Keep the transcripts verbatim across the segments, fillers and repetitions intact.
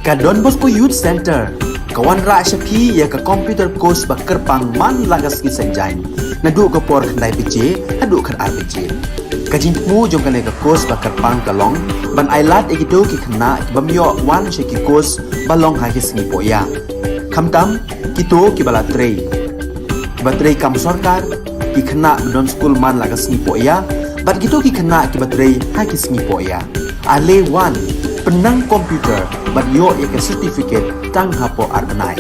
Ka Don Bosco Youth Centre ka wanrah sha phi ïa ka computer course ba kyrpang man la ka sngi Saitjaiñ, naduh ka por khyndai baje haduh khatar baje. Ka jingthmu jong kane ka course ba kyrpang ka long ban ailad ïa kito ki khynnah ki bym ïoh wan sha ki course ba long ha ki sngi pohïa, khamtam kito kiba la trei, kiba trei kam sorkar, ki khynnah ba don skul man la ka sngi pohïa bad kito ki khynnah kiba trei ha ki sngi pohïa. Ale wan, pynnang computer bad ïoh ïa ka certificate tang hapoh ar bnai.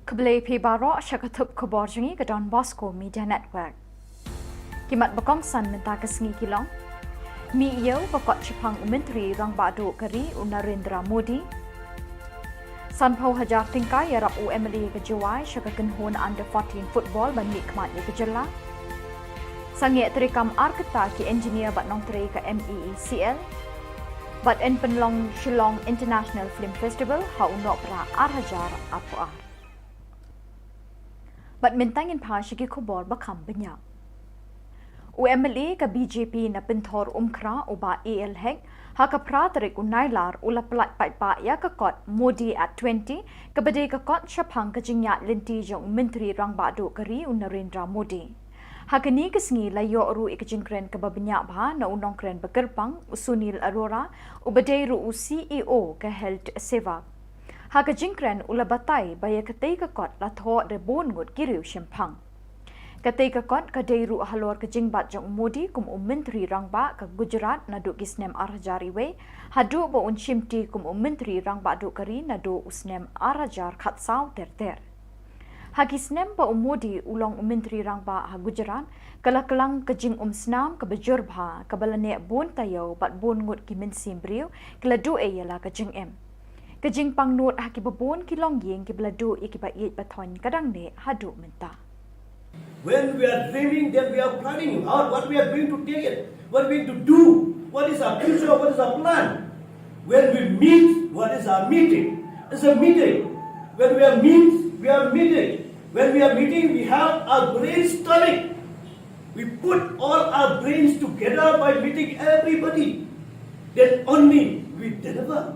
Khublei phi baroh sha ka thup khubor jong ngi ka Don Bosco Media Network. Ki mat ba kongsan mynta ka sngi ki long: Mih ïew ba kot shaphang u Myntri Rangbah Duh ka ri u Narendra Modi. Sanphew hajar tyngka ïarap u M L A ka Jowai sha ka kynhun under fourteen football ban mih khmat ïa ka jylla. Sangeh treikam ar kynta ki engineer bad nongtrei ka M E E C L. Bad yn pynlong Shillong International Film Festival ha u Nohprah ar hajar arphew ar. Bad mynta ngin phai sha ki khubor ba kham bniah. U M L A ka B J P na Pynthor Umkhrah u Bah A L Hek ha ka phra tarik u Nailar u la pyllait paidbah ïa ka kot Modi at twenty, kaba dei ka kot shaphang ka jingïaid lynti jong u Myntri Rangbah Duh ka ri u Narendra Modi. Ha kane ka sngi la ïoh ruh ïa ka jingkren kaba bniah bha na u nongkren ba kyrpang u Sunil Arora, uba dei ruh u C E O ka Health Sevak. Ha ka jingkren u la batai ba ïa katei ka kot la thoh da bun ngut ki riew shemphang. Katei ka kot ka dei ruh halor ka jingbat jong u Modi kum u Myntri Rangbah ka Gujarat naduh ki snem ar hajar wei, haduh ba un shimti kum u Myntri Rangbah Duh ka ri naduh u snem ar hajar khatsaw ter ter. Ha ki snem ba u Modi u long u Myntri Rangbah ha Gujarat, ka la klang ka jingumsnam kaba jur bha, kaba la neh bun taïew bad bun ngut ki mynsiem briew ki la duh ei ïa la ka jingim. Ka jingpangnud ha kiba bun ki longïing kiba la duh ïa kiba ïeit ba thoiñ ka dang neh haduh mynta. When we are dreaming, then we are planning out what we are going to take it, what we are going to do, what is our future, what is our plan. When we meet, what is our meeting? It's a meeting. When we are meet, we are meeting. When we are meeting, we have our brainstorming. We put all our brains together by meeting everybody. Then only we deliver.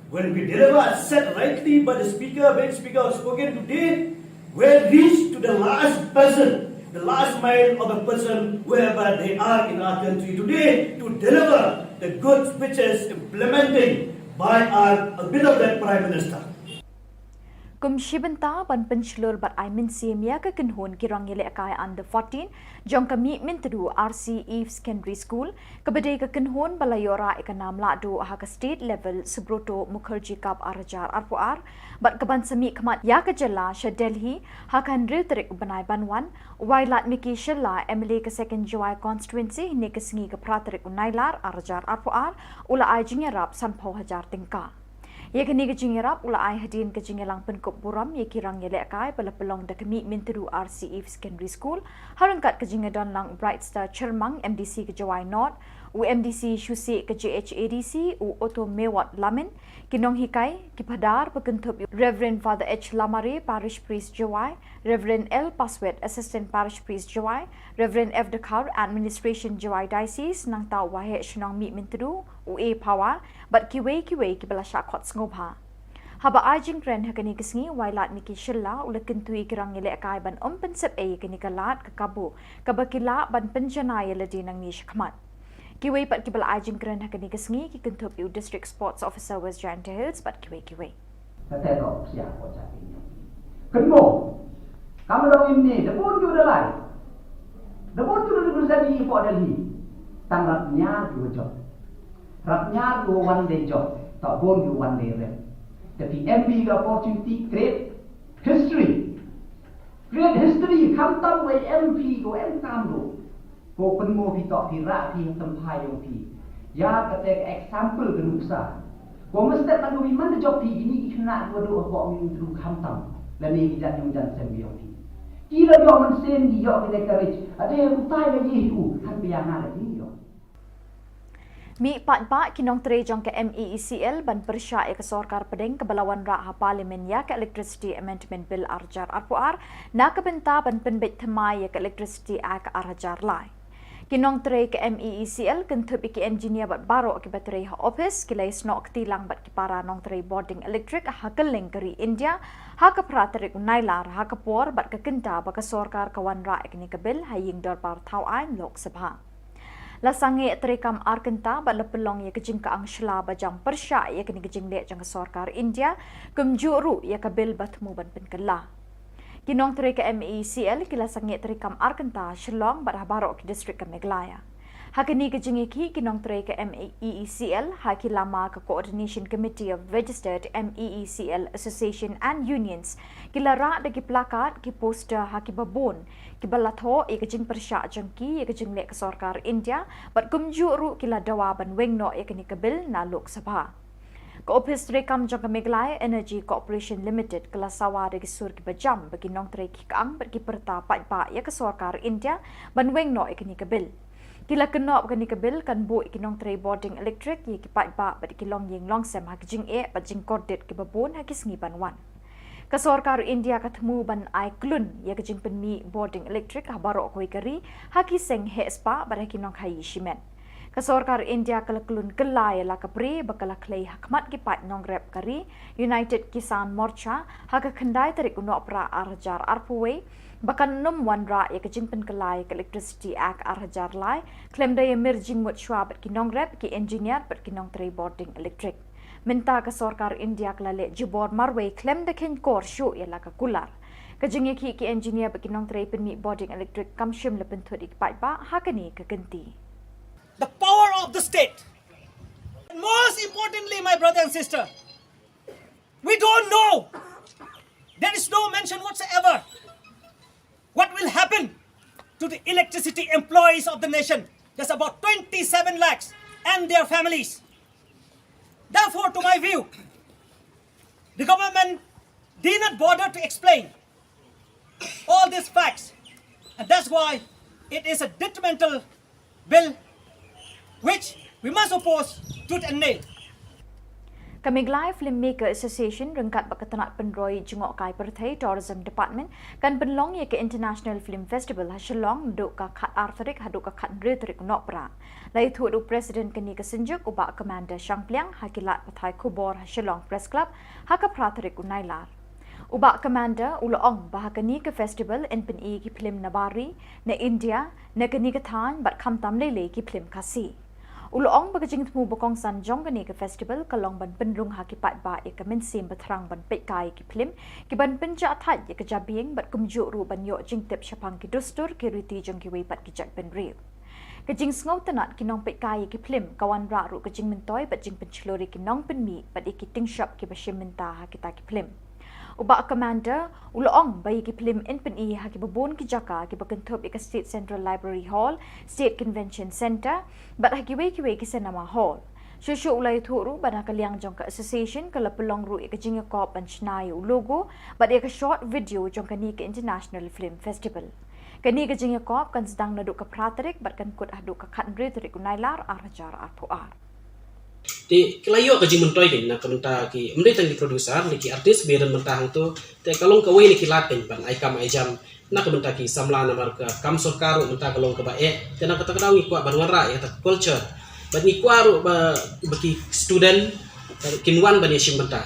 When we deliver as said rightly by the speaker, when speaker has spoken today, we reach to the last person, the last mile of a person, wherever they are in our country today, to deliver the good speeches implementing by our beloved Prime Minister. Kum shi bynta ban pynshlur bad ai mynsiem ïa ka kynhun ki rangïalehkai under fourteen jong ka Mihmyntdu R C Eve Secondary School, kaba dei ka kynhun ba la ïoh rah ïa ka nam lahduh ha ka state level Subroto Mukherjee Cup ar hajar arphew ar, bad kaban sa mih khmat ïa ka jylla sha Delhi ha ka hynriew tarik u bnai ban wan, u Wailadmiki Shylla, M L A ka Second Jowai Constituency, hynne ka sngi ka phra tarik u Nailar ar hajar arphew ar, u la ai jingïarap sanphew hajar tyngka. Ïa kane ka jingïarap u la ai hadien ka jingïalang pynkup burom ïa ki rangïalehkai ba la pynlong da ka Mihmyntdu R C Eve Secondary School, ha ryngkat ka jingïadon lang u Bright Star Chyrmang, M D C ka Jowai North, u M D C shuh shuh ka J H A D C, u Oto Mewat Lamin, ki nonghikai, ki phadar, ba kynthup ïa u Reverend Father H Lamare, Parish Priest Jowai, Reverend L Paswet, Assistant Parish Priest Jowai, Reverend F Dkhar, Administration Jowai Diocese, nangta u Waheh Shnong Mihmyntdu, u A Phawa, bad kiwei kiwei kiba la shah khot sngewbha. Haba ai jingkren ha kane ka sngi, u Wailadmiki Shylla u la kyntu ïa ki rangïalehkai ban ym pynsep ei ïa kane ka lad ka kabu kaba ki lah ban pynjanai ïa lade nangne shakhmat. Kiwei pat kiba la ai jingkren ha kane ka sngi ki kynthup ïa u District Sports Officer West Jaintia Hills bad kiwei kiwei. Kata ka opsia ko cha ki nyam. Kynmo. Kam dong ym ne, da bun ju da lai. Da bun ju da bun sa di po da li. Tang rap nya ju jop. Rap nya ju wan de jop. Ta bun ju wan de rep. Tapi M B ka opportunity create history. Create history, khamtam wei M P ko M kam do. Ko pynmo phi tok phi rah phi ha tymphai yong phi. Ïa kata ka example ka nuksa. Ko mestep man ko phi man da jop phi kini ki khynnah ko do ko mi tru khamtam. Lane ki jan yong jan sem yong phi. Ki la ïoh mynsiem, ki ïoh kine ka rich. Ade utai la ïoh u, hap ïa nga la ïoh. Mih paidbah ki nongtrei jong ka M E E C L ban pyrshah ïa ka sorkar pdeng kaba la wanrah ha Parliament ïa ka Electricity Amendment Bill ar hajar arphew ar, na ka bynta ban pynbeit thymmai ïa ka Electricity Act ar hajar lai. Ki nongtrei ka M E E C L kynthup ïa ki engineer bad baroh kiba trei ha ophis, ki la ïasnoh kti lang bad ki para nongtrei bording electric ha kylleng ka ri India ha ka phra tarik u Nailar, ha ka por bad ka kynta ba ka sorkar ka wanrah ïa kane ka bill ha ïing dorbar thaw aiñ Lok Sabha. La sangeh treikam ar kynta bad la pynlong ïa ka jingkyang shla ba jam pyrshah ïa kane ka jingleh jong ka sorkar India, kumjuh ruh ïa ka bill ba thmu ban pynkylla. Ki nongtrei ka M E E C L ki la sangeh treikam ar kynta ha Shillong bad ha baroh ki district ka Meghalaya. Ha kane ka jingïakhih, ki nongtrei ka M E E C L ha ki lama ka Coordination Committee of Registered M E E C L Association and Unions ki la rah da ki placard, ki poster ha kiba bun, kiba la thoh ïa ka jingpyrshah jong ki ïa ka jingleh ka sorkar India, bad kumjuh ruh ki la dawa ban weng noh ïa kane ka bill na Lok Sabha. Ka ophis treikam jong ka Meghalaya Energy Corporation Limited ka la sawa da ki sur kiba jam ba ki nongtrei ki kyang bad ki pyrta paidbah ïa ka sorkar India ban weng noh ïa kane ka bill. Ki la kynnoh ba kane ka bill kan buh ïa ki nongtrei bording electric, ïa ki paidbah bad ïa ki longïing longsem ha ki jingeh bad jingkordit kiba bun ha ki sngi ban wan. Ka sorkar India ka thmu ban ai klun ïa ka jingpynmih bording electric ha baroh kawei ka ri, ha ki seng heh spah bad ha ki nongkhaïi shimet. Ka sorkar India ka la klun kylla ïa la ka bri ba ka la khlei ha khmat ki paid nongrep ka ri, United Kisan Morcha, ha ka khyndai tarik u Nohprah ar hajar arphew wei, ba kan nym wanrah ïa ka jingpynkylla ïa ka Electricity Act ar hajar lai, khlem da ïamir jingmut shuwa bad ki nongrep, ki engineer bad ki nongtrei bording electric. Mynta ka sorkar India ka la leh jubor marwei khlem da kheiñ kor shuh ïa la ka kular. Ka jingïakhih ki engineer bad ki nongtrei pynmih bording electric kam shym la pynthut ïa ki paidbah ha kane ka kynti. The power of the state. And most importantly, my brother and sister, we don't know. There is no mention whatsoever what will happen to the electricity employees of the nation. There's about twenty-seven lakhs and their families. Therefore, to my view, the government did not bother to explain all these facts, and that's why it is a detrimental bill which we must oppose tooth and nail. Ka Meghalaya Filmmaker Association ryngkat bad ka tnat pynroi jngohkai pyrthei Tourism Department kan pynlong ïa ka International Film Festival ha Shillong naduh ka khat ar tarik haduh ka khat hynriew tarik u Nohprah. La ïathuh da u President kane ka synjuk, u Bah Commander Shangpliang, ha ki lad pathai khubor ha Shillong Press Club ha ka phra tarik u Nailar. U Bah Commander u la ong ba ha kane ka festival yn pyni ki phlim na bar ri, na India, na kane ka thaiñ bad khamtam lei lei ki phlim Khasi. U la ong ba ka jingthmu ba kongsan jong kane ka festival ka long ban pynrung ha ki paidbah ïa ka mynsiem ba thrang ban peitkai ïa ki phlim, ki ban pynjah thait ïa ka jabieng bad kumjuh ruh ban ïoh jingtip shaphang ki dustur ki riti jong kiwei pat ki jaitbynriew. Ka jingsngew tynnad ki nongpeitkai ïa ki phlim ka wanrah ruh ka jingmyntoi bad jingpynshlur ïa ki nongpynmih bad ïa ki tyngshop kiba shim bynta ha kita ki phlim. U Bah Commander u la ong ba ïa ki phlim yn pyni ha kiba bun ki jaka, kiba kynthup ïa ka State Central Library Hall, State Convention Centre, bad ha kiwei kiwei ki cinema hall. Shuh shuh u la ïathuh ruh ba na ka liang jong ka association ka la pynlong ruh ïa ka jingïakop ban shna ïa u logo bad ïa ka short video jong kane ka International Film Festival. Kane ka jingïakop kan sdang naduh ka phra tarik bad kan kut haduh ka khat hynriew tarik u Nailar ar hajar arphew ar. Te ki la ïoh ka jingmyntoi kein na ka bynta ki, ym dei tang ki producer ne ki artist ba ïadon bynta hangto, te ka long kawei na ki lad kein ban ai kam ai jam na ka bynta ki samla, namar ka kam sorkar ruh mynta ka long kaba eh. Te na kata ka daw ngi kwah ban wanrah ïa kata ka culture bad ngi kwah ruh ba, ba ki student, eh, kin wan ban ïashim bynta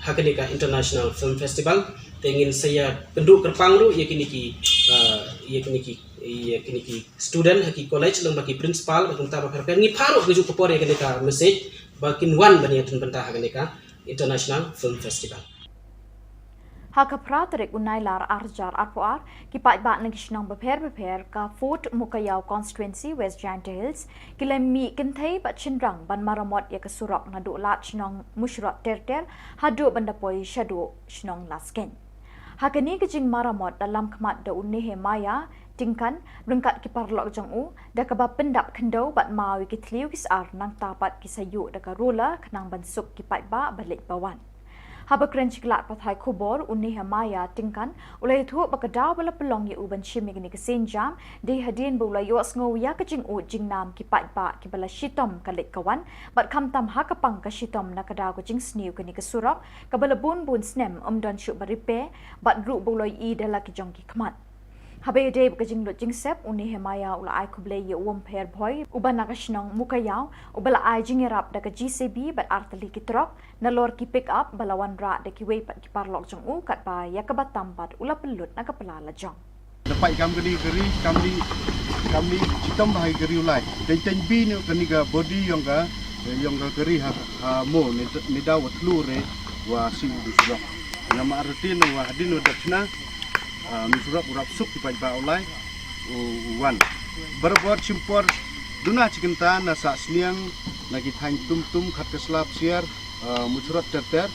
ha kane ka International Film Festival. Te ngin sa ïakynduh kyrpang ruh ïa kine ki, eh, ïa kine ki, ïa kine ki student ha ki college lyngba ki principal bad kumta bapher bapher. Ngi phah ruh kajuh ka por ïa kane ka message ba kin wan ban ïadon bynta ha kane ka International Film Festival. Ha ka phra tarik u Nailar ar hajar arphew ar, ki paidbah na ki shnong bapher bapher ka Fort Mukaïaw Constituency, West Jaintia Hills, ki la mih kynthei bad shynrang ban maramot ïa ka surok naduh lad shnong Mushrot Terter haduh ban da poi shaduh shnong Laskein. Ha kane ka jingmaramot da lam khmat da u Nehemiah Tyngkan ryngkat ki paralok jong u, da kaba pyndap khyndew bad maw ïa ki thliew ki sar, nangta pat ki sa ïuh da ka roller khnang ban suk ki paidbah ba leit ba wan. Haba kren sha ki lad pathai khubor, u Nehemiah Tyngkan u la ïathuh ba ka daw ba la pynlong ïa u ban shim ïa kane ka sienjam dei hadien ba u la ïohsngew ïa ka jingud jingnam ki paidbah kiba la shitom ka leit ka wan, bad khamtam ha ka pang ka shitom na ka daw ka jingsniew kane ka surok kaba la bun bun snem ym don shuh ba repair, bad ruh ba u la ïohi da la ki jong ki khmat. Haba ïadei bad ka jinglut jingsep, u Nehemiah u la ai khublei ïa u Umpher Bhoi uba na ka shnong Mukaïaw uba la ai jingïarap da ka J C B bad artylli ki trok, nalor ki pick up ba la wanrah da kiwei pat ki paralok jong u, katba ïa kaba tam pat u la pynlut na ka pla lajong. Da pait kam kane ka ri, kam dei, kam dei shitom bha ïa ka ri u lai. Teng teng bit noh kane ka body ïong ka, ïong ka ri ha, ha mo, ne, ne daw wa thlu re wa siew u surok. Namar rutin wa hadien wa dap chna, ah, u surok u rap suk ki paidbah u lai u, u wan. Barabor shim por duna shi kynta na Sahsniang, na ki thaiñ Tumtum, Khatkasla, Psiar, ah, u surok ter ter.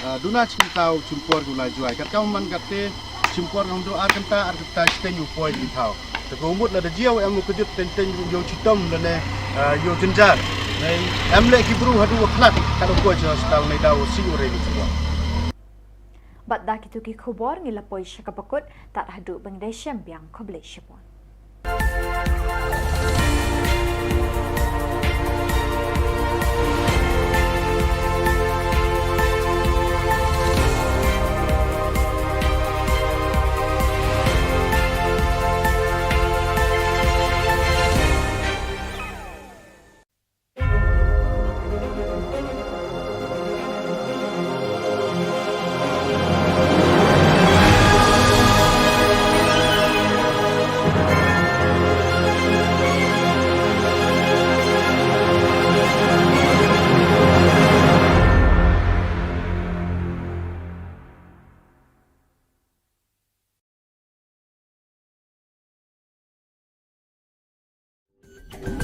Ah, duna shi kynta u shim por ki u lai jwai. Katkam man katte shim por ngam duna ar kynta, ar kynta shiteng u poi ki thaw. Te ka mut lada jia u em u kjut teng teng ïoh shitom lane, ah, ïoh jynjar. Em leh ki bru haduh wa khlad, kat u poi sha hospital ne daw u siew u re ki siew. Bad da kito ki khubor ngi la poi sha kaba kut, tad haduh ba ngi dei shem biang, khublei shibun.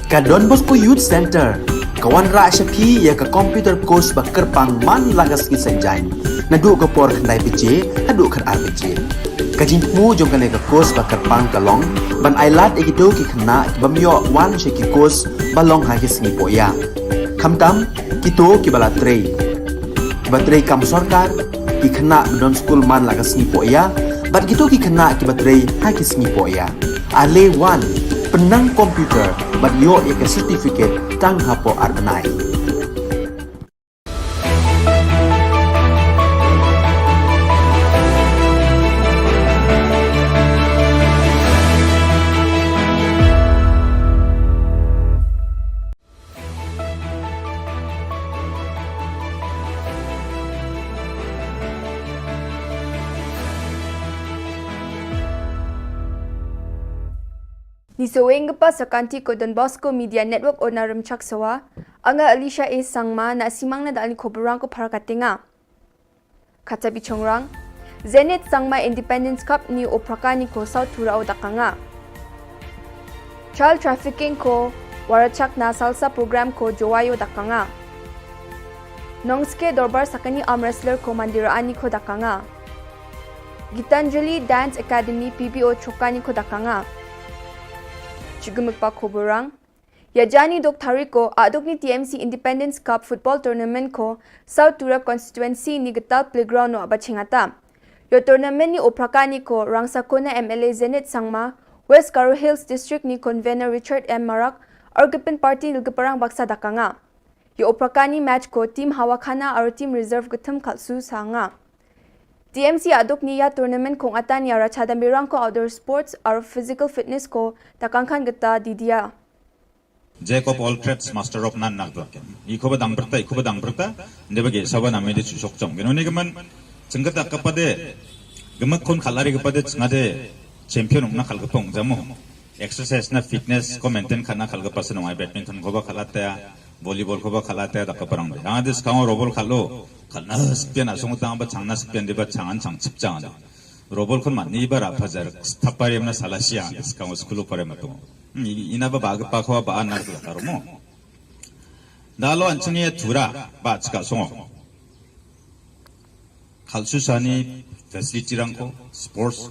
Ka Don Bosco Youth Centre ka wanrah sha phi ïa ka computer course ba kyrpang man la ka sngi Saitjaiñ, naduh ka por khyndai baje haduh khatar baje. Ka jingthmu jong kane ka course ba kyrpang ka long ban ailad ïa kito ki khynnah ki bym ïoh wan sha ki course ba long ha ki sngi pohïa, khamtam kito kiba la trei, kiba trei kam sorkar, ki khynnah ba don skul man la ka sngi pohïa, bad kito ki khynnah kiba trei ha ki sngi pohïa. Ale wan, pynnang computer bad ïoh ïa ka certificate tang hapoh ar bnai. Ngi sa weng ka pa sa ka kynti ka Don Bosco Media Network, Onarem Chaksawa, anga Alicia A Sangma, na simang na da ani khubor rang ko phara ka tenga. Kata bi chongrang, Zenith Sangma Independence Cup ni u phraka ni ko South Tura u dakanga. Child trafficking ko warachak na Salsa program ko Jowayo dakanga. Nongske Dorbar Sakani arm wrestler ko Mandira ani ko dakanga. Gitanjali Dance Academy P B O Chokani ko dakanga. Chigumik pa khubor rang. Ïa jani dok thariko, adok ni T M C Independence Cup Football Tournament ko South Tura Constituency ni Gital Playground no aba chingata. Ïa tournament ni u phraka ni ko Rangsakona M L A Zenith Sangma, West Garo Hills District ni Convener Richard M Marak, Argipin Party Nilgiparang Baksa dakanga. Ïa u phraka ni match ko team Hawakhana aro team reserve githum khalsu sanga. T M C adok ni ïa tournament ko ngata ni ara chadam birang ko outdoor sports aro physical fitness ko dakangkhan gita didia. Jack of all trades, master of none, nak dor ken. I khuba dang berta, i khuba dang berta, nde bagi sawa na mede chusok chong. Geno ni gemen, chengketa kepade, gemek kon khalari kepade, chengade champion na khal kepong jamo. Exercise na fitness ko maintain khana khal kepas nong ai badminton khuba khalate, volleyball khuba khalate, dak keperang de. Yang ade skang robol khalo, khalna sepian asong tang ba changna sepian de ba changan chang chip changan. Robol kon man ni ba ra phajar, thapari amna salasia, skang skulu pare matung. Hmm, i-, ina ba ba pa khwa ba an nar tu karo mo. Da lo an chini tura ba chika songo. Khalsu sani facility rang ko, sports.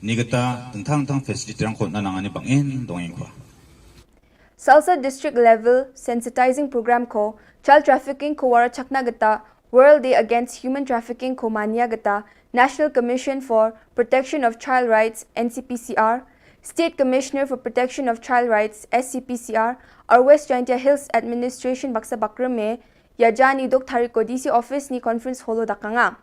Ni gata tentang tang facility rang ko na nangani bangin dongin khwa. Salsa District Level Sensitizing Program ko child trafficking ko wara chakna gita World Day Against Human Trafficking ko mane ïa kata, National Commission for Protection of Child Rights, N C P C R, State Commissioner for Protection of Child Rights, S C P C R, ar West Jaintia Hills Administration baksa bakrum me, ïa jani duk tarik ko D C office ni conference hall u dakanga.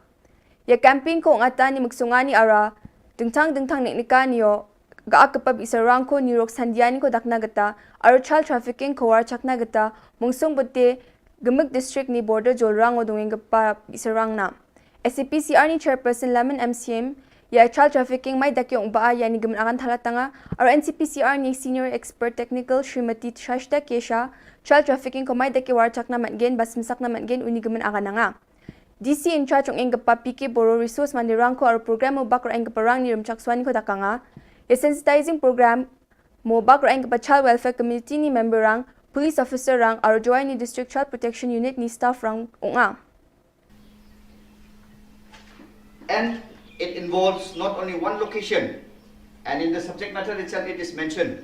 Ïa campaign ko ngata ni muksunga ni ara, dingtang dingtang nik nika ni yo, ga ak kepap isarang ko ni rok sandia ni ko dakna kata, ar child trafficking ko war chakna kata, mungsung bete, gemuk district ni border jolrang o dungeng kepap isarang na. S C P C R ni chairperson Laman M C M, ïa child trafficking mai dak yong ba ïa ni gemen akan thala tanga, ar N C P C R ni senior expert technical Srimati Shashta Kesha, child trafficking ko mai dak war chakna matgen, bas mesak na matgen, uni gemen akan nanga. D C in charge ong eng kepap P K Boro resource mandirang ko ar program mo bak ra eng keparang ni rum chak swan ni ko dakanga. Ïa sensitizing program mo bak ra eng kepa child welfare committee ni member rang, police officer rang, ar Jowai ni district child protection unit ni staff rang ong a. And it involves not only one location, and in the subject matter itself it is mentioned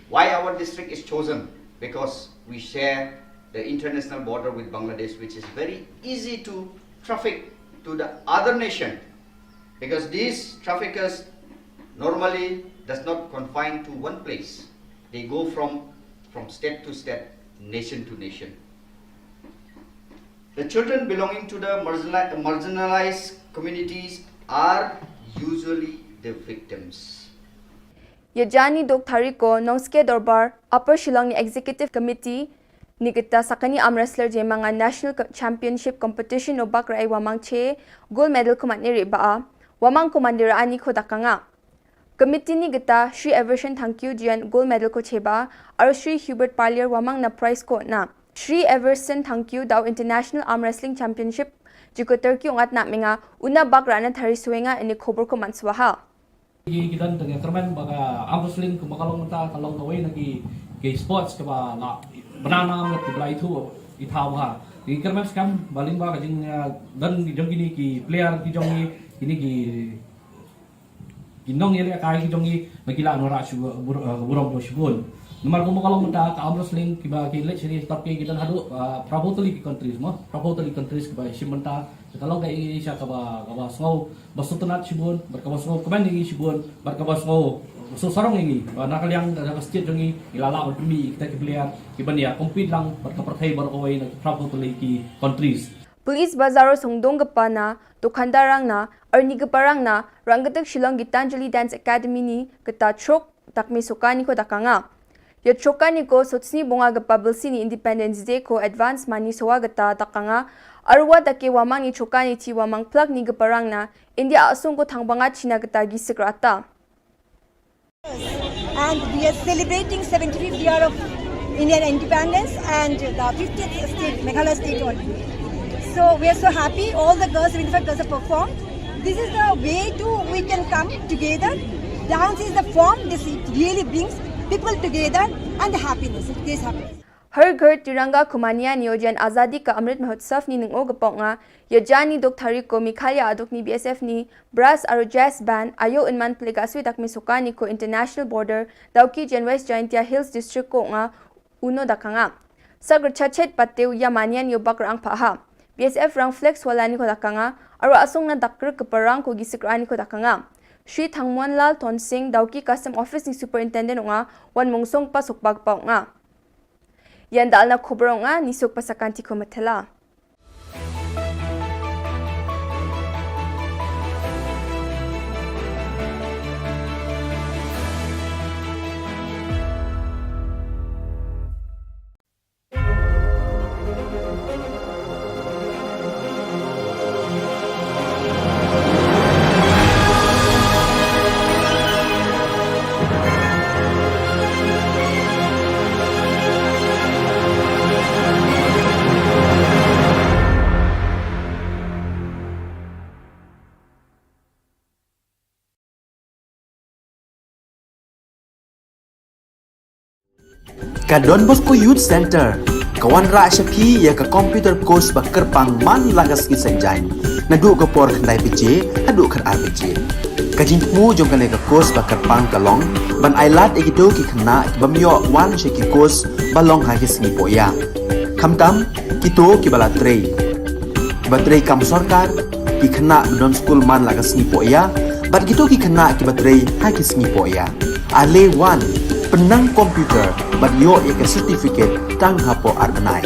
why our district is chosen, because we share the international border with Bangladesh, which is very easy to traffic to the other nation, because these traffickers normally does not confine to one place. They go from, from state to state, nation to nation. The children belonging to the marginali-, marginalized communities are usually the victims. Ïa jani duk tarik ko Nongske Dorbar, Upper Shillong ni Executive Committee, ni kata sakani arm wrestler jemanga National Co-, Championship Competition o bak ra ai wamang che, gold medal ko matne ri ba a, wamang ko mandira ani ko dakanga. Committee ni kata, Shri Everson Thangkhiew jian gold medal ko cheba, ar Shri Hubert Parlier wamang na prize ko na. Shri Everson Thangkhiew dau International Arm Wrestling Championship, jiko Turkey ungat na menga, una bak rana thari suenga ini khobor ko manswaha. Ki, ki don tengah kermen baka arm wrestling ke baka long ta, ka long kawei na ki, ki sports ke ba la, benana amat ke belai tu, itha ba. Ki kermen skam, baling ba ka jing, eh, don jong kini ki player ki jong ki, kini ki Ki nongïalehkai ki jong ngi ba ki la wanrah shu bur-, eh, burom to shibun. Namar kumba ka long mynta ka arm wrestling kiba ki leit shane sha Turkey ki don haduh, eh, phra phew tylli ki countries mo. Phra phew tylli countries kiba shim mynta. Ka long ka Asia kaba, kaba sngew ba sngewtynnat shibun, bad kaba sngew kmen ïa ngi shibun, bad kaba sngew, eh, sngewsarong ïa ngi. Ba na ka liang ka, ka state jong ngi, ngi la lah ban pynmih ïa kita ki player kiban ïa compete lang bad ka pyrthei baroh kawei na ki phra phew tylli ki countries. Police Bazar o sngewdong kpa na, dukandar rang na, arni kpa rang na, rang ktek Shillong Gitanjali Dance Academy ni, kata chok, takmi suka ni ko dakanga. Ïa choka ni ko sotsni bunga kpa bilsi ni Independence Day ko advance mani sowa kata dakanga. Arwa take wamang ni choka ni ti wamang plak ni kpa rang na, India asung ko thang banga China kata gi sikrata. And we are celebrating seventy-fifth year of Indian independence and the fiftieth state, Meghalaya state only. So we are so happy. All the girls, seventy-five girls have performed. This is the way to we can come together. Dance is the form. This really brings people together and the happiness. It gives happiness. Har Ghar Tiranga ko mane ïa ni o jian Azadi Ka Amrit Mahotsav ni ning-o ka pok nga, ïa jani duk tarik ko Meghalaya aduk ni B S F ni, brass aro jazz band, ayo un man pli ka swi dak mi suka ni ko international border, dau ki jian West Jaintia Hills District ko nga, uno dakanga. Sakr chachet patew ïa mane ïa ni o bak rang paha. B S F rang flex wala ni ko dakanga, aro asung na dak kyrk kpa rang ko gi sikra ni ko dakanga. Shri Thangmonlal Tonsing, dau ki custom office ni superintendent nga, wan mungsong pa suk bak pa nga. Ïa ndal na khubor nga, ni suk pasakan ti ko matela. Ka Don Bosco Youth Centre ka wanrah sha phi ïa ka computer course ba kyrpang man la ka sngi Saitjaiñ, naduh ka por khyndai baje haduh khatar baje. Ka jingthmu jong kane ka course ba kyrpang ka long ban ai lad ïa kito ki khynnah ki bym ïoh wan sha ki course ba long ha ki sngi pohïa, khamtam kito kiba la trei. Ba trei kam sorkar, ki khynnah ba don skul man la ka sngi poh ïa, bad kito ki khynnah kiba trei ha ki sngi poh ïa. Ale wan, pynnang computer, bad ïoh ïa ka certificate tang hapoh ar bnai.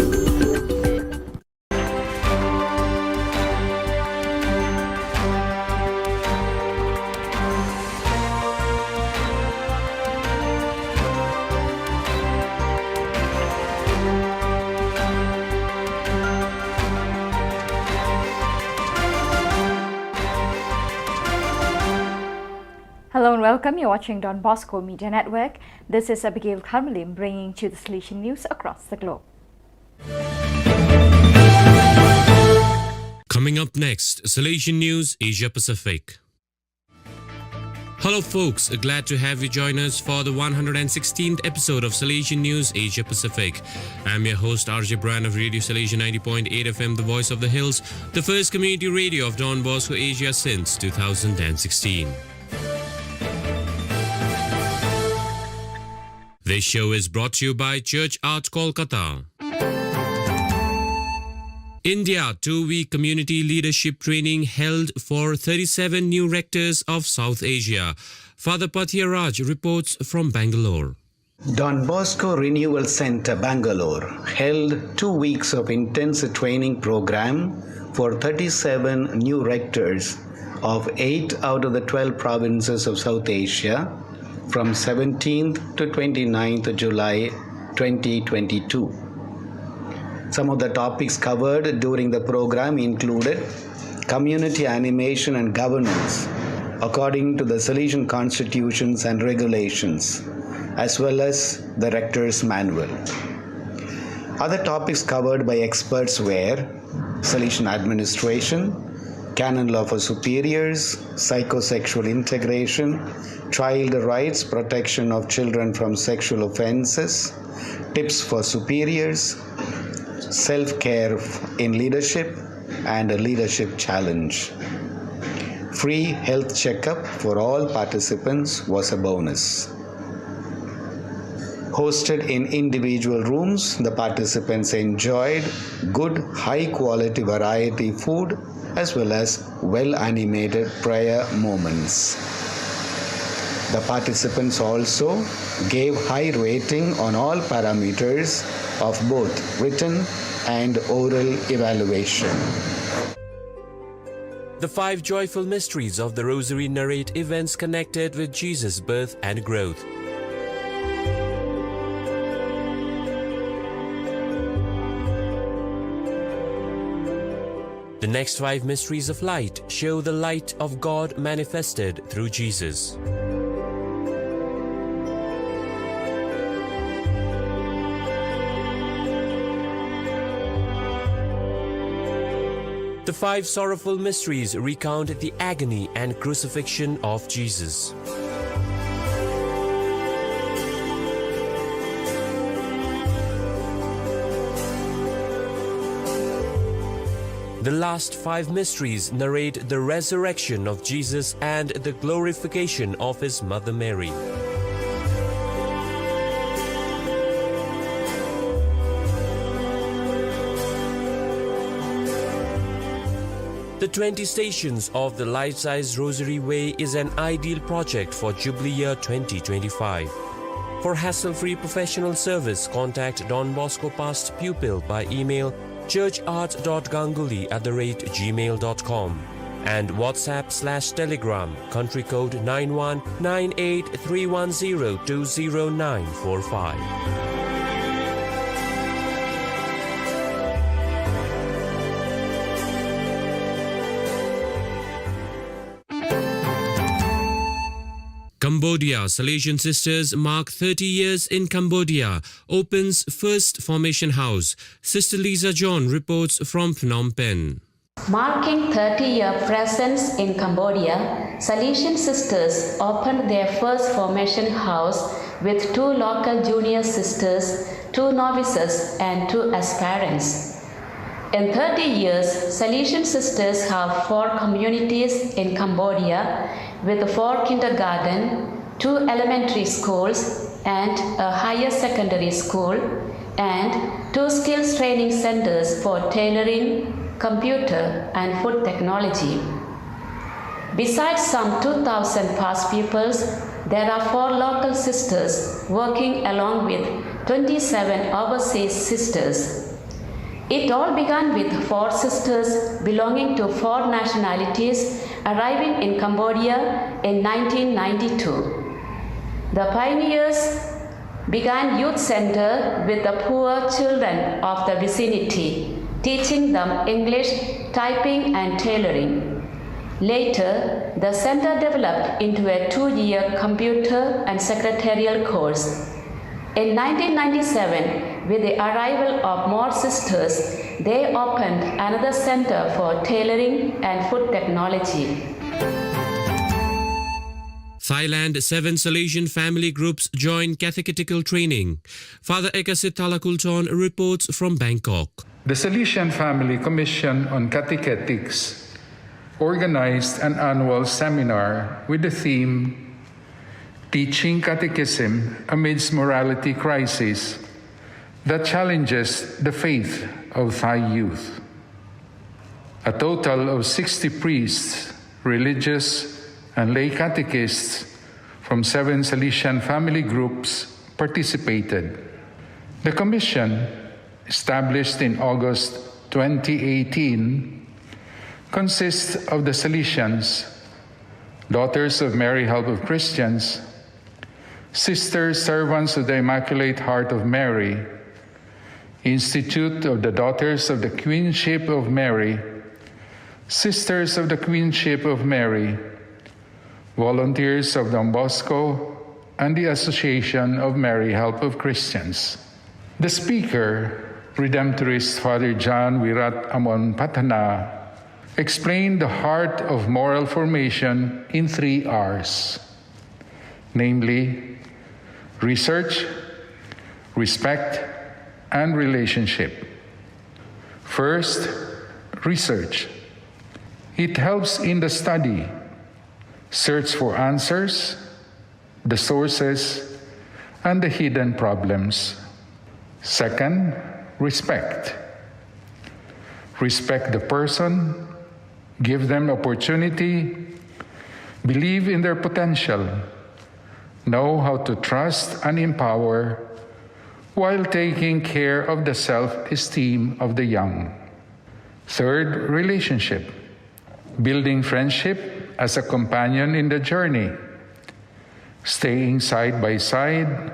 Hello and welcome. You're watching Don Bosco Media Network. This is Abigail Kharmalim bringing to you the Salesian news across the globe. Coming up next, Salesian News Asia Pacific. Hello, folks. Glad to have you join us for the one hundred sixteenth episode of Salesian News Asia Pacific. I'm your host, R J Brand of Radio Salesian ninety point eight F M, the voice of the hills, the first community radio of Don Bosco Asia since two thousand sixteen. This show is brought to you by Church Art Kolkata. India two-week community leadership training held for thirty-seven new rectors of South Asia. Father Pathia Raj reports from Bangalore. Don Bosco Renewal Centre, Bangalore, held two weeks of intensive training program for thirty-seven new rectors of eight out of the twelve provinces of South Asia from seventeenth to twenty-ninth July twenty twenty-two. Some of the topics covered during the program included community animation and governance according to the Salesian constitutions and regulations, as well as the Rector's Manual. Other topics covered by experts were Salesian administration, canon law for superiors, psychosexual integration, child rights, protection of children from sexual offenses, tips for superiors, self-care in leadership, and a leadership challenge. Free health checkup for all participants was a bonus. Hosted in individual rooms, the participants enjoyed good, high quality variety food as well as well animated prayer moments. The participants also gave high rating on all parameters of both written and oral evaluation. The five joyful mysteries of the Rosary narrate events connected with Jesus' birth and growth. The next five mysteries of light show the light of God manifested through Jesus. The five sorrowful mysteries recount the agony and crucifixion of Jesus. The last five mysteries narrate the resurrection of Jesus and the glorification of his mother Mary. The twenty Stations of the Life-Size Rosary Way is an ideal project for Jubilee Year twenty twenty-five. For hassle-free professional service, contact Don Bosco Past Pupil by email churchart dot ganguly at the rate gmail dot com and WhatsApp slash Telegram, country code nine one nine eight three one zero two zero nine four five. Cambodia, Salesian Sisters mark thirty years in Cambodia, opens first formation house. Sister Lisa John reports from Phnom Penh. Marking thirty-year presence in Cambodia, Salesian Sisters opened their first formation house with two local junior sisters, two novices, and two aspirants. In thirty years, Salesian Sisters have four communities in Cambodia, with four kindergarten, two elementary schools, and a higher secondary school, and two skills training centers for tailoring, computer, and food technology. Besides some two thousand past pupils, there are four local sisters working along with twenty-seven overseas sisters. It all began with four sisters belonging to four nationalities arriving in Cambodia in nineteen ninety-two. The pioneers began youth center with the poor children of the vicinity, teaching them English, typing, and tailoring. Later, the center developed into a two-year computer and secretarial course. In nineteen ninety-seven, with the arrival of more sisters, they opened another center for tailoring and food technology. Thailand, seven Salesian family groups join catechetical training. Father Ekasit Thalakulton reports from Bangkok. The Salesian Family Commission on Catechetics organized an annual seminar with the theme Teaching Catechism Amidst Morality Crisis That Challenges the Faith of Thai Youth. A total of sixty priests, religious, and lay catechists from seven Salesian family groups participated. The commission, established in August twenty eighteen, consists of the Salesians, Daughters of Mary Help of Christians, Sisters Servants of the Immaculate Heart of Mary, Institute of the Daughters of the Queenship of Mary, Sisters of the Queenship of Mary, Volunteers of Don Bosco, and the Association of Mary Help of Christians. The speaker, Redemptorist Father John Wirat Amon Patana, explained the heart of moral formation in three R's, namely research, respect, and relationship. First, research. It helps in the study, search for answers, the sources, and the hidden problems. Second, respect. Respect the person, give them opportunity, believe in their potential, know how to trust and empower while taking care of the self esteem of the young. Third, relationship. Building friendship as a companion in the journey. Staying side by side,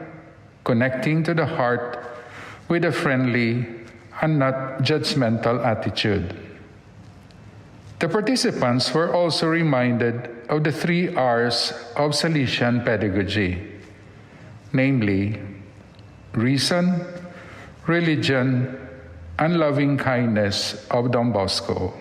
connecting to the heart with a friendly and not judgmental attitude. The participants were also reminded of the three R's of Salesian pedagogy, namely reason, religion, and loving kindness of Don Bosco.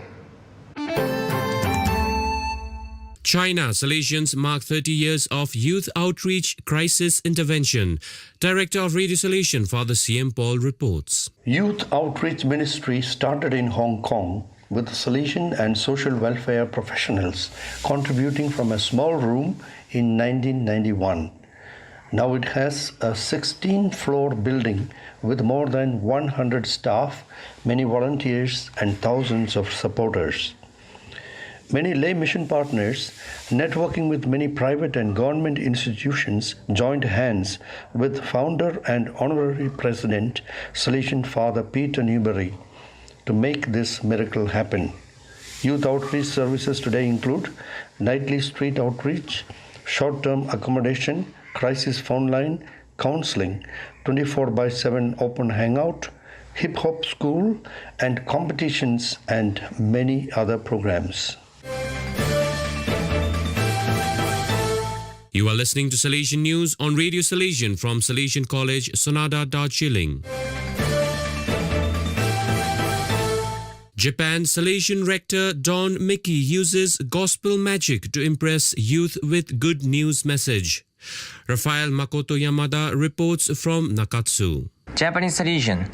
China, Salesians mark thirty years of youth outreach crisis intervention. Director of Radio Salesian, Father C M Paul, reports. Youth Outreach Ministry started in Hong Kong with Salesian and social welfare professionals contributing from a small room in nineteen ninety-one. Now it has a sixteen floor building with more than one hundred staff, many volunteers, and thousands of supporters. Many lay mission partners, networking with many private and government institutions, joined hands with founder and honorary president, Salesian Father Peter Newberry, to make this miracle happen. Youth outreach services today include nightly street outreach, short term accommodation, crisis phone line, counseling, twenty-four by seven open hangout, hip hop school, and competitions, and many other programs. You are listening to Salesian News on Radio Salesian from Salesian College, Sonada, Darjeeling. Japan, Salesian rector Don Mickey uses gospel magic to impress youth with good news message. Rafael Makoto Yamada reports from Nakatsu. Japanese Salesian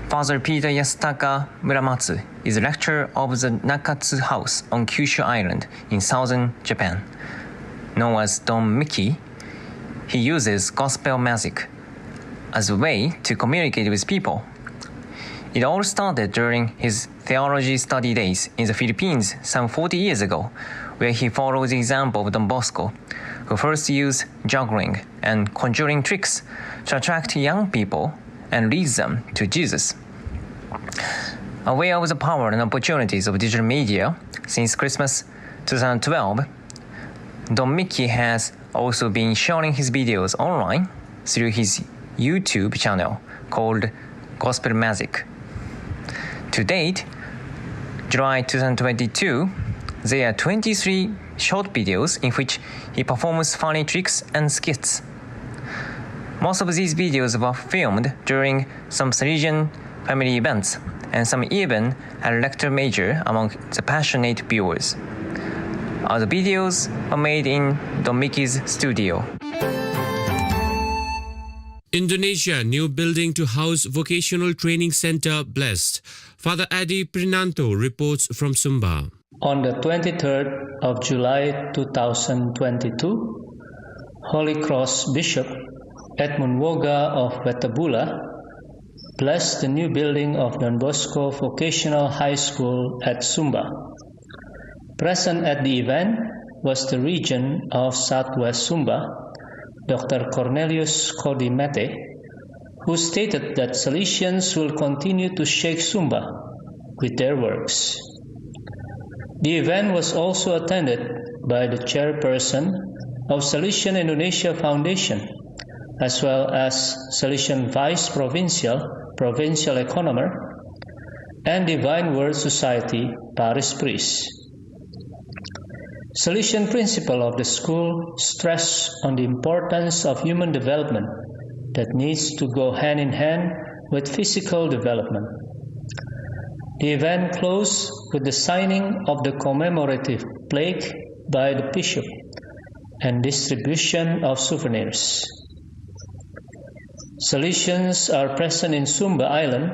Father Peter Yasutaka Muramatsu is rector of the Nakatsu House on Kyushu Island in southern Japan. Known as Don Mickey, he uses gospel magic as a way to communicate with people. It all started during his theology study days in the Philippines some forty years ago, where he followed the example of Don Bosco, who first used juggling and conjuring tricks to attract young people and lead them to Jesus. Aware of the power and opportunities of digital media, since Christmas two thousand twelve, Don Mickey has also been sharing his videos online through his YouTube channel called Gospel Magic. To date, July two thousand twenty-two, there are twenty-three short videos in which he performs funny tricks and skits. Most of these videos were filmed during some Salesian family events, and some even had a lecture major among the passionate viewers. All the videos were made in Don Mickey's studio. Indonesia, new building to house vocational training center blessed. Father Adi Prinanto reports from Sumba. On the twenty-third of July two thousand twenty-two, Holy Cross Bishop Edmund Woga of Wetabula blessed the new building of Don Bosco Vocational High School at Sumba. Present at the event was the Regent of Southwest Sumba, Doctor Cornelius Codimete, who stated that Salesians will continue to shake Sumba with their works. The event was also attended by the chairperson of Salesian Indonesia Foundation, as well as Salesian Vice Provincial, Provincial Economer, and Divine Word Society Parish Priest. Salesian principal of the school stressed on the importance of human development that needs to go hand in hand with physical development. The event closed with the signing of the commemorative plaque by the bishop and distribution of souvenirs. Salesians are present in Sumba Island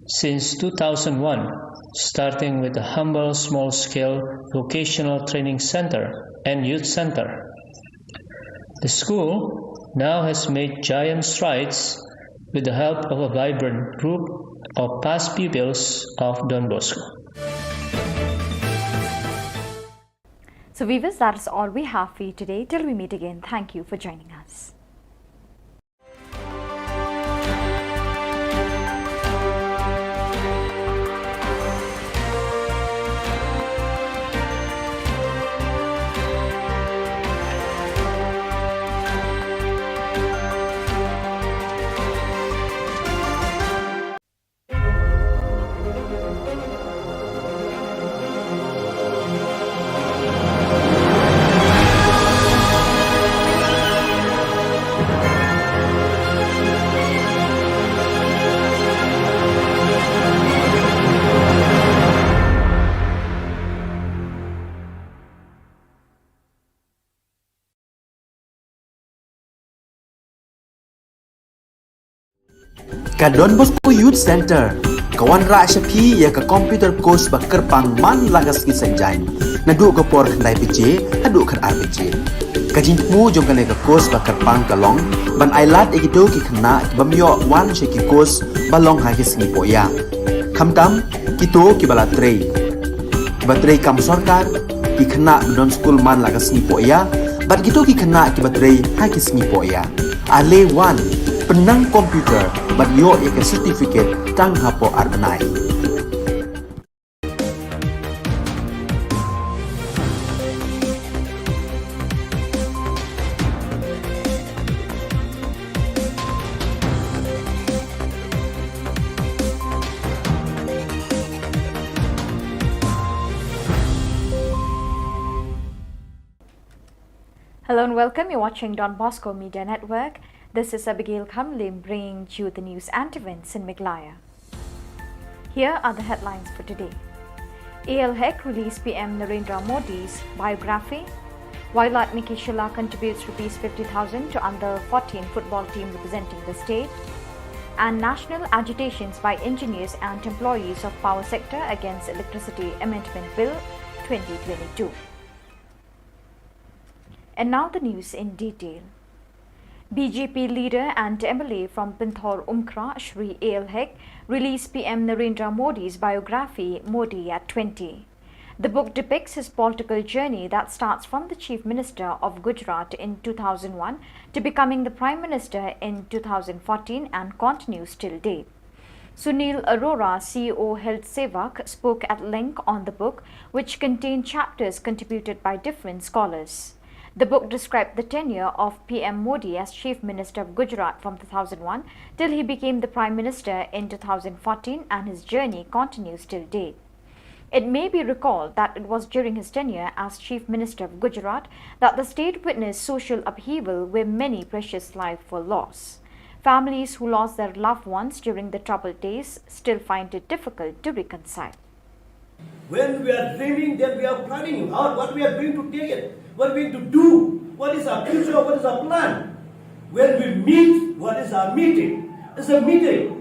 since two thousand one, starting with a humble small-scale vocational training center and youth center. The school now has made giant strides with the help of a vibrant group of past pupils of Don Bosco. So viewers, that's all we have for you today. Till we meet again, thank you for joining us. Ka Don Bosco Youth Center ka wanrah sha phi ïa ka computer course ba kyrpang man la ka sngi Saitjaiñ, naduh ka por khyndai baje haduh khatar baje. Ka jingthmu jong kane ka course ba kyrpang ka long ban ailad ïa kito ki khynnah ki bym ïoh wan sha ki course ba long ha ki sngi pohïa, khamtam kito kiba la trei, kiba trei kam sorkar, ki khynnah ba don skul man la ka sngi pohïa, bad kito ki khynnah kiba trei ha ki sngi pohïa. Ale wan, pynnang computer bad ïoh ïa ka certificate tang hapoh ar bnai. Hello and welcome. You're watching Don Bosco Media Network. This is Abigail Khamlim bringing you the news and events in Meghalaya. Here are the headlines for today. A L Hek released P M Narendra Modi's biography. Wailadmiki Shylla contributes rupees fifty thousand to under fourteen football team representing the state. And national agitations by engineers and employees of power sector against Electricity Amendment Bill twenty twenty-two. And now the news in detail. B J P leader and M L A from Pynthor Umkra, Shri A L Hek, released P M Narendra Modi's biography, Modi at twenty. The book depicts his political journey that starts from the Chief Minister of Gujarat in two thousand one to becoming the Prime Minister in two thousand fourteen and continues till date. Sunil Arora, C E O Health Sevak, spoke at length on the book, which contained chapters contributed by different scholars. The book described the tenure of P M Modi as Chief Minister of Gujarat from two thousand one till he became the Prime Minister in two thousand fourteen, and his journey continues till date. It may be recalled that it was during his tenure as Chief Minister of Gujarat that the state witnessed social upheaval where many precious lives were lost. Families who lost their loved ones during the troubled days still find it difficult to reconcile. When we are dreaming, then we are planning how, what we are going to take it, what we are going to do, what is our future, what is our plan. When we meet, what is our meeting? It's a meeting.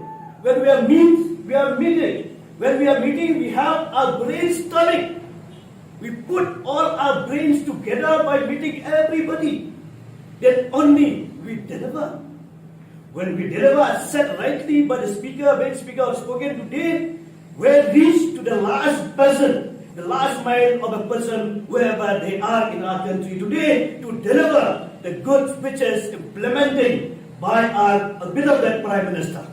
When we are meet, we are meeting. When we are meeting, we have our brainstorming. We put all our brains together by meeting everybody. Then only we deliver. When we deliver, as said rightly by the speaker, when speaker has spoken today, we reach to the last person, the last mile of a person, wherever they are in our country today, to deliver the good which is implementing by our beloved Prime Minister.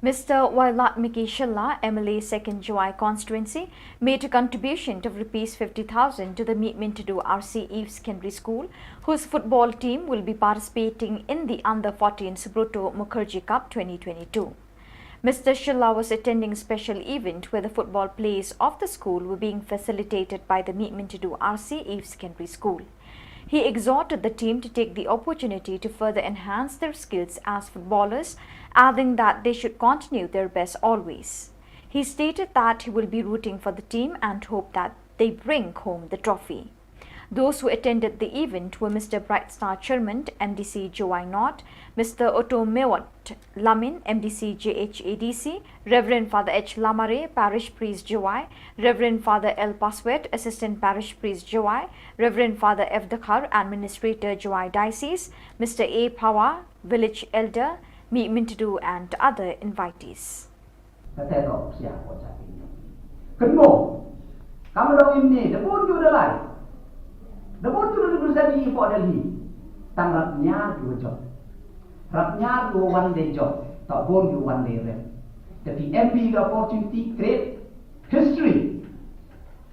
Mister Wailadmiki Shylla, M L A Second Jowai Constituency, made a contribution of rupees fifty thousand to the Meet Mintidu R C Eve Secondary School, whose football team will be participating in the Under fourteen Subroto Mukherjee Cup twenty twenty-two. Mister Shylla was attending a special event where the football plays of the school were being facilitated by the Meet Mintidu R C Eve Secondary School. He exhorted the team to take the opportunity to further enhance their skills as footballers, adding that they should continue their best always. He stated that he will be rooting for the team and hope that they bring home the trophy. Those who attended the event were Mister Bright Star Sherman, M D C Jowai North, Mister Otto Mewat Lamin, M D C J H A D C, Reverend Father H Lamare, Parish Priest Jowai, Reverend Father L Paswet, Assistant Parish Priest Jowai, Reverend Father F Dkhar, Administrator Jowai Diocese, Mister A Phawa, Village Elder, Meet Mintidu and other invitees. Kata ka opsia ko cha pin. Kynmo. Kam dong im ne da bun ju da lai. Da bun ju da bun sa di po da li. Tang rap nya ju jop. Rap nya ju wan de jop. Ta bun ju wan de rep. Tapi M P ka opportunity create history.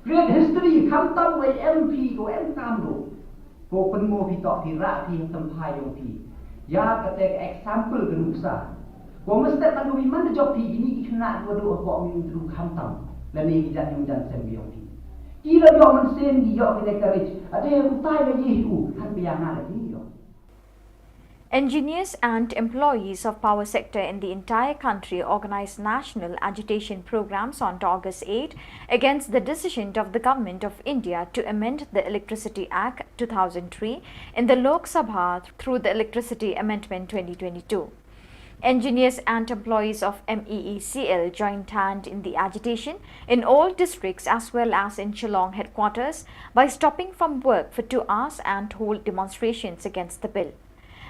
Create history kham tam wei M P ko em kam do. Ko pynmo phi tok phi rah phi ha tymphai yong phi. Ya kata ka example ka nuksa. Ko mestep man ko phi man da jop phi kini ki khynnah ko do ko mi tru kham tam. Lane ki jan yong jan sem yong phi. Ki la yoh man sem ki yoh ki ne courage. Ade utai la ye hi u han pia nga la ye yoh. Engineers and employees of power sector in the entire country organized national agitation programs on August eight against the decision of the Government of India to amend the Electricity Act two thousand three in the Lok Sabha through the Electricity Amendment twenty twenty-two. Engineers and employees of M E E C L joined hand in the agitation in all districts as well as in Shillong headquarters by stopping from work for two hours and hold demonstrations against the bill.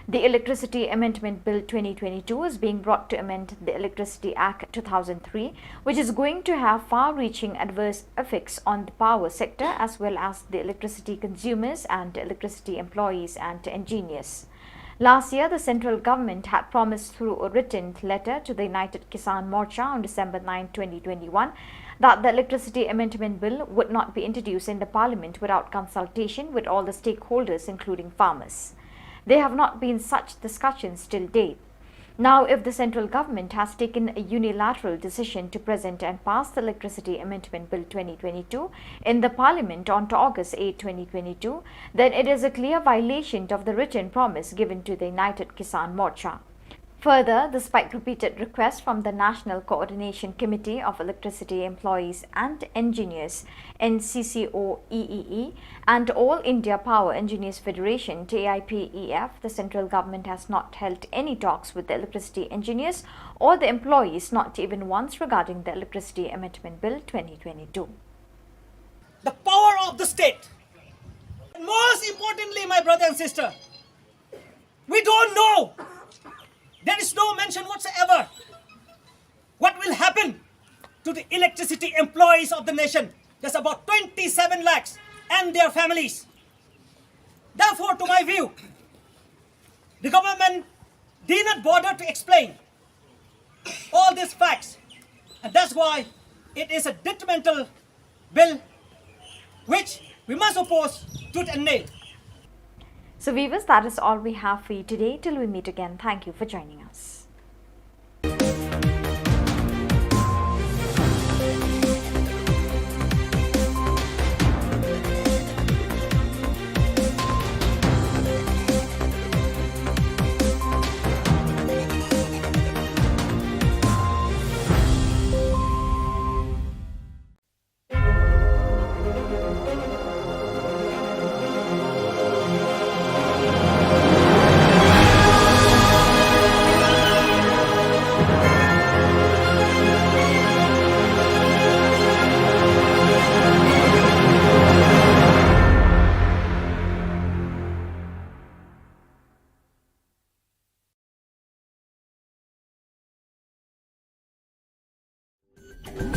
The Electricity Amendment Bill twenty twenty-two is being brought to amend the Electricity Act two thousand three, which is going to have far-reaching adverse effects on the power sector as well as the electricity consumers and electricity employees and engineers. Last year, the central government had promised through a written letter to the United Kisan Morcha on December ninth, twenty twenty-one, that the Electricity Amendment Bill would not be introduced in the parliament without consultation with all the stakeholders, including farmers. There have not been such discussions till date. Now, if the central government has taken a unilateral decision to present and pass the Electricity Amendment Bill twenty twenty-two in the parliament on August eighth, twenty twenty-two, then it is a clear violation of the written promise given to the United Kisan Morcha. Further, despite repeated requests from the National Coordination Committee of Electricity Employees and Engineers, N C C O E E E, and All India Power Engineers Federation, T I P E F, the central government has not held any talks with the electricity engineers or the employees, not even once, regarding the Electricity Amendment Bill twenty twenty-two. The power of the state. And most importantly, my brother and sister, We don't know. There is no mention whatsoever what will happen to the electricity employees of the nation. There's about twenty-seven lakhs and their families. Therefore, to my view, the government did not bother to explain all these facts, and that's why it is a detrimental bill which we must oppose tooth and nail. So, viewers, that is all we have for you today. Till we meet again, thank you for joining us.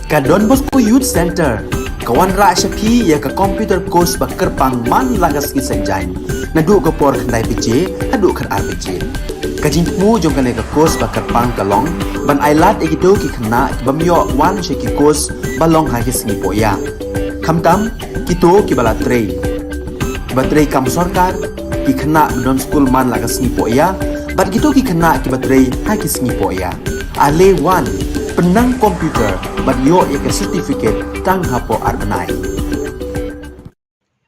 Ka Don Bosco Youth Centre ka wanrah sha phi ïa ka computer course ba kyrpang man la ka sngi Saitjaiñ, naduh ka por khyndai baje haduh khatar baje. Ka jingthmu jong kane ka course ba kyrpang ka long ban ailad ïa kito ki khynnah ki bym ïoh wan sha ki course ba long ha ki sngi pohïa. Khamtam kito kiba la trei, kiba trei kam sorkar, ki khynnah ba don skul man la ka sngi pohïa, bad kito ki khynnah kiba trei ha ki sngi pohïa. Ale wan, pynnang computer bad ïoh ïa ka certificate tang hapoh ar bnai.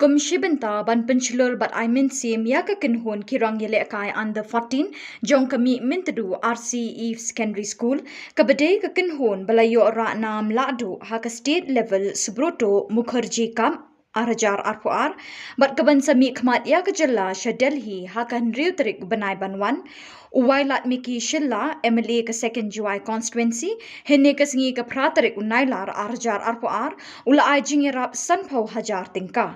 Kum shi bynta ban pynshlur bad ai mynsiem ïa ka kynhun ki rang ïalehkai under fourteen jong ka Mih Myntdu R C Eve Secondary School, kaba dei ka kynhun ba la ïoh rah nam lahduh ha ka state level Subroto Mukherjee Cup ar hajar arphew ar, bad kaban sa mihkhmat ïa ka jylla sha Delhi ha ka hynriew tarik bnai ban wan. U Wailadmiki Shylla, M L A ka Second Jowai Constituency, hynne ka sngi ka phra tarik u Nailar ar hajar arphew ar, u la ai jingïarap sanphew hajar tyngka.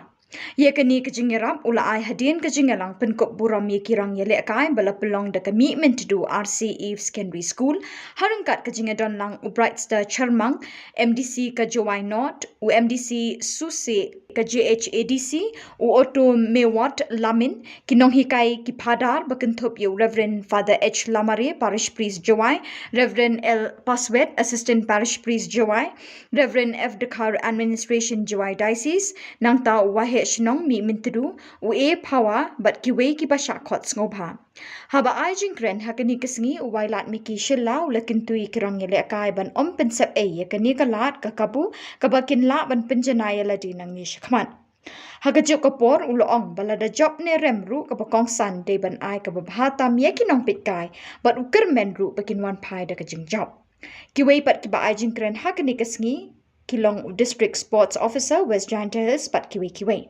Ïa kane ka jingïarap u la ai hadien ka jingïalang pynkup burom ïa ki rang ïalehkai ba la pynlong da ka Mih Myntdu R C Eve Secondary School, ha ryngkat ka jingïadonlang u Brightstar Chyrmang, M D C ka Jowai North, u M D C Suse ka J H A D C, u Otto Mewat Lamin, ki nonghikai ki phadar ba kynthup ïa u Reverend Father H Lamare, Parish Priest Jowai, Reverend L Paswet, Assistant Parish Priest Jowai, Reverend F Dkhar, Administration Jowai Diocese, nangta u Waheh Shnong Mih Myntdu, u A Phawa bad kiwei kiba shah khot sngewbha. Haba ai jingkren ha kane ka sngi, u Wailadmiki Shylla u la kyntu ïa ki rang ïalehkai ban ym pynsep ei ïa kane ka lad ka kabu kaba kin lah ban pynjanai ïa lade nangne shakhmat. Ha kajuh ka por u la ong ba lada jop ne rem ruh kaba kongsan dei ban ai kaba bha tam ïa ki nongpeitkai bad u kyrmen ruh ba kin wan phai da ka jingjop. Kiwei pat kiba ai jingkren ha kane ka sngi ki long u District Sports Officer West Jaintia Hills bad kiwei kiwei.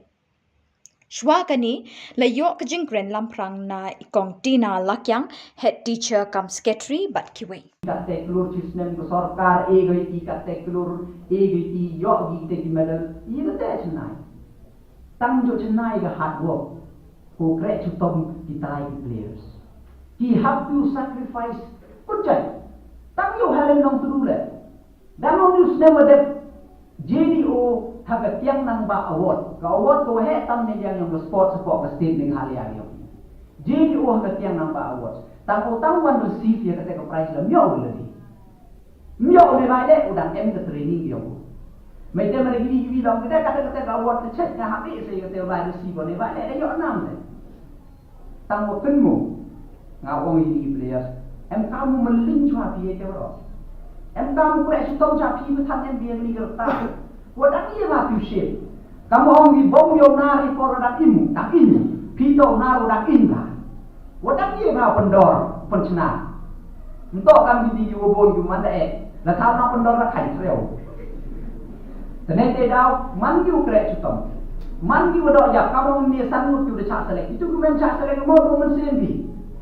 Shuwa kane la ïoh ka jingkren lamphrang na i Kong Tina Lakiang, Head Teacher cum Secretary bad kiwei. Katte klur chi snem ka sorkar e goi ti katte klur e goi ti ïoh gi te ki medal i katte chennai. Tang jo chennai ka hard work ko kreh chutom ki tai ki players. Ki have to sacrifice kut jai. Tang jo Helen Nongtdu le. Dang ong news ne madep J D O ha ka Tiang Nangbah Award. Ka award ka waheh tam ne yang yong ka sports hapoh ka state Meghalaya yong. J D O ha ka Tiang Nangbah Award. Tang u tang wan receive ïa kata ka prize la myo u ladi. Myo u ne bai le u dang em ka training yong. Mai te mari gini gini dong kata kata kata ka award ka check nga happy se ïa kata bai receive ne bai le da yo nam le. Tang wa pynmu nga ong ïa ki players em kam u mylling chwa phi ïa ki bro. Em kam u kreh shitom chwa phi ba than em biang ni gerta. Wa dang ïa ba phi shit. Kam ong ki bom yo na ri por dang im dang im. Phi to na ro dang im ba. Wa dang ïa ba pyndor pynchna. Nto kam ki di ki wa bon ki man da eh. La thaw na pyndor la khai treo. Tene te daw man ki u kreh chutom. Man ki wa dok yak kam ong ne san ngut ki u da chah selek. Itu ki mem chah selek mo do man sen bi.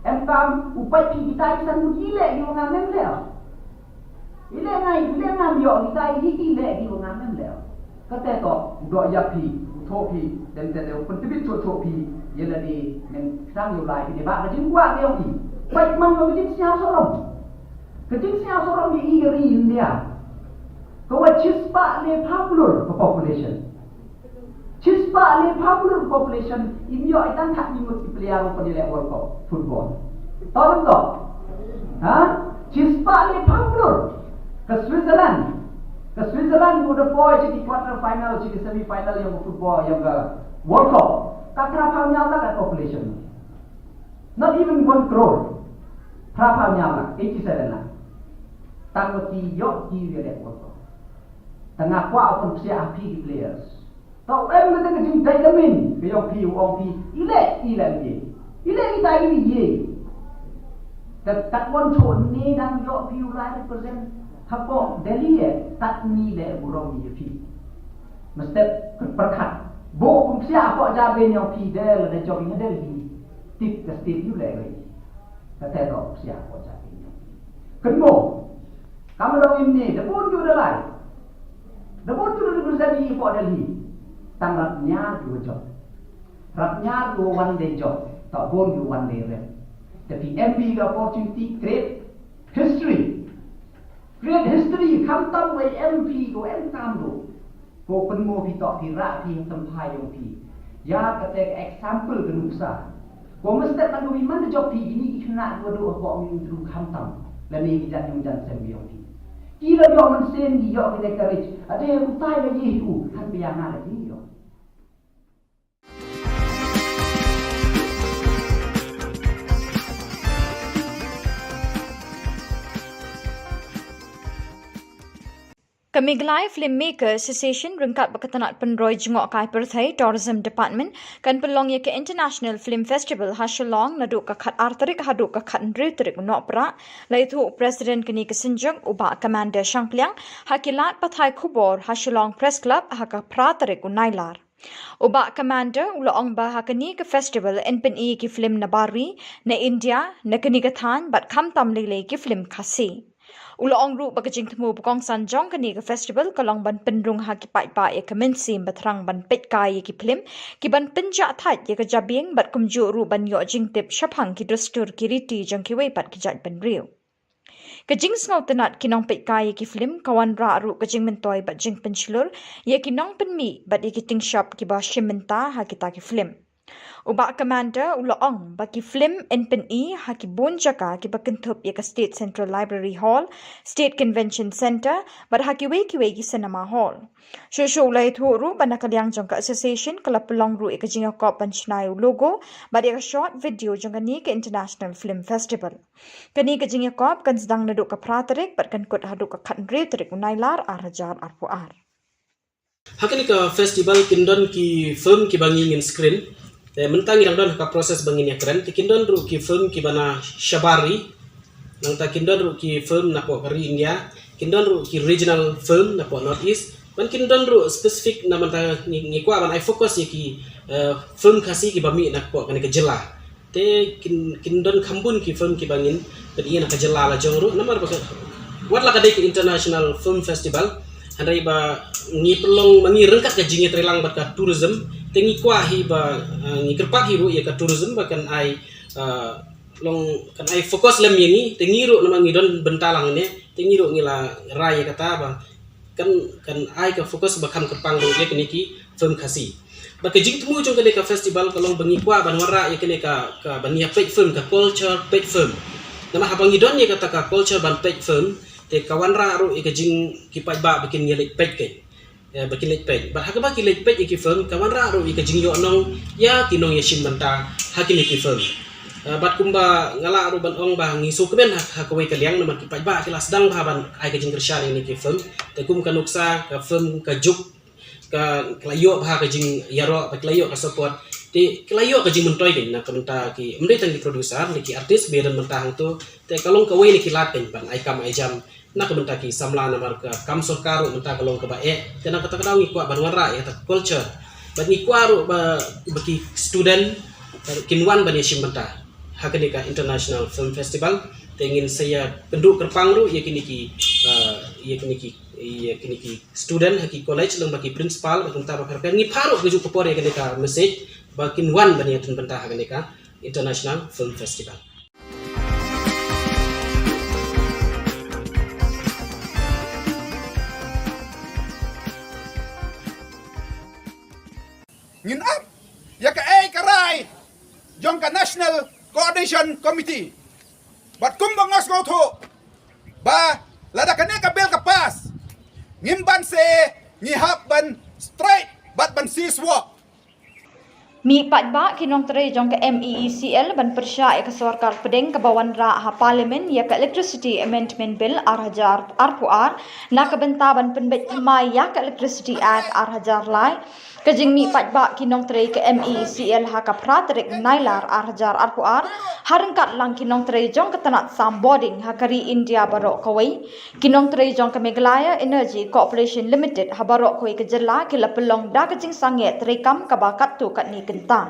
Em kam u pai ki kita ki san ngut ile ki wa ngam em le. Ile ngai ile ngam yo kita ki ile ki wa ngam em le. Kate to u dok yak ki u tho ki dem te de u pyntibit cho cho ki. Ïa lade ngan sdang ïa u lai phi dei ba ka jingkwah ka jong i. Peit man ka jingsngew sarom. Ka jingsngew sarom ïa i ka ri India. Ka wat shispah le phew klur ka population. Shispah le phew klur ka population, im ïoh i tang khatmi ngut ki player ruh ban ïaleh World Cup football. To lam to. Ha? Shispah le phew klur. Ka Switzerland. Ka Switzerland ka da poi sha ki quarter final, sha ki semi final ïa ka football, ïa ka World Cup. Ka phra phew hynñiew lak ka population. Not even one crore. Phra phew hynñiew lak, eighty seven lak. Tang ba ki ïoh ki ïaleh World Cup. Tang nga kwah u pynpsiah ha phi ki players. To em kata ka jingdait ka min ka jong phi, u ong phi, i leh, i leh ïa. I leh kita i ïa. Ka takwon shuh ne dang ïoh phi u lai represent hapoh Delhi ïa. Tat ni leh burom ïa phi. Mestep ka pyrkhat. Bo pynpsiah hapoh jabieng jong phi de la da jong ïa Delhi. Tip ka state u leh ïa. Kata to pynpsiah hapoh jabieng jong phi. Kynmo. Kam dang im ne, da bun ju da lai. Da bun ju da represent ïa hapoh Delhi. Tang rap ñiar ju jop. Rap ñiar ju wan dei jop. To bun ju wan dei rep. Te phi em phi ka opportunity, create history. Create history, khamtam wei em phi ko em tam do. Ko pynmo phi to phi rah phi ha tymphai jong phi. Ïa kata ka example ka nuksa. Ko mestep man ko phi man da jop phi kini ki khynnah ko do ko mi tru khamtam. Lane ki jan jong jan sem jong phi. Ki la ïoh mynsiem ki ïoh ki da courage. Ade utai la ïeh u, han pia nga la ïeh ïoh. Ka Meghalaya Filmmaker Association ryngkat bad ka tnat pynroi jngohkai pyrthei Tourism Department kan pynlong ïa ka International Film Festival ha Shillong naduh ka khat ar tarik haduh ka khat hynriew tarik u Nohprah. La ïathuh u President kane ka synjuk u Bah Commander Shangpliang ha ki lad pathai khubor ha Shillong Press Club ha ka phra tarik u Nailar. U Bah Commander u la ong ba ha kane ka festival yn pyni ïa ki film na bar ri, na India, na kane ka thaiñ bad khamtam lei lei ki film Khasi. U la ong ruh ba ka jingthmu ba kongsan jong kane ka festival ka long ban pynrung ha ki paidbah ïa ka mynsiem ba thrang ban peitkai ïa ki film ki ban pynjah thait ïa ka jabieng bad kumjuh ruh ban ïoh jingtip shaphang ki dustur ki riti jong kiwei pat ki jaitbynriew. Ka jingsngewtynnat ki nongpeitkai ïa ki film ka wanrah ruh ka jingmyntoi bad jingpynshlur ïa ki nongpynmih bad ïa ki tyngshop kiba shim bynta ha kita ki film. U Bah Commander u la ong ba ki film yn pyni ha ki bun jaka kiba kynthup ïa ka State Central Library Hall, State Convention Centre bad ha kiwei kiwei ki cinema hall. Shuh shuh u la ïathuh ruh ba na ka liang jong ka association ka la pynlong ruh ïa ka jingïakop ban shna ïa u logo bad ïa ka short video jong kane ka International Film Festival. Kane ka jingïakop kan sdang naduh ka phra tarik bad kan kut haduh ka khat hynriew tarik u Nailar ar hajar arphew ar. Ha kane ka festival kin don ki film kiba ngi ngin screen. Te mynta ngi dang don ha ka process ba ngin ïakren. Te kin don ruh ki film kiba na shabar ri. Nangta kin don ruh ki film napoh ka ri India. Kin don ruh ki regional film napoh North East. Ban kin don ruh specific na mynta ngi, ngi kwah ban ai focus ïa ki, eh, film Khasi kiba mih napoh kane ka jylla. Te kin, kin don kham bun ki film kiba ngin pyni na ka jylla la jong ruh namar ba ka, wat la ka dei ka International Film Festival, hynrei ba ngi pynlong ma ngi ryngkat ka jingïatreilang bad ka tourism, te ngi kwah hi ba, eh, ngi kyrpad hi ruh ïa ka tourism ba kan ai, eh, long kan ai focus lem ïa ngi, te ngi ruh namar ngi don bynta lang ne, te ngi ruh ngi la rai ïa kata ba kan, kan ai ka focus ba kham kyrpang ruh ïa kine ki film Khasi. Bad ka jingthmu jong kane ka festival ka long ba ngi kwah ban wanrah ïa kane ka, ka ban ïa peit film, ka culture peit film. Namar haba ngi don ïa kata ka culture ban peit film, te ka wanrah ruh ïa ka jing ki paidbah ba kin ïa leit peit keiñ. Eh, ba kin leit peit. Bad ha kaba ki leit peit ïa ki film, ka wanrah ruh ïa ka jingïohnong ïa ki nongïashim bynta ha kine ki film. Eh, bad kumba nga lah ruh ban ong ba ngi sngewkmen ha, ha kawei ka liang namar ki paidbah ki la sdang bha ban ai ka jingkyrshan ïa kine ki film. Te kum ka nuksa, ka film, ka juk, ka, ka la ïoh bha ka jingïaroh, bad ka la ïoh ka support. Te ka la ïoh ka jingmyntoi keiñ na ka bynta ki, ym dei tang ki producer, ne ki artist ba ïadon bynta hangto. Te ka long kawei na ki lad keiñ ban ai kam ai jam na ka bynta ki samla namar ka kam sorkar ruh mynta ka long kaba eh. Te na kata ka daw ngi kwah ban wanrah ïa kata ka culture. Bad ngi kwah ruh ba, ba ki student, eh, kin wan ban ïashim bynta ha kane ka International Film Festival. Te ngin sa ïa kynduh kyrpang ruh ïa kine ki, eh, ïa kine ki, ïa kine ki student ha ki college lem bad ki principal bad kumta ba pher pher. Ngi phah ruh kajuh ka por ïa kane ka message. ba kin wan ban ïatrei bynta ha kane ka International Film Festival. Ngin ap ïa kaei ka rai jong ka National Coordination Committee. Bad kumba nga sngewthuh ba lada kane ka bill ka pass, ngim ban se, ngi hap ban strike bad ban siew. Mih paidbah ki nongtrei jong ka M E E C L ban pyrshah ïa ka sorkar pdeng kaba wanrah ha Parliament ïa ka Electricity Amendment Bill ar hajar arphew ar na ka bynta ban pynbeit thymmai ïa ka Electricity Act ar hajar lai. Ka jingmih paidbah ki nongtrei ka M E E C L ha ka phra tarik Nailar ar hajar arphew ar ha ryngkat lang ki nongtrei jong ka tnat sam bording ha ka ri India baroh kawei. Ki nongtrei jong ka Meghalaya Energy Corporation Limited ha baroh kawei ka jylla ki la pynlong da ka jingsangeh treikam kaba katto katne kynta.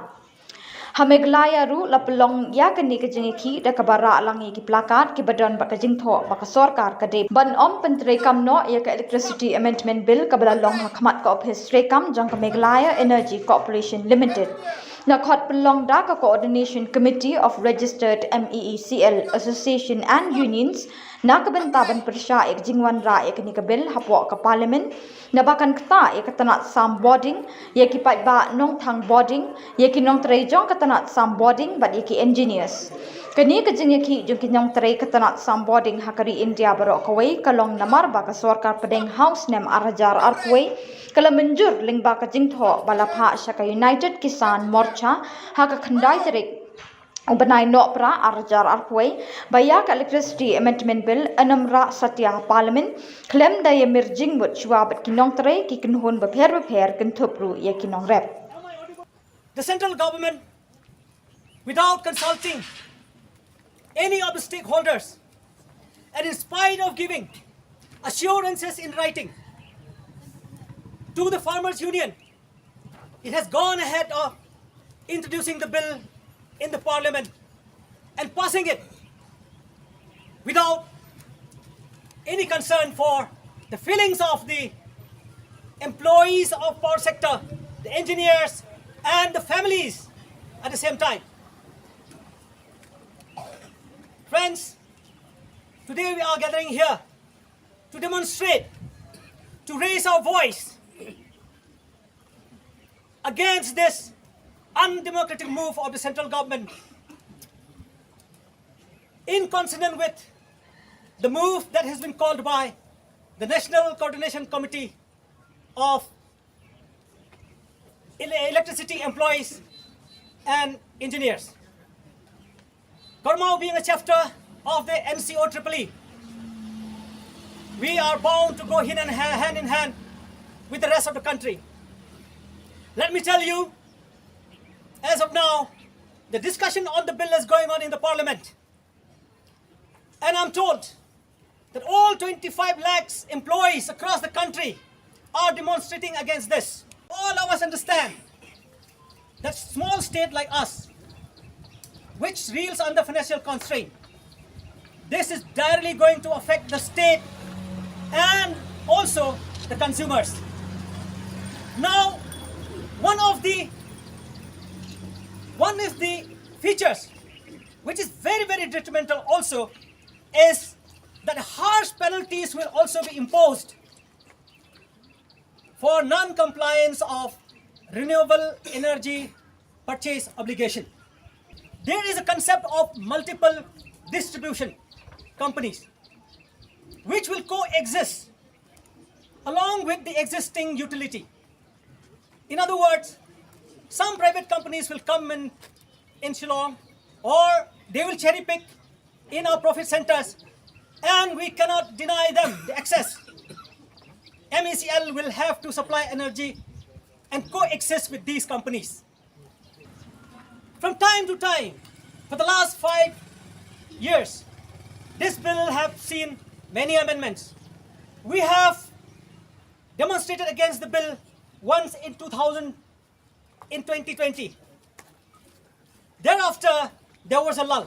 Ha Meghalaya ruh la pynlong ïa kane ka jingïakhih da kaba rah lang ïa ki plakat kiba don bad ka jingthoh ba ka sorkar ka dei ban ym pyntreikam noh ïa ka Electricity Amendment Bill kaba la long ha khmat ka ophis treikam jong ka Meghalaya Energy Corporation Limited. La khot pynlong da ka Coordination Committee of Registered M E E C L Association and Unions na ka bynta ban pyrshah ïa ka jingwanrah ïa kane ka bill hapoh ka Parliament, naba kan ktah ïa ka tnat sam bording, ïa ki paidbah nongthang bording, ïa ki nongtrei jong ka tnat sam bording bad ïa ki engineers. Kane ka jingïakhih jong ki nongtrei ka tnat sam bording ha ka ri India baroh kawei ka long namar ba ka sorkar pdeng ha u snem ar hajar arphew wei ka la mynjur lyngba ka jingthoh ba la phah sha ka United Kisan Morcha ha ka khyndai tarik u bnai Nohprah ar hajar arphew wei ba ïa ka Electricity Amendment Bill yn ym rah satia ha Parliament khlem da ïamir jingmut shuwa bad ki nongtrei, ki kynhun bapher bapher, kynthup ruh ïa ki nongrep. The central government, without consulting any of the stakeholders, and in spite of giving assurances in writing to the Farmers Union, it has gone ahead of introducing the bill in the parliament and passing it without any concern for the feelings of the employees of power sector, the engineers, and the families at the same time. Friends, today we are gathering here to demonstrate, to raise our voice against this undemocratic move of the central government, in consonance with the move that has been called by the National Coordination Committee of Ele- Electricity Employees and Engineers. Karmao being a chapter of the N C O triple E, we are bound to go hand in ha- hand in hand with the rest of the country. Let me tell you, as of now, the discussion on the bill is going on in the parliament. And I'm told that all twenty-five lakhs employees across the country are demonstrating against this. All of us understand that small state like us, which reels under financial constraint, this is directly going to affect the state and also the consumers. Now, one of the one of the features which is very, very detrimental also is that harsh penalties will also be imposed for non-compliance of renewable energy purchase obligation. There is a concept of multiple distribution companies which will coexist along with the existing utility. In other words, some private companies will come in, in Shillong, or they will cherry pick in our profit centers, and we cannot deny them the access. M E C L will have to supply energy and coexist with these companies. From time to time, for the last five years, this bill have seen many amendments. We have demonstrated against the bill once in two thousand, in twenty twenty. Thereafter, there was a lull.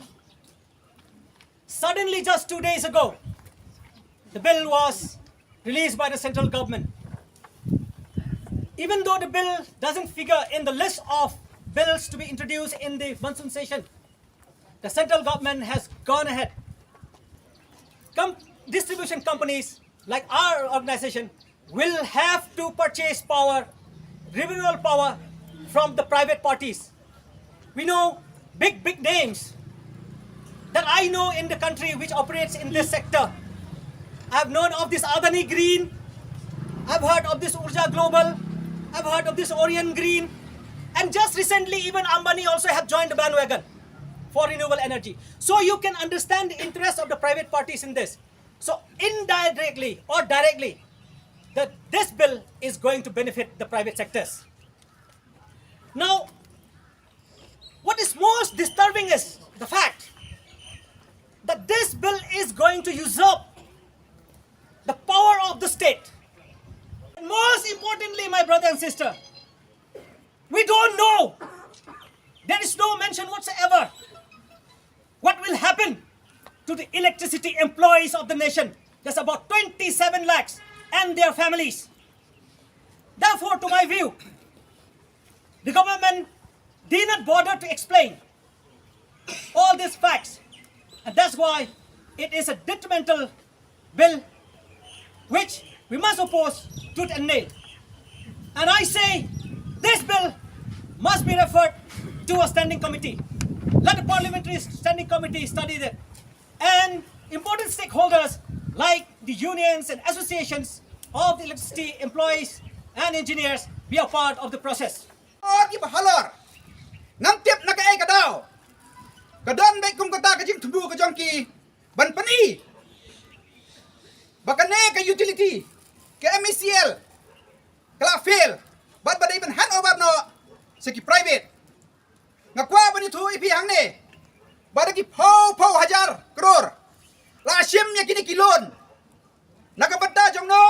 Suddenly, just two days ago, the bill was released by the central government. Even though the bill doesn't figure in the list of bills to be introduced in the monsoon session, the central government has gone ahead. Com- distribution companies like our organization will have to purchase power, renewable power from the private parties. We know big, big names that I know in the country which operates in this sector. I've known of this Adani Green, I've heard of this Urja Global, I've heard of this Orion Green, and just recently even Ambani also have joined the bandwagon for renewable energy. So you can understand the interest of the private parties in this. So indirectly or directly, that this bill is going to benefit the private sectors. Now, what is most disturbing is the fact that this bill is going to usurp the power of the state. And most importantly, my brother and sister, we don't know. There is no mention whatsoever what will happen to the electricity employees of the nation. There's about twenty-seven lakhs and their families. Therefore, to my view, the government did not bother to explain all these facts, and that's why it is a detrimental bill which we must oppose tooth and nail. And I say this bill must be referred to a standing committee. Let the parliamentary standing committee study that. And important stakeholders like the unions and associations of the electricity employees and engineers be a part of the process. Or ki ba halor. Ngam tip na kaei ka daw. Ka don bad kum kata ka jingthmu ka jong ki ban pyni ba kane ka utility, ka M E C L, ka la fail bad ba dei ban hand over noh sha ki private. Nga kwah ban ïathuh ïa phi hangne ba da ki phew phew hajar klur la shim ïa kine ki loan na ka bynta jong no,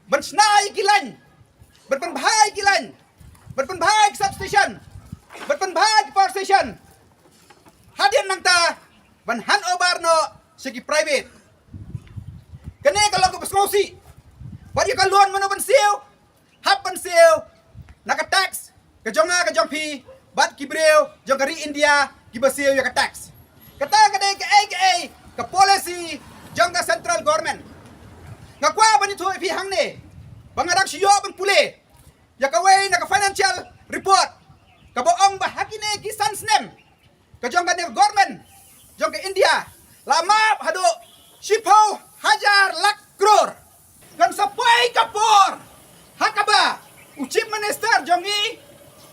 ban shna ïa ki line, ban pynbha ïa ki line, ban pynbha ïa ki substation, ban pynbha ïa ki power station. Hadien nangta ban hand over noh sha ki private. Kane ka long kaba sngewsih. Bad ïa ka loan mano ban siew? Hap ban siew na ka tax ka jong nga ka jong phi bad ki briew jong ka ri India kiba siew ïa ka tax. Kata ka dei kaei kaei ka policy jong ka central government. Nga kwah ban ïathuh ïa phi hangne ba nga dang shu ïoh ban pule ïa kawei na ka financial report kaba ong ba ha kine ki san snem ka jong kane ka government jong ka India la map haduh shiphew hajar lak klur. Kan sa poi ka por ha kaba u chief minister jong ngi,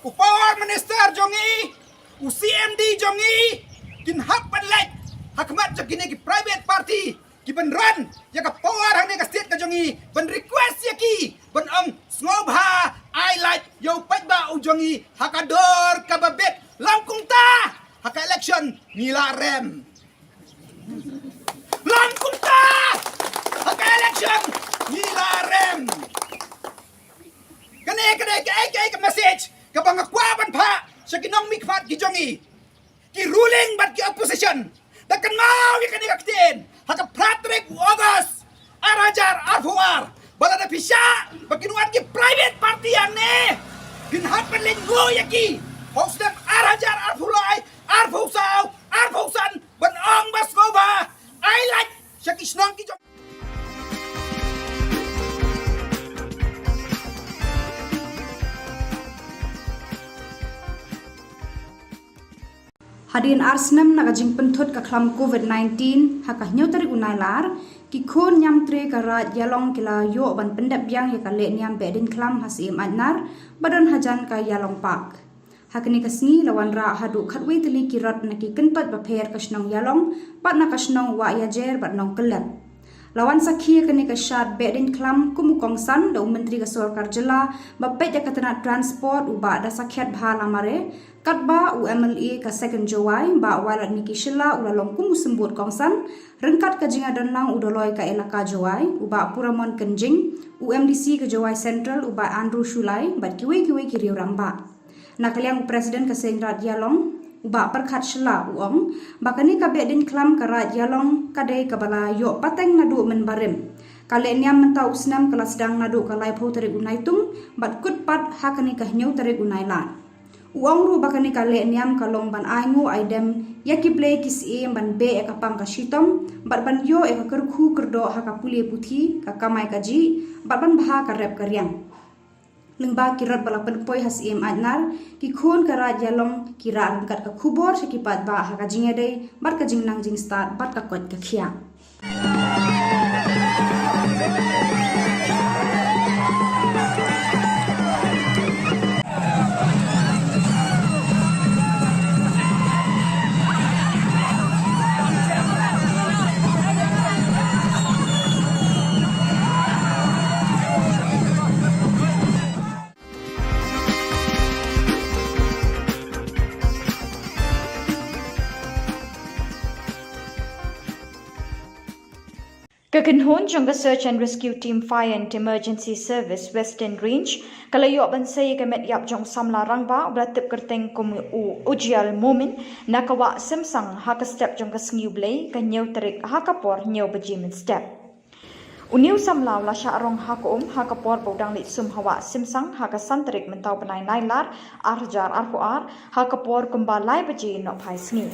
u power minister jong ngi, u C M D jong ngi kin hap ban leit ha khmat jong kine ki private party ki ban run ïa ka power hangne ka state ka jong ngi ban request ïa ki ban ong sngewbha ai lait ïa u paidbah u jong ngi ha ka dor kaba bit. Lam kumta ha ka election ngi la rem. Lam kumta ha ka election ngi la rem. Kane ka dei kaei kaei ka message kaba nga kwah ban phah sha ki nongmihkhmat ki jong ngi, ki ruling bad ki opposition. Da kynmaw ïa kane ka ktien ha ka phra tarik u August ar hajar arphew ar ba lada phi shah ba kin wan ki private party hangne, phin hap ban lyngngoh ïa ki ha u snem ar hajar arphew lai, arphew saw, arphew san ban ong ba sngewbha ai lait sha ki shnong ki jong. Hadien ar snem na ka jingpynthut ka khlam covid nineteen, ha ka hynñiew tarik u Nailar, ki khun ñiamtre ka Raid Ïalong ki la ïoh ban pyndep biang ïa ka lehniam Behdeiñkhlam ha Syiem Aitnar ba don hajan ka Ïalong Park. Ha kane ka sngi la wanrah haduh khatwei tylli ki rot na ki kyntoit bapher ka shnong Ïalong bad na ka shnong Wahiajer bad Nongkyllep. La wan sakhi ïa kane ka shad Behdeiñkhlam kum u kongsan da u Myntri ka Sorkar Jylla ba peit ïa ka tnat Transport u Bah Dasakhiatbha Lamare, katba u M L A ka Second Jowai Bah Wailadmiki Shylla u la long kum u symbud kongsan, ryngkat ka jingïadonlang u Doloi ka Elaka Jowai u Bah Puramon Kynjing, u M D C ka Jowai Central u Bah Andrew Shullai bad kiwei kiwei ki riew rangbah. Na ka liang u President ka Seiñ Raid Ïalong u Bah Pyrkhat Shylla u ong ba kane ka Behdeiñkhlam ka Raid Ïalong ka dei kaba la ïoh pateng naduh mynbarim. Ka lehniam mynta u snem ka la sdang naduh ka laiphew tarik u Naitung bad kut pat ha kane ka hynñiew tarik u Nailar. U ong ruh ba kane ka lehniam ka long ban ainguh aidem ïa ki blei ki syiem ban beh ïa ka pang ka shitom bad ban ïoh ïa ka kyrkhu kyrdoh ha ka pule puthi, ka kamai kajih bad ban bha ka rep ka riang. Lyngba ki rot ba la pynpoi ha Syiem Aitnar, ki khun ka Raid Ïalong ki rah ryngkat ka khubor sha ki paidbah ha ka jingïadei bad ka jingnang jingstad bad ka koit ka khiah. Ka kynhun jong ka Search and Rescue Team Fire and Emergency Service Western Range ka la ïoh ban sei ïa ka met ïap jong u samla rangbah uba la tip kyrteng kum u Ujial Momin na ka Wah Simsang ha ka step jong ka Sngi U Blei ka hynñiew tarik ha ka por hynñiew baje mynstep. Une u samla u la shah rong ha ka um ha ka por ba u dang leit sum ha Wah Simsang ha ka san tarik mynta u bnai Nailar ar hajar arphew ar ha ka por kumba lai baje nohphai sngi.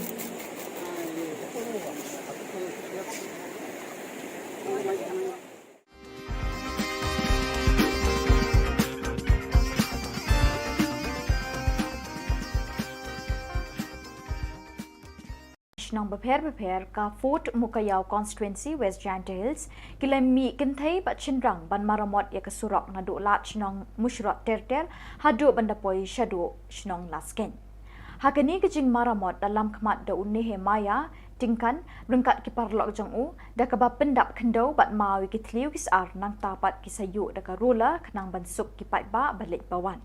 Shnong bapher bapher ka Fort Mukaïaw Constituency West Jaintia Hills ki la mih kynthei bad shynrang ban maramot ïa ka surok naduh lad shnong Mushrot Terter haduh ban da poi shaduh shnong Laskein. Ha kane ka jingmaramot la lam khmat da u Nehemiah Tyngkan ryngkat ki paralok jong u da kaba pyndap khyndew bad maw ïa ki thliew ki sar nangta pat ki sa ïuh da ka roller khnang ban suk ki paidbah ba leit ba wan.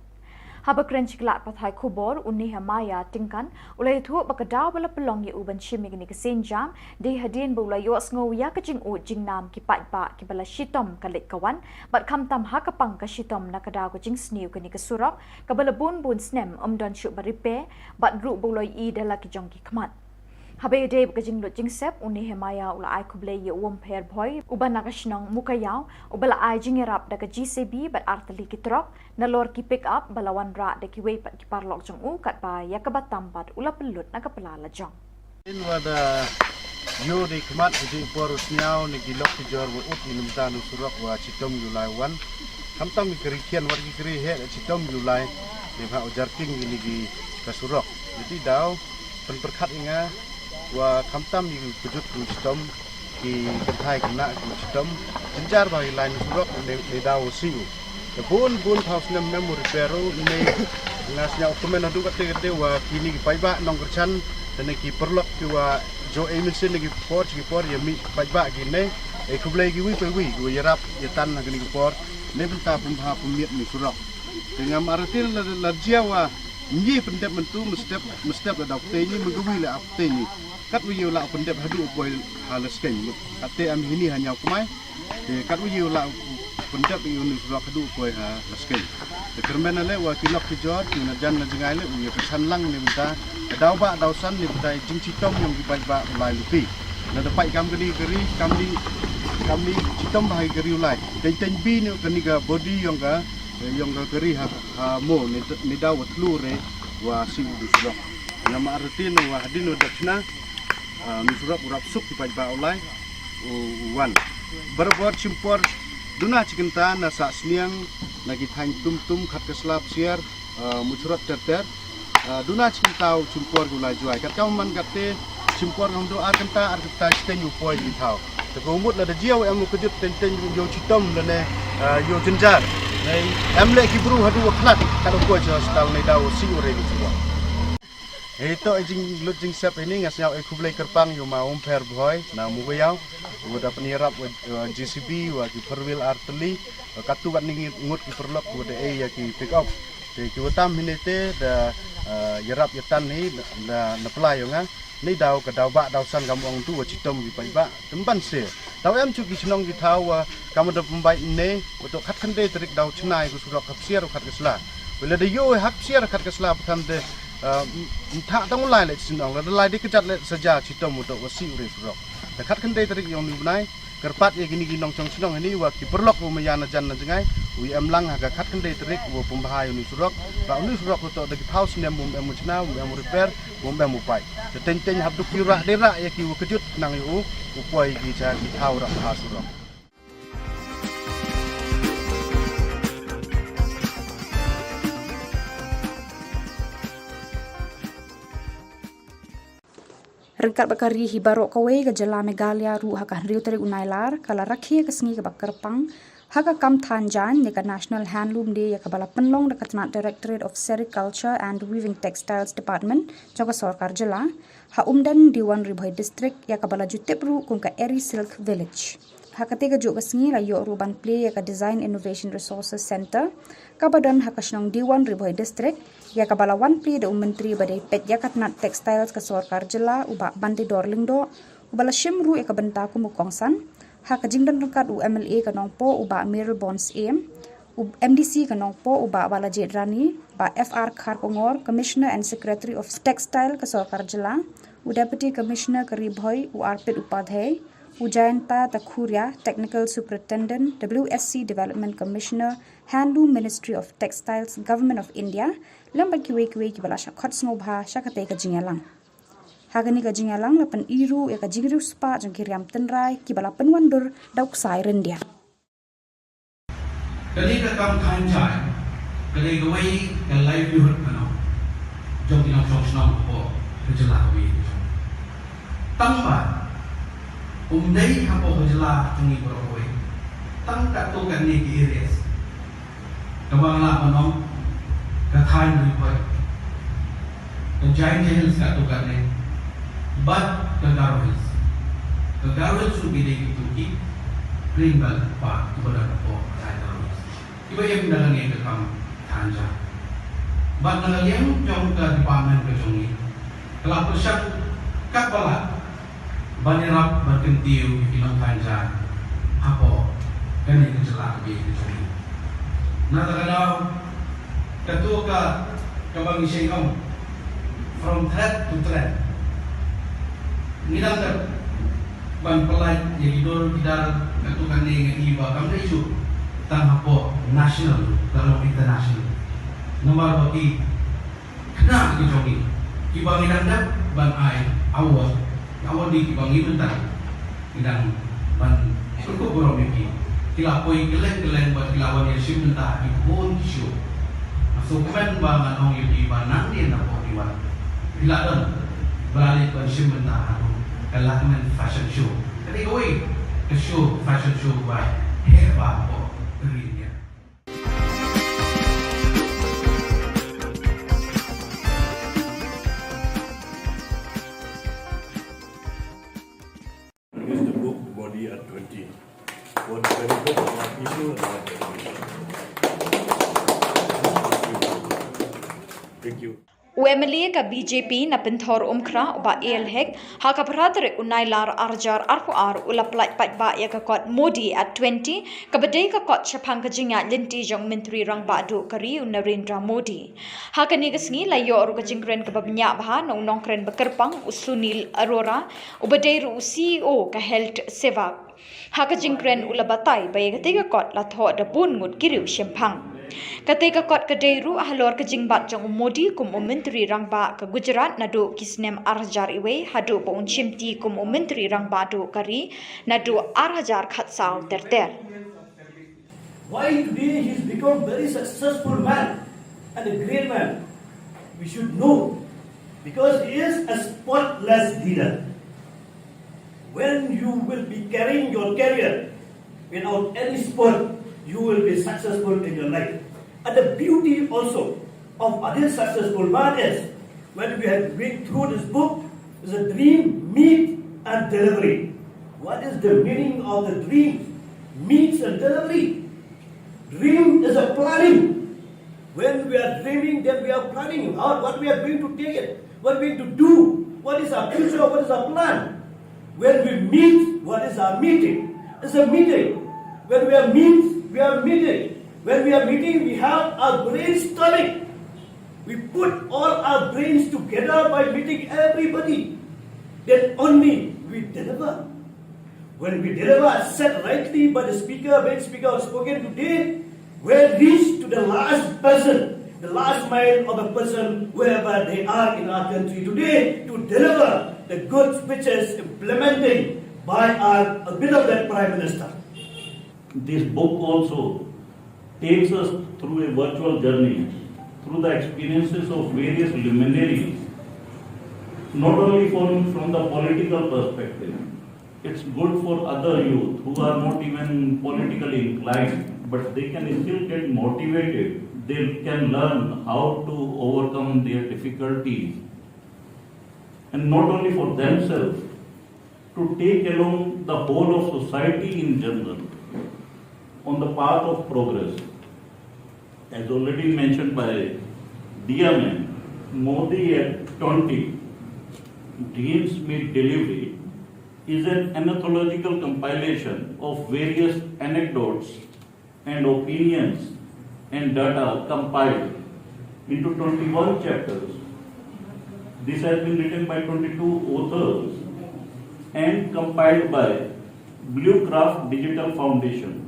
Haba kren sha ki lad pathai khubor u Nehemiah Tyngkan u la ïathuh ba ka daw ba la pynlong ïa u ban shim ïa kane ka sienjam dei hadien ba u la ïohsngew ïa ka jingud jingnam ki paidbah kiba la shitom ka leit ka wan bad khamtam ha ka pang ka shitom na ka daw ka jingsniew kane ka surok kaba la bun bun snem ym don shuh ba repair bad ruh ba u la ïohi da la ki jong ki khmat. Haba ïadei bad ka jinglut jingsep u Nehemiah u la ai khublei ïa u Umpher Bhoi uba na ka shnong Mukaïaw uba la ai jingïarap da ka J C B bad artylli ki trok nalor ki pick up ba la wanrah da kiwei pat ki paralok jong u katba ïa kaba tam pat u la pynlut na ka pla lajong. Ïa wa da ïoh da i khmat ka jingpor u sniaw ne ki lok ki jor wa ud ïa i mynta na u surok wa chitom ïa u lai wan. Khamtam ki kari khian wat ki kari heh chitom ïa u lai. Ïa nga u jarking ïa ni ki ka surok. Ïa ti daw pynpyrkhat ïa nga wa khamtam ïa ki kujut ki chitom ki kynthai khynnah ki chitom jynjar ba ïa lai na surok ne ne daw u siew. Te bun bun thaw snem mem u repair u ne nga sniaw kmen haduh kate kate wa kini ki paidbah nongkyrchan te ne ki paralok ki wa jo ei mynsin ne ki por ki por ïa mih paidbah ki ne. Ei khublei ki wi pa wi ki wa ïarap ïa tan ha kini ki por ne bynta pynbha pynmiat ni surok. Te ngam arati la la jia wa ngi pyndep myntu mestep mestep la dap te ni menggawi la ap te ni. Kat wa ïa u la pyndep haduh u poi ha Laskein. Kat te am hini ha Ñiaw Kmai. Te kat wa ïa u la pyndep ïa u ni surok haduh u poi ha Laskein. Te kyrmen ale wa ki lok ki jor ki na jan na jngai le u ïa ka san lang ni bynta. Ka daw ba daw san ni bynta jingchitom yong ki paidbah u lai luti. Na da paid kam kani kari kam ni kam ni chitom ba ha kari u lai. Teng teng bi ni kani ka body yong ka yong ka kari ha ha mo ni ni daw wa thlu re wa si u di surok. Nga ma arti no wa hadin no dakna. Ah, ni surok u rap suk ki paidbah u lai u u wan. Barabor chimpor duna chikynta na sa sniang na ki thaiñ tum tum khat ka slap siar. Ah, mu surok ter ter. Ah, duna chikynta u chimpor u lai juai kat kam man kat te chimpor ngam do ar kynta ar kynta chiteng u poi ki thaw. Te ko mut la da jiaw em u kjut teng teng u yo chitom la ne. Ah, yo jynjar. Nei em le ki bru hadu u khlat kat u poi chi hospital nei daw si u re ki chiwa. Hei to i jinglut jingsep ini nga sñiaw i khublei kyrpang ïa u ma Umpher Bhoi na Mugayaw u da pynïarap wa J C B wa ki four wheel ar tylli. Katu wat ni ngut ki pyrlok u da ei ïa ki pick up. Te ki watam hine te da ïarap ïa tan hi da na pla ïa nga. Ni daw ka daw ba daw san kam ong tu wa chitom ki paidbah. Tymban se. Daw em chu ki chnong ki thaw wa kam da pynbait ne wa to khat khyndai tarik daw chnai ku surok hap siar khat ka sla. Wala da yo hap siar khat ka sla patan de. Mtha tang lai le chnong la lai de kjat le saja chitom wa to wa si u re surok. Da khat khyndai tarik yong ni bnai. Kyrpad ïa kine ki nongshong shnong hangne wa ki paralok wa maya na jan na jngai, u ïa em lang ha ka khatkhyndai tarik wa pynbha ïa une u surok. Ba une u surok u toh da ki phew snem um em u chna, um em u repair, um em u pait. Te teng teng hap duk ki rah dei rah ïa ki wa kjut nang ïa u, u poi ki cha ki phew rah ha surok. Ryngkat bad ka ri hi baroh kawei, ka jylla Meghalaya ruh ha ka hynriew tarik u Nailar ka la rakhe ka sngi kaba kyrpang ha ka kam than jaiñ ïa ka National Handloom Day, ïa kaba la pynlong da ka tnat Directorate of Sericulture and Weaving Textiles Department jong ka sorkar jylla ha Umden, Diwan Ri Bhoi District, ïa kaba la ju tip ruh kum ka Eri Silk Village. Ha katei ka juh ka sngi la ïoh ruh ban plie ïa ka Design Innovation Resources Center, kaba don ha ka shnong Diwan Ri Bhoi District, ïa kaba la wan plie da u Myntri ba dei peit ïa ka tnat Textiles ka sorkar jylla, u Bah Bandidor Lyngdoh, uba la shim ruh ïa ka bynta kum u kongsan ha ka jingdon ryngkat u M L A ka Nongpoh, u Bah Mayralborn Syiem, u M D C ka Nongpoh, u Bah Balajied Rani, Bah F R Kharkongor, Commissioner and Secretary of Textile ka sorkar jylla, u Deputy Commissioner ka Ri Bhoi, u Arpit Upadhyay, u Jayanta Takhuria, Technical Superintendent, W S C Development Commissioner, Handloom, Ministry of Textiles, Government of India, lem bad kiwei kiwei kiba la shah khot sngewbha sha katei ka jingïalang. Ha kane ka jingïalang la pyni ruh ïa ka jingriewspah jong ki riam tynrai kiba la pynwandur da u ksai ryndia. Kane ka kam than jaiñ ka dei kawei ka livelihood ka nong jong ki nongshong shnong hapoh ka jylla kawei. Tang ba um dei hapoh ka jylla jong ngi baroh kawei, tang katto katne ki areas kaba nga lah ban ong ka thaiñ Ri Bhoi, ka Jaintia Hills katto katne bad ka Garo Hills. Ka Garo Hills ruh ki dei kito ki Green Belt Park kiba don hapoh ka thaiñ Garo Hills, kiba im da kane ka kam than jaiñ. Bad na ka liang jong ka department ka jong ngi, ka la pyrshang katba lah ban ïarap ban kyntiew ïa ki nongthan jaiñ hapoh kane ka jylla kaba ïeit ka jong ngi. Na kata ka daw, kato ka, kaba ngi shait ong, from thread to thread, ngi dang dep ban pyllait ïa ki dur ki dar. Kato kane nga i ba kam dei shuh tang hapoh national, ka long international. Namar ba ki khynnah ki jong ngi kiba ngi dang dep ban ai award, award, ki kiba ngi mynta ngi dang ban pynkup burom ïa ki, ki la poi kylleng kylleng bad ki la wan ïashim bynta ha ki bun ki show. Nga sngewkmen ba ngan ong ïa phi ba nangne napoh Diwan phi la don ba la leit ban shim bynta ha ka Lakmen Fashion Show. Ka dei kawei ka show, fashion show ba heh bha hapoh ka ri India. Use the book Modi at twenty for the benefit of our people and our generation. Thank you. U M L A ka B J P na Pynthor Umkhrah, u Bah A L Hek, ha ka phra tarik u Nailar ar hajar arphew ar u la pyllait paidbah ïa ka kot Modi at twenty, kaba dei ka kot shaphang ka jingïaid lynti jong u Myntri Rangbah Duh ka ri u Narendra Modi. Ha kane ka sngi la ïoh ruh ka jingkren kaba bniah bha na u nongkren ba kyrpang u Sunil Arora, uba dei ruh u C E O ka Health Sevak. Ha ka jingkren u la batai ba ïa katei ka kot la thoh da bun ngut ki riewshemphang. Katei ka kot ka dei ruh halor ka jingbat jong u Modi kum u Myntri Rangbah ka Gujarat naduh ki snem ar hajar wei haduh ba un shimti kum u Myntri Rangbah Duh ka ri naduh ar hajar khatsaw ter ter. Why today he's become very successful man and a great man? We should know, because he is a spotless leader. When you will be carrying your career without any spot, you will be successful in your life. And the beauty also of other successful man is, when we have read through this book, is a dream, meet, and delivery. What is the meaning of the dream, meets, and delivery? Dream is a planning. When we are dreaming, then we are planning out what we are going to take it, what we are going to do, what is our future, what is our plan. When we meet, what is our meeting? It's a meeting. When we are meet, we are meeting. When we are meeting, we have our brainstorming. We put all our brains together by meeting everybody. Then only we deliver. When we deliver, as said rightly by the speaker, when speaker has spoken today, we'll reach to the last person, the last mile of a person, wherever they are in our country today, to deliver the goods which is implementing by our beloved Prime Minister. This book also takes us through a virtual journey, through the experiences of various luminaries, not only from, from the political perspective, it's good for other youth who are not even politically inclined, but they can still get motivated. They can learn how to overcome their difficulties, and not only for themselves, to take along the whole of society in general on the path of progress. As already mentioned by Diya ma'am, Modi at twenty, Dreams Meet Delivery is an anthological compilation of various anecdotes and opinions and data compiled into twenty-one chapters. This has been written by twenty-two authors and compiled by Bluecraft Digital Foundation.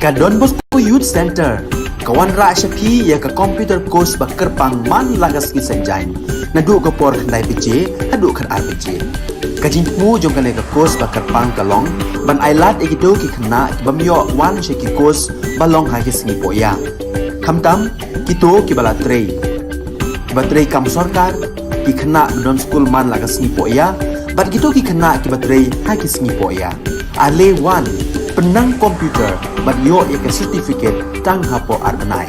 Ka Don Bosco Youth Center ka wanrah sha phi ïa ka computer course ba kyrpang man la ka sngi Saitjaiñ, naduh ka por khyndai baje haduh khatar baje. Ka jingthmu jong kane ka course ba kyrpang ka long ban ai lad ïa kito ki khynnah ki bym ïoh wan sha ki course ba long ha ki sngi poh ïa, khamtam kito kiba la trei, kiba trei kam sorkar, ki khynnah ba don skul man la ka sngi poh ïa, bad kito ki khynnah kiba trei ha ki sngi poh ïa. Ale wan, pynnang computer bad ïoh ïa ka certificate tang hapoh ar bnai.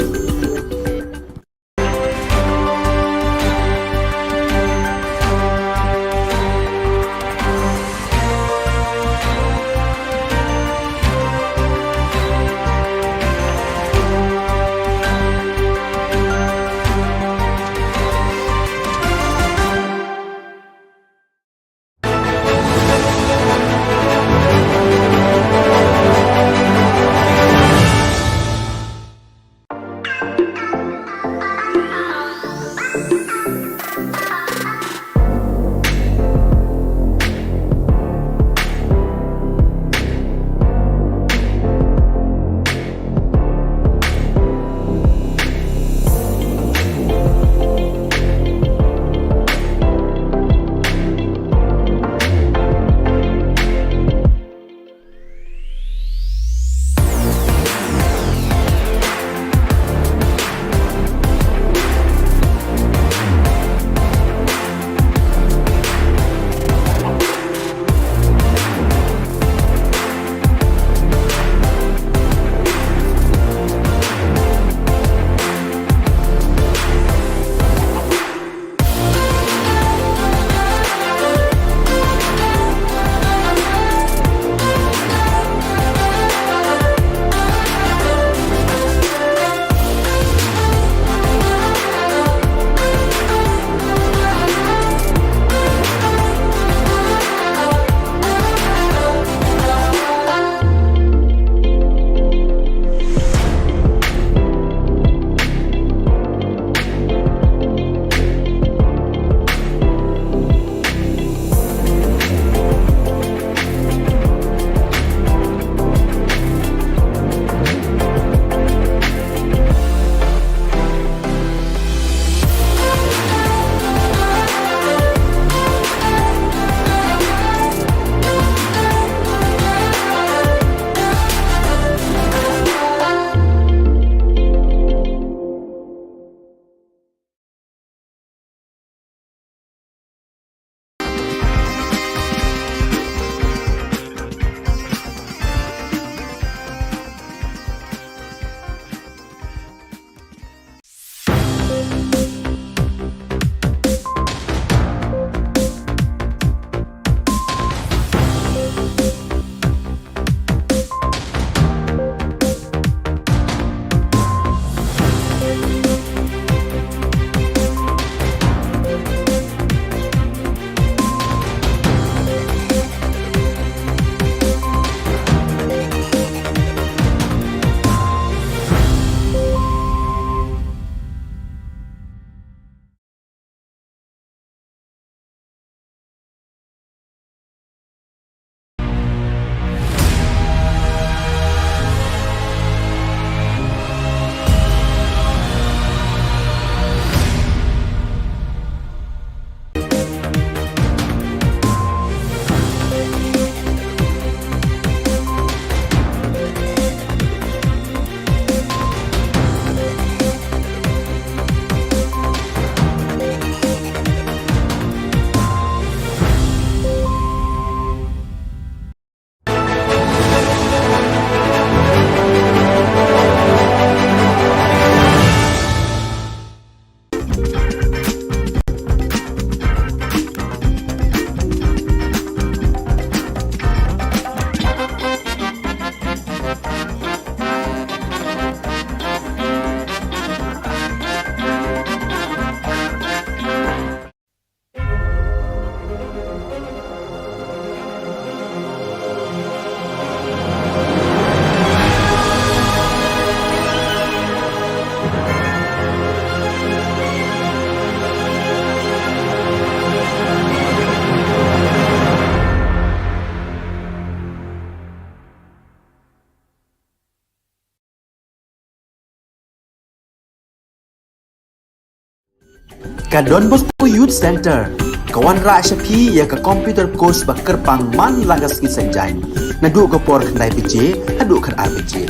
Ka Don Bosco Youth Centre ka wanrah sha phi ïa ka computer course ba kyrpang man la ka sngi Saitjaiñ, naduh ka por khyndai baje haduh khatar baje.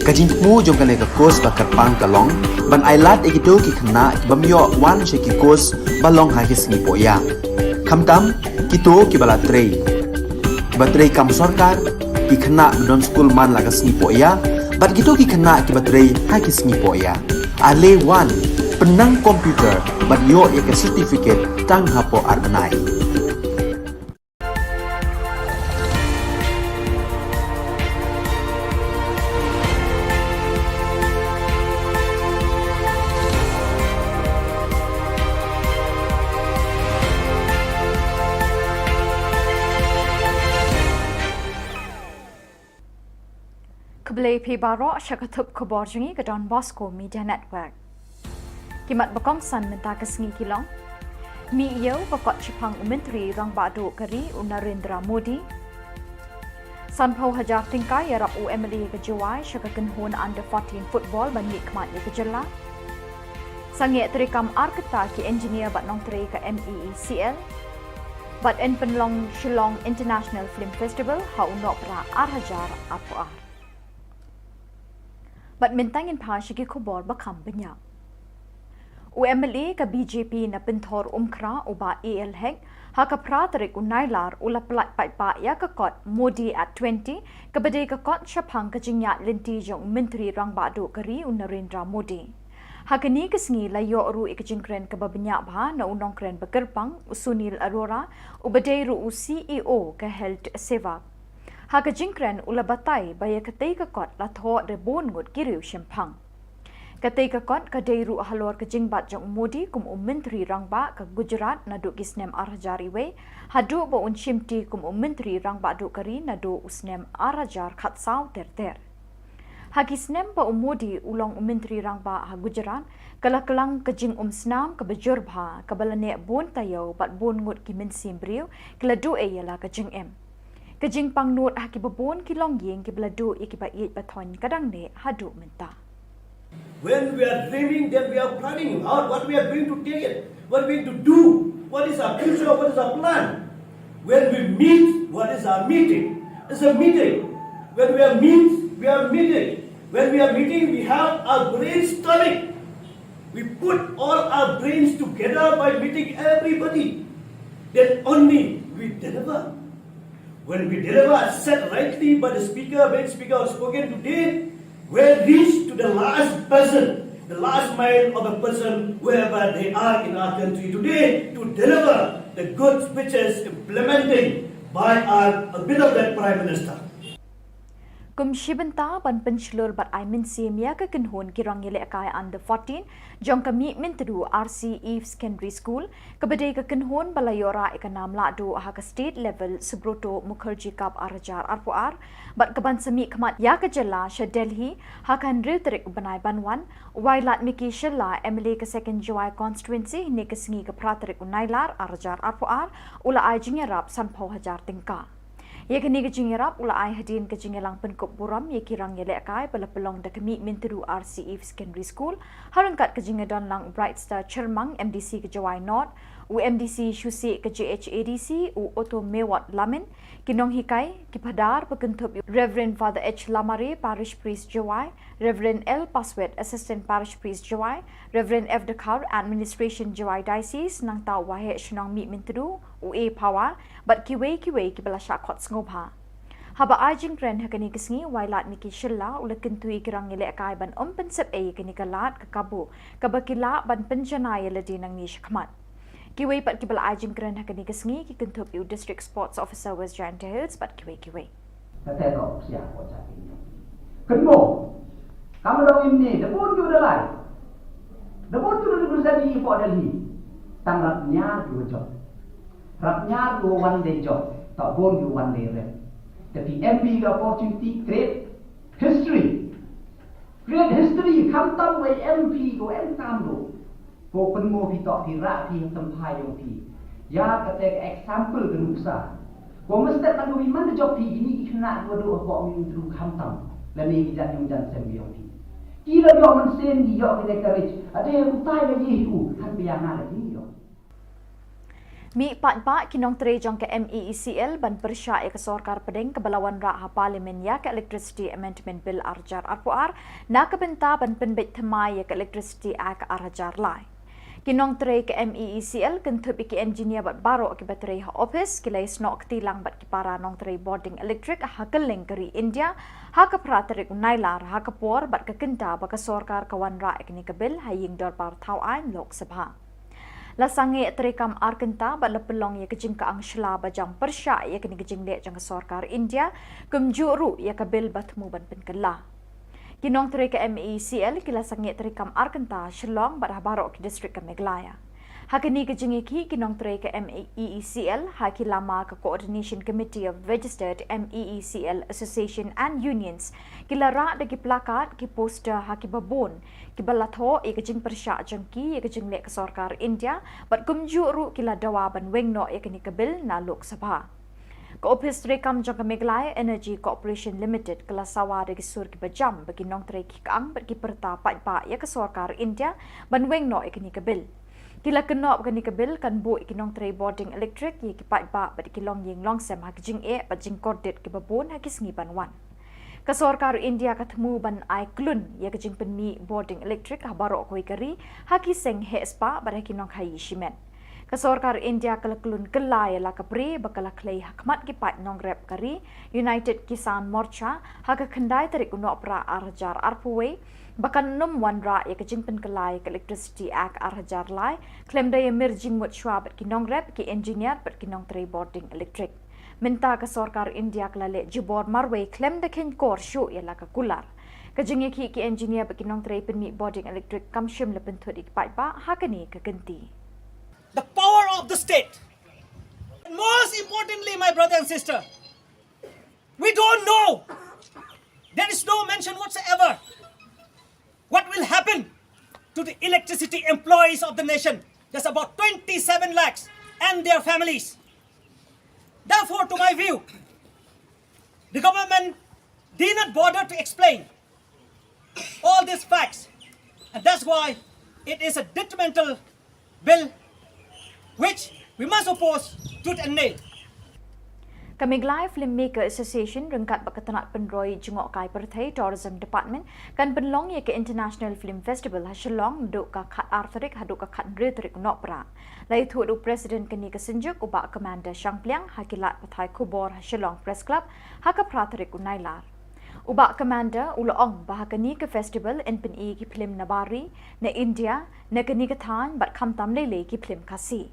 Ka jingthmu jong kane ka course ba kyrpang ka long ban ailad ïa kito ki khynnah ki bym ïoh wan sha ki course ba long ha ki sngi pohïa, khamtam kito kiba la trei, kiba trei kam sorkar, ki khynnah ba don skul man la ka sngi pohïa, bad kito ki khynnah kiba trei ha ki sngi pohïa. Ale wan, pynnang computer bad ïoh ïa ka certificate tang hapoh ar bnai. Khublei phi baroh sha ka thup khubor jong ngi ka Don Bosco Media Network. Ki mat ba kongsan mynta ka sngi ki long: Mih ïew ba kot shaphang u Myntri Rangbah Duh ka ri u Narendra Modi. Sanphew hajar tyngka ïarap u M L A ka Jowai sha ka kynhun under fourteen football ban mih khmat ïa ka jylla. Sangeh treikam ar kynta ki engineer bad nongtrei ka M E E C L. Bad yn pynlong Shillong International Film Festival ha u Nohprah ar hajar arphew ar. Bad mynta ngin phai sha ki khubor ba kham bniah. U M L A ka B J P na Pynthor Umkhra u Bah A L Hek, ha ka phra tarik u Nailar u la pyllait paidbah ïa ka kot Modi at twenty, kaba dei ka kot shaphang ka jingïaid lynti jong u Myntri Rangbah Duh ka ri u Narendra Modi. Ha kane ka sngi la ïoh ruh ïa ka jingkren kaba bniah bha na u nongkren ba kyrpang u Sunil Arora, uba dei ruh u C E O ka Health Sevak. Ha ka jingkren u la batai ba ïa katei ka kot la thoh da bun ngut ki riew shemphang. Katei ka kot ka dei ruh halor ka jingbat jong u Modi kum u Myntri Rangbah ka Gujarat naduh ki snem ar hajar wei, haduh ba un shimti kum u Myntri Rangbah Duh ka ri naduh u snem ar hajar khatsaw ter ter. Ha ki snem ba u Modi u long u Myntri Rangbah ha Gujarat, ka la klang ka jingumsnam kaba jur bha, kaba la neh bun taïew bad bun ngut ki mynsiem briew ki la duh ei ïa la ka jingim. Ka jingpangnud ha kiba bun ki longïing kiba la duh ïa kiba ïeit ba thoiñ ka dang neh haduh mynta. When we are dreaming, then we are planning out what we are going to take it, what we are going to do, what is our future, what is our plan. When we meet, what is our meeting? It's a meeting. When we are meet, we are meeting. When we are meeting, we have our brainstorming. We put all our brains together by meeting everybody. Then only we deliver. When we deliver, as said rightly by the speaker, when speaker has spoken today, we reach to the last person, the last mile of a person, wherever they are in our country today, to deliver the good speeches implementing by our beloved Prime Minister. Kum shi bynta ban pynshlur bad ai mynsiem ïa ka kynhun ki rangïalehkai under fourteen jong ka Mih Myntdu R C Eve Secondary School, kaba dei ka kynhun ba la ïoh rah ïa ka nam lahduh ha ka state level Subroto Mukherjee Cup ar hajar arphew ar, bad kaban sa mih khmat ïa ka jylla sha Delhi ha ka hynriew tarik u bnai ban wan, u Wailadmiki Shylla, M L A ka Second Jowai Constituency, hynne ka sngi ka phra tarik u Nailar ar hajar arphew ar, u la ai jingïarap sanphew hajar tyngka. Ïa kane ka jingïarap u la ai hadien ka jingïalang pynkup burom ïa ki rangïalehkai ba la pynlong da ka Mih Myntdu R C Eve Secondary School, ha ryngkat ka jingïadon lang u Bright Star Chyrmang, M D C ka Jowai North, u M D C shuh shuh ka J H A D C, u Oto Mewat Lamin, ki nonghikai, ki phadar, ba kynthup ïa u Reverend Father H Lamare, Parish Priest Jowai, Reverend L Paswet, Assistant Parish Priest Jowai, Reverend F Dkhar, Administration Jowai Diocese, nangta u Waheh Shnong Mih Myntdu, u A Phawa, bad kiwei kiwei kiba la shah khot sngewbha. Haba ai jingkren ha kane ka sngi, u Wailadmiki Shylla u la kyntu ïa ki rangïalehkai ban ym pynsep ei ïa kane ka lad ka kabu kaba ki lah ban pynjanai ïa lade nangne shakhmat. Kiwei pat kiba la ai jingkren ha kane ka sngi ki kynthup ïa u District Sports Officer West Jaintia Hills bad kiwei kiwei. Kata ka opsia ko cha ki. Kynmo. Kam dong ym ne, da bun ju da lai. Da bun ju da bun sa di po Delhi. Tang rap nya ju jop. Rap nya ju wan de jop. Ta bun ju wan de rep. Tapi M P ka opportunity create history. Create history, khamtam wei M P ko em kam do. Ko pynmo phi tok phi rah phi ha tymphai jong phi. Ïa kata ka example ka nuksa. Ko mestep man ko phi man da jop phi kini ki khynnah ko do ko mi tru khamtam. Lane ki jan jong jan sem jong phi. Ki la ïoh mynsiem, ki ïoh ki leh ka rich. Ade utai la ïoh u, han pia nga la ïoh. Mih paidbah ki nongtrei jong ka M E E C L ban pyrshah ïa ka sorkar pdeng kaba la wanrah ha Parliament ïa ka Electricity Amendment Bill ar hajar arphew ar, na ka bynta ban pynbeit thymmai ïa ka Electricity Act ar hajar lai. Ki nongtrei ka M E E C L kynthup ïa ki engineer bad baroh kiba trei ha ophis ki la ïasnoh kti lang bad ki para nongtrei bording elektrik ha kylleng ka ri India ha ka phra tarik u Nailar ha ka por bad ka kynta ba ka sorkar ka wanrah ïa kane ka bill ha ïing dorbar thaw aiñ Lok Sabha. La sangeh treikam ar kynta bad la pynlong ïa ka jingkyang shla ba jam pyrshah ïa kane ka jingleh jong ka sorkar India, kumjuh ruh ïa ka bill ba thmu ban pynkylla. Ki nongtrei ka M E E C L ki la sangeh treikam ar kynta Shillong bad ha baroh ki district ka Meghalaya. Ha kane ka jingïakhih ki nongtrei ka M E E C L ha ki lama ka Coordination Committee of Registered M E E C L Association and Unions ki la rah da ki placard, ki poster ha kiba bun kiba la thoh ïa ka jingpyrshah jong ki ïa ka jingleh ka sorkar India bad kumjuh ruh ki la dawa ban weng noh ïa kane ka bill na Lok Sabha. Ka ophis treikam jong ka Meghalaya Energy Corporation Limited ka la sawa da ki sur kiba jam ba ki nongtrei ki kyang bad ki pyrta paidbah ïa ka sorkar India ban weng noh ïa kane ka bill. Ki la kynnoh ba kane ka bill kan buh ïa ki nongtrei bording elektrik, ïa ki paidbah bad ïa ki longïing longsem ha ki jingeh bad jingkordit kiba bun ha ki sngi ban wan. Ka sorkar India ka thmu ban ai klun ïa ka jingpynmih bording elektrik ha baroh kawei ka ri, ha ki seng heh spah bad ha ki nongkhaïi shimet. Ka sorkar India ka la klun kylla ïa la ka bri ba ka la khlei ha khmat ki paid nongrep ka ri, United Kisan Morcha, ha ka khyndai tarik u Nohprah ar hajar arphew wei, ba kan nym wanrah ïa ka jingpynkylla ïa ka Electricity Act ar hajar lai khlem da ïamir jingmut shuwa bad ki nongrep, ki engineer bad ki nongtrei bording elektrik. Mynta ka sorkar India ka la leh jubor marwei khlem da kheiñkor shuh ïa la ka kular. Ka jingïakhih ki engineer bad ki nongtrei pynmih bording elektrik kam shym la pynthut ïa ki paidbah ha kane ka kynti. The power of the state. And most importantly, my brother and sister, we don't know. There is no mention whatsoever what will happen to the electricity employees of the nation. There's about twenty-seven lakhs and their families. Therefore, to my view, the government did not bother to explain all these facts, and that's why it is a detrimental bill which we must oppose tooth and nail. Ka Meghalaya Filmmaker Association ryngkat bad ka tnat pynroi jngohkai pyrthei Tourism Department kan pynlong ïa ka International Film Festival ha Shillong naduh ka khat ar tarik haduh ka khat hynriew tarik u Nohprah. La ïathuh da u President kane ka synjuk u Bah Commander Shangpliang ha ki lad pathai khubor ha Shillong Press Club ha ka phra tarik u Nailar. U Bah Commander u la ong ba ha kane ka festival yn pyni ki phlim na bar ri, na India, na kane ka thaiñ bad khamtam lei lei ki phlim Khasi.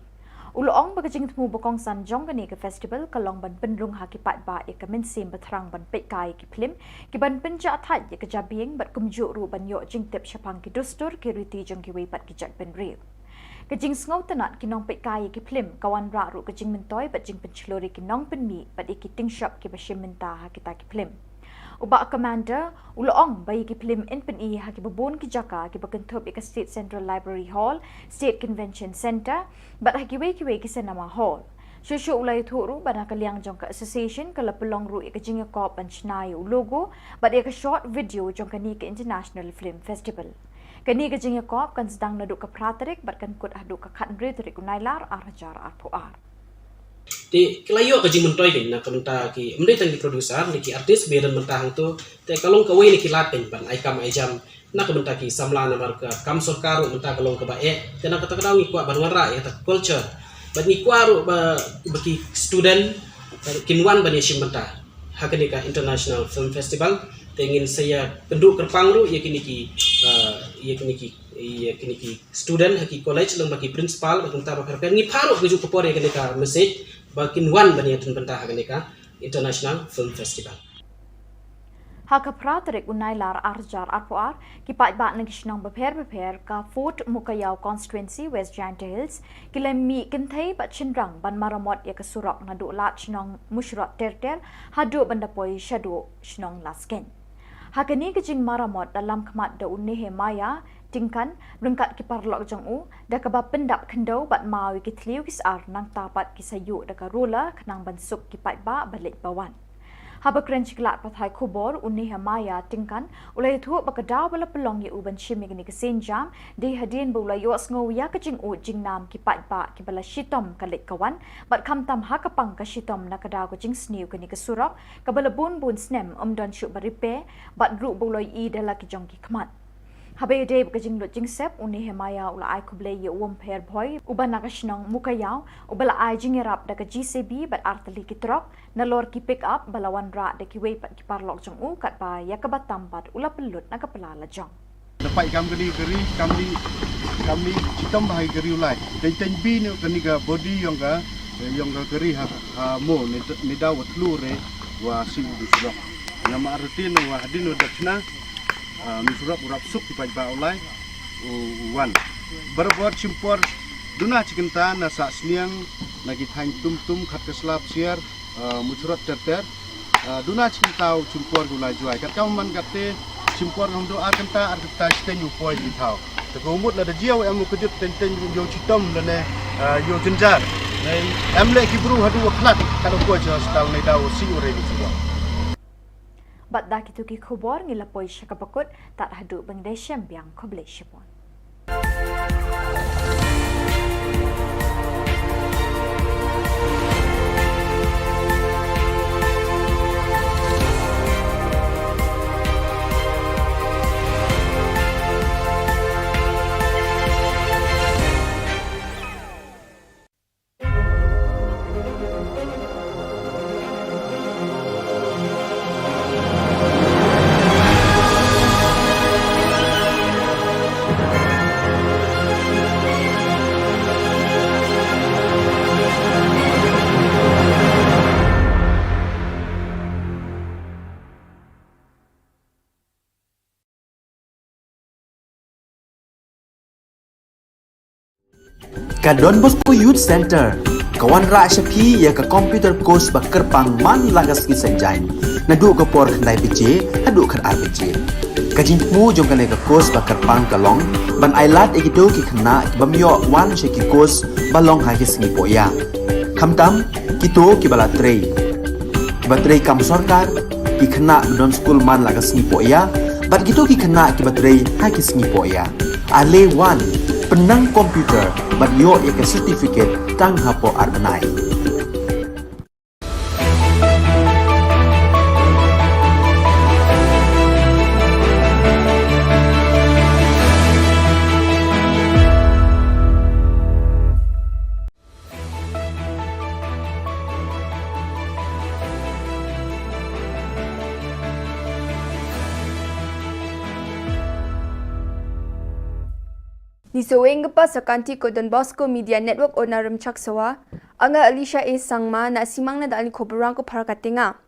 U la ong ba ka jingthmu ba kongsan jong kane ka festival ka long ban pynrung ha ki paidbah ïa ka mynsiem ba thrang ban peitkai ïa ki phlim, ki ban pynjah thait ïa ka jabieng bad kumjuh ruh ban ïoh jingtip shaphang ki dustur ki riti jong kiwei pat ki jaitbynriew. Ka jingsngew tynnat ki nongpeitkai ïa ki phlim ka wanrah ruh ka jingmyntoi bad jingpynshlur ïa ki nongpynmih bad ïa ki tyngshop kiba shim bynta ha kita ki phlim. U Bah Commander u la ong ba ïa ki phlim yn pyni ha kiba bun ki jaka kiba kynthup ïa ka State Central Library Hall, State Convention Centre bad ha kiwei kiwei ki cinema hall. Shuh shuh u la ïathuh ruh ba na ka liang jong ka association ka la pynlong ruh ïa ka jingïakop ban shna ïa u logo bad ïa ka short video jong kane ka International Film Festival. Kane ka jingïakop kan sdang naduh ka phra tarik bad kan kut haduh ka khat hynriew tarik u Nailar ar hajar arphew ar. Te ki la ïoh ka jingmyntoi kein na ka bynta ki, ym dei tang ki producer ne ki artist ba ïadon bynta hangto, te ka long kawei na ki lad kein ban ai kam ai jam na ka bynta ki samla namar ka kam sorkar ruh mynta ka long kaba eh. Te na kata ka daw ngi kwah ban wanrah ïa kata ka culture bad ngi kwah ruh ba, ba ki student, eh, kin wan ban ïashim bynta ha kane ka International Film Festival. Te ngin sa ïakynduh kyrpang ruh ïa kine ki, eh, ïa kine ki, ïa kine ki student ha ki college lyngba ki principal bad kumta ba pher pher, ngi phah ruh kajuh ka por ïa kane ka message ba kin wan ban ïadon bynta ha kane ka International Film Festival. Ha ka phra tarik u Nailar ar hajar arphew ar, ki paidbah na ki shnong bapher bapher ka Fort Mukaïaw Constituency, West Jaintia Hills, ki la mih kynthei bad shynrang ban maramot ïa ka surok naduh lad shnong Mushrot Terter haduh ban da poi shaduh shnong Laskein. Ha kane ka jingmaramot la lam khmat da u Nehemiah Tyngkan ryngkat ki paralok jong u, da kaba pyndap khyndew bad maw ïa ki thliew ki sar, nangta pat ki sa ïuh da ka roller khnang ban suk ki paidbah ba leit ba wan. Haba kren sha ki lad pathai khubor, u Nehemiah Tyngkan u la ïathuh ba ka daw ba la pynlong ïa u ban shim ïa kane ka sienjam dei hadien ba u la ïohsngew ïa ka jingud jingnam ki paidbah kiba la shitom ka leit ka wan, bad khamtam ha ka pang ka shitom na ka daw ka jingsniew kane ka surok kaba la bun bun snem ym don shuh ba repair, bad ruh ba u la ïohi da la ki jong ki khmat. Haba ïadei bad ka jinglut jingsep, u Nehemiah u la ai khublei ïa u Umpher Bhoi uba na ka shnong Mukaïaw, uba la ai jingïarap da ka J C B bad artylli ki trok, nalor ki pick up ba la wanrah da kiwei pat ki paralok jong u, katba ïa kaba tam pat u la pynlut na ka pla lajong. Da pait kam kane ka ri, kam dei, kam dei shitom bha ïa ka ri u lai. Teng teng bynta kane ka body ïong ka, ïong ka ri ha, ha mo, ne, ne daw wa thlu re wa siew u surok. Namar rutin wa hadien wa dap shna, ah, u surok u rap suk ki paidbah u lai u, u wan. Barabor shim por duna shi kynta na Sahsniang, na ki thaiñ Tumtum, Khatkasla, Psiar, ah, u surok ter ter. Ah, duna shi kynta u shim por u lai Jowai. Katkam man katte shim por ngam do ar kynta, ar kynta shiteng u poi ki thaw. Te ka mut lada jia u em u kjut teng teng u ïoh shitom lane, ah, ïoh jynjar. Em leh ki bru haduh wa khlad, kat u poi sha hospital ne daw siew u re u surok. Bad da kito ki khubor ngi la poi sha kaba kut, tad haduh ban ïadei shem biang, khublei shibun. Ka Don Bosco Youth Center ka wanrah sha phi ïa ka computer course ba kyrpang man la ka sngi Saitjaiñ, naduh ka por khyndai baje haduh khatar baje. Ka jingthmu jong kane ka course ba kyrpang ka long ban ailad ïa kito ki khynnah ki bym ïoh wan sha ki course ba long ha ki sngi pohïa, khamtam kito kiba la trei, kiba trei kam sorkar, ki khynnah ba don skul man la ka sngi pohïa, bad kito ki khynnah kiba trei ha ki sngi pohïa. Ale wan, pynnang computer bad ïoh ïa ka certificate tang hapoh ar bnai. Ngi sa weng ka pa sa ka kynti ko Don Bosco Media Network Ona Rymchak Sawa, anga Alicia A Sangma, na simang na da ani khubor rang ko phara ka tinga.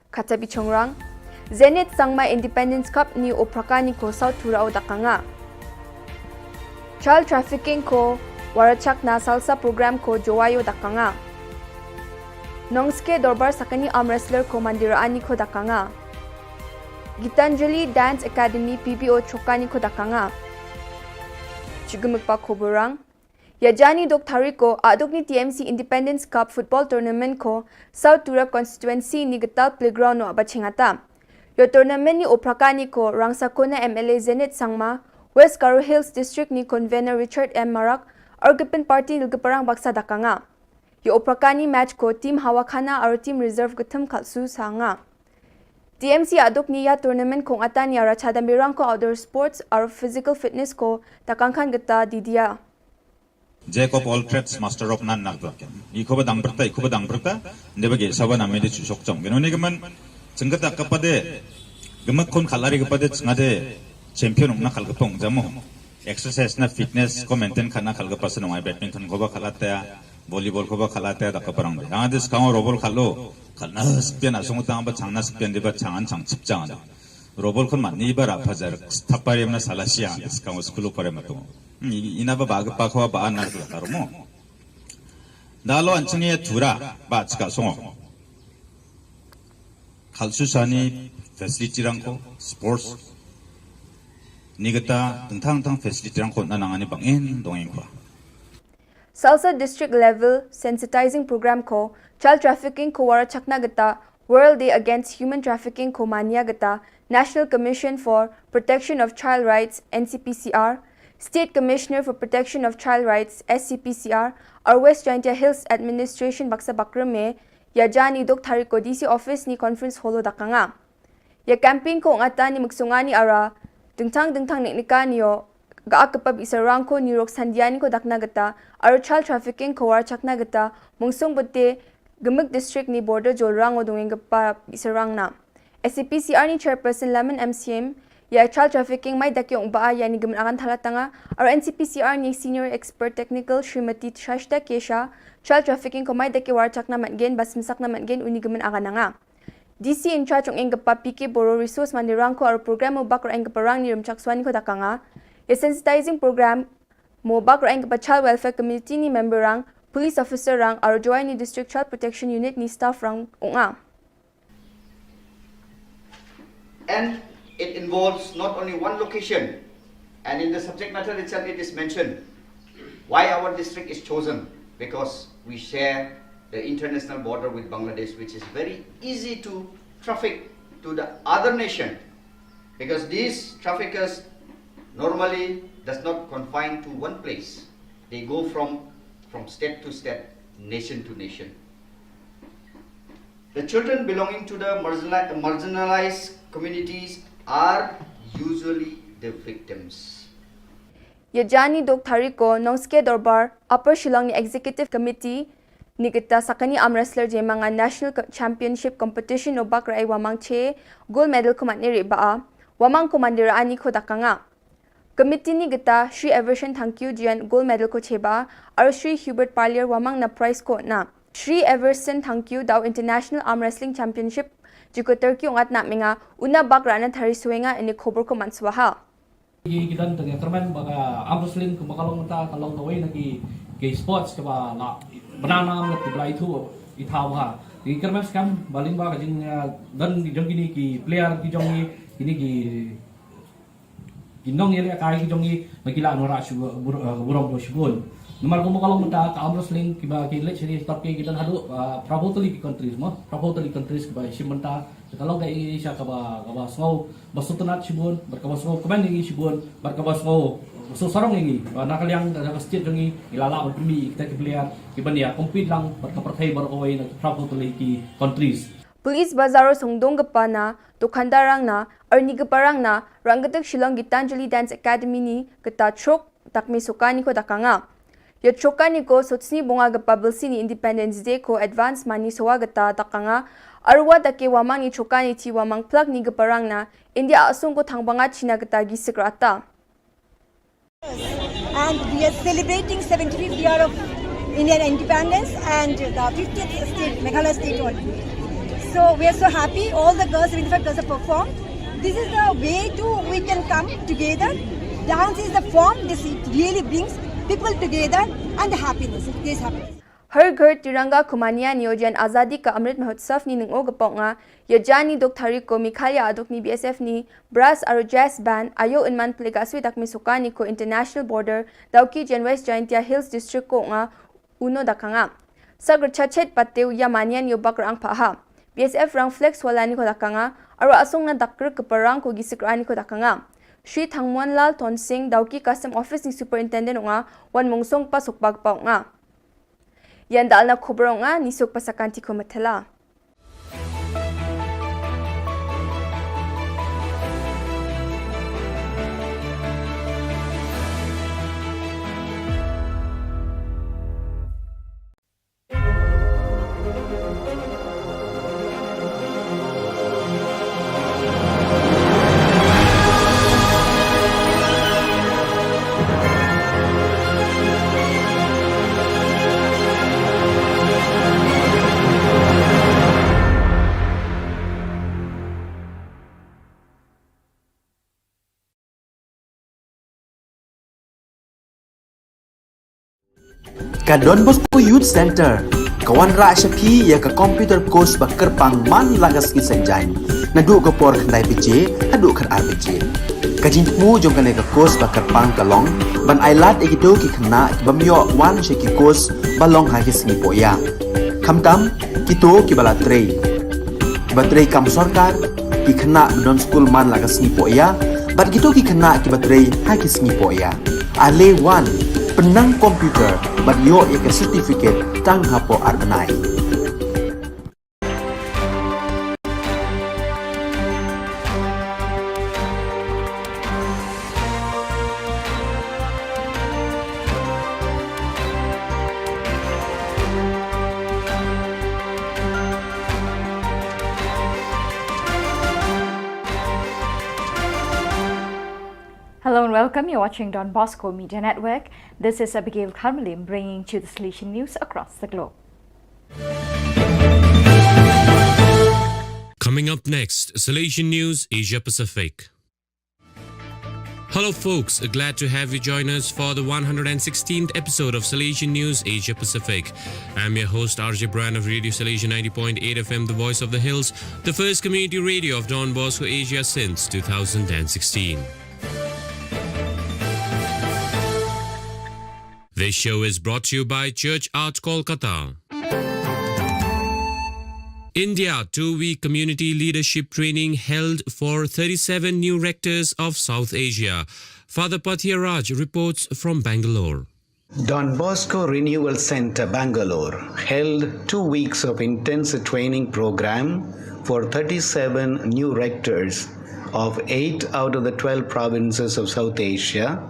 Kata bi chongrang. Zenith Sangma Independence Cup ni o praka ni ko South Tura o dakanga. Child trafficking ko warachak na salsa program ko Jowai o dakanga. Nongske Dorbar Sakani arm wrestler ko Mandira ani ko dakanga. Gitanjali Dance Academy P B O Chokani ko dakanga. Chigumik pa khubor rang. Ïa jani dok tari ko aduk ni T M C Independence Cup Football Tournament ko South Tura Constituency ni Getal Playground no aba chingata. Ïa tournament ni o praka ni ko Rangsakona M L A Zenith Sangma, West Garo Hills District ni Convener Richard M Marak, Argipin Party Nilgiparang Baksa dakanga. Ïa o praka ni match ko team Hawakhana aro team reserve gathum khalsu sanga. T M C aduk ni ïa tournament kong atan ïa racha da mirang ko outdoor sports aro physical fitness ko takangkhan gata didia. Jack of all trades, master of none, nak tu. Iko ba dang berta, iko ba dang berta, nde bagi saban ame de chusok chong. Gino ni gemen, chengketa kepade, gemek kon khalari kepade, chengade champion ong na khal kepong, jamo. Exercise na fitness, ko maintain khana khal kepasen ong ai badminton, ko ba khalate, volleyball, ko ba khalate, da keperang de. Yang ade skang robol khalo, khalna sepian asong utang ba changna sepian de ba changan chang chip changan. Robol kon man, ni ba ra pajar, thapare mna salasia, skang skulu pare matung. Ina ba ba pa khawa ba anar ka karumo. Da lo an chini tura ba chika songo. Khalsu sani facility rangko sports ni gata tentang tang facility rangko na nangani bangin dongin kwa. Salsa District Level Sensitizing Program ko child trafficking ko wara chakna gata World Day Against Human Trafficking ko MANYA kata, National Commission for Protection of Child Rights, N C P C R, State Commissioner for Protection of Child Rights, S C P C R, ar West Jaintia Hills Administration baksa bakrum me, ïa jan i duk tarik ko D C office ni conference hall dakanga. Ïa campaign ko ngata ni muksunga ni ara, dingtang dingtang nik nika ni yo, ga ak kepap isarang ko ni rok sandia ni ko dakna gata, ar child trafficking ko war chakna gata, mungsung bete, gemuk district ni border jolrang o dungeng kepap isarang na. S C P C R ni chairperson Lemon M C M, ïa child trafficking mai dak yong ba ïa ni gemen akan thalatanga, ar N C P C R ni senior expert technical Srimati Shashta Kesha, child trafficking ko mai dak war chakna matgen, bas mesak na matgen, uni gemen akan nanga. D C in charge ong eng kepap P K Boro resource mandirang ko ar program mo bak ra eng keparang ni rum chak swan ni ko dakanga. Ïa sensitizing program mo bak ra eng kepa child welfare committee ni member rang, police officer rang, ar join ni district child protection unit ni staff rang unga. And it involves not only one location, and in the subject matter itself it is mentioned why our district is chosen, because we share the international border with Bangladesh, which is very easy to traffic to the other nation, because these traffickers normally does not confine to one place. They go from, from state to state, nation to nation. The children belonging to the marginali-, marginalized communities are usually the victims. Ïa jan ni duk tarik ko Nongske Dorbar, Upper Shillong ni Executive Committee ni kita sakani arm wrestler jemanga National Co-, Championship Competition o bak ra ai wamang che gold medal ko matne ri ba a, wamang ko mandira ani ko dakanga. Committee ni kita Shri Everson Thangkiew jian gold medal ko cheba, ar Shri Hubert Parlier wamang na prize ko na. Shri Everson Thangkiew dau International Arm Wrestling Championship jiko Turkey ungat na menga, una bak rana thari suenga ini khobor ko manswaha. Ki, ki don tang ïa kyrmen ba ka arm wrestling kumba ka long mynta ka long kawei na ki, ki sports kaba la bna nam na ki blai thu i thaw ha. Ki kyrmen skam ba lyngba ka jing, eh, don ki jong kini ki player ki jong ki, kini ki ki nongïalehkai ki jong ngi ba ki la nora shu bur-, eh, burom do shibun. Namar kumba ka long mynta ka arm wrestling kiba ki leit shane stop ki, ki don haduh, eh, phra phew tylli ki countries mo, phra phew tylli countries kiba shim mynta. Ka long ka ïa ngi sha kaba, kaba sngew ba sngewtynnat shibun, bad kaba sngew kmen ïa ngi shibun, bad kaba sngew sngewsarong ïa ngi ba na ka liang ka, ka state jong ngi ngi la lah ban pynmih ïa kita ki player kiban ïa compete lang bad ka pyrthei baroh kawei na phra phew tylli ki countries. Police Bazar o songdong kpa na, dukandar rang na, arni kpa rang na, rang ktek Shillong Gitanjali Dance Academy ni, kata chok, takmi suka ni ko dakanga. Ïa choka ni ko sotsni bunga kpa bilsi ni Independence Day ko advance money sowa kata dakanga. Arwa take wamang ni choka ni ti wamang plak ni kpa rang na, India asung ko thangbanga China kata gi sikrata. And we are celebrating seventy-fifth year of Indian independence and the fiftieth state, Meghalaya state only. So we are so happy. All the girls, seventy-five girls have performed. This is the way to we can come together. Dance is the form. This it really brings people together and the happiness. It gives happiness. Har Ghar Tiranga ko MANYA ni o jan Azadi Ka Amrit Mahotsav ni nungo ka pok nga, ïa jan ni duk tarik ko Meghalaya aduk ni B S F ni, brass aro jazz band, ayo unman plega swi dakmi suka ni ko international border, dau ki jan West Jaintia Hills District ko nga, uno dakanga. Sa gercha chet patew ïa MANYA ni o bak rang paha. B S F rang flex wala ni ko dakanga, aro asung na dakr keparang ko gisik rang ni ko dakanga. Shri Thangmonlal Tonsing, dau ki custom office ni superintendent nga, wan mungsong pasuk bak pau nga. Ïa ndal na khubor nga, ni suk pasakan ti ko matela. Ka Don Bosco Youth Center ka wanrah sha phi ïa ka computer course ba kyrpang man la ka sngi Saitjaiñ, naduh ka por khyndai baje haduh khatar baje. Ka jingthmu jong kane ka course ba kyrpang ka long ban ailad ïa kito ki khynnah ki bym ïoh wan sha ki course ba long ha ki sngi pohïap, khamtam kito kiba la trei. Ba trei kam sorkar, ki khynnah ba don skul man la ka sngi poh ïa, bad kito ki khynnah kiba trei ha ki sngi poh ïa. Ale wan, pynnang computer, bad ïoh ïa ka certificate tang hapoh ar bnai. Hello and welcome. You're watching Don Bosco Media Network. This is Abigail Karmalim bringing to you the Salesian news across the globe. Coming up next, Salesian News Asia Pacific. Hello, folks. Glad to have you join us for the one hundred sixteenth episode of Salesian News Asia Pacific. I'm your host, R J Brian of Radio Salesian ninety point eight F M, the voice of the hills, the first community radio of Don Bosco Asia since two thousand sixteen. This show is brought to you by Church Art Kolkata. India two-week community leadership training held for thirty-seven new rectors of South Asia. Father Pathia Raj reports from Bangalore. Don Bosco Renewal Centre, Bangalore, held two weeks of intensive training program for thirty-seven new rectors of eight out of the twelve provinces of South Asia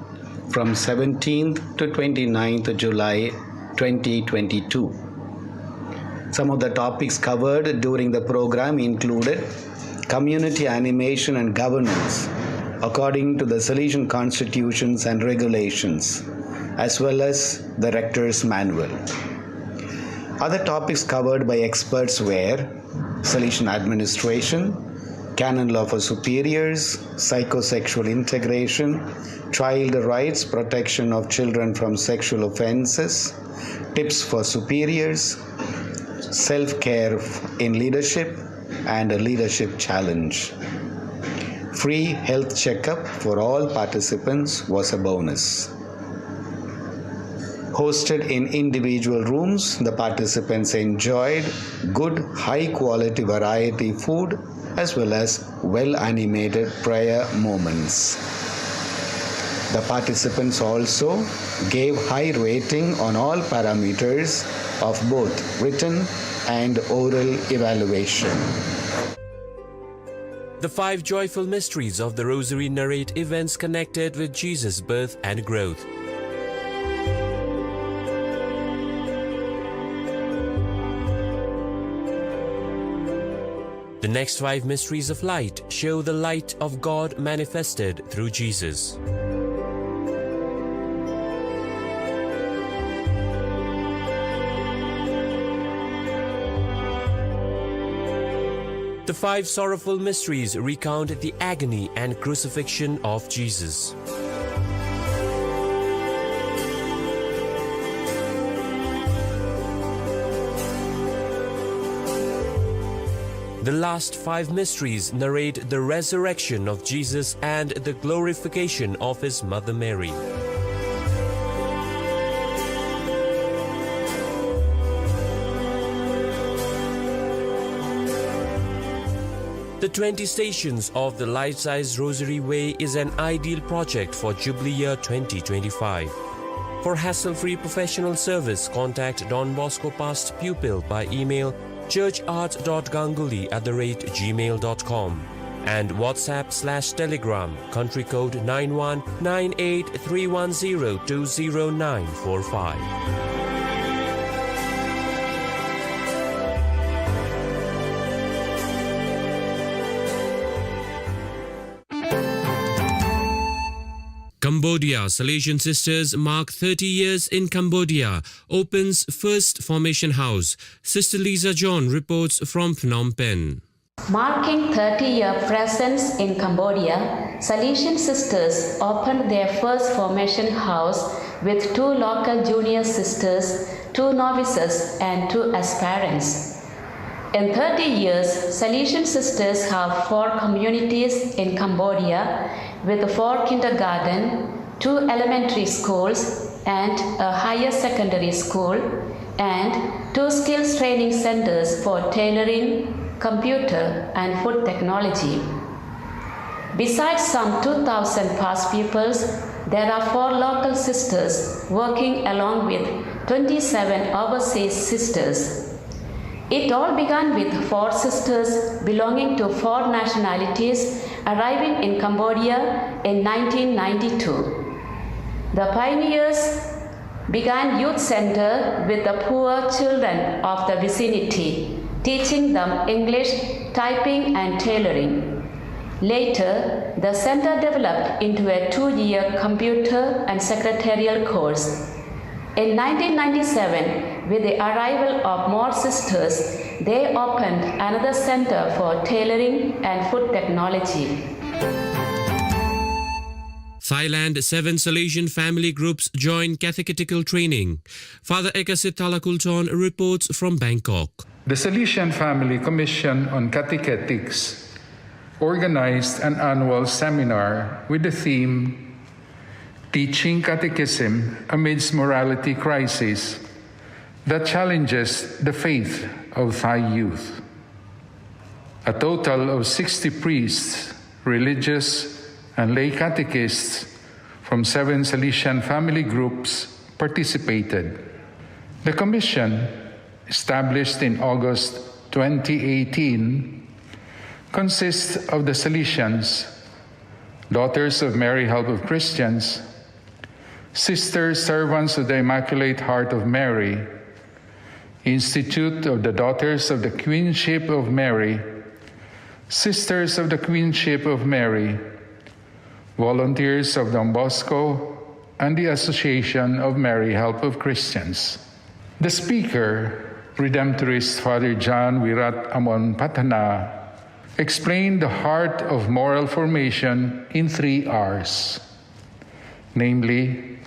from seventeenth to twenty-ninth July twenty twenty-two. Some of the topics covered during the program included community animation and governance according to the Salesian constitutions and regulations, as well as the Rector's Manual. Other topics covered by experts were Salesian administration, canon law for superiors, psychosexual integration, child rights, protection of children from sexual offenses, tips for superiors, self care in leadership, and a leadership challenge. Free health checkup for all participants was a bonus. Hosted in individual rooms, the participants enjoyed good, high quality variety food as well as well animated prayer moments. The participants also gave high rating on all parameters of both written and oral evaluation. The five joyful mysteries of the Rosary narrate events connected with Jesus' birth and growth. The next five mysteries of light show the light of God manifested through Jesus. The five sorrowful mysteries recount the agony and crucifixion of Jesus. The last five mysteries narrate the resurrection of Jesus and the glorification of his mother Mary. The twenty stations of the life-size Rosary Way is an ideal project for Jubilee Year twenty twenty-five. For hassle-free professional service, contact Don Bosco past pupil by email churchart dot ganguly at the rate gmail dot com and WhatsApp slash Telegram, country code nine one nine eight three one zero two zero nine four five. Cambodia, Salesian Sisters mark thirty years in Cambodia, opens first formation house. Sister Lisa John reports from Phnom Penh. Marking thirty year presence in Cambodia, Salesian Sisters opened their first formation house with two local junior sisters, two novices, and two aspirants. In thirty years, Salesian Sisters have four communities in Cambodia with four kindergarten, two elementary schools, and a higher secondary school, and two skills training centers for tailoring, computer, and food technology. Besides some two thousand past pupils, there are four local sisters working along with twenty-seven overseas sisters. It all began with four sisters belonging to four nationalities arriving in Cambodia in nineteen ninety-two. The pioneers began youth center with the poor children of the vicinity, teaching them English, typing, and tailoring. Later, the center developed into a two-year computer and secretarial course. In nineteen ninety-seven, with the arrival of more sisters, they opened another center for tailoring and food technology. Thailand, seven Salesian family groups join catechetical training. Father Ekasit Thalakulthorn reports from Bangkok. The Salesian Family Commission on Catechetics organized an annual seminar with the theme Teaching Catechism Amidst Morality Crisis That Challenges the Faith of Thai Youth. A total of sixty priests, religious, and lay catechists from seven Salesian family groups participated. The commission, established in August twenty eighteen, consists of the Salesians, Daughters of Mary Help of Christians, Sisters Servants of the Immaculate Heart of Mary, Institute of the Daughters of the Queenship of Mary, Sisters of the Queenship of Mary, Volunteers of Don Bosco, and the Association of Mary Help of Christians. The speaker, Redemptorist Father John Wirat Amon Patana, explained the heart of moral formation in three R's, namely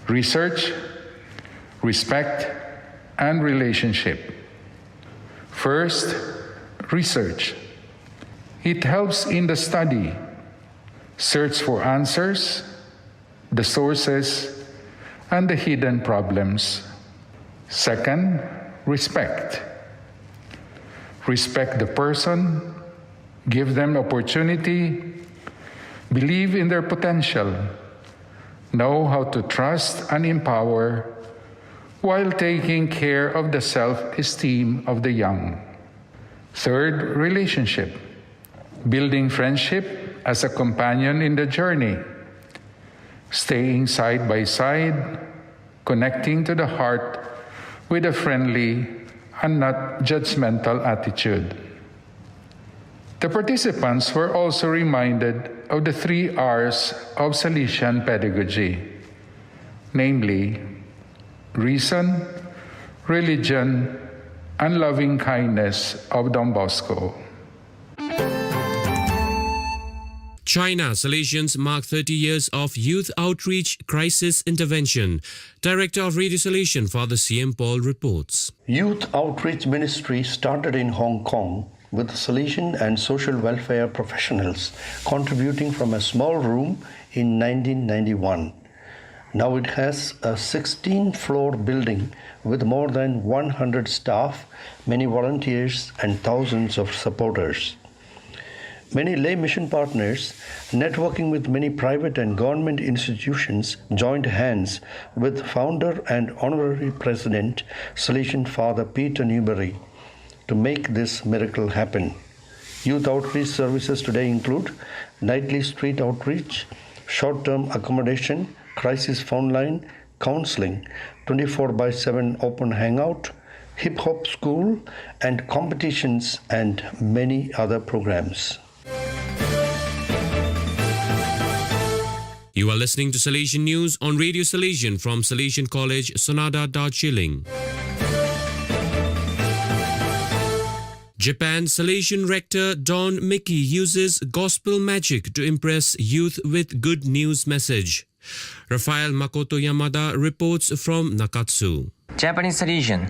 research, respect, and relationship. First, research. It helps in the study, search for answers, the sources, and the hidden problems. Second, respect. Respect the person, give them opportunity, believe in their potential, know how to trust and empower while taking care of the self esteem of the young. Third, relationship. Building friendship as a companion in the journey. Staying side by side, connecting to the heart with a friendly and not judgmental attitude. The participants were also reminded of the three R's of Salesian pedagogy, namely reason, religion, and loving kindness of Don Bosco. China, Salesians mark thirty years of youth outreach crisis intervention. Director of Radio Salesian, Father C M Paul, reports. Youth Outreach Ministry started in Hong Kong with Salesian and social welfare professionals contributing from a small room in nineteen ninety-one. Now it has a sixteen floor building with more than one hundred staff, many volunteers, and thousands of supporters. Many lay mission partners, networking with many private and government institutions, joined hands with founder and honorary president, Salesian Father Peter Newbery, to make this miracle happen. Youth outreach services today include nightly street outreach, short term accommodation, crisis phone line, counseling, twenty-four by seven open hangout, hip hop school, and competitions, and many other programs. You are listening to Salesian News on Radio Salesian from Salesian College, Sonada, Darjeeling. Japan, Salesian rector Don Mickey uses gospel magic to impress youth with good news message. Rafael Makoto Yamada reports from Nakatsu. Japanese Salesian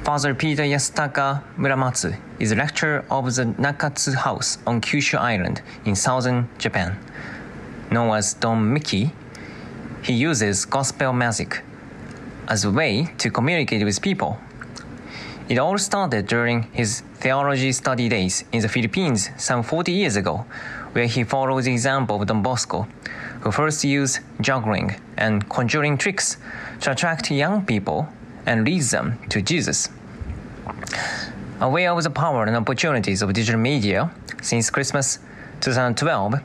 Father Peter Yasutaka Muramatsu is rector of the Nakatsu House on Kyushu Island in southern Japan. Known as Don Mickey, he uses gospel magic as a way to communicate with people. It all started during his theology study days in the Philippines some forty years ago, where he followed the example of Don Bosco, who first used juggling and conjuring tricks to attract young people and lead them to Jesus. Aware of the power and opportunities of digital media, since Christmas two thousand twelve,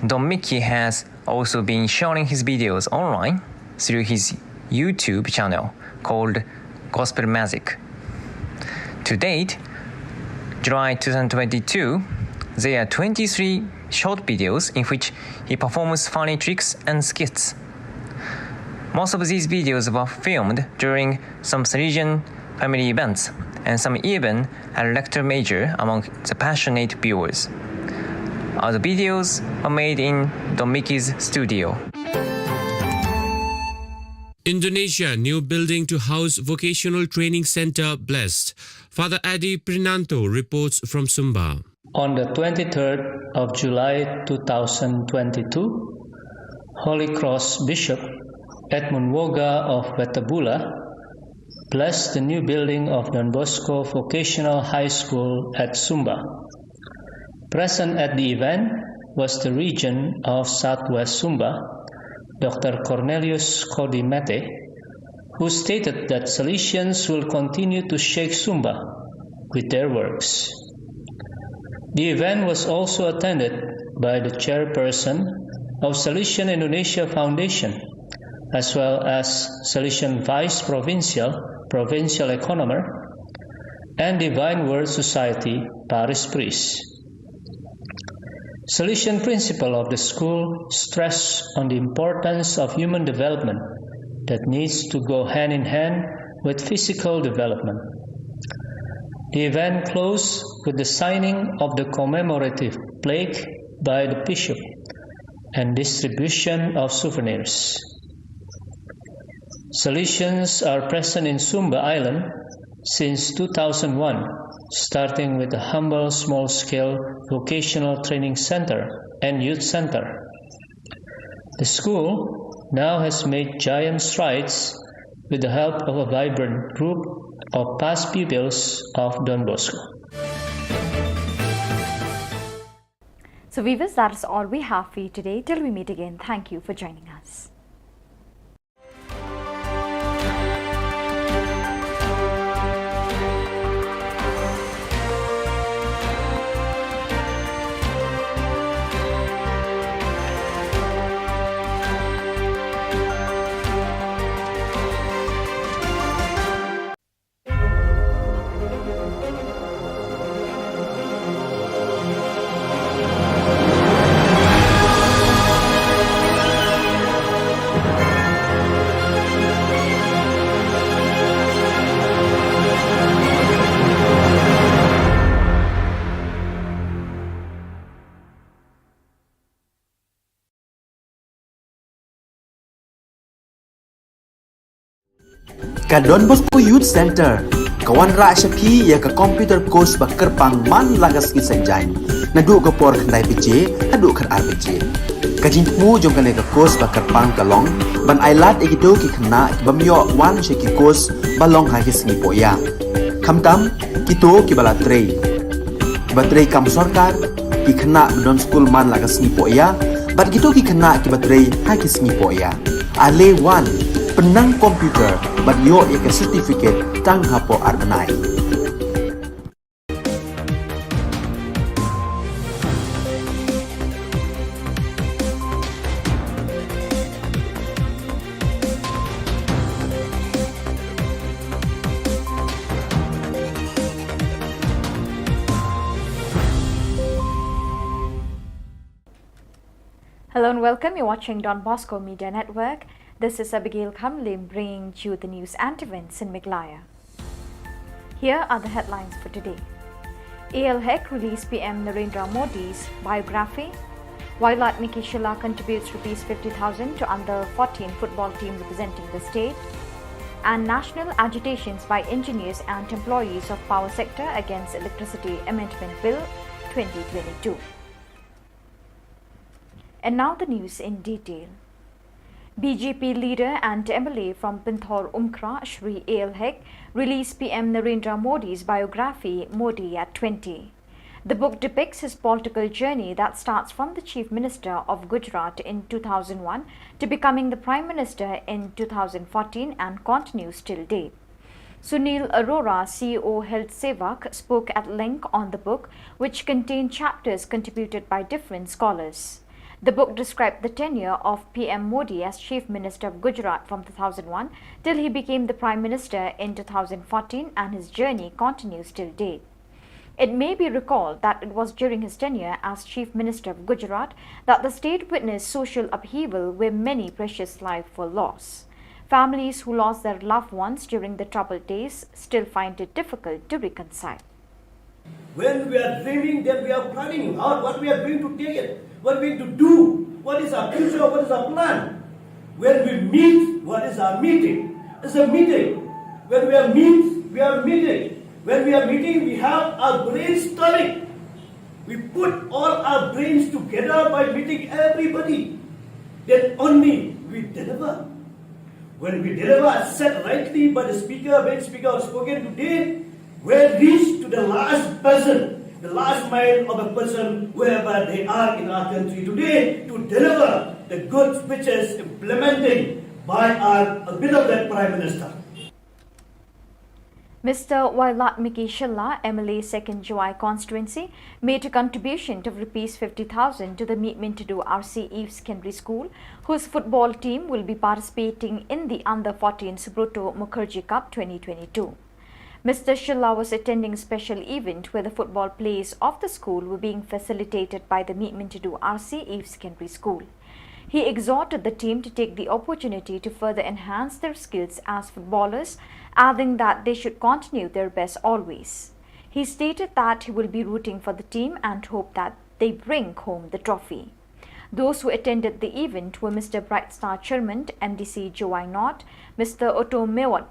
Don Mickey has also been sharing his videos online through his YouTube channel called Gospel Magic. To date, July two thousand twenty-two, there are twenty-three short videos in which he performs funny tricks and skits. Most of these videos were filmed during some Salesian family events, and some even had a lector major among the passionate viewers. All the videos were made in Don Mickey's studio. Indonesia, new building to house vocational training center blessed. Father Adi Prinanto reports from Sumba. On the twenty-third of July two thousand twenty-two, Holy Cross Bishop Edmund Woga of Wetabula blessed the new building of Don Bosco Vocational High School at Sumba. Present at the event was the Regent of Southwest Sumba, Doctor Cornelius Codimete, who stated that Salesians will continue to shake Sumba with their works. The event was also attended by the chairperson of Salesian Indonesia Foundation, as well as Salesian Vice Provincial, Provincial Economer, and Divine Word Society Parish Priest. Salesian principal of the school stressed on the importance of human development that needs to go hand in hand with physical development. The event closed with the signing of the commemorative plaque by the bishop and distribution of souvenirs. Salesians are present in Sumba Island since two thousand one, starting with a humble small-scale vocational training center and youth center. The school now has made giant strides with the help of a vibrant group of past pupils of Don Bosco. So viewers, that is all we have for you today. Till we meet again, thank you for joining us. Ka Don Bosco Youth Center ka wanrah sha phi ïa ka computer course ba kyrpang man la ka sngi Saitjaiñ, naduh ka por khyndai baje haduh khatar baje. Ka jingthmu jong kane ka course ba kyrpang ka long ban ailad ïa kito ki khynnah ki bym ïoh wan sha ki course ba long ha ki sngi pohïa, khamtam kito kiba la trei, kiba trei kam sorkar, ki khynnah ba don skul man la ka sngi pohïa, bad kito ki khynnah kiba trei ha ki sngi pohïa. Ale wan, pynnang computer bad ïoh ïa ka certificate tang hapoh ar bnai. Hello and welcome. You're watching Don Bosco Media Network. This is Abigail Khamlim bringing you the news and events in Meghalaya. Here are the headlines for today. A L Hek released P M Narendra Modi's biography. Wailadmiki Shylla contributes rupees fifty thousand to under fourteen football team representing the state. And national agitations by engineers and employees of power sector against Electricity Amendment Bill twenty twenty-two. And now the news in detail. B J P leader and M L A from Pynthor Umkrah, Shri A L Hek, released P M Narendra Modi's biography, Modi at twenty. The book depicts his political journey that starts from the Chief Minister of Gujarat in two thousand one to becoming the Prime Minister in two thousand fourteen and continues till date. Sunil Arora, C E O Health Sevak, spoke at length on the book, which contained chapters contributed by different scholars. The book described the tenure of P M Modi as Chief Minister of Gujarat from two thousand one till he became the Prime Minister in two thousand fourteen, and his journey continues till date. It may be recalled that it was during his tenure as Chief Minister of Gujarat that the state witnessed social upheaval where many precious lives were lost. Families who lost their loved ones during the troubled days still find it difficult to reconcile. When we are dreaming, then we are planning out what we are going to take it, what we are going to do, what is our future, what is our plan. When we meet, what is our meeting? It's a meeting. When we are meet, we are meeting. When we are meeting, we have our brainstorming. We put all our brains together by meeting everybody. Then only we deliver. When we deliver, as said rightly by the speaker, when speaker has spoken today, we reach to the last person, the last mile of a person, wherever they are in our country today, to deliver the goods which is implementing by our beloved Prime Minister. Mister Wailadmiki Shylla, M L A second Jowai constituency, made a contribution of rupees fifty thousand to the Meet Mintidu R C Eve Secondary School, whose football team will be participating in the under fourteen Subroto Mukherjee Cup twenty twenty-two. Mister Shylla was attending a special event where the football plays of the school were being facilitated by the Meet Mintidu R C Eve Secondary School. He exhorted the team to take the opportunity to further enhance their skills as footballers, adding that they should continue their best always. He stated that he will be rooting for the team and hope that they bring home the trophy. Those who attended the event were Mister Brightstar Chyrmond, M D C Jowai North, Mister Oto Mewat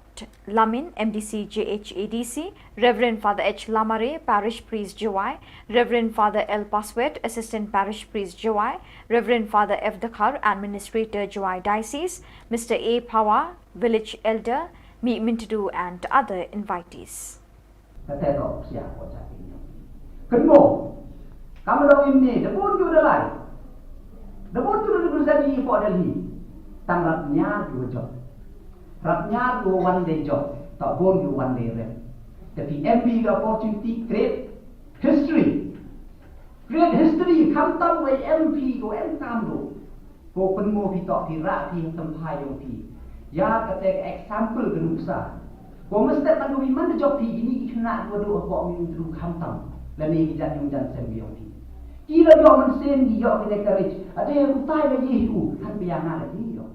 Lamin, M D C J H A D C, Reverend Father H Lamare, Parish Priest Jowai, Reverend Father L Paswet, Assistant Parish Priest Jowai, Reverend Father F Dkhar, Administrator Jowai Diocese, Mister A Phawa, Village Elder, Meet Mintidu and other invitees. Kata ka opsia ko sa pin. Kynmo. Kam dong imne da bun ju da lai. Da bun ju da bun sa di po da li. Tang rap nya ju jop. Rap nya ju wan de jop. Ta bun ju wan de rep. Tapi M P ka opportunity create history. Create history, khamtam wei M P ko em kam do. Ko pynmo phi tok phi rah phi ha tymphai yong phi. Ya kata ka example ka nuksa. Ko mestep man ko phi man da jop phi kini ki khynnah ko do ko mi tu khamtam. Lane ki jan yong jan sem yong phi. Ki la yong man sen ki yong ki ne ka rich. Ade utai la ye hu han pia nga la ye yong.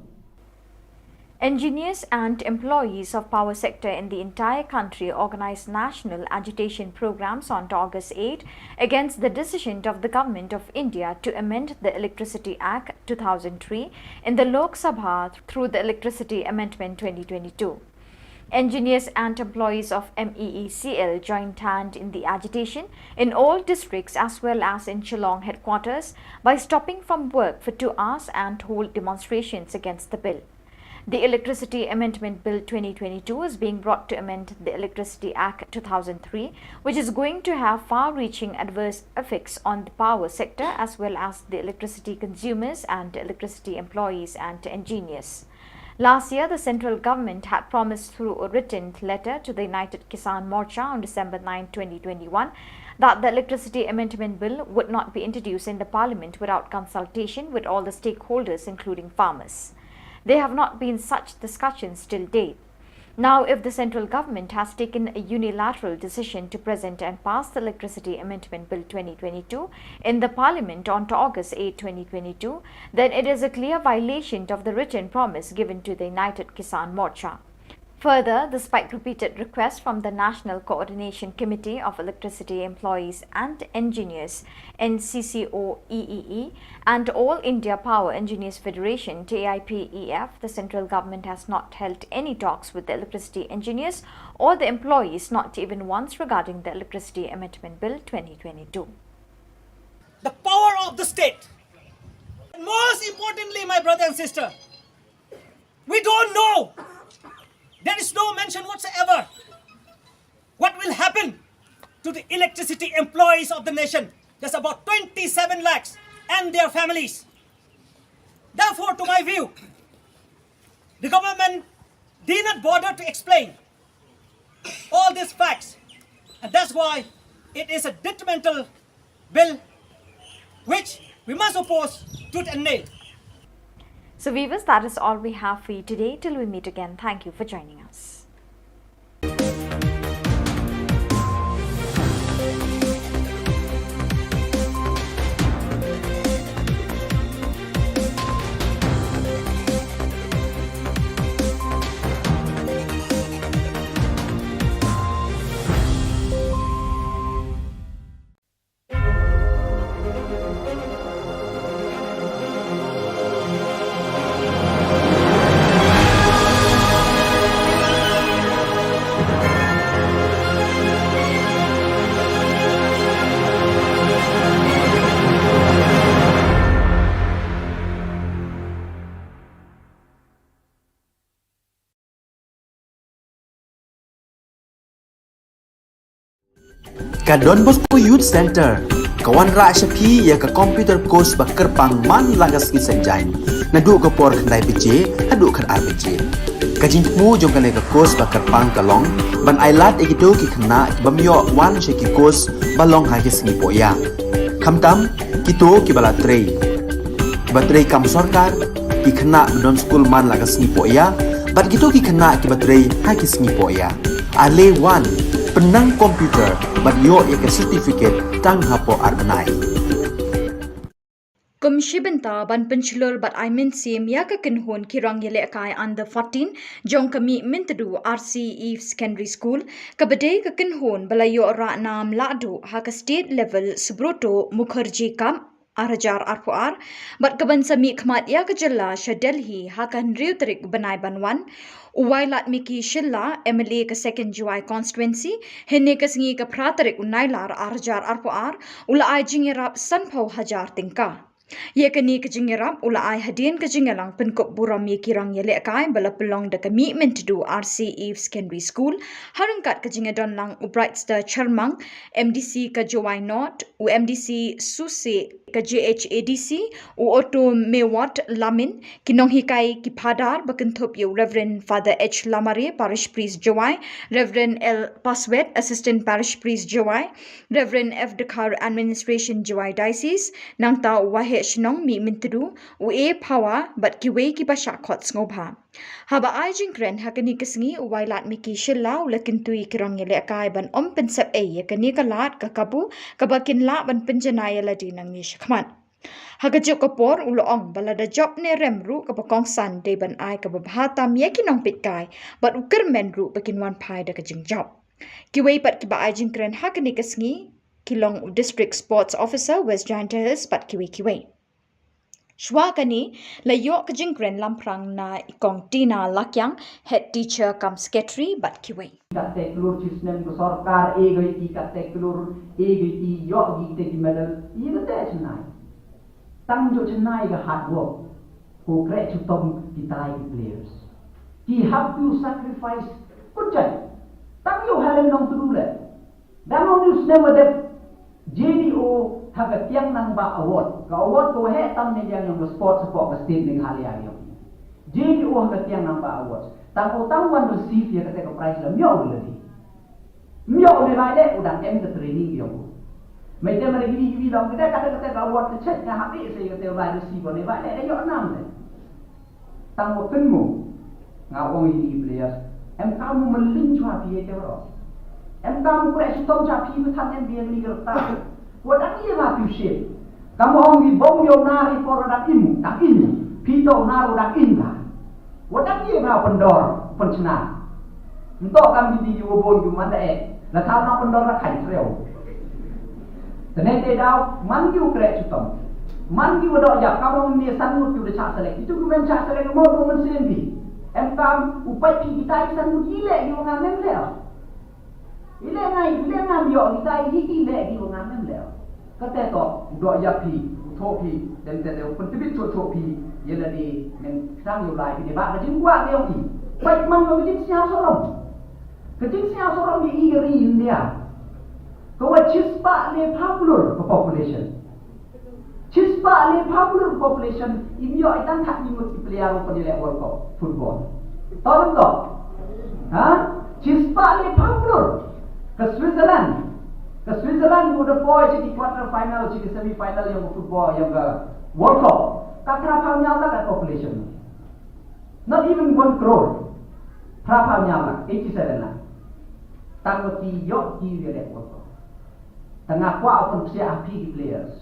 Engineers and employees of power sector in the entire country organized national agitation programs on August eight against the decision of the Government of India to amend the Electricity Act two thousand three in the Lok Sabha through the Electricity Amendment twenty twenty-two. Engineers and employees of M E E C L joined hand in the agitation in all districts as well as in Shillong headquarters by stopping from work for two hours and hold demonstrations against the bill. The Electricity Amendment Bill twenty twenty-two is being brought to amend the Electricity Act two thousand three, which is going to have far-reaching adverse effects on the power sector as well as the electricity consumers and electricity employees and engineers. Last year, the central government had promised through a written letter to the United Kisan Morcha on December ninth, twenty twenty-one, that the Electricity Amendment Bill would not be introduced in the parliament without consultation with all the stakeholders, including farmers. There have not been such discussions till date. Now, if the central government has taken a unilateral decision to present and pass the Electricity Amendment Bill twenty twenty-two in the parliament on August eighth, twenty twenty-two, then it is a clear violation of the written promise given to the United Kisan Morcha. Further, despite repeated requests from the National Coordination Committee of Electricity Employees and Engineers, N C C O E E E, and All India Power Engineers Federation, T I P E F, the central government has not held any talks with the electricity engineers or the employees, not even once regarding the Electricity Amendment Bill twenty twenty-two. The power of the state. And most importantly, my brother and sister, We don't know. There is no mention whatsoever what will happen to the electricity employees of the nation. There's about twenty-seven lakhs and their families. Therefore, to my view, the government did not bother to explain all these facts, and that's why it is a detrimental bill which we must oppose tooth and nail. So, viewers, that is all we have for you today. Till we meet again, thank you for joining us. Ka Don Bosco Youth Center ka wanrah sha phi ïa ka computer course ba kyrpang man la ka sngi Saitjaiñ, naduh ka por khyndai baje haduh khatar baje. Ka jingthmu jong kane ka course ba kyrpang ka long ban ailad ïa kito ki khynnah ki bym ïoh wan sha ki course ba long ha ki sngi pohïa. Khamtam kito kiba la trei, kiba trei kam sorkar, ki khynnah ba don skul man la ka sngi pohïa, bad kito ki khynnah kiba trei ha ki sngi pohïa. Ale wan, pynnang computer bad ïoh ïa ka certificate tang hapoh ar bnai. Kum shi bynta ban pynshlur bad ai mynsiem ïa ka kynhun ki rang ïalehkai under fourteen jong ka Mihmyntdu R C Eve Secondary School, kaba dei ka kynhun ba la ïoh rah nam lahduh ha ka state level Subroto Mukherjee Cup ar hajar arphew ar, bad kaban sa mihkhmat ïa ka jylla sha Delhi ha ka hynriew tarik bnai ban wan. U Wailadmiki Shylla, M L A ka Second Jowai Constituency, hynne ka sngi ka phra tarik u Nailar ar hajar arphew ar, u la ai jingïarap sanphew hajar tyngka. Ïa kane ka jingïarap u la ai hadien ka jingïalang pynkup burom ïa ki rang ïalehkai ba la pynlong da ka Mihmyntdu R C Eve Secondary School, ha ryngkat ka jingïadonlang u Brightstar Chyrmang, M D C ka Jowai North, u M D C Suse ka J H A D C, u Otto Mewat Lamin, ki nonghikai ki phadar ba kynthup ïa u Reverend Father H Lamare, Parish Priest Jowai, Reverend L Paswet, Assistant Parish Priest Jowai, Reverend F Dkhar, Administration Jowai Diocese, nangta u Waheh Shnong Mihmyntdu, u A Phawa bad kiwei kiba shah khot sngewbha. Haba ai jingkren ha kane ka sngi, u Wailadmiki Shylla u la kyntu ïa ki rang ïalehkai ban ym pynsep ei ïa kane ka lad ka kabu kaba kin lah ban pynjanai ïa lade nangne shakhmat. Ha kajuh ka por u la ong ba lada jop ne rem ruh kaba kongsan dei ban ai kaba bha tam ïa ki nongpeitkai bad u kyrmen ruh ba kin wan phai da ka jingjop. Kiwei pat kiba ai jingkren ha kane ka sngi ki long u District Sports Officer West Jaintia Hills bad kiwei kiwei. Shuwa kane la ïoh ka jingkren lamphrang na i Kong Tina Lakiang, Head Teacher cum Secretary bad kiwei. Katte klur chi snem ka sorkar e goi ti katte klur e goi ti ïoh gi te ki medal i katte chennai. Tang jo chennai ka hard work ko kreh chitom ki tai ki players. Ki have to sacrifice kut jai. Tang jo Helen Nongtdu le. Dang ong news ne madep J D O ha ka Tiang Nangbah Award. Ka award ka waheh tam ne yang yang ka sport support ka state Meghalaya yang. J D O ha ka Tiang Nangbah Award. Tang ko tang wan receive ya kata ka prize la myo lagi. Myo ne bai le udang em ka training yang. Mai te mari gini gini dong kita kata kata ka award ka chet nga happy sa ya kata bai receive ne bai le yo nam le. Tang wa pynmu. Nga ong ïa ki players. Em kam u mylliñ chwa phi ïa ki bro. Em kam u kre shitom chwa phi ba than em biang ni gerta. Wa dang ïa ba phi shit. Kam ong ki bom yo na ri por dang im, dang im. Phi to na ro dang im ba. Wa dang ïa ba pyndor, pynchna. Nto kam ki di ki wa bon ki man da eh. La thaw na pyndor la khai treo. Tene te daw, man ki u kre chitom. Man ki wa dok ïa, kam ong ne san ngut ki wa da chah selek. Itu ki men chah selek mo do men sen bi. Em kam u pai ki kita ki san ngut ile ki wa ngam em le. Ile ngai, ile ngam yo kita ki ile ki wa ngam em le. Kate to, u dok ïa pi. Choh phi, dem te dei u pyntbit choh choh phi ïa lade, men tang ïa u lai phi dei ba ka jingkwah ka ïong i. Peit man ka jingsngew sorom. Ka jingsngew sorom ïa i ka ri India. Ka wat shispah le phew klur ka population. Shispah le phew klur ka population, im ïoh i tang khatngut ki player ruh ban ïaleh World Cup football. Tahu tak? Ha? Shispah le phew klur. Ka Switzerland. Ka Switzerland ka da poi sha ki quarter final, sha ki semi final ïa ka football, ïa ka World Cup. Ka phra phew hynñiew lak ka population. Not even one crore. Phra phew hynñiew lak, eighty seven lak. Tang ba ki ïoh ki ïaleh World Cup. Tang nga kwah ban psiah ha phi ki players.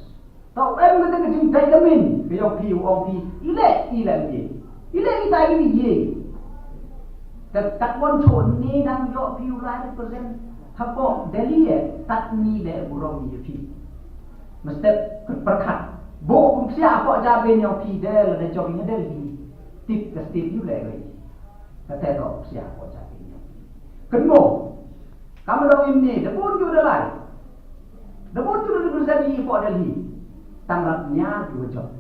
Tang em ka jingdait ka min ka ïong phi, u ong phi, i leh, i leh ïa. I leh kita i ïa. Te kat wan choh ne dang ïoh phi u lai represent hapoh Delhi, eh, kat ni leh burom ïa phi. Mestep pyrkhat. Bo psiah hapoh jabieng ïong phi de la da jong ïa Delhi. Tip ka state u leh wei. Kata to psiah hapoh jabieng ïong phi. Kynmo. Kam dong im ne, da bun ju da lai. Da bun ju da represent ïa phi hapoh Delhi. Tang rap ñiar ju jop.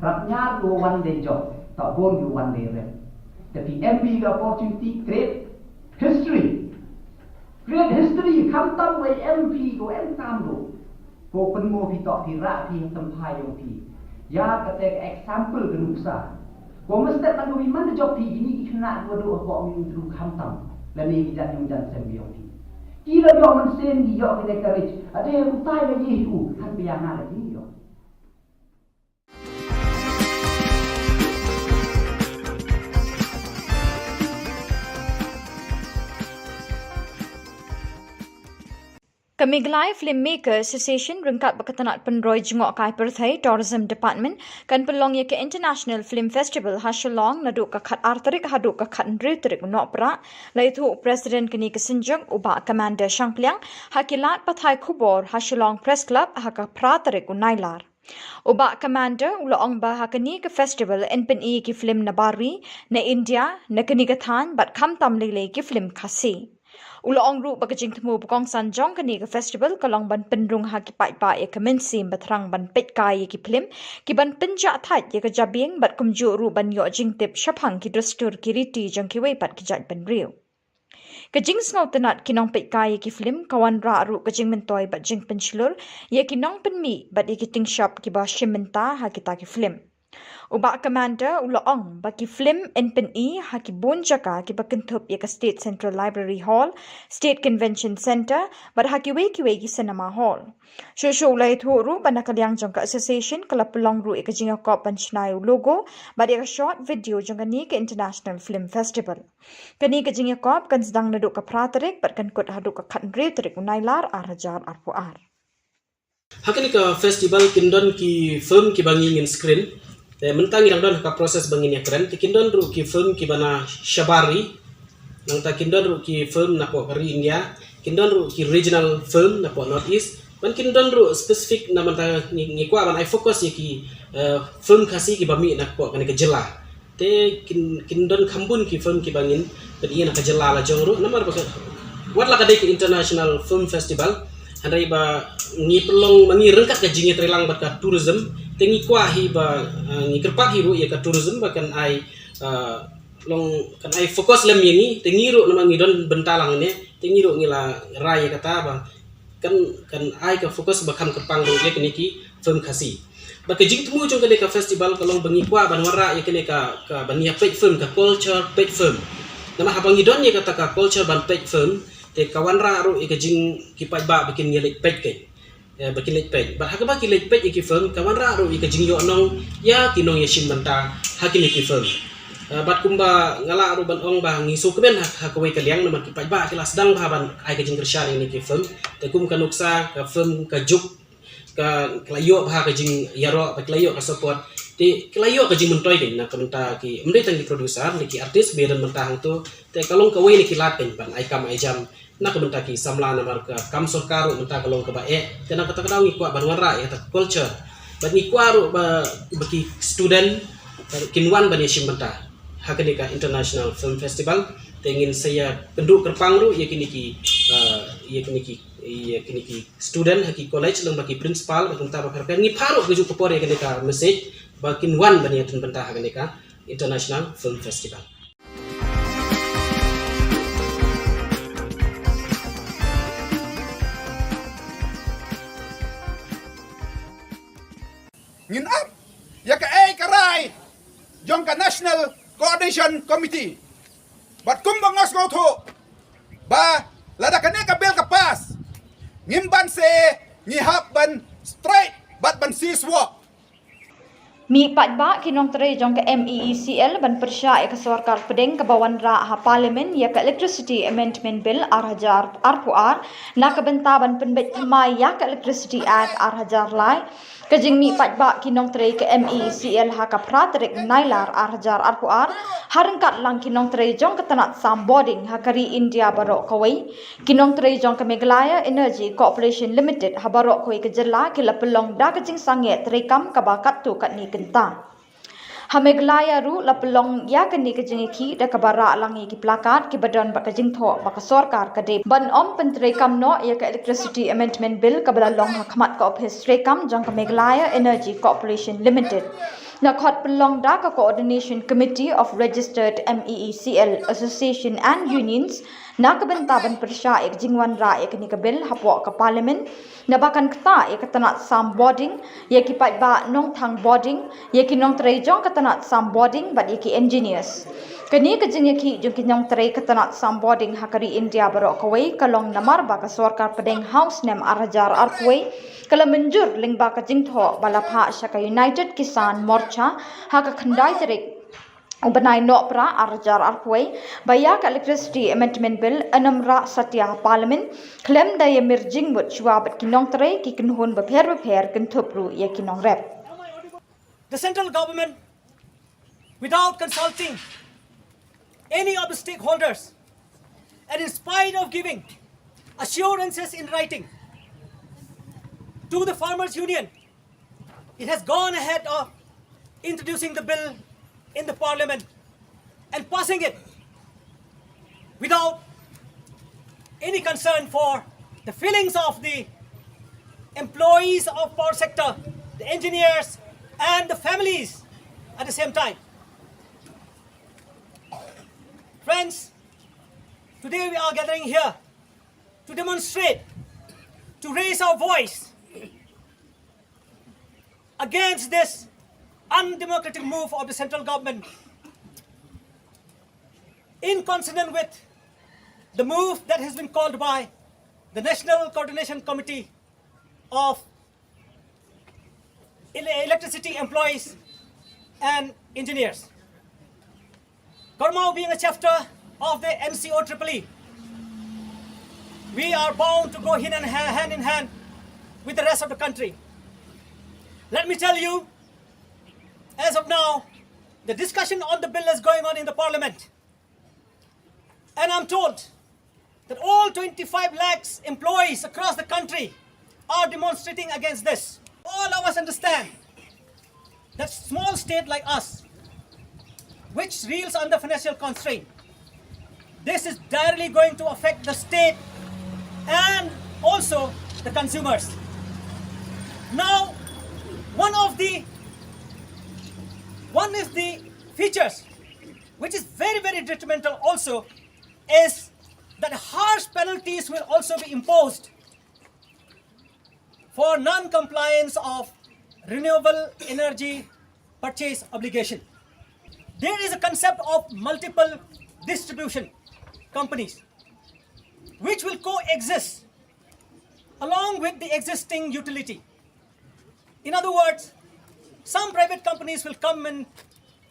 Rap ñiar ju wan dei jop. Tang bun ju wan dei rep. Te phi em phi ka opportunity, create history. Create history, khamtam wei em phi ko em tam do. Ko pynmo phi to phi rah phi ha tymphai ïong phi. Ïa kata ka example ka nuksa. Ko mestep man ko phi man da jop phi kini ki khynnah ko do ko mi tru khamtam. Lane ki jan ïong jan sem ïong phi. Ki la ïoh mynsiem ki ïoh ki da courage. Ade utai la ïeh u, han phi ïa nga la ïeh ïoh. Ka Meghalaya Filmmaker Association ryngkat bad ka tnat pynroi jngoh kai pyrthei, Tourism Department, kan pynlong ïa ka International Film Festival ha Shillong naduh ka khat ar tarik haduh ka khat hynriew tarik u Nohprah. La ïathuh u President kane ka synjuk, u Bah Commander Shangpliang, ha ki lad pathai khubor ha Shillong Press Club ha ka phra tarik u Nailar. U Bah Commander u la ong ba ha kane ka festival yn pyni ïa ki film na bar ri, na India, na kane ka thaiñ bad khamtam lei lei ki film Khasi. U la ong ruh ba ka jingthmu ba kongsan jong kane ka festival ka long ban pynrung ha ki paidbah ïa ka mynsiem ba thrang ban peit kai ïa ki film, ki ban pynjah thait ïa ka jabieng bad kumjuh ruh ban ïoh jingtip shaphang ki dustur ki riti jong kiwei pat ki jaitbynriew. Ka jingsngewtynnat ki nongpeitkai ïa ki film ka wanrah ruh ka jingmyntoi bad jingpynshlur ïa ki nongpynmih bad ïa ki tyngshop kiba shim bynta ha kita ki film. U Bah Commander u la ong ba ki film yn pyni ha ki bun jaka kiba kynthup ïa ka State Central Library Hall, State Convention Centre bad ha kiwei kiwei ki cinema hall. Shuh shuh u la ïathuh ruh ba na ka liang jong ka association ka la pynlong ruh ïa ka jingïakop ban shna ïa u logo bad ïa ka short video jong kane ka International Film Festival. Kane ka jingïakop kan sdang naduh ka phra tarik bad kan kut haduh ka khat hynriew tarik u Nailar ar hajar arphew ar. Ha kane ka festival kin don ki film kiba ngi ngin screen. Te mynta ngi dang don ha ka process ba ngin ïakren. Te kin don ruh ki film kiba na shabar ri. Nangta kin don ruh ki film napoh ka ri India. Kin don ruh ki regional film napoh North East. Ban kin don ruh specific na mynta ngi, ngi kwah ban ai focus ïa ki, eh, film Khasi kiba mih napoh kane ka jylla. Te kin, kin don kham bun ki film kiba ngin pyni na ka jylla la jong ruh, namar ba ka, wat la ka dei ka International Film Festival, hynrei ba ngi pynlong ma ngi ryngkat ka jingïatreilang bad ka tourism, te ngi kwah hi ba, eh, ngi kyrpad hi ruh ïa ka tourism ba kan ai, eh, long kan ai focus lem ïa ngi, te ngi ruh namar ngi don bynta lang ne, te ngi ruh ngi la rai ïa kata ba kan, kan ai ka focus ba kham kyrpang ruh ïa kine ki film Khasi. Bad ka jingthmu jong kane ka festival ka long ba ngi kwah ban wanrah ïa kane ka, ka ban ïa peit film, ka culture peit film. Namar haba ngi don ïa kata ka culture ban peit film, te ka wanrah ruh ïa ka jing ki paidbah ba kin ïa leit peit kane. Eh, ba kin leit peit. Bad haba ki leit peit ïa ki film, ka wanrah ruh ïa ka jingïohnong ïa ki nongïashim bynta ha kine ki film. Eh, bad kumba nga lah ruh ban ong ba ngi sngewkmen ha, ha kawei ka liang namar ki paidbah ki la sdang bha ban ai ka jingkyrshan ïa kine ki film. Te kum ka nuksa, ka film, ka juk, ka, ka la ïoh bha ka jingïaroh, bad ka la ïoh ka support. Te ka la ïoh ka jingmyntoi kane na ka bynta ki, ym dei tang ki producer, ne ki artist ba ïadon bynta hangto. Te ka long kawei na ki lad kane ban ai kam ai jam na ka bynta ki samla namar ka kam sorkar ruh mynta ka long kaba eh. Te na kata ka daw ngi kwah ban wanrah ïa kata ka culture. Bad ngi kwah ruh ba, ba ki student, eh, kin wan ban ïashim bynta ha kane ka International Film Festival. Te ngin sa ïa kynduh kyrpang ruh ïa kine ki, eh, Ïa kine ki, ïa kine ki student ha ki college, lem bad ki principal, bad kumta bapher bapher, ngi phah ruh kajuh ka por ïa kane ka message ba kin wan ban ïa don bynta ha kane ka International Film Festival. Ngin ap ïa kaei ka rai jong ka National Coordination Committee. Bad kumba nga sngewthuh ba lada kane ka bill ka pass, ngim ban se, ngi hap ban strike bad ban siew. Mih paidbah ki nongtrei jong ka M E E C L ban pyrshah ïa ka sorkar pdeng kaba wanrah ha Parliament ïa ka Electricity Amendment Bill ar hajar arphew ar na ka bynta ban pynbeit thymmai ïa ka Electricity Act ar hajar lai. Ka jingmih paidbah ki nongtrei ka M E E C L ha ka phra tarik Nailar ar hajar arphew ar ha ryngkat lang ki nongtrei jong ka tnat sam bording ha ka ri India baroh kawei. Ki nongtrei jong ka Meghalaya Energy Corporation Limited ha baroh kawei ka jylla ki la pynlong da ka jingsangeh treikam kaba katto katne kynta. Ha Meghalaya ruh la pynlong ïa kane ka jingïakhih da kaba rah lang ïa ki plakat kiba don bad ka jingthoh ba ka sorkar ka dei ban ym pyntreikam noh ïa ka Electricity Amendment Bill kaba la long ha khmat ka ophis treikam jong ka Meghalaya Energy Corporation Limited. La khot pynlong da ka Coordination Committee of Registered M E E C L Association and Unions na ka bynta ban pyrshah ïa ka jingwanrah ïa kane ka bill hapoh ka Parliament. Naba kan ktah ïa ka tnat sam bording, ïa ki paidbah nongthang bording, ïa ki nongtrei jong ka tnat sam bording bad ïa ki engineers. Kane ka jingïakhih jong ki nongtrei ka tnat sam bording ha ka ri India baroh kawei ka long namar ba ka sorkar pdeng ha u snem ar hajar arphew wei ka la mynjur lyngba ka jingthoh ba la phah sha ka United Kisan Morcha ha ka khyndai tarik u bnai Nohprah ar hajar arphew wei ba ïa ka Electricity Amendment Bill yn ym rah satia ha Parliament khlem da ïa mir jingmut shuwa bad ki nongtrei, ki kynhun bapher bapher, kynthup ruh ïa ki nongrep. The central government, without consulting any of the stakeholders, and in spite of giving assurances in writing to the Farmers Union, it has gone ahead of introducing the bill in the parliament and passing it without any concern for the feelings of the employees of power sector, the engineers, and the families at the same time. Friends, today we are gathering here to demonstrate, to raise our voice against this undemocratic move of the central government, in consonant with the move that has been called by the National Coordination Committee of Ele- Electricity Employees and Engineers. Karmao being a chapter of the N C O triple E, we are bound to go hand in hand, hand in hand with the rest of the country. Let me tell you, as of now, the discussion on the bill is going on in the parliament. And I'm told that all twenty-five lakhs employees across the country are demonstrating against this. All of us understand that small state like us, which reels under financial constraint, this is directly going to affect the state and also the consumers. Now, one of the one of the features which is very, very detrimental also is that harsh penalties will also be imposed for non-compliance of renewable energy purchase obligation. There is a concept of multiple distribution companies which will coexist along with the existing utility. In other words, some private companies will come in,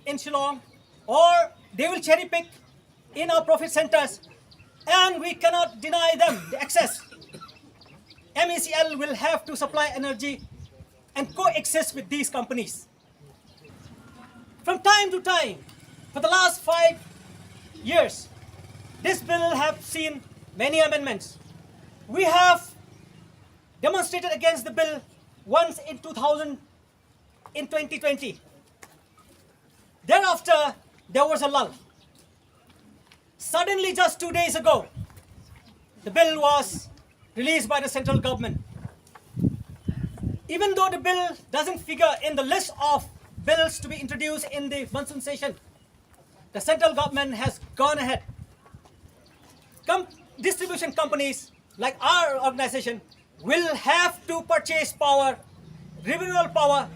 in Shillong, or they will cherry pick in our profit centers, and we cannot deny them the access. M E C L will have to supply energy and coexist with these companies. From time to time, for the last five years, this bill have seen many amendments. We have demonstrated against the bill once in two thousand, in twenty twenty. Thereafter, there was a lull. Suddenly, just two days ago, the bill was released by the central government. Even though the bill doesn't figure in the list of bills to be introduced in the monsoon session, the central government has gone ahead. Com- distribution companies like our organization will have to purchase power, renewable power,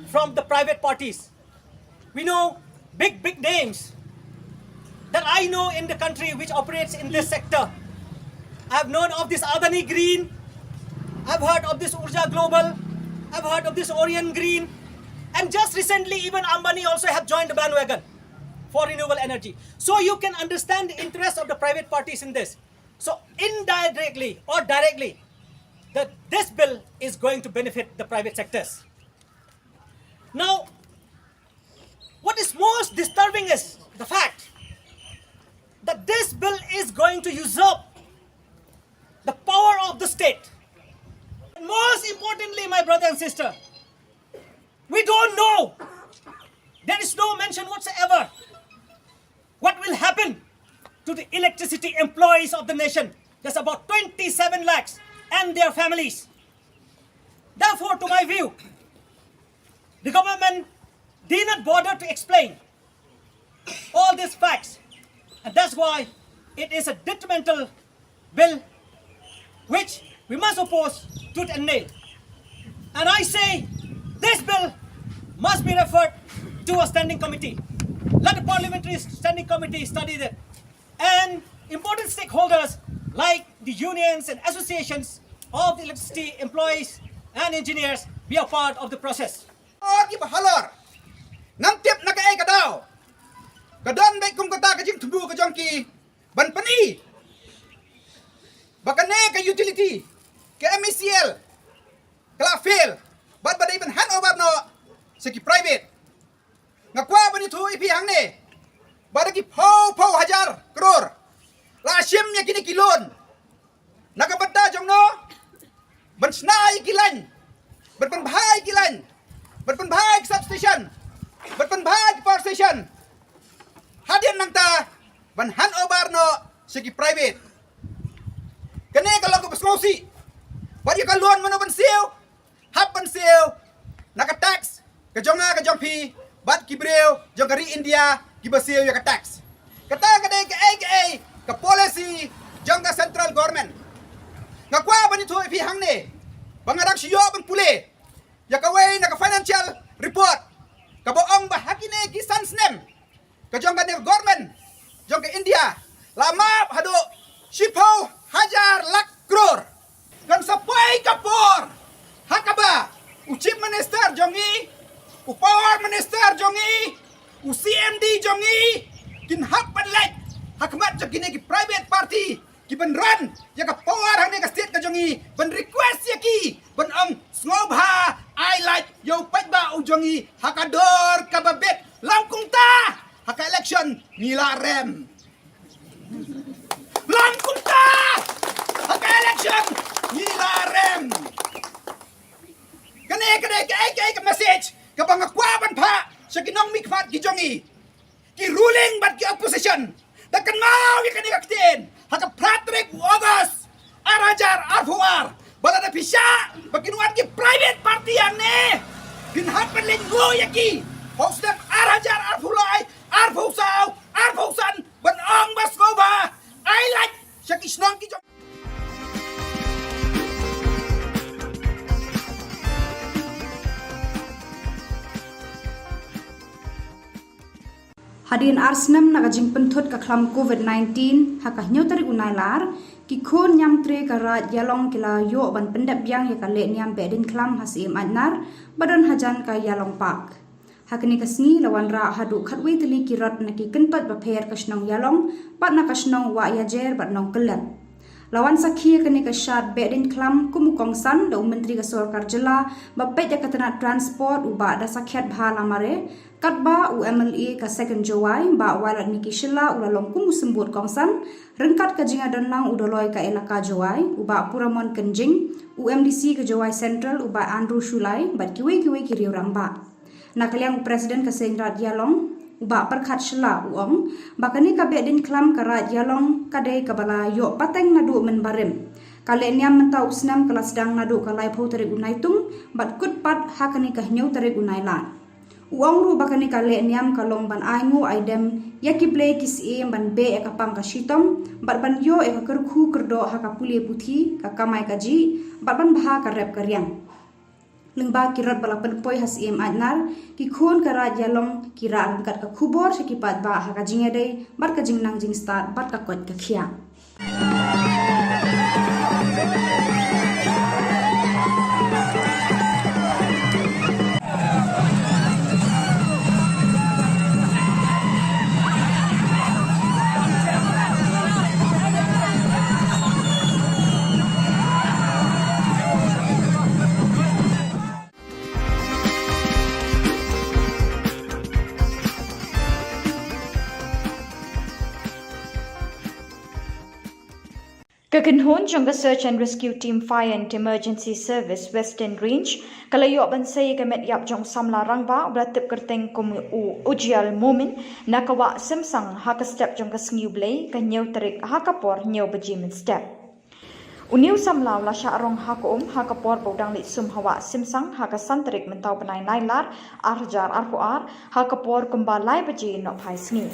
from the private parties. We know big, big names that I know in the country which operates in this sector. I've known of this Adani Green. I've heard of this Urja Global. I've heard of this Orion Green. And just recently, even Ambani also have joined the bandwagon for renewable energy. So you can understand the interest of the private parties in this. So indirectly or directly, that this bill is going to benefit the private sectors. Now, what is most disturbing is the fact that this bill is going to usurp the power of the state. And most importantly, my brother and sister, we don't know. There is no mention whatsoever what will happen to the electricity employees of the nation. That's about twenty-seven lakhs and their families. Therefore, to my view, the government did not bother to explain all these facts, and that's why it is a detrimental bill which we must oppose tooth and nail. And I say this bill must be referred to a standing committee. Let the parliamentary standing committee study that. And important stakeholders like the unions and associations of the electricity employees and engineers be a part of the process. Or ki bahalor. Ngam tip na kaei ka daw. Ka don bad kum kata ka jingthmu ka jong ki ban pyni ba kane ka utility, ka M E C L, ka la fail bad ba dei ban hand over noh sha ki private. Nga kwah ban ïathuh ïa phi hangne ba da ki phew phew hajar klur la shim ïa kine ki loan na ka bynta jong no, ban shna ïa ki lain, ban pynbha ïa ki lain, ban pynbha ïa ki substation, ban pynbha ïa ki power station. Hadien nangta ban hand over noh sha ki private. Kane ka long kaba sngewsih. Bad ïa ka loan mano ban siew? Hap ban siew na ka tax ka jong nga ka jong phi bad ki briew jong ka ri India kiba siew ïa ka tax. Kata ka dei kaei kaei ka policy jong ka central government. Nga kwah ban ïathuh ïa phi hangne ba nga dang shu ïoh ban pule ïa kawei na ka financial report kaba ong ba ha kine ki san snem ka jong kane ka government jong ka India la map haduh shiphew hajar lak klur. Kan sa poi ka por ha kaba u chief minister jong ngi, u power minister jong ngi, u C M D jong ngi kin hap ban leit ha khmat jong kine ki private party ki ban run ïa ka power hangne ka state ka jong ngi, ban request ïa ki ban ong sngewbha ai lait ïa u paidbah u jong ngi ha ka dor kaba bit. Long kumta ha ka election ngi la rem. Long kumta ha ka election ngi la rem. Kane ka dei kaei kaei ka message kaba nga kwah ban phah sha ki nongmihkhmat ki jong ngi, ki ruling bad ki opposition. Da kynmaw ïa kane ka ktien ha ka phra tarik u August ar hajar arphew ar ba lada phi shah ba kin wan ki private party hangne, phin hap ban lyngngoh ïa ki ha u snem ar hajar arphew lai, arphew saw, arphew san ban ong ba sngewbha ai lait sha ki shnong ki jong. Hadien ar snem na ka jingpynthut ka khlam covid nineteen, ha ka hynñiew tarik u Nailar, ki khun niamtre ka Raid Ïalong ki la ïoh ban pyndep biang ïa ka lehniam Behdeiñkhlam ha Syiem Aitnar ba don hajan ka Ïalong Park. Ha kane ka sngi la wanrah haduh khatwei tylli ki rot na ki kyntoit bapher ka shnong Ïalong bad na ka shnong Wahiajer bad Nongkyllep. La wan sakhi ïa kane ka shad Behdeiñkhlam kum u kongsan da u Myntri ka Sorkar Jylla ba peit ïa ka tnat Transport u Bah Dasakhiatbha Lamare, katba u M L A ka Second Jowai Bah Wailadmiki Shylla u la long kum u symbud kongsan, ryngkat ka jingïadonlang u Doloi ka Elaka Jowai u Bah Puramon Kynjing, u M D C ka Jowai Central u Bah Andrew Shullai bad kiwei kiwei ki riew-rangbah. Na ka liang u President ka Seiñ Raid Ïalong u Bah Pyrkhat Shylla u ong ba kane ka Behdeiñkhlam ka Raid Ïalong ka dei kaba la ïoh pateng naduh mynbarim. Ka lehniam mynta u snem ka la sdang naduh ka laiphew tarik u Naitung bad kut pat ha kane ka hynñiew tarik u Nailad. U ong ruh ba kane ka lehniam ka long ban ai nguh ai dem ïa ki blei ki syiem ban beh ïa ka pang ka shitom bad ban ïoh ïa ka kyrkhu kyrdoh ha ka pule puthi, ka kamai kajih bad ban bha ka rep ka riang. Lyngba ki rot ba la pynpoi ha Syiem Aitnar, ki khun ka Raid Ïalong ki rah ryngkat ka khubor sha ki paidbah ha ka jingïadei bad ka jingnang jingstad bad ka koit ka khiah. Ka kynhun jong ka Search and Rescue Team Fire and Emergency Service Western Range ka la ïoh ban sei ïa ka met ïap jong u samla rangbah uba la tip kyrteng kum u Ujial Momin na ka wah Simsang ha ka step jong ka Sngi U Blei ka hynñiew tarik ha ka por hynñiew baje mynstep. Une u samla u la shah rong ha ka um ha ka por ba u dang leit sum ha wah Simsang ha ka san tarik mynta u bnai Nailar ar hajar arphew ar ha ka por kumba lai baje nohphai sngi.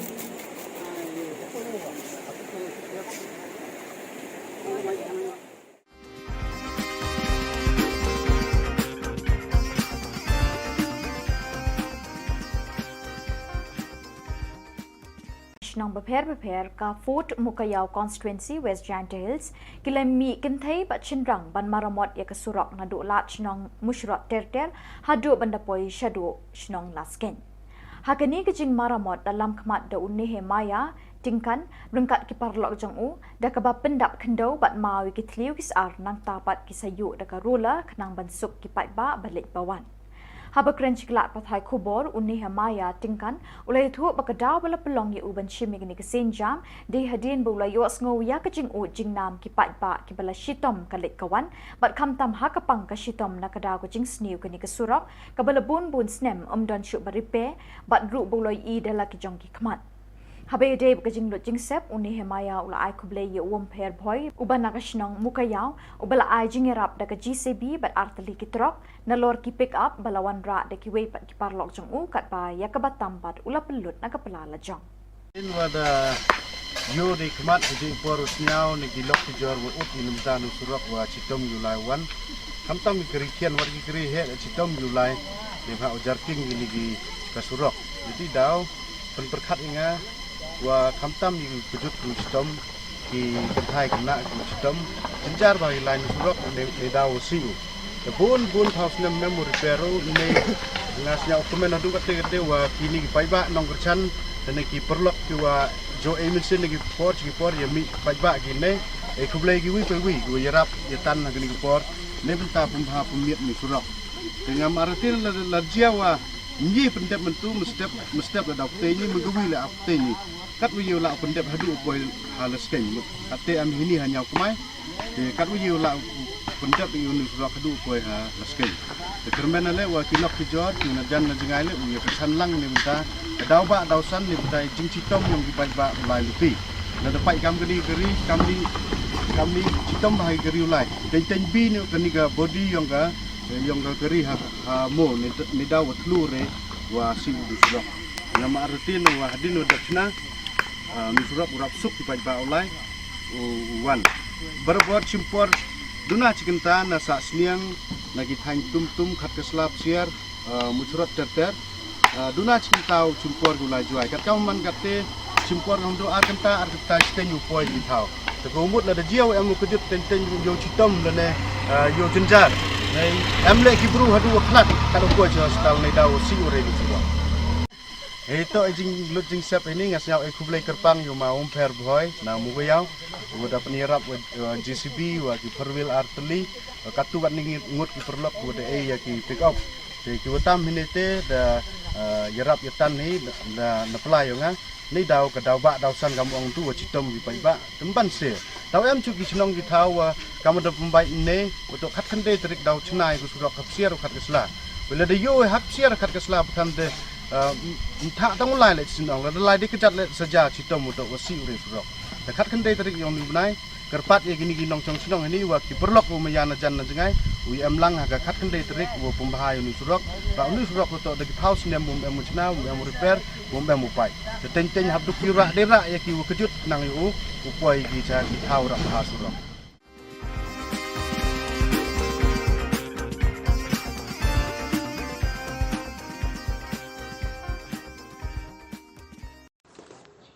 Shnong bapher bapher ka Fort Mukaïaw Constituency West Jaintia Hills ki la mih kynthei bad shynrang ban maramot ïa ka surok naduh lad shnong Mushrot Terter haduh ban da poi shaduh shnong Laskein. Ha kane ka jingmaramot la lam khmat da u Nehemiah Tyngkan ryngkat ki paralok jong u da kaba pyndap khyndew bad maw ïa ki thliew ki sar nangta pat ki sa ïuh da ka roller khnang ban suk ki paidbah ba leit ba wan. Haba kren sha ki lad pathai khubor u Nehemiah Tyngkan u la ïathuh ba ka daw ba la pynlong ïa u ban shim ïa kane ka sienjam dei hadien ba u la ïohsngew ïa ka jingud jingnam ki paidbah kiba la shitom ka leit ka wan bad khamtam ha ka pang ka shitom na ka daw ka jingsniew kane ka surok kaba la bun bun snem ym don shuh ba repair bad ruh ba u la ïohi da la ki jong ki khmat. Haba ïadei bad ka jinglut jingsep u Nehemiah u la ai khublei ïa u Umpher Bhoi uba na ka shnong Mukaïaw uba la ai jingïarap da ka J C B bad artylli ki trok nalor ki pick up ba la wanrah da kiwei pat ki paralok jong u katba ïa kaba tam pat u la pynlut na ka pla lajong. Ynda wa da ïoh da i khmat ka jingpor u sniaw ne ki lok ki jor wa ut ïa i mynta na u surok wa chitom ïa u lai wan. Khamtam i ka ri khian wat ki ka ri heh chitom ïa u lai ne bha u jar king ïa ni ki ka surok. Ïa ti daw pynpyrkhat ïa nga wa khamtam ïa ka kujut ka chitom ki kynthai khynnah ki chitom jynjar bha ïa i lai na u surok ne ne daw u siew. Te bun bun phaw snem mem u repair u ne nga sniaw kumne naduh kate kate wa kini ki paidbah nongkyrchan te ne ki paralok ki wa jo e mynsiem ne ki por ki por ïa mih paidbah kine e khublei kiwei pa kiwei ki wa ïarap ïa tan ha kini ki por ne bynta pynbha pynmiat ni surok. Te ngam arati la la jia wa ngi pyndep mynta mynstep mynstep la dau ptei ni mynta kiwei la ptei ni. Katwa ïa u la pyndep haduh u poi ha Laskein mut. Kate am hini ha Ñiawkmai. Te katwa ïa u la pyndep ïa u ni surok haduh u poi ha Laskein. Te kyrmen ale wa ki lok ki jor ki na jan na jngai le u ïa ka san lang ni bynta. Ka daw ba daw san ni bynta jingchitom ïong ki paidbah u lai luti. Na da paid kam kani kari kam ni kam ni chitom bha kari u lai. Teng teng bi ni kani ka body ïong ka ïong ka kari ha ha mo ni ni daw wa thlu re wa si u du surok. Nga ma arti no wa hadin no dakna. Ah, ni surok u rap suk ki paidbah u lai u u wan. Barabor chimpor duna chikynta na Sah Sniang na ki thaiñ Tumtum, Khatkasla, Psiar, ah, Muchrot Terter. Ah, duna chikynta u chimpor u lai juai. Kat kam man kate chimpor ngam do ar kynta ar kynta chiteng u poi ki thaw. Te ko mut la da jiaw em u kjut teng teng yow chitom lane, ah, yow jynjar. Em le ki bru hadu wa khlat kat u poi chi hospital ne daw si u re ni chiwa. Hei to e jinglut jingsep ini nga sñiaw e khublei kyrpang ïa u ma Umpher Bhoi na Mukaïaw. U da pynïarap wa, wa J C B wa ki four wheel ar tylli. Wa katu wat ni ngut ki paralok wa da e ïa ki pick up. Te ki wa tam hini te da, eh, ïarap ïa tan hi da, da na pla ïa nga. Ni daw ka daw ba daw san kam ong tu wa chitom ki paidbah. Tymban se. Daw em chu ki chnong ki thaw wa kam da pynbait ne, wa to khat khyndai tarik daw chnai ku surok Khatsiar u Khatkasla. Wala da yo Khatsiar Khatkasla patan de, ah, m-, m-, tha tang u lai le chnong, la da lai de kjat le saja chitom wa to wa si u re surok. Da khat khyndai tarik yong ni bnai, Kyrpad ïa kine ki nongshong shnong hangne wa ki paralok wa maya na jan na jngai, u ïa em lang ha ka khatkhyndai tarik wa pynbha ïa une u surok. Ba une u surok ruh toh da ki phew snem um em u chna, um em u repair, um em u paid. Te teng teng hap duk ki rah dei rah ïa ki wa kjut nang ïa u, u poi ki cha ki phew rah bha surok.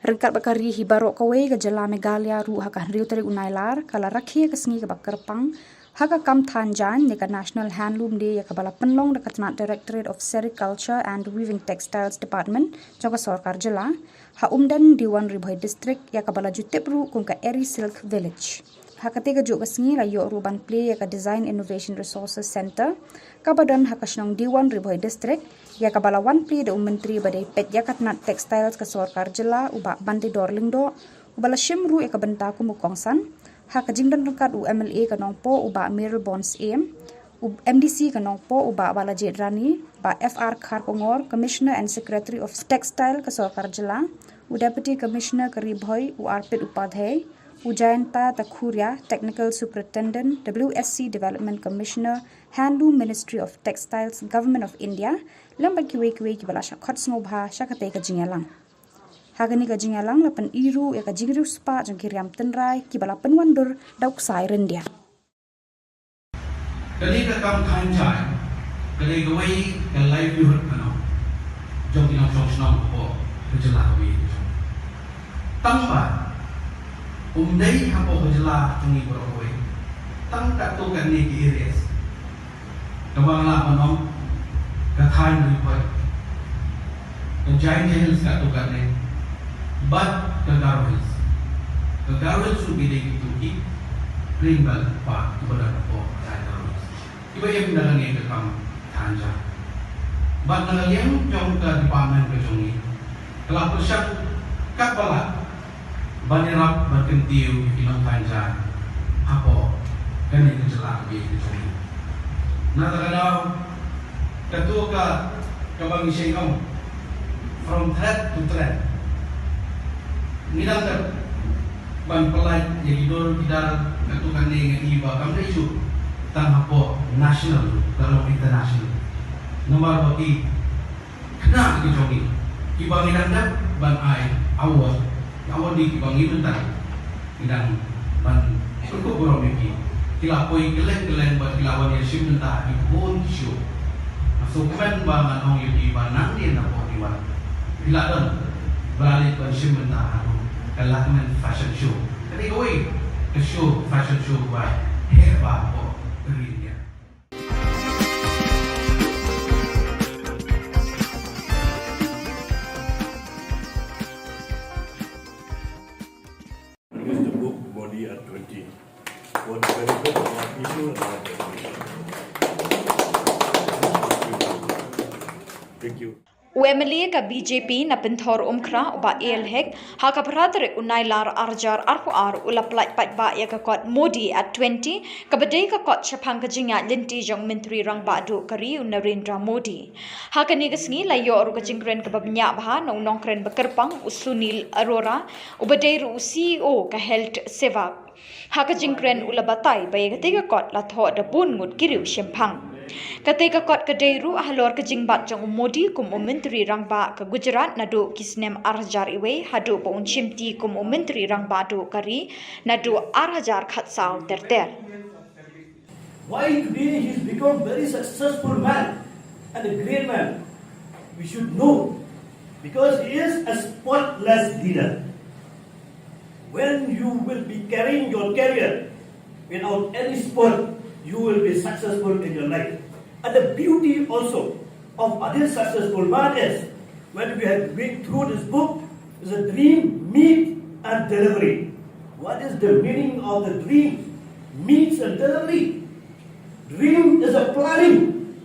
Ryngkat bad ka ri hi baroh kawei, ka jylla Meghalaya ruh ha ka hynriew tarik u Nailar ka la rakhe ka sngi kaba kyrpang ha ka kam than jaiñ ne ka National Handloom Day, ïa kaba la pynlong da ka tnat Directorate of Sericulture and Weaving Textiles Department jong ka sorkar jylla ha Umden, Diwan Ri Bhoi District, ïa kaba la ju tip ruh kum ka Eri Silk Village. Ha katei ka juh ka sngi la ïoh ruh ban plie ïa ka Design Innovation Resources Center, kaba don ha ka shnong Diwan, Ri Bhoi District, ïa kaba la wan plie da u Myntri ba dei peit ïa ka tnat Textiles ka sorkar jylla, u Bah Banteidor Lyngdoh, uba la shim ruh ïa ka bynta kum u kongsan ha ka jingdon ryngkat u M L A ka Nongpoh, u Bah Mayralborn Syiem, u M D C ka Nongpoh, u Bah Balajied Rani, Bah F R Kharkongor, Commissioner and Secretary of Textile ka sorkar jylla, u Deputy Commissioner ka Ri Bhoi, u Arpit Upadhyay, u Jayanta Takhuria, Technical Superintendent, W S C Development Commissioner, Handloom, Ministry of Textiles, Government of India, lem bad kiwei kiwei kiba la shah khot sngewbha sha katei ka jingïalang. Ha kane ka jingïalang la pyni ruh ïa ka jingriewspah jong ki riam tynrai kiba la pynwandur da u ksai ryndia. Kane ka kam than jaiñ ka dei kawei ka livelihood, kano, jong ki nongshong shnong hapoh ka jylla kawei. Tang ba um dei hapoh ka jylla jong ngi baroh kawei, tang katto katne ki areas, kaba nga lah ban ong ka thaiñ Ri Bhoi, ka Jaintia Hills katto katne, bad ka Garo Hills. Ka Garo Hills ruh ki dei kito ki Green Belt Park kiba don hapoh ka thaiñ Garo Hills, kiba im da kane ka kam than jaiñ. Bad na ka liang jong ka department ka jong ngi, ka la pyrshang katba lah ban ïarap ban kyntiew ïa ki nongthan jaiñ hapoh kane ka jylla kaba ïeit ka jong ngi. Na kata ka daw, kato ka, kaba ngi shait ong, from thread to thread, ngi dang dep ban pyllait ïa ki dur ki dar. Kato kane nga i ba kam dei shuh tang hapoh national, ka long international. Namar ba ki khynnah ki jong ngi kiba ngi dang dep ban ai award, award, ki ba ngi mynta ngi dang ban pynkup burom ïa ki, ki la poi kylleng kylleng bad ki la wan ïashim bynta ha ki bun ki show. Nga sngewkmen ba ngan ong ïa ki ba nangne napoh Diwan phi la don ba la leit ban shim bynta ha ka Lakmen Fashion Show. Ka dei kawei ka show, fashion show ba heh bha hapoh ka ri India. Release the book Modi at twenty. What benefit of our people and our generation. Thank you. U M L A ka B J P na Pynthor Umkhrah, u Bah A L Hek, ha ka phra tarik u Nailar arhajar arphew ar u la pyllait paidbah ïa ka kot Modi at twenty, kaba dei ka kot shaphang ka jingïaid lynti jong u Myntri Rangbah Duh ka ri u Narendra Modi. Ha kane ka sngi la ïoh ruh ka jingkren kaba bniah bha na u nongkren ba kyrpang u Sunil Arora, uba dei ruh u C E O ka Health Sevak. Ha ka jingkren u la batai ba ïa katei ka kot la thoh da bun ngut ki riewshemphang. Katei ka kot ka dei ruh halor ka jingbat jong u Modi kum u Myntri Rangbah ka Gujarat naduh ki snem arhajar iwei haduh ba un shimti kum u Myntri Rangbah Duh ka ri naduh arhajar khatsaw ter ter. Why today he's become very successful man and a great man? We should know, because he is a spotless leader. When you will be carrying your career without any spot, you will be successful in your life. And the beauty also of this successful man is, when we have read through this book, is a dream, meet, and delivery. What is the meaning of the dream, meets, and delivery? Dream is a planning.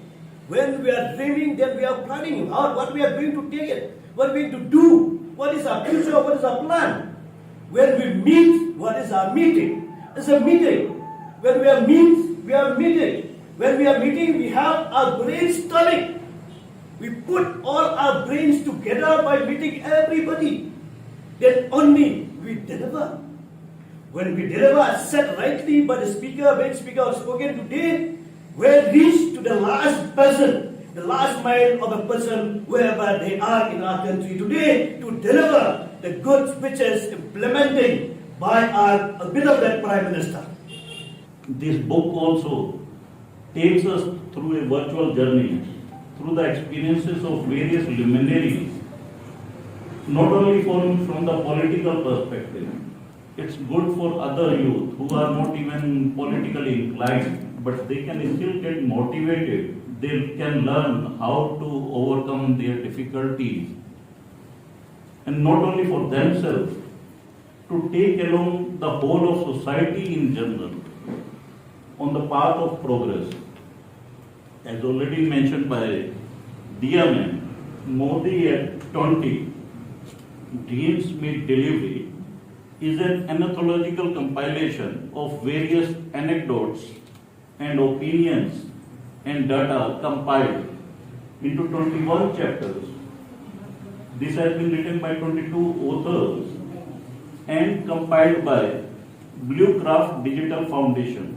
When we are dreaming, then we are planning how, what we are going to take it, what we are going to do, what is our future, what is our plan. When we meet, what is our meeting? It's a meeting. When we are meet, we are meeting. When we are meeting, we have our brainstorming. We put all our brains together by meeting everybody. Then only we deliver. When we deliver as said rightly by the speaker, when speaker has spoken today, we'll reach to the last person, the last mile of a person, wherever they are in our country today, to deliver the goods which is implementing by our beloved Prime Minister. This book also takes us through a virtual journey, through the experiences of various luminaries, not only from, from the political perspective, it's good for other youth who are not even politically inclined, but they can still get motivated. They can learn how to overcome their difficulties, and not only for themselves, to take along the whole of society in general on the path of progress. As already mentioned by Diya ma'am, Modi at twenty, Dreams Meet Delivery is an anthological compilation of various anecdotes and opinions and data compiled into twenty-one chapters. This has been written by twenty-two authors and compiled by Bluecraft Digital Foundation.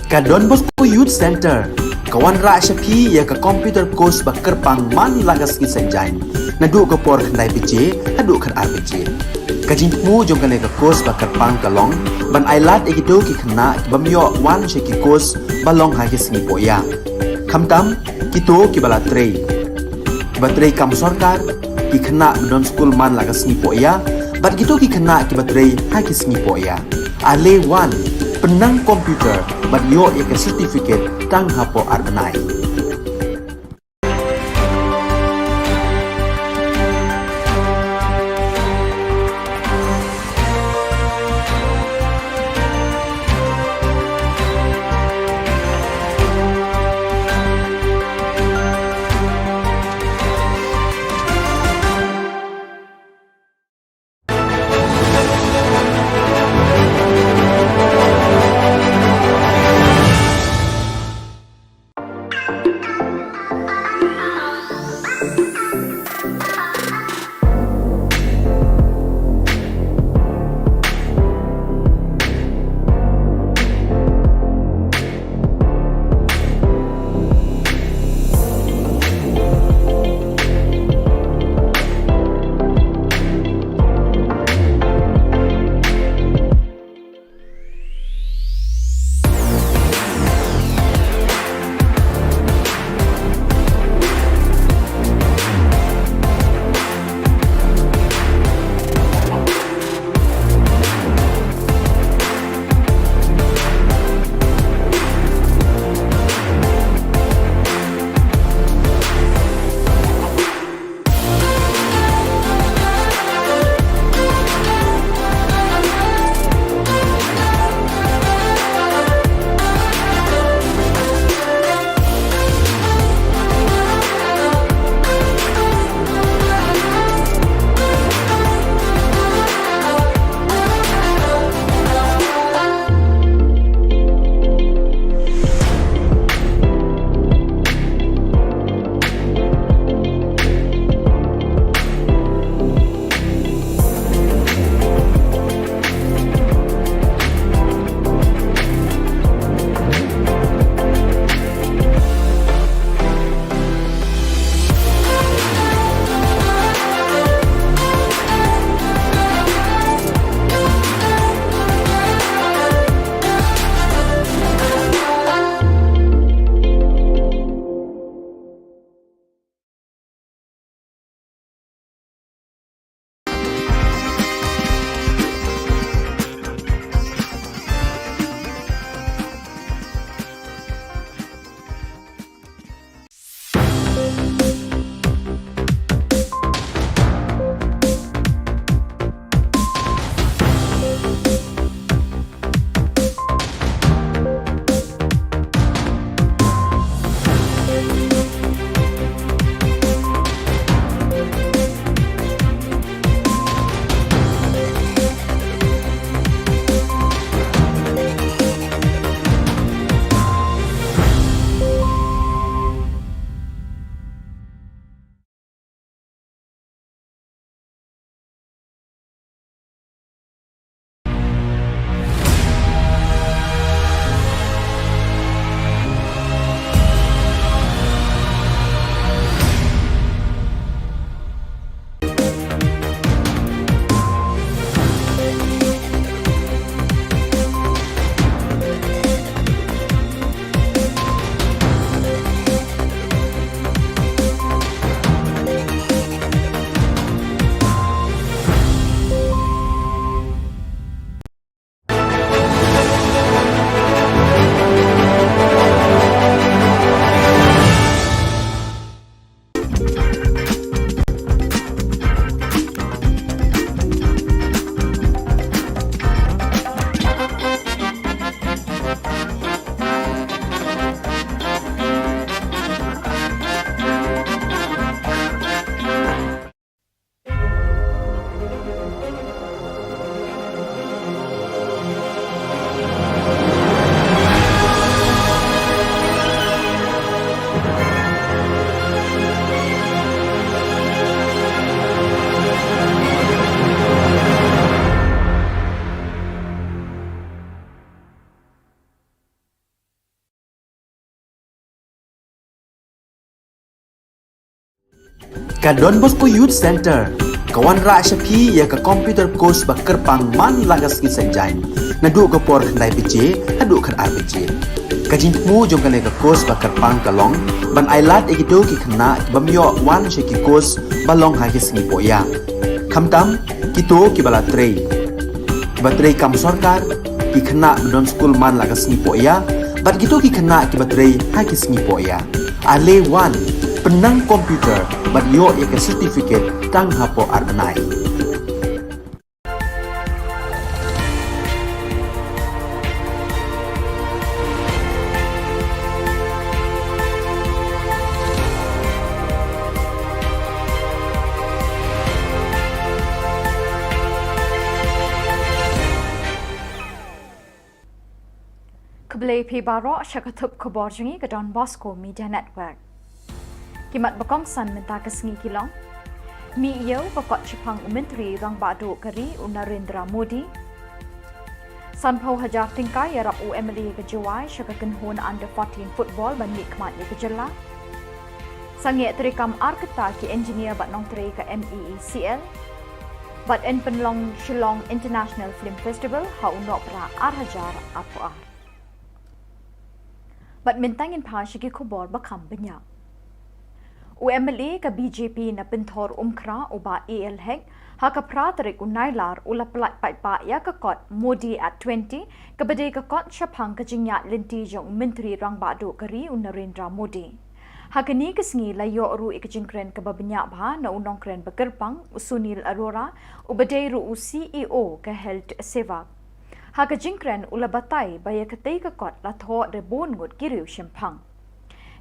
Ka Don Bosco Youth Centre ka wanrah sha phi ïa ka computer course ba kyrpang man la ka sngi Saitjaiñ, naduh ka por khyndai baje haduh khatar baje. Ka jingthmu jong kane ka course ba kyrpang ka long ban ai lad ïa kito ki khynnah ki bym ïoh wan sha ki course ba long ha ki sngi pohïa, khamtam kito kiba la trei, kiba trei kam sorkar, ki khynnah ba don skul man la ka sngi pohïa, bad kito ki khynnah kiba trei ha ki sngi pohïa. Ale wan, pynnang computer bad ïoh ïa ka certificate tang hapoh ar bnai. Ka Don Bosco Youth Centre ka wanrah sha phi ïa ka computer course ba kyrpang man la ka sngi Saitjaiñ, naduh ka por khyndai baje haduh khatar baje. Ka jingthmu jong kane ka course ba kyrpang ka long ban ai lad ïa kito ki khynnah ki bym ïoh wan sha ki course ba long ha ki sngi pohïa, khamtam kito kiba la trei, kiba trei kam sorkar, ki khynnah ba don skul man la ka sngi pohïa, bad kito ki khynnah kiba trei ha ki sngi pohïa. Ale wan, pynnang computer bad ïoh ïa ka certificate tang hapoh ar bnai. Khublei phi baroh sha ka thup khubor jong ngi ka Don Bosco Media Network. Ki mat ba kongsan mynta ka sngi ki long: Mih ïew ka kot shaphang u Myntri Rangbah Duh ka ri u Narendra Modi. Sanphew hajar tyngka ïarap u M L A ka Jowai sha ka kynhun under fourteen football ban mih khmat ïa ka jylla. Sangeh treikam ar kynta ki engineer bad nongtrei ka M E E C L. Bad yn pynlong Shillong International Film Festival ha u Nohprah ar hajar arphew ar. Bad mynta ngin phai sha ki khubor ba kham bniah. U M L A ka B J P na Pynthor Umkhra u Bah A L Hek, ha ka phra tarik u Nailar u la pyllait paidbah ïa ka kot Modi at twenty, kaba dei ka kot shaphang ka jingïaid lynti jong u Myntri Rangbah Duh ka ri u Narendra Modi. Ha kane ka sngi la ïoh ruh ïa ka jingkren kaba bniah bha na u nongkren ba kyrpang u Sunil Arora, uba dei ruh u C E O ka Health Sevak. Ha ka jingkren u la batai ba ïa katei ka kot la thoh da bun ngut ki riew shemphang.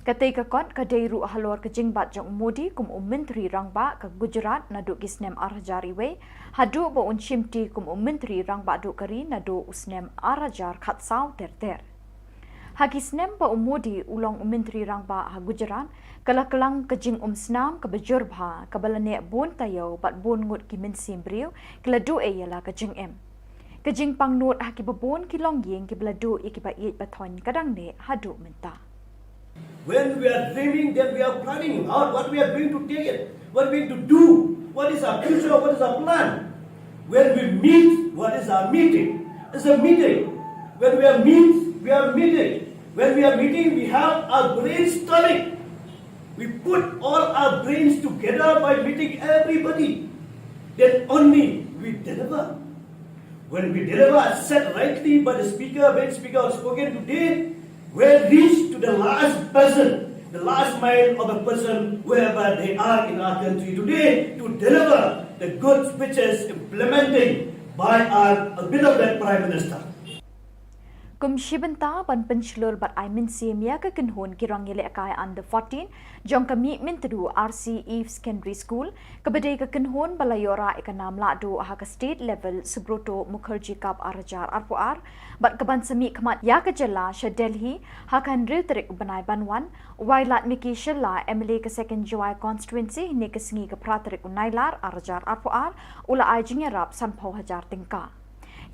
Katei ka kot ka dei ruh halor ka jingbat jong u Modi kum u Myntri Rangbah ka Gujarat naduh ki snem ar hajar wei, haduh ba un shimti kum u Myntri Rangbah Duh ka ri naduh u snem ar hajar khatsaw ter ter. Ha ki snem ba u Modi u long u Myntri Rangbah ha Gujarat, ka la klang ka jingumsnam kaba jur bha, kaba la neh bun taïew bad bun ngut ki mynsiem briew ki la duh ei ïa la ka jingim. Ka jingpang nud ha kiba bun ki longïing kiba la duh ïa kiba ïeit ba thoiñ ka dang neh haduh mynta. When we are dreaming, then we are planning out what we are going to take it, what we are going to do, what is our future, what is our plan. When we meet, what is our meeting? It's a meeting. When we are meet, we are meeting. When we are meeting, we have our brainstorming. We put all our brains together by meeting everybody. Then only we deliver. When we deliver as said rightly by the speaker, when speaker has spoken today, we reach to the last person, the last mile of a person, wherever they are in our country today, to deliver the goods which is implementing by our beloved Prime Minister. Kum shi bynta ban pynshlur bad ai mynsiem ïa ka kynhun ki rangïalehkai under fourteen jong ka Mihmyntdu R C Eve Secondary School, kaba dei ka kynhun ba la ïoh rah ïa ka nam lahduh ha ka state level Subroto Mukherjee Cup ar hajar arphew ar, bad kaban sa mih khmat ïa ka jylla sha Delhi ha ka hynriew tarik u bnai ban wan, u Wailadmiki Shylla, M L A ka Second Jowai Constituency, hynne ka sngi ka phra tarik u Nailar ar hajar arphew ar, u la ai jingïarap sanphew hajar tyngka.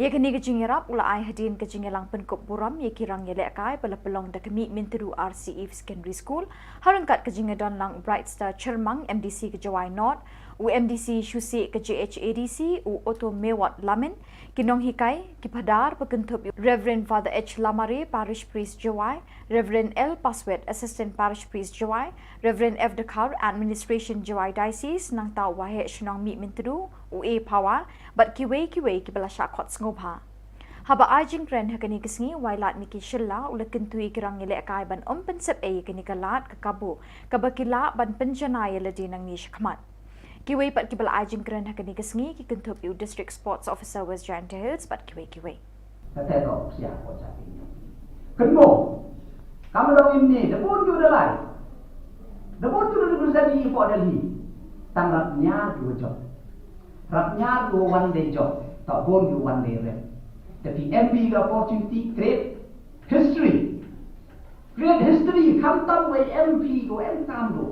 Ïa kane ka jingïarap u la ai hadien ka jingïalang pynkup burom ïa ki rangïalehkai ba la pynlong da ka Mihmyntdu R C Eve Secondary School, ha ryngkat ka jingïadon lang u Brightstar Chyrmang, M D C ka Jowai North, u M D C Shusi ka J H A D C, u Oto Mewat Lamin, ki nonghikai, ki phadar, ba kynthup ïa u Reverend Father H Lamare, Parish Priest Jowai, Reverend L Paswet, Assistant Parish Priest Jowai, Reverend F Dkhar, Administration Jowai Diocese, nangta u Waheh Shnong Mihmyntdu, u A Pawar, bad kiwei kiwei kiba la shah khot sngewbha. Haba ai jingkren ha kane ka sngi, u Wailadmiki Shylla u la kyntu ïa ki rangïalehkai ban ym pynsep ei ïa kane ka lad ka kabu kaba ki lah ban pynjanai ïa lade nangne shakhmat. Kiwei pat kiba la ai jingkren ha kane ka sngi ki kynthup ïa u District Sports Officer West Jaintia Hills bad kiwei kiwei. Kata ka opsia ko sa pin. Kynmo. Kam dong ym ne, da bun ju da lai. Da bun ju da bun sa di ko da li. Tang rap nya ju jop. Rap nya ju wan de jop. Ta bun ju wan de rep. Tapi M P ka opportunity create history. Create history, khamtam wei M P ko em kam do.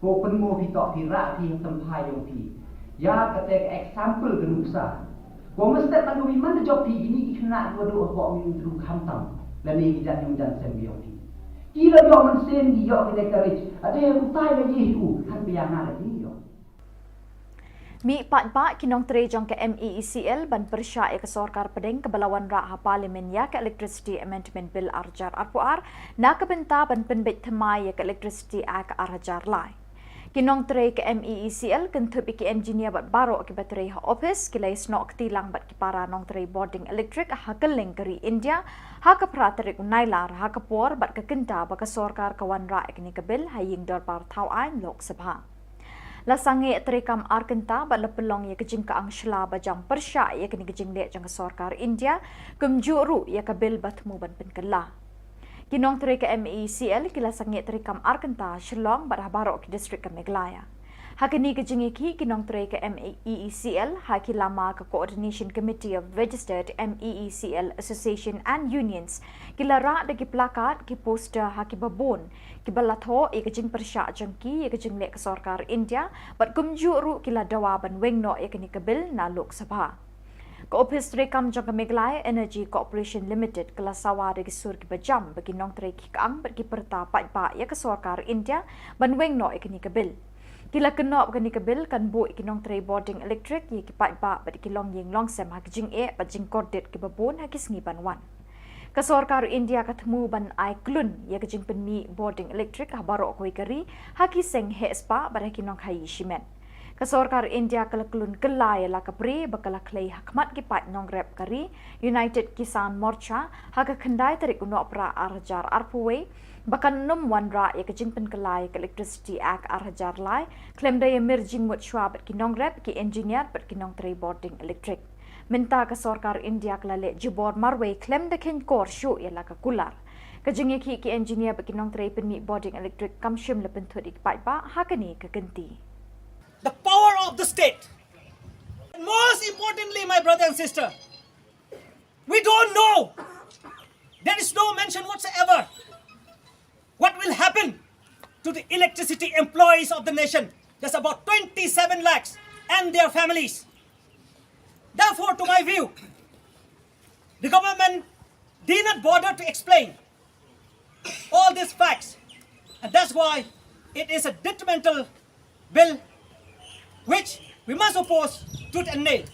Ko pynmo phi tok phi rah phi ha tymphai yong phi. Ïa kata ka example ka nuksa. Ko mesti ban ko phi man da jop phi kini ki khynnah ko do ko mi tru khamtam. Lane ki jan yong jan sem yong phi. Ki la ïoh mynsiem, ki ïoh ki leh ka rich. Ade utai la ïeh u, kan pia nga la ïoh. Mih paidbah ki nongtrei jong ka M E E C L ban pyrshah ïa ka sorkar pdeng kaba la wanrah ha Parliament ïa ka Electricity Amendment Bill ar hajar arphew ar, na ka bynta ban pynbeit thymmai ïa ka Electricity Act ar hajar lai. Ki nongtrei ka M E E C L kynthup ïa ki engineer bad baroh kiba trei ha ophis, ki la ïasnoh kti lang bad ki para nongtrei bording electric ha kylleng ka ri India, ha ka phra tarik u Nailar, ha ka por bad ka kynta ba ka sorkar ka wanrah ïa kane ka bill ha ïing dorbar thaw aiñ Lok Sabha. La sangeh treikam ar kynta bad la pynlong ïa ka jingkyang shla ba jam pyrshah ïa kane ka jingleh jong ka sorkar India, kumjuh ruh ïa ka bill ba thmu ban pynkylla. Ki nongtrei ka M E E C L ki la sangeh treikam ar kynta ha Shillong bad ha baroh ki district ka Meghalaya. Ha kane ka jingïakhih, ki nongtrei ka M E E C L ha ki lama ka Coordination Committee of Registered M E E C L Association and Unions ki la rah da ki placard, ki poster ha kiba bun, kiba la thoh ïa ka jingpyrshah jong ki ïa ka jingleh ka sorkar India, bad kumjuh ruh ki la dawa ban weng noh ïa kane ka bill na Lok Sabha. Ka ophis treikam jong ka Meghalaya Energy Corporation Limited ka la sawa da ki sur kiba jam ba ki nongtrei ki kyang bad ki pyrta paidbah ïa ka sorkar India ban weng noh ïa kane ka bill. Ki la kynnoh ba kane ka bill kan buh ïa ki nongtrei bording electric, ïa ki paidbah bad ïa ki longïing longsem ha ki jingeh bad jingkordit kiba bun ha ki sngi ban wan. Ka sorkar India ka thmu ban ai klun ïa ka jingpynmih bording electric ha baroh kawei ka ri, ha ki seng heh spah bad ha ki nongkhaïi shimet. Ka sorkar India ka la klun kylla ïa la ka bri ba ka la khlei ha khmat ki paid nongrep ka ri, United Kisan Morcha, ha ka khyndai tarik u Nohprah ar hajar arphew wei, ba kan ym wanrah ïa ka jingpynkylla ïa ka Electricity Act ar hajar lai, khlem da ïamir jingmut shuwa bad ki nongrep, ki engineer bad ki nongtrei bording electric. Mynta ka sorkar India ka la leh jubor marwei khlem da kheiñkor shuh ïa la ka kular. Ka jingïakhih ki engineer bad ki nongtrei pynmih bording electric kam shym la pynthut ïa ki paidbah ha kane ka kynti. The power of the state. And most importantly, my brother and sister, we don't know. There is no mention whatsoever what will happen to the electricity employees of the nation. There's about twenty-seven lakhs and their families. Therefore, to my view, the government did not bother to explain all these facts, and that's why it is a detrimental bill which we must oppose tooth and nail.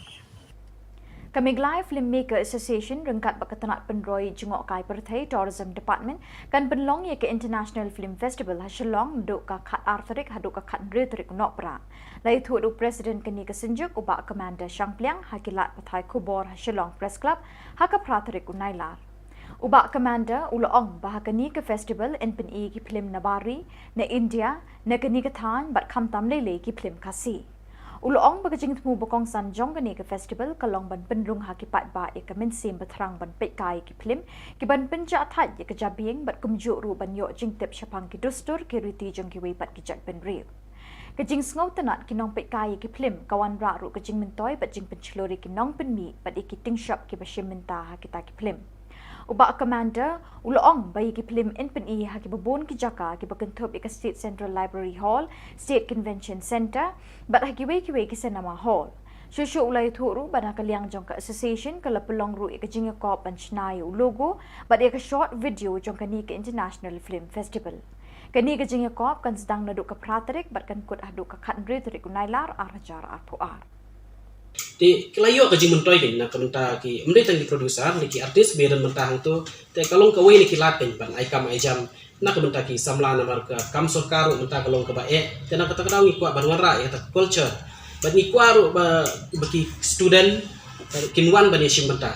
Ka Meghalaya Filmmaker Association ryngkat bad ka tnat pynroi jngohkai pyrthei Tourism Department kan pynlong ïa ka International Film Festival ha Shillong naduh ka khat ar tarik haduh ka khat hynriew tarik u Nohprah. La ïathuh da u President kane ka synjuk u Bah Commander Shangpliang ha ki lad pathai khubor ha Shillong Press Club ha ka phra tarik u Nailar. U Bah Commander u la ong ba ha kane ka festival yn pyni ki phlim na bar ri, na India, na kane ka thaiñ bad khamtam lei lei ki phlim Khasi. U la ong ba ka jingthmu ba kongsan jong kane ka festival ka long ban pynrung ha ki paidbah ïa ka mynsiem ba thrang ban peitkai ïa ki phlim, ki ban pynjah thait ïa ka jabieng bad kumjuh ruh ban ïoh jingtip shaphang ki dustur ki riti jong kiwei pat ki jaitbynriew. Ka jingsngewtynnat ki nongpeitkai ïa ki phlim ka wanrah ruh ka jingmyntoi bad jingpynshlur ïa ki nongpynmih bad ïa ki tyngshop kiba shim bynta ha kita ki phlim. U Bah Commander u la ong ba ïa ki phlim yn pyni ha kiba bun ki jaka kiba kynthup ïa ka State Central Library Hall, State Convention Centre, bad ha kiwei kiwei ki cinema hall. Shuh shuh u la ïathuh ruh ba na ka liang jong ka association ka la pynlong ruh ïa ka jingïakop ban shna ïa u logo bad ïa ka short video jong kane ka International Film Festival. Kane ka jingïakop kan sdang naduh ka phra tarik bad kan kut haduh ka khat hynriew tarik u Nailar ar hajar arphew ar. Te ki la ïoh ka jingmyntoi kein na ka bynta ki, ym dei tang ki producer ne ki artist ba ïadon bynta hangto, te ka long kawei na ki lad kein ban ai kam ai jam na ka bynta ki samla namar ka kam sorkar ruh mynta ka long kaba eh. Te na kata ka daw ngi kwah ban wanrah ïa kata ka culture bad ngi kwah ruh ba, ba ki student, eh, kin wan ban ïashim bynta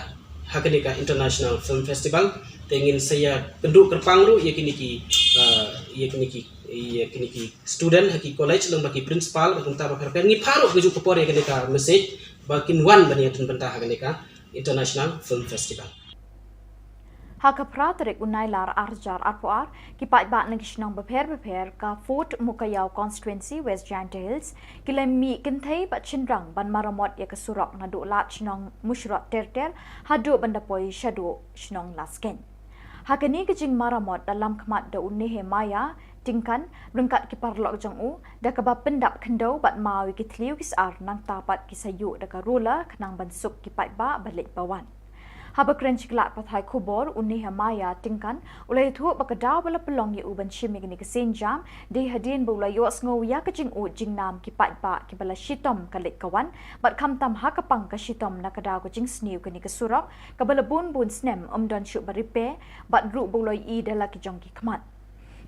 ha kane ka International Film Festival. Te ngin sa ïakynduh kyrpang ruh ïa kine ki, eh, ïa kine ki, ïa kine ki student ha ki college lyngba ki principal bad kumta ba pher pher. Ngi phah ruh kajuh ka por ïa kane ka message ba kin wan ban ïadon bynta ha kane ka International Film Festival. Ha ka phra tarik u Nailar ar hajar arphew ar, ki paidbah na ki shnong bapher bapher ka Fort Mukaïaw Constituency, West Jaintia Hills, ki la mih kynthei bad shynrang ban maramot ïa ka surok naduh lad shnong Mushrot Ter Ter haduh ban da poi shaduh shnong Laskein. Ha kane ka jingmaramot la lam khmat da u Nehemiah Tyngkan ryngkat ki paralok jong u, da kaba pyndap khyndew bad maw ïa ki thliew ki sar, nangta pat ki sa ïuh da ka ruler khnang ban suk ki paidbah ba leit ba wan. Haba kren sha ki lad pathai khubor, u Nehemiah Tyngkan u la ïathuh ba ka daw ba la pynlong ïa u ban shim ïa kane ka sienjam dei hadien ba u la ïohsngew ïa ka jingud jingnam ki paidbah kiba la shitom ka leit ka wan, bad khamtam ha ka pang ka shitom na ka daw ka jingsniew kane ka surok kaba la bun bun snem ym don shuh ba repair, bad ruh ba u la ïohi da la ki jong ki khmat.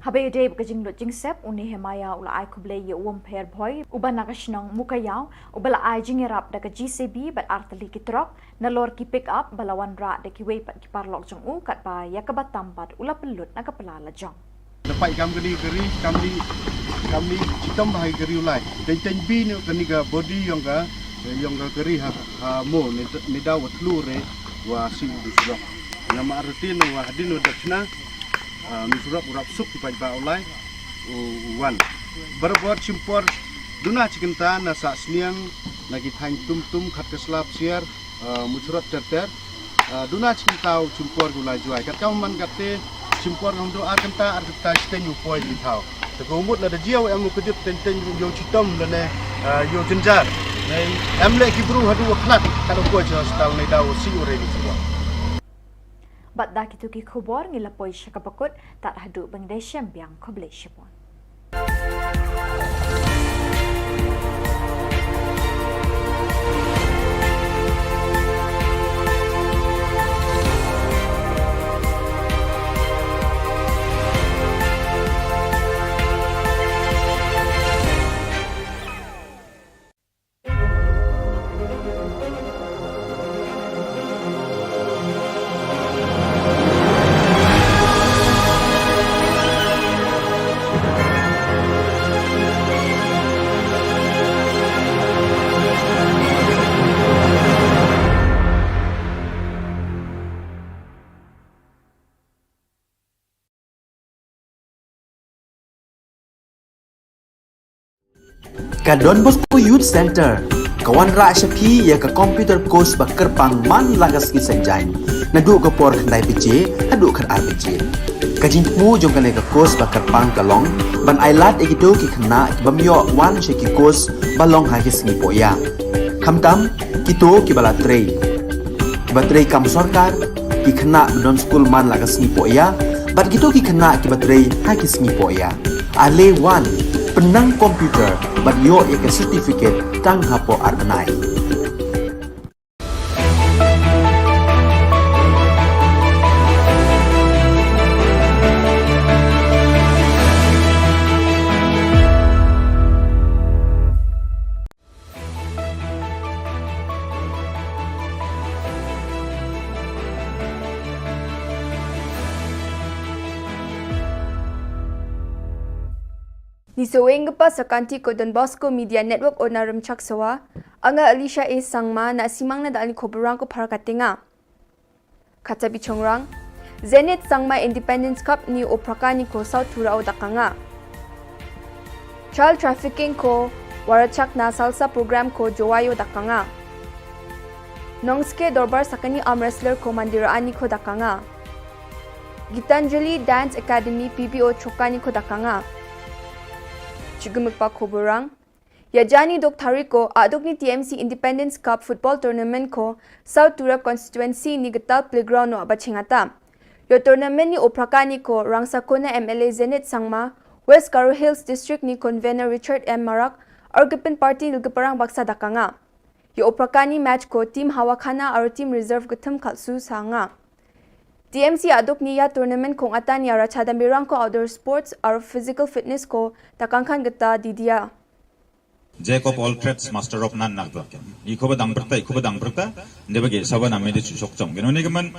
Haba ïadei bad ka jinglut jingsep, u Nehemiah u la ai khublei ïa u Umpher Bhoi uba na ka shnong Mukaïaw uba la ai jingïarap da ka J C B bad artylli ki trok nalor ki pick up ba la wanrah da kiwei pat ki paralok jong u, katba ïa kaba tam pat u la pynlut na ka pla lajong. Da pait kam kane ka ri, kam ni, kam ni shitom bha ïa ka ri u Lai. Teng teng bi ne kane ka body ïong ka, ïong ka ri ha, ha mo ne, ne daw wa thlu re wa si u surok. Nga ma artin wa hadien wa dakna, ah, u surok u rap suk ki paidbah u Lai u, u wan. Barabor shim por duna shi kynta na Sahsniang, na ki thaiñ Tumtum, Khatkasla, Psiar, ah, Muthrot ter ter. Ah, duna shi kynta u shim por ki u Lai Jwai. Katkam man katte shim por ngam du ar kynta, ar kynta shiteng u poi ki thaw. Te ka mut lada jia u em u kjut teng teng ïoh shitom lane, ah, ïoh jynjar. Em leh ki bru haduh wa khlad, kat u poi sha hospital ne daw si u re ni sibor. Bad da kitu ki khubor ngi la poi sha kaba kut, tad haduh ba ngi dei shem biang, khublei shibun. Ka Don Bosco Youth Centre ka wanrah sha phi ïa ka computer course ba kyrpang man la ka sngi Saitjaiñ, naduh ka por khyndai baje haduh khatar baje. Ka jingthmu jong kane ka course ba kyrpang ka long ban ailad ïa kito ki khynnah ki bym ïoh wan sha ki course ba long ha ki sngi pohïa, khamtam kito kiba la trei, kiba trei kam sorkar, ki khynnah ba don skul man la ka sngi pohïa, bad kito ki khynnah kiba trei ha ki sngi pohïa. Ale wan, pynnang computer bad ïoh ïa ka certificate tang hapoh ar bnai. Ngi sa weng ka pas sa ka kynti ka Don Bosco Media Network Onarumchak Sawa, anga Alicia A Sangma, na simang na da ani khubor rang ko phara katenga. Kata bichongrang, Zenith Sangma Independence Cup ni Upraka ni ko South Tura o dakanga. Child trafficking ko warachak na salsa program ko Jowayo dakanga. Nongske Dorbar Sakani arm wrestler ko Mandira ani ko dakanga. Gitanjali Dance Academy P B O Chokani ko dakanga. Chigumukpa khubor rang. Ïa jani dok tari ko aduk ni T M C Independence Cup Football Tournament ko South Tura Constituency ni Getal Playground no abachingata. Ïa tournament ni Upraka ni ko Rangsakona M L A Zenith Sangma, West Garo Hills District ni Convener Richard M Marak, Argipin Party Nilgiparang Baksa dakanga. Ïa Upraka ni match ko team Hawakhana aro team reserve gathum khalsu sanga. T M C aduk ni ïa tournament kong atan ïa rachadam birang ko outdoor sports aro physical fitness ko takangkhan gata didia. Jack of all trades, master of none, nak tuan ken. I khuba dang berta, i khuba dang berta, nde bagi sawa na mede chusok chong. Geno ne gemen,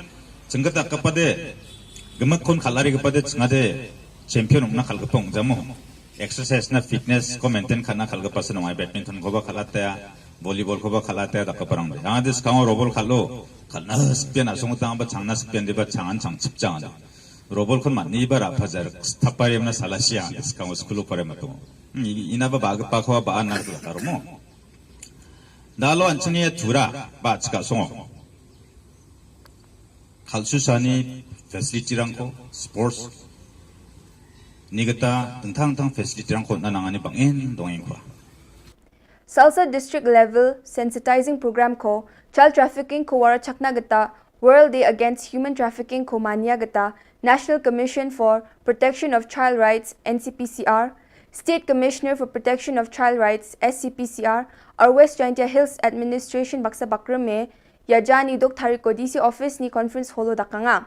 chengketa kepade, gemek kon khalari kepade, chengade champion na khal kepong jamo. Exercise na fitness ko maintain khana khal kepas nong ai badminton khuba khalate, volleyball khuba khalate, da keparang de. Yang ade skang robol khalo, khalna spian asung tang ba changna spian de ba changan chang chip changan. Robol kon man ni ba ra phajar, thapare na salasia, skang school pare matung. Hmm, i-, ina ba ba ga pa khwa ba an na ka mo. Da lo an chini ya tura ba chika songo. Khalsu sani facility rangko, sports. Ni gata tentang tang facility rangko na nangani bangin dongin kwa. Salsa District Level Sensitizing Program ko child trafficking ko wara chakna gata World Day Against Human Trafficking ko mania kata National Commission for Protection of Child Rights, N C P C R, State Commissioner for Protection of Child Rights, S C P C R, ar West Jaintia Hills Administration baksa bakrum me, ïa jani duk tarik ko D C office ni conference hall dakanga.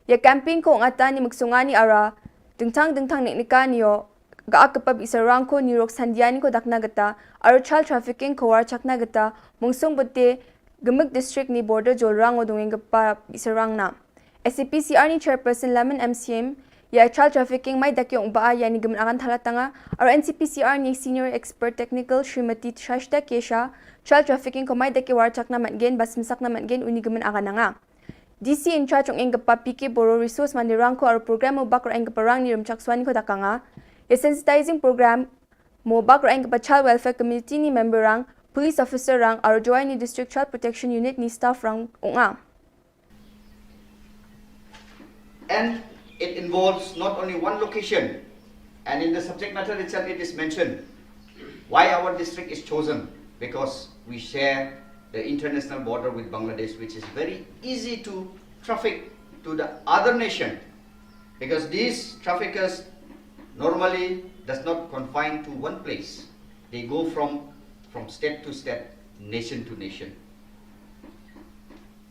Ïa campaign ko ngata ni muksunga ni ara, dingtang dingtang nik nika ni yo, ga ak kepap isarang ko ni rok sandia ni ko dakna gata, ar child trafficking ko war chakna gata, mungsung bete, gemuk district ni border jolrang o dungeng kepap isarang na. S C P C R ni chairperson Lamon M C M, ïa child trafficking mai dak yong ba ïa ni gemen akan thala tanga, ar N C P C R ni senior expert technical Srimati Shashta Kesha, child trafficking ko mai dak war chakna matgen, bas mesak na matgen, uni gemen akan nanga. D C in charge ong eng kepap P K Boro resource mandirang ko ar program mo bak ra eng keparang ni rum chak swan ni ko dakanga. Ïa sensitizing program mo bak ra eng kepa child welfare committee ni member rang, police officer rang, ar Jowai ni district child protection unit ni staff rang onga. And it involves not only one location, and in the subject matter itself it is mentioned why our district is chosen, because we share the international border with Bangladesh, which is very easy to traffic to the other nation, because these traffickers normally does not confine to one place. They go from, from state to state, nation to nation.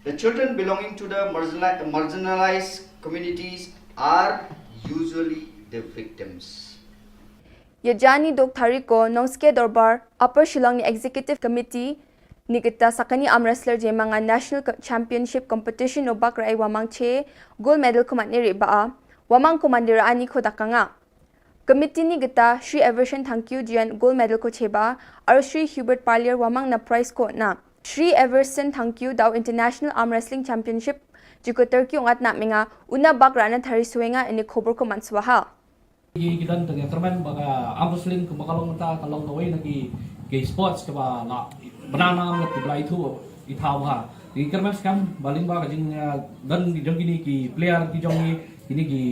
The children belonging to the marginali-, marginalized communities are usually the victims. Ïa jani duk tarik ko Nongske Dorbar, Upper Shillong ni Executive Committee, ni kita sakani arm wrestler jemanga National Co-, Championship Competition o bak ra ai wamang che, gold medal ko matne ri ba a, wamang ko mandira ani ko dakanga. Committee ni gita Shri Everson Thangkiew jian gold medal ko cheba, ar Shri Hubert Parlier wamang na prize ko na. Shri Everson Thangkiew dau International Arm Wrestling Championship jiko Turkey ungat na menga, una bak rana thari suenga ini khobor ko manswaha. Ki, ki don tang ïa kyrmen ba ka arm wrestling kumba ka long mynta ka long kawei na ki, ki sports kaba la bna nam la ki bla ithuh ithaw bha. Ki kyrmen skam ba lyngba ka jing, eh, don ki jong kine ki player ki jong ngi, kine ki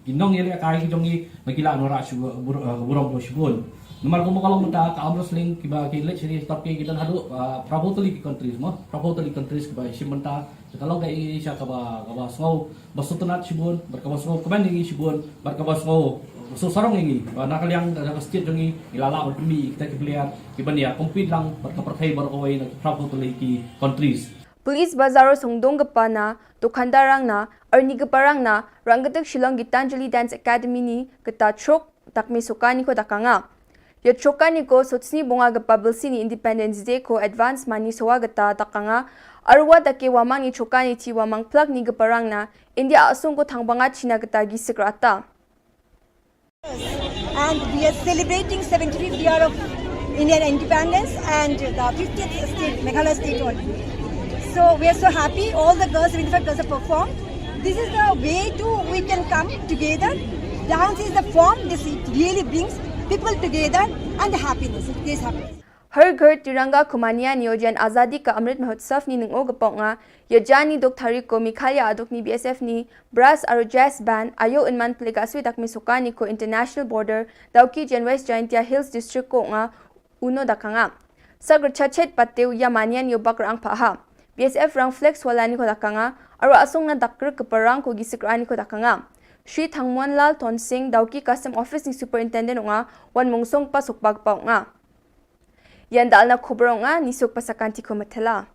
Ki nongïalehkai ki jong ngi ba ki la wanrah shu, bur-, eh, burom bha shibun. Namar kumba ka long mynta ka arm wrestling kiba ki leit sha ki top ki, ki don haduh, eh, phra phew tylli ki countries mo, phra phew tylli countries kiba shim bynta. Te ka long ka ïing sha kaba, kaba sngew ba sngewtynnat shibun, bad kaba sngewkmen ïa ngi shibun, bad kaba sngew sngewsarong ïa ngi ba na ka liang ka, ka state jong ngi, ngi la lah ban pynmih ïa kita ki player kiban ïa compete lang bad ka pyrthei baroh kawei na ki phra phew tylli ki countries. Police Bazar sngewdong kpa na, dukhandar rang na, arngi kpa rang na, rangkatduk Shillong Gitanjali Dance Academy ni kata chok, dakme soka ni ko dakanga. Ïa choka ni ko sotsni bunga kpa bilsi ni Independence Day ko advance mani sowa kata dakanga. Arwa dake wamang ni choka ni ti wamang plak ni kpa rang na, India asung ko thangbanga China kata gi sikrata. And we are celebrating seventy-fifth year of Indian independence and the fiftieth state, Meghalaya state only. So we are so happy. All the girls, seventy-five girls have performed. This is the way to we can come together. Dance is the form. This it really brings people together and the happiness. It creates happiness. Har Ghar Tiranga ko mania ni o jan Azadi Ka Amrit Mahotsav ni nang o ka pok nga, ïa jan ni duk tarik ko Meghalaya aduk ni B S F ni brass aro jazz band, ayo un man pli ka swi dak mi suka ni ko international border, dau ki jan West Jaintia Hills District ko nga, uno dakanga. Sa gercha chet patew ïa mania ni o bak rang paha. B S F rang flex wala ni ko dakanga, aro asung na dak ker keperang ko gisik rani ko dakanga. Shri Thangmuanlal Tonsing, dau ki Custom Office ni Superintendent nga, wan mungsong pasuk bag pau nga. Ïa ndal na khubor nga, ni suk pasakan ti ko matela.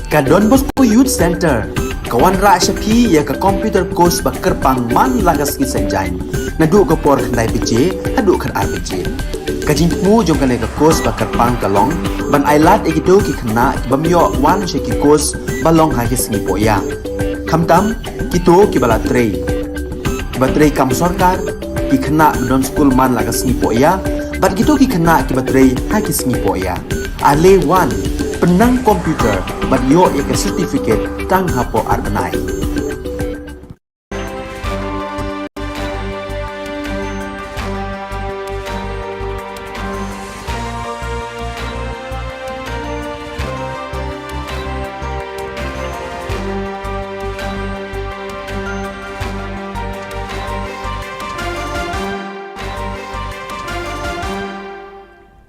Ka Don Bosco Youth Centre ka wanrah sha phi ïa ka computer course ba kyrpang man la ka sngi Saitjaiñ, naduh ka por khyndai baje haduh khatar baje. Ka jingthmu jong kane ka course ba kyrpang ka long ban ailad ïa kito ki khynnah ki bym ïoh wan sha ki course ba long ha ki sngi pohïap, khamtam kito kiba la trei. Kiba trei kam sorkar, ki khynnah ba don skul man la ka sngi poh ïa, bad kito ki khynnah kiba trei ha ki sngi poh ïa. Ale wan, pynnang computer, bad ïoh ïa ka certificate tang hapoh ar bnai.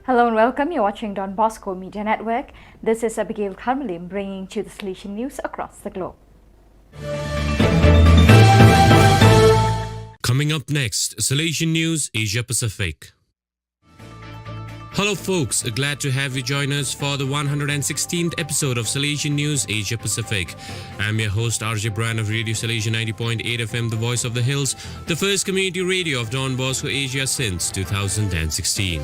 Hello and welcome. You're watching Don Bosco Media Network. This is Abigail Karmalim bringing to you the Salesian news across the globe. Coming up next, Salesian News Asia Pacific. Hello, folks. Glad to have you join us for the one hundred sixteenth episode of Salesian News Asia Pacific. I'm your host, R J Brian of Radio Salesian ninety point eight F M, the voice of the hills, the first community radio of Don Bosco Asia since two thousand sixteen.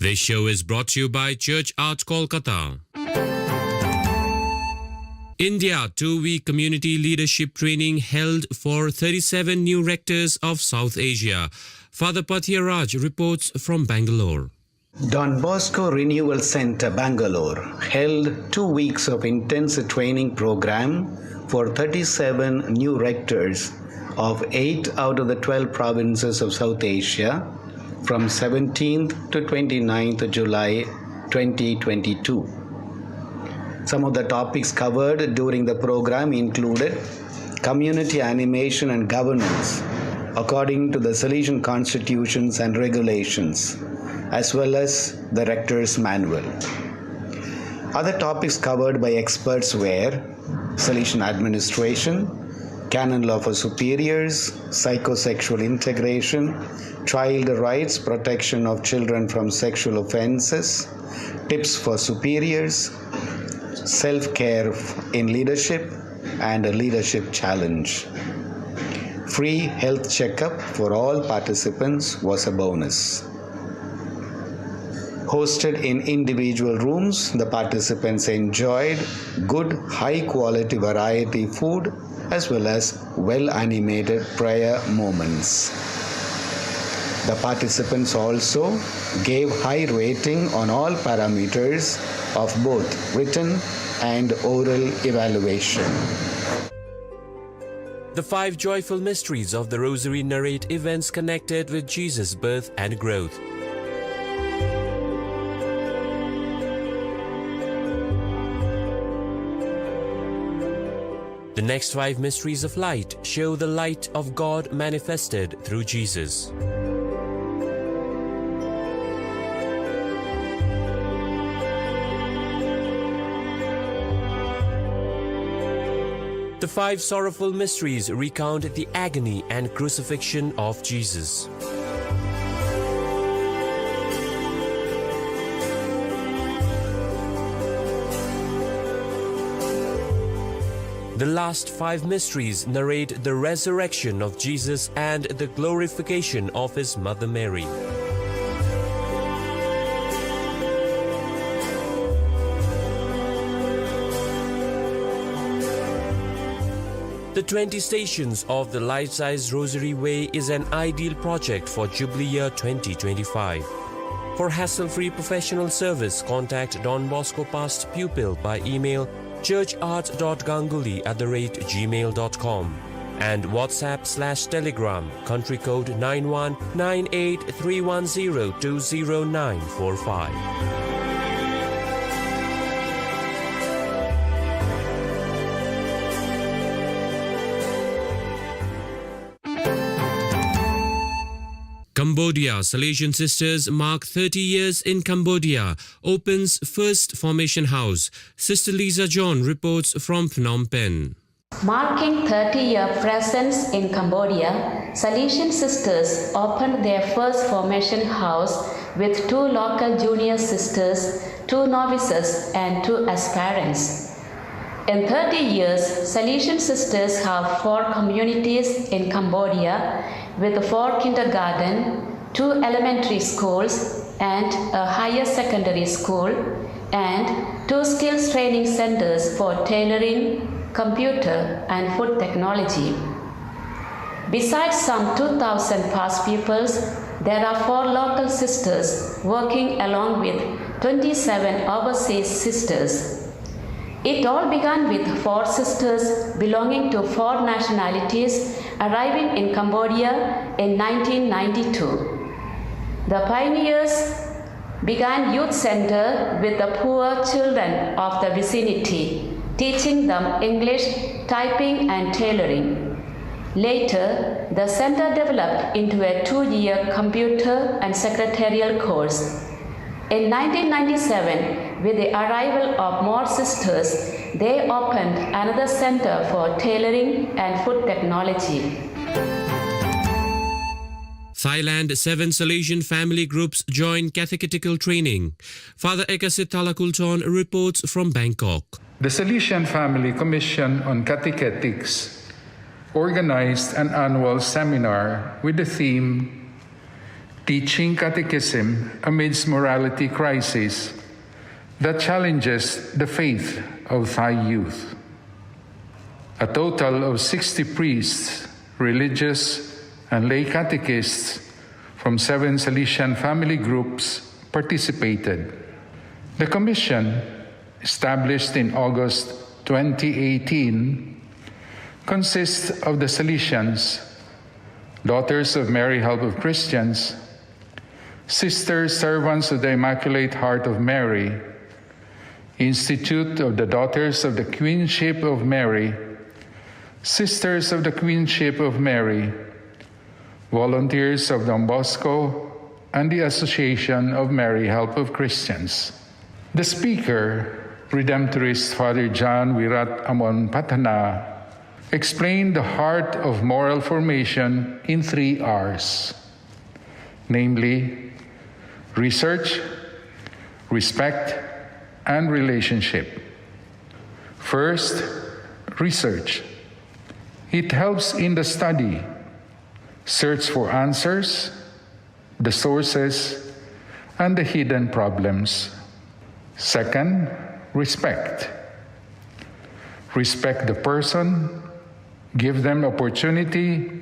This show is brought to you by Church Art Kolkata. India, two-week community leadership training held for thirty-seven new rectors of South Asia. Father Pathia Raj reports from Bangalore. Don Bosco Renewal Centre, Bangalore, held two weeks of intensive training program for thirty-seven new rectors of eight out of the twelve provinces of South Asia from seventeenth to twenty-ninth July twenty twenty-two. Some of the topics covered during the program included community animation and governance according to the Salesian constitutions and regulations, as well as the Rector's Manual. Other topics covered by experts were Salesian administration, canon law for superiors, psychosexual integration, child rights, protection of children from sexual offenses, tips for superiors, self care in leadership, and a leadership challenge. Free health checkup for all participants was a bonus. Hosted in individual rooms, the participants enjoyed good, high quality variety food as well as well animated prayer moments. The participants also gave high rating on all parameters of both written and oral evaluation. The five joyful mysteries of the Rosary narrate events connected with Jesus' birth and growth. The next five mysteries of light show the light of God manifested through Jesus. The five sorrowful mysteries recount the agony and crucifixion of Jesus. The last five mysteries narrate the resurrection of Jesus and the glorification of his mother Mary. The twenty stations of the life-size Rosary Way is an ideal project for Jubilee Year twenty twenty-five. For hassle-free professional service, contact Don Bosco Past Pupil by email church art dot ganguly at the rate gmail dot com and WhatsApp slash Telegram, country code nine one nine eight three one zero two zero nine four five. Cambodia, Salesian Sisters mark thirty years in Cambodia, opens first formation house. Sister Lisa John reports from Phnom Penh. Marking thirty year presence in Cambodia, Salesian Sisters opened their first formation house with two local junior sisters, two novices, and two aspirants. In thirty years, Salesian Sisters have four communities in Cambodia with four kindergarten, two elementary schools, and a higher secondary school, and two skills training centers for tailoring, computer, and food technology. Besides some two thousand past pupils, there are four local sisters working along with twenty-seven overseas sisters. It all began with four sisters belonging to four nationalities arriving in Cambodia in nineteen ninety-two. The pioneers began youth center with the poor children of the vicinity, teaching them English, typing, and tailoring. Later, the center developed into a two-year computer and secretarial course. In nineteen ninety-seven, with the arrival of more sisters, they opened another center for tailoring and food technology. Thailand, seven Salesian family groups join catechetical training. Father Ekasit Thalakulthorn reports from Bangkok. The Salesian Family Commission on Catechetics organized an annual seminar with the theme Teaching Catechism Amidst Morality Crisis That Challenges the Faith of Thai Youth. A total of sixty priests, religious, and lay catechists from seven Salesian family groups participated. The commission, established in August twenty eighteen, consists of the Salesians, Daughters of Mary Help of Christians, Sisters Servants of the Immaculate Heart of Mary, Institute of the Daughters of the Queenship of Mary, Sisters of the Queenship of Mary, Volunteers of Don Bosco, and the Association of Mary Help of Christians. The speaker, Redemptorist Father John Wirat Amon Patana, explained the heart of moral formation in three R's, namely research, respect, and relationship. First, research. It helps in the study, search for answers, the sources, and the hidden problems. Second, respect. Respect the person, give them opportunity,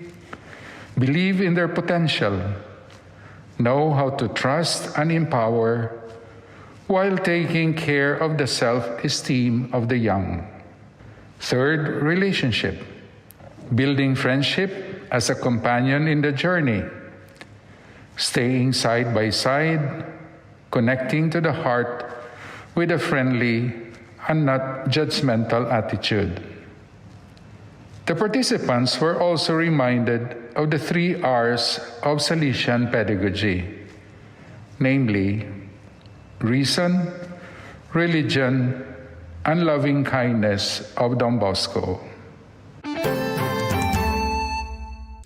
believe in their potential, know how to trust and empower while taking care of the self esteem of the young. Third, relationship. Building friendship as a companion in the journey. Staying side by side, connecting to the heart with a friendly and not judgmental attitude. The participants were also reminded of the three R's of Salesian pedagogy, namely reason, religion, and loving kindness of Don Bosco.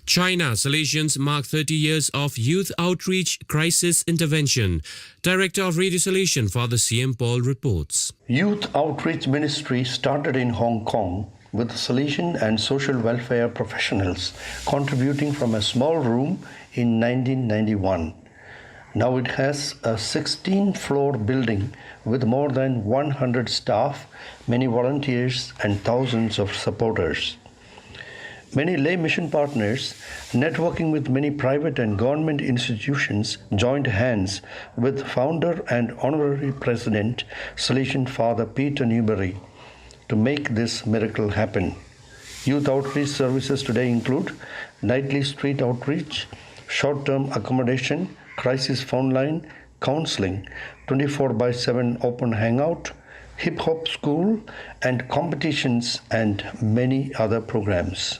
China, Salesians mark thirty years of Youth Outreach Crisis Intervention. Director of Radio Salesian, Father C M Paul, reports. Youth Outreach Ministry started in Hong Kong with Salesian and social welfare professionals contributing from a small room in nineteen ninety-one. Now it has a sixteen floor building with more than one hundred staff, many volunteers, and thousands of supporters. Many lay mission partners, networking with many private and government institutions, joined hands with founder and honorary president, Salesian Father Peter Newbery, to make this miracle happen. Youth outreach services today include nightly street outreach, short term accommodation, crisis phone line, counseling, twenty-four by seven open hangout, hip hop school, and competitions, and many other programs.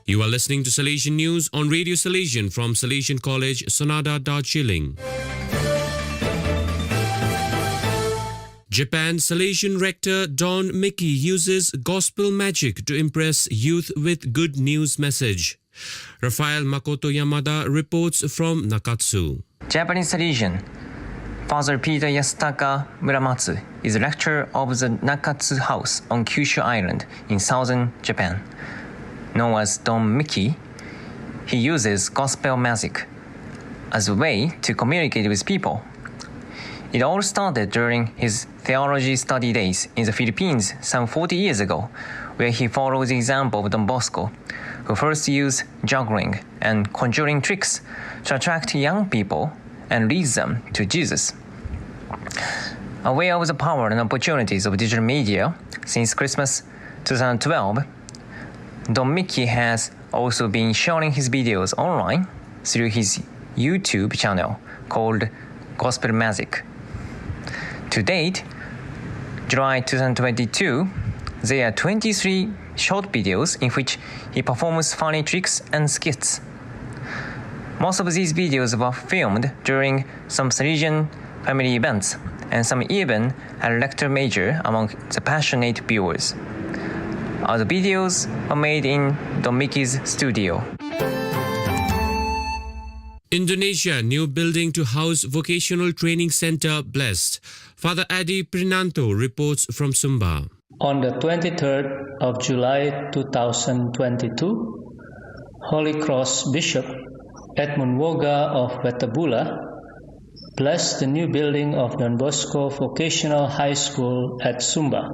You are listening to Salesian News on Radio Salesian from Salesian College, Sonada, Darjeeling. Japan, Salesian rector Don Mickey uses gospel magic to impress youth with good news message. Rafael Makoto Yamada reports from Nakatsu. Japanese Salesian Father Peter Yasutaka Muramatsu is rector of the Nakatsu House on Kyushu Island in southern Japan. Known as Don Mickey, he uses gospel magic as a way to communicate with people. It all started during his theology study days in the Philippines some forty years ago, where he followed the example of Don Bosco, who first used juggling and conjuring tricks to attract young people and lead them to Jesus. Aware of the power and opportunities of digital media, since Christmas two thousand twelve, Don Mickey has also been sharing his videos online through his YouTube channel called Gospel Magic. To date, July two thousand twenty-two, there are twenty-three short videos in which he performs funny tricks and skits. Most of these videos were filmed during some Salesian family events, and some even had a lector major among the passionate viewers. All the videos were made in Don Mickey's studio. Indonesia, new building to house vocational training center blessed. Father Adi Prinanto reports from Sumba. On the twenty-third of July two thousand twenty-two, Holy Cross Bishop Edmund Woga of Wetabula blessed the new building of Don Bosco Vocational High School at Sumba.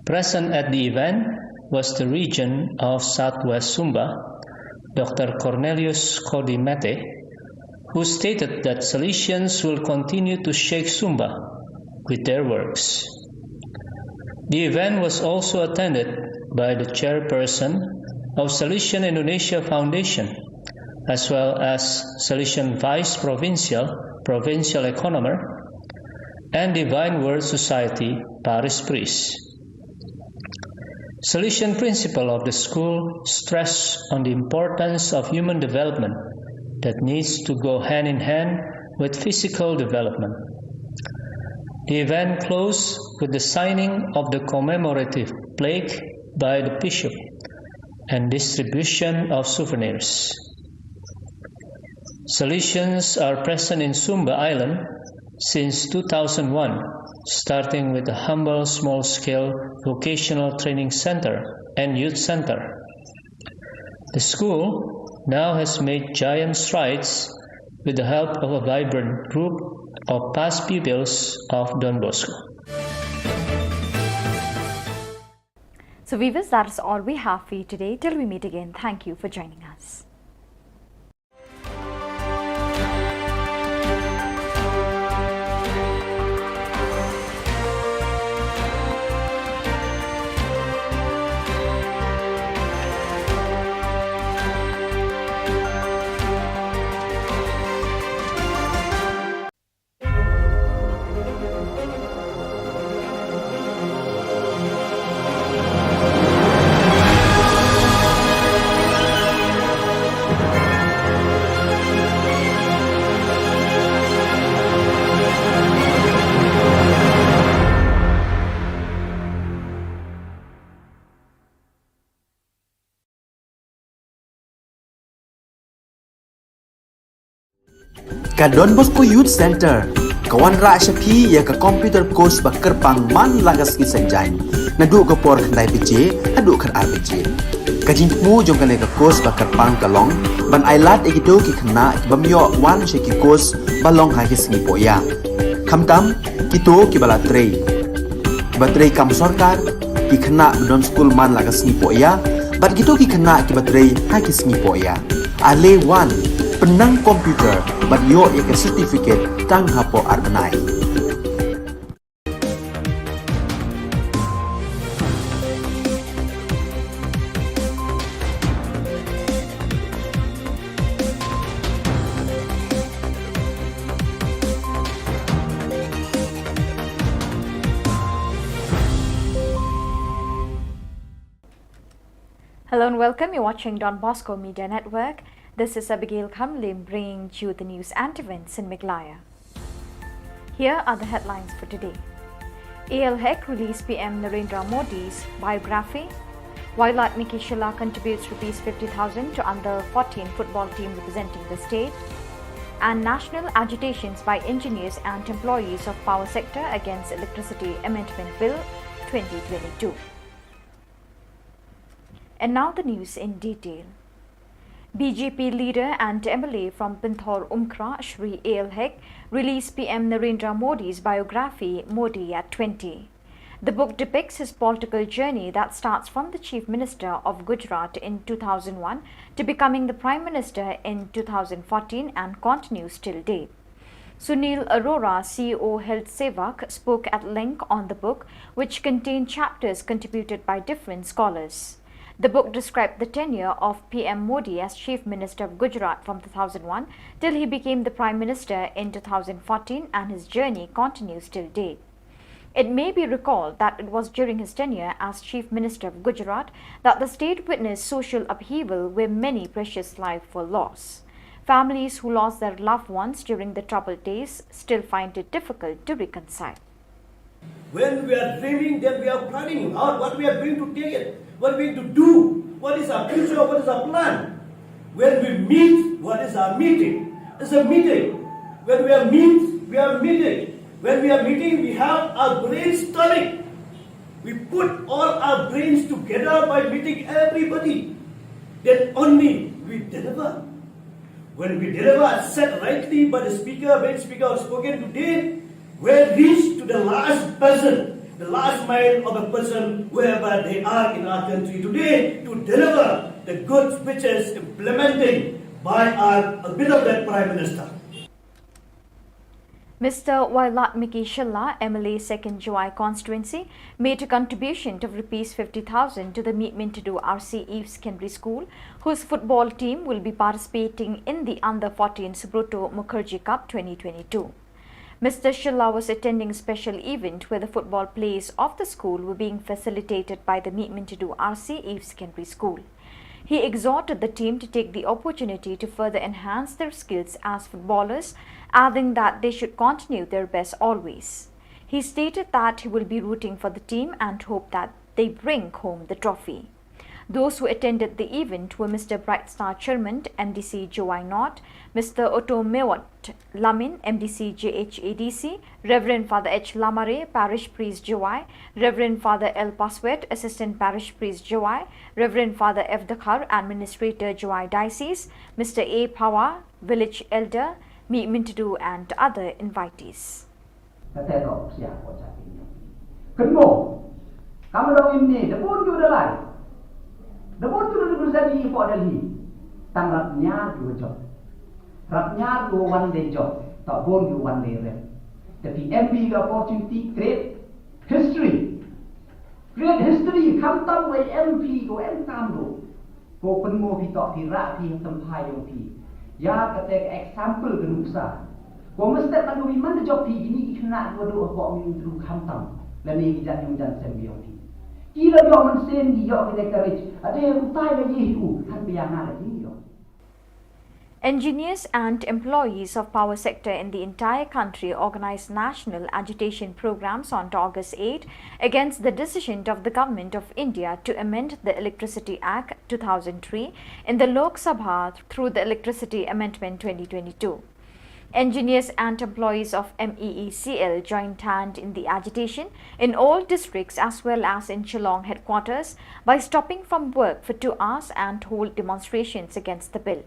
Present at the event was the Regent of Southwest Sumba, Doctor Cornelius Cody Mete, who stated that Salesians will continue to shake Sumba with their works. The event was also attended by the chairperson of Salesian Indonesia Foundation, as well as Salesian Vice Provincial, Provincial Economer, and Divine Word Society Parish Priest. Salesian principal of the school stressed on the importance of human development that needs to go hand in hand with physical development. The event closed with the signing of the commemorative plaque by the bishop and distribution of souvenirs. Salesians are present in Sumba Island since two thousand one, starting with a humble small-scale vocational training center and youth center. The school now has made giant strides with the help of a vibrant group of past pupils of Don Bosco. So viewers, that is all we have for you today. Till we meet again, thank you for joining us. Ka Don Bosco Youth Center ka wanrah sha phi ïa ka computer course ba kyrpang man la ka sngi Saitjaiñ, naduh ka por khyndai baje haduh khatar baje. Ka jingthmu jong kane ka course ba kyrpang ka long ban ailad ïa kito ki khynnah ki bym ïoh wan sha ki course ba long ha ki sngi pohïa, khamtam kito kiba la trei, kiba trei kam sorkar, ki khynnah ba don skul man la ka sngi pohïa, bad kito ki khynnah kiba trei ha ki sngi pohïa. Ale wan, pynnang computer bad ïoh ïa ka certificate tang hapoh ar bnai. Hello and welcome. You're watching Don Bosco Media Network. This is Abigail Khamlim bringing you the news and events in Meghalaya. Here are the headlines for today. A L Hek released P M Narendra Modi's biography. Wailadmiki Shylla contributes rupees fifty thousand to under fourteen football team representing the state. And national agitations by engineers and employees of power sector against Electricity Amendment Bill twenty twenty-two. And now the news in detail. B J P leader and M L A from Pynthor Umkra, Shri A L Hek, released P M Narendra Modi's biography, Modi at twenty. The book depicts his political journey that starts from the Chief Minister of Gujarat in two thousand one to becoming the Prime Minister in two thousand fourteen and continues till date. Sunil Arora, C E O Health Sevak, spoke at length on the book, which contained chapters contributed by different scholars. The book described the tenure of P M Modi as Chief Minister of Gujarat from two thousand one till he became the Prime Minister in two thousand fourteen, and his journey continues till date. It may be recalled that it was during his tenure as Chief Minister of Gujarat that the state witnessed social upheaval where many precious lives were lost. Families who lost their loved ones during the troubled days still find it difficult to reconcile. When we are dreaming, then we are planning out what we are going to take it, what we are going to do, what is our future, what is our plan. When we meet, what is our meeting? It's a meeting. When we are meet, we are meeting. When we are meeting, we have our brainstorming. We put all our brains together by meeting everybody. Then only we deliver. When we deliver, as said rightly by the speaker, when speaker has spoken today, we reach to the last person, the last mile of a person, wherever they are in our country today, to deliver the goods which is implementing by our beloved Prime Minister. Mister Wailadmiki Shylla, M L A second Jowai constituency, made a contribution of rupees fifty thousand to the Meet Mintidu R C Eve Secondary School, whose football team will be participating in the Under fourteen Subroto Mukherjee Cup twenty twenty-two. Mister Shylla was attending a special event where the football plays of the school were being facilitated by the Meet Mintidu R C Eve Secondary School. He exhorted the team to take the opportunity to further enhance their skills as footballers, adding that they should continue their best always. He stated that he will be rooting for the team and hope that they bring home the trophy. Those who attended the event were Mister Bright Star Chermont, M D C Jowai North, Mister Otto Mewat Lamin, M D C J H A D C, Reverend Father H Lamare, Parish Priest Jowai, Reverend Father L Paswet, Assistant Parish Priest Jowai, Reverend Father F Dkhar, Administrator Jowai Diocese, Mister A Phawa, Village Elder, Meet Mintidu and other invitees. Kata ka opsia ko sa pin yang. Kynmo. Kam dong imne, da bun ju da lai. Da bun ju da bun sa di po Delhi. Tang rap nyar ju jop. Rap nyar ju wan de jop. Tak bun ju wan de rep. Tapi M P ka opportunity create history. Create history, khamtam wei M P ko em tam do. Ko pynmo phi tok phi rah phi ha tymphai yong phi. Ïa kata ka example ka nuksa. Ko mestep man ko phi man da jop phi kini ki khynnah ko do ko mi tru khamtam. Lane ki jan yong jan sem yong phi. Ki la ïoh mynsiem ki ïoh ki ne courage. Ade utai la ye hi u. Kan pia nga la ye ïoh. Engineers and employees of power sector in the entire country organized national agitation programs on August eight against the decision of the Government of India to amend the Electricity Act two thousand three in the Lok Sabha through the Electricity Amendment twenty twenty-two. Engineers and employees of M E E C L joined hand in the agitation in all districts as well as in Shillong headquarters by stopping from work for two hours and hold demonstrations against the bill.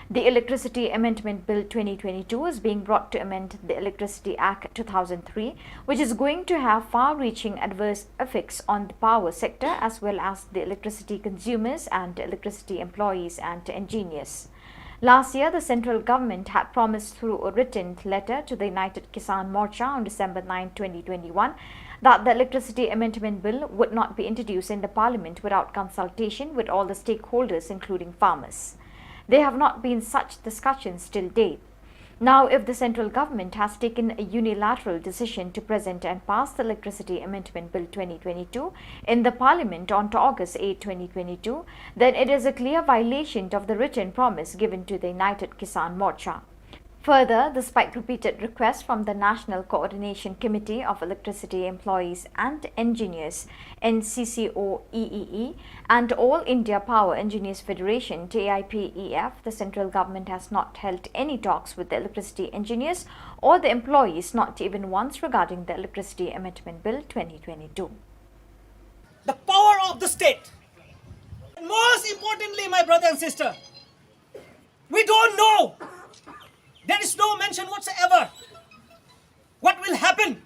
The Electricity Amendment Bill twenty twenty-two is being brought to amend the Electricity Act two thousand three, which is going to have far-reaching adverse effects on the power sector as well as the electricity consumers and electricity employees and engineers. Last year, the central government had promised through a written letter to the United Kisan Morcha on December ninth, twenty twenty-one, that the Electricity Amendment Bill would not be introduced in the parliament without consultation with all the stakeholders, including farmers. There have not been such discussions till date. Now, if the central government has taken a unilateral decision to present and pass the Electricity Amendment Bill twenty twenty-two in the parliament on August eighth, twenty twenty-two, then it is a clear violation of the written promise given to the United Kisan Morcha. Further, despite repeated requests from the National Coordination Committee of Electricity Employees and Engineers, N C C O E E E, and All India Power Engineers Federation, T I P E F, the central government has not held any talks with the electricity engineers or the employees, not even once regarding the Electricity Amendment Bill twenty twenty-two. The power of the state. And most importantly, my brother and sister, We don't know. There is no mention whatsoever what will happen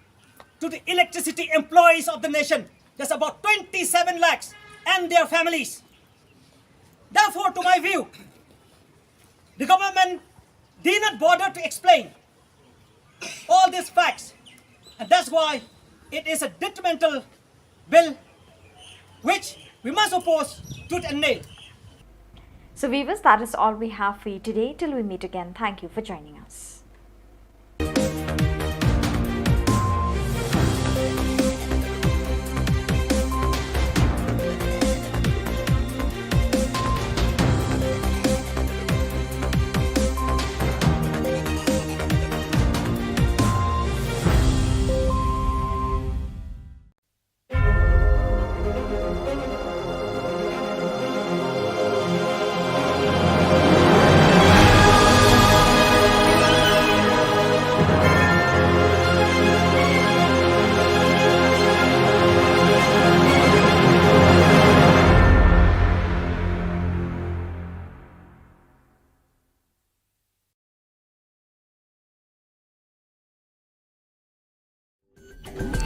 to the electricity employees of the nation. There's about twenty-seven lakhs and their families. Therefore, to my view, the government did not bother to explain all these facts, and that's why it is a detrimental bill which we must oppose tooth and nail. So, viewers, that is all we have for you today. Till we meet again, thank you for joining us.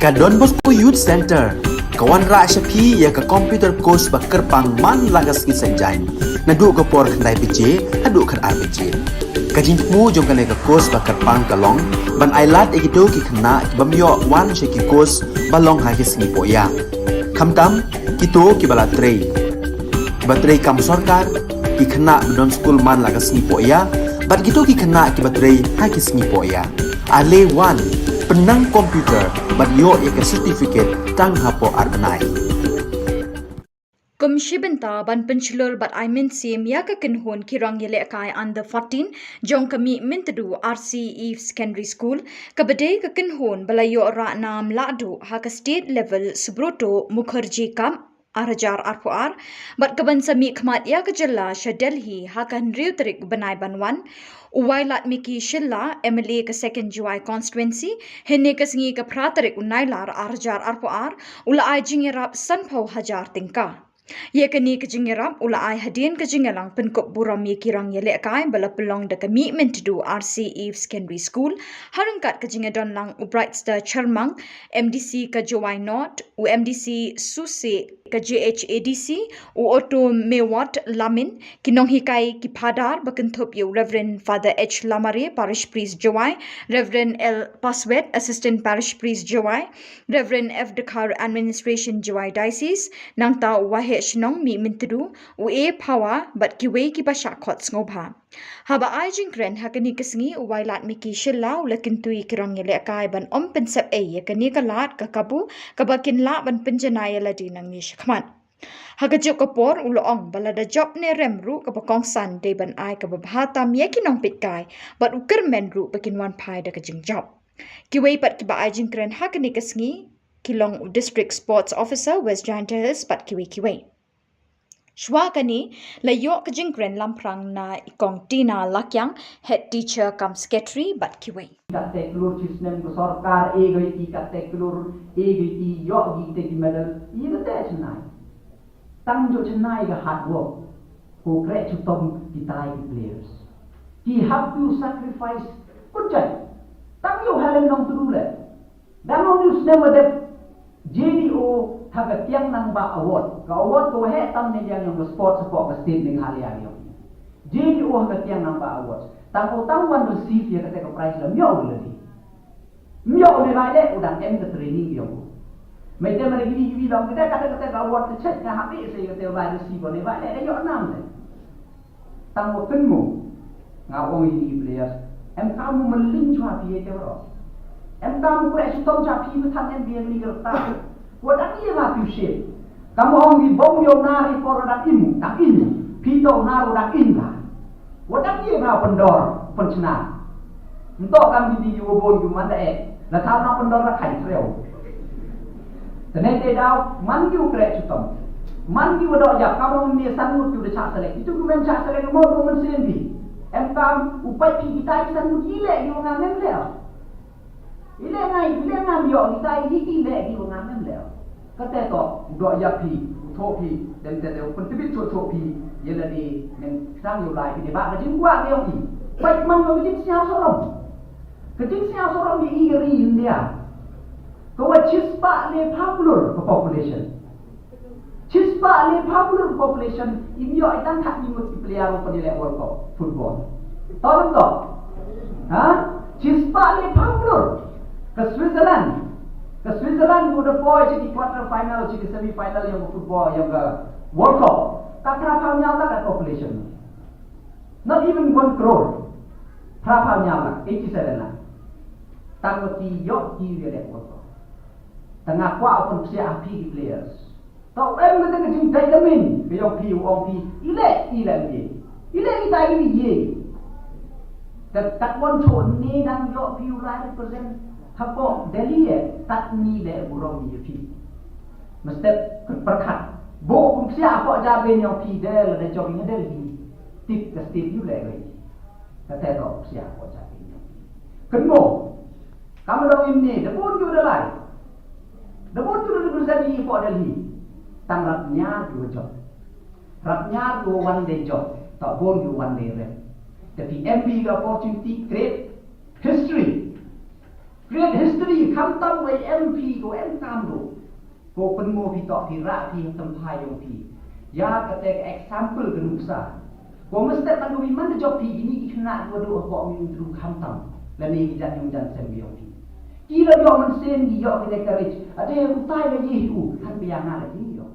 Ka Don Bosco Youth Center ka wanrah sha phi ïa ka computer course ba kyrpang man la ka sngi Saitjaiñ, naduh ka por khyndai baje haduh khatar baje. Ka jingthmu jong kane ka course ba kyrpang ka long ban ailad ïa kito ki khynnah ki bym ïoh wan sha ki course ba long ha ki sngi pohïa, khamtam kito kiba la trei, kiba trei kam sorkar, ki khynnah ba don skul man la ka sngi pohïa, bad kito ki khynnah kiba trei ha ki sngi pohïa. Ale wan, pynnang computer bad ïoh ïa ka certificate tang hapoh ar bnai. Kum shi bynta ban pynshlur bad ai mynsiem ïa ka kynhun ki rang ïalehkai under fourteen jong ka Mihmyntdu R C Eve Secondary School, kaba dei ka kynhun ba la ïoh rah nam lahduh ha ka state level Subroto Mukherjee Cup ar hajar arphew ar, bad kaban sa mihkhmat ïa ka jylla sha Delhi ha ka hynriew tarik bnai ban wan. U Wailadmiki Shylla, M L A ka Second Jowai Constituency, hynne ka sngi ka phra tarik u Nailar ar hajar arphew ar, u la ai jingïarap sanphew hajar tyngka. Ïa kane ka jingïarap u la ai hadien ka jingïalang pynkup burom ïa ki rang ïalehkai ba la pynlong da ka Mihmyntdu R C Eve Secondary School, ha ryngkat ka jingïadonlang u Brightstar Chyrmang, M D C ka Jowai North, u M D C Suse ka J H A D C, u Otto Mewat Lamin, ki nonghikai ki phadar ba kynthup ïa u Reverend Father H Lamare, Parish Priest Jowai, Reverend L Paswet, Assistant Parish Priest Jowai, Reverend F Dkhar, Administration Jowai Diocese, nangta u Waheh Shnong Mihmyntdu, u A Phawa, bad kiwei kiba shah khot sngewbha. Haba ai jingkren ha kane ka sngi, u Wailadmiki Shylla u la kyntu ïa ki rang ïalehkai ban ym pynsep ei ïa kane ka lad ka kabu kaba kin lah ban pynjanai ïa lade nangne shakhmat. Ha kajuh ka por u la ong ba lada jop ne rem ruh kaba kongsan dei ban ai kaba bha tam ïa ki nongpeitkai, bad u kyrmen ruh ba kin wan phai da ka jingjop. Kiwei pat kiba ai jingkren ha kane ka sngi ki long u District Sports Officer West Jaintia Hills bad kiwei kiwei. Shuwa kane la ïoh ka jingkren lamphrang na i Kong Tina Lakiang, Head Teacher cum Secretary bad kiwei. Katte klur chi snem ka sorkar e goi ti katte klur e goi ti ïoh gi te ki medal i katte chennai. Tang jo chennai ka hard work. Ko kreh chutom ki tai ki players. Ki hap to sacrifice. Kut jai. Tang jo Helen Nongtdu le. Dang ong news ne madep J D O ha ka Tiang Nangbah Award. Ka award ko heh tam ne yang yong ka sports hapoh ka state Meghalaya yong. J D O ha ka Tiang Nangbah Award. Tang ko tang wan receive ya kata ka prize la myo lagi. Myo ne bai le u dang em ka training yong. Mai te mari gini gini dong kata kata kata ka award ka check na happy se kata bai receive ne bai le yo nam le. Tang wa pynmu. Nga ong ïa ki players. Em kam u mylliñ chwa phi ïa ki bro. Em kam u kre chitom chwa phi ba thang em biang ni gerta. Wa dang ïa ba phi shit. Kam ong bi bom yo na ri por dang im, dang im. Phi to na ro dang im ba. Wa dang ïa ba pyndor, pynchna. Nto kam bi di ïa wa bon ïa man da eh. La thaw na pyndor la khai treo. Tene te daw, man ki u kre chitom. Man ki u doh ïa, kam ong ne san mut ki u da chah selek. Itu ki mem chah selek, mo do man sen bi. Em kam, u pai pi kita ki san mut ile, ki u ngam em le. Ile ngai, ile ngam yo, kita ki ile, ki u ngam em le. Kate to, u doh ïa pi, u Phi, dan te deu pyntbit chuh chuh phi, ïa lade, men tang ïa u lai phi dei ba ka jingkwah ka ïong i. Peit man ka jingsngew sarom. Ka jingsngew sarom ïa i ka ri India. Ka wat shispah le phaw klur ka population. Shispah le phaw klur ka population, im ïoh i tang khatni ngut ki player ruh ban ïaleh World Cup football. Tahu tak? Ha? Shispah le phaw klur. Ka Switzerland. Ka Switzerland ka da poi sha ki quarter final, sha ki semi final ïa ka football, ïa ka World Cup. Ka phra phaw hynñiew lak ka population. Not even one crore. Phra phaw hynñiew lak, eighty seven lak. Tang ba ki ïoh ki ïaleh World Cup. Tang nga kwah ban psiah ha phi ki players. Tang em ka jingdait ka min, ka ïong phi, u ong phi, i leh, i leh ïa. I leh kita i ïa. Te tat wan chuh ne dang ïoh phi u lai represent hapoh Delhi eh, tat ni leh burom ïa phi. Mestep pyrkhat. Bo kum sia hapoh jabieng ïong phi de lada jong ïa Delhi. Tip ka state ïa u leh wei. Kata to sia hapoh jabieng ïong phi. Kynmo. Kam dong im ne, da bun ju da lai. Da bun ju da represent ïa phi hapoh Delhi. Tang rap ñiar ju jop. Rap ñiar ju one day jop. Tang bun ju one day rep. Te phi em phi ka opportunity, create history. Create history, khamtam wei em phi ko em tam do. Ko pynmo phi to phi rah phi ha tymphai ïong phi. Ïa kata ka example ka nuksa. Ko mestep man ko phi man da jop phi kini ki khynnah ko do ko mi tru khamtam. Lane ki jan ïong jan sem ïong phi. Ki la ïoh mynsiem ki ïoh ki da courage. Ade utai la ïeh u, han phi ïa nga la ïeh ïoh.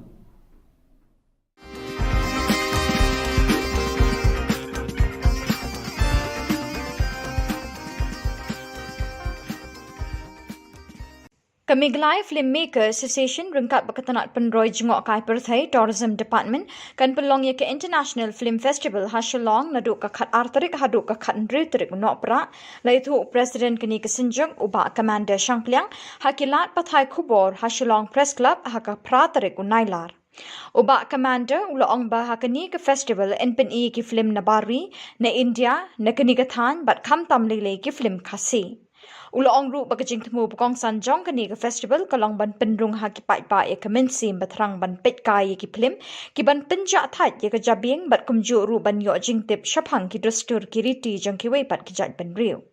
Ka Meghalaya Filmmaker Association ryngkat bad ka tnat pynroi jngoh kai pyrthei, Tourism Department, kan pynlong ïa ka International Film Festival ha Shillong naduh ka khat ar tarik haduh ka khat hynriew tarik u Nohprah. La ïathuh u President kane ka synjuk, u Bah Commander Shangpliang, ha ki lad pathai khubor ha Shillong Press Club ha ka phra tarik u Nailar. U Bah Commander u la ong ba ha kane ka festival yn pyni ïa ki film na bar ri, na India, na kane ka thaiñ bad khamtam lei lei ki film Khasi. U la ong ruh ba ka jingthmu ba kongsan jong kane ka festival ka long ban pynrung ha ki paidbah ïa ka mynsiem ba thrang ban peit kai ïa ki film, ki ban pynjah thait ïa ka jabieng bad kumjuh ruh ban ïoh jingtip shaphang ki dustur ki riti jong kiwei pat ki jaitbynriew.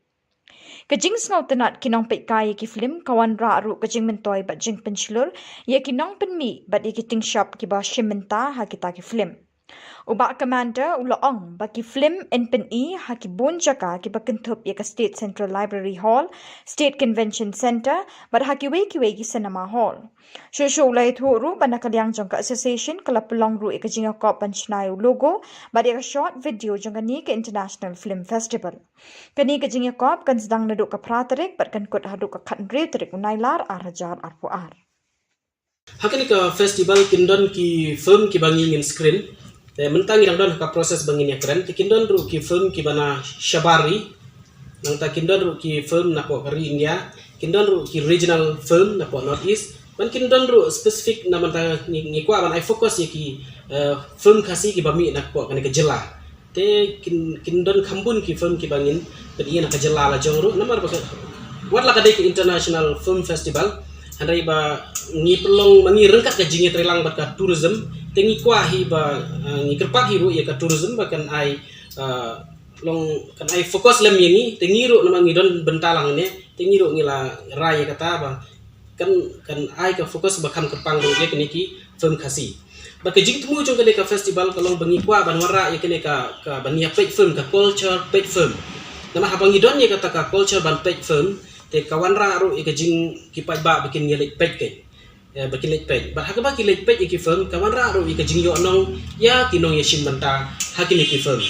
Ka jingsngewtynnat ki nongpeitkai ïa ki film ka wanrah ruh ka jingmyntoi bad jingpynshlur ïa ki nongpynmih bad ïa ki tyngshop kiba shim bynta ha kita ki film. U Bah Commander u la ong ba ki film yn pyni ha ki bun jaka kiba kynthup ïa ka State Central Library Hall, State Convention Centre bad ha kiwei kiwei ki cinema hall. Shuh shuh u la ïathuh ruh ba na ka liang jong ka association ka la pynlong ruh ïa ka jingïakop ban shna ïa u logo bad ïa ka short video jong kane ka International Film Festival. Kane ka jingïakop kan sdang naduh ka phra tarik bad kan kut haduh ka khat hynriew tarik u Nailar ar hajar arphew ar. Ha kane ka festival kin don ki film kiba ngi ngin screen. Te mynta ngi dang don ha ka process ba ngin ïakren. Te kin don ruh ki film kiba na shabar ri. Nangta kin don ruh ki film napoh ka ri India. Kin don ruh ki regional film napoh North East. Ban kin don ruh specific na mynta ngi, ngi kwah ban ai focus ïa ki, eh, film Khasi kiba mih napoh kane ka jylla. Te kin, kin don kham bun ki film kiba ngin pyni na ka jylla la jong ruh, namar ba ka, wat la ka dei ka International Film Festival, hynrei ba ngi pynlong ma ngi ryngkat ka jingïatreilang bad ka tourism, te ngi kwah hi ba, eh, ngi kyrpad hi ruh ïa ka tourism ba kan ai, eh, long kan ai focus lem ïa ngi, te ngi ruh namar ngi don bynta lang ne, te ngi ruh ngi la rai ïa kata ba kan, kan ai ka focus ba kham kyrpang ruh ïa kine ki film Khasi. Bad ka jingthmu jong kane ka festival ka long ba ngi kwah ban wanrah ïa kane ka, ka ban ïa peit film, ka culture peit film. Namar haba ngi don ïa kata ka culture ban peit film, te ka wanrah ruh ïa ka jing ki paidbah ba kin ïa leit peit kane. Eh, ba kin leit peit. Bad haba ki leit peit ïa ki film, ka wanrah ruh ïa ka jingïohnong ïa ki nongïashim bynta ha kine ki film.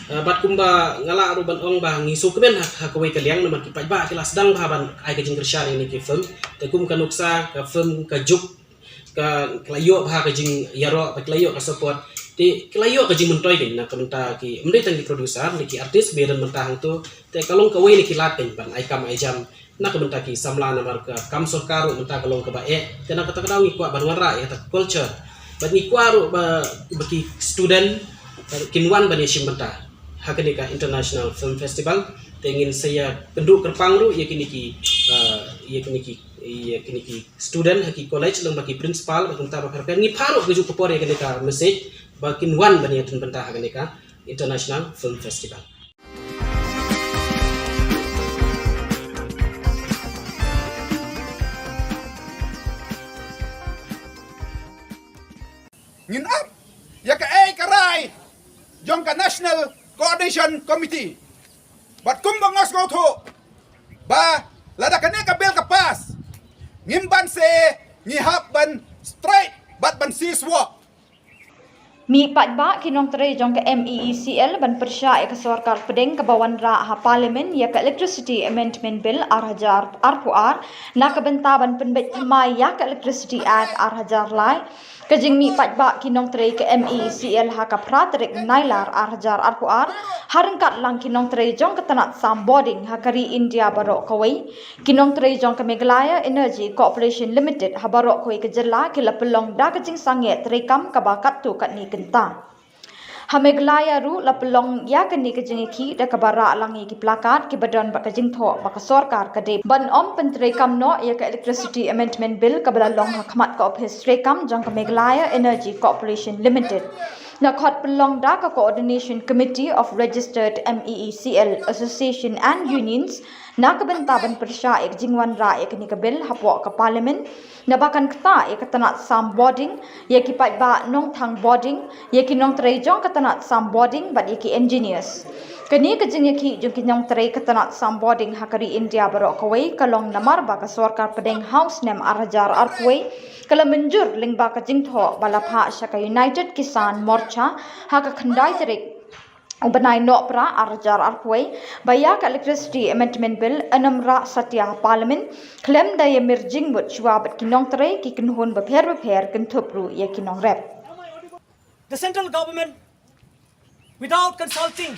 Eh, bad kumba nga lah ruh ban ong ba ngi sngewkmen ha, ha kawei ka liang namar ki paidbah ki la sdang bha ban ai ka jingkyrshan ïa kine ki film. Te kum ka nuksa, ka film, ka juk, ka, ka la ïoh bha ka jingïaroh, bad ka la ïoh ka support. Te ka la ïoh ka jingmyntoi kane na ka bynta ki, ym dei tang ki producer, ne ki artist ba don bynta hangto. Te ka long kawei na ki lad kane ban ai kam ai jam na ka bynta ki samla namar ka kam sorkar ruh mynta ka long kaba eh. Te na kata ka daw ngi kwah ban wanrah ïa kata ka culture. Bad ngi kwah ruh ba, ba ki student, eh, kin wan ban ïashim bynta ha kane ka International Film Festival. Te ngin sa ïakynduh kyrpang ruh ïa kine ki, eh, ïa kine ki, ïa kine ki student ha ki college, lem bad ki principal, bad kumta bapher bapher, ngi phah ruh kajuh ka por ïa kane ka message ba kin wan ban ïa don bynta ha kane ka International Film Festival. Ngin ap ïa kaei ka rai jong ka National Coordination Committee. Bad kumba nga sngewthuh ba lada kane ka bill ka pass, ngim ban se, ngi hap ban strike bad ban cease work. Mih paidbah ki nongtrei jong ka M E E C L ban pyrshah ïa ka sorkar pdeng kaba wanrah ha Parliament ïa ka Electricity Amendment Bill ar hajar arphew ar na ka bynta ban pynbeit thymmai ïa ka Electricity Act ar hajar lai. Ka jingmih paidbah ki nongtrei ka M E E C L ha ka phra tarik Nailar ar hajar arphew ar ha ryngkat lang ki nongtrei jong ka tnat sam bording ha ka ri India baroh kawei. Ki nongtrei jong ka Meghalaya Energy Corporation Limited ha baroh kawei ka jylla ki la pynlong da ka jingsangeh treikam kaba katto katne kynta. Ha Meghalaya ruh la pynlong ïa kane ka jingïakhih da kaba rah lang ïa ki placard kiba don bad ka jingthoh ba ka sorkar ka dei ban ym pyntreikam noh ïa ka Electricity Amendment Bill kaba la long ha khmat ka ophis treikam jong ka Meghalaya Energy Corporation Limited. La khot pynlong da ka Coordination Committee of Registered M E E C L Association and Unions na ka bynta ban pyrshah ïa ka jingwanrah ïa kane ka bill hapoh ka Parliament. Naba kan ktah ïa ka tnat sam bording, ïa ki paidbah nongthang bording, ïa ki nongtrei jong ka tnat sam bording bad ïa ki engineers. Kane ka jingïakhih jong ki nongtrei ka tnat sam bording ha ka ri India baroh kawei ka long namar ba ka sorkar pdeng ha u snem ar hajar arphew wei ka la mynjur lyngba ka jingthoh ba la phah sha ka United Kisan Morcha ha ka khyndai tarik u bnai Nohprah ar hajar arphew wei ba ïa ka Electricity Amendment Bill yn ym rah satia ha Parliament khlem da ïa mir jingmut shuwa bad ki nongtrei, ki kynhun bapher bapher, kynthup ruh ïa ki nongrep. The central government, without consulting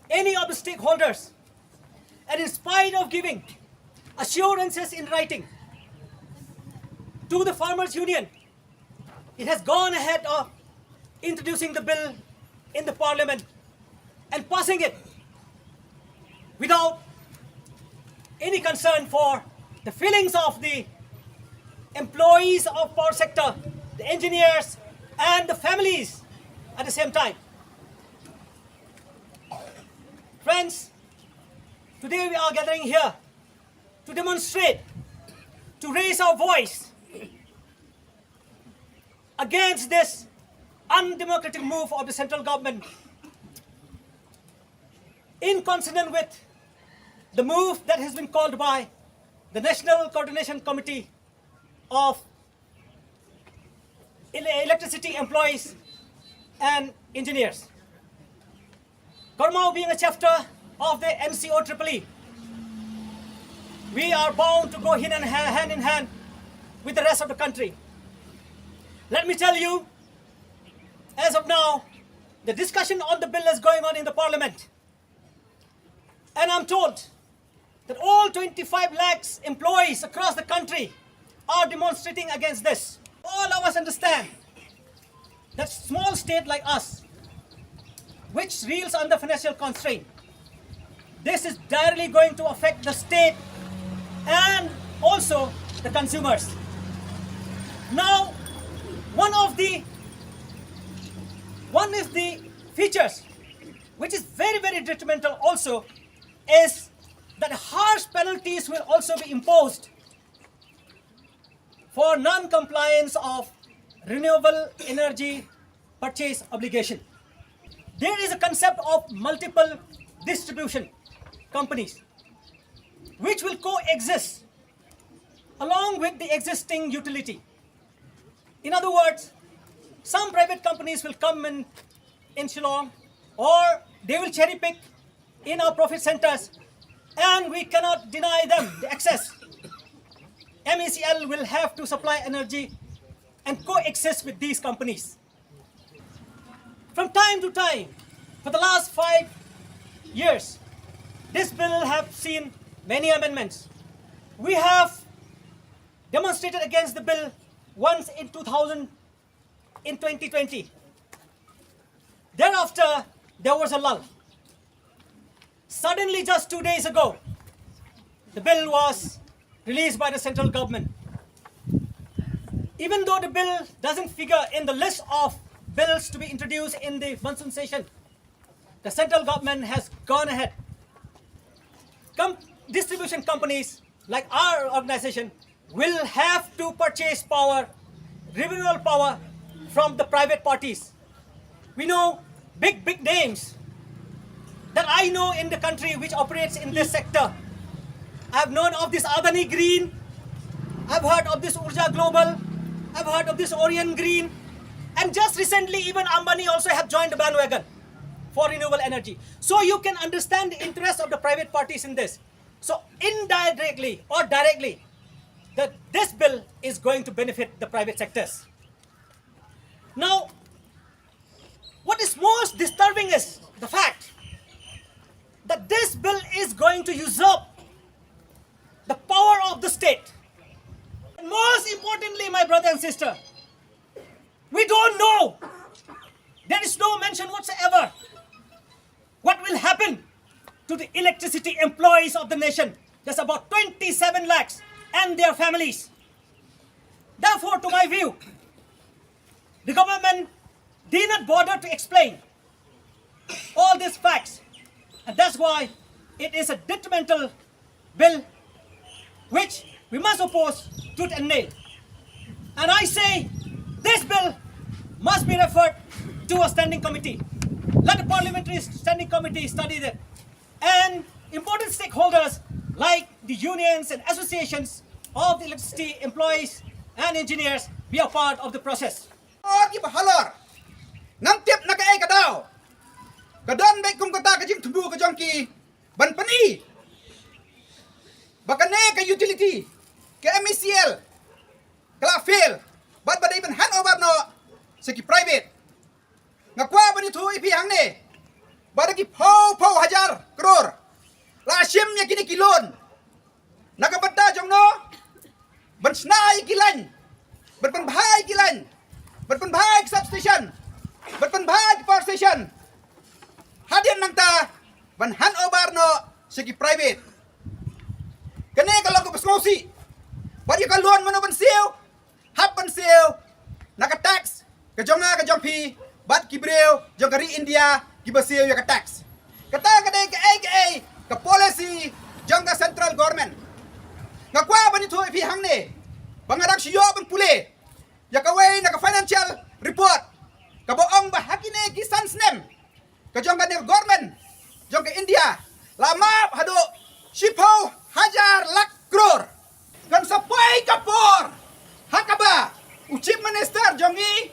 any of the stakeholders, and in spite of giving assurances in writing to the Farmers Union, it has gone ahead of introducing the bill in the parliament and passing it without any concern for the feelings of the employees of power sector, the engineers, and the families at the same time. Friends, today we are gathering here to demonstrate, to raise our voice against this undemocratic move of the central government, in consonant with the move that has been called by the National Coordination Committee of Ele- Electricity Employees and Engineers. Karmao being a chapter of the N C O triple E, we are bound to go hand in hand, hand in hand with the rest of the country. Let me tell you, as of now, the discussion on the bill is going on in the parliament. And I'm told that all twenty-five lakhs employees across the country are demonstrating against this. All of us understand that small state like us, which reels under financial constraint, this is directly going to affect the state and also the consumers. Now, one of the one of the features which is very, very detrimental also is that harsh penalties will also be imposed for non-compliance of renewable energy purchase obligation. There is a concept of multiple distribution companies which will coexist along with the existing utility. In other words, some private companies will come in, in Shillong, or they will cherry pick in our profit centers, and we cannot deny them the access. M E C L will have to supply energy and coexist with these companies. From time to time, for the last five years, this bill have seen many amendments. We have demonstrated against the bill once in two thousand, in twenty twenty. Thereafter, there was a lull. Suddenly, just two days ago, the bill was released by the central government. Even though the bill doesn't figure in the list of bills to be introduced in the monsoon session, the central government has gone ahead. Com- distribution companies like our organization will have to purchase power, renewable power, from the private parties. We know big, big names that I know in the country which operates in this sector. I've known of this Adani Green. I've heard of this Urja Global. I've heard of this Orion Green. And just recently, even Ambani also have joined the bandwagon for renewable energy. So you can understand the interest of the private parties in this. So indirectly or directly, that this bill is going to benefit the private sectors. Now, what is most disturbing is the fact that this bill is going to usurp the power of the state. And most importantly, my brother and sister, we don't know. There is no mention whatsoever what will happen to the electricity employees of the nation. There's about twenty-seven lakhs and their families. Therefore, to my view, the government did not bother to explain all these facts, and that's why it is a detrimental bill which we must oppose tooth and nail. And I say this bill must be referred to a standing committee. Let the parliamentary standing committee study that. And important stakeholders like the unions and associations of the electricity employees and engineers be a part of the process. Or ki bahalor. Nang tip na kaei ka daw. Ka don bad kum kata ka jingthmu ka jong ki ban pyni ba kane ka utility, ka M E C L, ka la fail bad ba dei ban hand over noh sha ki private. Nga kwah ban ïathuh ïa phi hangne ba da ki phew phew hajar klur la shim ïa kine ki loan na ka bynta jong no, ban shna ïa ki lain, ban pynbha ïa ki lain, ban pynbha ïa ki substation, ban pynbha ïa ki power station. Hadien nangta ban hand over noh sha ki private. Kane ka long kaba sngewsih. Bad ïa ka loan mano ban siew? Hap ban siew na ka tax ka jong nga ka jong phi bad ki briew jong ka ri India kiba siew ïa ka tax. Kata ka dei kaei kaei ka policy jong ka central government. Nga kwah ban ïathuh ïa phi hangne ba nga dang shu ïoh ban pule ïa kawei na ka financial report kaba ong ba ha kine ki san snem ka jong kane ka government jong ka India la map haduh shiphew hajar lak klur. Kan sa poi ka por ha kaba u chief minister jong ngi,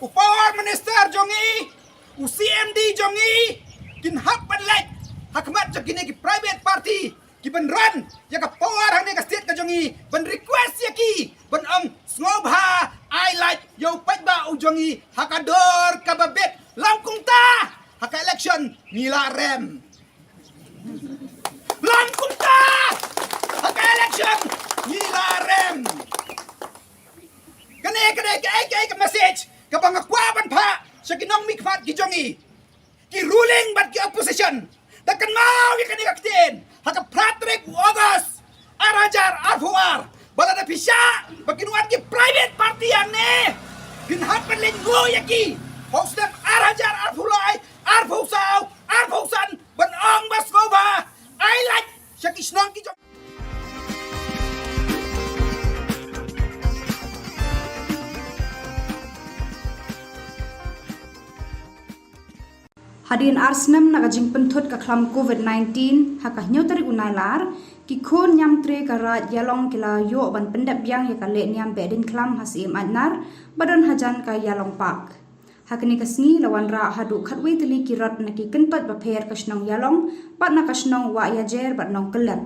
u power minister jong ngi, u C M D jong ngi kin hap ban leit ha khmat jong kine ki private party ki ban run ïa ka power hangne ka state ka jong ngi, ban request ïa ki ban ong sngewbha ai lait ïa u paidbah u jong ngi ha ka dor kaba bit. Long kumta ha ka election ngi la rem. Long kumta ha ka election ngi la rem. Kane ka dei kaei kaei ka message kaba nga kwah ban phah sha ki nongmihkhmat ki jong ngi, ki ruling bad ki opposition. Da kynmaw ïa kane ka ktien ha ka phra tarik u August ar hajar arphew ar ba lada phi shah ba kin wan ki private party hangne, phin hap ban lyngngoh ïa ki ha u snem ar hajar arphew lai, arphew saw, arphew san ban ong ba sngewbha ai lait sha ki shnong ki jong. Hadien ar snem na ka jingpynthut ka khlam covid nineteen, ha ka hynñiew tarik u Nailar, ki khun niamtre ka Raid Ïalong ki la ïoh ban pyndep biang ïa ka lehniam Behdeiñkhlam ha Syiem Aitnar ba don hajan ka Ïalong Park. Ha kane ka sngi la wanrah haduh khatwei tylli ki rot na ki kyntoit bapher ka shnong Ïalong bad na ka shnong Wahiajer bad Nongkyllep.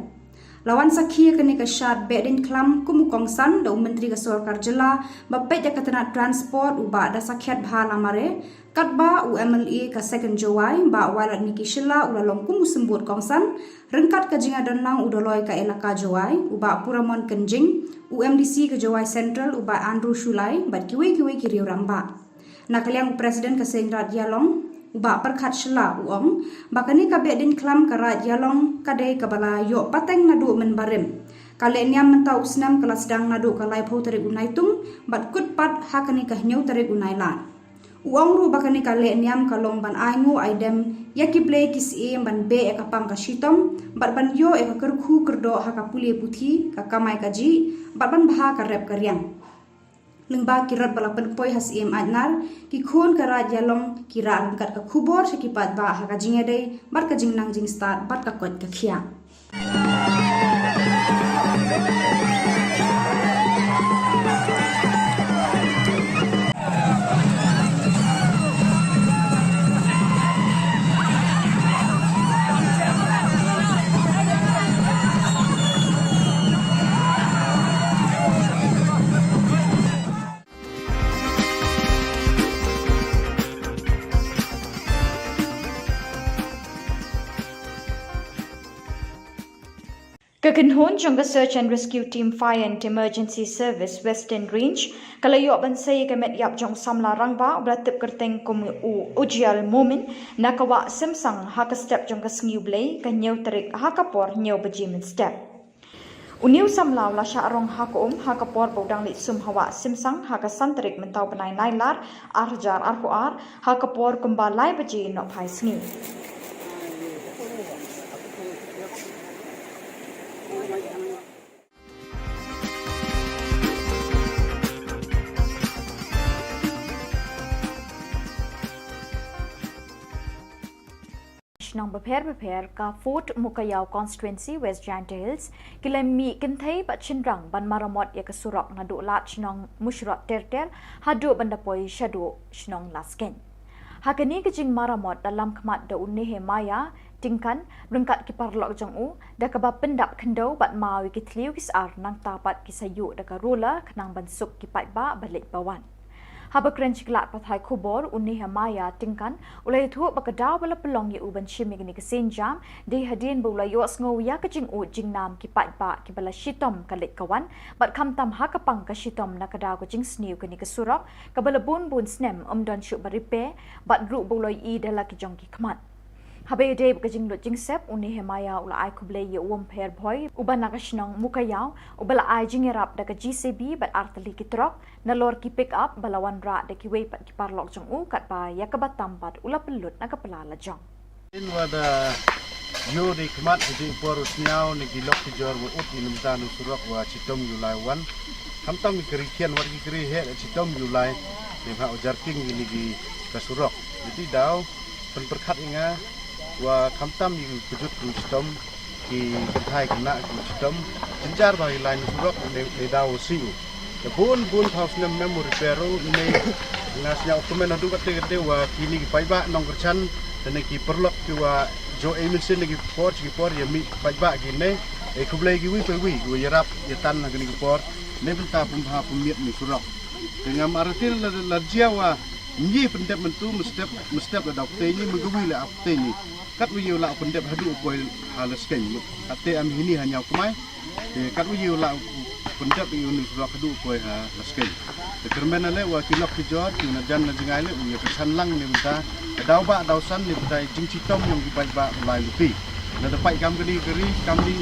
La wan sakhi ïa kane ka shad Behdeiñkhlam kum u kongsan da u Myntri ka Sorkar Jylla ba peit ïa ka tnat transport u Bah Dasakhiatbha Lamare, katba u M L A ka Second Jowai Bah Wailadmiki Shylla u la long kum u symbud kongsan, ryngkat ka jingïadonlang u Doloi ka Elaka Jowai u Bah Puramon Kynjing, u M D C ka Jowai Central u Bah Andrew Shullai bad kiwei kiwei ki riew rangbah. Na ka liang u President ka Seiñ Raid Ïalong u Bah Pyrkhat Shylla u ong ba kane ka Behdeiñkhlam ka Raid Ïalong ka dei kaba la ïoh pateng naduh mynbarim. Ka lehniam mynta u snem ka la sdang naduh ka laiphew tarik u Naitung bad kut pat ha kane ka hynñiew tarik u Nailar. U ong ruh ba kane ka lehniam ka long ban ainguh aidem ïa ki blei ki syiem ban beh ïa ka pang ka shitom bad ban ïoh ïa ka kyrkhu kyrdoh ha ka pule puthi, ka kamai kajih bad ban bha ka rep ka riang. Lyngba ki rot ba la pynpoi ha Syiem Aitnar, ki khun ka Raid Ïalong ki rah ryngkat ka khubor sha ki paidbah ha ka jingïadei bad ka jingnang jingstad bad ka koit ka khiah. Ka kynhun jong ka Search and Rescue Team Fire and Emergency Service Western Range ka la ïoh ban sei ïa ka met ïap jong u samla rangbah uba la tip kyrteng kum u Ujial Momin na ka wah Simsang ha ka step jong ka Sngi U Blei ka hynñiew tarik ha ka por hynñiew baje mynstep. Une u samla u la shah rong ha ka um ha ka por ba u dang leit sum ha wah Simsang ha ka san tarik mynta u bnai Nailar ar hajar arphew ar ha ka por kumba lai baje nohphai sngi. Shnong bapher bapher ka Fort Mukaïaw Constituency West Jaintia Hills ki la mih kynthei bad shynrang ban maramot ïa ka surok naduh Lad Shnong Mushrot Terter haduh ban da poi shaduh shnong Laskein. Ha kane ka jingmaramot da lam khmat da u Nehemiah Tyngkan ryngkat ki paralok jong u da kaba pyndap khyndew bad maw ïa ki thliew ki sar nangta pat ki sa ïuh da ka roller khnang ban suk ki paidbah ba leit ba wan. Haba kren sha ki lad pathai khubor u Nehemiah Tyngkan u la ïathuh ba ka daw ba la pynlong ïa u ban shim ïa kane ka sienjam dei hadien ba u la ïohsngew ïa ka jingud jingnam ki paidbah kiba la shitom ka leit ka wan bad khamtam ha ka pang ka shitom na ka daw ka jingsniew kane ka surok kaba la bun bun snem ym don shuh ba repair bad ruh ba u la ïohi da la ki jong ki khmat. Haba ïadei bad ka jinglut jingsep u Nehemiah u la ai khublei ïa u Umpher Bhoi uba na ka shnong Mukaïaw uba la ai jingïarap da ka J C B bad artylli ki trok nalor ki pick up ba la wanrah da kiwei pat ki paralok jong u katba ïa kaba tam pat u la pynlut na ka pla lajong. Ïa wa da ïoh dei khmat ha jingpor u sniaw ne ki lok ki jor wa ut ïa na bynta na u surok wa chitom ïa u lai wan. Khamtam ki kari khian wat ki kari heh da chitom ïa u lai. Ne ha u jarking ïa ni ki ka surok. Ïa ti daw pynpyrkhat ïa nga wa khamtam ïa ki kujut ki chitom ki kynthai khynnah ki chitom jynjar ba ïa lai na surok ne, ne daw u siew. Te bun bun phaw snem mem u repair u ne nga sniaw kmen haduh katte katte wa kini ki paidbah nongkyrchan te ne ki paralok ki wa jooh ei mynsiem ne ki por ki por ïa mih paidbah ki ne ei khublei kiwei pa kiwei ki wa ïarap ïatan ha kini ki por ne bynta pynbha pynmiat na surok. Te ngam arati la, la, la jia wa ngi pyndep mynta mynstep mynstep la dap te ni mynkawi la ap te ni. Kat u ïa u la pyndep haduh u poi ha Laskein. Kat te am hini ha Ñiaw Kmai. Te kat u ïa u la pyndep ïa u ni surok haduh u poi ha Laskein. Te kyrmen ale wa ki lok ki jor ki na jan na jngai le u ïa ka san lang ni mynta. Ka daw ba daw san ni mynta jingchitom ïong ki paidbah u lai luti. Na da paid kam kani kari kam ni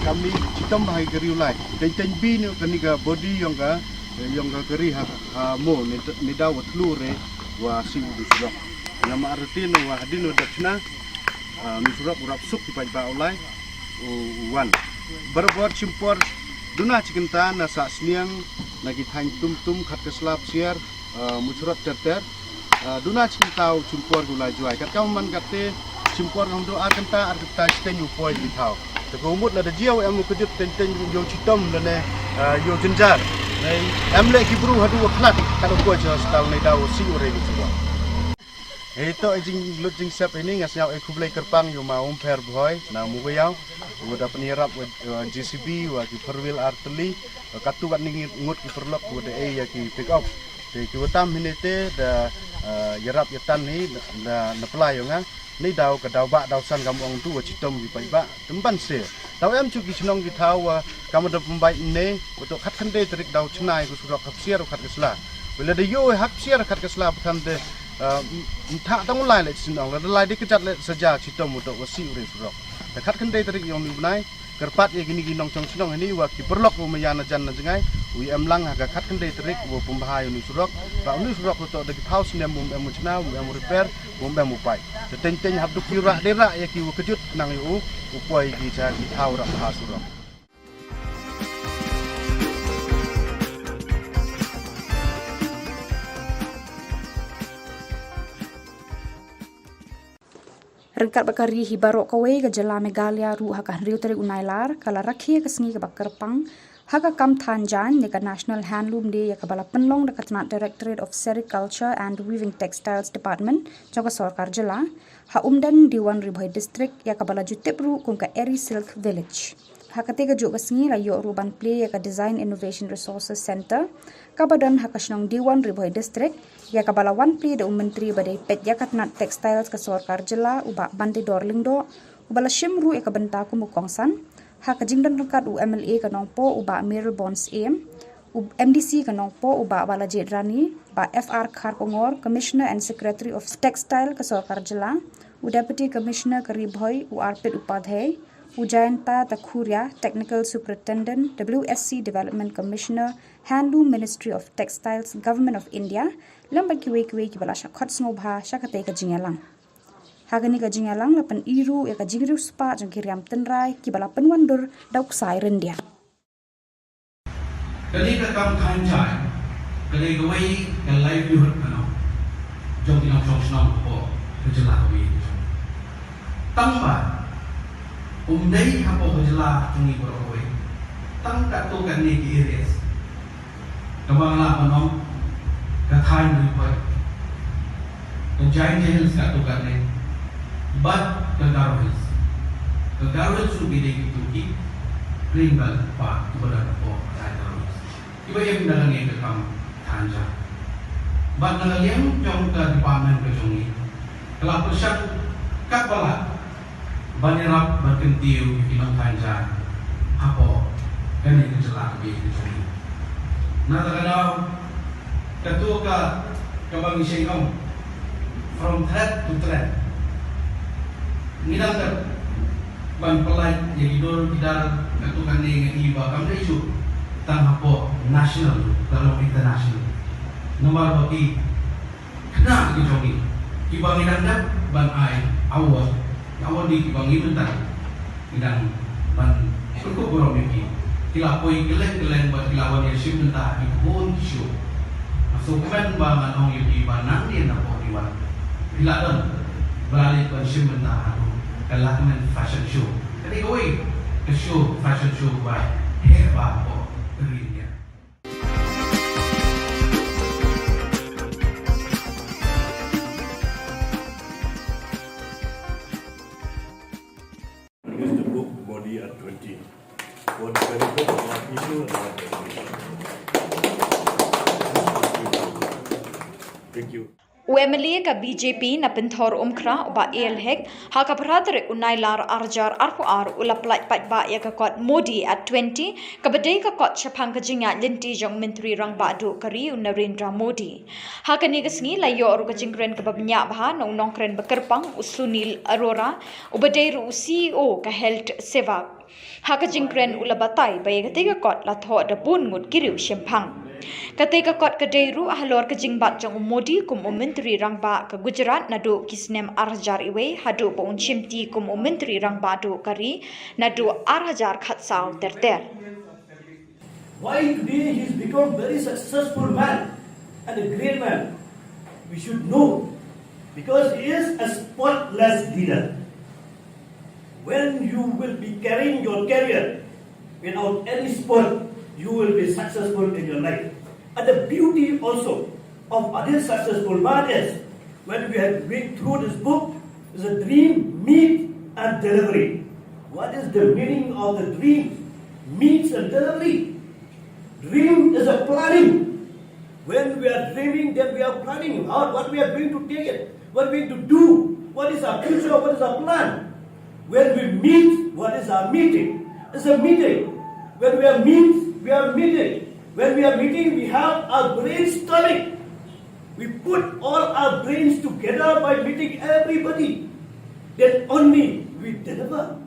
kam ni chitom ba hai kari u lai. Teng teng bi ni kani ka body ïong ka ïong ka kari ha ha mo ni daw wa thlu re wa si u surok. Nga ma arati na wa hadin wa dap chna. Ah, ni surok u rap suk ki paidbah u lai u, u wan. Barabor chimpor duna chikynta na Sah Sniang na ki thaiñ Tumtum, Khatkasla, Psiar, ah, Muchrot Terter. Ah, duna chikynta u chimpor ki u lai juai. Kat kam man kat te chimpor ngam du ar kynta ar kynta chiteng u poi ki thaw. Te ko mut la da jiaw em u kujut teng teng ïoh chitom lane, ah, ïoh jynjar. Em leh ki bru haduh wa khlat kat u poi cha hospital ne daw si u re ki chimpor. Hei to i jinglut jingsep ini nga sñiaw i khublei kyrpang ïa u ma Umpher Bhoi na Mukaïaw. U da pynïarap wa, wa J C B wa ki four wheel artylli. Wa katu kat ni ngut ki paralok wa da ei ïa ki pick up. Te ki wa tam hini te da, eh, ïarap ïa tan hi da, da na pla ïa nga. Ni daw ka daw ba daw san kam ong tu wa chitom ki paidbah. Tymban se. Daw em chu ki chnong ki thaw wa kam da pynbait ne, wa to khat khyndai tarik daw chnai ku surok Khatsiar u Khatkasla. Wa la da ïoh Khatsiar Khatkasla pathan de, ah, m-, mtha tang u lai le chnong, la da lai de kjat le saja chitom u to wa si u re surok. Da khat khyndai tarik ïong ni u bnai, Kyrpad ïa kine ki nongshong shnong hangne wa ki paralok ruh ma ïa na jan na jngai u ïa em lang ha ka khatkhyndai tarik wa pynbha ïa une u surok. Ba une u surok ruh toh da ki phew snem um em u chna, um em u repair, um em u paid. Te teng teng hap duk ki rah dei rah ïa ki wa kjut nang ïa u u poi ki cha ki thaw rah bha surok. Ryngkat bad ka ri hi baroh kawei, ka jylla Meghalaya ruh ha ka hynriew tarik u Nailar ka la rakhe ka sngi kaba kyrpang ha ka kam than jaiñ ne ka National Handloom Day, ïa kaba la pynlong da ka tnat Directorate of Sericulture and Weaving Textiles Department jong ka sorkar jylla ha Umden, Diwan, Ri Bhoi District, ïa kaba la ju tip ruh kum ka Eri Silk Village. Ha katei ka juh ka sngi la ïoh ruh ban plie ïa ka Design Innovation Resources Center kaba don ha ka shnong Diwan, Ri Bhoi District, ïa kaba la wan plie da u Myntri ba dei peit ïa ka tnat textiles ka sorkar jylla, u Bah Bandedor Lyngdoh, uba la shim ruh ïa ka bynta kum u kongsan ha ka jingdon ryngkat u M L A ka Nongpoh, u Bah Mayralborn Syiem, u M D C ka Nongpoh, u Bah Balajied Rani, Bah F R Kharkongor, Commissioner and Secretary of Textile ka sorkar jylla, u Deputy Commissioner ka Ri Bhoi, u Arpit Upadhyay, u Jayanta Takhuria, Technical Superintendent, W S C Development Commissioner, Handloom, Ministry of Textiles, Government of India, lem bad kiwei kiwei kiba la shah khot sngewbha sha katei ka jingïalang. Ha kane ka jingïalang la pyni ruh ïa ka jingriewspah jong ki riam tynrai kiba la pynwandur da u ksai ryndia. Kane ka kam than jaiñ ka dei kawei ka livelihood ka nong jong ki nongshong shnong hapoh ka jylla kawei. Tang ba um dei hapoh ka jylla jong ngi baroh kawei, tang katto katne ki areas kaba nga lah ban ong ka thaiñ Ri Bhoi, ka Jaintia Hills katto katne bad ka Garo Hills. Ka Garo Hills ruh ki dei kito ki Plain Belt Path kiba don hapoh ka thaiñ Garo Hills kiba im da kane ka kam than jaiñ. Bad na ka liang jong ka department ka jong ngi ka la pyrshang katba lah ban ïarap ban kyntiew ïa ki nongthan jaiñ hapoh kane ka jylla kaba ïeit ka jong ngi. Na kata ka daw, kato ka kaba ngi shait ong, from thread to thread, ngi dang dep ban pyllait ïa ki dur ki dar. Kato kane nga i ba kam dei shuh tang hapoh national, ka long international. Namar ba ki khynnah ki jong ngi kiba ngi dang dep ban ai award, award, ki ba ngi mynta ngi dang ban pynkup burom ïa ki, ki la poi kylleng kylleng bad ki la wan ïashim bynta ha ki bun ki show. Nga sngewkmen ba ngan ong ïa phi ba nangne napoh Diwan phi la don ba la leit ban shim bynta ha ka Lakmen Fashion Show. Ka dei kawei ka show, fashion show ba heh bha hapoh ka ri India. Use the book Modi at twenty for the benefit of our people and our generation. Thank you. U M L A ka B J P na Pynthor Umkhrah, u Bah A L Hek, ha ka phra tarik u Nailar ar hajar arphew ar u la pyllait paidbah ïa ka kot Modi at twenty, kaba dei ka kot shaphang ka jingïaid lynti jong u Myntri Rangbah Duh ka ri u Narendra Modi. Ha kane ka sngi la ïoh ruh ka jingkren kaba bniah bha na u nongkren ba kyrpang u Sunil Arora, uba dei ruh u C E O ka Health Sevak. Ha ka jingkren u la batai ba ïa katei ka kot la thoh da bun ngut ki riewshemphang. Katei ka kot ka dei ruh halor ka jingbat jong u Modi kum u Myntri Rangbah ka Gujarat naduh ki snem ar hajar wei haduh ba un shimti kum u Myntri Rangbah Duh ka ri naduh ar hajar khatsaw ter ter. Why today he's become very successful man and a great man? We should know, because he is a spotless leader. When you will be carrying your career without any spot, you will be successful in your life. And the beauty also of other successful man is, when we have read through this book, is a dream, meet, and delivery. What is the meaning of the dream, meets, and delivery? Dream is a planning. When we are dreaming, then we are planning out what we are going to take it, what we are going to do, what is our future, what is our plan. When we meet, what is our meeting? It's a meeting. When we are meet, we are meeting. When we are meeting, we have our brainstorming. We put all our brains together by meeting everybody. Then only we deliver.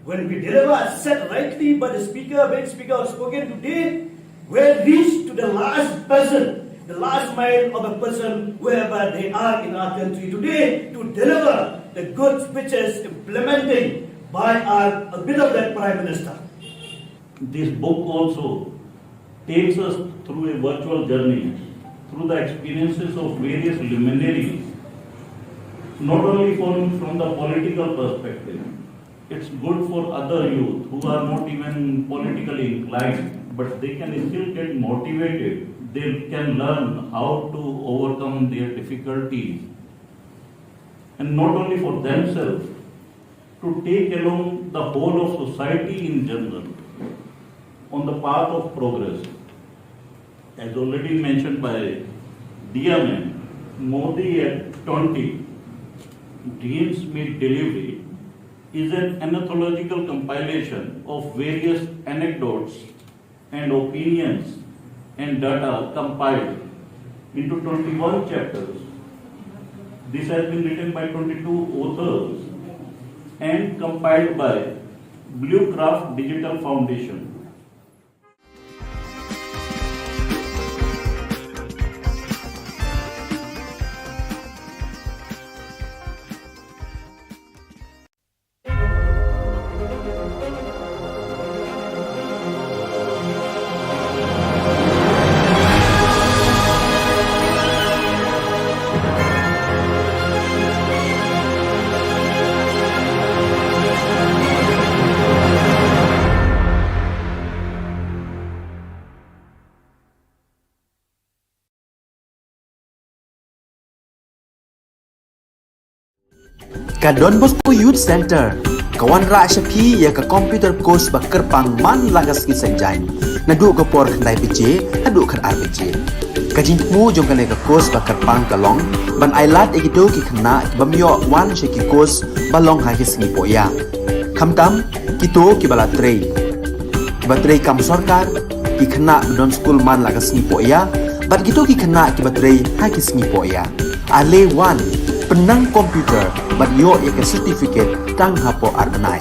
When we deliver, as said rightly by the speaker, when speaker have spoken today, we'll reach to the last person, the last mile of a person, wherever they are in our country today, to deliver the goods which is implementing by our beloved Prime Minister. This book also takes us through a virtual journey through the experiences of various luminaries, not only from, from the political perspective, it's good for other youth who are not even politically inclined, but they can still get motivated. They can learn how to overcome their difficulties, and not only for themselves, to take along the whole of society in general on the path of progress. As already mentioned by Diya ma'am, Modi at twenty, Dreams Meet Delivery is an anthological compilation of various anecdotes and opinions and data compiled into twenty-one chapters. This has been written by twenty-two authors and compiled by Bluecraft Digital Foundation. Ka Don Bosco Youth Centre ka wanrah sha phi ïa ka computer course ba kyrpang man la ka sngi Saitjaiñ, naduh ka por khyndai baje haduh khatar baje. Ka jingthmu jong kane ka course ba kyrpang ka long ban ai lad ïa kito ki khynnah ki bym ïoh wan sha ki course ba long ha ki sngi pohïa, khamtam kito kiba la trei, kiba trei kam sorkar, ki khynnah ba don skul man la ka sngi pohïa, bad kito ki khynnah kiba trei ha ki sngi pohïa. Ale wan, pynnang computer bad ïoh ïa ka certificate tang hapoh ar bnai.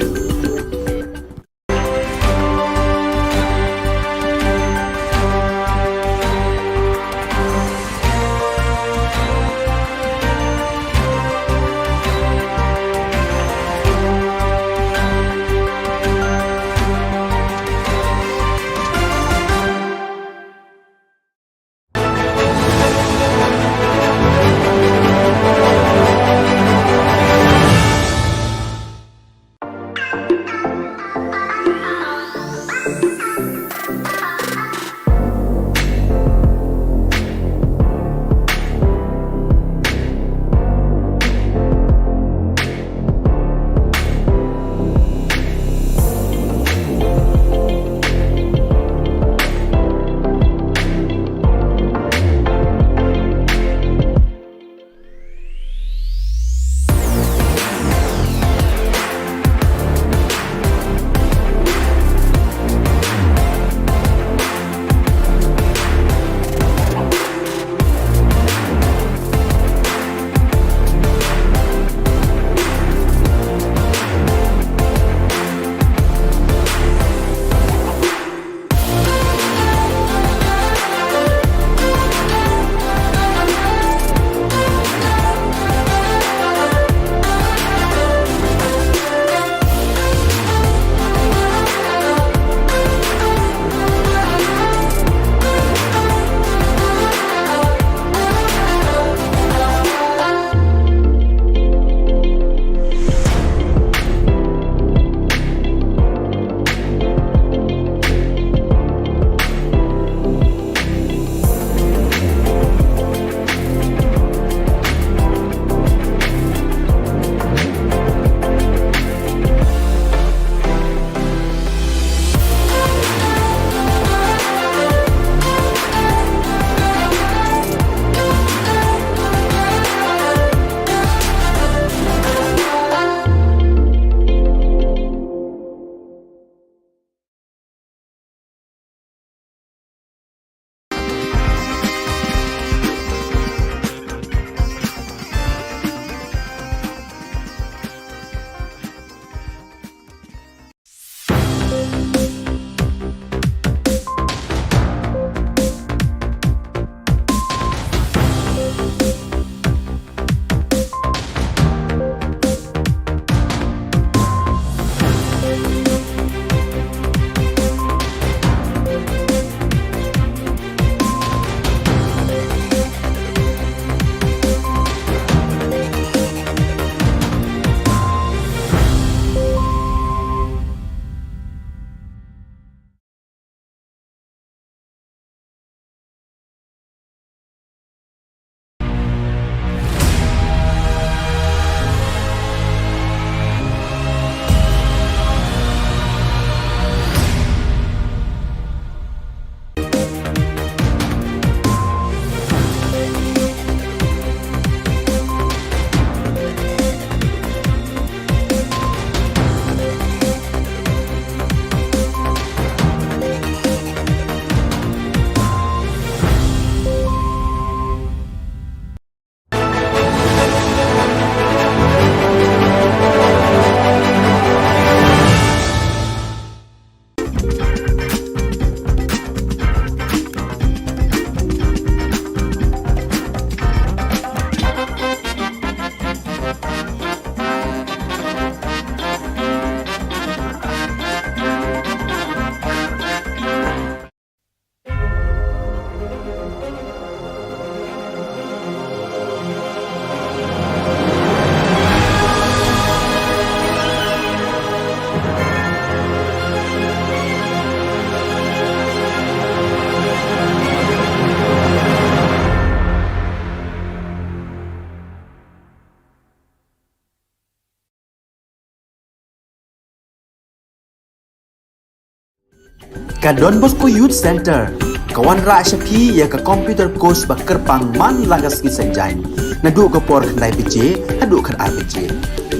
Ka Don Bosco Youth Centre ka wanrah sha phi ïa ka computer course ba kyrpang man la ka sngi Saitjaiñ, naduh ka por khyndai baje haduh khatar baje.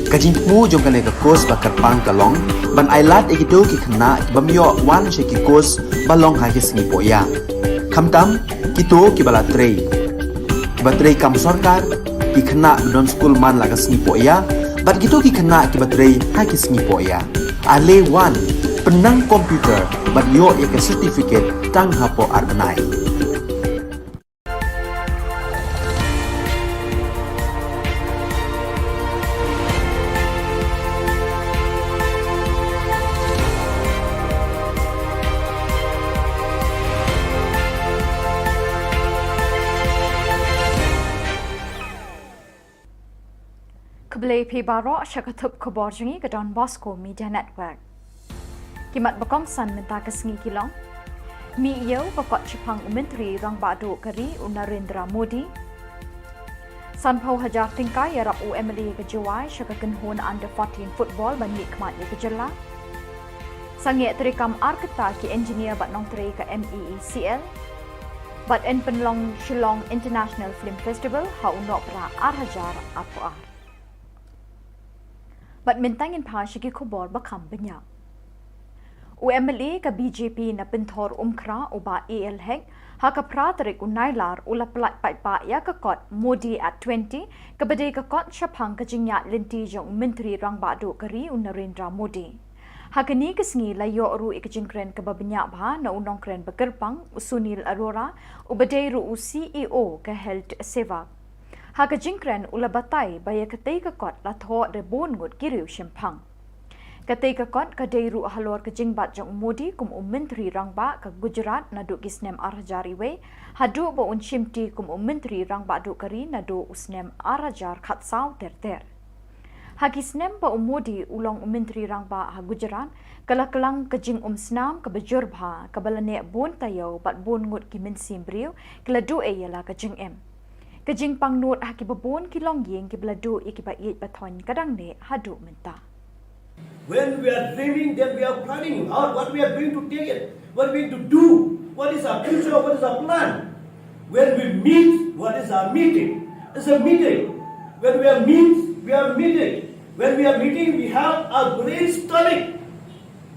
Ka jingthmu jong kane ka course ba kyrpang ka long ban ai lad ïa kito ki khynnah ki bym ïoh wan sha ki course ba long ha ki sngi pohïa, khamtam kito kiba la trei, kiba trei kam sorkar, ki khynnah ba don skul man la ka sngi pohïa, bad kito ki khynnah kiba trei ha ki sngi pohïa. Ale wan, pynnang computer bad ïoh ïa ka certificate tang hapoh ar bnai. Khublei phi baroh sha ka thup khubor jong ngi ka Don Bosco Media Network. Ki mat ba kongsan mynta ka sngi ki long: Mih ïew ka kot shaphang u Myntri Rangbah Duh ka ri u Narendra Modi. Sanphew hajar tyngka ïarap u M L A ka Jowai sha ka kynhun under fourteen football ban mih khmat ïa ka jylla. Sangeh treikam ar kynta ki engineer bad nongtrei ka M E E C L. Bad yn pynlong Shillong International Film Festival ha u Nohprah ar hajar arphew ar. Bad mynta ngin phai sha ki khubor ba kham bniah. U M L A ka B J P na Pynthor Umkra u Bah A L Hek, ha ka phra tarik u Nailar u la pyllait paidbah ïa ka kot Modi at twenty, kaba dei ka kot shaphang ka jingïaid lynti jong u Myntri Rangbah Duh ka ri u Narendra Modi. Ha kane ka sngi la ïoh ruh ïa ka jingkren kaba bniah bha na u nongkren ba kyrpang u Sunil Arora, uba dei ruh u C E O ka Health Sevak. Ha ka jingkren u la batai ba ïa katei ka kot la thoh da bun ngut ki riew shemphang. Katei ka kot ka dei ruh halor ka jingbat jong u Modi kum u Myntri Rangbah ka Gujarat naduh ki snem ar hajar iwei, haduh ba un shimti kum u Myntri Rangbah Duh ka ri naduh u snem ar hajar khatsaw ter ter. Ha ki snem ba u Modi u long u Myntri Rangbah ha Gujarat, ka la klang ka jingumsnam kaba jur bha, kaba la neh bun taïew bad bun ngut ki mynsiem briew ki la duh ïa la ka jingim. Ka jingpang nud ha kiba bun ki longïing kiba la duh ïa kiba ïeit ba thoiñ ka dang neh haduh mynta. When we are dreaming, then we are planning out what we are going to take it, what we are going to do, what is our future, what is our plan. When we meet, what is our meeting? It's a meeting. When we are meet, we are meeting. When we are meeting, we have our brainstorming.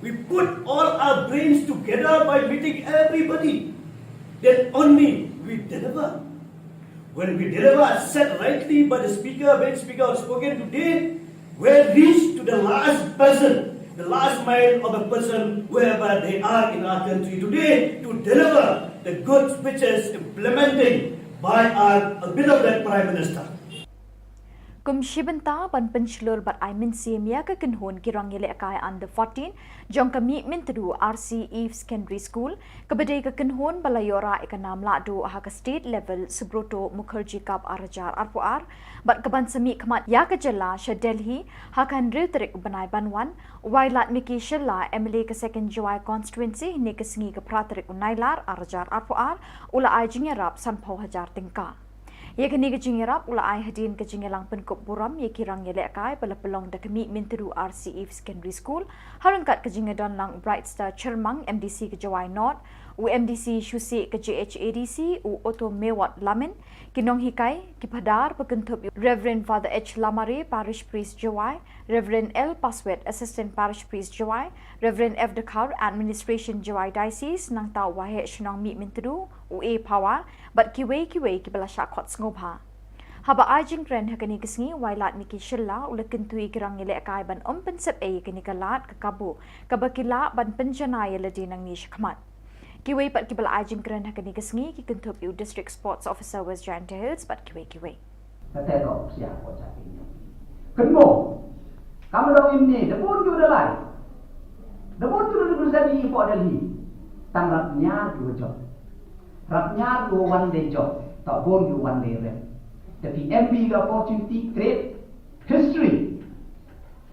We put all our brains together by meeting everybody. Then only we deliver. When we deliver, as said rightly by the speaker, when speaker has spoken today, we reach to the last person, the last mile of a person, wherever they are in our country today, to deliver the goods which is implementing by our beloved Prime Minister. Kum shi bynta ban pynshlur bad ai mynsiem ïa ka kynhun ki rangïalehkai under fourteen jong ka Mihmyntdu R C Eve Secondary School, kaba dei ka kynhun ba la ïoh rah ïa ka nam lahduh ha ka state level Subroto Mukherjee Cup ar hajar arphew ar, bad kaban sa mih khmat ïa ka jylla sha Delhi ha ka hynriew tarik u bnai ban wan, u Wailadmiki Shylla, M L A ka Second Jowai Constituency, hynne ka sngi ka phra tarik u Nailar ar hajar arphew ar, u la ai jingïarap sanphew hajar tyngka. Ïa kane ka jingïarap u la ai hadien ka jingïalang pynkup burom ïa ki rangïalehkai ba la pynlong da ka Mihmyntdu R C Eve Secondary School, ha ryngkat ka jingïadon lang u Brightstar Chyrmang, M D C ka Jowai North, u M D C Shusi ka J H A D C, u Oto Mewat Lamin, ki nonghikai, ki phadar, ba kynthup ïa u Reverend Father H Lamare, Parish Priest Jowai, Reverend L Paswet, Assistant Parish Priest Jowai, Reverend F Dkhar, Administration Jowai Diocese, nangta u Waheh Shnong Mihmyntdu, u A Phawa, bad kiwei kiwei kiba la shah khot sngewbha. Haba ai jingkren ha kane ka sngi, u Wailadmiki Shylla u la kyntu ïa ki rangïalehkai ban ym pynsep ei ïa kane ka lad ka kabu kaba ki lah ban pynjanai ïa lade nangne shakhmat. Kiwei pat kiba la ai jingkren ha kane ka sngi ki kynthup ïa u District Sports Officer West Jaintia Hills bad kiwei kiwei. Kata ka opsia ko cha ke nyam. Kynmo. Kam dong imni da bun ju da lai. Da bun ju da bun sa di po Delhi. Tang rap nya ju jok. Rap nya ju one day jok. Ta bun ju one day rep. Tapi M B ka opportunity create history.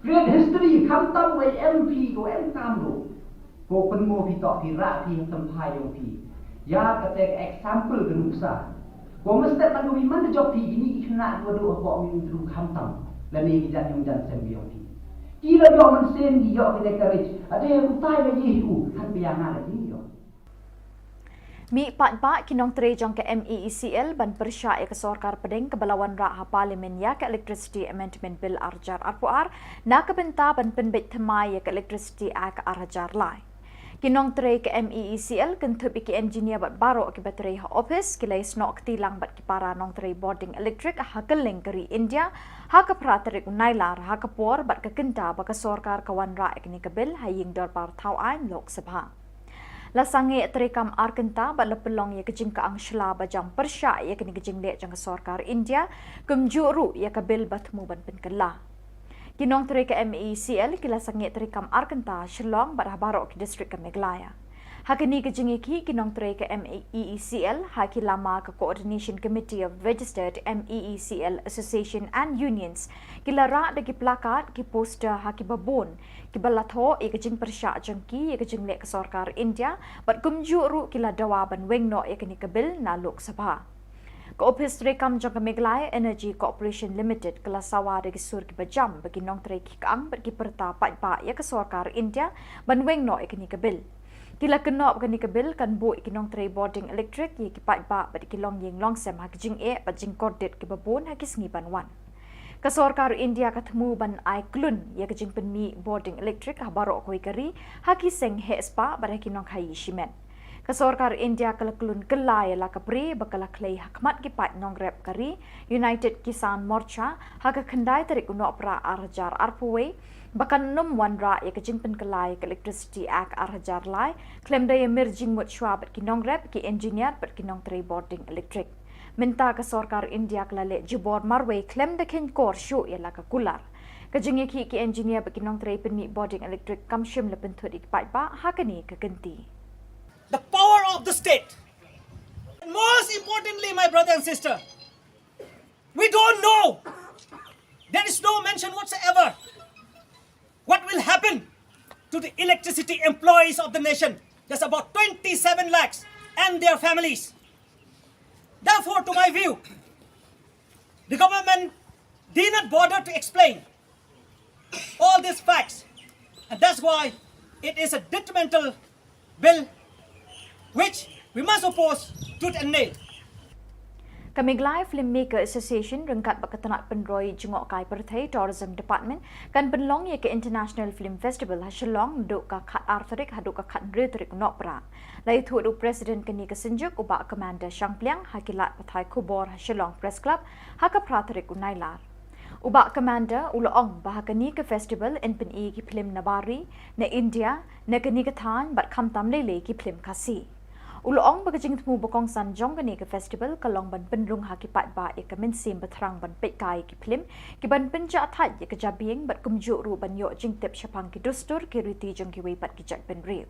Create history, khamtam wei M P ko M kam do. Ko pynmo phi tok phi rak phi ha tymphai yong phi. Ïa kata ka example ka nuksa. Ko mesti man ko phi man da jop phi kini ki khynnah ko do ko mi tru khamtam. Lane ki jan yong jan sem yong phi. Ki la ïoh mynsiem, ki ïoh ki dei ka rich. Ade utai la ïeh u, han pia nga la ïeh ïoh. Mih paidbah ki nongtrei jong ka M E E C L ban pyrshah ïa ka sorkar pdeng kaba la wanrah ha Parliament ïa ka Electricity Amendment Bill ar hajar arphew ar, na ka bynta ban pynbeit thymmai ïa ka Electricity Act ar hajar lai. Ki nongtrei ka M E E C L kynthup ïa ki engineer bad baroh kiba trei ha ophis, ki la ïasnoh kti lang bad ki para nongtrei bording electric ha kylleng ka ri India, ha ka phra tarik u Nailar, ha ka por bad ka kynta ba ka sorkar ka wanrah ïa kane ka bill ha ïing dorbar thaw aiñ Lok Sabha. La sangeh treikam ar kynta bad la pynlong ïa ka jingkyang shla ba jam pyrshah ïa kane ka jingleh jong ka sorkar India, kumjuh ruh ïa ka bill ba thmu ban pynkylla. Ki nongtrei ka M E E C L ki la sangeh treikam ar kynta ha Shillong bad ha baroh ki district ka Meghalaya. Ha kane ka jingïakhih, ki nongtrei ka M E E C L ha ki lama ka Coordination Committee of Registered M E E C L Association and Unions ki la rah da ki placard, ki poster ha kiba bun, kiba la thoh ïa ka jingpyrshah jong ki ïa ka jingleh ka sorkar India, bad kumjuh ruh ki la dawa ban weng noh ïa kane ka bill na Lok Sabha. Ka ophis treikam jong ka Meghalaya Energy Corporation Limited ka la sawa da ki sur kiba jam ba ki nongtrei ki kyang bad ki pyrta paidbah ïa ka sorkar India ban weng noh ïa kane ka bill. Ki la kynnoh ba kane ka bill kan buh ïa ki nongtrei bording electric, ïa ki paidbah bad ïa ki longïing longsem ha ki jingeh bad jingkordit kiba bun ha ki sngi ban wan. Ka sorkar India ka thmu ban ai klun ïa ka jingpynmih bording electric ha baroh kawei ka ri, ha ki seng heh spah bad ha ki nongkhaïi shimet. Ka sorkar India ka la klun kylla ïa la ka bri ba ka la khlei ha khmat ki paid nongrep ka ri, United Kisan Morcha, ha ka khyndai tarik u Nohprah ar hajar arphew wei, ba kan ym wanrah ïa ka jingpynkylla ïa ka Electricity Act ar hajar lai, khlem da ïamir jingmut shuwa bad ki nongrep, ki engineer bad ki nongtrei bording electric. Mynta ka sorkar India ka la leh jubor marwei khlem da kheiñkor shuh ïa la ka kular. Ka jingïakhih ki engineer bad ki nongtrei pynmih bording electric kam shym la pynthut ïa ki paidbah ha kane ka kynti. The power of the state. And most importantly, my brother and sister, we don't know. There is no mention whatsoever what will happen to the electricity employees of the nation. There's about twenty-seven lakhs and their families. Therefore, to my view, the government did not bother to explain all these facts, and that's why it is a detrimental bill which we must oppose tooth and nail. Ka Meghalaya Filmmaker Association ryngkat bad ka tnat pynroi jngohkai pyrthei Tourism Department kan pynlong ïa ka International Film Festival ha Shillong naduh ka khat ar tarik haduh ka khat hynriew tarik u Nohprah. La ïathuh da u President kane ka synjuk u Bah Commander Shangpliang ha ki lad pathai khubor ha Shillong Press Club ha ka phra tarik u Nailar. U Bah Commander u la ong ba ha kane ka festival yn pyni ki phlim na bar ri, na India, na kane ka thaiñ bad khamtam lei lei ki phlim Khasi. U la ong ba ka jingthmu ba kongsan jong kane ka festival ka long ban pynrung ha ki paidbah ïa ka mynsiem ba thrang ban peitkai ïa ki phlim, ki ban pynjah thait ïa ka jabieng bad kumjuh ruh ban ïoh jingtip shaphang ki dustur ki riti jong kiwei pat ki jaitbynriew.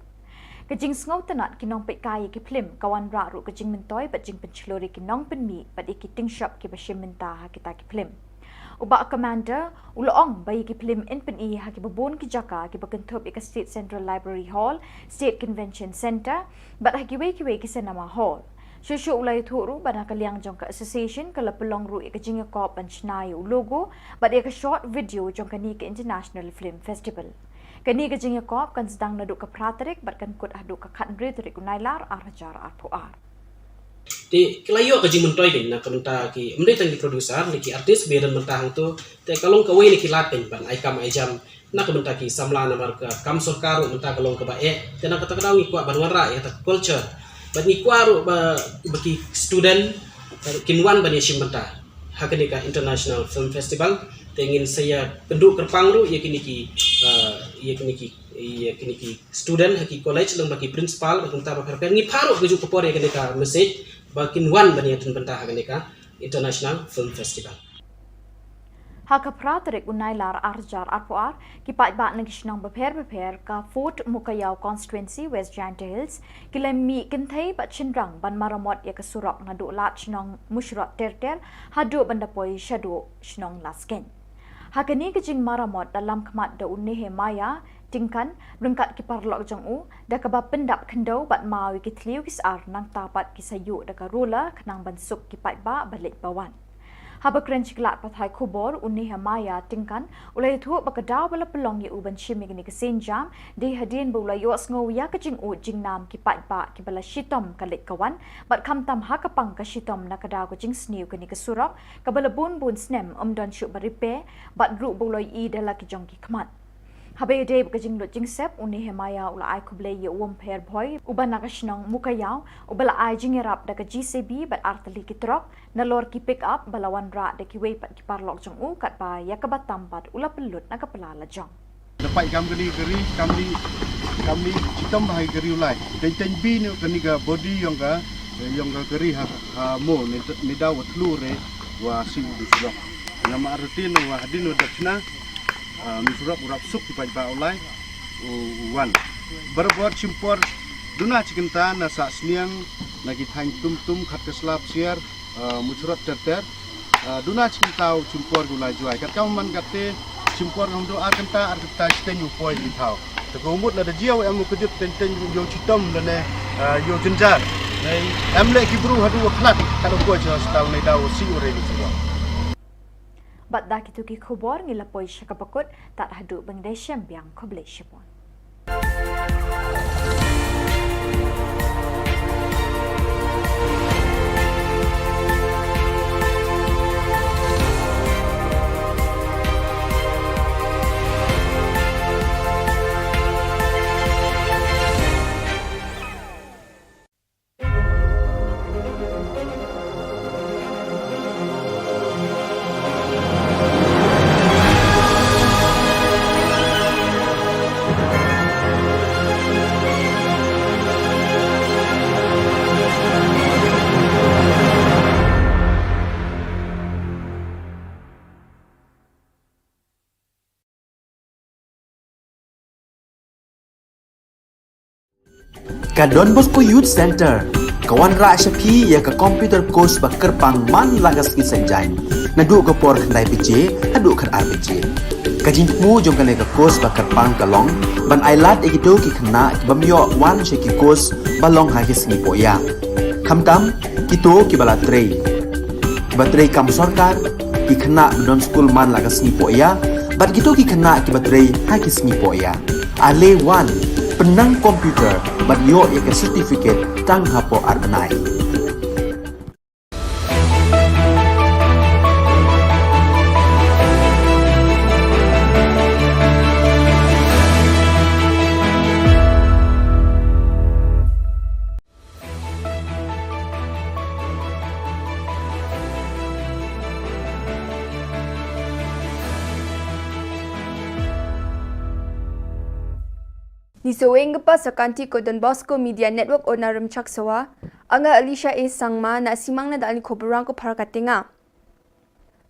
Ka jingsngewtynnat ki nongpeitkai ïa ki phlim ka wanrah ruh ka jingmyntoi bad jingpynshlur ïa ki nongpynmih bad ïa ki tyngshop kiba shim bynta ha kita ki phlim. U Bah Commander u la ong ba ïa ki phlim yn pyni ha kiba bun ki jaka kiba kynthup ïa ka State Central Library Hall, State Convention Centre, bad ha kiwei kiwei ki cinema hall. Shuh shuh u la ïathuh ruh ba na ka liang jong ka association ka la pynlong ruh ïa ka jingïakop ban shna ïa u logo bad ïa ka short video jong kane ka International Film Festival. Kane ka jingïakop kan sdang naduh ka phra tarik bad kan kut haduh ka khat hynriew tarik u Nailar ar hajar arphew ar. Te ki la ïoh ka jingmyntoi kein na ka bynta ki, ym dei tang ki producer ne ki artist ba ïadon bynta hangto, te ka long kawei na ki lad kein ban ai kam ai jam na ka bynta ki samla namar ka kam sorkar ruh mynta ka long kaba eh. Te na kata ka daw ngi kwah ban wanrah ïa kata ka culture. Bad ngi kwah ruh ba, ba ki student, eh, kin wan ban ïashim bynta ha kane ka International Film Festival. Te ngin sa ïakynduh kyrpang ruh ïa kine ki, eh, ïa kine ki, ïa kine ki student ha ki college, lem bad ki principal, bad kumta bad pher pher. Ngi phah ruh kajuh ka por ïa kane ka message ba kin wan ban ïadon bynta ha kane ka International Film Festival. Ha ka phra tarik u Nailar ar hajar arphew ar, ki paidbah na ki shnong bapher bapher ka Fort Mukaïaw Constituency, West Jaintia Hills, ki la mih kynthei bad shynrang ban maramot ïa ka surok naduh lad shnong Mushrot Ter Ter haduh ban da poi shaduh shnong Laskein. Ha kane ka jingmaramot la lam khmat da u Nehemiah Tyngkan ryngkat ki paralok jong u, da kaba pyndap khyndew bad maw ïa ki thliew ki sar, nangta pat ki sa ïuh da ka ruler khnang ban suk ki paidbah ba leit ba wan. Haba kren sha ki lad pathai khubor, u Nehemiah Tyngkan u la ïathuh ba ka daw ba la pynlong ïa u ban shim ïa kane ka sienjam dei hadien ba u la ïohsngew ïa ka jingud jingnam ki paidbah kiba la shitom ka leit ka wan, bad khamtam ha ka pang ka shitom na ka daw ka jingsniew kane ka surok kaba la bun bun snem ym don shuh ba repair, bad ruh ba u la ïohi da la ki jong ki khmat. Haba ïadei bad ka jinglut jingsep, u Nehemiah u la ai khublei ïa u Umpher Bhoi uba na ka shnong Mukaïaw uba la ai jingïarap da ka J C B bad artylli ki trok nalor ki pick up ba la wanrah da kiwei pat ki paralok jong u, katba ïa kaba tam pat u la pynlut na ka pla lajong. Da pait kam kane ka ri, kam dei, kam dei shitom bha ïa ka ri u lai. Teng teng bha ïa kane ka body ïong ka, ïong ka ri ha, ha mo ne, ne daw wa thlu re wa si u du surok. Namar rutin wa hadien wa dap chna, ah, u surok u rap suk ki paidbah u lai u, u wan. Barabor shim por duna chi kynta na Sahsniang, na ki thaiñ Tumtum, Khatkasla, Psiar, ah, Muthrot ter ter. Ah, duna chi kynta u shim por u la jwai. Katkam man katte shim por ngam do ar kynta, ar kynta shiteng u poi ki thaw. Te ka mut lada jia u em u kjut teng teng ïoh shitom lane, ah, ïoh jynjar. Em leh ki bru haduh wa khlad, kat u poi sha hospital ne daw si u re ki shuwa. Bad da kitu ki khubor ngi la poi sha kaba kut, tad haduh ban da shem biang, khublei shibun. Ka Don Bosco Youth Center ka wanrah sha phi ïa ka computer course ba kyrpang man la ka sngi Saitjaiñ, naduh ka por khyndai baje haduh khatar baje. Ka jingthmu jong kane ka course ba kyrpang ka long ban ailad ïa kito ki khynnah ki bym ïoh wan sha ki course ba long ha ki sngi pohïa, khamtam kito kiba la trei, kiba trei kam sorkar, ki khynnah ba don skul man la ka sngi pohïa, bad kito ki khynnah kiba trei ha ki sngi pohïa. Ale wan, pynnang computer bad ïoh ïa ka certificate tang hapoh ar bnai. Ngi sa weng ka pa sa kanti ko Don Bosco Media Network ona Rymchak Sawa, anga Alicia A Sangma, na simang na da ani khubor rang ko phar katinga.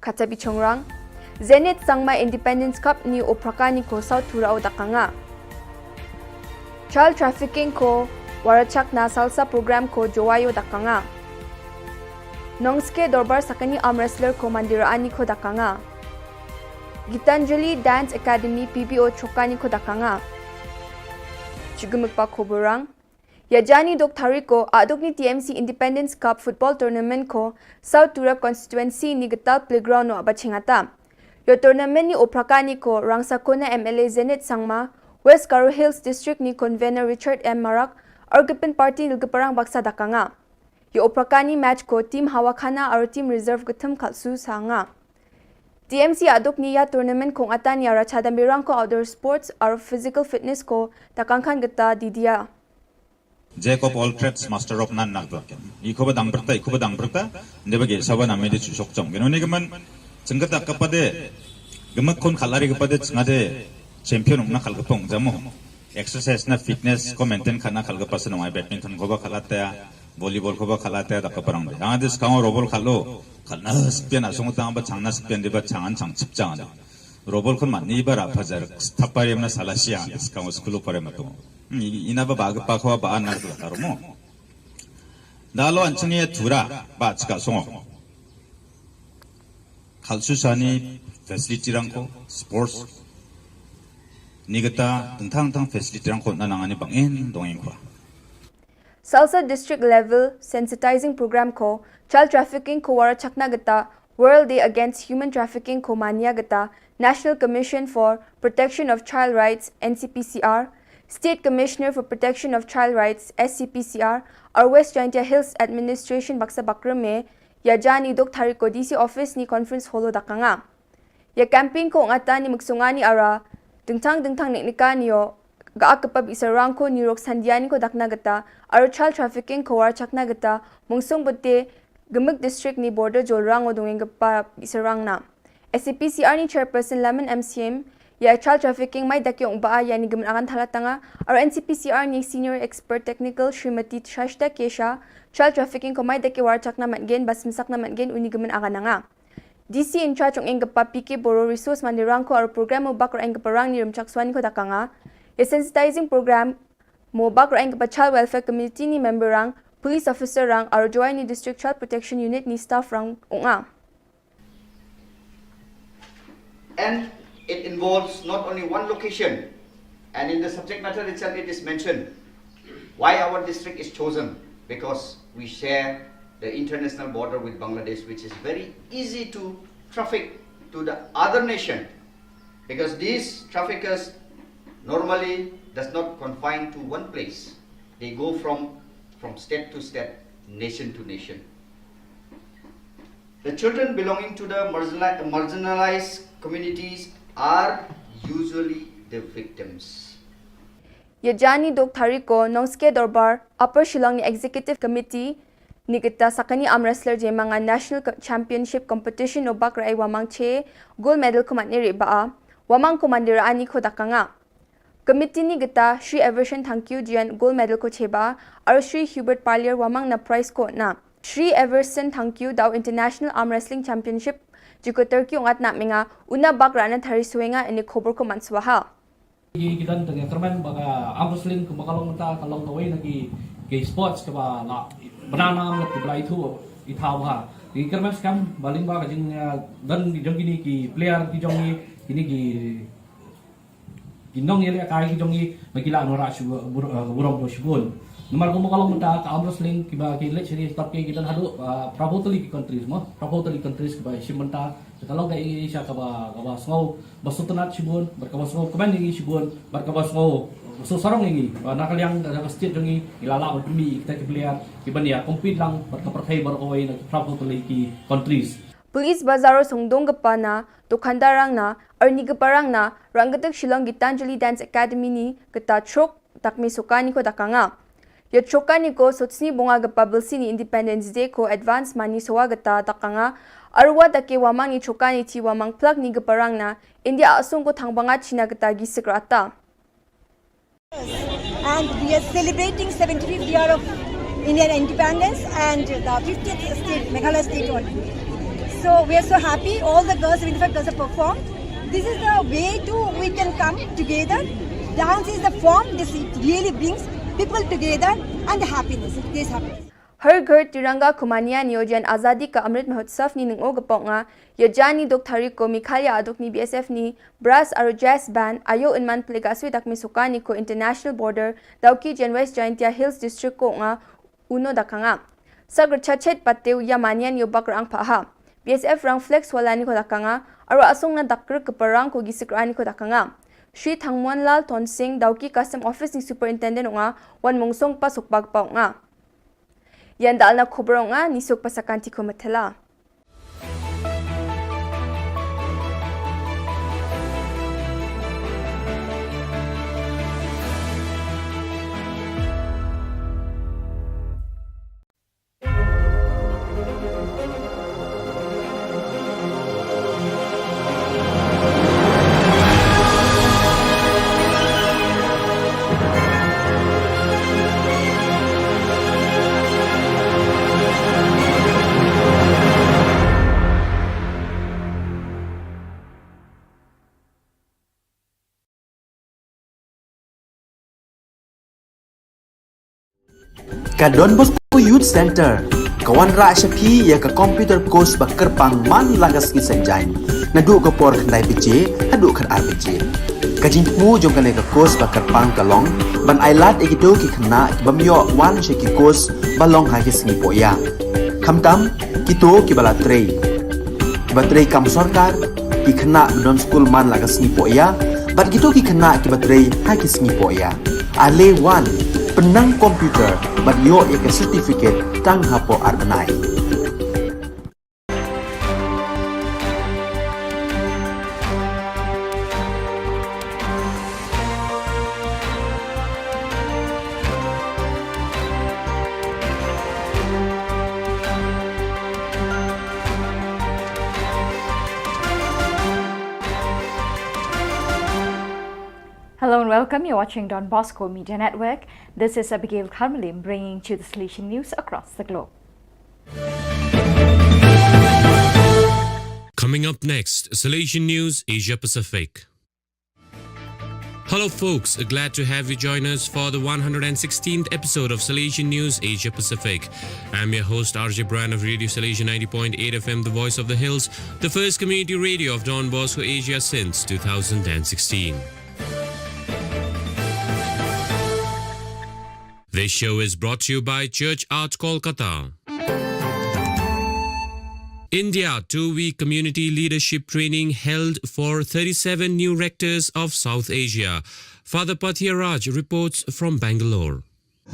Kata bichongrang, Zenith Sangma Independence Cup ni o prakani ko South Tura o dakanga. Child trafficking ko warachak na salsa program ko Jowayo dakanga. Nongske Dorbar Sakani arm wrestler ko Mandira ani ko dakanga. Gitanjali Dance Academy P B O Chokani ko dakanga. Chigumik pa khubor rang. Ïa jani dok thariko, aduk ni T M C Independence Cup Football Tournament ko South Tura Constituency ni Gital Playground no aba chingata. Ïa tournament ni o prakani ko Rangsakona M L A Zenith Sangma, West Garo Hills District ni Convener Richard M Marak, Argipin Party Nilgiparang Baksa dakanga. Ïa o prakani match ko team Hawakhana aro team reserve gatham khalsu sanga. T M C aduk ni ïa tournament kong atan ïa racha da mirang ko outdoor sports aro physical fitness ko takangkhan gata didia. Jack of all trades, master of none, nak dua ken. Iko ba dang berta, iko ba dang berta, nde bagi sawa na mede chusok chong. Geno ne geman, chengkata kapade, gemak kon khalari kapade, chengade champion na khal kapong jamo. Exercise na fitness ko maintain khana khal kapasa nong ai badminton ko ba khalata, volleyball ko ba khalata, da kaparang de. Yang ade skang robol khalo, khalna spian asong tang ba changna spian de ba changan chang chip chang de. Robol kon mani ba ra phajar, thapare mna salasia, ade skang school pare matung. Ina ba ba pa khawa ba an na ka taro mo. Da lo an chini thura ba chika songo. Khalsu sani facility rangko, sports ni gata tentang tang facility rangko na nangani bangin dongin kwa. Salsa district level sensitizing program ko child trafficking ko wara chakna gata World Day Against Human Trafficking ko mane ïa kata, National Commission for Protection of Child Rights, N C P C R, State Commissioner for Protection of Child Rights, S C P C R, ar West Jaintia Hills Administration baksa bakrum me, ïa jan i duk tarik ko D C office ni conference hall o dakanga. Ïa campaign ko ngata ni muksunga ni ara, dingtang dingtang nik nika ni o, ga ak kepap isarang ko ni rok sandia ni ko dakna gata, ar child trafficking ko war chakna gata, mungsung bete, gemuk district ni border jolrang o dungeng kepap isarang na. S C P C R ni chairperson Laman M C M, ïa child trafficking mai dak yong ba ïa ni gemen akan thala tanga, ar N C P C R ni senior expert technical Srimati Shashta Kesha, child trafficking ko mai dak war chakna matgen, bas mesak na matgen, uni gemen akan nanga. D C in charge ong ing kepap P K Boro resource mandirang ko ar program mo bak ra ing keparang ni rum chak swan ko dakanga. Ïa sensitizing program mo bak ra ing kepa child welfare committee ni member rang, police officer rang, ar join ni district child protection unit ni staff rang onga. And it involves not only one location, and in the subject matter itself it is mentioned why our district is chosen, because we share the international border with Bangladesh, which is very easy to traffic to the other nation, because these traffickers normally does not confine to one place. They go from, from state to state, nation to nation. The children belonging to the marginali-, marginalized communities are usually the victims. Ïa jan ni duk tarik ko Nongske Dorbar, Upper Shillong ni Executive Committee ni kata sakani arm wrestler jemanga National Co-, Championship Competition o bak ra ai wamang che gold medal ko mat ni ri ba a wamang ko mandira ani ko dakanga. Committee ni kata Shri Everson Thangkiew jian gold medal ko che ba, ar Shri Hubert Parlier wamang na prize ko na. Shri Everson Thangkiew dau International Arm Wrestling Championship jiko Turkey ungat na menga, una bak ra na thari suenga ini khobor ko man swaha. Ki, ki don tang ïa kyrmen ba ka arm wrestling kumba ka long mynta ka long kawei na ki, ki sports kaba la bna nam la ki ba la ithuh ithaw ha. Ki kyrmen skhem ba lyngba ka jing, eh, don ki jong kini ki player ki jong ngi, kini ki, ki nongïalehkai ki jong ngi ba ki la wanrah shu bur-, eh, burom burom shibun. Namar kumba ka long mynta ka arm wrestling kiba ki leit sha ki stop ki, ki don haduh, eh, phra phew tylli ki countries mo, phra phew tylli countries kiba shim bynta. Te ka long ka ïing sha kaba, kaba sngew ba sngewtynnat shibun, bad kaba sngewkmen ïa ngi shibun, bad kaba sngew ba sngewsarong ïa ngi ba na ka liang ka, ka state jong ngi, ngi la lah ban pynmih ïa kita ki player kiban ïa compete lang bad ka pyrthei baroh kawei na ki phra phew tylli ki countries. Police Bazar sngewdong kpa na, dukandar rang na, arngi kpa rang na, Rangkatlik Shillong Gitanjali Dance Academy ni kata chok dak mi suka ni ko dakanga. Ïa choka ni ko sut sni bunga kpa bel sni Independence Day ko advance mani sowa kata dakanga. Arwa dake wamang ni choka ni ti wamang plak ni kpa rang na India asung ko thang banga China kata gi sekrata. And we are celebrating seventy-fifth year of Indian independence and the fiftieth state, Meghalaya state only. So we are so happy. All the girls, seventy-five girls have performed. This is the way to we can come together. Dance is the form this really brings people together and the happiness. It gives happiness. Har Ghar Tiranga ko mane ïa ni o jan Azadi Ka Amrit Mahotsav ni ning-o ka pok nga, ïa jan ni duk tarik ko Meghalaya aduk ni B S F ni brass aro jazz band, ayo un man pli ka swi dak mi suka ni ko international border, dau ki jan West Jaintia Hills District ko nga, uno dakanga. Sakr chachet patew ïa mane ïa ni o bak rang pha ha. B S F rang flex wala ni ko dakanga, aro asung na dak krik kpa rang ko gi sikra ni ko dakanga. Shri Thangmonlal Tonsing, dau ki Custom Office ni Superintendent nga, wan mungsong pa suk bak pa nga. Ïa ndal na khubor nga, ni suk pa sakan ti ko matela. Ka Don Bosco Youth Centre ka wanrah sha phi ïa ka computer course ba kyrpang man la ka sngi Saitjaiñ, naduh ka por khyndai baje haduh khatar baje. Ka jingthmu jong kane ka course ba kyrpang ka long ban ailad ïa kito ki khynnah ki bym ïoh wan sha ki course ba long ha ki sngi pohïap, khamtam kito kiba la trei. Ba trei kam sorkar, ki khynnah ba don skul man la ka sngi poh ïa, bad kito ki khynnah kiba trei ha ki sngi poh ïa. Ale wan, pynnang computer, bad ïoh ïa ka certificate tang hapoh ar bnai. Hello and welcome. You're watching Don Bosco Media Network. This is Abigail Karmalim bringing to you the Salesian news across the globe. Coming up next, Salesian News Asia Pacific. Hello, folks. Glad to have you join us for the one hundred sixteenth episode of Salesian News Asia Pacific. I'm your host, R J Brian of Radio Salesian ninety point eight F M, the voice of the hills, the first community radio of Don Bosco Asia since two thousand sixteen. This show is brought to you by Church Art Kolkata. India two-week community leadership training held for thirty-seven new rectors of South Asia. Father Pathia Raj reports from Bangalore.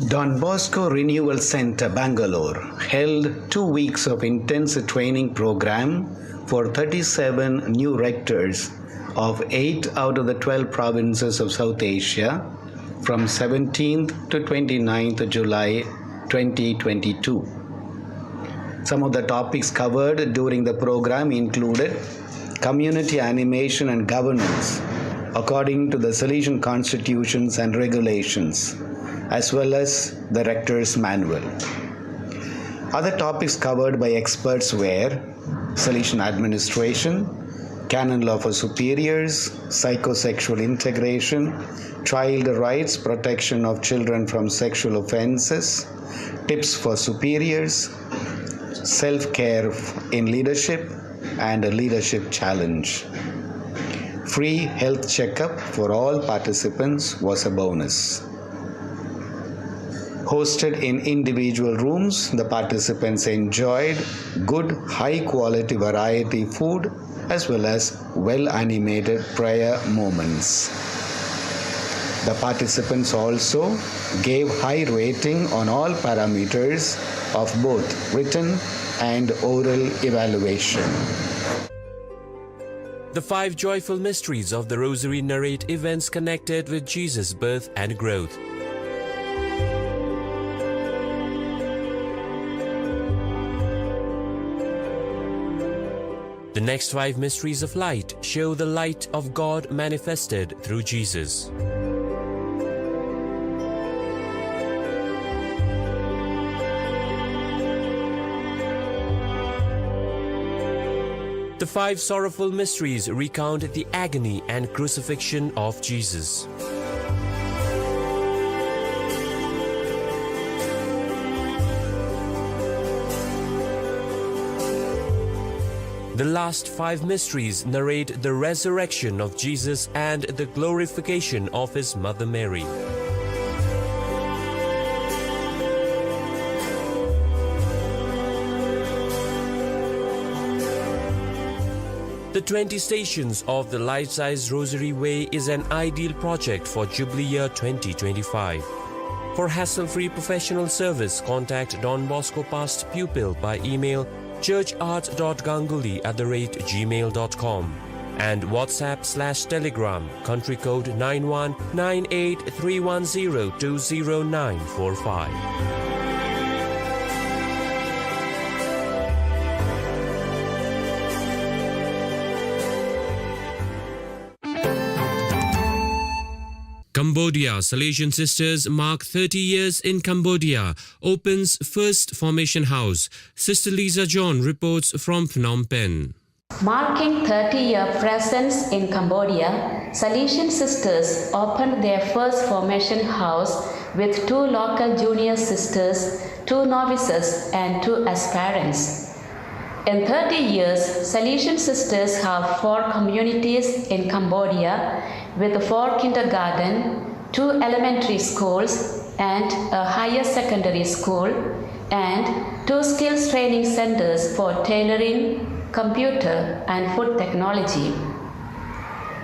Don Bosco Renewal Centre, Bangalore, held two weeks of intensive training program for thirty-seven new rectors of eight out of the twelve provinces of South Asia from seventeenth to twenty-ninth July twenty twenty-two. Some of the topics covered during the program included community animation and governance according to the Salesian constitutions and regulations, as well as the Rector's Manual. Other topics covered by experts were Salesian administration, canon law for superiors, psychosexual integration, child rights, protection of children from sexual offenses, tips for superiors, self care in leadership, and a leadership challenge. Free health checkup for all participants was a bonus. Hosted in individual rooms, the participants enjoyed good, high quality variety food as well as well animated prayer moments. The participants also gave high rating on all parameters of both written and oral evaluation. The five joyful mysteries of the Rosary narrate events connected with Jesus' birth and growth. The next five mysteries of light show the light of God manifested through Jesus. The five sorrowful mysteries recount the agony and crucifixion of Jesus. The last five mysteries narrate the resurrection of Jesus and the glorification of his mother Mary. The twenty Stations of the Life-Size Rosary Way is an ideal project for Jubilee Year twenty twenty-five. For hassle-free professional service, contact Don Bosco Past Pupil by email churchart dot ganguly at the rate gmail dot com and WhatsApp slash Telegram, country code nine one nine eight three one zero two zero nine four five. Cambodia, Salesian Sisters mark thirty years in Cambodia, opens first formation house. Sister Lisa John reports from Phnom Penh. Marking thirty year presence in Cambodia, Salesian Sisters opened their first formation house with two local junior sisters, two novices, and two aspirants. In thirty years, Salesian Sisters have four communities in Cambodia, with four kindergarten, two elementary schools, and a higher secondary school, and two skills training centers for tailoring, computer, and food technology.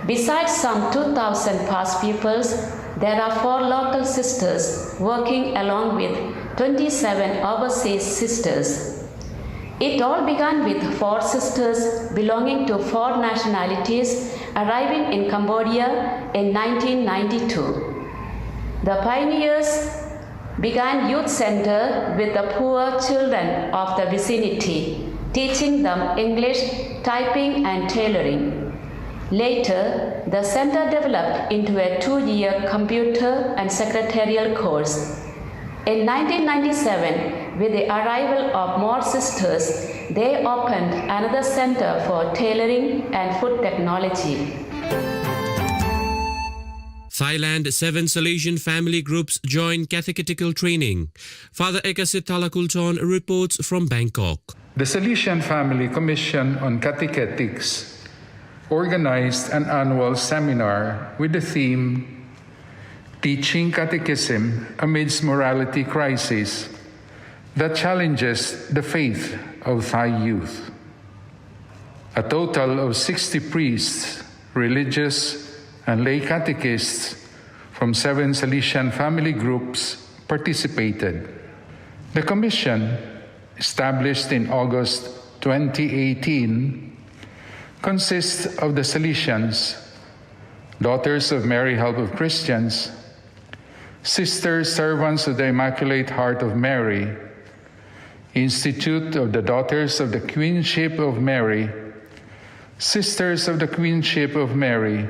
Besides some two thousand past pupils, there are four local sisters working along with twenty-seven overseas sisters. It all began with four sisters belonging to four nationalities arriving in Cambodia in nineteen ninety-two. The pioneers began youth center with the poor children of the vicinity, teaching them English, typing, and tailoring. Later, the center developed into a two-year computer and secretarial course. In nineteen ninety-seven, with the arrival of more sisters, they opened another center for tailoring and food technology. Thailand, seven Salesian family groups join catechetical training. Father Ekasit Thalakulton reports from Bangkok. The Salesian Family Commission on Catechetics organized an annual seminar with the theme Teaching Catechism Amidst Morality Crisis That Challenges the Faith of Thai Youth. A total of sixty priests, religious, and lay catechists from seven Salesian family groups participated. The commission, established in August twenty eighteen, consists of the Salesians, Daughters of Mary Help of Christians, Sisters Servants of the Immaculate Heart of Mary, Institute of the Daughters of the Queenship of Mary, Sisters of the Queenship of Mary,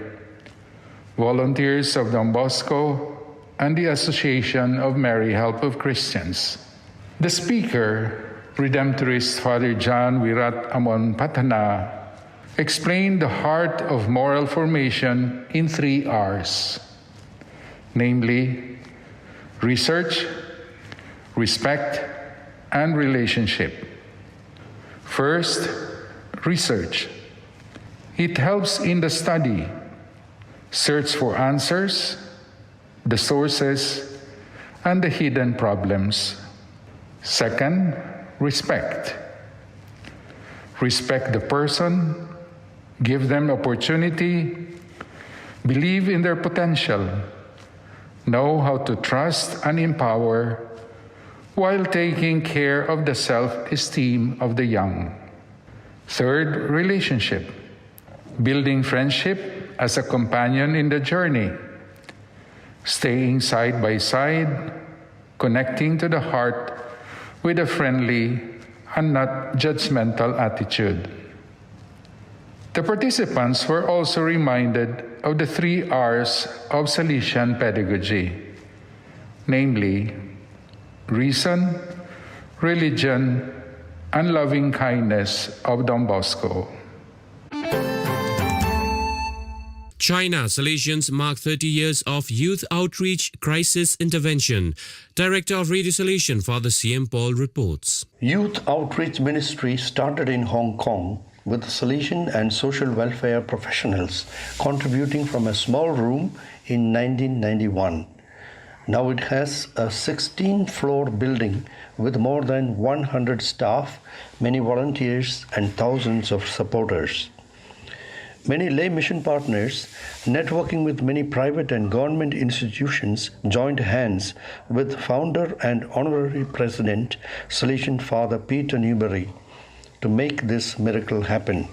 Volunteers of Don Bosco, and the Association of Mary Help of Christians. The speaker, Redemptorist Father John Wirat Amon Patana, explained the heart of moral formation in three R's, namely research, respect, and relationship. First, research. It helps in the study, search for answers, the sources, and the hidden problems. Second, respect. Respect the person, give them opportunity, believe in their potential, know how to trust and empower while taking care of the self esteem of the young. Third, relationship. Building friendship as a companion in the journey. Staying side by side, connecting to the heart with a friendly and not judgmental attitude. The participants were also reminded of the three R's of Salesian pedagogy, namely reason, religion, and loving kindness of Don Bosco. China, Salesians mark thirty years of youth outreach crisis intervention. Director of Radio Salesian, Father C M Paul, reports. Youth Outreach Ministry started in Hong Kong with Salesian and social welfare professionals contributing from a small room in nineteen ninety-one. Now it has a sixteen floor building with more than one hundred staff, many volunteers, and thousands of supporters. Many lay mission partners, networking with many private and government institutions, joined hands with founder and honorary president, Salesian Father Peter Newberry, to make this miracle happen.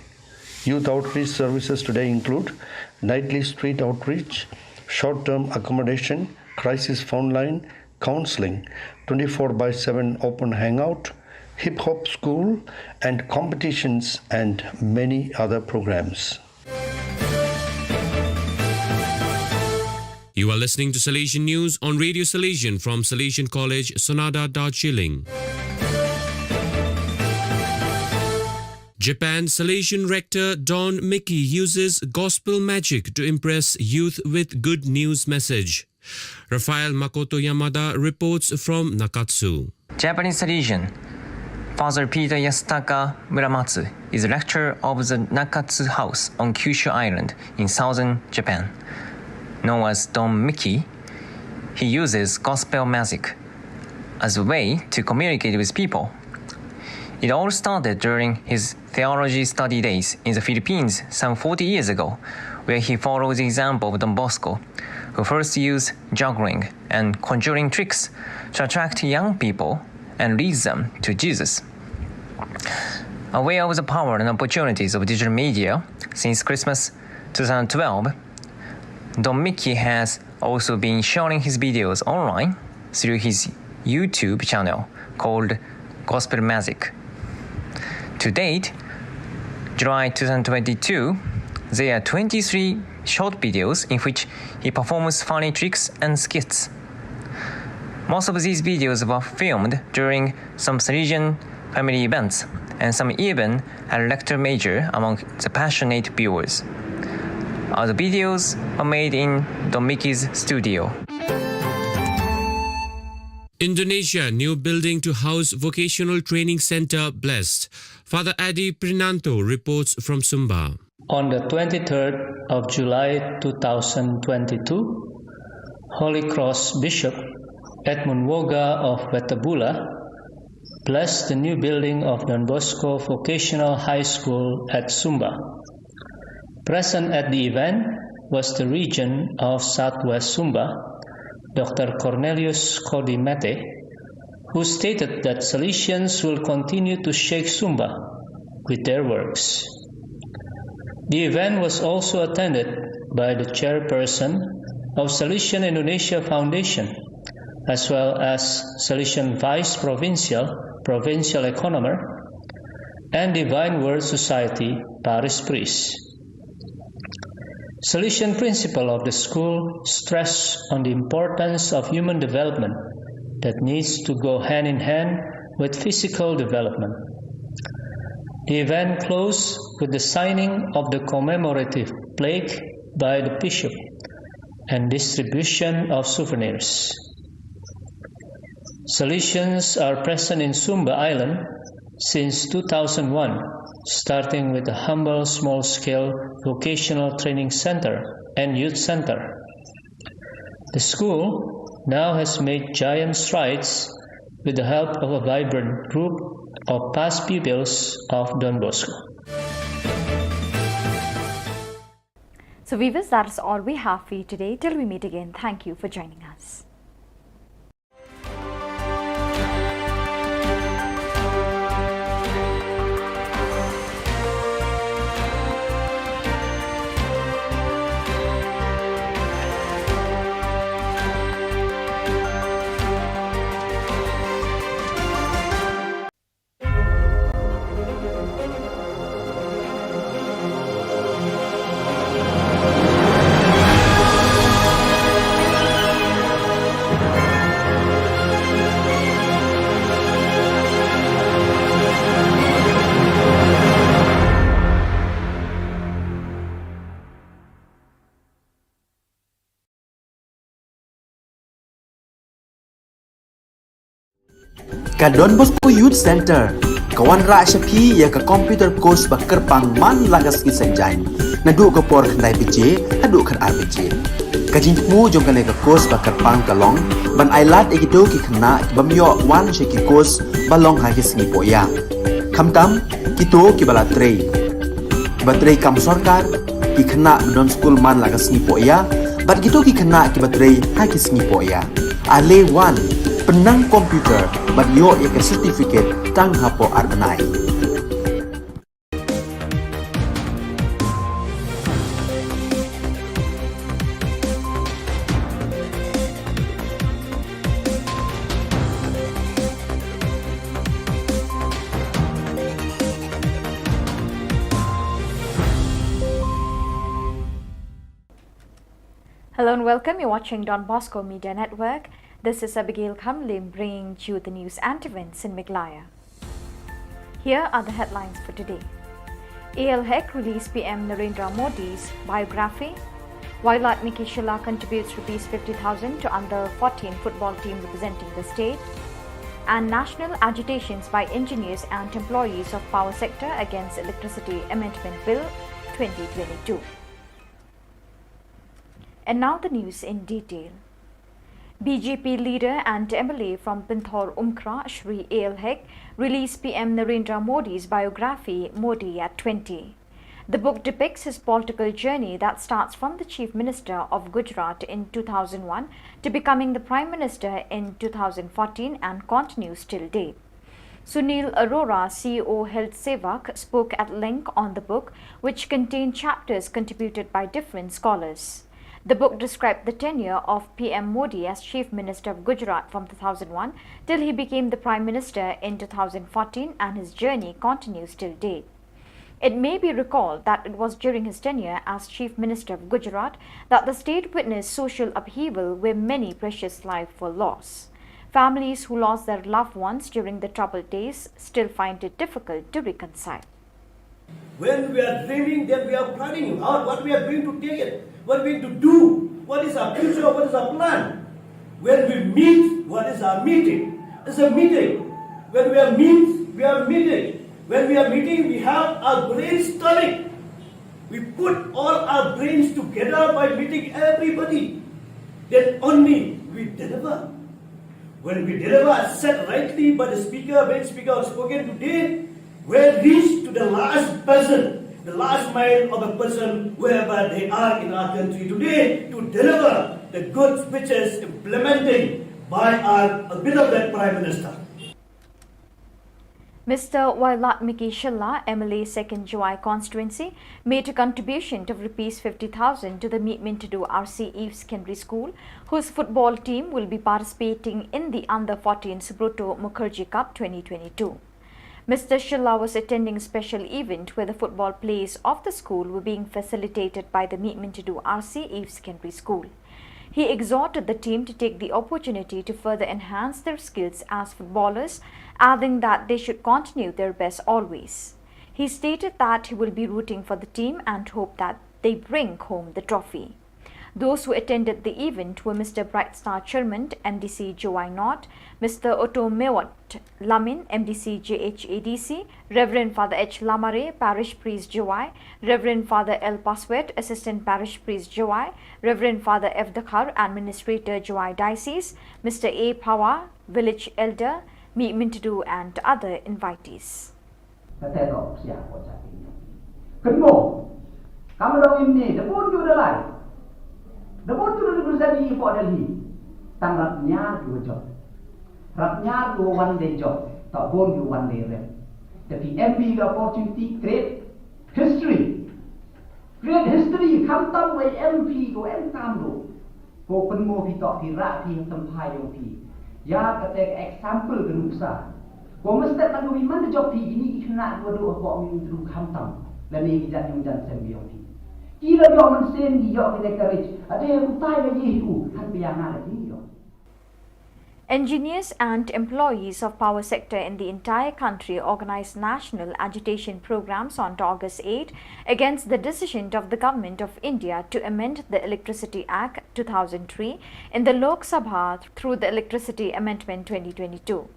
Youth outreach services today include nightly street outreach, short term accommodation, crisis phone line, counseling, twenty-four by seven open hangout, hip hop school, and competitions, and many other programs. You are listening to Salesian News on Radio Salesian from Salesian College, Sonada, Darjeeling. Japan, Salesian rector Don Mickey uses gospel magic to impress youth with good news message. Rafael Makoto Yamada reports from Nakatsu. Japanese Salesian Father Peter Yasutaka Muramatsu is rector of the Nakatsu House on Kyushu Island in southern Japan. Known as Don Mickey, he uses gospel magic as a way to communicate with people. It all started during his theology study days in the Philippines some forty years ago, where he followed the example of Don Bosco, who first used juggling and conjuring tricks to attract young people and lead them to Jesus. Aware of the power and opportunities of digital media, since Christmas two thousand twelve, Don Mickey has also been sharing his videos online through his YouTube channel called Gospel Magic. To date, July two thousand twenty-two, there are twenty-three short videos in which he performs funny tricks and skits. Most of these videos were filmed during some Salesian family events, and some even had a lecture major among the passionate viewers. All the videos were made in Don Mickey's studio. Indonesia, new building to house Vocational Training Center blessed. Father Adi Prinanto reports from Sumba. On the twenty-third of July two thousand twenty-two, Holy Cross Bishop Edmund Woga of Wetabula blessed the new building of Don Bosco Vocational High School at Sumba. Present at the event was the Regent of Southwest Sumba, Doctor Cornelius Codimete, who stated that Salesians will continue to shake Sumba with their works. The event was also attended by the chairperson of Salesian Indonesia Foundation, as well as Salesian Vice Provincial, Provincial Economer, and Divine Word Society Parish Priest. Salesian principal of the school stressed on the importance of human development that needs to go hand in hand with physical development. The event closed with the signing of the commemorative plaque by the bishop and distribution of souvenirs. Salesians are present in Sumba Island since two thousand one, starting with a humble small-scale vocational training center and youth center. The school now has made giant strides with the help of a vibrant group of past pupils of Don Bosco. So viewers, that is all we have for you today. Till we meet again, thank you for joining us. Ka Don Bosco Youth Center ka wanrah sha phi ïa ka computer course ba kyrpang man la ka sngi Saitjaiñ, naduh ka por khyndai baje haduh khatar baje. Ka jingthmu jong kane ka course ba kyrpang ka long ban ailad ïa kito ki khynnah ki bym ïoh wan sha ki course ba long ha ki sngi pohïa, khamtam kito kiba la trei, kiba trei kam sorkar, ki khynnah ba don skul man la ka sngi pohïa, bad kito ki khynnah kiba trei ha ki sngi pohïa. Ale wan, pynnang computer bad ïoh ïa ka certificate tang hapoh ar bnai. Hello and welcome. You're watching Don Bosco Media Network. This is Abigail Khamlim bringing you the news and events in Meghalaya. Here are the headlines for today. A L Hek released P M Narendra Modi's biography. Wailadmiki Shylla contributes rupees fifty thousand to under fourteen football team representing the state. And national agitations by engineers and employees of power sector against Electricity Amendment Bill twenty twenty-two. And now the news in detail. B J P leader and M L A from Pynthor Umkhrah, Shri A L Hek, released P M Narendra Modi's biography, Modi at twenty. The book depicts his political journey that starts from the Chief Minister of Gujarat in two thousand one to becoming the Prime Minister in two thousand fourteen and continues till date. Sunil Arora, C E O Health Sevak, spoke at length on the book, which contained chapters contributed by different scholars. The book described the tenure of P M Modi as Chief Minister of Gujarat from two thousand one till he became the Prime Minister in two thousand fourteen, and his journey continues till date. It may be recalled that it was during his tenure as Chief Minister of Gujarat that the state witnessed social upheaval where many precious lives were lost. Families who lost their loved ones during the troubled days still find it difficult to reconcile. When we are dreaming, then we are planning out what we are going to take it, what we are going to do, what is our future, what is our plan. When we meet, what is our meeting? It's a meeting. When we are meet, we are meeting. When we are meeting, we have our brainstorming. We put all our brains together by meeting everybody. Then only we deliver. When we deliver, as said rightly by the speaker, when speaker has spoken today, we reach to the last person, the last mile of a person, wherever they are in our country today, to deliver the goods which is implementing by our beloved Prime Minister. Mister Wailadmiki Shylla, M L A second Jowai constituency, made a contribution of rupees fifty thousand to the Meet Mintidu R C Eve Secondary School, whose football team will be participating in the Under fourteen Subroto Mukherjee Cup twenty twenty-two. Mister Shylla was attending a special event where the football plays of the school were being facilitated by the Meet Mintidu R C Eve Secondary School. He exhorted the team to take the opportunity to further enhance their skills as footballers, adding that they should continue their best always. He stated that he will be rooting for the team and hope that they bring home the trophy. Those who attended the event were Mister Brightstar Chyrmond, M D C Jowai North, Mister Oto Mewat Lamin, M D C J H A D C, Reverend Father H Lamare, Parish Priest Jowai, Reverend Father L Paswet, Assistant Parish Priest Jowai, Reverend Father F Dkhar, Administrator Jowai Diocese, Mister A Phawa, Village Elder, Meet Mintidu and other invitees. Kata ka opsia ko jati. Kynmo. Kam dong imne, da bun ju da lai. Da bun ju da bun jati ko Delhi. Tang rap nyar ju jop. Rap nyar ju wan de jop. Ta bun ju wan de rep. Tapi M P ka opportunity create history. Create history, khamtam wei M P ko em kam do. Ko pynmo phi tok phi rah phi ha tymphai yong phi. Ya kata ka example ka nuksa. Ko mestep man ko phi man da jop phi kini ki khynnah ko do ko mi tu khamtam. Lane ki jan yong jan sem yong phi. Ki la yoh man sen ki yoh ki ne courage. Ade utai la ye hi u han pia nga la ye yoh. Engineers and employees of power sector in the entire country organized national agitation programs on August eight against the decision of the Government of India to amend the Electricity Act two thousand three in the Lok Sabha through the Electricity Amendment twenty twenty-two.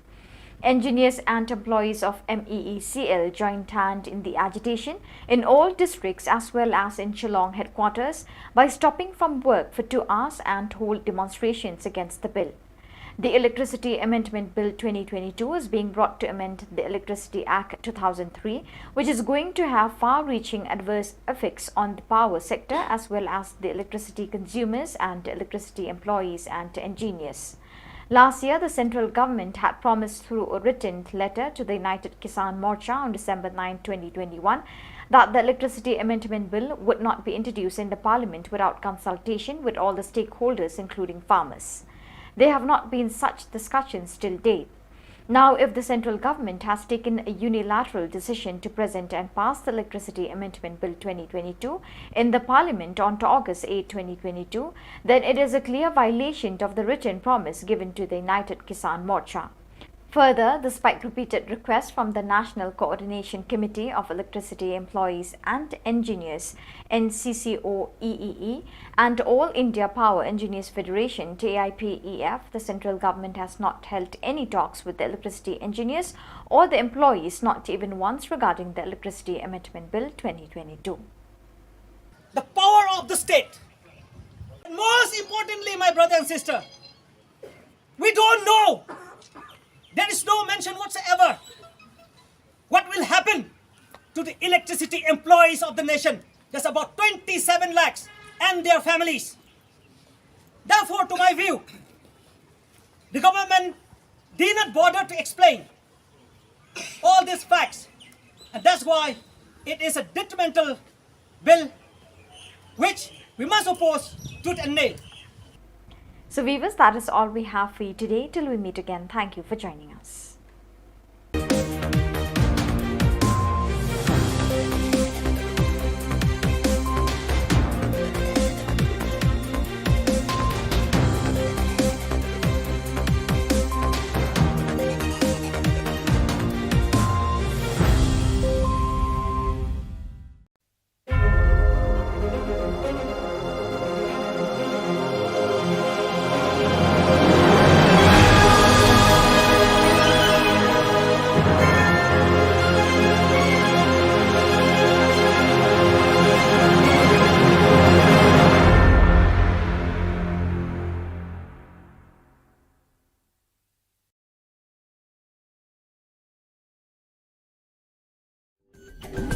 Engineers and employees of M E E C L joined hand in the agitation in all districts as well as in Shillong headquarters by stopping from work for two hours and hold demonstrations against the bill. The Electricity Amendment Bill twenty twenty-two is being brought to amend the Electricity Act two thousand three, which is going to have far-reaching adverse effects on the power sector as well as the electricity consumers and electricity employees and engineers. Last year, the central government had promised through a written letter to the United Kisan Morcha on December ninth, twenty twenty-one, that the Electricity Amendment Bill would not be introduced in the parliament without consultation with all the stakeholders, including farmers. There have not been such discussions till date. Now, if the central government has taken a unilateral decision to present and pass the Electricity Amendment Bill twenty twenty-two in the parliament on August eighth, twenty twenty-two, then it is a clear violation of the written promise given to the United Kisan Morcha. Further, despite repeated requests from the National Coordination Committee of Electricity Employees and Engineers, N C C O E E E, and All India Power Engineers Federation, T I P E F, the central government has not held any talks with the electricity engineers or the employees, not even once, regarding the Electricity Amendment Bill twenty twenty-two. The power of the state. And most importantly, my brother and sister, We don't know. There is no mention whatsoever what will happen to the electricity employees of the nation. There's about twenty-seven lakhs and their families. Therefore, to my view, the government did not bother to explain all these facts, and that's why it is a detrimental bill which we must oppose tooth and nail. So, viewers, that is all we have for you today. Till we meet again, thank you for joining us.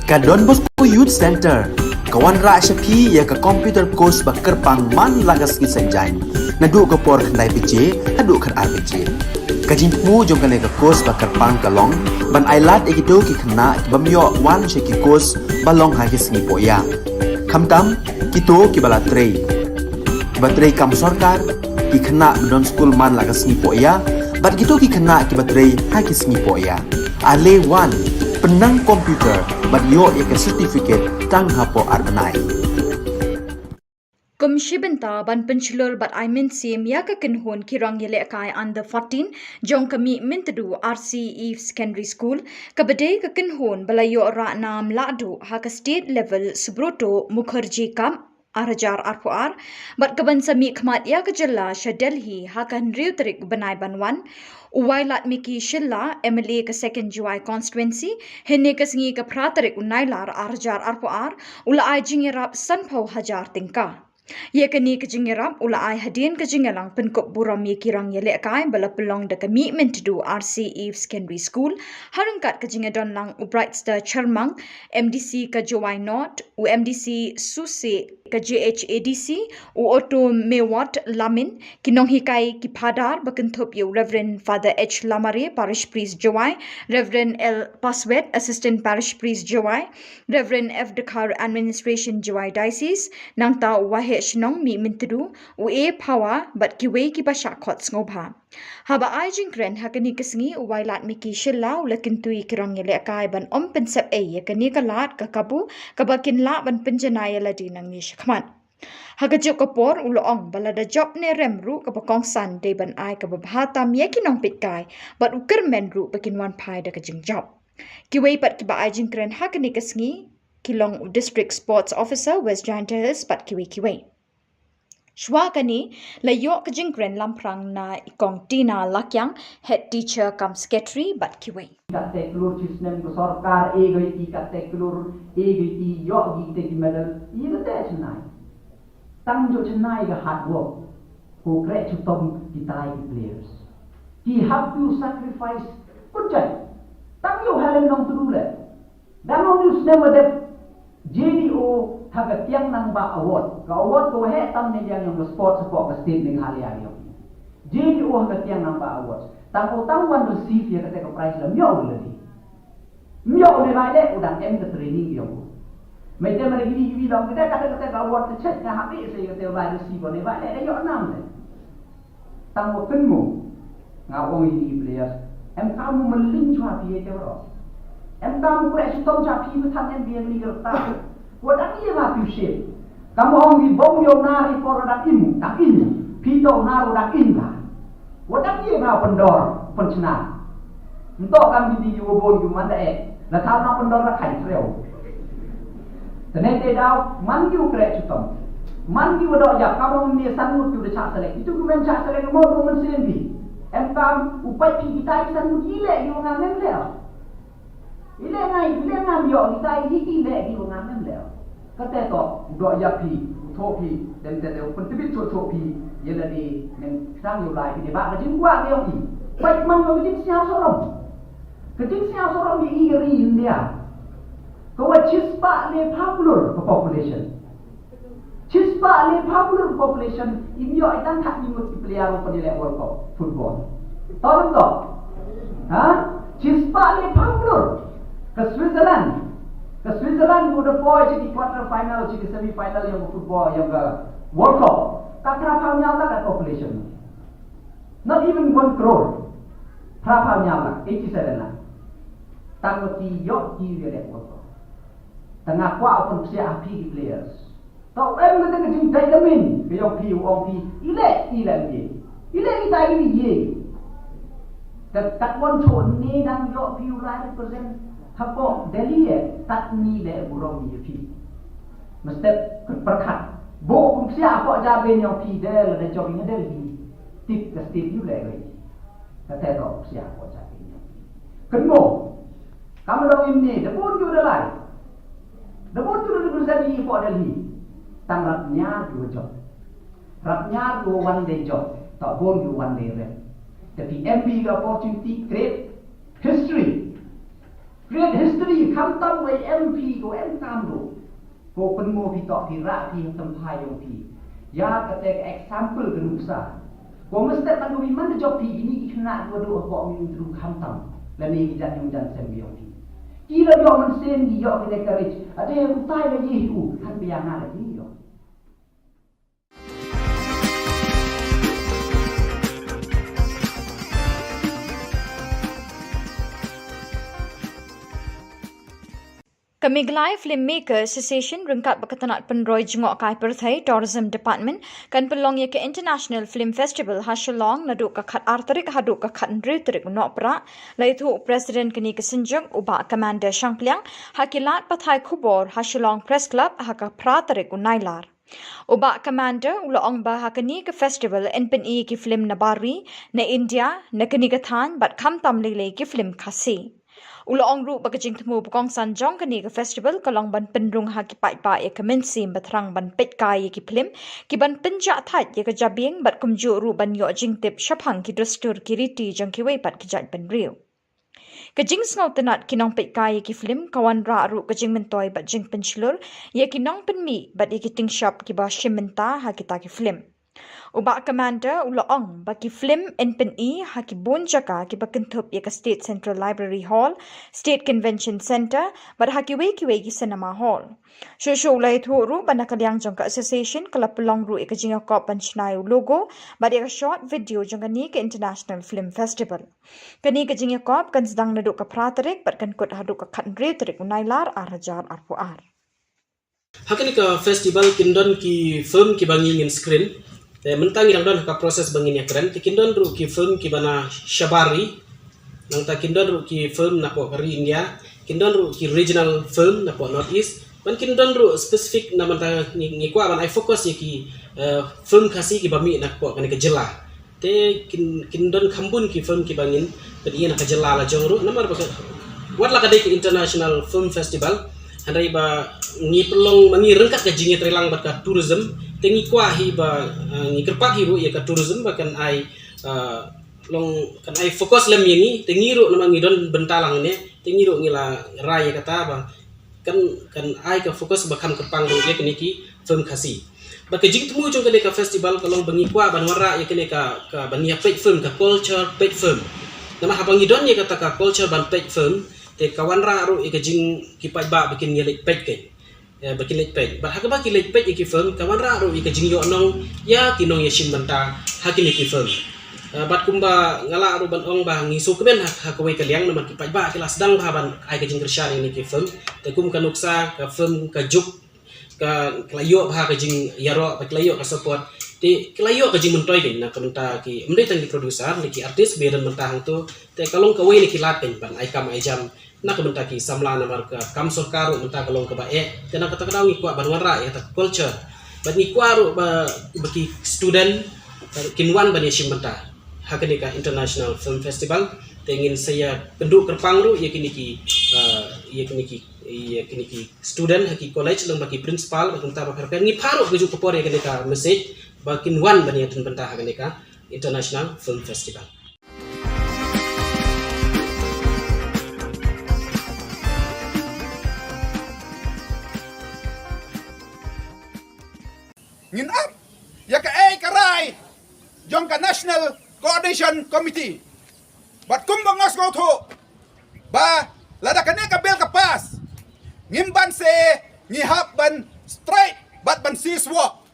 Ka Don Bosco Youth Center ka wanrah sha phi ïa ka computer course ba kyrpang man la ka sngi Saitjaiñ, naduh ka por khyndai baje haduh khatar baje. Ka jingthmu jong kane ka course ba kyrpang ka long ban ailad ïa kito ki khynnah ki bym ïoh wan sha ki course ba long ha ki sngi pohïa, khamtam kito kiba la trei, kiba trei kam sorkar, ki khynnah ba don skul man la ka sngi pohïa, bad kito ki khynnah kiba trei ha ki sngi pohïa. Ale wan, pynnang computer bad ïoh ïa ka certificate tang hapoh ar bnai. Kum shi bynta ban pynshlur bad ai mynsiem ïa ka kynhun ki rong ïalehkai under fourteen jong ka Mihmyntdu R C Eve Secondary School, kaba dei ka kynhun ba la ïoh rah nam lahduh ha ka state level Subroto Mukherjee Cup ar hajar arphew ar, bad kaban sa mihkhmat ïa ka jylla sha Delhi ha ka hynriew tarik bnai ban wan. U Wailadmiki Shylla, M L A ka Second Jowai Constituency, hynne ka sngi ka phra tarik u Nailar ar hajar arphew ar, u la ai jingïarap sanphew hajar tyngka. Ïa kane ka jingïarap u la ai hadien ka jingïalang pynkup burom ïa ki rong ïalehkai ba la pynlong da ka Mihmyntdu R C Eve Secondary School, ha ryngkat ka jingïadon lang u Brightstar Sharmang, M D C ka Jowai North, u M D C Suse ka J H A D C, u Otto Mewat Lamin, ki nonghikai ki phadar ba kynthup ïa u Reverend Father H Lamare, Parish Priest Jowai, Reverend L Paswet, Assistant Parish Priest Jowai, Reverend F Dkhar, Administration Jowai Diocese, nangta u Waheh Shnong Mihmyntdu, u A Phawa, bad kiwei kiba shah khot sngewbha. Haba ai jingkren ha kane ka sngi, u Wailadmiki Shylla u la kyntu ïa ki rong ïalehkai ban ym pynsep ei ïa kane ka lad ka kabu kaba kin lah ban pynjanai ïa lade nangne shakhmat. Ha kajuh ka por u la ong ba lada jop ne rem ruh kaba kongsan dei ban ai kaba bha tam ïa ki nongpeitkai bad u kyrmen ruh ba kin wan phai da ka jingjop. Kiwei pat kiba ai jingkren ha kane ka sngi ki long u District Sports Officer West Jaintia Hills bad kiwei kiwei. Shuwa kane la ïoh ka jingkren lamphrang na i Kong Tina Lakiang, Head Teacher cum Secretary bad kiwei. Katte klur chi snem ka sorkar e goi ti, katte klur e goi ti, ïoh gi te ki medal, i katte chennai. Tang jong chennai ka hard work, ko kreh chitom kitai ki players. Ki have to sacrifice pyrchai. Tang ïoh Helen Nongtdu le. Dang ong news ne wa dep J D O ha ka Tiang Nangbah Award. Ka award ka waheh tam ne liang ïong ka sports hapoh ka state Meghalaya ïong. J D O ha ka Tiang Nangbah Award. Tang u tang wan receive ïa kata ka prize la ym ïoh u lade. Ym ïoh u ne bai leh u dang em ka training ïong u. Mei te mane gini gini dang kata kata kata ka award ka check nga hap ïeh sa ïa kata bai receive u ne bai leh da ïoh nam leh. Tang wa kynmaw. Nga ong ïa ki players. Em kam u mylliñ chwa phi ïa ki baroh. Em kam u kreh chitom chwa phi ba than em biang ni ka rta. Wa dang ïa ba phi shit. Kam ong ki bom ïa u nar i por dang im, dang im. Phi to u nar u dang im ba. Wa dang ïa ba pyndor, pynchna. Nto kam ki di ki wa bun ki man da eh. La thaw na pyndor la khai treo. Tene te daw, man ki u kreh chitom. Man ki wa doh ïap, kam ong ne san ngut ki wa da chah select. Itu ki mem chah select mo ko men sen bi. Em kam u pait ki kita ki san ngut i leh ki wa ngam em leh. I leh ngai, i leh ngam ïoh kita i ki leh ki wa ngam em leh. Kate to, u doh ïap ki, u Thoh phi, dem te de pynthibit thoh thoh phi, ïa lade, men tang ïa u lai phi de ba ka jingkwah ka ïong i. Pait man ka jingsngew sarom. Ka jingsngew sarom ïa i ka ri India. Ka wat shispah le phaw klur ka population. Shispah le phaw klur ka population, im ïoh i tang khatni ngut ki player ruh ban ïaleh World Cup football. Tahu tak? Ha? Shispah le phaw klur. Ka Switzerland. Ka Switzerland ka da poi sha ki quarter final, sha ki semi final ïa ka football, ïa ka World Cup. Ka phra phaw hynñiew lak ka population. Not even one crore. Phra phaw hynñiew lak, eighty seven lak. Tang ba ki ïoh ki ïaleh World Cup. Tang nga kwah u pynpsiah ha phi ki players. Tang em kata ka jingdait ka min, ka ïong phi, u ong phi, i leh, i leh ïa. I leh kita i leh ïa. Kat, kat wan thoh ne dang ïoh phi u lai represent hapoh Delhi eh, kat ni leh burom ïa phi. Mestep pyrkhat. Bo pynpsiah hapoh jabieng ïong phi de, lada jong ïa Delhi. Tip ka state ïa u leh ïa. Kata to pynpsiah hapoh jabieng ïong phi. Kynmo. Kam dong im ne, da bun ju da lai. Da bun ju da represent ïa pok Delhi. Tang rap ñiar ju jop. Rap ñiar ju one day jop. Tang bun ju one day rep. Tapi M P ka opportunity create history. Create history, khamtam wei M P ko em kam do. Ko pynmo phi tok phi rak phi ha tymphai ïong phi. Ïa kata ka example ka nuksa. Ko mestep man ko phi man da jop phi kini ki khynnah ki wa do ha pok mi tru khamtam. Lane ki jan ïong jan sem ïong phi. Ki la ïoh mynsiem ki ïoh ki encourage. Ade utai la ye hi u. Han bia nga la ye ïoh. Ka Meghalaya Filmmaker Association ryngkat bad ka tnat pynroi jngoh kai pyrthei Tourism Department kan pynlong ïa ka International Film Festival ha Shillong naduh ka khat ar tarik haduh ka khat hynriew tarik u Nohprah. La ïathuh u President kane ka synjuk u Bah Commander Shangpliang ha ki lad pathai khubor ha Shillong Press Club ha ka phra tarik u Nailar. U Bah Commander u la ong ba ha kane ka festival yn pyni ki film na bar ri, na India, na kane ka thaiñ bad khamtam lei lei ki film Khasi. U la ong ruh ba ka jingthmu ba kongsan jong kane ka festival ka long ban pynrung ha ki paidbah ïa ka mynsiem ba thrang ban peit kai ïa ki film, ki ban pynjah thait ïa ka jabieng bad kumjuh ruh ban ïoh jingtip shaphang ki dustur ki riti jong kiwei pat ki jaitbynriew. Ka jingsngewtynnat ki nongpeitkai ïa ki film ka wanrah ruh ka jingmyntoi bad jingpynshlur ïa ki nongpynmih bad ïa ki tyngshop kiba shim bynta ha kita ki film. U Bah Commander u la ong ba ki film yn pyni ha ki bun jaka kiba kynthup ïa ka State Central Library Hall, State Convention Centre bad ha kiwei kiwei ki cinema hall. Shuh shuh u la ïathuh ruh ba na ka liang jong ka association ka la pynlong ruh ïa ka jingïakop ban shna ïa u logo bad ïa ka short video jong kane ka International Film Festival. Kane ka jingïakop kan sdang naduh ka phra tarik bad kan kut haduh ka khat hynriew tarik u Nailar ar hajar arphew ar. Ha kane ka festival kin don ki film kiba ngi ngin screen. Te mynta ngi dang don ha ka process ba ngin ïakren. Te kin don ruh ki film kiba na shabar ri. Nangta kin don ruh ki film na pok ri India. Kin don ruh ki regional film na pok North East. Ban kin don ruh specific na mynta ngi, ngi kwah ban ai focus ïa ki, eh, film Khasi kiba mih na pok kane ka jylla. Te kin, kin don kham bun ki film kiba ngin pyni na ka jylla la jong ruh namar ba ka, wat la ka dei ka International Film Festival, hynrei ba ngi pynlong ma ngi ryngkat ka jingïatreilang bad ka tourism, te ngi kwah hi ba, eh, ngi kyrpad hi ruh ïa ka tourism ba kan ai, eh, long kan ai focus lem ïa ngi, te ngi ruh namar ngi don bynta lang ne, te ngi ruh ngi la rai ïa kata ba kan, kan ai ka focus ba kham kyrpang ruh ïa kine ki film Khasi. Bad ka jingthmu jong kane ka festival ka long ba ngi kwah ban wanrah ïa kane ka, ka ban ïa peit film, ka culture peit film. Namar haba ngi don ïa kata ka culture ban peit film, te ka wanrah ruh ïa ka jing ki paidbah ba kin ïa leit peit kein. Ïa, ba kin leit peit. Bad haba ki leit peit ïa ki film, ka wanrah ruh ïa ka jingïohnong ïa ki nongïashim bynta ha kine ki film. Eh, bad kumba nga lah ruh ban ong ba ngi sngewkmen ha, ha kawei ka liang namar ki paidbah ki la sdang bha ban ai ka jingkyrshan ïa kine ki film. Te kum ka nuksa, ka film Ka Juk, ka, ka la ïoh bha ka jingïaroh, ka la ïoh ka support. Te ka la ïoh ka jingmyntoi kein na ka bynta ki, ym dei tang ki producer, na ki artist ba ïadon bynta hangto. Te ka long kawei na ki lad kein ban ai kam ai jam na ka bynta ki samla namar ka kam sorkar ruh mynta ka long kaba eh. Te na kata ka daw ngi kwah ban wanrah ïa kata ka culture. Bad ngi kwah ruh ba, ba ki student kin wan ban ïashim bynta ha kane ka International Film Festival. Te ngin sa ïakynduh kyrpang ruh ïa kine ki, eh, ïa kine ki Ïa kine ki student ha ki college, lem bad ki principal, bad ki bynta ba pher pher, ngi phah ruh ka juh ka por ïa kane ka message ba kin wan ban ïa don bynta ha kane ka International Film Festival. Ngin ap ïa kaei ka rai jong ka National Coordination Committee. Bad kumba nga sngewthuh ba lada kane ka bill ka pass, ngim banse, ngi hap ban strike bad ban cease work.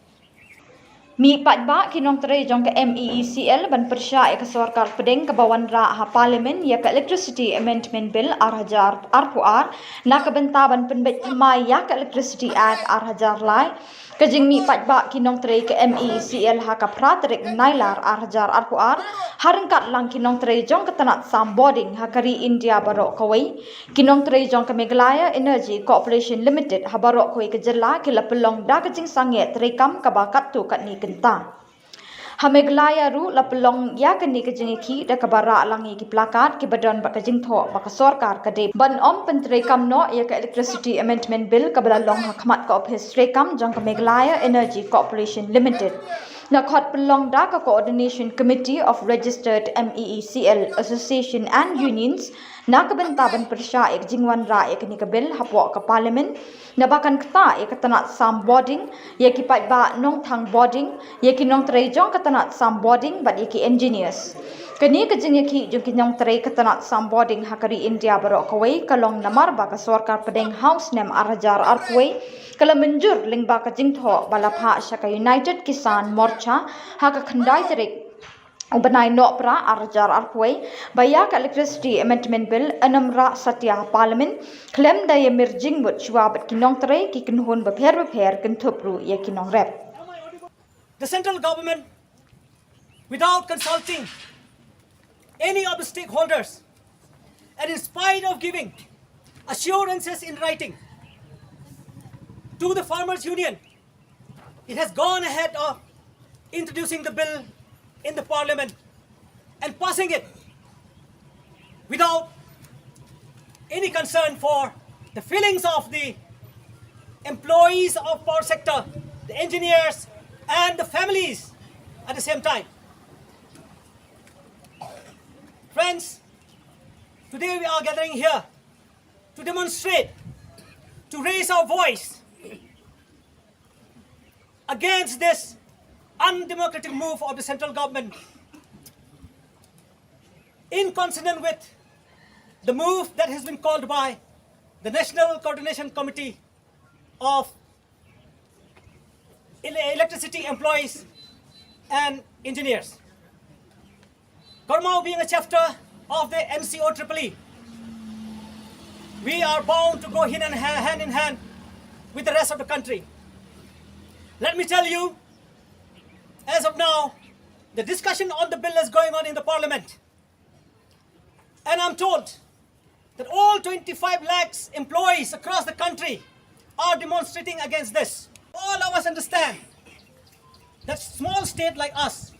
Mih paidbah ki nongtrei jong ka M E E C L ban pyrshah ïa ka sorkar pdeng kaba wanrah ha Parliament ïa ka Electricity Amendment Bill ar hajar arphew ar, na ka bynta ban pynbeit thymmai ïa ka Electricity Act ar hajar lai. Ka jingmih paidbah ki nongtrei ka M E E C L ha ka phra tarik Nailar ar hajar arphew ar, ha ryngkat lang ki nongtrei jong ka tnat sam bording ha ka ri India baroh kawei, ki nongtrei jong ka Meghalaya Energy Corporation Limited ha baroh kawei ka jylla ki la pynlong da ka jingsangeh treikam kaba katto katne kynta. Ha Meghalaya ruh la pynlong ïa kane ka jingïakhih da kaba rah lang ïa ki placard kiba don bad ka jingthoh ba ka sorkar ka dei ban ym pyntreikam noh ïa ka Electricity Amendment Bill kaba la long ha khmat ka ophis treikam jong ka Meghalaya Energy Corporation Limited. La khot pynlong da ka Coordination Committee of Registered M E E C L Association and Unions na ka bynta ban pyrshah ïa ka jingwanrah ïa kane ka bill hapoh ka Parliament, naba kan ktah ïa ka tnat sam bording, ïa ki paidbah nongthang bording, ïa ki nongtrei jong ka tnat sam bording bad ïa ki engineers. Kane ka jingïakhih jong ki nongtrei ka tnat sam bording ha ka ri India baroh kawei ka long namar ba ka sorkar pdeng ha u snem ar hajar arphew wei ka la mynjur lyngba ka jingthoh ba la phah sha ka United Kisan Morcha ha ka khyndai tarik u bnai Nohprah ar hajar arphew wei, ba ïa ka Electricity Amendment Bill yn ym rah satia ha Parliament, khlem da ïa mir jingmut shuwa bad ki nongtrei, ki kynhun bapher bapher, kynthup ruh ïa ki nongrep. The central government, without consulting any of the stakeholders, and in spite of giving assurances in writing to the Farmers Union, it has gone ahead of introducing the bill in the parliament and passing it without any concern for the feelings of the employees of power sector, the engineers, and the families at the same time. Friends, today we are gathering here to demonstrate, to raise our voice against this undemocratic move of the central government, in consonant with the move that has been called by the National Coordination Committee of Ele-, Electricity Employees and Engineers. Karmao being a chapter of the N C O triple E, we are bound to go hand in ha-, hand in hand with the rest of the country. Let me tell you, as of now, the discussion on the bill is going on in the parliament. And I'm told that all twenty-five lakhs employees across the country are demonstrating against this. All of us understand that small state like us,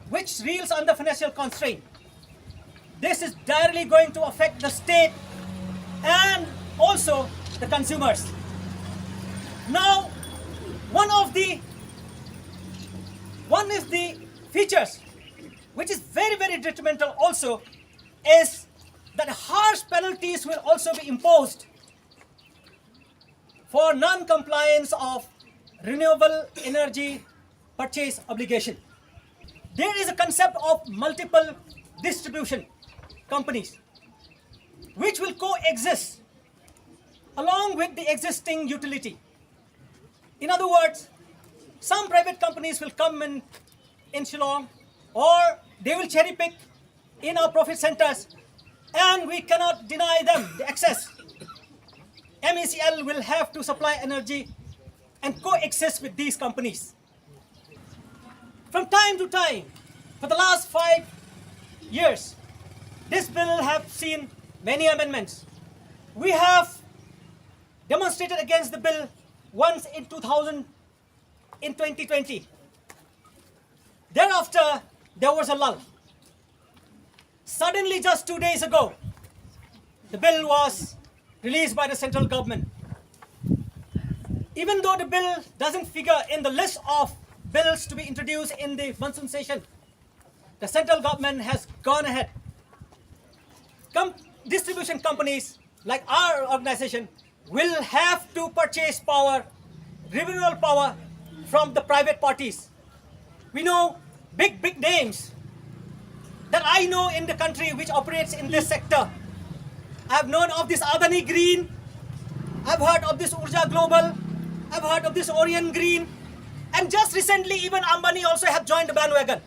which reels under financial constraint, this is directly going to affect the state and also the consumers. Now, one of the, one of the features which is very, very detrimental also is that harsh penalties will also be imposed for non-compliance of renewable energy purchase obligation. There is a concept of multiple distribution companies which will coexist along with the existing utility. In other words, some private companies will come in, in Shillong, or they will cherry pick in our profit centers, and we cannot deny them the access. M E C L will have to supply energy and coexist with these companies. From time to time, for the last five years, this bill have seen many amendments. We have demonstrated against the bill once in two thousand, in twenty twenty. Thereafter, there was a lull. Suddenly, just two days ago, the bill was released by the central government. Even though the bill doesn't figure in the list of bills to be introduced in the monsoon session, the central government has gone ahead. Com- distribution companies like our organization will have to purchase power, renewable power, from the private parties. We know big, big names that I know in the country which operates in this sector. I've known of this Adani Green. I've heard of this Urja Global. I've heard of this Orion Green. And just recently, even Ambani also have joined the bandwagon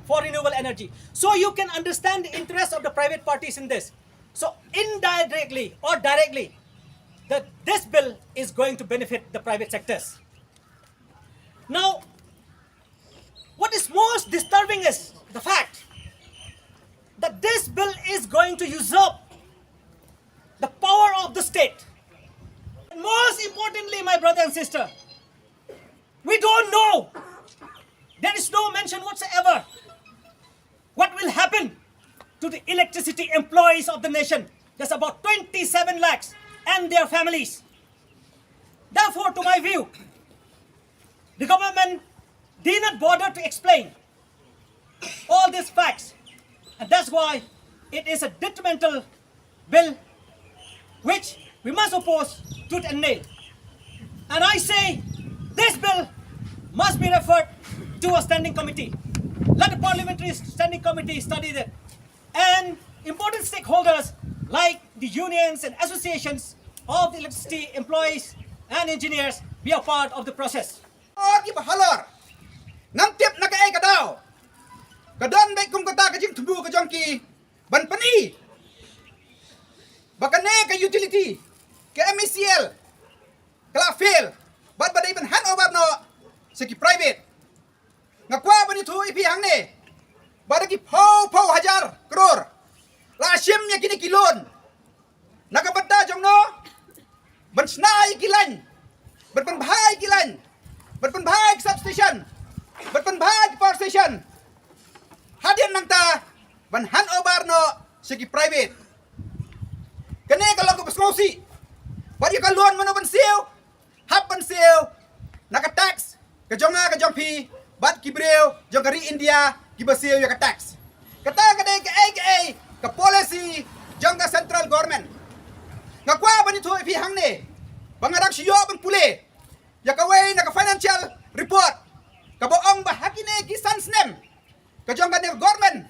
for renewable energy. So you can understand the interest of the private parties in this. So indirectly or directly, that this bill is going to benefit the private sectors. Now, what is most disturbing is the fact that this bill is going to usurp the power of the state. And most importantly, my brother and sister, we don't know. There is no mention whatsoever what will happen to the electricity employees of the nation. That's about twenty-seven lakhs and their families. Therefore, to my view, the government did not bother to explain all these facts, and that's why it is a detrimental bill which we must oppose tooth and nail. And I say this bill must be referred to a standing committee. Let the parliamentary standing committee study that. And important stakeholders like the unions and associations of the electricity employees and engineers be a part of the process. Or ki ba halor. Ngam tip na kaei ka daw. Ka don beit kum kata ka jingthmu ka jong ki ban pyni ba kane ka utility, ka M E C L, ka la fail bad ba dei ban hand over noh sha ki private. Nga kwah ban ïathuh ïa phi hangne ba da ki phew phew hajar klur la shim ïa kine ki loan na ka bynta jong no, ban shna ïa ki lain, ban pynbha ïa ki lain, ban pynbha ïa ki substation, ban pynbha ïa ki power station. Hadien nangta ban hand over noh sha ki private. Kane ka long kaba sngewsih. Bad ïa ka loan mano ban siew? Hap ban siew na ka tax ka jong nga ka jong phi bad ki briew jong ka ri India kiba siew ïa ka tax. Kata ka dei kaei kaei ka policy jong ka central government. Nga kwah ban ïathuh ïa phi hangne ba nga dang shu ïoh ban pule ïa kawei na ka financial report kaba ong ba ha kine ki san snem ka jong ka ner government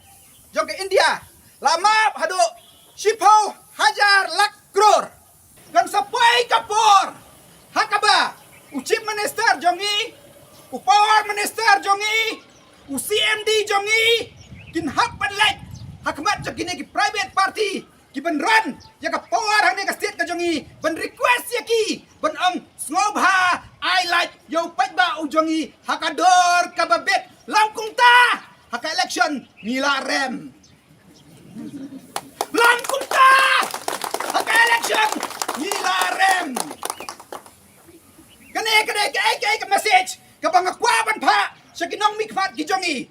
jong ka India la map haduh shiphew hajar lak klur. Kan sa poi ka por ha kaba u chief minister jong i, u power minister jong i, u C M D jong i kin hap ban leit ha khmat jong kine ki private party ki ban run ïa ka power hangne ka state ka jong i, ban request ïa ki ban ong sngewbha ai lait ïa u paidbah u jong i ha ka dor kaba bit. Long kumta ha ka election ngi la rem. Long kumta ha ka election ngi la rem. Kane kane kaei kaei ka message kaba nga kwah ban phah sha ki nongmihkhmat ki jong i,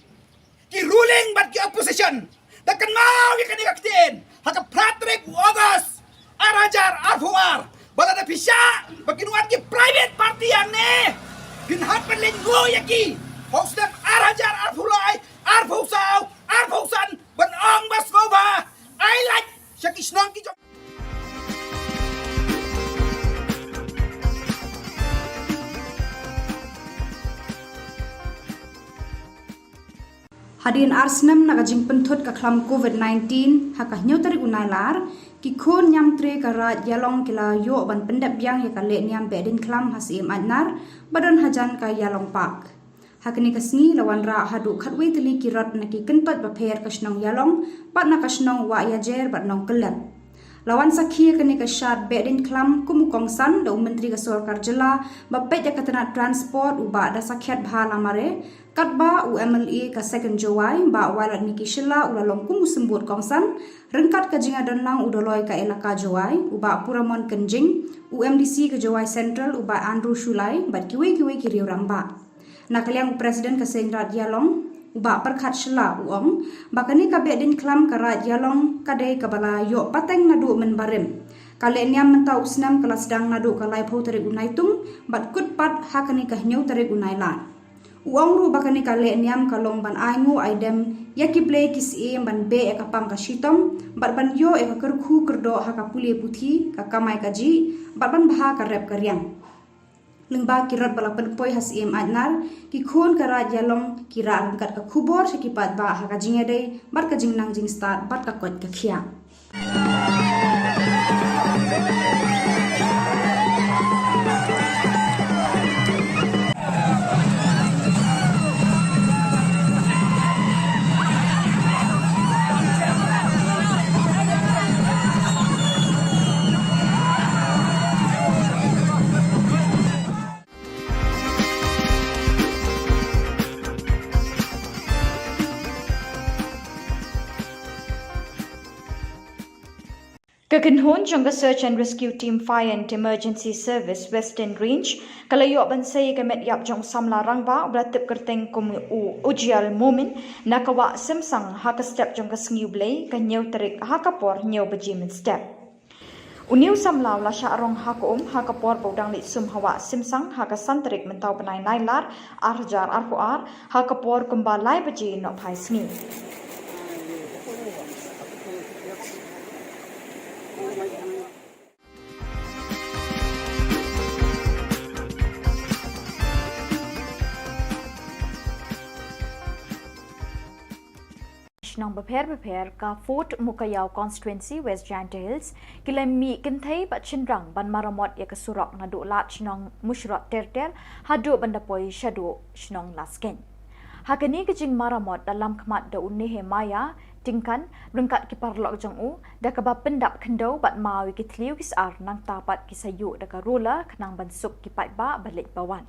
ki ruling bad ki opposition. Da kynmaw ïa kane ka ktien ha ka phra tarik u August ar hajar arphew ar ba lada phi shah ba kin wan ki private party hangne, phin hap ban lyngngoh ïa ki ha u snem ar hajar arphew lai, arphew saw, arphew san ban ong ba sngewbha ai lait sha ki shnong ki jong. Hadien ar snem na ka jingpynthut ka khlam covid nineteen, ha ka hynñiew tarik u Nailar, ki khun niamtre ka Raid Ïalong ki la ïoh ban pyndep biang ïa ka lehniam Behdeiñkhlam ha Syiem Aitnar ba don hajan ka Ïalong Park. Ha kane ka sngi la wanrah haduh khatwei tylli ki rot na ki kyntoit bapher ka shnong Ïalong bad na ka shnong Wahiajer bad Nongkyllep. La wan sakhi ïa kane ka shad Behdeiñkhlam kum u kongsan da u Myntri ka Sorkar Jylla ba peit ïa ka tnat transport u Bah Dasakhiatbha Lamare, katba u M L A ka Second Jowai Bah Wailadmiki Shylla u la long kum u symbud kongsan, ryngkat ka jingïadonlang u Doloi ka Elaka Jowai u Bah Puramon Kynjing, u M D C ka Jowai Central u Bah Andrew Shullai bad kiwei kiwei ki riew rangbah. Na ka liang u President ka Seiñ Raid Ïalong u Bah Pyrkhat Shylla u ong ba kane ka Behdeiñkhlam ka Raid Ïalong ka dei kaba la ïoh pateng naduh mynbarim. Ka lehniam mynta u snem ka la sdang naduh ka laiphew tarik u Naitung bad kut pat ha kane ka hynñiew tarik u Nailar. U ong ruh ba kane ka lehniam ka long ban ainguh aidem ïa ki blei ki syiem ban beh ïa ka pang ka shitom bad ban ïoh ïa ka kyrkhu kyrdoh ha ka pule puthi, ka kamai kajih bad ban bha ka rep ka riang. Lyngba ki rot ba la pynpoi ha Syiem Aitnar, ki khun ka Raid Ïalong ki rah ryngkat ka khubor sha ki paidbah ha ka jingïadei bad ka jingnang jingstad bad ka koit ka khiah. Ka kynhun jong ka Search and Rescue Team Fire and Emergency Service Western Range ka la ïoh ban sei ïa ka met ïap jong u samla rangbah uba la tip kyrteng kum u Ujial Momin na ka wah Simsang ha ka step jong ka sngi U Blei ka hynñiew tarik ha ka por hynñiew baje mynstep. Une u samla u la shah rong ha ka um ha ka por ba u dang leit sum ha wah Simsang ha ka san tarik mynta u bnai Nailar ar hajar arphew ar ha ka por kumba lai baje nohphai sngi. Shnong bapher bapher ka Fort Mukaïaw Constituency West Jaintia Hills ki la mih kynthei bad shynrang ban maramot ïa ka surok naduh lad shnong Mushrot Terter haduh ban da poi shaduh shnong Laskein. Ha kane ka jingmaramot da lam khmat da u Nehemiah Tyngkan ryngkat ki paralok jong u da kaba pyndap khyndew bad maw ïa ki thliew ki sar nangta pat ki sa ïuh da ka roller khnang ban suk ki paidbah ba leit ba wan.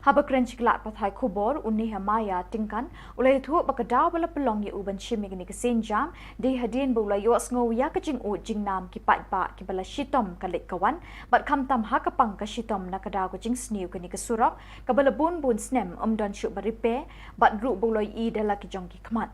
Haba kren sha ki lad pathai khubor u Nehemiah Tyngkan u la ïathuh ba ka daw ba la pynlong ïa u ban shim ïa kane ka sienjam dei hadien ba u la ïohsngew ïa ka jingud jingnam ki paidbah kiba la shitom ka leit ka wan bad khamtam ha ka pang ka shitom na ka daw ka jingsniew kane ka surok kaba la bun bun snem ym don shuh ba repair bad ruh ba u la ïohi da la ki jong ki khmat.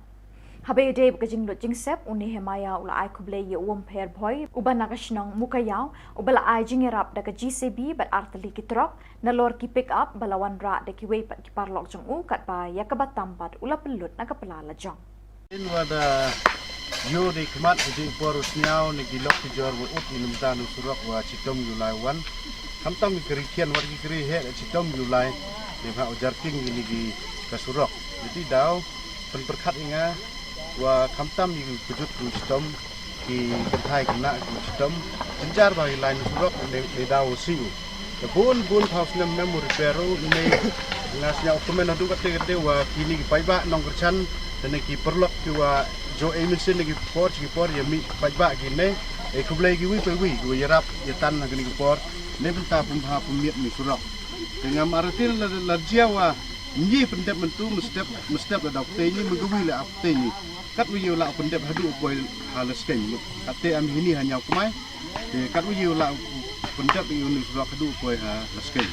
Haba ïadei bad ka jinglut jingsep u Nehemiah u la ai khublei ïa u Umpher Bhoi uba na ka shnong Mukaïaw uba la ai jingïarap da ka J C B bad artylli ki trok nalor ki pick up ba la wanrah da kiwei pat ki paralok jong u katba ïa kaba tam pat u la pynlut na ka pla lajong. Ynda wa da ïoh dei khmat ha dei por u sniaw ne ki lok ki jor wa ut ïa nymta na u surok wa chitom ïa u lai wan. Khamtam ki kari khian wat ki kari heh chitom ïa u lai. Dei ha u jarking ïa ni ki ka surok. Dei daw pynpyrkhat ïa nga wa khamtam ïa ki kujut ki chitom ki kynthai kynna ki chitom jynjar ba ïa lai na surok ne, ne daw u siew. Te bun bun phaw snem mem u repair u ne nga sniaw kmen haduh kate kate wa kini ki paidbah nongkyrshan te ne ki paralok ki wa jo ei mynsiem ne ki por ki por ïa mih paidbah ki ne. E khublei ki wi pa wi ki wa ïarap ïa tan ha kini ki por ne bynta pynbha pynmiat ni surok. Te ngam arati la, la, la jia wa ngi pyndep myntu mestep mestep la dap te ni mengwi la ap te ni. Kat wi ïa la pyndep haduh u poi ha Laskein. Kat te am hini ha Ñiaw Kmai. Te kat u ïa u la pyndep ïa u ni surok haduh u poi ha Laskein.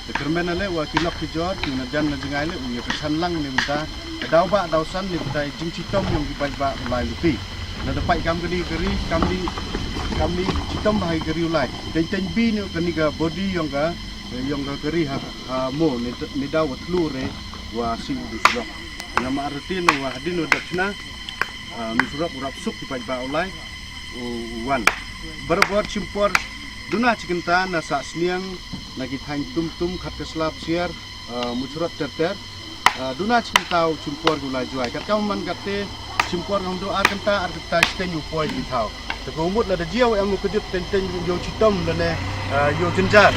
Te kyrmen ale wa ki lok ki jor ki na jan na jngai le u ïa ka shan lang ni bynta ka daw ba daw san ni bynta jingchitom ïong ki paidbah u lai luti. Na da paid kam kani kari kam ni kam ni chitom ba hai kari u lai. Teng teng bi ni kani ka body ïong ka ïong ka kari ha ha mo ni daw wa thlu re wa si u surok. Nga ma artin wa hadin u dap chna. Ah, ni surok u rap suk ki paidbah u lai u wan. Barabor chimpor duna chikynta na Sah Sniang na ki thaiñ Tum Tum, Khatkasla, Psiar, ah, Muchrot Terter. Ah, duna chikynta u chimpor ki u lai juai. Kat kam man kat te chimpor ngam du ar kynta ar kynta chiteng u poi ki thaw. Te ko mut la da jiaw em u kdip teng teng yow chitom lane, ah, yow jynjar.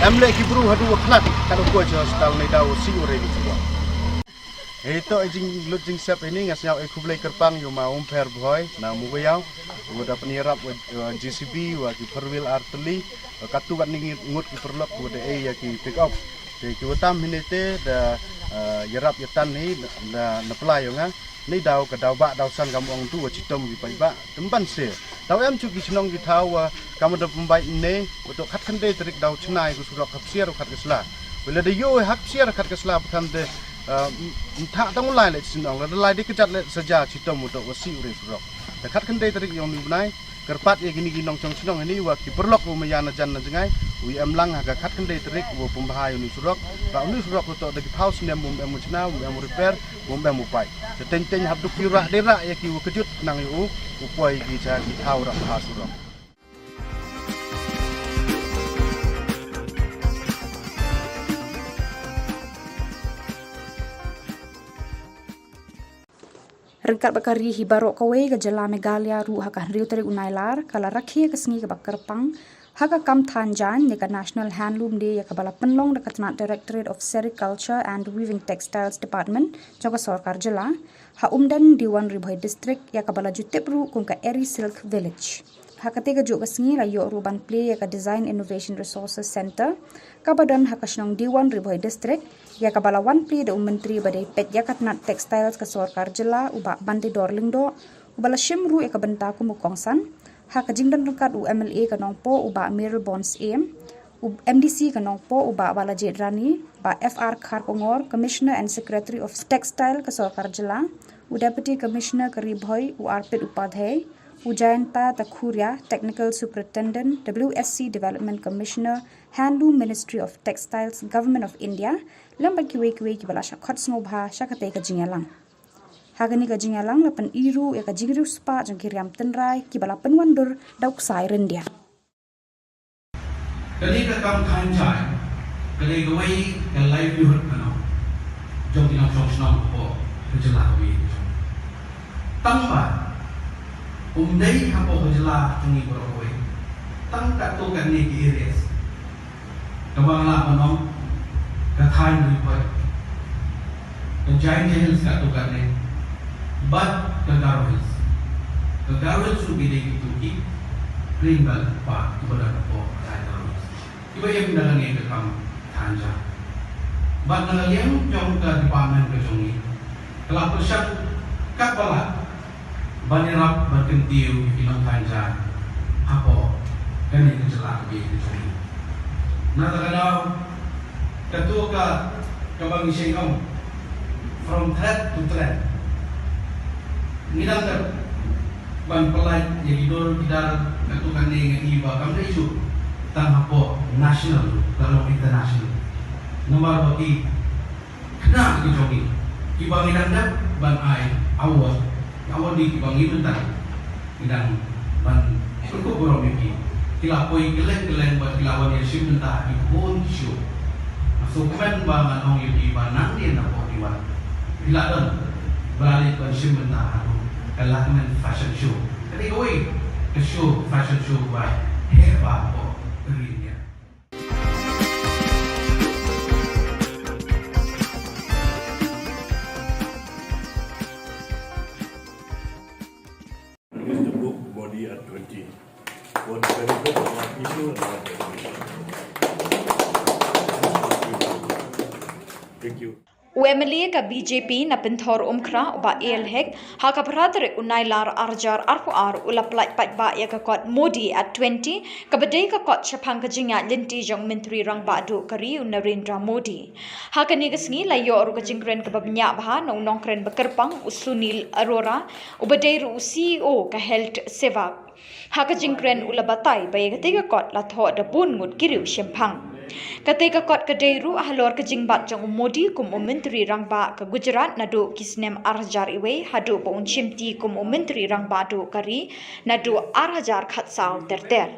Em le ki bru hadu wa khlat kat u poi chi hospital ne daw si u re ki chiwa. Hei to e jinglut jingsep ini nga sñiaw e khublei kyrpang ïa u ma Umpher Bhoi na Mugayaw u da pynïarap wa, wa J C B wa ki four wheel ar tylli, wa katu wat ni ngut ki pyrlok wa da e ïa ki pick up. Te ki watam hini te da, eh, ïarap ïa tan hi da na pla ïa nga. Ni daw ka daw ba daw san kam ong tu wa chitom ki paidbah. Tymban se. Daw em chu ki chnong ki thaw wa kam da pynbait ne, wa to khat khyndai tarik daw chna ïa ka surok ha Psiar u Khatkasla. Wa la da ïoh ha Psiar Khatkasla ba than de, ah, m-, mtha tang u lai le chnong, la da lai de kjat le saja chitom u to wa si u re surok. Da khat khyndai tarik yong ni bnai, Kyrpad ïa kine ki nongshong shnong hangne wa ki paralok wa maya na jan na jngai, u em lang ha ka khatkhyndai tarik wa pynbha ïa une u surok. Ba une u surok u toh da ki phew snem um em u chna, um em u repair, um em u paid. Te teng teng hap duk ki rah dei rah ïa ki wa kjut nang ïa u, u poi ki cha ki phew rah bha surok. Ryngkat bad ka ri hi baroh kawei, ka jylla Meghalaya ruh ha ka hynriew tarik u Nailar ka la rakhe ka sngi kaba kyrpang ha ka kam than jaiñ ne ka National Handloom Day, ïa kaba la pynlong da ka tnat Directorate of Sericulture and Weaving Textiles Department jong ka sorkar jylla ha Umden, Diwan Ri Bhoi District, ïa kaba la ju tip ruh kum ka Eri Silk Village. Ha katei ka juh ka sngi la ïoh ruh ban plie ïa ka Design Innovation Resources Center kaba don ha ka shnong Diwan Ri Bhoi District, ïa kaba la wan plie da u Myntri ba dei peit ïa ka tnat Textiles ka sorkar jylla, u Bah Banteidor Lyngdoh, uba la shim ruh ïa ka bynta kum u kongsan ha ka jingdon ryngkat u M L A ka Nongpoh, u Bah Mayralborn Syiem, u M D C ka Nongpoh, u Bah Balajied Rani, Bah F R Kharkongor, Commissioner and Secretary of Textile ka sorkar jylla, u Deputy Commissioner ka Ri Bhoi, u Arpit Upadhyay, u Jayanta Takhuria, Technical Superintendent, W S C Development Commissioner, Handloom, Ministry of Textiles, Government of India, lem bad kiwei kiwei kiba la shah khot sngewbha sha katei ka jingïalang. Ha kane ka jingïalang la pyni ruh ïa ka jingriewspah jong ki riam tynrai kiba la pynwandur da u ksai ryndia. Kane ka kam than jaiñ ka dei kawei ka livelihood ka nong jong ki nongshong shnong hapoh ka jylla kawei. Tang ba um dei hapoh ka jylla jong ngi baroh kawei, tang katto katne ki areas kaba nga lah ban ong ka thaiñ Ri Bhoi, ka Jaintia Hills katto katne bad ka Garo Hills. Ka Garo Hills ruh ki dei kito ki Green Belt Park kiba don hapoh ka thaiñ Garo Hills, kiba im da kane ka kam than jaiñ. Bad na ka liang jong ka department ka jong ngi ka la pyrshang katba lah ban ïarap ban kyntiew ïa ki nongthan jaiñ hapoh kane ka jylla kaba ïeit ka jong ngi. Na kata ka daw, kato ka, kaba ngi shait ong, from thread to thread, ngi dang dep ban pyllait ïa ki dur ki dar. Kato kane nga i ba kam dei shuh tang hapoh national, ka long international. Namar ba ki khynnah ki jong ngi kiba ngi dang dep ban ai award, award ngi kiba ngi mynta ngi dang ban pynkup burom ïa ki, ki la poi kylleng kylleng bad ki la wan ïashim bynta ha ki bun ki show. Nga sngewkmen ba ngan ong ïa ki ba nangne napoh Diwan phi la don ba la leit ban shim bynta ha ka Lakmen Fashion Show. Ka dei kawei ka show, fashion show ba heh bha hapoh ka ri India. Is the book Modi at twenty. What benefit of our people and our government? Thank you. U M L A ka B J P na Pynthor Umkhrah, u Bah A L Hek, ha ka phra tarik u Nailar arhajar arphew ar u la pyllait paidbah ïa ka kot Modi at twenty, kaba dei ka kot shaphang ka jingïaid lynti jong u Myntri Rangbah Duh ka ri u Narendra Modi. Ha kane ka sngi la ïoh ruh ka jingkren kaba bniah bha na u nongkren ba kyrpang u Sunil Arora, uba dei ruh u C E O ka Health Sevak. Ha ka jingkren u la batai ba ïa katei ka kot la thoh da bun ngut ki riewshemphang. Katei ka kot ka dei ruh halor ka jingbat jong u Modi kum u Myntri Rangbah ka Gujarat naduh ki snem arhajar iwei haduh ba un shimti kum u Myntri Rangbah Duh ka ri naduh arhajar khatsaw ter ter.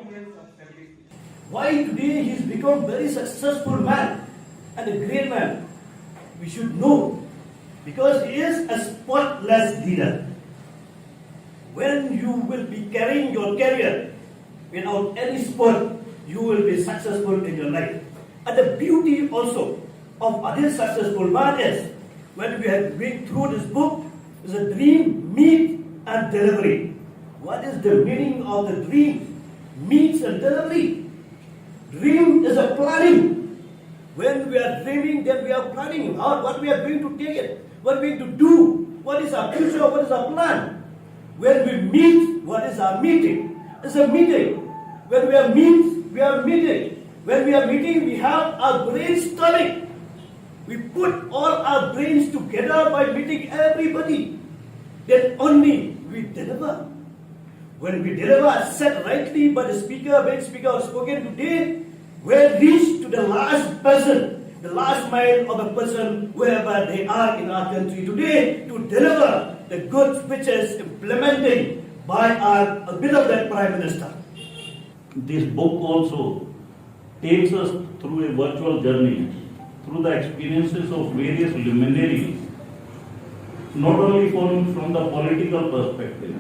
Why today he's become very successful man and a great man? We should know, because he is a spotless leader. When you will be carrying your career without any spot, you will be successful in your life. And the beauty also of other successful man is, when we have read through this book, is a dream, meet, and delivery. What is the meaning of the dream, meets, and delivery? Dream is a planning. When we are dreaming, then we are planning how, what we are going to take it, what we are going to do, what is our future, what is our plan. When we meet, what is our meeting? It's a meeting. When we are meet, we are meeting. When we are meeting, we have our brainstorming. We put all our brains together by meeting everybody. Then only we deliver. When we deliver as said rightly by the speaker, when speaker have spoken today, well reached to the last person, the last mile of a person, wherever they are in our country today, to deliver the good speeches implementing by our beloved Prime Minister. This book also takes us through a virtual journey, through the experiences of various luminaries, not only from, from the political perspective,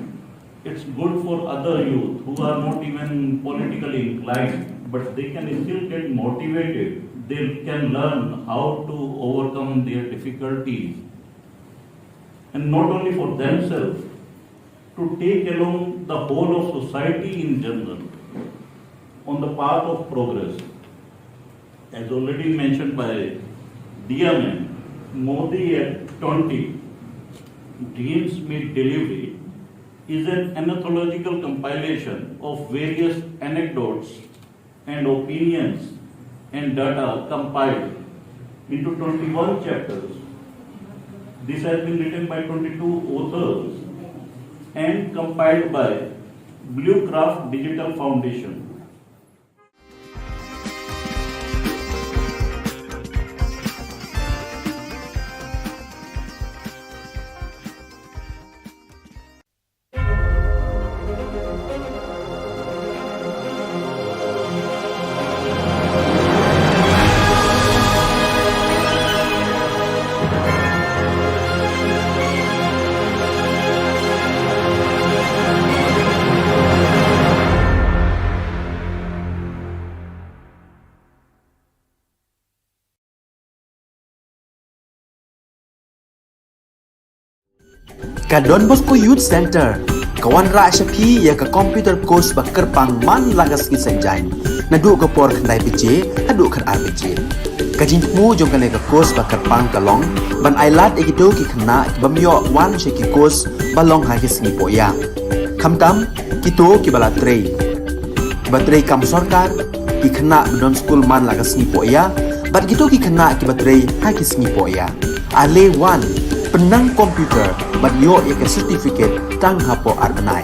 it's good for other youth who are not even politically inclined, but they can still get motivated. They can learn how to overcome their difficulties, and not only for themselves, to take along the whole of society in general on the path of progress. As already mentioned by Diya ma'am, Modi at twenty, Dreams Meet Delivery, is an anthological compilation of various anecdotes and opinions and data compiled into twenty-one chapters. This has been written by twenty-two authors and compiled by Bluecraft Digital Foundation. Ka Don Bosco Youth Centre ka wanrah sha phi ïa ka computer course ba kyrpang man la ka sngi Saitjaiñ, naduh ka por khyndai baje haduh khatar baje. Ka jingthmu jong kane ka course ba kyrpang ka long ban ailad ïa kito ki khynnah ki bym ïoh wan sha ki course ba long ha ki sngi pohïa, khamtam kito kiba la trei, kiba trei kam sorkar, ki khynnah ba don skul man la ka sngi pohïa, bad kito ki khynnah kiba trei ha ki sngi pohïa. Ale wan, pynnang computer bad ïoh ïa ka certificate tang hapoh ar bnai.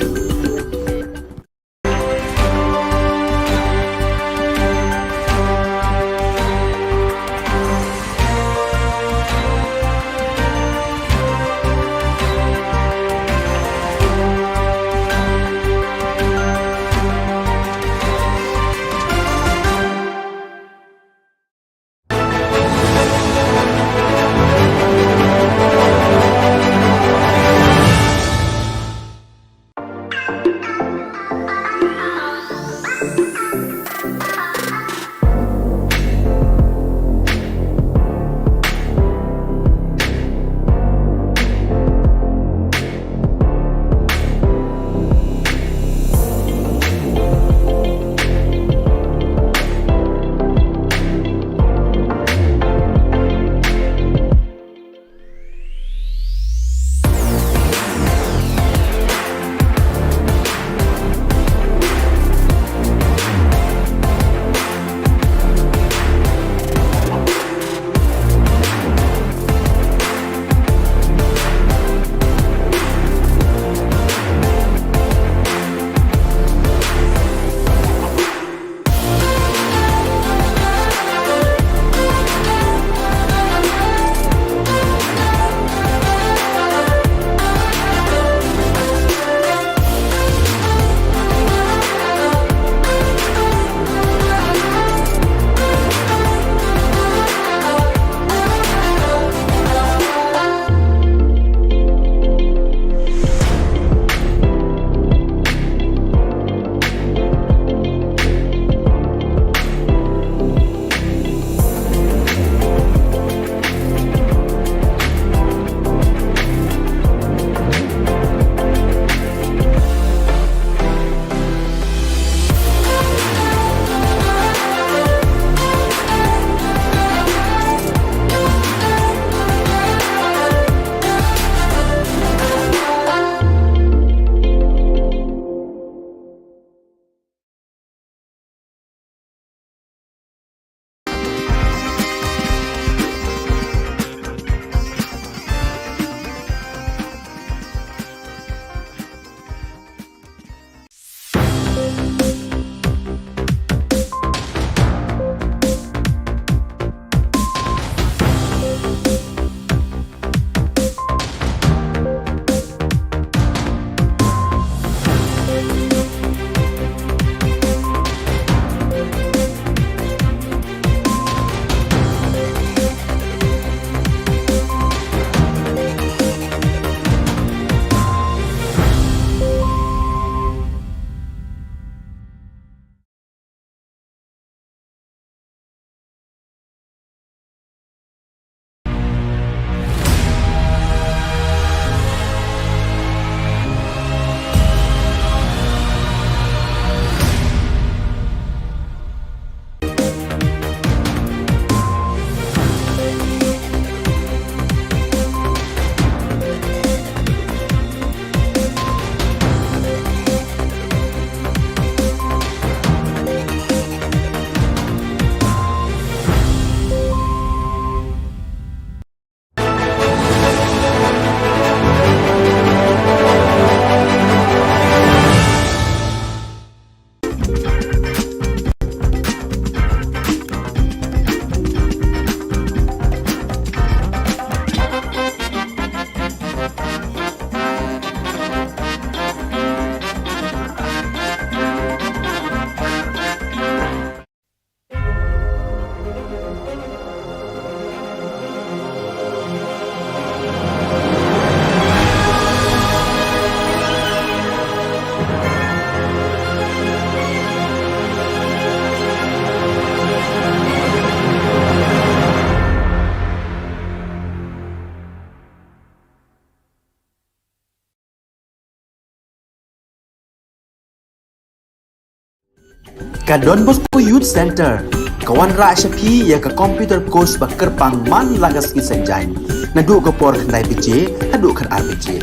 Ka Don Bosco Youth Centre ka wanrah sha phi ïa ka computer course ba kyrpang man la ka sngi Saitjaiñ, naduh ka por khyndai baje haduh khatar baje.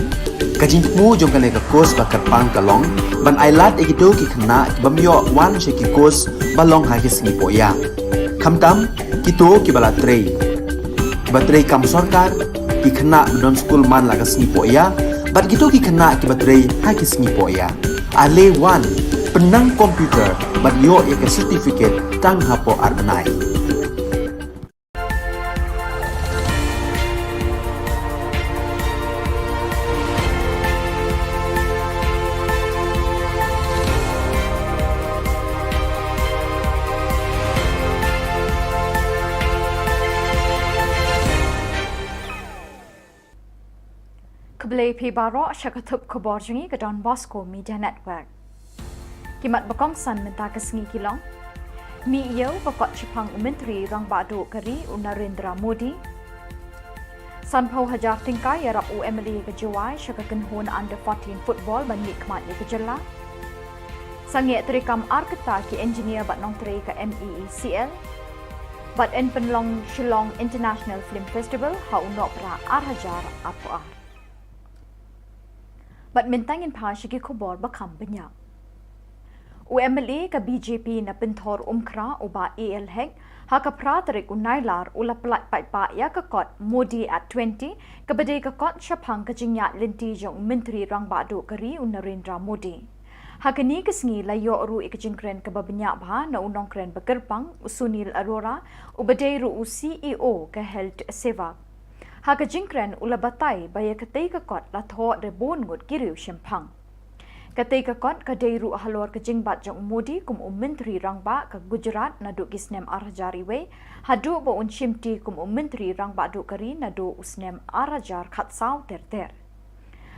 Ka jingthmu jong kane ka course ba kyrpang ka long ban ai lad ïa kito ki khynnah ki bym ïoh wan sha ki course ba long ha ki sngi pohïa, khamtam kito kiba la trei, kiba trei kam sorkar, ki khynnah ba don skul man la ka sngi pohïa, bad kito ki khynnah kiba trei ha ki sngi pohïa. Ale wan, pynnang computer bad ïoh ïa ka certificate tang hapoh ar bnai. Khublei phi baroh sha ka thup khubor jong ngi ka Don Bosco Media Network. Ki mat ba kongsan mynta ka sngi ki long: Mih ïew ka kot shaphang u Myntri Rangbah Duh ka ri u Narendra Modi. Sanphew hajar tyngka ïarap u M L A ka Jowai sha ka kynhun under fourteen football ban mih khmat ïa ka jylla. Sangeh treikam ar kynta ki engineer bad nongtrei ka M E E C L. Bad yn pynlong Shillong International Film Festival ha u Nohprah ar hajar arphew ar. Bad mynta ngin phai sha ki khubor ba kham bniah. U M L A ka B J P na Pynthor Umkhra u Bah A L Hek, ha ka phra tarik u Nailar u la pyllait paidbah ïa ka kot Modi at twenty, kaba dei ka kot shaphang ka jingïaid lynti jong u Myntri Rangbah Duh ka ri u Narendra Modi. Ha kane ka sngi la ïoh ruh ïa ka jingkren kaba bniah bha na u nongkren ba kyrpang u Sunil Arora, uba dei ruh u C E O ka Health Seva. Ha ka jingkren u la batai ba ïa katei ka kot la thoh da bun ngut ki riew shemphang. Katei ka kot ka dei ruh halor ka jingbat jong u Modi kum u Myntri Rangbah ka Gujarat naduh ki snem ar hajar wei, haduh ba un shimti kum u Myntri Rangbah Duh ka ri naduh u snem ar hajar khatsaw ter ter.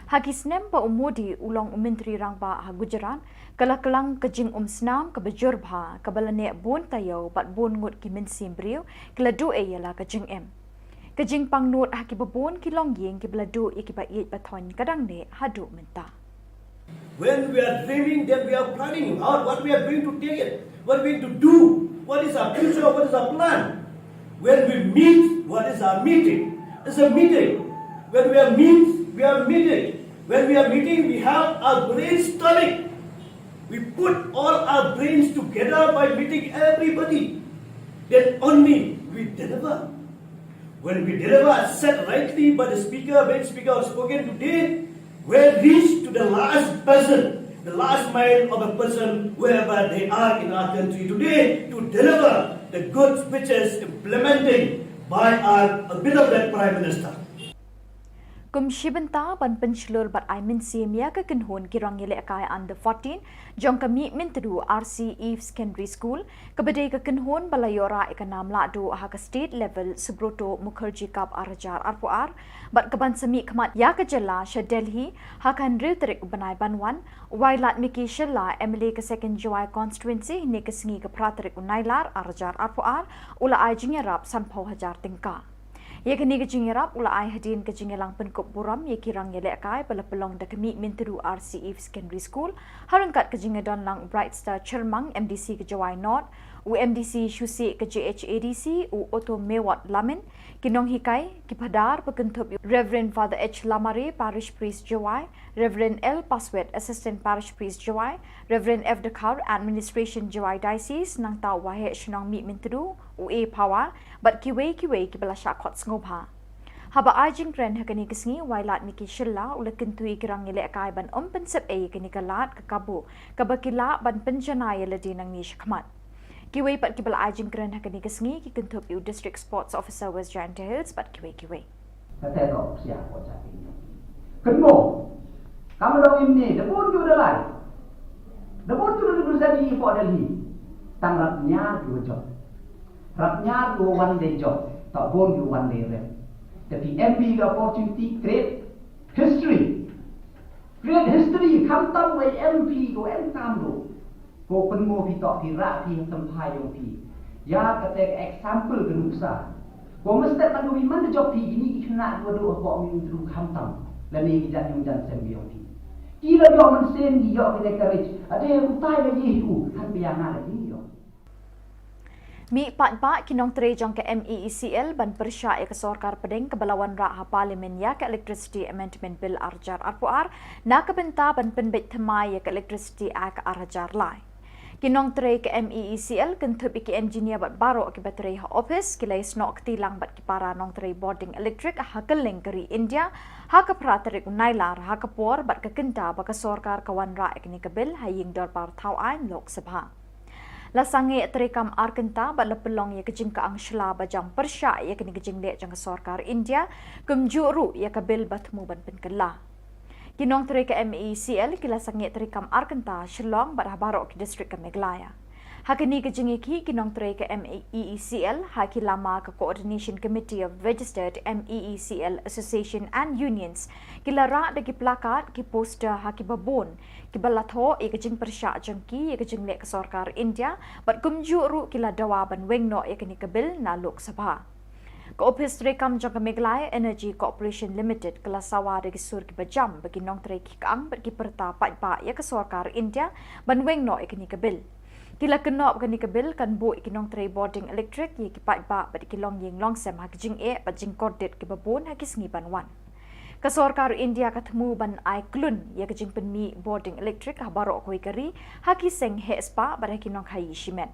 Ha ki snem ba u Modi u long u Myntri Rangbah ha Gujarat, ka la klang ka jingumsnam kaba jur bha, kaba la neh bun taïew bad bun ngut ki mynsiem briew ki la duh ïa la ka jingim. Ka jingpang nud ha kiba bun ki longïing kiba la duh ïa kiba ïeit ba thoiñ ka dang neh haduh mynta. When we are dreaming, then we are planning out what we are going to take it, what we are going to do, what is our future, what is our plan. When we meet, what is our meeting? It's a meeting. When we are meet, we are meeting. When we are meeting, we have our brainstorming. We put all our brains together by meeting everybody. Then only we deliver. When we deliver, as said rightly by the speaker, when speaker has spoken today, we reach to the last person, the last mile of a person, wherever they are in our country today, to deliver the goods which is implementing by our beloved Prime Minister. Kum shi bynta ban pynshlur bad ai mynsiem ïa ka kynhun ki rangïalehkai under fourteen jong ka Mih Myntdu R C Eve Secondary School, kaba dei ka kynhun ba la ïoh rah ïa ka nam lahduh ha ka state level Subroto Mukherjee Cup ar hajar arphew ar, bad kaban sa mih khmat ïa ka jylla sha Delhi ha ka hynriew tarik u bnai ban wan, u Wailadmiki Shylla, M L A ka Second Jowai Constituency, hynne ka sngi ka phra tarik u Nailar ar hajar arphew ar, u la ai jingïarap sanphew hajar tyngka. Ïa kane ka jingïarap u la ai hadien ka jingïalang pynkup burom ïa ki rangïalehkai ba la pynlong da ka Mih Myntdu R C Eve Secondary School, ha ryngkat ka jingïadon lang u Bright Star Chyrmang, M D C ka Jowai North, u M D C Shusi ka J H A D C, u Otto Mewat Lamin, ki nonghikai, ki phadar, ba kynthup ïa u Reverend Father H Lamare, Parish Priest Jowai, Reverend L Paswet, Assistant Parish Priest Jowai, Reverend F Dkhar, Administration Jowai Diocese, nangta u Waheh Shnong Mih Myntdu, u A Phawa, bad kiwei kiwei kiba la shah khot sngewbha. Haba ai jingkren ha kane ka sngi, u Wailadmiki Shylla u la kyntu ïa ki rangïalehkai ban ym pynsep ei ïa kane ka lad ka kabu kaba ki lah ban pynjanai ïa lade nangne shakhmat. Kiwei pat kiba la ai jingkren ha kane ka sngi ki kynthup ïa u District Sports Officer West Jaintia Hills bad kiwei kiwei. Kata ka opsia ko sa pin. Kynmo. Kam dong imni da bun ju da lai. Da bun ju da bun sa di po da li. Tang rap nya ju jop. Rap nya ju wan de jop. Ta bun ju wan de rep. Tapi M P ka opportunity create history. Create history, khamtam wei M P ko em kam do. Ko pynmo phi tok phi rah phi ha tymphai jong phi. Ïa kata ka example ka nuksa. Ko mestep man do phi man da jop phi kini ki khynnah dua do ha pok mi ung tru khamtam. Lane ki jan yung jan sem jong phi. Ki la ïoh mynsiem ki ïoh ki leh courage. Ade utai la ïeh u, hynrei nga la ïeh ïoh. Mih paidbah ki nongtrei jong ka M E E C L ban pyrshah ïa ka sorkar pdeng kaba la wanrah ha Parliament ïa ka Electricity Amendment Bill ar hajar arphew ar na ka bynta ban pynbeit thymmai ïa ka Electricity Act ar hajar lai. Ki nongtrei ka M E E C L kynthup ïa ki engineer bad baroh kiba trei ha ophis ki la ïasnoh kti lang bad ki para nongtrei bording electric ha kylleng ka ri India ha ka phra tarik u Nailar ha ka por bad ka kynta ba ka sorkar ka wanrah ïa kane ka bill ha ïing dorbar thaw aiñ Lok Sabha. La sangeh treikam ar kynta bad la pynlong ïa ka jingkyang shla ba jam pyrshah ïa kane ka jingleh jong ka sorkar India, kumjuh ruh ïa ka bill ba thmu ban pynkylla. Ki nongtrei ka M E E C L ki la sangeh treikam ar kynta ha Shillong bad ha baroh ki district ka Meghalaya. Ha kane ka jingïakhih ki nongtrei ka M E E C L ha ki lama ka Coordination Committee of Registered M E E C L Association and Unions ki la rah da ki placard, ki poster ha kiba bun kiba la thoh ïa ka jingpyrshah jong ki ïa ka jingleh ka sorkar India bad kumjuh ruh ki la dawa ban weng noh ïa kane ka bill na Lok Sabha. Ka ophis treikam jong ka Meghalaya Energy Corporation Limited ka la sawa da ki sur kiba jam ba ki nongtrei ki kyang bad ki pyrta paidbah ïa ka sorkar India ban weng noh ïa kane ka bill. Ki la kynnoh ba kane ka bill kan buh ïa ki nongtrei bording electric, ïa ki paidbah bad ïa ki longïing longsem ha ki jingeh bad jingkordit kiba bun ha ki sngi ban wan. Ka sorkar India ka thmu ban ai klun ïa ka jingpynmih bording electric ha baroh kawei ka ri ha ki seng heh spah bad ha ki nongkhaïi shimet.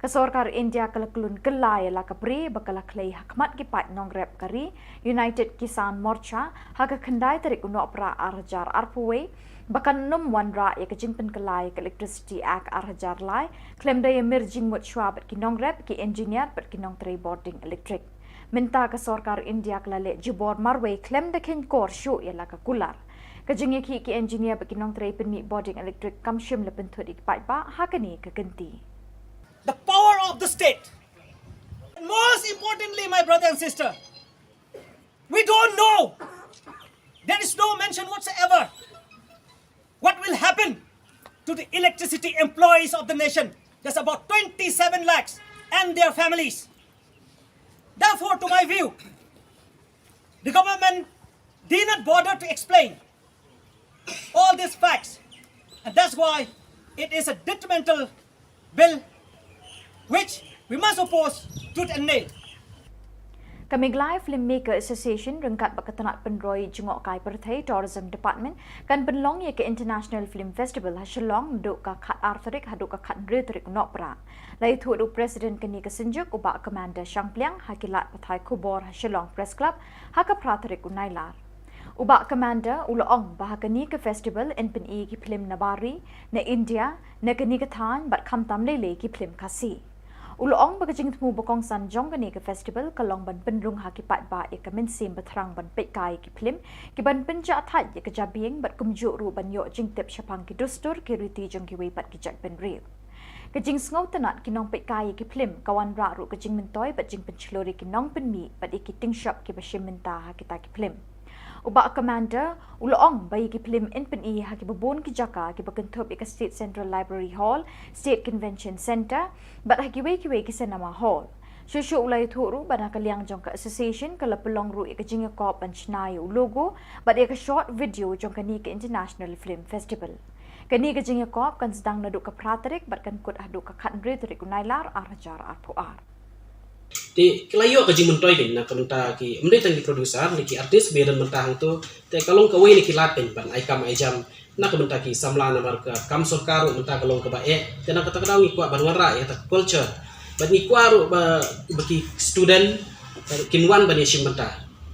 Ka sorkar India ka la klun kylla ïa la ka bri ba ka la khlei ha khmat ki paid nongrep ka ri, United Kisan Morcha, ha ka khyndai tarik u Nohprah ar hajar arphew wei ba kan nym wanrah ïa ka jingpynkylla ïa ka Electricity Act ar hajar lai khlem da ïamir jingmut shuwa bad ki nongrep, ki engineer bad ki nongtrei bording electric. Mynta ka sorkar India ka la leh jubor marwei khlem da kheiñkor shuh ïa la ka kular. Ka jingïakhih ki engineer bad ki nongtrei pynmih bording electric kam shym la pynthut ïa ki paidbah ha kane ka kynti. The power of the state. And most importantly, my brother and sister, we don't know. There is no mention whatsoever what will happen to the electricity employees of the nation. There's about twenty-seven lakhs and their families. Therefore, to my view, the government did not bother to explain all these facts, and that's why it is a detrimental bill which we must oppose tooth and nail. Ka Meghalaya Filmmaker Association ryngkat bad ka tnat pynroi jngohkai pyrthei Tourism Department kan pynlong ïa ka International Film Festival ha Shillong naduh ka khatar tarik haduh ka khathynriew tarik u Nohprah. La ïathuh da u President kane ka synjuk u Bah Commander Shangpliang ha ki lad pathai khubor ha Shillong Press Club ha ka phra tarik u Nailar. U Bah Commander u la ong ba ha kane ka festival yn pyni ki phlim na bar ri, na India, na kane ka thaiñ bad khamtam lei lei ki phlim Khasi. U la ong ba ka jingthmu ba kongsan jong kane ka festival ka long ban pynrung ha ki paidbah ïa ka mynsiem ba thrang ban peitkai ïa ki phlim, ki ban pynjah thait ïa ka jabieng bad kumjuh ruh ban ïoh jingtip shaphang ki dustur ki riti jong kiwei pat ki jaitbynriew. Ka jingsngewtynnat ki nongpeitkai ïa ki phlim ka wanrah ruh ka jingmyntoi bad jingpynshlur ïa ki nongpynmih bad ïa ki tyngshop kiba shim bynta ha kita ki phlim. U Bah Commander u la ong ba ïa ki phlim yn pyni ha kiba bun ki jaka kiba kynthup ïa ka State Central Library Hall, State Convention Centre bad ha kiwei kiwei ki cinema hall. Shuh shuh u la ïathuh ruh ba na ka liang jong ka association ka la pynlong ruh ïa ka jingïakop ban shna ïa u logo bad ïa ka short video jong kane ka International Film Festival. Kane ka jingïakop kan sdang naduh ka phra tarik bad kan kut haduh ka khathynriew tarik u Nailar ar hajar arphew ar. Te ka la ïoh ka jingmyntoi kein na ka bynta ki, ym dei tang ki producer ne ki artist ba ïadon bynta hangto, te ka long kawei na ki lad kein ban ai kam ai jam na ka bynta ki samla namar ka kam sorkar ruh mynta ka long kaba eh. Te na kata ka daw ngi kwah ban wanrah ïa kata ka culture bad ngi kwah ruh ba, ba ki student kin wan ban ïashim bynta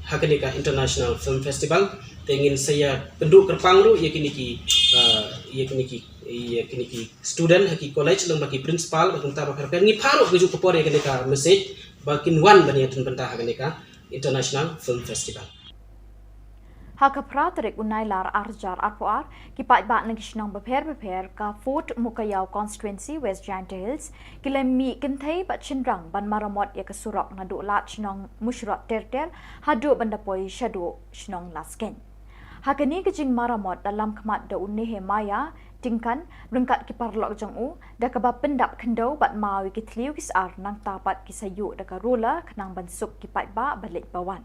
ha kane ka International Film Festival. Te ngin sa ïakynduh kyrpang ruh ïa kine ki, ah, ïa kine ki, ïa kine ki student ha ki college lyngba ki principal bad kumta ba pher pher. Ngi phah ruh kajuh ka por ïa kane ka message ba kin wan ban ïadon bynta ha kane ka International Film Festival. Ha ka phra tarik u Nailar ar hajar arphew ar, ki paidbah na ki shnong bapher bapher ka Fort Mukaïaw Constituency, West Jaintia Hills, ki la mih kynthei bad shynrang ban maramot ïa ka surok naduh Lad Shnong Mushrot Ter Ter haduh ban da poi shaduh shnong Laskein. Ha kane ka jingmaramot la lam khmat da u Nehemiah Tyngkan ryngkat ki paralok jong u, da kaba pyndap khyndew bad maw ïa ki thliew ki sar, nangta pat ki sa ïuh da ka ruler khnang ban suk ki paidbah ba leit ba wan.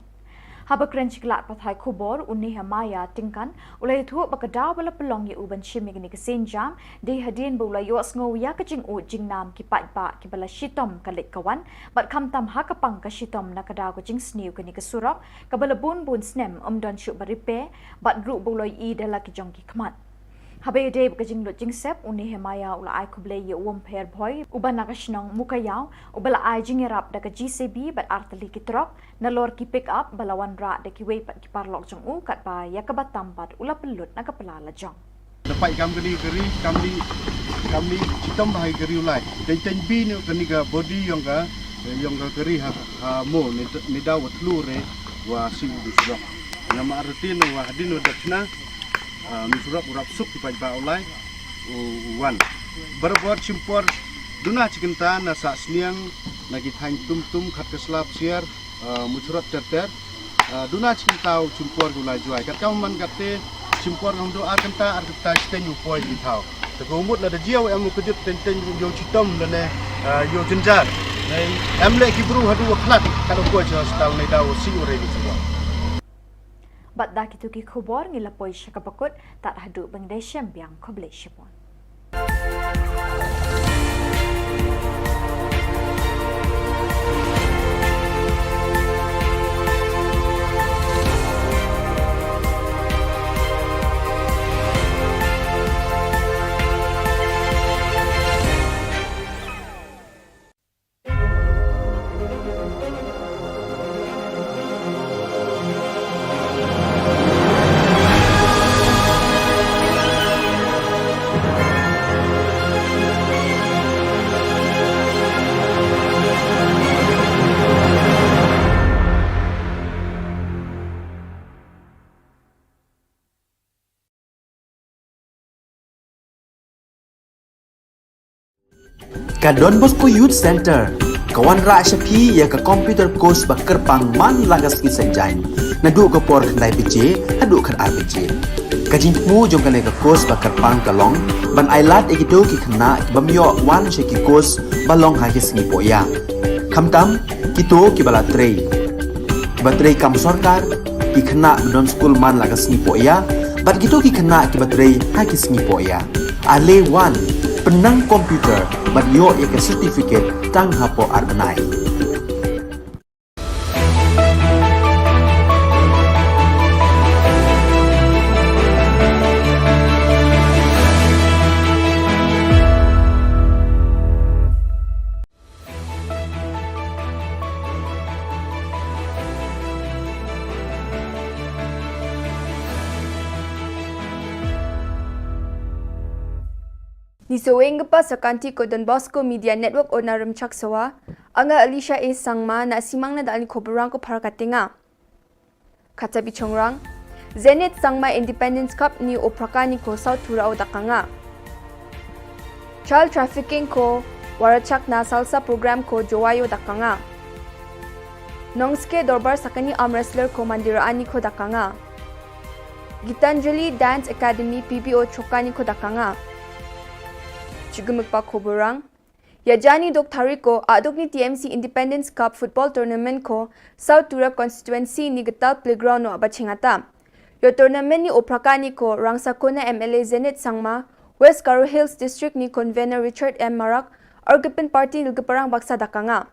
Haba kren sha ki lad pathai khubor, u Nehemiah Tyngkan u la ïathuh ba ka daw ba la pynlong ïa u ban shim ïa kane ka sienjam dei hadien ba u la ïohsngew ïa ka jingud jingnam ki paidbah kiba la shitom ka leit ka wan, bad khamtam ha ka pang ka shitom na ka daw ka jingsniew kane ka surok kaba la bun bun snem ym don shuh ba repair, bad ruh ba u la ïohi da la ki jong ki khmat. Haba ïadei bad ka jinglut jingsep, u Nehemiah u la ai khublei ïa u Umpher Bhoi uba na ka shnong Mukaïaw uba la ai jingïarap da ka J C B bad artylli ki trok nalor ki pick up ba la wanrah da kiwei pat ki paralok jong u, katba ïa kaba tam pat u la pynlut na ka pla lajong. Da pait kam kane ka ri, kam dei, kam dei shitom bha ïa ka ri u lai. Teng teng bynta kane ka body ïong ka, ïong ka ri ha, ha mo ne, ne daw wa tlu re wa si u du surok. Nga ma artin wa hadien wa dap chna, ah, nu surok u rap suk ki paidbah u lai u, u wan. Barabor shim por duna chi kynta na Sahsniang, na ki thaiñ Tumtum, Khatkasla, Psiar, ah, Muthrot ter ter. Ah, duna chi kynta u shim por ki u lai Jowai. Katkam man katte shim por ngam du ar kynta, ar kynta shiteng u poi ki thaw. Te ka mut lada jia u em u kjut teng teng ïoh shitom lane, ah, ïoh jynjar. Em leh ki bru haduh wa khlad, kat u poi sha hospital ne daw wa si u re ki shuwa. Bad da kitu ki khubor ngi la poi sha kaba kut, tad haduh ban ïadei shem biang, khublei shibun. Ka Don Bosco Youth Center ka wanrah sha phi ïa ka computer course ba kyrpang man la ka sngi Saitjaiñ, naduh ka por khyndai baje haduh khatar baje. Ka jingthmu jong kane ka course ba kyrpang ka long ban ailad ïa kito ki khynnah ki bym ïoh wan sha ki course ba long ha ki sngi pohïa, khamtam kito kiba la trei, kiba trei kam sorkar, ki khynnah ba don skul man la ka sngi pohïa, bad kito ki khynnah kiba trei ha ki sngi pohïa. Ale wan, pynnang computer bad ïoh ïa ka certificate tang hapoh ar bnai. Ngi sa weng ka pas sa ka kynti ka Don Bosco Media Network, Ona Rymchak Sawa, anga Alicia A Sangma, na simang na da ani khubor rang ko phar ka tinga. Kata bi chongrang. Zenith Sangma Independence Cup ni Upraka ni ko South Tura o dakanga. Child trafficking ko warachak na salsa program ko Jowayo dakanga. Nongske Dorbar Sakani arm wrestler ko Mandira ani ko dakanga. Gitanjali Dance Academy P B O Chokani ko dakanga. Chigumukpa khubor rang. Ïa jani dok thariko, adok ni T M C Independence Cup Football Tournament ko South Tura Constituency ni Gital Playground no aba chingata. Ïa tournament ni Upraka ni ko Rangsakona M L A Zenith Sangma, West Garo Hills District ni Convener Richard M Marak, Argipin Party Nilgiparang Baksa dakanga.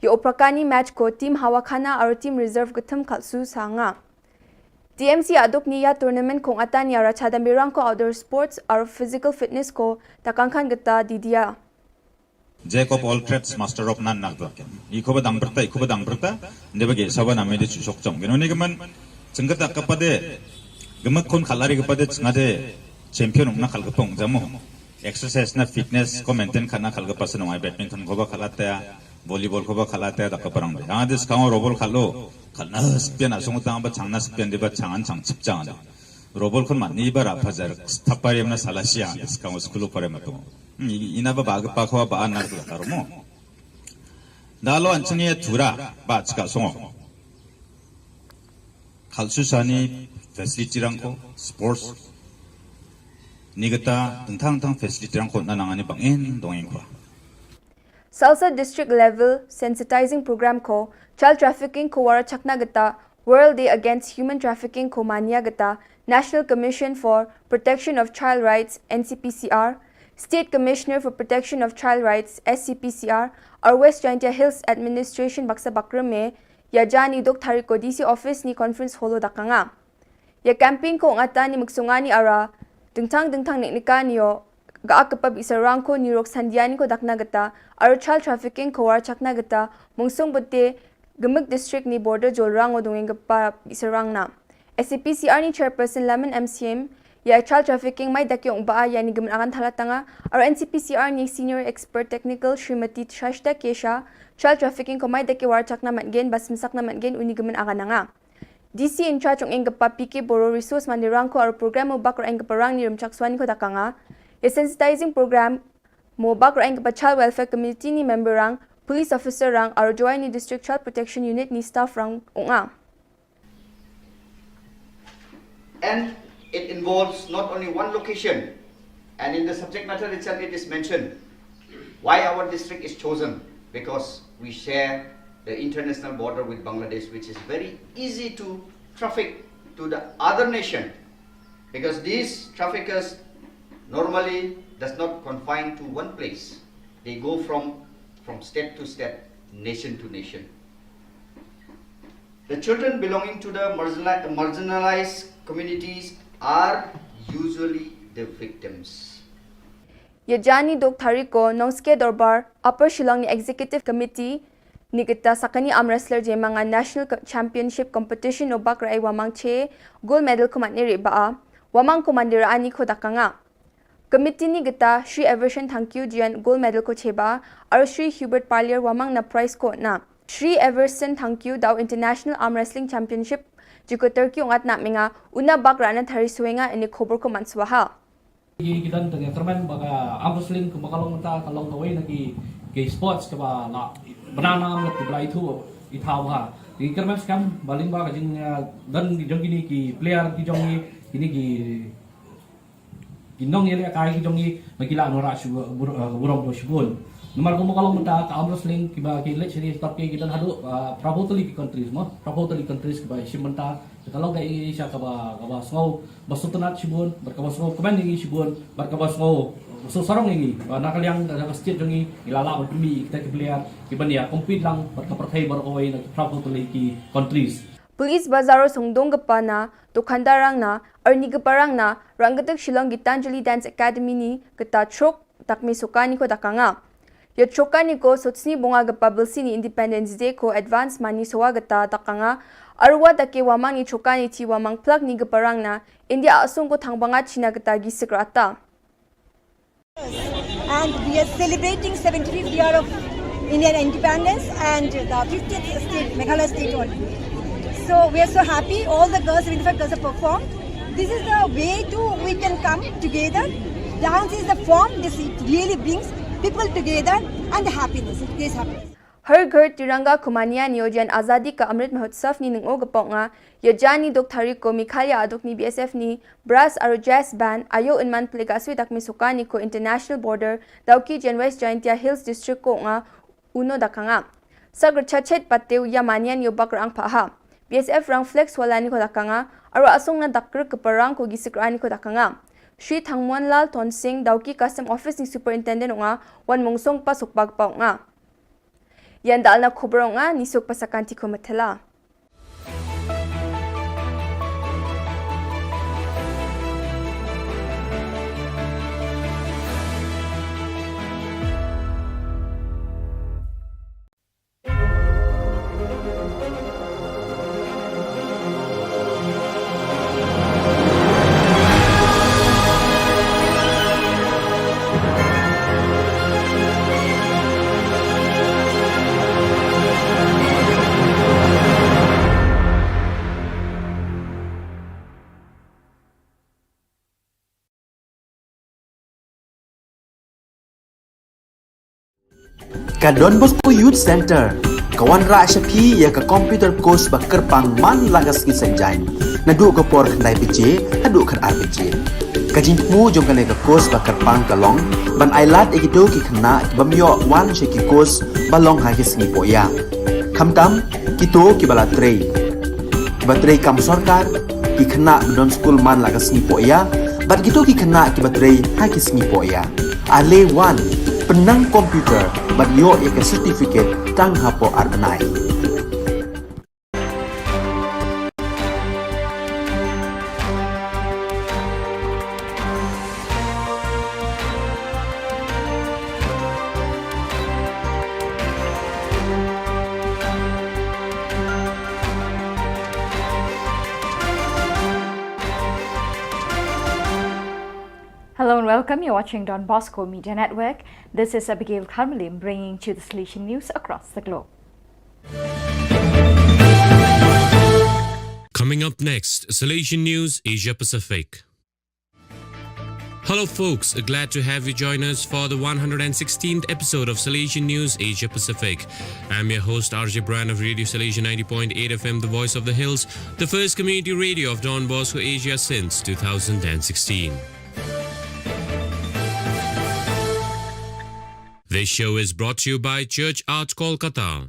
Ïa Upraka ni match ko team Hawakhana aro team reserve githum khalsu sanga. T M C adok ni ïa tournament kong atan ïa rachadam birang ko outdoor sports aro physical fitness ko takangkhan gita didia. Jack of all trades, master of none, nak tu. I ko ba dang berta, i ko ba dang berta, nde bagi sawa na mede chusok chong. Gino ni kemen, chengketa kepade, gemek kon kalari kepade, chengade champion na kal kepong jamu. Exercise na fitness ko maintain kana kal kepasen ong ai badminton ko ba kalate, volleyball ko ba kalate, da keperang de. Ang ade skang robol kalo, kalna spian asong tang ba changna spian de ba changan chang chip chang de. Robol kon man ni ba ra pajar, tapari amna salasia, skang skulu pare matung. Hmm, i-, ina ba ba ke pa ko ba anak la karumo. Da lo an chang ye tura ba chika songo. Khalsu sani facility rangko, sports. Ni gata tentang tang facility rangko na nangani bangin dongin kwa. Salsa District Level Sensitizing Program ko child trafficking ko warachakna gita World Day Against Human Trafficking ko mania kata, National Commission for Protection of Child Rights, N C P C R, State Commissioner for Protection of Child Rights, S C P C R, ar West Jaintia Hills Administration baksa bakrum me, ïa jan i duk tarik ko D C office ni conference hall dakanga. Ïa campaign ko ngata ni muksunga ni ara, dengtang dengtang nik nika ni yo, ga ak kepap isarang ko ni rok sandia ni ko dakna kata, ar child trafficking ko war chakna kata, mungsung bete, gemuk district ni border jolrang o dongeng kepap isarang na. S C P C R ni chairperson Lamin M C M, ïa child trafficking mai dak yong ba ïa ni gemen akan thala tanga, ar N C P C R ni senior expert technical Srimati Shashta Kesha, child trafficking ko mai dak war chakna matgen, bas mesak na matgen, uni gemen akan nanga. D C in charge ong ing kepap P K Boro resource mandirang ko ar program mo bak ra ing keparang ni rum chak swani ko dakanga. Ïa sensitizing program mo bak ra ing kepa child welfare committee ni member rang, police officer rang, ar join ni district child protection unit ni staff rang unga. And it involves not only one location, and in the subject matter itself it is mentioned why our district is chosen, because we share the international border with Bangladesh, which is very easy to traffic to the other nation, because these traffickers normally does not confine to one place. They go from, from state to state, nation to nation. The children belonging to the marginali-, marginalized communities are usually the victims. Ïa jan ni duk tarik ko Nongske Dorbar, Upper Shillong ni Executive Committee ni kata sakani arm wrestler jemanga National Co-, Championship Competition o bak ra ai wamang che gold medal ko matne ri ba a wamang ko mandira ani ko dakanga. Committee ni kata Shri Everson Thangkiew jian gold medal ko che ba, ar Shri Hubert Parlier wamang na prize ko na. Shri Everson Thangkiew dau International Arm Wrestling Championship jiko Turkey ungat na menga, una bak ra na thari suenga ini khobor ko manswaha. Ki, ki don tang ya kermen ba ka arm wrestling ka ba ka long ta ka long kawei na ki, ki sports ka ba la bana na am ki ba la ithu ithaw ha. Ki kermen skam ba lyngba ka jing, ah, don ki jong kini ki player ki jong ki, kini ki, ki nongïalehkai ki jong ki, ba ki la nora shu bur-, ah, burom do shibun. Namar kumba ka long mynta ka arm wrestling kiba ki leit sha ki Turkey ki don haduh, ah, phra phew tylli ki countries mo, phra phew tylli countries kiba shim mynta. Ka long ka ïing sha kaba, kaba sngew ba sngewtynnat shibun, bad kaba sngew kmen ïa ngi shibun, bad kaba sngew, uh, sngewsarong ïa ngi, uh, na ka liang ka, ka state jong ngi, ngi la lah ban pynmih ïa kita ki player kiban ïa compete lang bad ka pyrthei baroh kawei na ki phra phew tylli ki countries. Police Bazar u sngewdong kpa na, dukhandar rang na, arngi kpa rang na, rangktek Shillong Gitanjali Dance Academy ni, kata chok, takmi suka ni ko dakanga. Ïa choka ni ko sotsni bunga kpa bilsi ni Independence Day ko advance mani sowa kata dakanga. Arwa take wamang ni choka ni ti wamang plak ni kpa rang na India asung ko thang banga China kata gi sekrata. And we are celebrating seventy-fifth year of Indian independence and the fiftieth state, Meghalaya state only. So we are so happy. All the girls, seventy-five girls have performed. This is the way to we can come together. Dance is the form this it really brings people together and the happiness. It creates happiness. Har Ghar Tiranga ko mania ni jan Azadi ka Amrit Mahotsav ni nungo ka pok nga, ïa jan ni duk tarik ko Meghalaya aduk ni B S F ni brass aro jazz band ayo unman plega sui dak misoka ni ko international border dauki jan West Jaintia Hills district ko nga uno dakanga. Sakr chachet patew ïa mania ni obak rang paha. B S F rang flex wala ni ko dakanga, aro asung na dakr keperang ko gisik rani ko dakanga. Shri Thangmuanlal Tonsing dauki Custom Office ni Superintendent nga wan mungsong pasuk bag pau nga. Ïa ndal na khubor nga ni suk pasakan ti ko matela. Ka Don Bosco Youth Centre ka wanrah sha phi ïa ka computer course ba kyrpang man la ka sngi Saitjaiñ, naduh ka por khyndai baje haduh khatar baje. Ka jingthmu jong kane ka course ba kyrpang ka long ban ailad ïa kito ki khynnah ki bym ïoh wan sha ki course ba long ha ki sngi pohïap, khamtam kito kiba la trei. Kiba trei kam sorkar, ki khynnah ba don skul man la ka sngi poh ïa, bad kito ki khynnah kiba trei ha ki sngi poh ïa. Ale wan, pynnang computer, bad ïoh ïa ka certificate tang hapoh ar bnai. Hello and welcome. You're watching Don Bosco Media Network. This is Abigail Kharmalim bringing to you the Salesian news across the globe. Coming up next, Salesian News Asia Pacific. Hello, folks. Glad to have you join us for the one hundred sixteenth episode of Salesian News Asia Pacific. I'm your host, R J Brian of Radio Salesian ninety point eight F M, the voice of the hills, the first community radio of Don Bosco Asia since two thousand sixteen. This show is brought to you by Church Art Kolkata.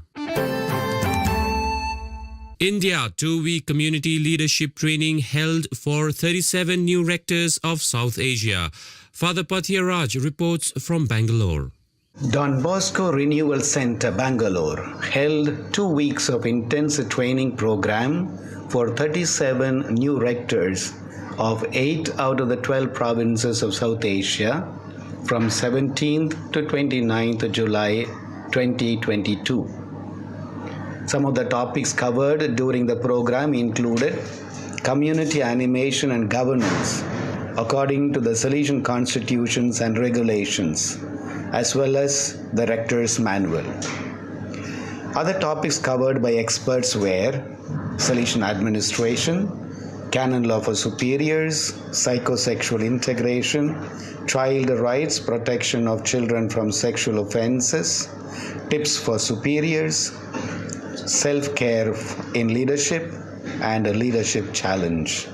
India two-week community leadership training held for thirty-seven new rectors of South Asia. Father Pathia Raj reports from Bangalore. Don Bosco Renewal Centre, Bangalore, held two weeks of intensive training program for thirty-seven new rectors of eight out of the twelve provinces of South Asia from seventeenth to twenty-ninth July twenty twenty-two. Some of the topics covered during the program included community animation and governance according to the Salesian constitutions and regulations, as well as the Rector's Manual. Other topics covered by experts were Salesian administration, canon law for superiors, psychosexual integration, child rights, protection of children from sexual offenses, tips for superiors, self care in leadership, and a leadership challenge.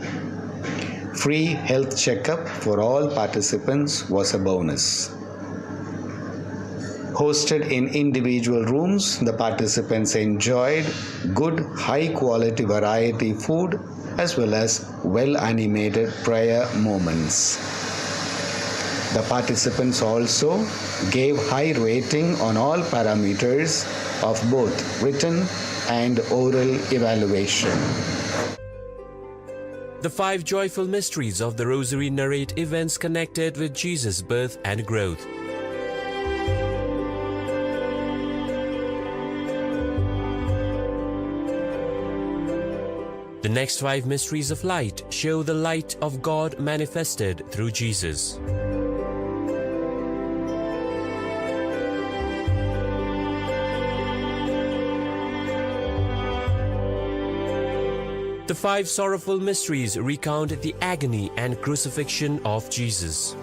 Free health checkup for all participants was a bonus. Hosted in individual rooms, the participants enjoyed good, high quality variety food as well as well animated prayer moments. The participants also gave high rating on all parameters of both written and oral evaluation. The five joyful mysteries of the Rosary narrate events connected with Jesus' birth and growth. The next five mysteries of light show the light of God manifested through Jesus. The five sorrowful mysteries recount the agony and crucifixion of Jesus.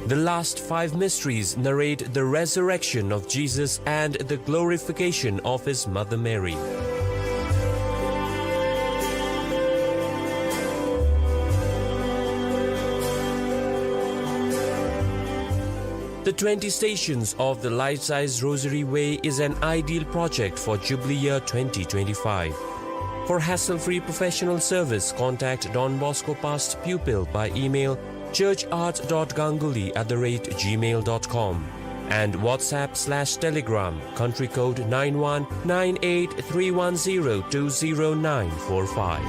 The last five mysteries narrate the resurrection of Jesus and the glorification of his mother Mary. The twenty Stations of the Life-Size Rosary Way is an ideal project for Jubilee Year twenty twenty-five. For hassle-free professional service, contact Don Bosco Past Pupil by email churchart dot ganguly at the rate gmail dot com and WhatsApp slash Telegram, country code nine one nine eight three one zero two zero nine four five.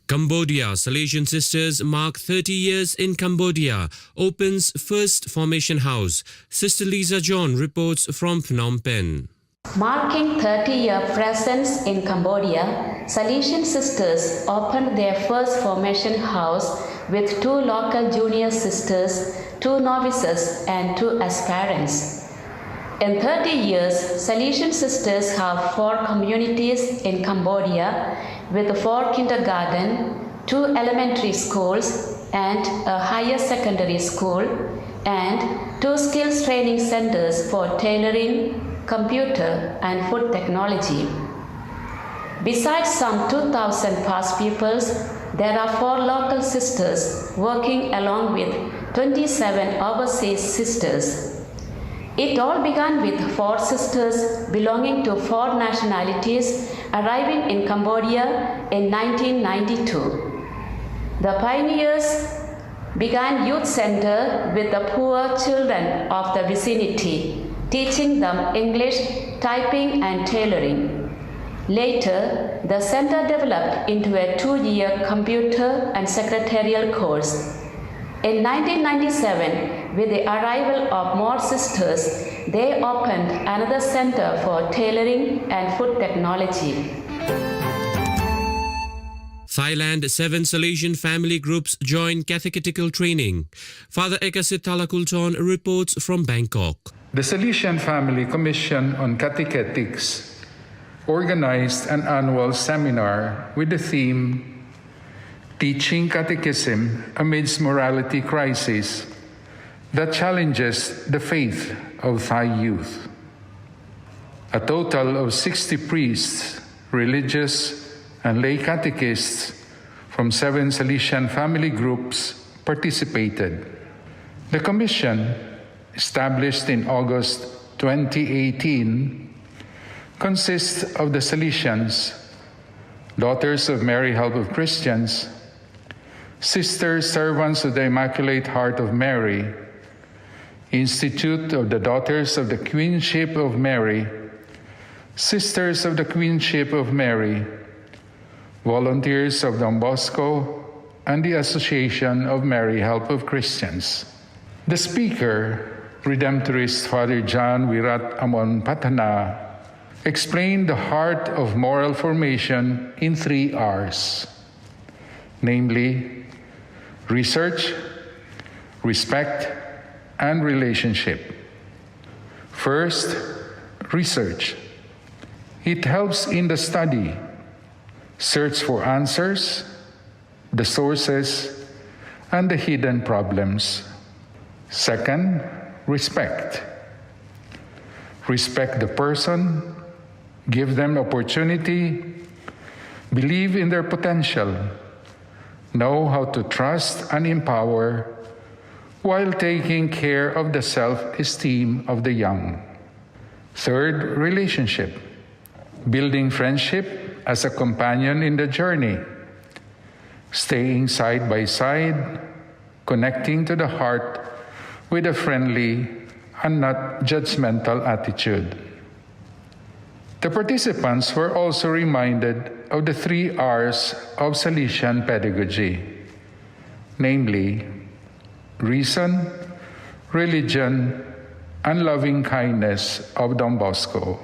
Cambodia, Salesian Sisters mark thirty years in Cambodia, opens first formation house. Sister Lisa John reports from Phnom Penh. Marking thirty-year presence in Cambodia, Salesian Sisters opened their first formation house with two local junior sisters, two novices, and two aspirants. In thirty years, Salesian Sisters have four communities in Cambodia, with four kindergarten, two elementary schools, and a higher secondary school, and two skills training centers for tailoring, computer, and food technology. Besides some two thousand past pupils, there are four local sisters working along with twenty-seven overseas sisters. It all began with four sisters belonging to four nationalities arriving in Cambodia in nineteen ninety-two. The pioneers began youth center with the poor children of the vicinity, teaching them English, typing, and tailoring. Later, the center developed into a two-year computer and secretarial course. In nineteen ninety-seven, with the arrival of more sisters, they opened another center for tailoring and food technology. Thailand, seven Salesian family groups join catechetical training. Father Ekasit Thalakulton reports from Bangkok. The Salesian Family Commission on Catechetics organized an annual seminar with the theme Teaching Catechism Amidst Morality Crisis that Challenges the Faith of Thai Youth. A total of sixty priests, religious, and lay catechists from seven Salesian family groups participated. The commission, established in August twenty eighteen, consists of the Salesians, Daughters of Mary Help of Christians, Sisters Servants of the Immaculate Heart of Mary, Institute of the Daughters of the Queenship of Mary, Sisters of the Queenship of Mary, Volunteers of Don Bosco, and the Association of Mary Help of Christians. The speaker, Redemptorist Father John Wirat Amon Patana, explained the heart of moral formation in three R's, namely research, respect, and relationship. First, research. It helps in the study, search for answers, the sources, and the hidden problems. Second, respect. Respect the person, give them opportunity, believe in their potential, know how to trust and empower while taking care of the self esteem of the young. Third, relationship. Building friendship as a companion in the journey. Staying side by side, connecting to the heart with a friendly and not judgmental attitude. The participants were also reminded of the three R's of Salesian pedagogy, namely reason, religion, and loving kindness of Don Bosco.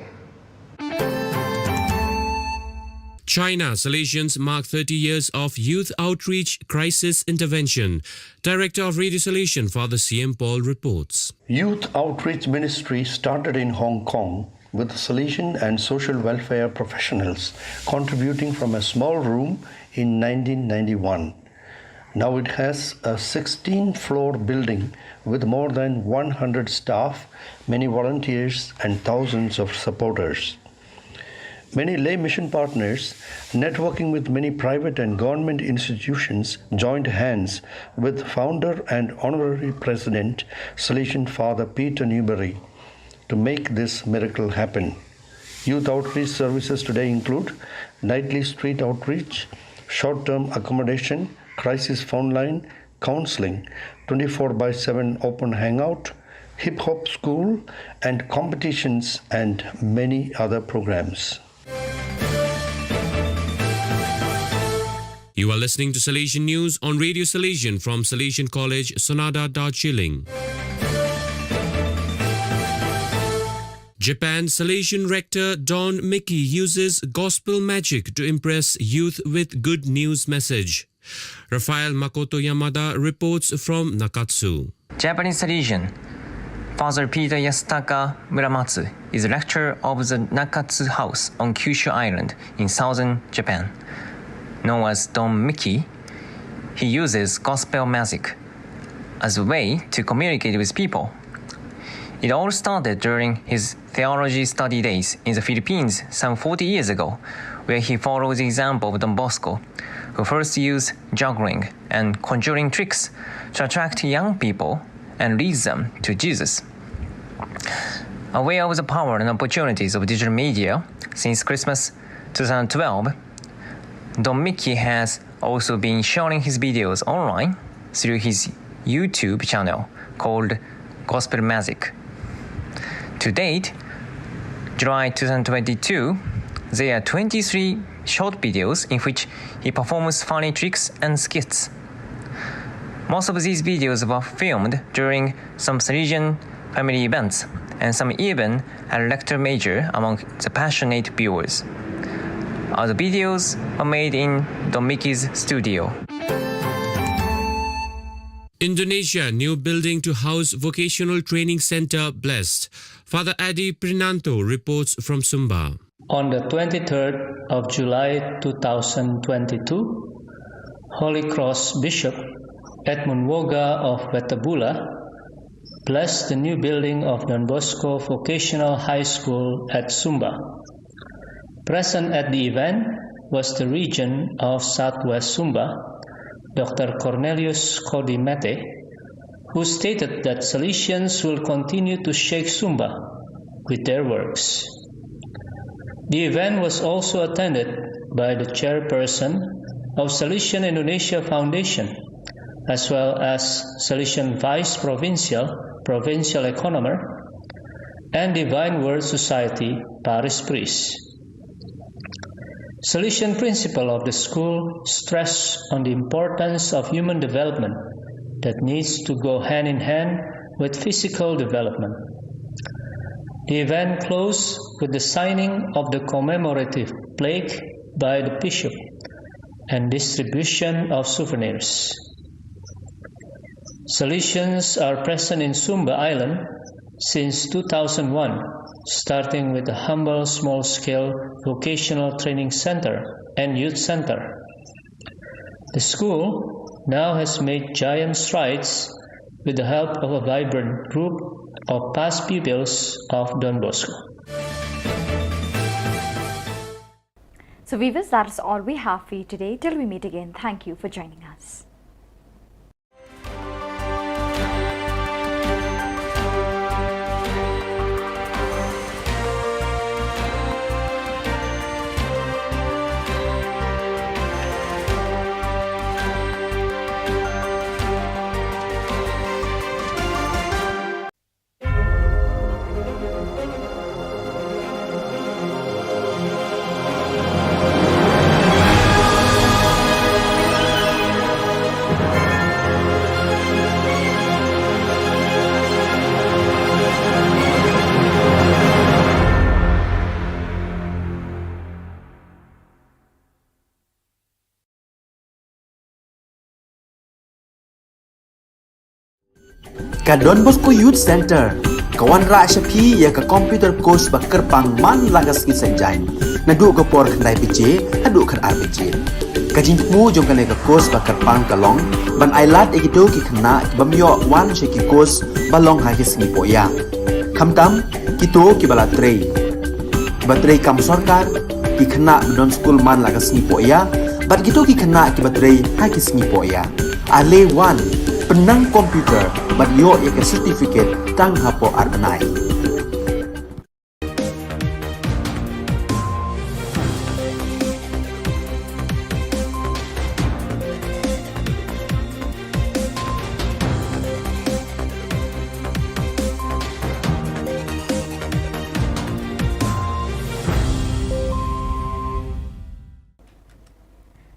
China, Salesians mark thirty years of youth outreach crisis intervention. Director of Radio Salesian, Father C M Paul, reports. Youth Outreach Ministry started in Hong Kong with Salesian and social welfare professionals contributing from a small room in nineteen ninety-one. Now it has a sixteen floor building with more than one hundred staff, many volunteers, and thousands of supporters. Many lay mission partners, networking with many private and government institutions, joined hands with founder and honorary president, Salesian Father Peter Newberry, to make this miracle happen. Youth outreach services today include nightly street outreach, short term accommodation, crisis phone line, counseling, twenty-four by seven open hangout, hip hop school, and competitions, and many other programs. You are listening to Salesian News on Radio Salesian from Salesian College, Sonada, Darjeeling. Japan, Salesian rector Don Mickey uses gospel magic to impress youth with good news message. Rafael Makoto Yamada reports from Nakatsu. Japanese Salesian Father Peter Yasutaka Muramatsu is lecturer of the Nakatsu House on Kyushu Island in southern Japan. Known as Don Mickey, he uses gospel magic as a way to communicate with people. It all started during his theology study days in the Philippines some forty years ago, where he followed the example of Don Bosco, who first used juggling and conjuring tricks to attract young people and lead them to Jesus. Aware of the power and opportunities of digital media since Christmas two thousand twelve, Don Mickey has also been sharing his videos online through his YouTube channel called Gospel Magic. To date, July two thousand twenty-two, there are twenty-three short videos in which he performs funny tricks and skits. Most of these videos were filmed during some Salesian family events, and some even had a lector major among the passionate viewers. All the videos were made in Don Mickey's studio. Indonesia, new building to house vocational training center blessed. Father Adi Prinanto reports from Sumba. On the twenty-third of July two thousand twenty-two, Holy Cross Bishop Edmund Woga of Wetabula blessed the new building of Don Bosco Vocational High School at Sumba. Present at the event was the Regent of Southwest Sumba, Doctor Cornelius Codimete, who stated that Salesians will continue to shake Sumba with their works. The event was also attended by the chairperson of Salesian Indonesia Foundation, as well as Salesian Vice Provincial, Provincial Economer, and Divine Word Society Parish Priest. Salesian principal of the school stressed on the importance of human development that needs to go hand in hand with physical development. The event closed with the signing of the commemorative plaque by the bishop and distribution of souvenirs. Salesians are present in Sumba Island since two thousand one, starting with a humble small-scale vocational training center and youth center. The school now has made giant strides with the help of a vibrant group of past pupils of Don Bosco. So viewers, that is all we have for you today. Till we meet again, thank you for joining us. Ka Don Bosco Youth Center ka wanrah sha phi ïa ka computer course ba kyrpang man la ka sngi Saitjaiñ, naduh ka por khyndai baje haduh khatar baje. Ka jingthmu jong kane ka course ba kyrpang ka long ban ailad ïa kito ki khynnah ki bym ïoh wan sha ki course ba long ha ki sngi pohïa, khamtam kito kiba la trei, kiba trei kam sorkar, ki khynnah ba don skul man la ka sngi pohïa, bad kito ki khynnah kiba trei ha ki sngi pohïa. Ale wan, pynnang computer bad ïoh ïa ka certificate tang hapoh ar bnai.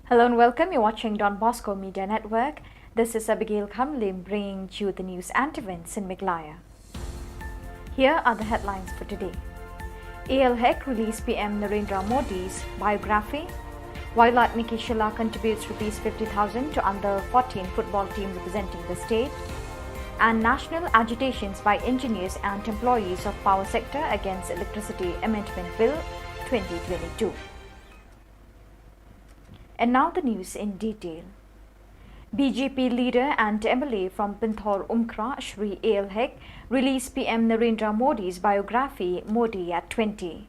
Hello and welcome. You're watching Don Bosco Media Network. This is Abigail Khamlim bringing you the news and events in Meghalaya. Here are the headlines for today. A L Hek released P M Narendra Modi's biography. Wailadmiki Shylla contributes rupees fifty thousand to under fourteen football team representing the state. And national agitations by engineers and employees of power sector against Electricity Amendment Bill twenty twenty-two. And now the news in detail. B J P leader and M L A from Pynthor Umkrah, Shri A L Hek, released P M Narendra Modi's biography, Modi at twenty.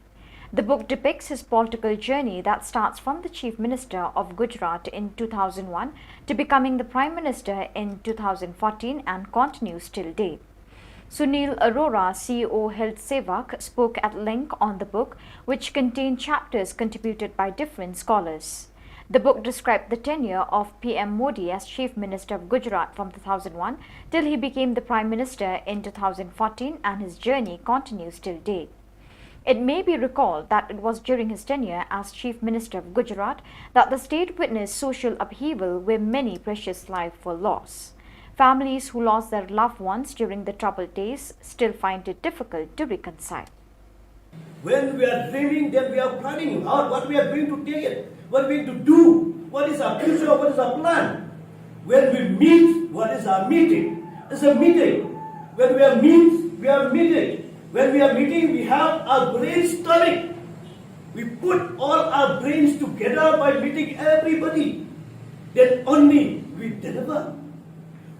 The book depicts his political journey that starts from the Chief Minister of Gujarat in two thousand one to becoming the Prime Minister in two thousand fourteen and continues till date. Sunil Arora, C E O Health Sevak, spoke at length on the book, which contained chapters contributed by different scholars. The book described the tenure of P M Modi as Chief Minister of Gujarat from two thousand one till he became the Prime Minister in two thousand fourteen, and his journey continues till date. It may be recalled that it was during his tenure as Chief Minister of Gujarat that the state witnessed social upheaval where many precious lives were lost. Families who lost their loved ones during the troubled days still find it difficult to reconcile. When we are dreaming, then we are planning out what we are going to take it, what we are going to do, what is our future, what is our plan. When we meet, what is our meeting? It's a meeting. When we are meet, we are meeting. When we are meeting, we have our brainstorming. We put all our brains together by meeting everybody. Then only we deliver.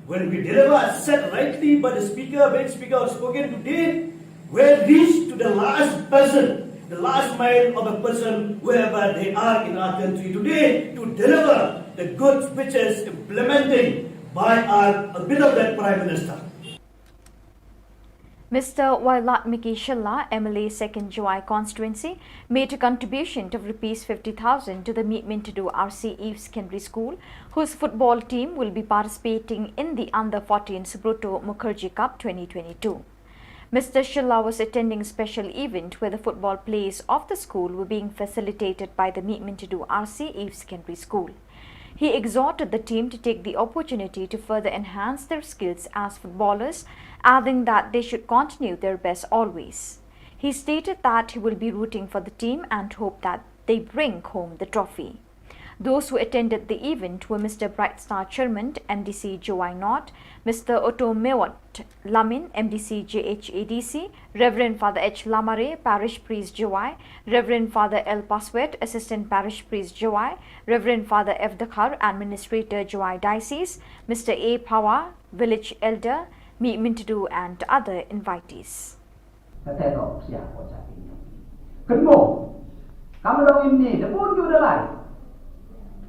When we deliver, as said rightly by the speaker, when speaker has spoken today, we reach to the last person, the last mile of a person, wherever they are in our country today, to deliver the good speeches, implementing by our beloved Prime Minister. Mister Wailadmiki Shylla, M L A Second Jowai Constituency, made a contribution of rupees fifty thousand to the Meet Mintidu R C Eve Secondary School, whose football team will be participating in the Under fourteen Subroto Mukherjee Cup twenty twenty-two. Mister Shylla was attending a special event where the football plays of the school were being facilitated by the Meet Mintidu R C Eve Secondary School. He exhorted the team to take the opportunity to further enhance their skills as footballers, adding that they should continue their best always. He stated that he will be rooting for the team and hope that they bring home the trophy. Those who attended the event were Mister Bright Star Sherman, M D C Jowai North, Mister Otto Mewat Lamin, M D C J H A D C, Reverend Father H Lamare, Parish Priest Jowai, Reverend Father L Paswet, Assistant Parish Priest Jowai, Reverend Father F Dkhar, Administrator Jowai Diocese, Mister A Phawa, Village Elder, Meet Mintidu and other invitees. Kata ka opsia ko sa pin. Kynmo. Kam dong im ni, da bun ju da lai.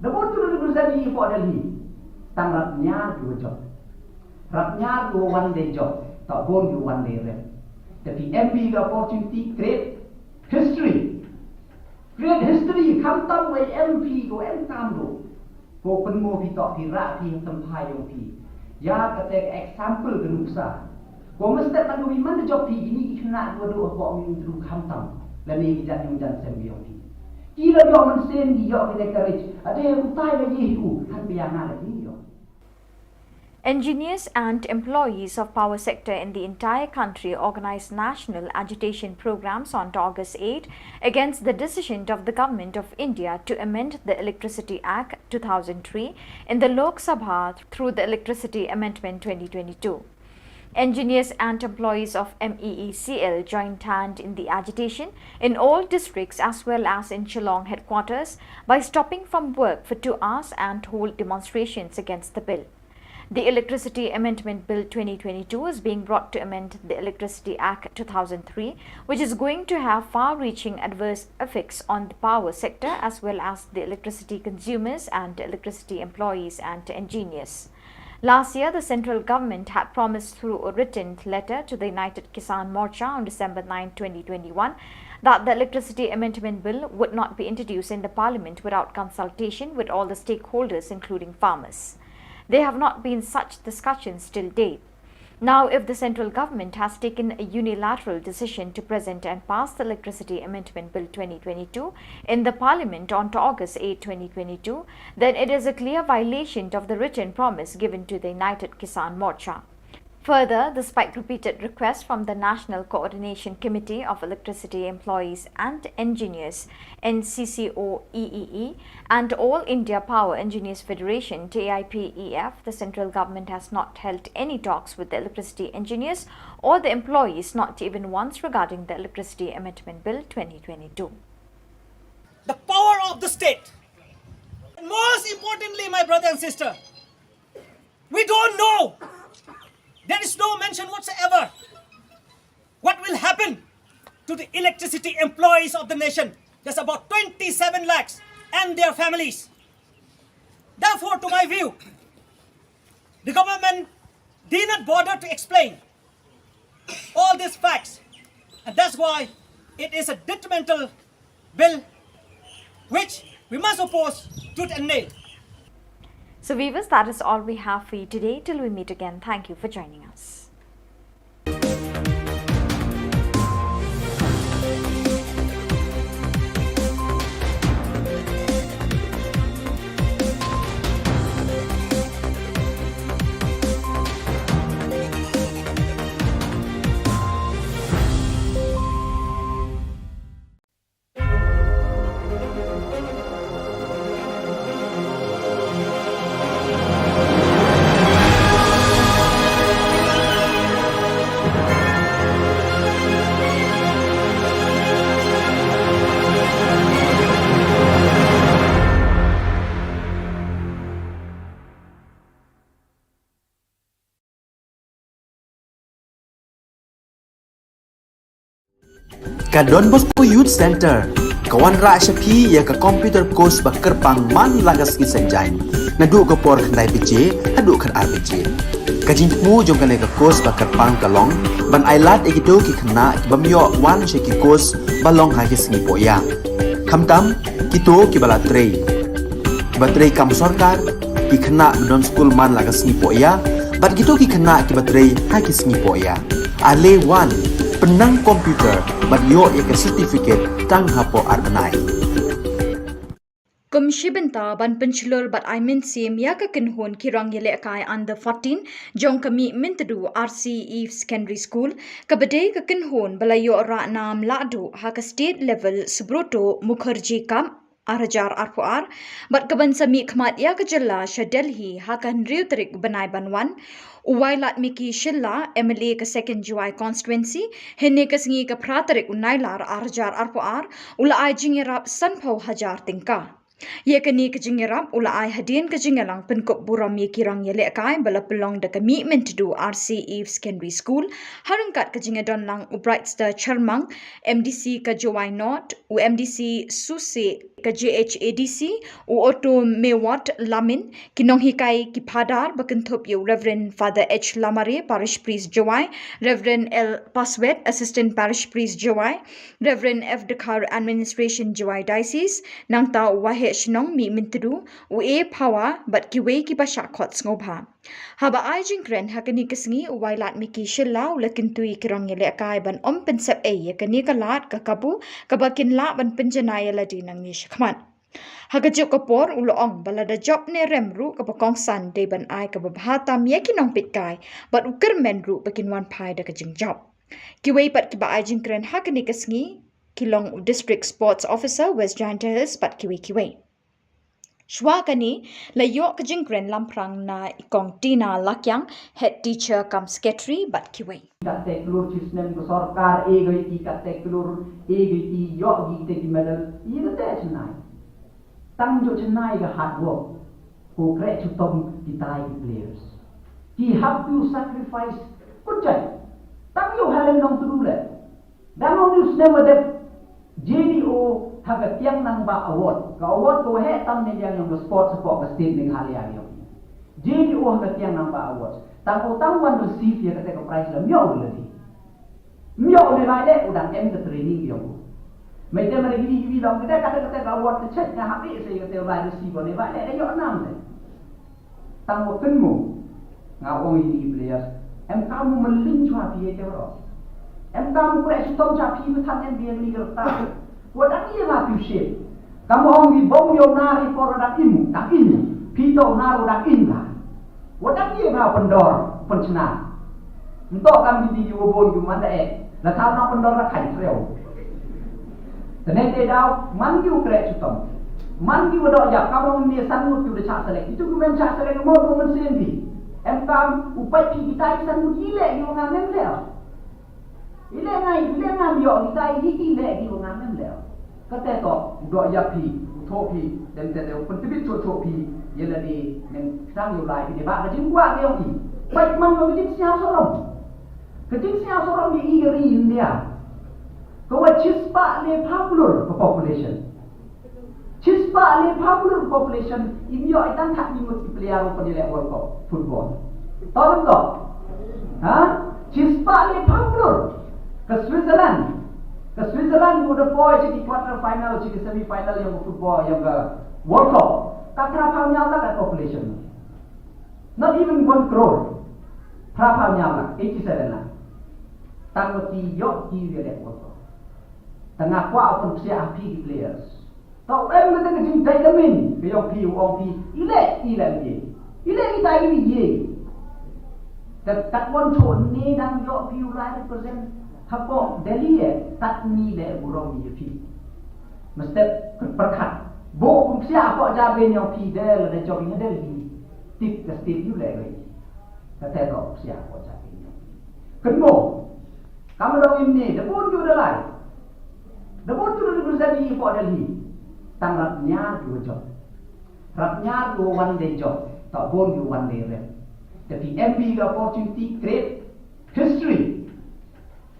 Da bun ju da bun sa ni po da li. Tang rap nya ju jop. Rap nya ju one day jop. Ta bun ju one day rep. Tapi M P ka opportunity create history. Create history, kham tam wei M P ko em tam do. Ko pynmo phi tok phi rah phi ha tymphai yong phi. Ya kata ka example ka nuksa. Ko mestep man ko phi man jop phi kini ki khynnah ko do ko mi tru kham tam. Lane ki jan yong jan sem yong phi. Ki la yo man sem ki yo ki ne courage. Ade utai la ye hi u han pia na la ye yo. Engineers and employees of power sector in the entire country organized national agitation programs on August eight against the decision of the Government of India to amend the Electricity Act two thousand three in the Lok Sabha through the Electricity Amendment twenty twenty-two. Engineers and employees of M E E C L joined hand in the agitation in all districts as well as in Shillong headquarters by stopping from work for two hours and hold demonstrations against the bill. The Electricity Amendment Bill twenty twenty-two is being brought to amend the Electricity Act two thousand three, which is going to have far-reaching adverse effects on the power sector as well as the electricity consumers and electricity employees and engineers. Last year, the central government had promised through a written letter to the United Kisan Morcha on December ninth, twenty twenty-one, that the Electricity Amendment Bill would not be introduced in the parliament without consultation with all the stakeholders, including farmers. There have not been such discussions till date. Now, if the central government has taken a unilateral decision to present and pass the Electricity Amendment Bill twenty twenty-two in the parliament on August eighth, twenty twenty-two, then it is a clear violation of the written promise given to the United Kisan Morcha. Further, despite repeated requests from the National Coordination Committee of Electricity Employees and Engineers, N C C O E E E, and All India Power Engineers Federation, T I P E F, the central government has not held any talks with the electricity engineers or the employees, not even once, regarding the Electricity Amendment Bill twenty twenty-two. The power of the state. And most importantly, my brother and sister, We don't know. There is no mention whatsoever what will happen to the electricity employees of the nation. There's about twenty-seven lakhs and their families. Therefore, to my view, the government did not bother to explain all these facts, and that's why it is a detrimental bill which we must oppose tooth and nail. So, viewers, that is all we have for you today. Till we meet again, thank you for joining us. Ka Don Bosco Youth Center ka wanrah sha phi ïa ka computer course ba kyrpang man la ka sngi Saitjaiñ, naduh ka por khyndai baje haduh khatar baje. Ka jingthmu jong kane ka course ba kyrpang ka long ban ailad ïa kito ki khynnah ki bym ïoh wan sha ki course ba long ha ki sngi poh ïa, khamtam kito kiba la trei, kiba trei kam sorkar, ki khynnah ba don skul man la ka sngi poh ïa, bad kito ki khynnah kiba trei ha ki sngi poh ïa. Ale wan, pynnang computer bad ïoh ïa ka certificate tang hapoh ar bnai. Kum shi bynta ban pynshlur bad ai mynsiem ïa ka kynhun ki rong ïalehkai under fourteen jong ka Mihmyntdu R C Eve Secondary School, kaba dei ka kynhun ba la ïoh rah nam lahduh ha ka state level Subroto Mukherjee Cup ar hajar arphew ar, bad kaban sa mihkhmat ïa ka jylla sha Delhi ha ka hynriew tarik bnai ban wan. U Wailadmiki Shylla, M L A ka Second Jowai Constituency, hynne ka sngi ka phra tarik u Nailar ar hajar arphew ar, u la ai jingïarap sanphew hajar tyngka. Ïa kane ka jingïarap u la ai hadien ka jingïalang pynkup burom ïa ki rong ïalehkai ba la pynlong da ka Mihmyntdu R C Eve Secondary School, ha ryngkat ka jingïadon lang u Brightstar Sharmang, M D C ka Jowai North, u M D C Suse ka J H A D C, u Otto Mewat Lamin, ki nonghikai ki phadar ba kynthup ïa u Reverend Father H Lamare, Parish Priest Jowai, Reverend L Paswet, Assistant Parish Priest Jowai, Reverend F Dkhar, Administration Jowai Diocese, nangta u Waheh Shnong Mihmyntdu, u A Phawa, bad kiwei kiba shah khot sngewbha. Haba ai jingkren ha kane ka sngi, u Wailadmiki Shylla u la kyntu ïa ki rong ïalehkai ban ym pynsep ei ïa kane ka lad ka kabu kaba kin lah ban pynjanai ïa lade nangne shakhmat. Ha kajuh ka por u la ong ba lada jop ne rem ruh kaba kongsan dei ban ai kaba bha tam ïa ki nongpeitkai, bad u kyrmen ruh ba kin wan phai da ka jingjop. Kiwei pat kiba ai jingkren ha kane ka sngi ki long u District Sports Officer West Jaintia Hills bad kiwei kiwei. Shuwa kane la ïoh ka jingkren lamphrang na i Kong Tina Lakiang, Head Teacher cum Secretary bad kiwei. Katte klur chi snem ka sorkar e goi ti, katte klur e goi ti, ïoh gi te ki medal, i kate chennai. Tang jong chennai ka hard work, ko kreh chitom kitai ki players. Ki have to sacrifice, kut jai. Tang ïoh Helen Nongtdu le. Dang ong news ne wa dep J D O ha ka Tiang Nangbah Award. Ka award ka waheh tam ne liang yong ka sport support ka state Meghalaya yong. J D O ha ka Tiang Nangbah Award. Tang ko tang wan receive ïa kata ka prize la myo le di. Myo ne ba le u dang em ka training yong. Mai te mare gini gini dong kata kata kata ka award ka check nga happy se kata ba receive ne ba le da yo nam le. Tang wa kynmo. Nga ong ïa ki players. Em kam u mylliñ chwa phi ïa te bro. Em kam u kreh chitom chwa phi, me than em biang ni gerta. Wa dang ïa ma phi shit. Kam ong ki bom ïa u nar i por dang im, dang im. Phi to nar u dang im la. Wa dang ïa ma pyndor, pynchna. Nto kam ki di ki wa bon ki man da eh. La thaw na pyndor la khai treo. Tene te daw, man ki u kreh chitom. Man ki u doh jap, kam ong ne san ngut ki u da chah select. Itu ki men chah select, mo ko men sen bi. Em kam, u pait ki kita ki san ngut i leh ki u ngam em leh. I leh ngai, i leh ngam ïoh kita i ki leh ki u ngam em leh. Kate to, u doh jap ki, u Tho phi, dem te deu pyntbit tho tho phi, ïa lade, neng tang ïa u lai phi dei ba ka jingkwah ka ïong i. Peit man ka jingsngew sarom. Ka jingsngew sarom ïa i ka ri India. Ka wat shispah le phaw klur ka population. Shispah le phaw klur ka population, im ïoh i tang khatmi ngut ki player ruh ban ïaleh World Cup football. Tang to. Ha? Shispah le phaw klur. Ka Switzerland. Ka Switzerland ka da poi sha ki quarter final, sha ki semi final ïa ka football, ïa ka World Cup. Ka phra phaw hynñiew lak ka population. Not even one crore. Phra phaw hynñiew lak, eighty seven lak. Tang ba ki ïoh ki ïaleh World Cup. Tang nga kwah ban psiah ha phi ki players. Tang em kata ka jingdait ka min, ka ïong phi, u ong phi, i leh, i leh ïa. I leh kita i leh ïa. Kat kat wan tho ne dang ïoh phi u lai represent hapoh Delhi eh, kat ni leh burom ïa phi. Mestep pyrkhat. Bo kum sia hapoh jabi ïong phi de la de jong ïa Delhi. Tip ka state ïu leh ïa. Kata ko sia hapoh jabi ïong phi. Kynmo. Kam dong im ne, da bun ju da lai. Da bun ju da represent ïa hapoh Delhi. Tang rap ñiar ju jop. Rap ñiar ju wan de jop. Ta bun ju wan de rep. Tapi M P ka opportunity create history.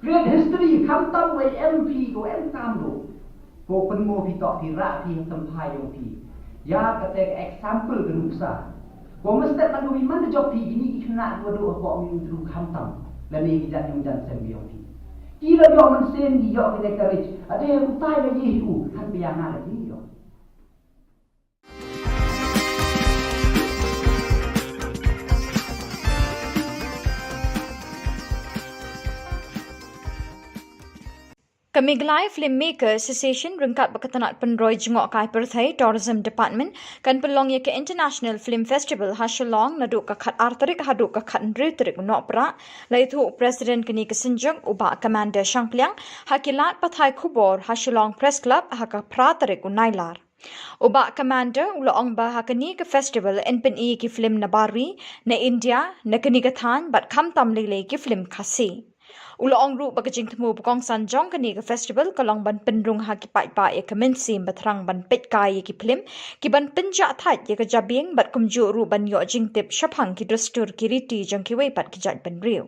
Create history, khamtam wei M P ko em kam do. Ko pynmo phi tok phi rak phi ha tymphai ïong phi. Ïa kata ka example ka nuksa. Ko mestep man ko phi man da jop phi kini ki khynnah ko do ko mi du khamtam. Lane ki jan ïong jan sem ïong phi. Ki la ïong man sem ki ïong ki ne courage. Ade utai la ye hi u, han pia nga la ye ïong. Ka Meghalaya Filmmaker Association ryngkat bad ka tnat pynroi jngoh kai pyrthei Tourism Department kan pynlong ïa ka International Film Festival ha Shillong naduh ka khat ar tarik haduh ka khat hynriew tarik u Nohprah. La ïathuh u President kane ka synjuk u Bah Commander Shangpliang ha ki lad pathai khubor ha Shillong Press Club ha ka phra tarik u Nailar. U Bah Commander u la ong ba ha kane ka festival yn pyni ki film na bar ri, na India, na kane ka thaiñ bad khamtam lei lei ki film Khasi. U la ong ruh ba ka jingthmu ba kongsan jong kane ka festival ka long ban pynrung ha ki paidbah ïa ka mynsiem ba thrang ban peit kai ïa ki film, ki ban pynjah thait ïa ka jabieng bad kumjuh ruh ban ïoh jingtip shaphang ki dustur ki riti jong kiwei pat ki jaitbynriew.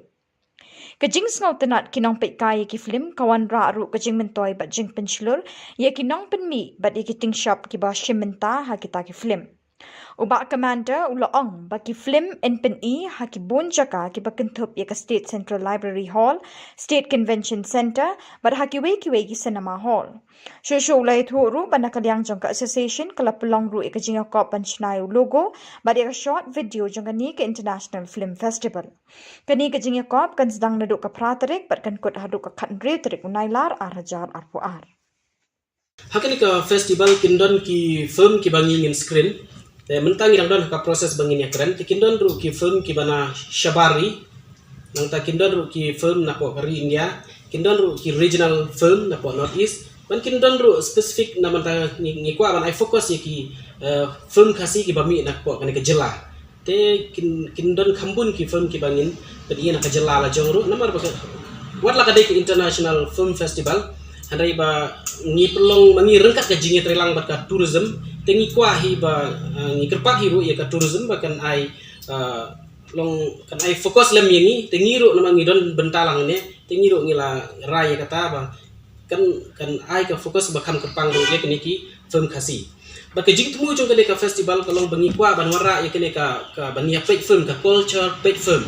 Ka jingsngewtynnat ki nongpeitkai ïa ki film ka wanrah ruh ka jingmyntoi bad jingpynshlur ïa ki nongpynmih bad ïa ki tyngshop kiba shim bynta ha kita ki film. U Bah Commander u la ong ba ki film yn pyni ha ki bun jaka kiba kynthup ïa ka State Central Library Hall, State Convention Centre bad ha kiwei kiwei ki cinema hall. Shuh shuh u la ïathuh ruh ba na ka liang jong ka association ka la pynlong ruh ïa ka jingïakop ban shna ïa u logo bad ïa ka short video jong kane ka International Film Festival. Kane ka jingïakop kan sdang naduh ka phra tarik bad kan kut haduh ka khat hynriew tarik u Nailar ar hajar arphew ar. Ha kane ka festival kin don ki film kiba ngi ngin screen. Te mynta ngi dang don ha ka process ba ngin ïakren. Te kin don ruh ki film kiba na shabar ri. Nangta kin don ruh ki film napoh ka ri India. Kin don ruh ki regional film napoh North East. Ban kin don ruh specific na mynta ngi, ngi kwah ban ai focus ïa ki, eh, film Khasi kiba mih napoh kane ka jylla. Te kin, kin don kham bun ki film kiba ngin pyni na ka jylla la jong ruh namar ba ka, wat la ka dei ka International Film Festival, hynrei ba ngi pynlong ma ngi ryngkat ka jingïatreilang bad ka tourism, te ngi kwah hi ba, eh, ngi kyrpad hi ruh ïa ka tourism ba kan ai, eh, long kan ai focus lem ïa ngi, te ngi ruh namar ngi don bynta lang ne, te ngi ruh ngi la rai ïa kata ba kan, kan ai ka focus ba kham kyrpang ruh ïa kine ki film Khasi. Bad ka jingthmu jong kane ka festival ka long ba ngi kwah ban wanrah ïa kane ka, ka ban ïa peit film, ka culture peit film.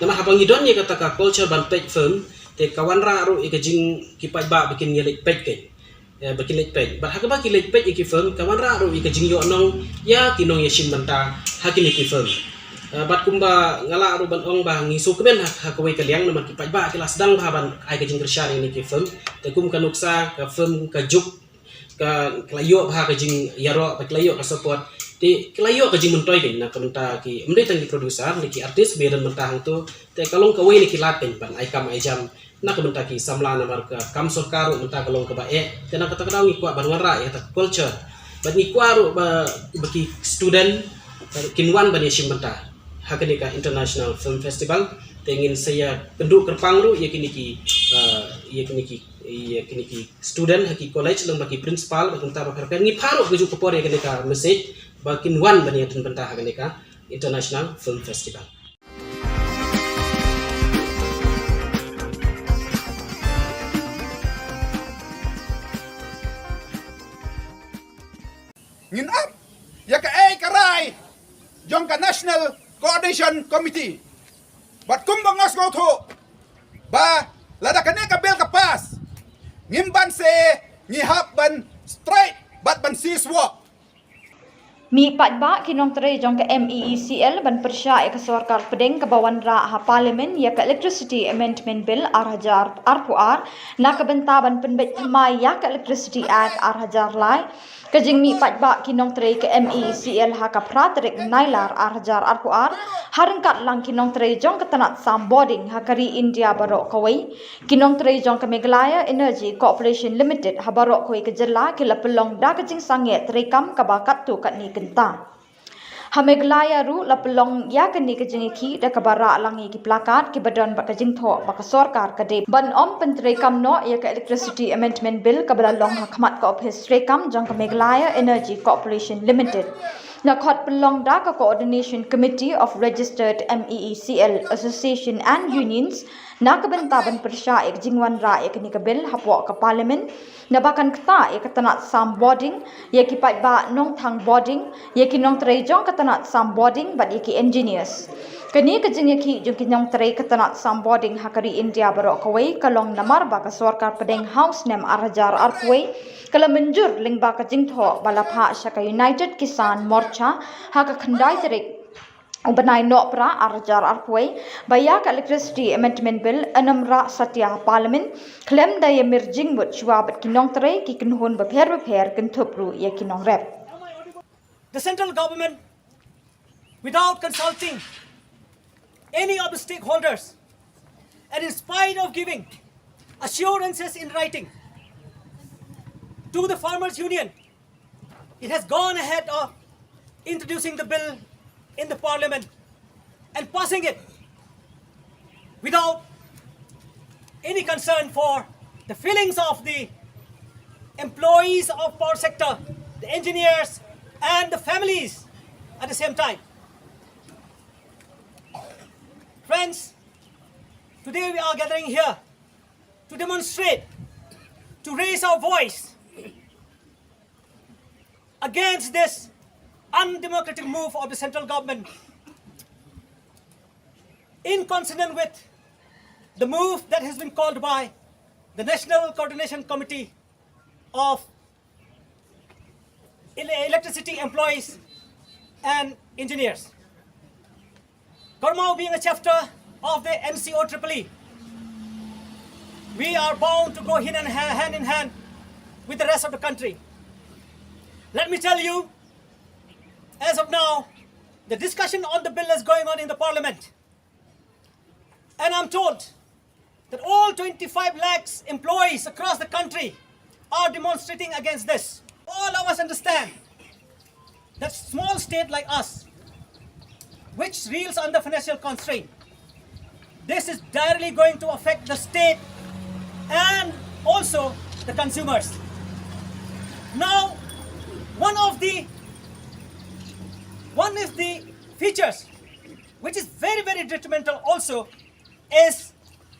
Namar haba ngi don ïa kata ka culture ban peit film, te ka wanrah ruh ïa ka jing ki paidbah ba kin ïa leit peit kane. Ïa, ba kin leit peit. Bad ha kaba ki leit peit ïa ki film, ka wanrah ruh ïa ka jingïohnong ïa ki nongïashim bynta ha kine ki film. Eh, bad kumba nga lah ruh ban ong ba ngi sngewkmen ha, ha kawei ka liang namar ki paidbah ki la sdang bha ban ai ka jingkyrshan ïa kine ki film. Te kum ka nuksa, ka film Ka Juk, ka, ka la ïoh bha ka jingïaroh, bad ka la ïoh ka support. Te ka la ïoh ka jingmyntoi kane na ka bynta ki, ym dei tang ki producer ne ki artist ba ïadon bynta hangto. Te ka long kawei na ki lad kane ban ai kam ai jam na ka bynta ki samla namar ka kam sorkar ruh mynta ka long kaba eh. Te na kata ka daw ngi kwah ban wanrah ïa kata ka culture. Bad ngi kwah ruh ba, ba ki student, ba kin wan ban ïashim bynta ha kane ka International Film Festival. Te ngin sa ïa kynduh kyrpang ruh ïa kine ki, eh, Ïa kine ki, ïa kine ki student ha ki college, lem bad ki principal, bad ki bynta ba pher pher, ngi phah ruh ka juh ka por ïa kane ka message ba kin wan ban ïa don bynta ha kane ka International Film Festival. Ngin ap ïa kaei ka rai jong ka National Coordination Committee. Bad kumba nga sngewthuh ba lada kane ka bill ka pass, ngim banse, ngi hap ban strike bad ban cease work. Mih paidbah ki nongtrei jong ka M E E C L ban pyrshah ïa ka sorkar pdeng kaba wanrah ha Parliament ïa ka Electricity Amendment Bill ar hajar arphew ar na ka bynta ban pynbeit thymmai ïa ka Electricity Act ar hajar lai. Ka jingmih paidbah ki nongtrei ka M E E C L ha ka phra tarik Nailar ar hajar arphew ar, ha ryngkat lang ki nongtrei jong ka tnat sam bording ha ka ri India baroh kawei, ki nongtrei jong ka Meghalaya Energy Corporation Limited ha baroh kawei ka jylla ki la pynlong da ka jingsangeh treikam kaba katto katne kynta. Ha Meghalaya ruh la pynlong ïa kane ka jingïakhih da kaba rah lang ïa ki placard kiba don bad ka jingthoh ba ka sorkar ka dei ban ym pyntreikam noh ïa ka Electricity Amendment Bill kaba la long ha khmat ka ophis treikam jong ka Meghalaya Energy Corporation Limited. La khot pynlong da ka Coordination Committee of Registered M E E C L Association and Unions na ka bynta ban pyrshah ïa ka jingwanrah ïa kane ka bill hapoh ka Parliament, naba kan ktah ïa ka tnat sam bording, ïa ki paidbah nongthang bording, ïa ki nongtrei jong ka tnat sam bording bad ïa ki engineers. Kane ka jingïakhih jong ki nongtrei ka tnat sam bording ha ka ri India baroh kawei ka long namar ba ka sorkar pdeng ha u snem ar hajar arphew wei ka la mynjur lyngba ka jingthoh ba la phah sha ka United Kisan Morcha ha ka khyndai tarik u bnai Nohprah ar hajar arphew wei ba ïa ka Electricity Amendment Bill yn ym rah satia ha Parliament khlem da ïa mir jingmut shuwa bad ki nongtrei, ki kynhun bapher bapher, kynthup ruh ïa ki nongrep. The central government, without consulting any of the stakeholders, and in spite of giving assurances in writing to the Farmers Union, it has gone ahead of introducing the bill in the parliament and passing it without any concern for the feelings of the employees of power sector, the engineers, and the families at the same time. Friends, today we are gathering here to demonstrate, to raise our voice against this undemocratic move of the central government, in consonant with the move that has been called by the National Coordination Committee of Ele- Electricity Employees and Engineers. Karmao being a chapter of the N C O triple E, we are bound to go hand in hand, hand in hand with the rest of the country. Let me tell you, as of now, the discussion on the bill is going on in the parliament. And I'm told that all twenty-five lakhs employees across the country are demonstrating against this. All of us understand that small state like us, which reels under financial constraint, this is directly going to affect the state and also the consumers. Now, one of the one of the features which is very, very detrimental also is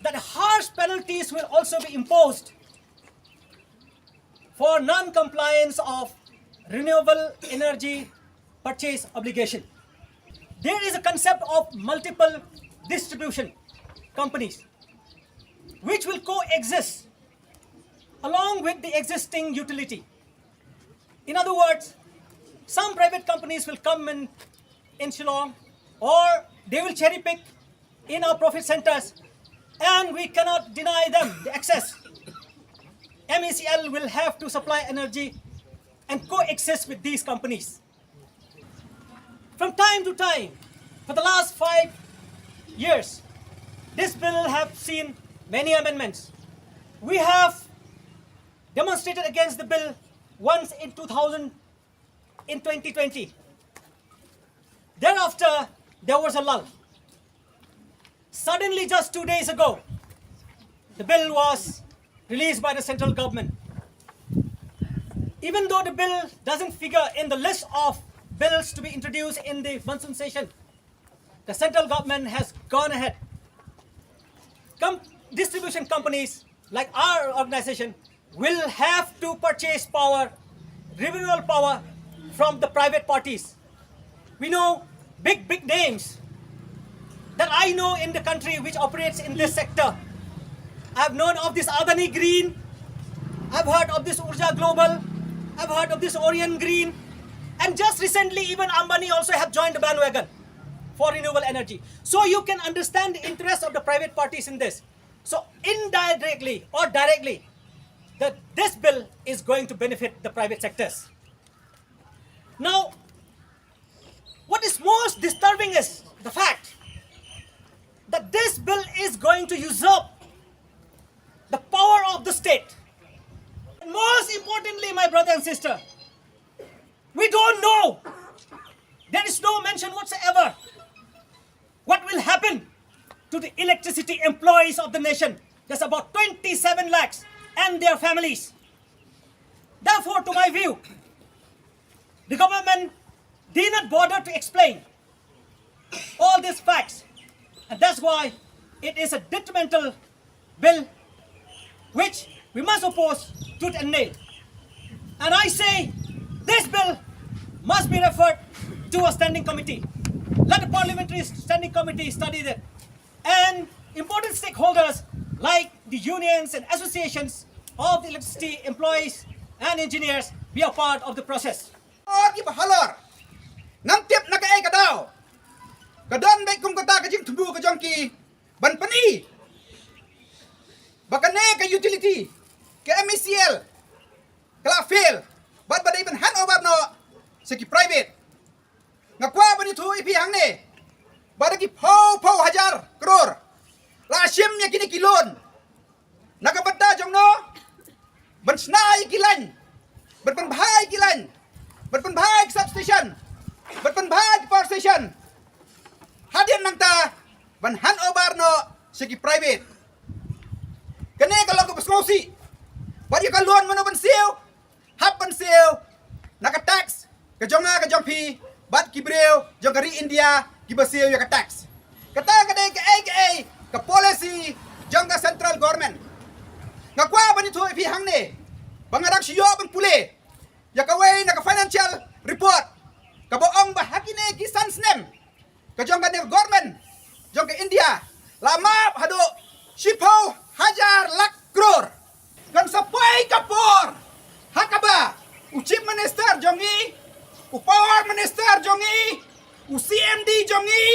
that harsh penalties will also be imposed for non-compliance of renewable energy purchase obligation. There is a concept of multiple distribution companies which will coexist along with the existing utility. In other words, some private companies will come in, in Shillong, or they will cherry pick in our profit centers, and we cannot deny them the access. M E C L will have to supply energy and coexist with these companies. From time to time, for the last five years, this bill have seen many amendments. We have demonstrated against the bill once in two thousand, in twenty twenty. Thereafter, there was a lull. Suddenly, just two days ago, the bill was released by the central government. Even though the bill doesn't figure in the list of bills to be introduced in the monsoon session, the central government has gone ahead. Com- distribution companies like our organization will have to purchase power, renewable power, from the private parties. We know big, big names that I know in the country which operates in this sector. I've known of this Adani Green. I've heard of this Urja Global. I've heard of this Orion Green. And just recently, even Ambani also have joined the bandwagon for renewable energy. So you can understand the interest of the private parties in this. So indirectly or directly, that this bill is going to benefit the private sectors. Now, what is most disturbing is the fact that this bill is going to usurp the power of the state. And most importantly, my brother and sister, we don't know. There is no mention whatsoever what will happen to the electricity employees of the nation. There's about twenty-seven lakhs and their families. Therefore, to my view, the government did not bother to explain all these facts, and that's why it is a detrimental bill which we must oppose tooth and nail. And I say this bill must be referred to a standing committee. Let the parliamentary standing committee study that. And important stakeholders like the unions and associations of the electricity employees and engineers be a part of the process. Or ki ba halor. Ngam tip na kaei ka daw. Ka don bad kum kata ka jingthmu ka jong ki ban pyni ba kane ka utility, ka M E C L, ka la fail bad ba dei ban hand over noh sha ki private. Nga kwah ban ïathuh ïa phi hangne ba da ki phew phew hajar klur la shim ïa kine ki loan na ka bynta jong no, ban shna ïa ki lain, ban pynbha ïa ki lain, ban pynbha ïa ki substation, ban pynbha ïa ki power station. Hadien nangta ban hand over noh sha ki private. Kane ka long kaba sngewsih. Bad ïa ka loan mano ban siew? Hap ban siew na ka tax ka jong nga ka jong phi bad ki briew jong ka ri India kiba siew ïa ka tax. Kata ka dei kaei kaei ka policy jong ka central government. Nga kwah ban ïathuh ïa phi hangne ba nga dang shu ïoh ban pule ïa kawei na ka financial report kaba ong ba ha kine ki san snem ka jong kane ka government jong ka India la map haduh shiphew hajar lak klur. Kan sa poi ka por ha kaba u chief minister jong ngi, u power minister jong ngi, u C M D jong ngi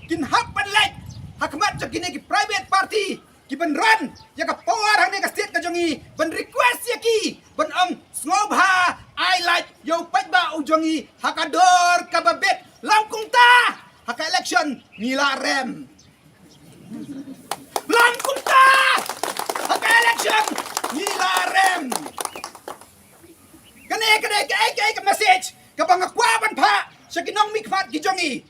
kin hap ban leit ha khmat jong kine ki private party ki ban run ïa ka power hangne ka state ka jong ngi, ban request ïa ki ban ong sngewbha ai lait ïa u paidbah u jong ngi ha ka dor kaba bit. Long kumta ha ka election ngi la rem. Long kumta ha ka election ngi la rem. Kane ka dei kaei kaei ka message kaba nga kwah ban phah sha ki nongmihkhmat ki jong ngi,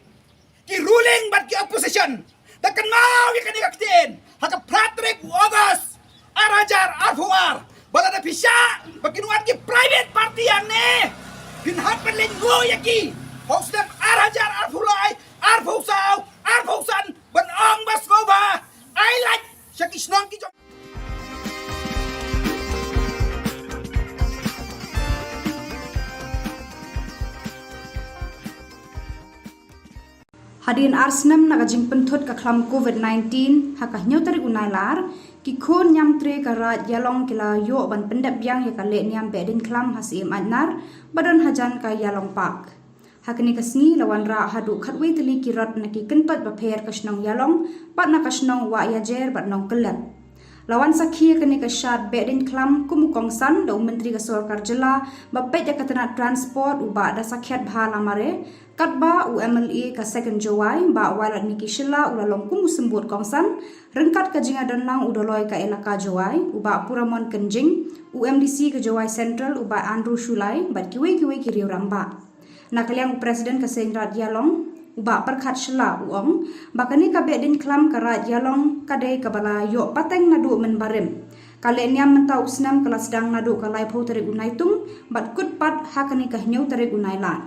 ki ruling bad ki opposition. Da kynmaw ïa kane ka ktien ha ka phra tarik u August ar hajar arphew ar ba lada phi shah ba kin wan ki private party hangne, phin hap ban lyngngoh ïa ki ha u snem ar hajar arphew lai, arphew saw, arphew san ban ong ba sngewbha ai lait sha ki shnong ki jong. Hadien ar snem na ka jingpynthut ka khlam covid nineteen, ha ka hynñiew tarik u Nailar, ki khun Niamtre ka Raid Ïalong ki la ïoh ban pyndep biang ïa ka lehniam Behdeiñkhlam ha Syiem Aitnar ba don hajan ka Ïalong Park. Ha kane ka sngi la wanrah haduh khatwei tylli ki rot na ki kyntoit bapher ka shnong Ïalong bad na ka shnong Wahiajer bad Nongkyllep. La wan sakhi ïa kane ka shad Behdeiñkhlam kum u kongsan da u Myntri ka Sorkar Jylla ba peit ïa ka tnat Transport u Bah Dasakhiatbha Lamare, katba u M L A ka Second Jowai Bah Wailadmiki Shylla u la long kum u symbud kongsan, ryngkat ka jingïadonlang u Doloi ka Elaka Jowai u Bah Puramon Kynjing, u M D C ka Jowai Central u Bah Andrew Shullai bad kiwei kiwei ki riew-rangbah. Na ka liang u President ka Seiñ Raid Ïalong u Bah Pyrkhat Shylla u ong ba kane ka Behdeiñkhlam ka Raid Ïalong ka dei kaba la ïoh pateng naduh mynbarim. Ka lehniam mynta u snem ka la sdang naduh ka laiphew tarik u Naitung bad kut pat ha kane ka hynñiew tarik u Nailar.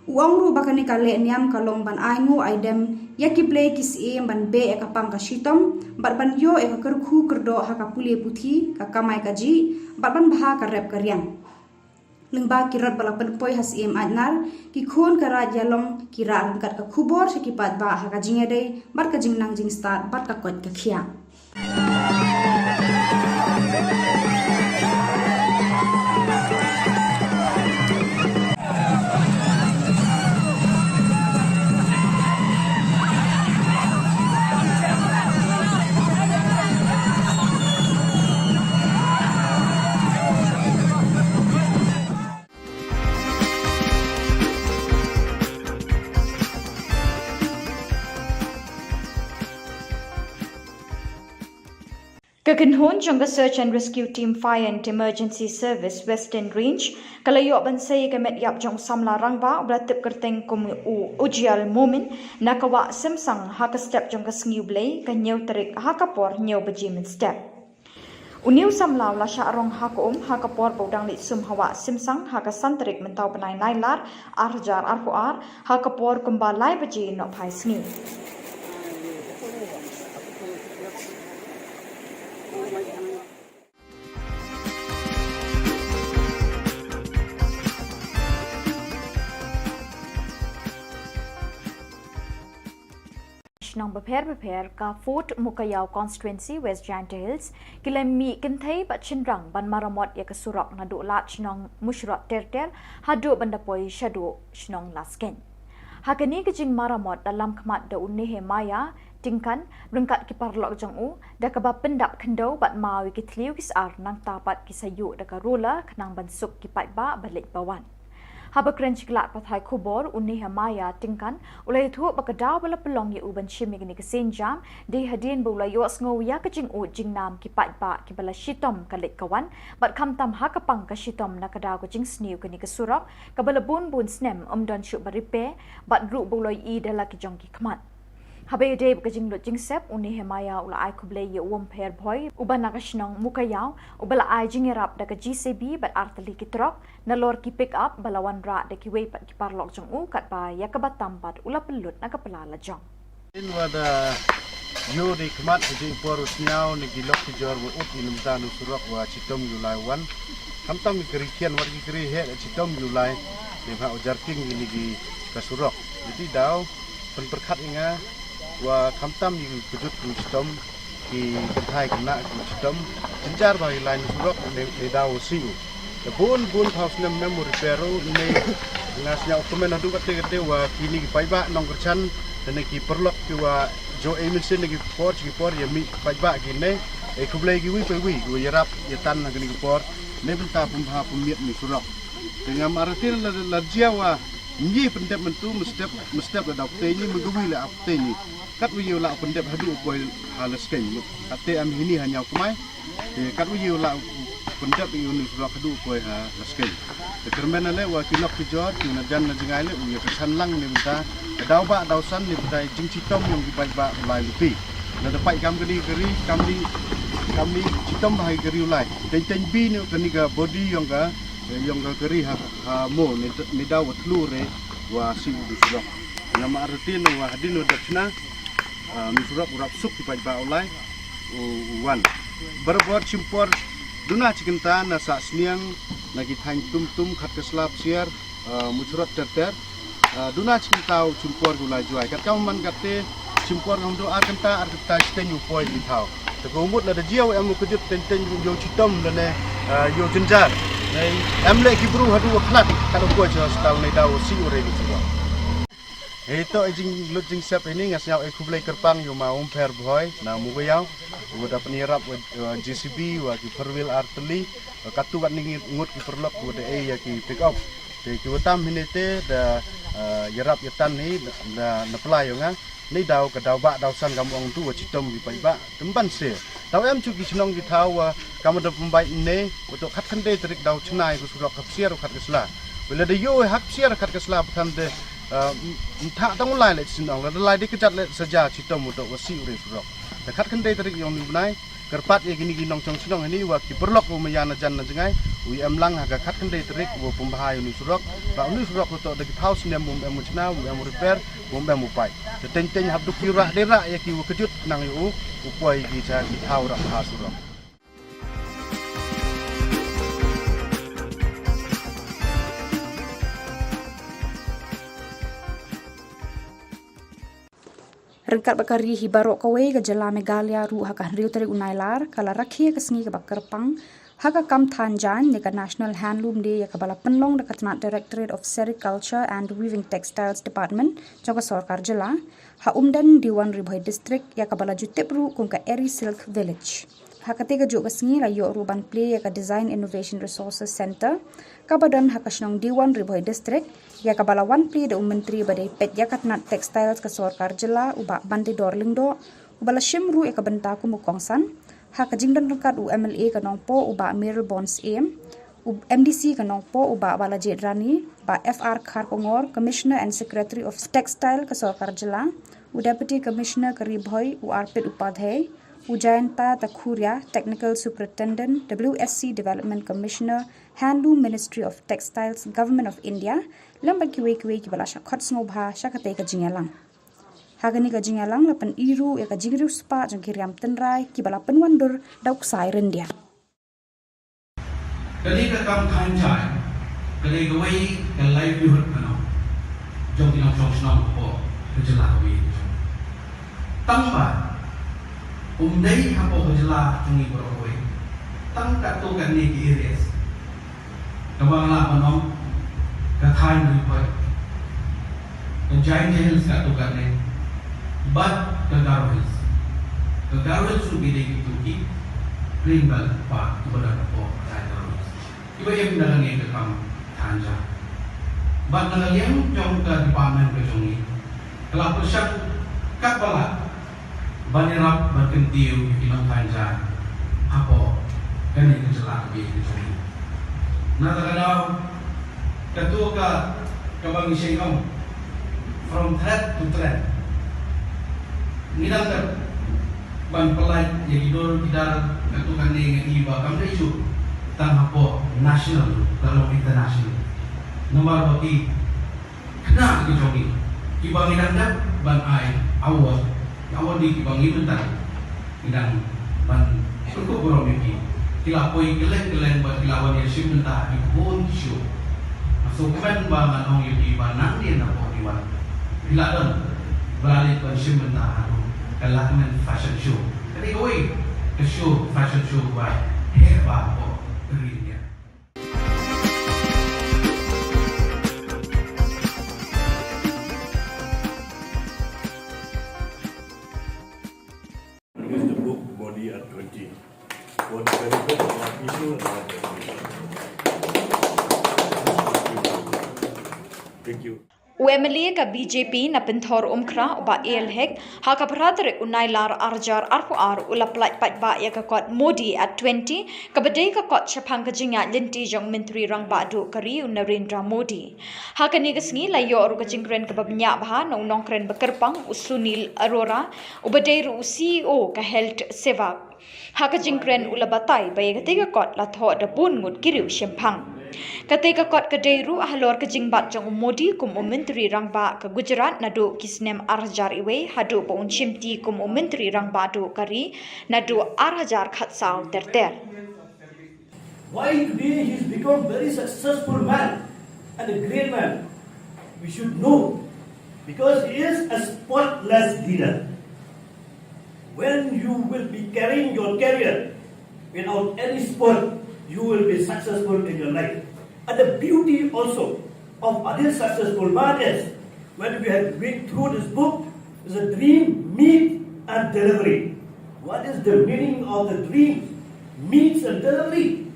U ong ruh ba kane ka lehniam ka long ban ai nguh ai dem ïa ki blei ki syiem ban beh ïa ka pang ka shitom bad ban ïoh ïa ka kyrkhu kyrdoh ha ka pule puthi, ka kamai kajih bad ban bha ka rep ka riang. Lyngba ki rot ba la pynpoi ha Syiem Aitnar, ki khun ka Raid Ïalong ki rah ryngkat ka khubor sha ki paidbah ha ka jingïadei bad ka jingnang jingstad bad ka koit ka khiah. Ka kynhun jong ka Search and Rescue Team Fire and Emergency Service Western Range ka la ïoh ban sei ïa ka met ïap jong u samla rangbah uba la tip kyrteng kum u Ujial Momin na ka wah Simsang ha ka step jong ka sngi U Blei ka hynñiew tarik ha ka por hynñiew baje mynstep. Une u samla u la shah rong ha ka um ha ka por ba u dang leit sum ha wah Simsang ha ka san tarik mynta u bnai Nailar ar hajar arphew ar ha ka por kumba lai baje nohphai sngi. Shnong bapher bapher ka Fort Mukaïaw Constituency West Jaintia Hills ki la mih kynthei bad shynrang ban maramot ïa ka surok naduh lad shnong Mushrot Terter haduh ban da poi shaduh shnong Laskein. Ha kane ka jingmaramot da lam khmat da u Nehemiah Tyngkan ryngkat ki paralok jong u da kaba pyndap khyndew bad maw ïa ki thliew ki sar nangta pat ki sa ïuh da ka roller khnang ban suk ki paidbah ba leit ba wan. Haba kren sha ki lad pathai khubor u Nehemiah Tyngkan u la ïathuh ba ka daw ba la pynlong ïa u ban shim ïa kane ka sienjam dei hadien ba u la ïohsngew ïa ka jingud jingnam ki paidbah kiba la shitom ka leit ka wan bad khamtam ha ka pang ka shitom na ka daw ka jingsniew kane ka surok kaba la bun bun snem ym don shuh ba repair bad ruh ba u la ïohi da la ki jong ki khmat. Haba ïadei bad ka jinglut jingsep u Nehemiah u la ai khublei ïa u Umpher Bhoi uba na ka shnong Mukaïaw uba la ai jingïarap da ka J C B bad artylli ki trok nalor ki pick up ba la wanrah da kiwei pat ki paralok jong u katba ïa kaba tam pat u la pynlut na ka pla lajong. Ynda da ïoh da i khmat ka jingpor u sniaw ne ki lok ki jor wa ut ïa nymta na u surok wa chitom ïa u lai wan. Khamtam ki kari khian wat ki kari heh chitom ïa u lai. Te ha u jarking ïa ni ki ka surok. Ïa ti daw pynpyrkhat ïa nga wa khamtam ïa ki kujut ki chitom ki kynthai khynnah ki chitom jynjar ba ïa lai na surok ne ne daw u siew. Te bun bun phaw snem mem u repair u ne nga sniaw kmen haduh kate kate wa kini ki paidbah nongkyrshan te ne ki paralok ki wa jo ei mynsiem ne ki por ki por ïa mih paidbah ki ne ei khublei ki wi pa wi ki wa ïarap ïa tan ha kini ki por ne bynta pynbha pynmiat ni surok. Te ngam arati la la jia wa ngi pyndep myntu mestep mestep la dau ptei ni menggawi la ptei ni. Kat wa ïa la pyndep haduh u poi ha Laskein mut. Kat te am hini ha Ñiaw Kmai. Te kat wa ïa la pyndep ïa u ni surok haduh u poi ha Laskein. Te kyrmen ale wa ki lok ki jor ki na jan na jingai le u ïa ka san lang ni bynta. Ka daw ba daw san ni bynta jingchitom ïong ki paidbah u lai luti. Na da paid kam kani kari kam ni kam ni chitom ba hai kari u lai. Teng teng bi ni kani ka body ïong ka ïong ka kari ha ha mo ni ni daw wa thlu re wa si u surok. Nga ma artin wa hadin wa dap chna. Ah, mi surok u rap suk ki paidbah u lai u u wan. Barabor chimpor duna chikynta na Sah Sniang na ki thaiñ Tum Tum Khatkasla Psiar, ah, Muchrot Terter. Ah, duna chikynta u chimpor ki u lai juai. Kat kam man kat te chimpor ngam du ar kynta ar kynta chiteng u poi ki thaw. Te ko mut la da jiaw em u kjut teng teng u yow chitom la ne, ah, yow jynjar. Ne em le ki bru hadu u khlat kat u poi chi hospital ne daw si u re ki chimpor. Hei to i jinglut jingsep ini nga sñiaw i khublei kyrpang ïa u ma Umpher Bhoi na Mugayaw. U da pynïarap wa, wa J C B wa ki four wheel ar tylli. Wa katu wat ni ngut ki pyrlok wa da ei ïa ki pick up. Te ki wa tam hini te da, eh, ïarap ïa tan hi da na pla ïa nga. Ni daw ka daw ba daw san kam ong tu wa chitom ki paidbah. Tymban se. Daw em chu ki chnong ki thaw, ah, kam da pynbait ne, u to khat khyndai tarik daw chnai ku surok Khapsiar u Khatkasla. Wala da yo Khapsiar Khatkasla pthan de, ah, m-, mtha tang lai le chnong, la da lai de kjat le saja chitom u to wa si u re surok. Da khat khyndai tarik yong ni bnai, Kyrpad ïa kine ki nongshong shnong hangne wa ki paralok wa maya na jan na jngai, u em lang ha ka khatkhyndai tarik wa pynbha ïa une u surok. Ba une u surok ruh toh da ki phew snem um em u chna, um em u repair, um em u pait. Te teng teng hap duk ki rah dei rah ïa ki wa kjut nang ïa u, u poi ki cha ki phew rah ha surok. Ryngkat bad ka ri hi baroh kawei, ka jylla Meghalaya ruh ha ka hynriew tarik u Nailar ka la rakhe ka sngi kaba kyrpang ha ka kam than jaiñ ne ka National Handloom Day, ïa kaba la pynlong da ka tnat Directorate of Sericulture and Weaving Textiles Department jong ka sorkar jylla ha Umden, Diwan Ri Bhoi District, ïa kaba la ju tip ruh kum ka Eri Silk Village. Ha katei ka juh ka sngi la ïoh ruh ban plie ïa ka Design Innovation Resources Center kaba don ha ka shnong Diwan Ri Bhoi District, ïa kaba la wan plie da u Myntri ba dei peit ïa ka tnat Textiles ka sorkar jylla, u Bah Bandedor Lyngdoh, uba la shim ruh ïa ka bynta kum u kongsan ha ka jingdon ryngkat u M L A ka Nongpoh, u Bah Mayralborn Syiem, u M D C ka Nongpoh, u Bah Balajied Rani, Bah F R Kharkongor, Commissioner and Secretary of Textile ka sorkar jylla, u Deputy Commissioner ka Ri Bhoi, u Arpit Upadhyay, u Jayanta Takhuria, Technical Superintendent, W S C Development Commissioner, Handloom, Ministry of Textiles, Government of India, lem bad kiwei kiwei kiba la shah khot sngewbha sha katei ka jingïalang. Ha kane ka jingïalang la pyni ruh ïa ka jingriewspah jong ki riam tynrai kiba la pynwandur da u ksai ryndia. Kane ka kam than jaiñ ka dei kawei ka livelihood ka nong jong ki nongshong shnong hapoh ka jylla kawei. Tang ba um dei hapoh ka jylla jong ngi baroh kawei, tang katto katne ki areas kaba nga lah ban ong ka thaiñ Ri Bhoi, ka Jaintia Hills katto katne bad ka Garo Hills. Ka Garo Hills ruh ki dei kito ki green belt park kiba don hapoh ka thaiñ Garo Hills, kiba im da kane ka kam than jaiñ. Bad na ka liang jong ka department ka jong ngi ka la pyrshang katba lah ban ïarap ban kyntiew ïa ki nongthan jaiñ hapoh kane ka jylla kaba ïeit ka jong ngi. Na kata ka daw, kato ka, kaba ngi shait ong, from thread to thread, ngi dang dep ban pyllait ïa ki dur ki dar. Kato kane nga i ba kam dei shuh tang hapoh national, ka long international. Namar ba ki khynnah ki jong ngi kiba ngi dang dep ban ai award, award ngi kiba ngi mynta ngi dang ban pynkup burom ïa ki, ki la poi kylleng kylleng bad ki la wan ïashim bynta ha ki bun ki show. Nga sngewkmen ba ngan ong ïa ki ba nangne napoh Diwan phi la don ba la leit ban shim bynta ha ka Lakmen Fashion Show. Ka dei kawei ka show, fashion show ba heh bha hapoh ka ri India. Release the book Modi at twenty for the benefit of our people and our generation. Thank you. U M L A ka B J P na Pynthor Umkhrah, u Bah A L Hek, ha ka phra tarik u Nailar arhajar arphew ar u la pyllait paidbah ïa ka kot Modi at twenty, kaba dei ka kot shaphang ka jingïaid lynti jong u Myntri Rangbah Duh ka ri u Narendra Modi. Ha kane ka sngi la ïoh ruh ka jingkren kaba bniah bha na u nongkren ba kyrpang u Sunil Arora, uba dei ruh u C E O ka Health Sevak. Ha ka jingkren u la batai ba ïa katei ka kot la thoh da bun ngut ki riewshemphang. Katei ka kot ka dei ruh halor ka jingbat jong u Modi kum u Myntri Rangbah ka Gujarat naduh ki snem arhajar iwei haduh ba un shimti kum u Myntri Rangbah Duh ka ri naduh arhajar khatsaw ter ter. Why today he's become very successful man and a great man? We should know, because he is a spotless leader. When you will be carrying your career without any spot, you will be successful in your life. And the beauty also of other successful man is, when we have read through this book, is a dream, meet, and delivery. What is the meaning of the dream, meets, and delivery?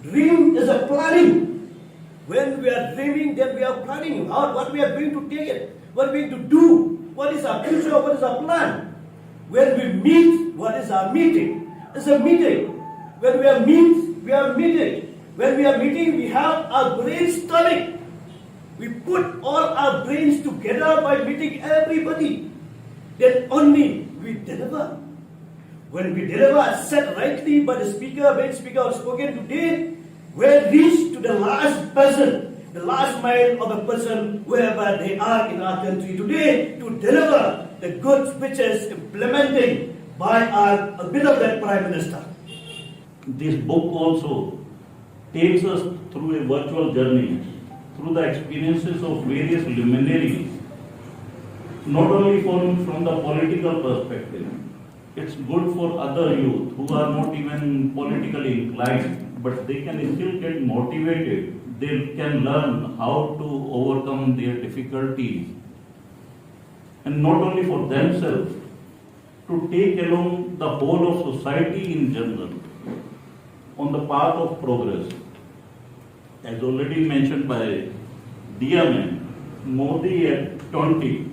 Dream is a planning. When we are dreaming, then we are planning out what we are going to take it, what we are going to do, what is our future, what is our plan. When we meet, what is our meeting? It's a meeting. When we are meet, we are meeting. When we are meeting, we have our brainstorming. We put all our brains together by meeting everybody. Then only we deliver. When we deliver as said rightly by the speaker, when speaker have spoken today, we'll reach to the last person, the last mile of a person, wherever they are in our country today, to deliver the goods which is implementing by our beloved Prime Minister. This book also takes us through a virtual journey, through the experiences of various luminaries, not only from, from the political perspective, it's good for other youth who are not even politically inclined, but they can still get motivated. They can learn how to overcome their difficulties, and not only for themselves, to take along the whole of society in general on the path of progress. As already mentioned by Diya ma'am, Modi at twenty,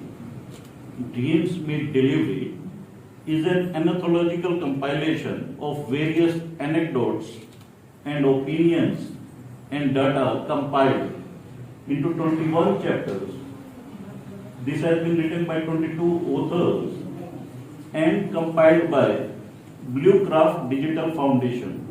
Dreams Meet Delivery, is an anthological compilation of various anecdotes and opinions and data compiled into twenty-one chapters. This has been written by twenty-two authors and compiled by Bluecraft Digital Foundation.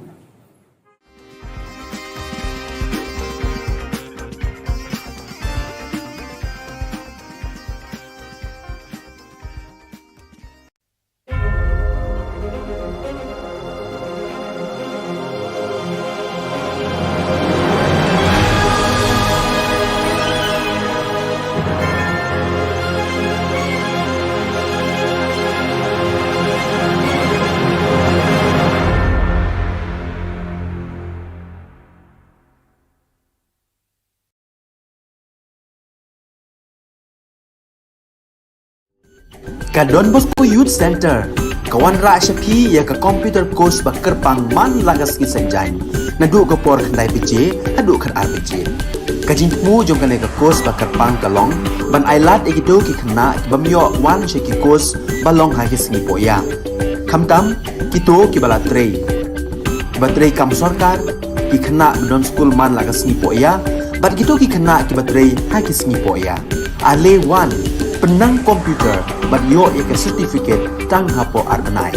Ka Don Bosco Youth Centre ka wanrah sha phi ïa ka computer course ba kyrpang man la ka sngi Saitjaiñ, naduh ka por khyndai baje haduh khatar baje. Ka jingthmu jong kane ka course ba kyrpang ka long ban ailad ïa kito ki khynnah ki bym ïoh wan sha ki course ba long ha ki sngi pohïap. Khamtam kito kiba la trei, kiba trei kam sorkar, ki khynnah ba don skul man la ka sngi pohïap, bad kito ki khynnah kiba trei ha ki sngi pohïap. Ale wan, pynnang computer bad ïoh ïa ka certificate tang hapoh ar bnai.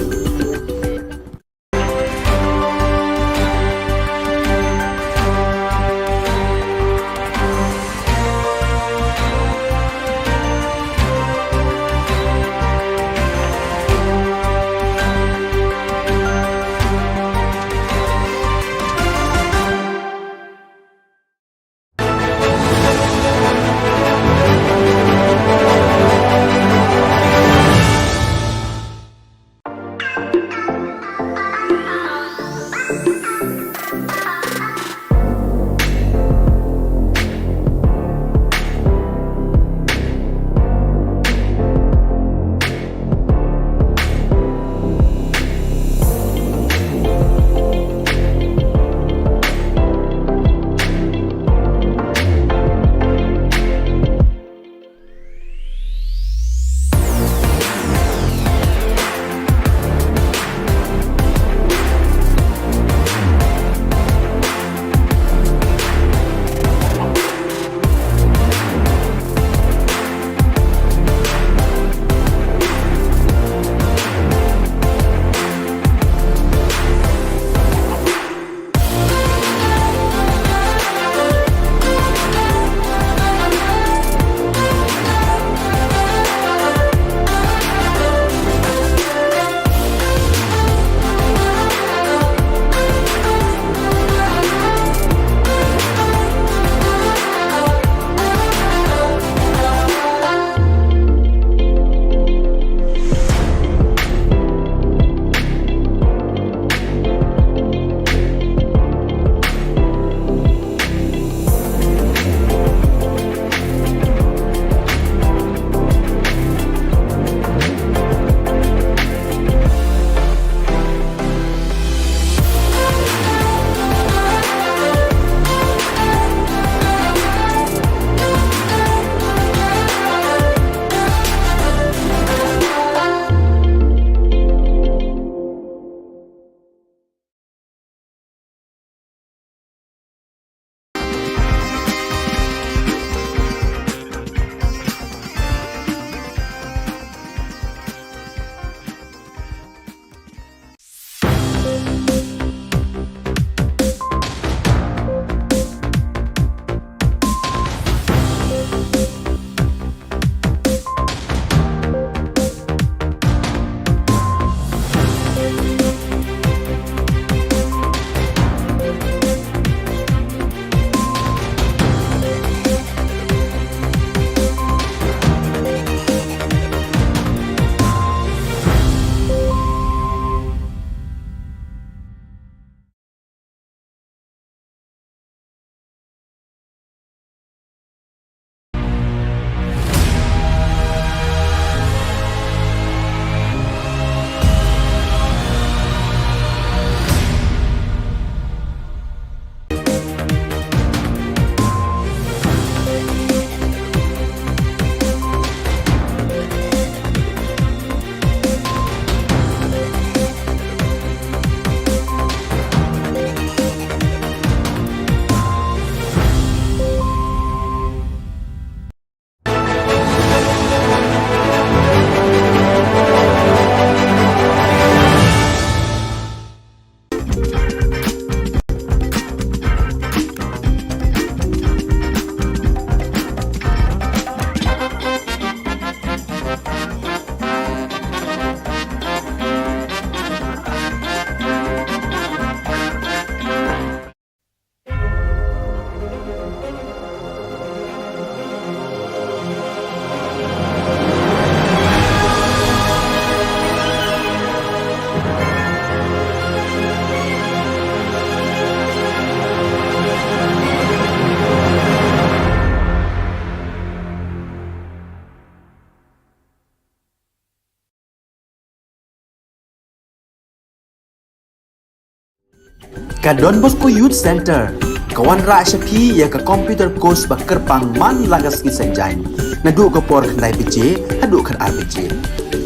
Ka Don Bosco Youth Centre ka wanrah sha phi ïa ka computer course ba kyrpang man la ka sngi Saitjaiñ, naduh ka por khyndai baje haduh khatar baje.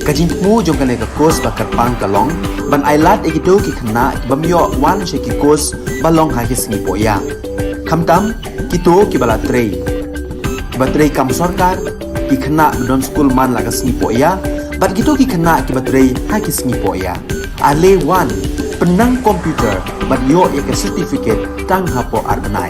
Ka jingthmu jong kane ka course ba kyrpang ka long ban ai lad ïa kito ki khynnah ki bym ïoh wan sha ki course ba long ha ki sngi pohïa, khamtam kito kiba la trei, kiba trei kam sorkar, ki khynnah ba don skul man la ka sngi pohïa, bad kito ki khynnah kiba trei ha ki sngi pohïa. Ale wan, pynnang computer bad ïoh ïa ka certificate tang hapoh ar bnai.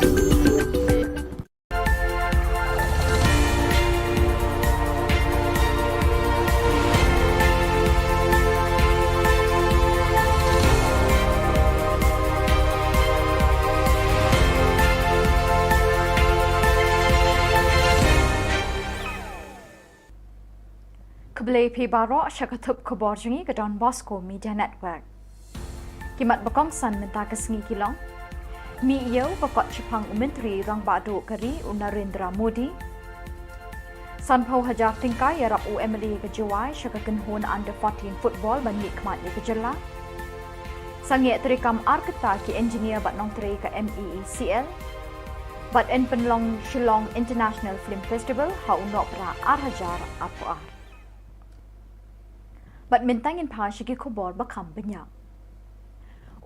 Khublei phi baroh sha ka thup khubor jong ngi ka Don Bosco Media Network. Ki mat ba kongsan mynta ka sngi ki long: Mih ïew ba kot shaphang u Myntri Rangbah Duh ka ri u Narendra Modi. Sanphew hajar tyngka ïarap u M L A ka Jowai sha ka kynhun under fourteen football ban mih khmat ïa ka jylla. Sangeh treikam ar kynta ki engineer bad nongtrei ka M E E C L. Bad yn pynlong Shillong International Film Festival ha u Nohprah ar hajar arphew ar. Bad mynta ngin phai sha ki khubor ba kham bniah.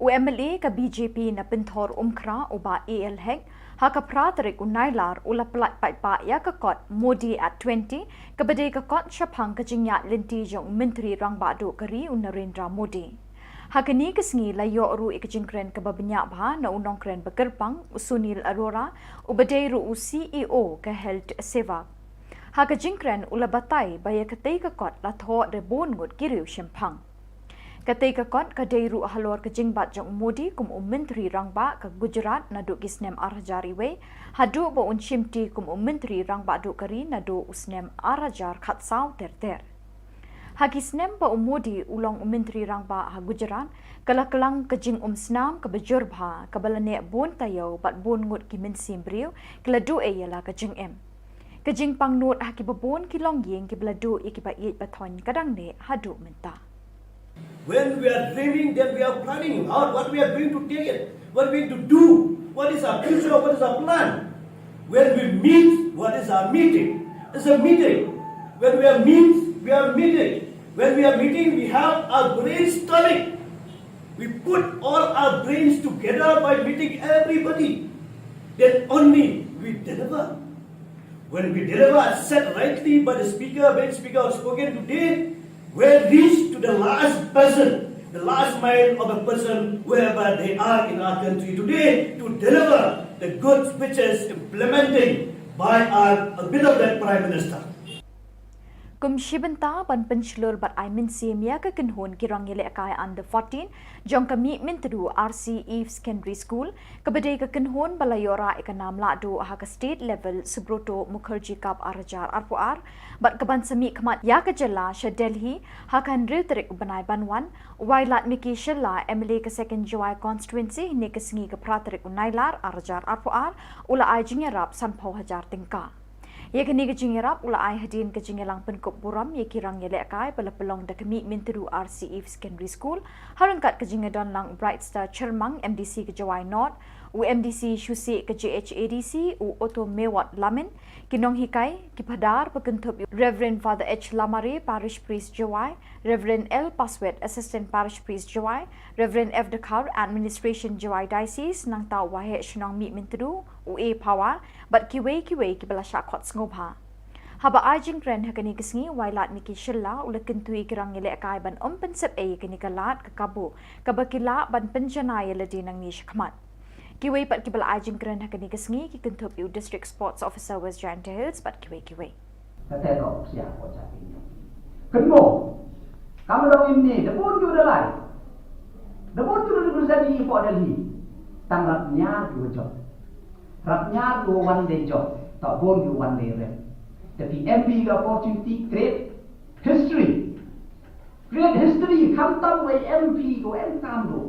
U M L A ka B J P na Pynthor Umkhra u Bah A L Hek, ha ka phra tarik u Nailar u la pyllait paidbah ïa ka kot Modi at twenty, kaba dei ka kot shaphang ka jingïaid lynti jong u Myntri Rangbah Duh ka ri u Narendra Modi. Ha kane ka sngi la ïoh ruh ïa ka jingkren kaba bniah bha na u nongkren ba kyrpang u Sunil Arora, uba dei ruh u C E O ka Health Sevak. Ha ka jingkren u la batai ba ïa katei ka kot la thoh da bun ngut ki riew shemphang. Katei ka kot ka dei ruh halor ka jingbat jong u Modi kum u Myntri Rangbah ka Gujarat naduh ki snem ar hajar wei, haduh ba un shimti kum u Myntri Rangbah Duh ka ri naduh u snem ar hajar khatsaw ter ter. Ha ki snem ba u Modi u long u Myntri Rangbah ha Gujarat, ka la klang ka jingumsnam kaba jur bha, kaba la neh bun taïew bad bun ngut ki mynsiem briew ki la duh ei ïa la ka jingim. Ka jingpang nud ha kiba bun ki longïing kiba la duh ïa kiba ïeit ba thoiñ ka dang neh haduh mynta. When we are dreaming, then we are planning out what we are going to take it, what we are going to do, what is our future, what is our plan. When we meet, what is our meeting? It's a meeting. When we are meet, we are meeting. When we are meeting, we have our brainstorming. We put all our brains together by meeting everybody. Then only we deliver. When we deliver, as said rightly by the speaker, when speaker has spoken today, we'll reach to the last person, the last mile of a person, wherever they are in our country today, to deliver the goods which is implementing by our beloved Prime Minister. Kum shi bynta ban pynshlur bad ai mynsiem ïa ka kynhun ki rangïalehkai under fourteen jong ka Mihmyntdu R C Eve Secondary School, kaba dei ka kynhun ba la ïoh rah ïa ka nam lahduh ha ka state level Subroto Mukherjee Cup ar hajar arphew ar, bad kaban sa mih khmat ïa ka jylla sha Delhi ha ka hynriew tarik u bnai ban wan, u Wailadmiki Shylla, M L A ka Second Jowai Constituency, hynne ka sngi ka phra tarik u Nailar ar hajar arphew ar, u la ai jingïarap sanphew hajar tyngka. Ïa kane ka jingïarap u la ai hadien ka jingïalang pynkup burom ïa ki rangïalehkai ba la pynlong da ka Mihmyntdu R C Eve Secondary School, ha ryngkat ka jingïadon lang u Bright Star Chyrmang, M D C ka Jowai North, u M D C shusieh ka J H A D C, u Oto Mewat Lamin, ki nonghikai, ki phadar, ba kynthup ïa u Reverend Father H Lamare, Parish Priest Jowai, Reverend L Paswet, Assistant Parish Priest Jowai, Reverend F Dkhar, Administration Jowai Diocese, nangta u Waheh Shnong Mihmyntdu, u A Phawa, bad kiwei kiwei kiba la shah khot sngewbha. Haba ai jingkren ha kane ka sngi, u Wailadmiki Shylla u la kyntu ïa ki rangïalehkai ban ym pynsep ei ïa kane ka lad ka kabu kaba ki lah ban pynjanai ïa lade nangne shakhmat. Kiwei pat kiba la ai jingkren ha kane ka sngi ki kynthup ïa u District Sports Officer West Jaintia Hills bad kiwei kiwei. Kata ka opsia ko cha pin. Kynmo. Kam dong imni da bun ju da lai. Da bun ju da bun sa di ko da li. Tang rap nya ju jop. Rap nya ju wan de jop. Ta bun ju wan de rep. Tapi M P ka opportunity create history. Create history, khamtam wei M P ko em kam do.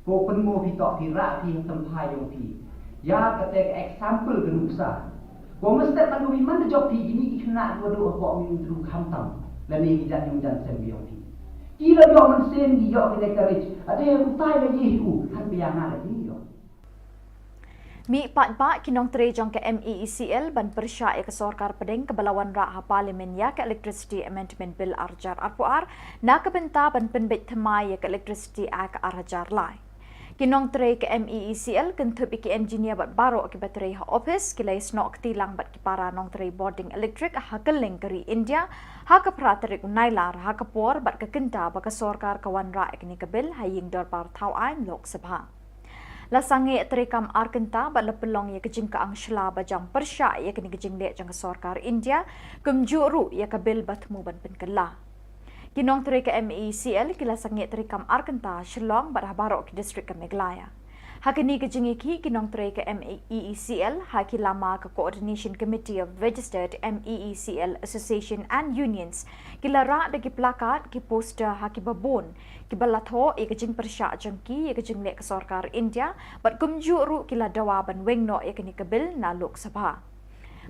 Ko pynmo phi tok phi rah phi ha tymphai yong phi. Ïa kata ka example ka nuksa. Ko mesti man ko phi man da jop phi kini ki khynnah ko do ko mi dru khamtam. Lane ki jan yong jan sem yong phi. Ki la ïoh mynsiem, ki ïoh kine ka rich. Ade utai la ïeh u, kan pia nga la ïoh. Mih paidbah ki nongtrei jong ka M E E C L ban pyrshah ïa ka sorkar pdeng kaba la wanrah ha Parliament ïa ka Electricity Amendment Bill ar hajar arphew ar, na ka bynta ban pynbeit thymmai ïa ka Electricity Act ar hajar lai. Ki nongtrei ka M E E C L kynthup ïa ki engineer bad baroh kiba trei ha ophis ki la ïasnoh kti lang bad ki para nongtrei bording electric ha kylleng ka ri India ha ka phra tarik u Nailar ha ka por bad ka kynta ba ka sorkar ka wanrah ïa kane ka bill ha ïing dorbar thaw aiñ Lok Sabha. La sangeh treikam ar kynta bad la pynlong ïa ka jingkyang shla ba jam pyrshah ïa kane ka jingleh jong ka sorkar India, kumjuh ruh ïa ka bill ba thmu ban pynkylla. Ki nongtrei ka M E E C L ki la sangeh treikam ar kynta Shillong bad ha baroh ki district ka Meghalaya. Ha kane ka jingïakhih ki nongtrei ka M E E C L ha ki lama ka Coordination Committee of Registered M E E C L Association and Unions ki la rah da ki placard, ki poster ha kiba bun kiba la thoh ïa ka jingpyrshah jong ki ïa ka jingleh ka sorkar India bad kumjuh ruh ki la dawa ban weng noh ïa kane ka bill na Lok Sabha.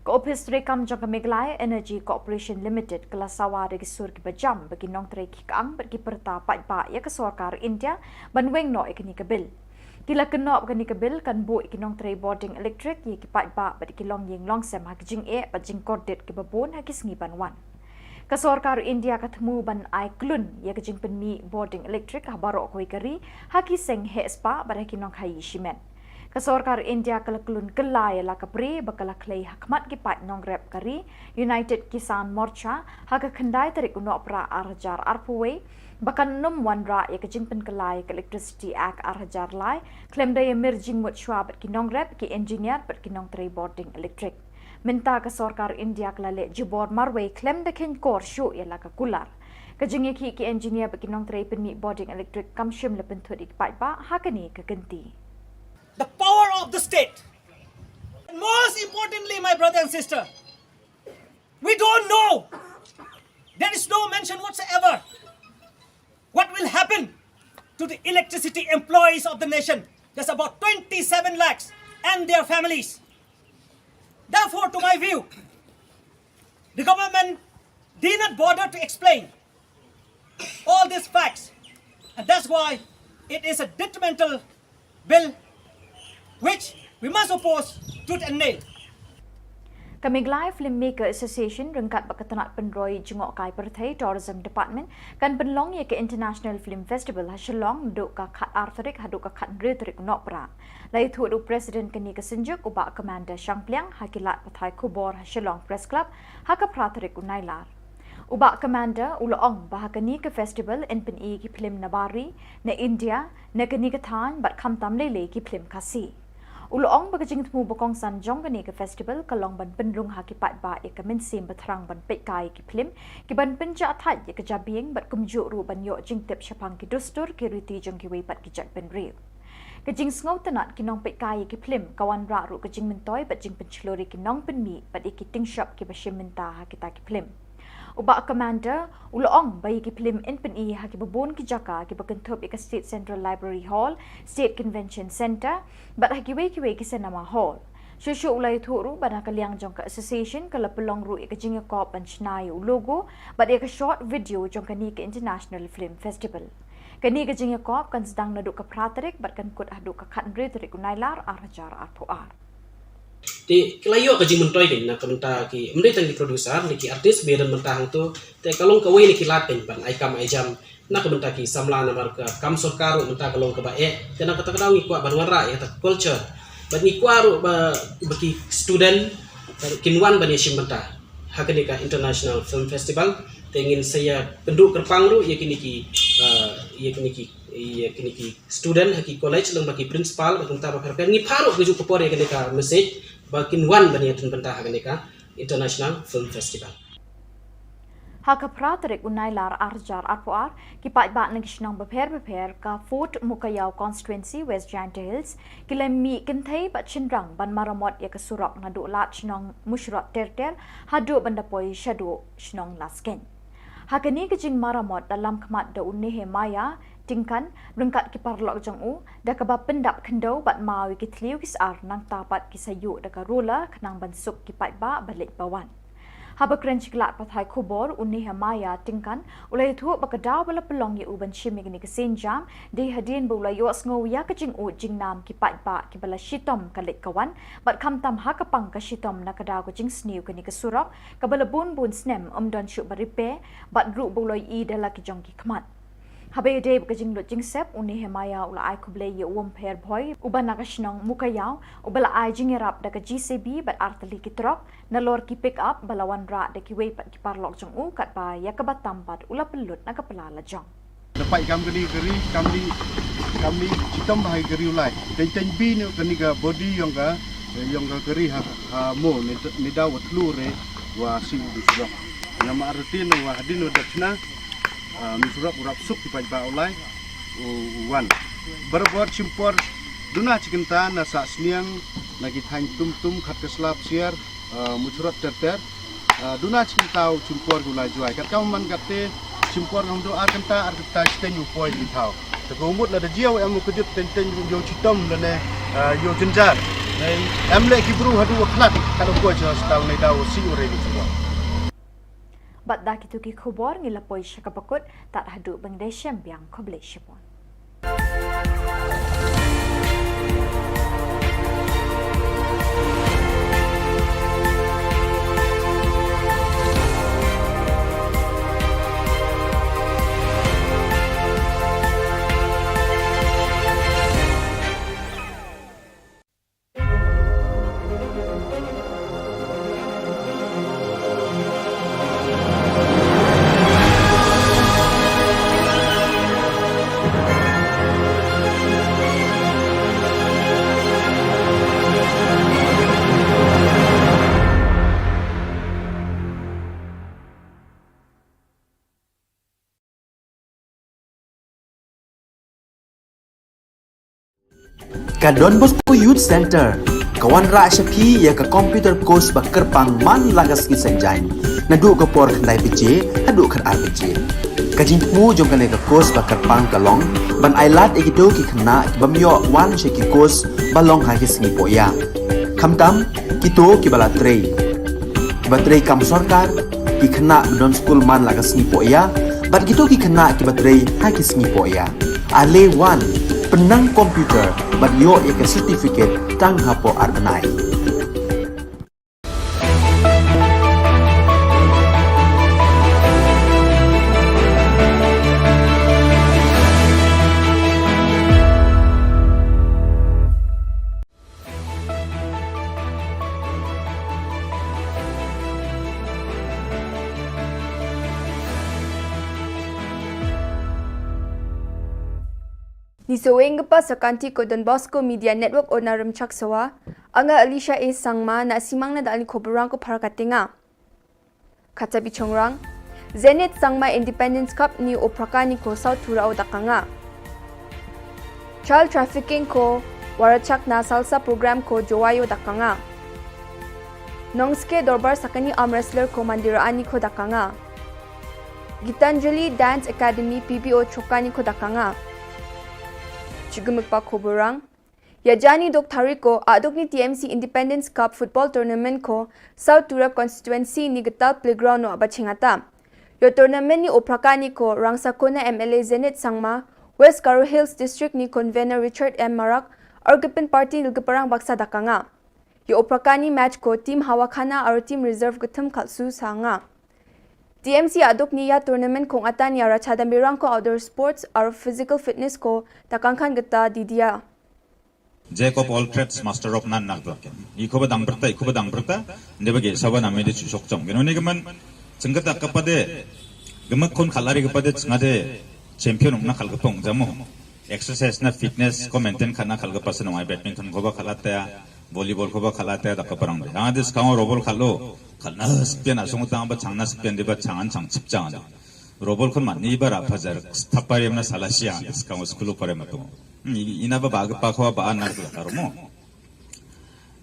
Ka ophis treikam jong ka Meghalaya Energy Corporation Limited ka la sawa da ki sur kiba jam ba ki nongtrei ki kyang bad ki pyrta paidbah ïa ka sorkar India ban weng noh ïa kane ka bill. Ki la kynnoh ba kane ka bill kan buh ïa ki nongtrei bording electric, ïa ki paidbah bad ïa ki longïing longsem ha ki jingeh bad jingkordit kiba bun ha ki sngi ban wan. Ka sorkar India ka thmu ban ai klun ïa ka jingpynmih bording electric ha baroh kawei ka ri, ha ki seng heh spah bad ha ki nongkhaïi shimet. Ka sorkar India ka la klun kylla ïa la ka bri ba ka la khlei ha khmat ki paid nongrep ka ri, United Kisan Morcha, ha ka khyndai tarik u Nohprah ar hajar arphew wei, ba kan nym wanrah ïa ka jingpynkylla ïa ka Electricity Act ar hajar lai khlem da ïamir jingmut shuwa bad ki nongrep, ki engineer bad ki nongtrei bording electric. Mynta ka sorkar India ka la leh jubor marwei khlem da kheiñ kor shuh ïa la ka kular. Ka jingïakhih ki engineer bad ki nongtrei pynmih bording electric kam shym la pynthut ïa ki paidbah ha kane ka kynti. The power of the state. And most importantly, my brother and sister, we don't know. There is no mention whatsoever what will happen to the electricity employees of the nation. There's about twenty-seven lakhs and their families. Therefore, to my view, the government did not bother to explain all these facts, and that's why it is a detrimental bill which we must oppose tooth and nail. Ka Meghalaya Filmmaker Association ryngkat bad ka tnat pynroi jngohkai pyrthei Tourism Department kan pynlong ïa ka International Film Festival ha Shillong naduh ka khat ar tarik haduh ka khat hynriew tarik u Nohprah. La ïathuh da u President kane ka synjuk u Bah Commander Shangpliang ha ki lad pathai khubor ha Shillong Press Club ha ka phra tarik u Nailar. U Bah Commander u la ong ba ha kane ka festival yn pyni ki phlim na bar ri, na India, na kane ka thaiñ bad khamtam lei lei ki phlim Khasi. U la ong ba ka jingthmu ba kongsan jong kane ka festival ka long ban pynrung ha ki paidbah ïa ka mynsiem ba thrang ban peitkai ïa ki phlim, ki ban pynjah thait ïa ka jabieng bad kumjuh ruh ban ïoh jingtip shaphang ki dustur ki riti jong kiwei pat ki jaitbynriew. Ka jingsngewtynnat ki nongpeitkai ïa ki phlim ka wanrah ruh ka jingmyntoi bad jingpynshlur ïa ki nongpynmih bad ïa ki tyngshop kiba shim bynta ha kita ki phlim. U Bah Commander u la ong ba ïa ki phlim yn pyni ha kiba bun ki jaka kiba kynthup ïa ka State Central Library Hall, State Convention Centre bad ha kiwei kiwei ki cinema hall. Shuh shuh u la ïathuh ruh ba na ka liang jong ka association ka la pynlong ruh ïa ka jingïakop ban shna ïa u logo bad ïa ka short video jong kane ka International Film Festival. Kane ka jingïakop kan sdang naduh ka phra tarik bad kan kut haduh ka khat hynriew tarik u Nailar ar hajar arphew ar. Te ki la ïoh ka jingmyntoi kein na ka bynta ki, ym dei tang ki producer ne ki artist ba ïadon bynta hangto, te ka long kawei na ki lad kein ban ai kam ai jam na ka bynta ki samla namar ka kam sorkar ruh mynta ka long kaba eh. Te na kata ka daw ngi kwah ban wanrah ïa kata ka culture bad ngi kwah ruh ba, ba ki student kin wan ban ïashim bynta ha kane ka International Film Festival. Te ngin sa ïa kynduh kyrpang ruh ïa kine ki, ah, ïa kine ki, ïa kine ki student ha ki college lyngba ki principal bad kumta bapher bapher. Ngi phah ruh kajuh ka por ïa kane ka message ba kin wan ban ïadon bynta ha kane ka International Film Festival. Ha ka phra tarik u Nailar ar hajar arphew ar, ki paidbah na ki shnong bapher bapher ka Fort Mukaïaw Constituency, West Jaintia Hills, ki la mih kynthei bad shynrang ban maramot ïa ka surok naduh lad shnong Mushrot Terter haduh ban da poi shaduh shnong Laskein. Ha kane ka jingmaramot da lam khmat da u Nehemiah Tyngkan ryngkat ki paralok jong u, da kaba pyndap khyndew bad maw ïa ki thliew ki sar, nangta pat ki sa ïuh da ka roller khnang ban suk ki paidbah ba leit ba wan. Haba kren sha ki lad pathai khubor, u Nehemiah Tyngkan u la ïathuh ba ka daw ba la pynlong ïa u ban shim ïa kane ka sienjam dei hadien ba u la ïohsngew ïa ka jingud jingnam ki paidbah kiba la shitom ka leit ka wan, bad khamtam ha ka pang ka shitom na ka daw ka jingsniew kane ka surok kaba la bun bun snem ym don shuh ba repair, bad ruh ba u la ïohi da la ki jong ki khmat. Haba ïadei bad ka jinglut jingsep, u Nehemiah u la ai khublei ïa u Umpher Bhoi uba na ka shnong Mukaïaw uba la ai jingïarap da ka J C B bad artylli ki trok nalor ki pick up ba la wanrah da kiwei pat ki paralok jong u, katba ïa kaba tam pat u la pynlut na ka pla lajong. Da pait kam kane ka ri, kam dei, kam dei shitom bha ïa ka ri u lai. Teng teng bha ïa kane ka body ïong ka, ïong ka ri ha, ha mo, ne, ne daw wa thlu re wa siew u surok. Namar rutin wa hadien wa dap chna, ah, u surok u rap suk ki paidbah u lai u, u wan. Barabor shim por duna shi kynta na Sahsniang, na ki thaiñ Tumtum, Khatkasla, Psiar, ah, u surok ter ter. Ah, duna shi kynta u shim por u lai Jowai. Katkam man katte shim por ngam du ar kynta, ar kynta shiteng u poi ki thaw. Te ka mut lada jia u em u kjut teng teng u ïoh shitom lane, ah, ïoh jynjar. Em leh ki bru haduh wa khlad, kat u poi sha hospital ne daw u siew u re ki surok. Bad da kito ki khubor ngi la poi sha kaba kut, tad haduh ban da shem biang, khublei shibun. Ka Don Bosco Youth Centre ka wanrah sha phi ïa ka computer course ba kyrpang man la ka sngi Saitjaiñ, naduh ka por khyndai baje haduh khatar baje. Ka jingthmu jong kane ka course ba kyrpang ka long ban ailad ïa kito ki khynnah ki bym ïoh wan sha ki course ba long ha ki sngi pohïap. Khamtam kito kiba la trei, kiba trei kam sorkar, ki khynnah ba don skul man la ka sngi pohïap, bad kito ki khynnah kiba trei ha ki sngi pohïap. Ale wan, pynnang computer bad ïoh ïa ka certificate tang hapoh ar bnai. Ngi sa weng ka pa sa ka kynti ka Don Bosco Media Network Ona Rymchak Sawa, anga Alicia A Sangma, na simang na da ani khubor rang ko phara ka tenga. Kata bichongrang, Zenith Sangma Independence Cup ni Upraka ni ko South Tura o dakanga. Child trafficking ko warachak na salsa program ko Jowayo dakanga. Nongske Dorbar Sakani arm wrestler ko Mandira ani ko dakanga. Gitanjali Dance Academy P B O Chokani ko dakanga. Chigumik pa khubor rang. Ïa jani dok tari ko aduk ni T M C Independence Cup Football Tournament ko South Tura Constituency ni Getal Playground no aba chingata. Ïa tournament ni Upraka ni ko Rangsakona M L A Zenith Sangma, West Garo Hills District ni Convener Richard M Marak, Argipin Party Nilgiparang Baksa dakanga. Ïa Upraka ni match ko team Hawakhana aro team reserve gathum khalsu sanga. T M C aduk ni ïa tournament kong atan ïa racha dambirang ko outdoor sports aro physical fitness ko dakangkhan gata didia. Jack of all trades, master of none, nak dwar ken. I khuba dang berta, i khuba dang berta, ne bagi sawa na mede chusok chong. Geno ne gaman, chengkata kapade, gamak khon khalari kapade, chengade champion na khal kapong jamo. Exercise na fitness ko maintain khana khal kapasa na mai badminton khuba khalata, volleyball khuba khalata, da kaparang de. Ang des kang robol khalo, khalna spian asong tang ba changna spian de ba changan chang chip changan. Robol khon man ni ba ra phajar, thapariam na salasia, des kang skulu pare matung. Ina ba ba ga pa khwa ba an na ka mo.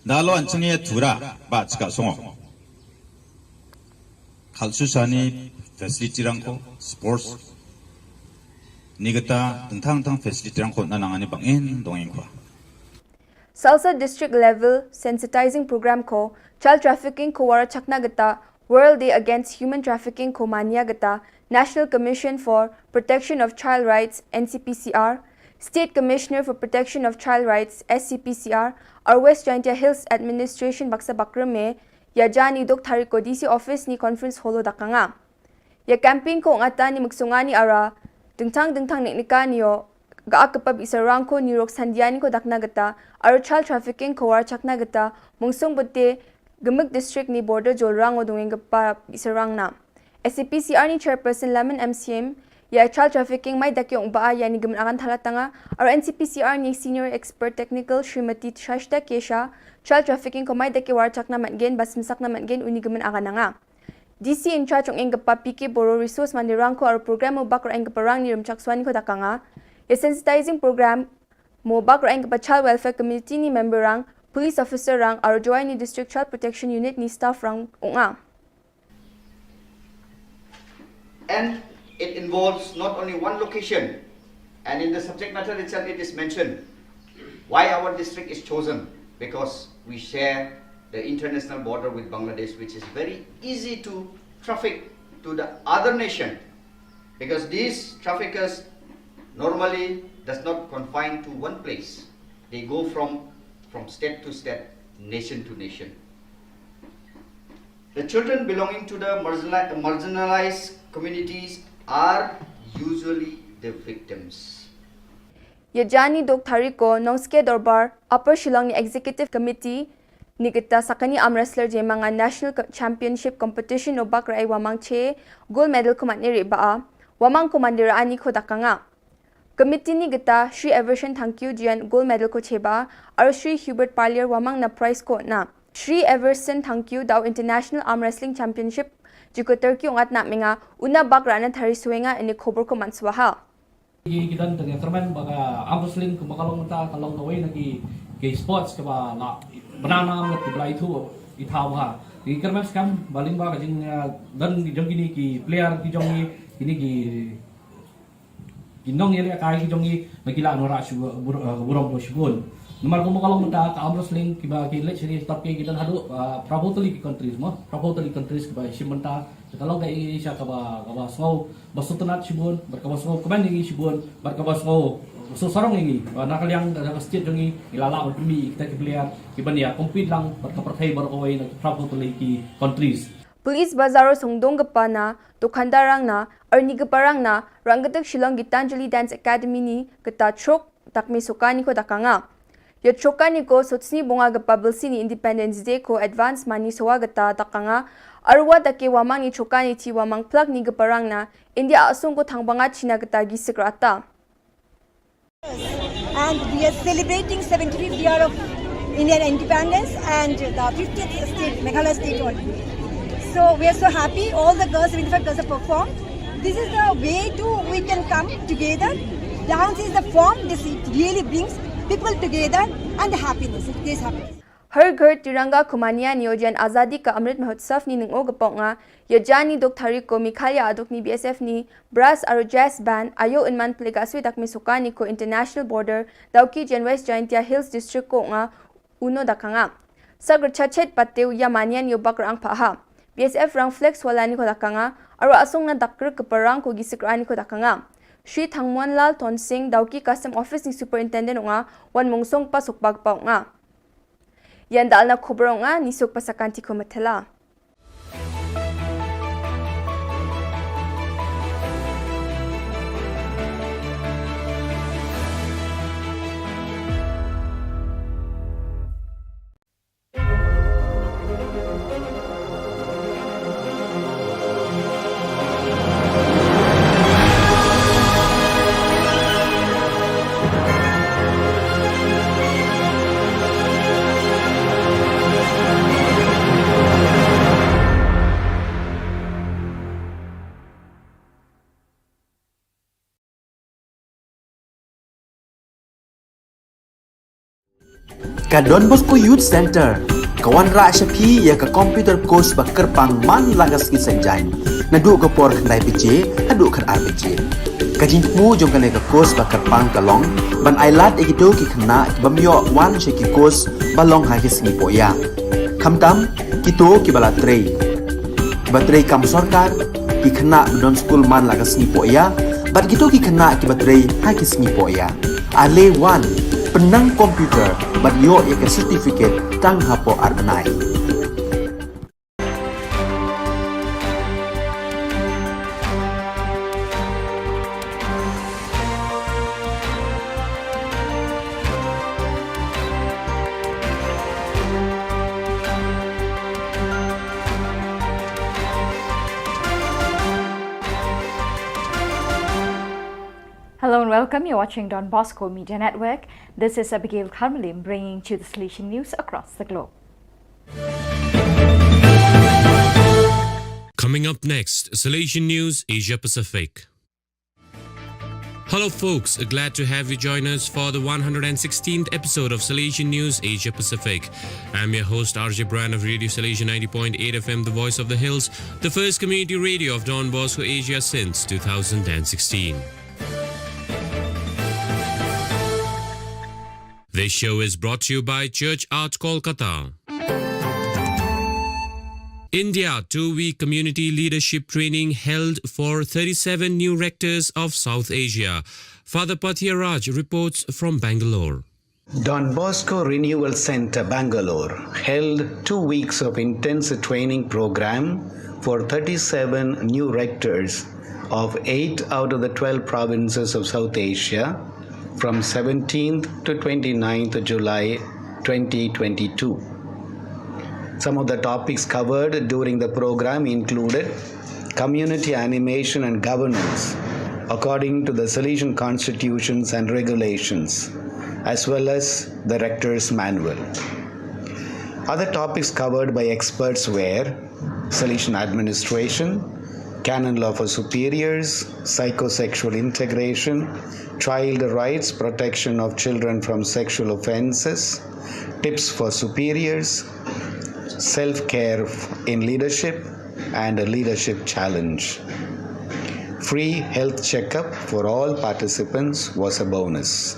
Da lo an chini tura ba chika songo. Khalsu sani facility rangko, sports. Ni gata tentang tang facility rangko na nangani bangin dongin kwa. Salsa District Level Sensitizing Program ko child trafficking ko wara chakna gata World Day Against Human Trafficking ko mania kata National Commission for Protection of Child Rights, N C P C R, State Commissioner for Protection of Child Rights, S C P C R, ar West Jaintia Hills Administration baksa bakrum me, ïa jan i duk tarik ko D C office ni conference hall dakanga. Ïa campaign ko ngata ni muksunga ni ara dingtang dingtang nik nika ni yo ga ak kepab isarang ko ni rok sandia ni ko dakna gata, ar child trafficking ko war chakna gata, mungsung bete gemuk district ni border jolrang o dungeng gepa isarang na. S C P C R ni chairperson Lamon M C M, ïa child trafficking mai dak yong ba ïa ni gemen akan thala tanga, ar N C P C R ni senior expert technical Srimati Shashta Kesha, child trafficking ko mai dak war chakna matgen, bas mesakna matgen, uni gemen akan nanga. D C in charge ong eng gepa P K Boro resource mandirang ko ar program mo bak ra eng gepa rang ni rum chak swani ko dakanga. Ïa sensitizing program mo bak ra eng gepa child welfare committee ni member rang, police officer rang, ar Jowai ni district child protection unit ni staff rang onga. And it involves not only one location, and in the subject matter itself it is mentioned why our district is chosen, because we share the international border with Bangladesh, which is very easy to traffic to the other nation, because these traffickers normally does not confine to one place. They go from, from state to state, nation to nation. The children belonging to the marginali-, marginalized communities are usually the victims. Ïa jan ni duk tarik ko Nongske Dorbar, Upper Shillong ni Executive Committee ni kita sakani arm wrestler jemanga National Co-, Championship Competition o bak ra ai wamang che gold medal ko matne ri ba a wamang ko mandira ani ko dakanga. Committee ni kita Shri Everson Thangkiew jian gold medal ko cheba, ar Shri Hubert Paliar wamang na prize ko na. Shri Everson Thangkiew dau International Arm Wrestling Championship jiko Turkey ungat na menga, una bak rana thari suenga ini khobor ko manswaha. Ki, ki don tang kyrmen ba ka arm wrestling kumba ka long mynta ka long kawei na ki, ki sports kaba la bna nam ki bla ithuh ithaw ha. Ki kyrmen skam ba lyngba ka jing, eh, don jong kini ki player ki jong ki, kini ki ki nongïalehkai ki jong ngi ba ki la nora shu bur-, eh, burom ko shibun. Namar kumba ka long mynta ka arm wrestling kiba ki leh sha ri top ki ki don haduh, eh, phra phew tylli ki countries mo, phra phew tylli countries kiba shim bynta. Ka long ka ïa ngi sha kaba, kaba sngew ba sngewtynnat shibun, bad kaba sngew kmen ïa ngi shibun, bad kaba sngew sngewsarong ïa ngi ba na ka liang ka, ka state jong ngi ngi la lah ban pynmih ïa kita ki player kiban ïa compete lang bad ka pyrthei baroh kawei na ki phra phew tylli ki countries. Police Bazar o songdong gepa na, dukandar rang na, arni gepa rang na, rang getek Shillong Gitanjali Dance Academy ni, geta chok, dakmi suka ni ko dakanga. Ïa choka ni ko sotsni bunga gepa bilsi ni Independence Day ko advance mani sowa geta dakanga. Arwa dake wamang ni choka ni ti wamang plak ni gepa rang na, India asung ko thangbanga China geta gi sikrata. And we are celebrating seventy-fifth year of Indian independence and the fiftieth state, Meghalaya state only. So we are so happy. All the girls, seventy-five girls have performed. This is the way to we can come together. Dance is the form. This it really brings people together and the happiness. It gives happiness. Har Ghar Tiranga ko mania ni o jan Azadi ka Amrit Mahotsav ni nung-o ka pok nga, ïa jan ni duk tarik ko Meghalaya aduk ni B S F ni brass aro jazz band, ayo un man plega swi dakmi suka ni ko international border, dau ki jan West Jaintia Hills District ko nga, uno dakanga. Sagr chachet patew ïa mania ni o bak rang paha. B S F rang flex wala ni ko dakanga, aro asung na dakr keperang ko gisik rani ko dakanga. Shri Thangmonlal Tonsing, dau ki Custom Office ni Superintendent nga, wan mungsong pasuk bag pau nga. Ïa ndal na khubor nga, ni suk pasakan ti ko matela. Ka Don Bosco Youth Center ka wanrah sha phi ïa ka computer course ba kyrpang man la ka sngi Saitjaiñ, naduh ka por khyndai baje haduh khatar baje. Ka jingthmu jong kane ka course ba kyrpang ka long ban ailad ïa kito ki khynnah ki bym ïoh wan sha ki course ba long ha ki sngi pohïap, khamtam kito kiba la trei. Ba trei kam sorkar, ki khynnah ba don skul man la ka sngi poh ïa, bad kito ki khynnah kiba trei ha ki sngi poh ïa. Ale wan, pynnang computer, bad ïoh ïa ka certificate tang hapoh ar bnai. Hello and welcome. You're watching Don Bosco Media Network. This is Abigail Kharmalim bringing to you the Salesian news across the globe. Coming up next, Salesian News Asia Pacific. Hello, folks. Glad to have you join us for the one hundred sixteenth episode of Salesian News Asia Pacific. I'm your host, R J Brian of Radio Salesian ninety point eight F M, the voice of the hills, the first community radio of Don Bosco Asia since two thousand sixteen. This show is brought to you by Church Art Kolkata. India, two-week community leadership training held for thirty-seven new rectors of South Asia. Father Pathia Raj reports from Bangalore. Don Bosco Renewal Centre, Bangalore, held two weeks of intensive training program for thirty-seven new rectors of eight out of the twelve provinces of South Asia from seventeenth to twenty-ninth July twenty twenty-two. Some of the topics covered during the program included community animation and governance according to the Salesian constitutions and regulations, as well as the Rector's Manual. Other topics covered by experts were Salesian administration, canon law for superiors, psychosexual integration, child rights, protection of children from sexual offenses, tips for superiors, self care in leadership, and a leadership challenge. Free health checkup for all participants was a bonus.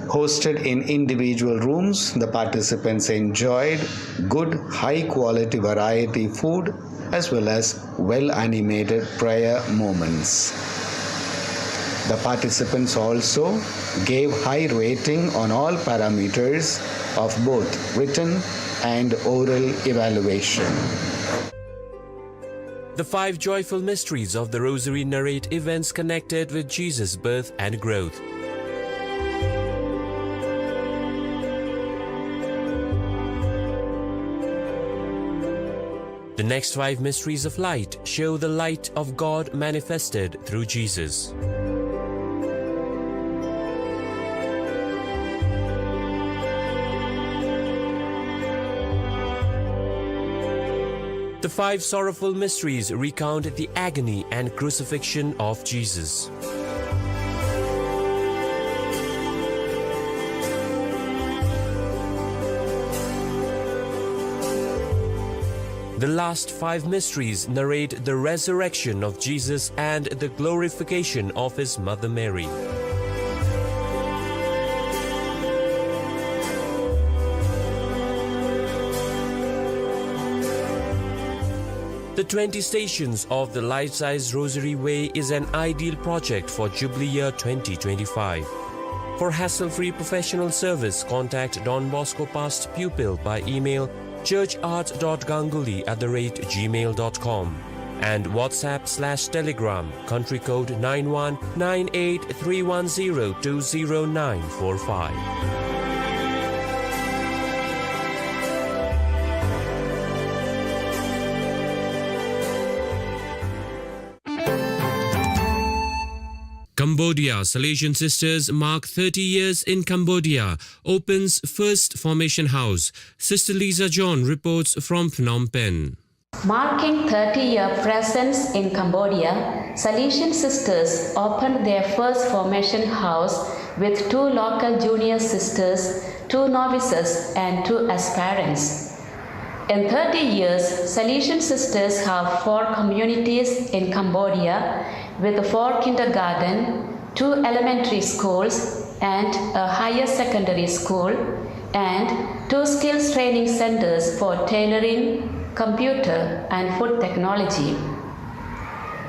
Hosted in individual rooms, the participants enjoyed good, high quality variety food as well as well animated prayer moments. The participants also gave high rating on all parameters of both written and oral evaluation. The five joyful mysteries of the Rosary narrate events connected with Jesus' birth and growth. The next five mysteries of light show the light of God manifested through Jesus. The five sorrowful mysteries recount the agony and crucifixion of Jesus. The last five mysteries narrate the resurrection of Jesus and the glorification of his mother Mary. The twenty Stations of the Life-Size Rosary Way is an ideal project for Jubilee Year twenty twenty-five. For hassle-free professional service, contact Don Bosco Past Pupil by email churchart dot ganguly at the rate gmail dot com and WhatsApp slash Telegram, country code nine one nine eight three one zero two zero nine four five. Cambodia, Salesian Sisters mark thirty years in Cambodia, opens first formation house. Sister Lisa John reports from Phnom Penh. Marking thirty year presence in Cambodia, Salesian Sisters opened their first formation house with two local junior sisters, two novices, and two aspirants. In thirty years, Salesian Sisters have four communities in Cambodia with four kindergarten, two elementary schools, and a higher secondary school, and two skills training centers for tailoring, computer, and food technology.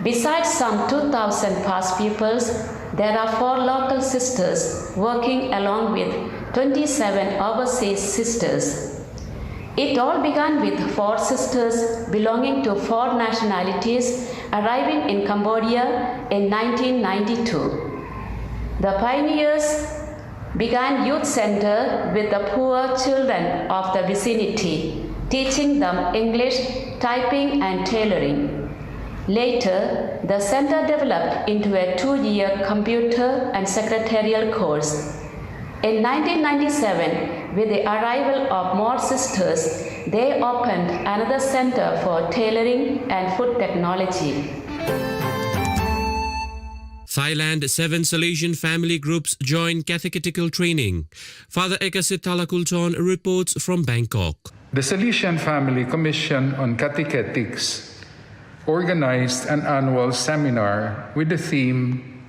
Besides some two thousand past pupils, there are four local sisters working along with twenty-seven overseas sisters. It all began with four sisters belonging to four nationalities arriving in Cambodia in nineteen ninety-two. The pioneers began youth center with the poor children of the vicinity, teaching them English, typing, and tailoring. Later, the center developed into a two-year computer and secretarial course. In nineteen ninety-seven, with the arrival of more sisters, they opened another center for tailoring and food technology. Thailand, seven Salesian family groups join catechetical training. Father Ekasit Thalakulton reports from Bangkok. The Salesian Family Commission on Catechetics organized an annual seminar with the theme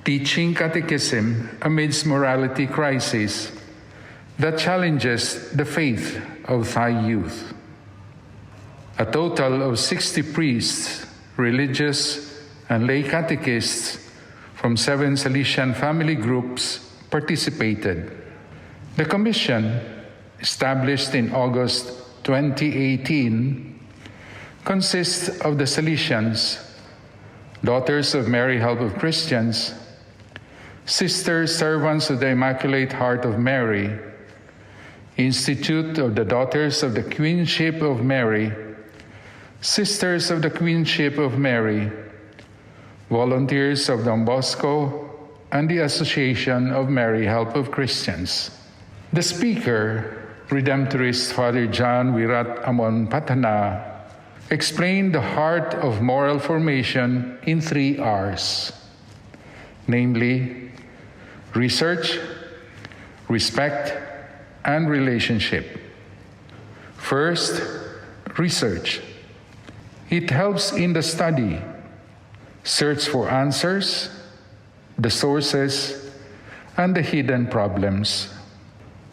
Teaching Catechism Amidst Morality Crisis That Challenges the Faith of Thai Youth. A total of sixty priests, religious, and lay catechists from seven Salesian family groups participated. The commission, established in August twenty eighteen, consists of the Salesians, Daughters of Mary Help of Christians, Sisters Servants of the Immaculate Heart of Mary, Institute of the Daughters of the Queenship of Mary, Sisters of the Queenship of Mary, Volunteers of Don Bosco, and the Association of Mary Help of Christians. The speaker, Redemptorist Father John Wirat Amon Patana, explained the heart of moral formation in three R's, namely research, respect, and relationship. First, research. It helps in the study, search for answers, the sources, and the hidden problems.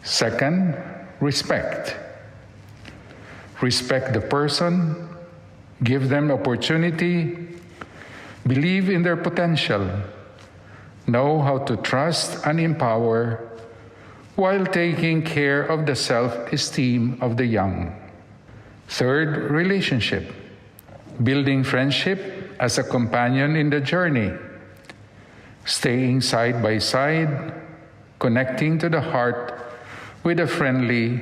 Second, respect. Respect the person, give them opportunity, believe in their potential, know how to trust and empower while taking care of the self esteem of the young. Third, relationship. Building friendship as a companion in the journey. Staying side by side, connecting to the heart with a friendly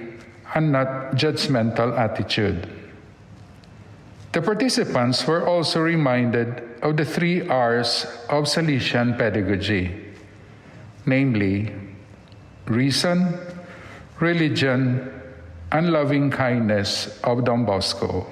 and not judgmental attitude. The participants were also reminded of the three R's of Salesian pedagogy, namely reason, religion, and loving kindness of Don Bosco.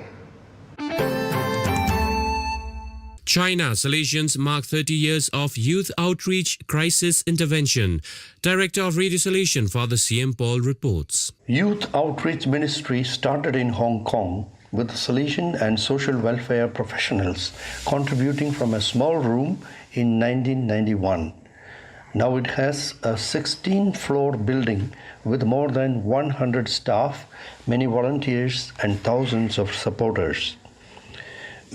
China, Salesians mark thirty years of youth outreach crisis intervention. Director of Radio Salesian, Father C M Paul, reports. Youth Outreach Ministry started in Hong Kong with Salesian and social welfare professionals contributing from a small room in nineteen ninety-one. Now it has a sixteen floor building with more than one hundred staff, many volunteers, and thousands of supporters.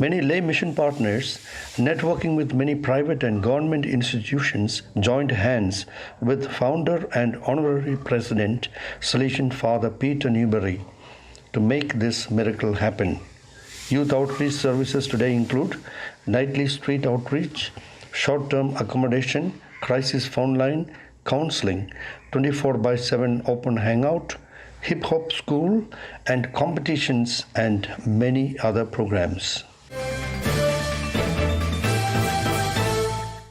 Many lay mission partners, networking with many private and government institutions, joined hands with founder and honorary president, Salesian Father Peter Newberry, to make this miracle happen. Youth outreach services today include nightly street outreach, short term accommodation, crisis phone line, counseling, twenty-four by seven open hangout, hip hop school, and competitions, and many other programs.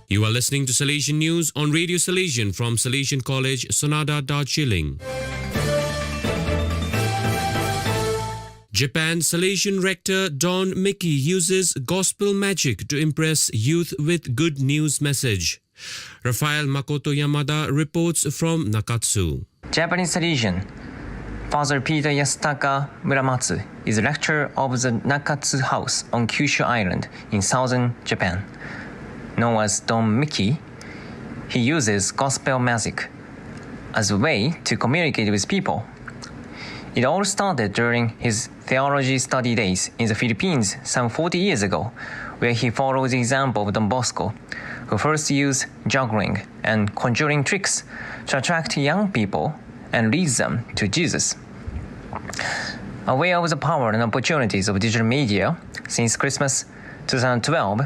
You are listening to Salesian News on Radio Salesian from Salesian College, Sonada, Darjeeling. Japan, Salesian rector Don Mickey uses gospel magic to impress youth with good news message. Rafael Makoto Yamada reports from Nakatsu. Japanese Salesian Father Peter Yasutaka Muramatsu is rector of the Nakatsu House on Kyushu Island in southern Japan. Known as Don Mickey, he uses gospel magic as a way to communicate with people. It all started during his theology study days in the Philippines some forty years ago, where he followed the example of Don Bosco, who first used juggling and conjuring tricks to attract young people and lead them to Jesus. Aware of the power and opportunities of digital media since Christmas two thousand twelve,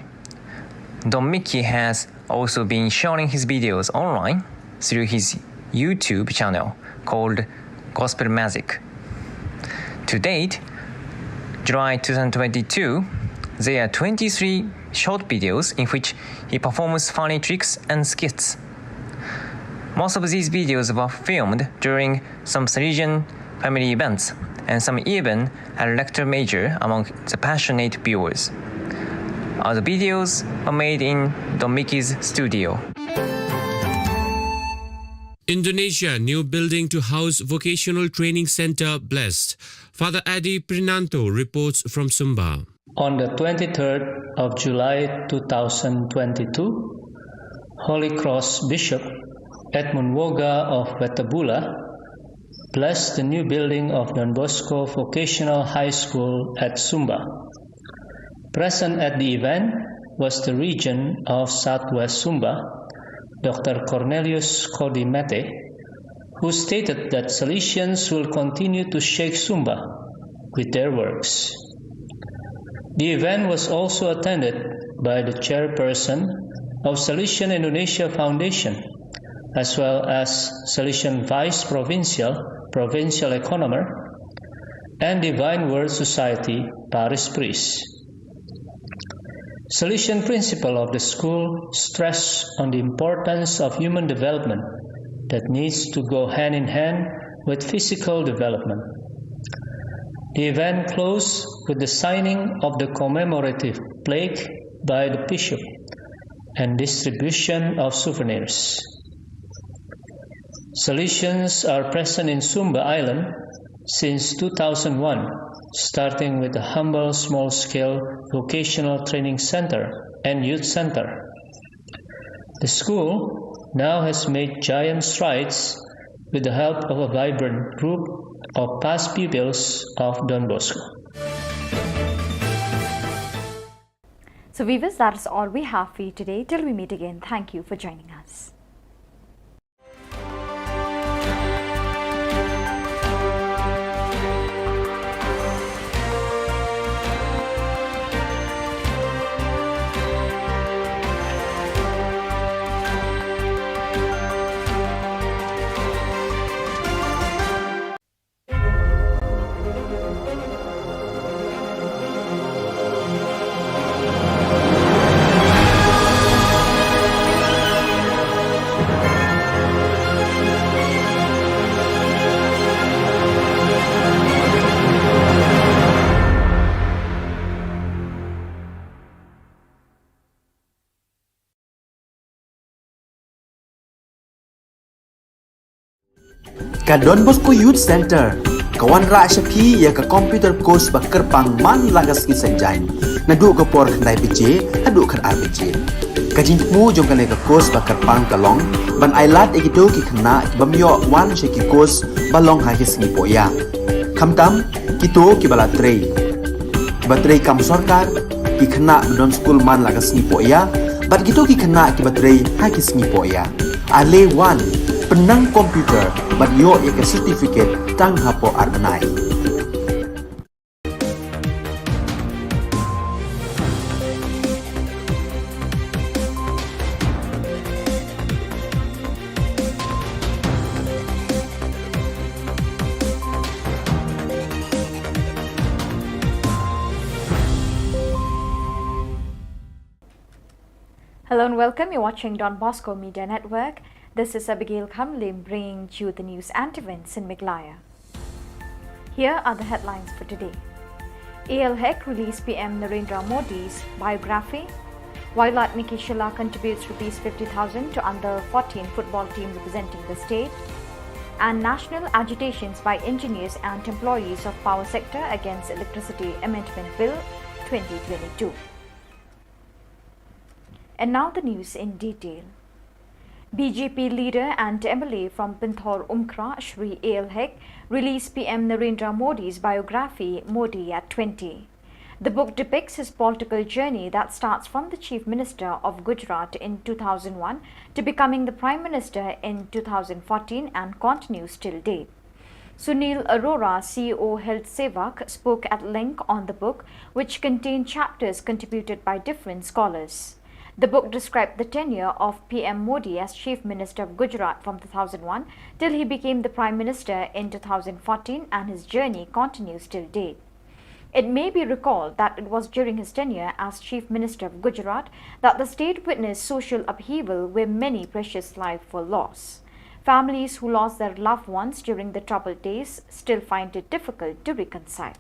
Don Mickey has also been sharing his videos online through his YouTube channel called Gospel Magic. To date, July two thousand twenty-two, there are twenty-three short videos in which he performs funny tricks and skits. Most of these videos were filmed during some Salesian family events, and some even had a lector major among the passionate viewers. All the videos were made in Don Mickey's studio. Indonesia, new building to house vocational training center blessed. Father Adi Prinanto reports from Sumba. On the twenty-third of July two thousand twenty-two, Holy Cross Bishop Edmund Woga of Wetabula blessed the new building of Don Bosco Vocational High School at Sumba. Present at the event was the Regent of Southwest Sumba, Doctor Cornelius Codimete, who stated that Salesians will continue to shake Sumba with their works. The event was also attended by the chairperson of Salesian Indonesia Foundation, as well as Salesian Vice Provincial, Provincial Economer, and Divine Word Society Parish Priest. Salesian principal of the school stressed on the importance of human development that needs to go hand in hand with physical development. The event closed with the signing of the commemorative plaque by the bishop and distribution of souvenirs. Salesians are present in Sumba Island since two thousand one, starting with a humble small-scale vocational training center and youth center. The school now has made giant strides with the help of a vibrant group of past pupils of Don Bosco. So viewers, that is all we have for you today. Till we meet again, thank you for joining us. Ka Don Bosco Youth Center ka wanrah sha phi ïa ka computer course ba kyrpang man la ka sngi Saitjaiñ, naduh ka por khyndai baje haduh khatar baje. Ka jingthmu jong kane ka course ba kyrpang ka long ban ailad ïa kito ki khynnah ki bym ïoh wan sha ki course ba long ha ki sngi pohïa, khamtam kito kiba la trei, kiba trei kam sorkar, ki khynnah ba don skul man la ka sngi pohïa, bad kito ki khynnah kiba trei ha ki sngi pohïa. Ale wan, pynnang computer bad ïoh ïa ka certificate tang hapoh ar bnai. Hello and welcome. You're watching Don Bosco Media Network. This is Abigail Khamlim bringing you the news and events in Meghalaya. Here are the headlines for today. A L Hek released P M Narendra Modi's biography. Wailadmiki Shylla contributes rupees fifty thousand to under fourteen football team representing the state. And national agitations by engineers and employees of power sector against Electricity Amendment Bill twenty twenty-two. And now the news in detail. B J P leader and M L A from Pynthor Umkra, Shri A L Hek, released P M Narendra Modi's biography, Modi at twenty. The book depicts his political journey that starts from the Chief Minister of Gujarat in two thousand one to becoming the Prime Minister in two thousand fourteen and continues till date. Sunil Arora, C E O Health Sevak, spoke at length on the book, which contained chapters contributed by different scholars. The book described the tenure of P M Modi as Chief Minister of Gujarat from two thousand one till he became the Prime Minister in two thousand fourteen, and his journey continues till date. It may be recalled that it was during his tenure as Chief Minister of Gujarat that the state witnessed social upheaval where many precious lives were lost. Families who lost their loved ones during the troubled days still find it difficult to reconcile.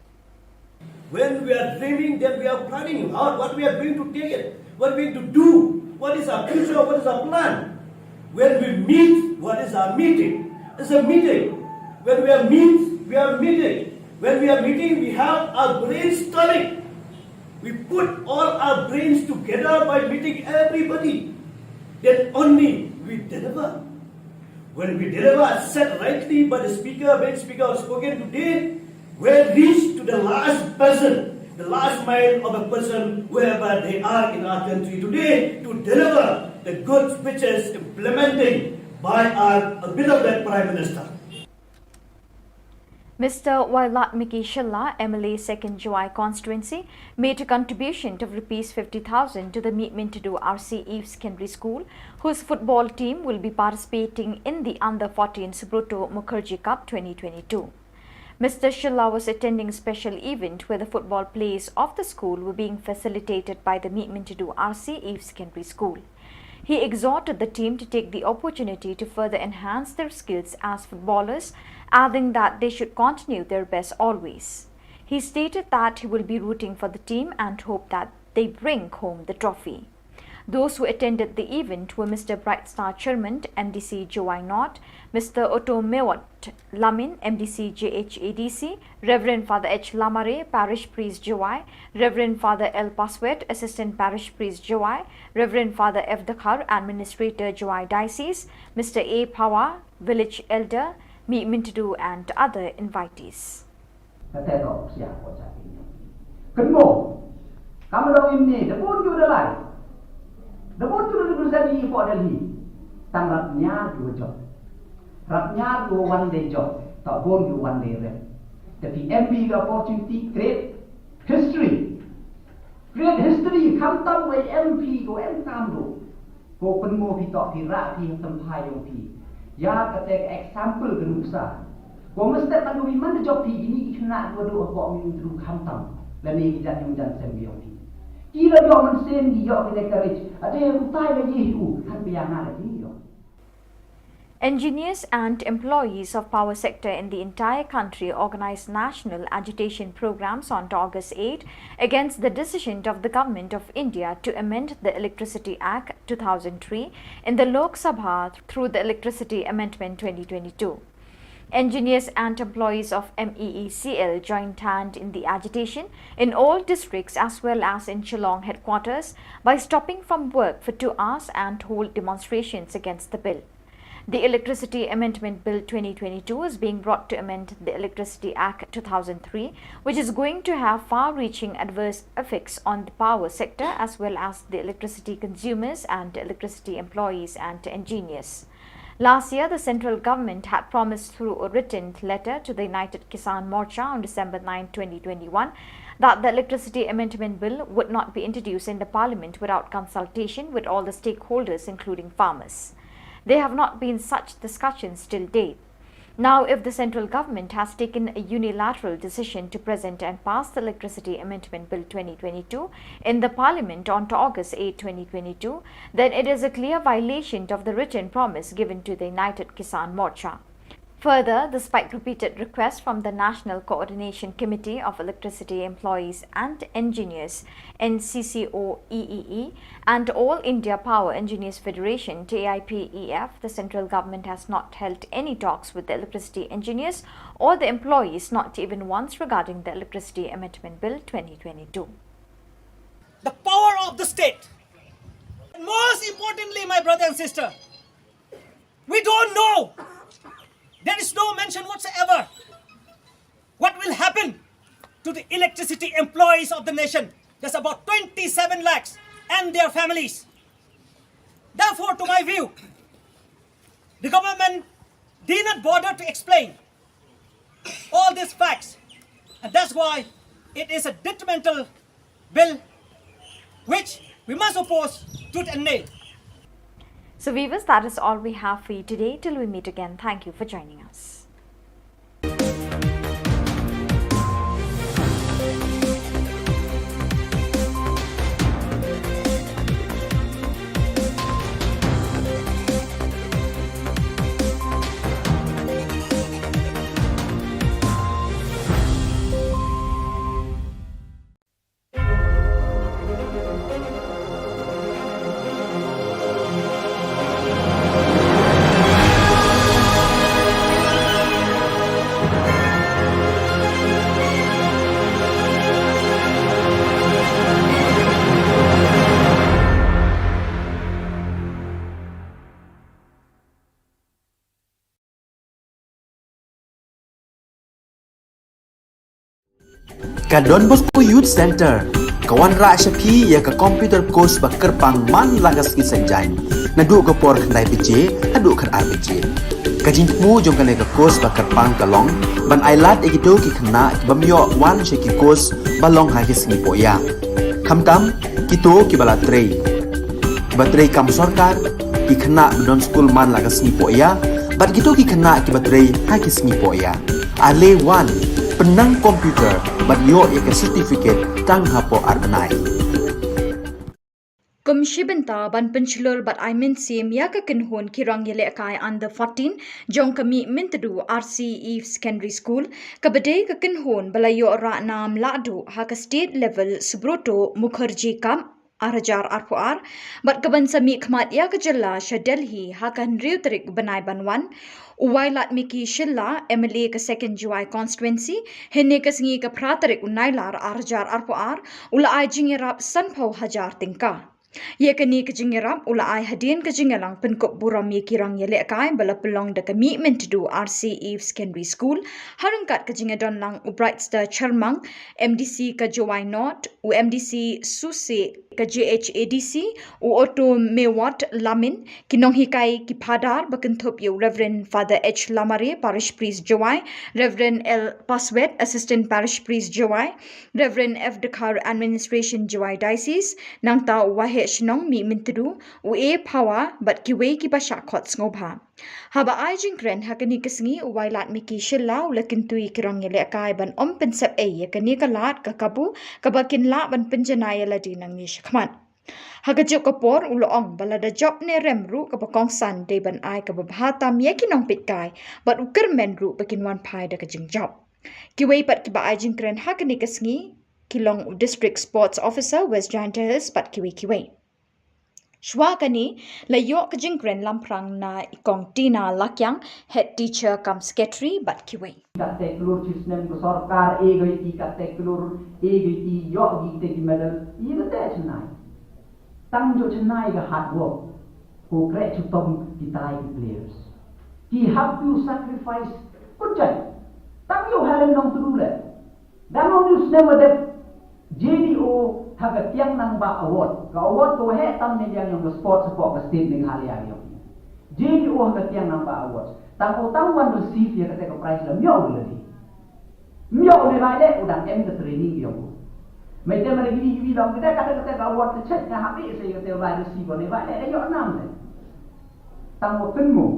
When we are dreaming, then we are planning out what we are going to take it, what we are going to do, what is our future, what is our plan. When we meet, what is our meeting? It's a meeting. When we are meet, we are meeting. When we are meeting, we have our brainstorming. We put all our brains together by meeting everybody. Then only we deliver. When we deliver, as said rightly by the speaker, main speaker who spoken today, we reach to the last person, the last mile of a person, wherever they are in our country today, to deliver the goods which is implementing by our beloved Prime Minister. Mister Wailadmiki Shylla, M L A second Jowai constituency, made a contribution of rupees fifty thousand to the Meet Mintidu R C Eve Secondary School, whose football team will be participating in the Under fourteen Subroto Mukherjee Cup twenty twenty-two. Mister Shylla was attending a special event where the football plays of the school were being facilitated by the Meet Mintidu R C Eve Secondary School. He exhorted the team to take the opportunity to further enhance their skills as footballers, adding that they should continue their best always. He stated that he will be rooting for the team and hope that they bring home the trophy. Those who attended the event were Mister Bright Star Chermont, M D C Jowai North, Mister Otto Mewat Lamin, M D C J H A D C, Reverend Father H Lamare, Parish Priest Jowai, Reverend Father L Paswet, Assistant Parish Priest Jowai, Reverend Father F Dkhar, Administrator Jowai Diocese, Mister A Phawa, Village Elder, Meet Mintidu and other invitees. Kata ka opsia ko sa ki nyam. Kynmo. Kam dong imne, da bun ju da lai. Da bun ju da bun sa di ko da li. Tang rap nyar ju jop. Rap nyar ju wan de jop. Ta bun ju wan de rep. Tapi M P ka opportunity create history. Create history, khamtam wei M P ko em kam do. Ko pynmo phi tok phi rah phi ha tymphai yong phi. Ya kata ka example ka nuksa. Ko mestep ka dumi man da jop phi ini ki khynnah dua dua ko mi tu khamtam. Lane ki jan yong jan sem yong phi. Ki la yong man sen ki yong ki ne courage. Ade utai la ye hi u. Kan pia nga la ye yong. Engineers and employees of power sector in the entire country organized national agitation programs on August eight against the decision of the Government of India to amend the Electricity Act two thousand three in the Lok Sabha through the Electricity Amendment twenty twenty-two. Engineers and employees of M E E C L joined hand in the agitation in all districts as well as in Shillong headquarters by stopping from work for two hours and hold demonstrations against the bill. The Electricity Amendment Bill twenty twenty-two is being brought to amend the Electricity Act two thousand three, which is going to have far-reaching adverse effects on the power sector as well as the electricity consumers and electricity employees and engineers. Last year, the central government had promised through a written letter to the United Kisan Morcha on December ninth, twenty twenty-one, that the Electricity Amendment Bill would not be introduced in the parliament without consultation with all the stakeholders, including farmers. There have not been such discussions till date. Now, if the central government has taken a unilateral decision to present and pass the Electricity Amendment Bill twenty twenty-two in the parliament on August eighth, twenty twenty-two, then it is a clear violation of the written promise given to the United Kisan Morcha. Further, despite repeated requests from the National Coordination Committee of Electricity Employees and Engineers, N C C O E E E, and All India Power Engineers Federation, T I P E F, the central government has not held any talks with the electricity engineers or the employees, not even once, regarding the Electricity Amendment Bill twenty twenty-two. The power of the state. And most importantly, my brother and sister, We don't know. There is no mention whatsoever what will happen to the electricity employees of the nation. There's about twenty-seven lakhs and their families. Therefore, to my view, the government did not bother to explain all these facts, and that's why it is a detrimental bill which we must oppose tooth and nail. So, viewers, that is all we have for you today. Till we meet again, thank you for joining us. Ka Don Bosco Youth Center ka wanrah sha phi ïa ka computer course ba kyrpang man la ka sngi Saitjaiñ, naduh ka por khyndai baje haduh khatar baje. Ka jingthmu jong kane ka course ba kyrpang ka long ban ailad ïa kito ki khynnah ki bym ïoh wan sha ki course ba long ha ki sngi pohïa, khamtam kito kiba la trei, kiba trei kam sorkar, ki khynnah ba don skul man la ka sngi pohïa, bad kito ki khynnah kiba trei ha ki sngi pohïa. Ale wan, pynnang computer bad ïoh ïa ka certificate tang hapoh ar bnai. Kum shi bynta ban pynshlur bad ai mynsiem ïa ka kynhun ki rang ïalehkai under fourteen jong ka Mihmyntdu R C Eve Secondary School, kaba dei ka kynhun ba la ïoh rah nam lahduh ha ka state level Subroto Mukherjee Cup ar hajar arphew ar, bad kaban sa mihkhmat ïa ka jylla sha Delhi ha ka hynriew tarik bnai ban wan. U Wailadmiki Shylla, M L A ka Second Jowai Constituency, hynne ka sngi ka phra tarik u Nailar ar hajar arphew ar, u la ai jingïarap sanphew hajar tyngka. Ïa kane ka jingïarap u la ai hadien ka jingïalang pynkup burom ïa ki rang ïalehkai ba la pynlong da ka Mihmyntdu R C Eve Secondary School, ha ryngkat ka jingïadon lang u Brightstar Sharmang, M D C ka Jowai North, u M D C Suse ka J H A D C, u Otto Mewat Lamin, ki nonghikai, ki phadar ba kynthup ïa u Reverend Father H Lamare, Parish Priest Jowai, Reverend L Paswet, Assistant Parish Priest Jowai, Reverend F Dkhar, Administration Jowai Diocese, nangta u Waheh Shnong Mihmyntdu, u A Phawa bad kiwei kiba shah khot sngewbha. Haba ai jingkren ha kane ka sngi, u Wailadmiki Shylla u la kyntu ïa ki rang ïalehkai ban ym pynsep ei ïa kane ka lad ka kabu kaba kin lah ban pynjanai ïa lade nangne shakhmat. Ha kajuh ka por u la ong ba lada jop ne rem ruh kaba kongsan dei ban ai kaba bha tam ïa ki nongpeitkai bad u kyrmen ruh ba kin wan phai da ka jingjop. Kiwei pat kiba ai jingkren ha kane ka sngi ki long u District Sports Officer West Jaintia Hills bad kiwei kiwei. Shuwa kane la ïoh ka jingkren lamphrang na i Kong Tina Lakiang, Head Teacher cum Secretary bad kiwei. Katte klur chi snem ka sorkar e goi ti, katte klur e goi ti, ïoh gi te ki medal, i katte chennai. Tang jooh chennai ka hard work, ko kreh chitom kitai ki players. Ki have to sacrifice, pynjai. Tang ïoh Helen Nongtdu le. Dang ong news ne wa dep J D O ha ka Tiang Nangbah Award. Ka award ka wa heh tam ne ïa ong ka sports hapoh ka state Meghalaya ïa ong. J D O ha ka Tiang Nangbah Award. Tang u tang wan receive ïa kata ka prize la ym ïoh u lade. Ym ïoh u ne bai le u dang em ka training ïa u. Mai te ma le gini gini dang kata kata kata ka award ka check nga hap ïa se kata bai receive u ne bai le ïoh nam le. Tang wa kynmaw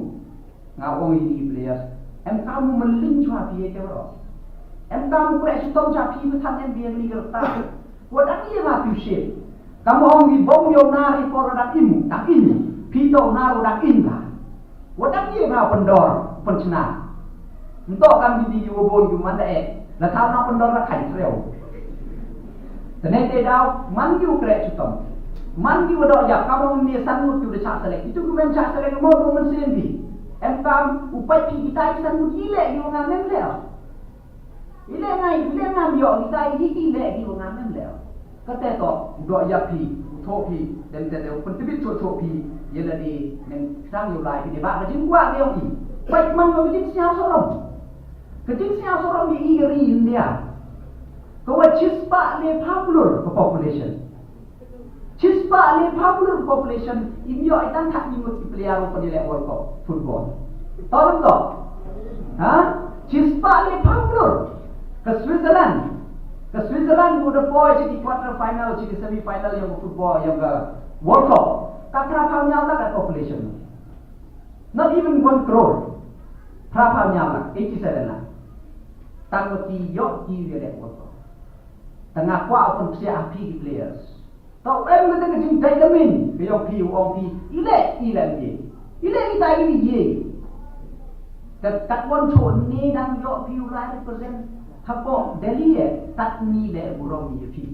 nga ong ïa ki players, em kam u mylliñ chwa phi ïa ki baroh. Em kam u kreh chitom chwa phi ba than em biang ni ka rta. Wa dang ïa nga phi shit. Kam ong ki bom ïa u nar i por dang im, dang im. Phi to u nar u dang im ka. Wa dang ïa nga pyndor, pynchna. Nto kam ki di ki wa bun ki man da eh. La thaw na pyndor na khai treo. Tene te daw, man ki u kreh chitom. Man ki wa doh ïap, kam ong ne san ngut ki wa da chah select. Itu ki mem chah select mo ko men sen bi. Em kam u pait ki kita ki san ngut i leh ki wa ngam em leh. I leh ngai, i leh ngam ïoh kita i ki leh ki wa ngam em leh. Kate to, doh ïap ki. Thoh phi, dem te de pynthibit thoh thoh phi, ïa lade men tang ïa u lai phi ne ba ka jingkwah ka ïong i. Peit man ka jingsngew sarom. Ka jingsngew sarom ïa i ka ri India. Ka wat shispah le phaw klur ka population. Shispah le phaw klur ka population, im ïoh i tang khatñi ngut ki player ruh ban ïaleh World Cup football. Tahu tak? Ha? Shispah le phaw klur. Ka Switzerland. Ka Switzerland ka da poi sha ki quarter final, sha ki semi final ïa ka football, ïa ka World Cup. Ka phra phaw hynñiew lak ka population. Not even one crore. Phra phaw hynñiew lak, eighty seven lak. Tang ba ki ïoh ki ïaleh World Cup. Tang nga kwah u pynpsiah ha phi ki players. Tau em kata ka jingdait ka min, ka ïong phi, u ong phi, i leh, i leh ïa. I leh ïa kita ïa. Kat, kat wan thoh ne dang ïoh phi u lai represent hapoh Delhi eh, kat ni leh burom ïa phi.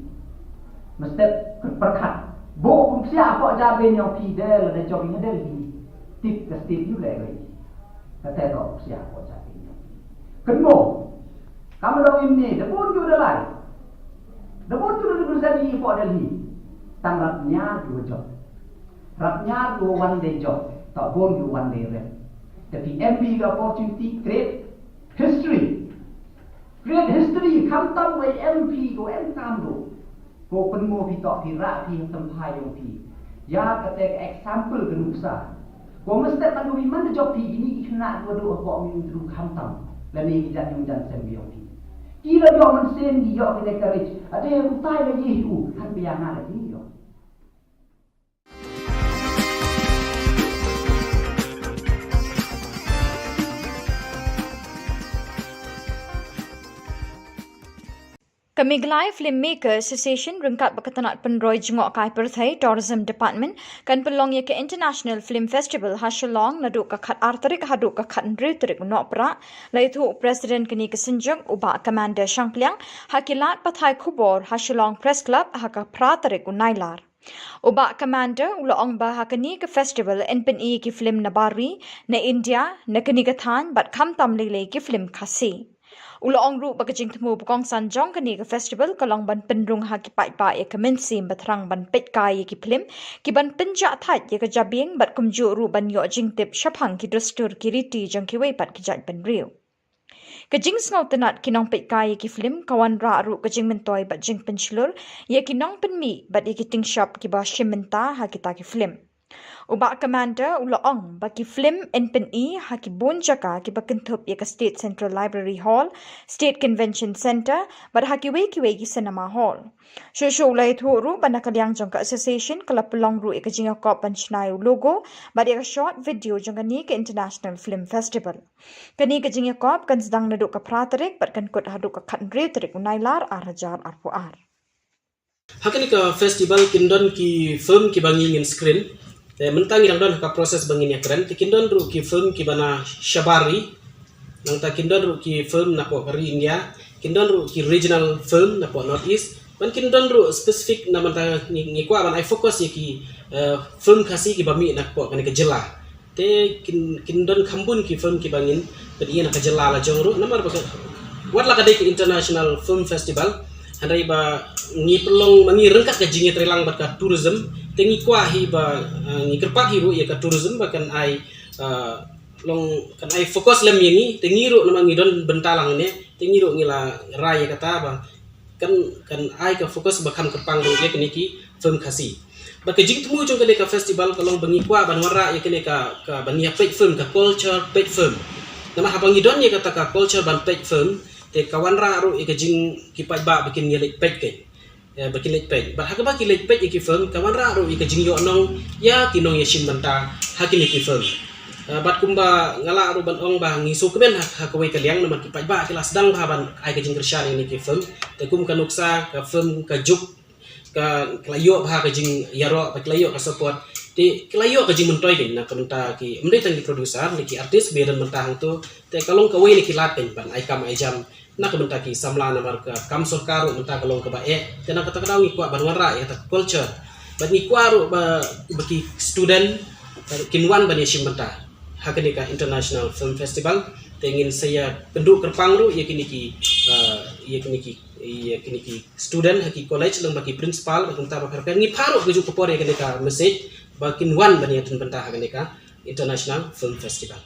Mestep pyrkhat. Bo pynpsiah hapoh jabieng ïong phi de, lada jong ïa Delhi. Tip ka state ïa u leh ïa. Kata to pynpsiah hapoh jabieng ïong phi. Kynmo. Kam dong im ne, da bun ju da lai. Da bun ju da represent ïa pok Delhi. Tang rap ñiar ju jop. Rap ñiar ju one day jop. Ta bun ju one day rep. Tapi M P ka opportunity create history. Create history, khamtam wei M P ko em kam do. Ko pynmo phi tok phi rak phi ha tymphai ïong phi. Ïa kata ka example ka nuksa. Ko mestep man ko phi man da jop phi kini ki khynnah dua dua ko mi tru khamtam. Lane ki jan ïong jan sem ïong phi. Ki la ïoh mynsiem ki ïoh ki encourage. Ade utai la ye hi u han bia nga la ye ïoh. Ka Meghalaya Filmmaker Association ryngkat bad ka tnat pynroi jngoh kai pyrthei Tourism Department kan pynlong ïa ka International Film Festival ha Shillong naduh ka khat ar tarik haduh ka khat hynriew tarik u Nohprah. La ïathuh u President kane ka synjuk u Bah Commander Shangpliang ha ki lad pathai khubor ha Shillong Press Club ha ka phra tarik u Nailar. U Bah Commander u la ong ba ha kane ka festival yn pyni ki film na bar ri, na India, na kane ka thaiñ bad khamtam lei lei ki film Khasi. U la ong ruh ba ka jingthmu ba kongsan jong kane ka festival ka long ban pynrung ha ki paidbah ïa ka mynsiem ba thrang ban peit kai ïa ki film, ki ban pynjah thait ïa ka jabieng bad kumjuh ruh ban ïoh jingtip shaphang ki dustur ki riti jong kiwei pat ki jaitbynriew. Ka jingsngewtynnat ki nongpeitkai ïa ki film ka wanrah ruh ka jingmyntoi bad jingpynshlur ïa ki nongpynmih bad ïa ki tyngshop kiba shim bynta ha kita ki film. U Bah Commander u la ong ba ki film yn pyni ha ki bun jaka kiba kynthup ïa ka State Central Library Hall, State Convention Centre bad ha kiwei kiwei ki cinema hall. Shuh shuh u la ïathuh ruh ba na ka liang jong ka association ka la pynlong ruh ïa ka jingïakop ban shna ïa u logo bad ïa ka short video jong kane ka International Film Festival. Kane ka jingïakop kan sdang naduh ka phra tarik bad kan kut haduh ka khat hynriew tarik u Nailar ar hajar arphew ar. Ha kane ka festival kin don ki film kiba ngi ngin screen. Te mynta ngi dang don ha ka process ba ngin ïakren. Te kin don ruh ki film kiba na shabar ri. Nangta kin don ruh ki film napoh ka ri India. Kin don ruh ki regional film napoh North East. Ban kin don ruh specific na mynta ngi, ngi kwah ban ai focus ïa ki, eh, film Khasi kiba mih napoh kane ka jylla. Te kin, kin don kham bun ki film kiba ngin pyni na ka jylla la jong ruh namar ba ka, wat la ka dei ka International Film Festival, hynrei ba ngi pynlong ma ngi ryngkat ka jingïatreilang bad ka tourism, te ngi kwah hi ba, eh, ngi kyrpad hi ruh ïa ka tourism ba kan ai, eh, long kan ai focus lem ïa ngi, te ngi ruh namar ngi don bynta lang ne, te ngi ruh ngi la rai ïa kata ba kan, kan ai ka focus ba kham kyrpang ruh ïa kine ki film Khasi. Bad ka jingthmu jong kane ka festival ka long ba ngi kwah ban wanrah ïa kane ka, ka ban ïa peit film, ka culture peit film. Namar haba ngi don ïa kata ka culture ban peit film, te ka wanrah ruh ïa ka jing ki paidbah ba kin ïa leit peit kein. Ïa, ba kin leit peit. Bad haba ki leit peit ïa ki film, ka wanrah ruh ïa ka jingïohnong ïa ki nongïashim bynta ha kine ki film. Ah, bad kumba nga lah ruh ban ong ba ngi sngewkmen ha, ha kawei ka liang namar ki paidbah ki la sdang bha ban ai ka jingkyrshan ïa kine ki film. Te kum ka nuksa, ka film, ka juk, ka, ka la ïoh bha ka jingïaroh, bad ka la ïoh ka support. Te ka la ïoh ka jingmyntoi kein na ka bynta ki, ym dei tang ki producer, ne ki artist, ba ïadon bynta hangto. Te ka long kawei na ki lad kein ban ai kam ai jam na ka bynta ki samla namar ka kam sorkar ruh mynta ka long kaba eh. Te na kata ka daw ngi kwah ban wanrah ïa kata ka culture. Bad ngi kwah ruh ba, ba ki student, ba kin wan ban ïashim bynta ha kane ka International Film Festival. Te ngin sa ïakynduh kyrpang ruh ïa kine ki, eh, Ïa kine ki, ïa kine ki student ha ki college, lem bad ki principal, bad kumta ba pher pher, ngi phah ruh ka juk ka por ïa kane ka message ba kin wan ban ïa don bynta ha kane ka International Film Festival.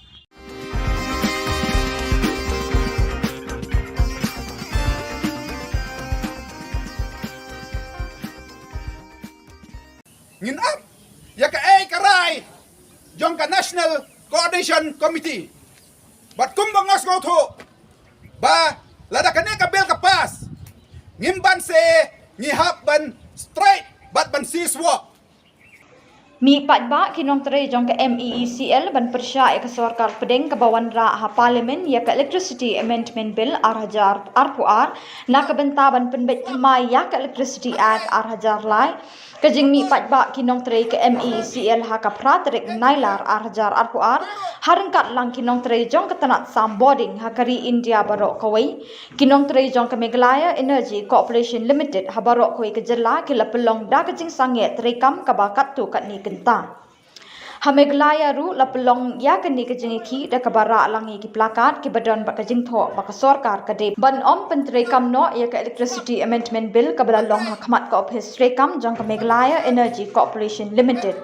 Ngin ap ïa kaei ka rai jong ka National Coordination Committee. Bad kumba nga sngewthuh ba lada kane ka bill ka pass, ngim ban se, ngi hap ban strike bad ban cease work. Mih paidbah ki nongtrei jong ka M E E C L ban pyrshah ïa ka sorkar pdeng kaba wanrah ha Parliament ïa ka Electricity Amendment Bill ar hajar arphew ar na ka bynta ban pynbeit thymmai ïa ka Electricity Act ar hajar lai. Ka jingmih paidbah ki nongtrei ka M E E C L ha ka phra tarik Nailar ar hajar arphew ar, ha ryngkat lang ki nongtrei jong ka tnat sam bording ha ka ri India baroh kawei, ki nongtrei jong ka Meghalaya Energy Corporation Limited ha baroh kawei ka jylla ki la pynlong da ka jingsangeh treikam kaba katto katne kynta. Ha Meghalaya ruh la pynlong ïa kane ka jingïakhih da kaba rah lang ïa ki placard kiba don bad ka jingthoh ba ka sorkar ka dei ban ym pyntreikam noh ïa ka Electricity Amendment Bill kaba la long ha khmat ka ophis treikam jong ka Meghalaya Energy Corporation Limited.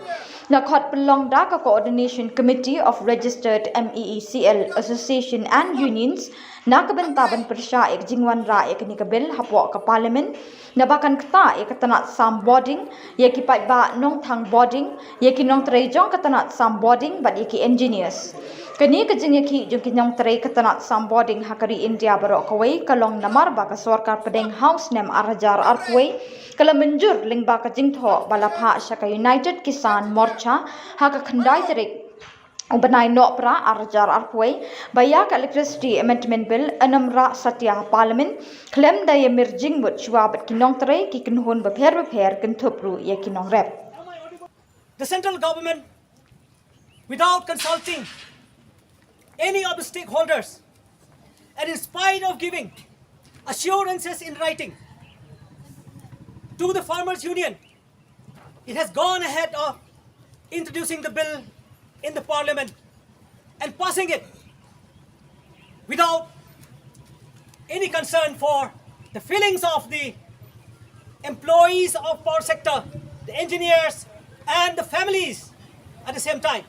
La khot pynlong da ka Coordination Committee of Registered M E E C L Association and Unions na ka bynta ban pyrshah ïa ka jingwanrah ïa kane ka bill hapoh ka Parliament, naba kan ktah ïa ka tnat sam bording, ïa ki paidbah nongthang bording, ïa ki nongtrei jong ka tnat sam bording bad ïa ki engineers. Kane ka jingïakhih jong ki nongtrei ka tnat sam bording ha ka ri India baroh kawei ka long namar ba ka sorkar pdeng ha u snem ar hajar arphew wei ka la mynjur lyngba ka jingthoh ba la phah sha ka United Kisan Morcha ha ka khyndai tarik u bnai Nohprah ar hajar arphew wei ba ïa ka Electricity Amendment Bill yn ym rah satia ha Parliament khlem da ïa mir jingmut shuwa bad ki nongtrei, ki kynhun bapher bapher, kynthup ruh ïa ki nongrep. The central government, without consulting any of the stakeholders, and in spite of giving assurances in writing to the Farmers Union, it has gone ahead of introducing the bill in the parliament and passing it without any concern for the feelings of the employees of power sector, the engineers, and the families at the same time.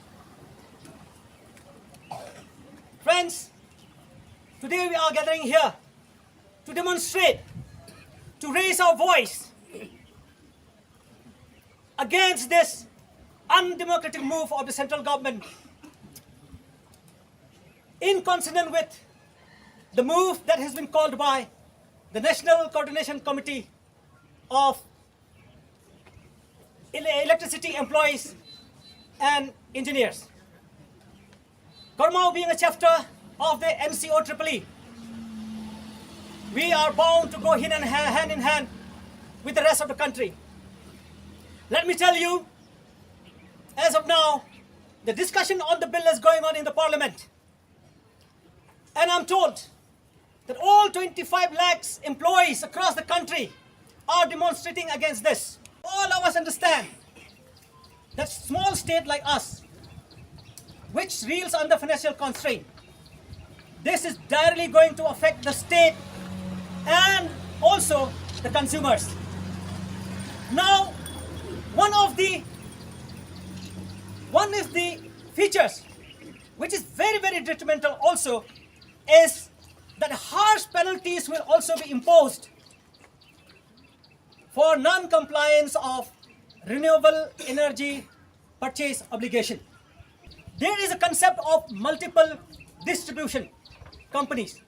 Friends, today we are gathering here to demonstrate, to raise our voice against this undemocratic move of the central government, in consonant with the move that has been called by the National Coordination Committee of Ele- Electricity Employees and Engineers. Gormau being a chapter of the N C O triple E, we are bound to go hand in hand, hand in hand with the rest of the country. Let me tell you, as of now, the discussion on the bill is going on in the parliament. And I'm told that all twenty-five lakhs employees across the country are demonstrating against this. All of us understand that small state like us, which reels under financial constraint, this is directly going to affect the state and also the consumers. Now, one of the one of the features which is very, very detrimental also is that harsh penalties will also be imposed for non-compliance of renewable energy purchase obligation. There is a concept of multiple distribution companies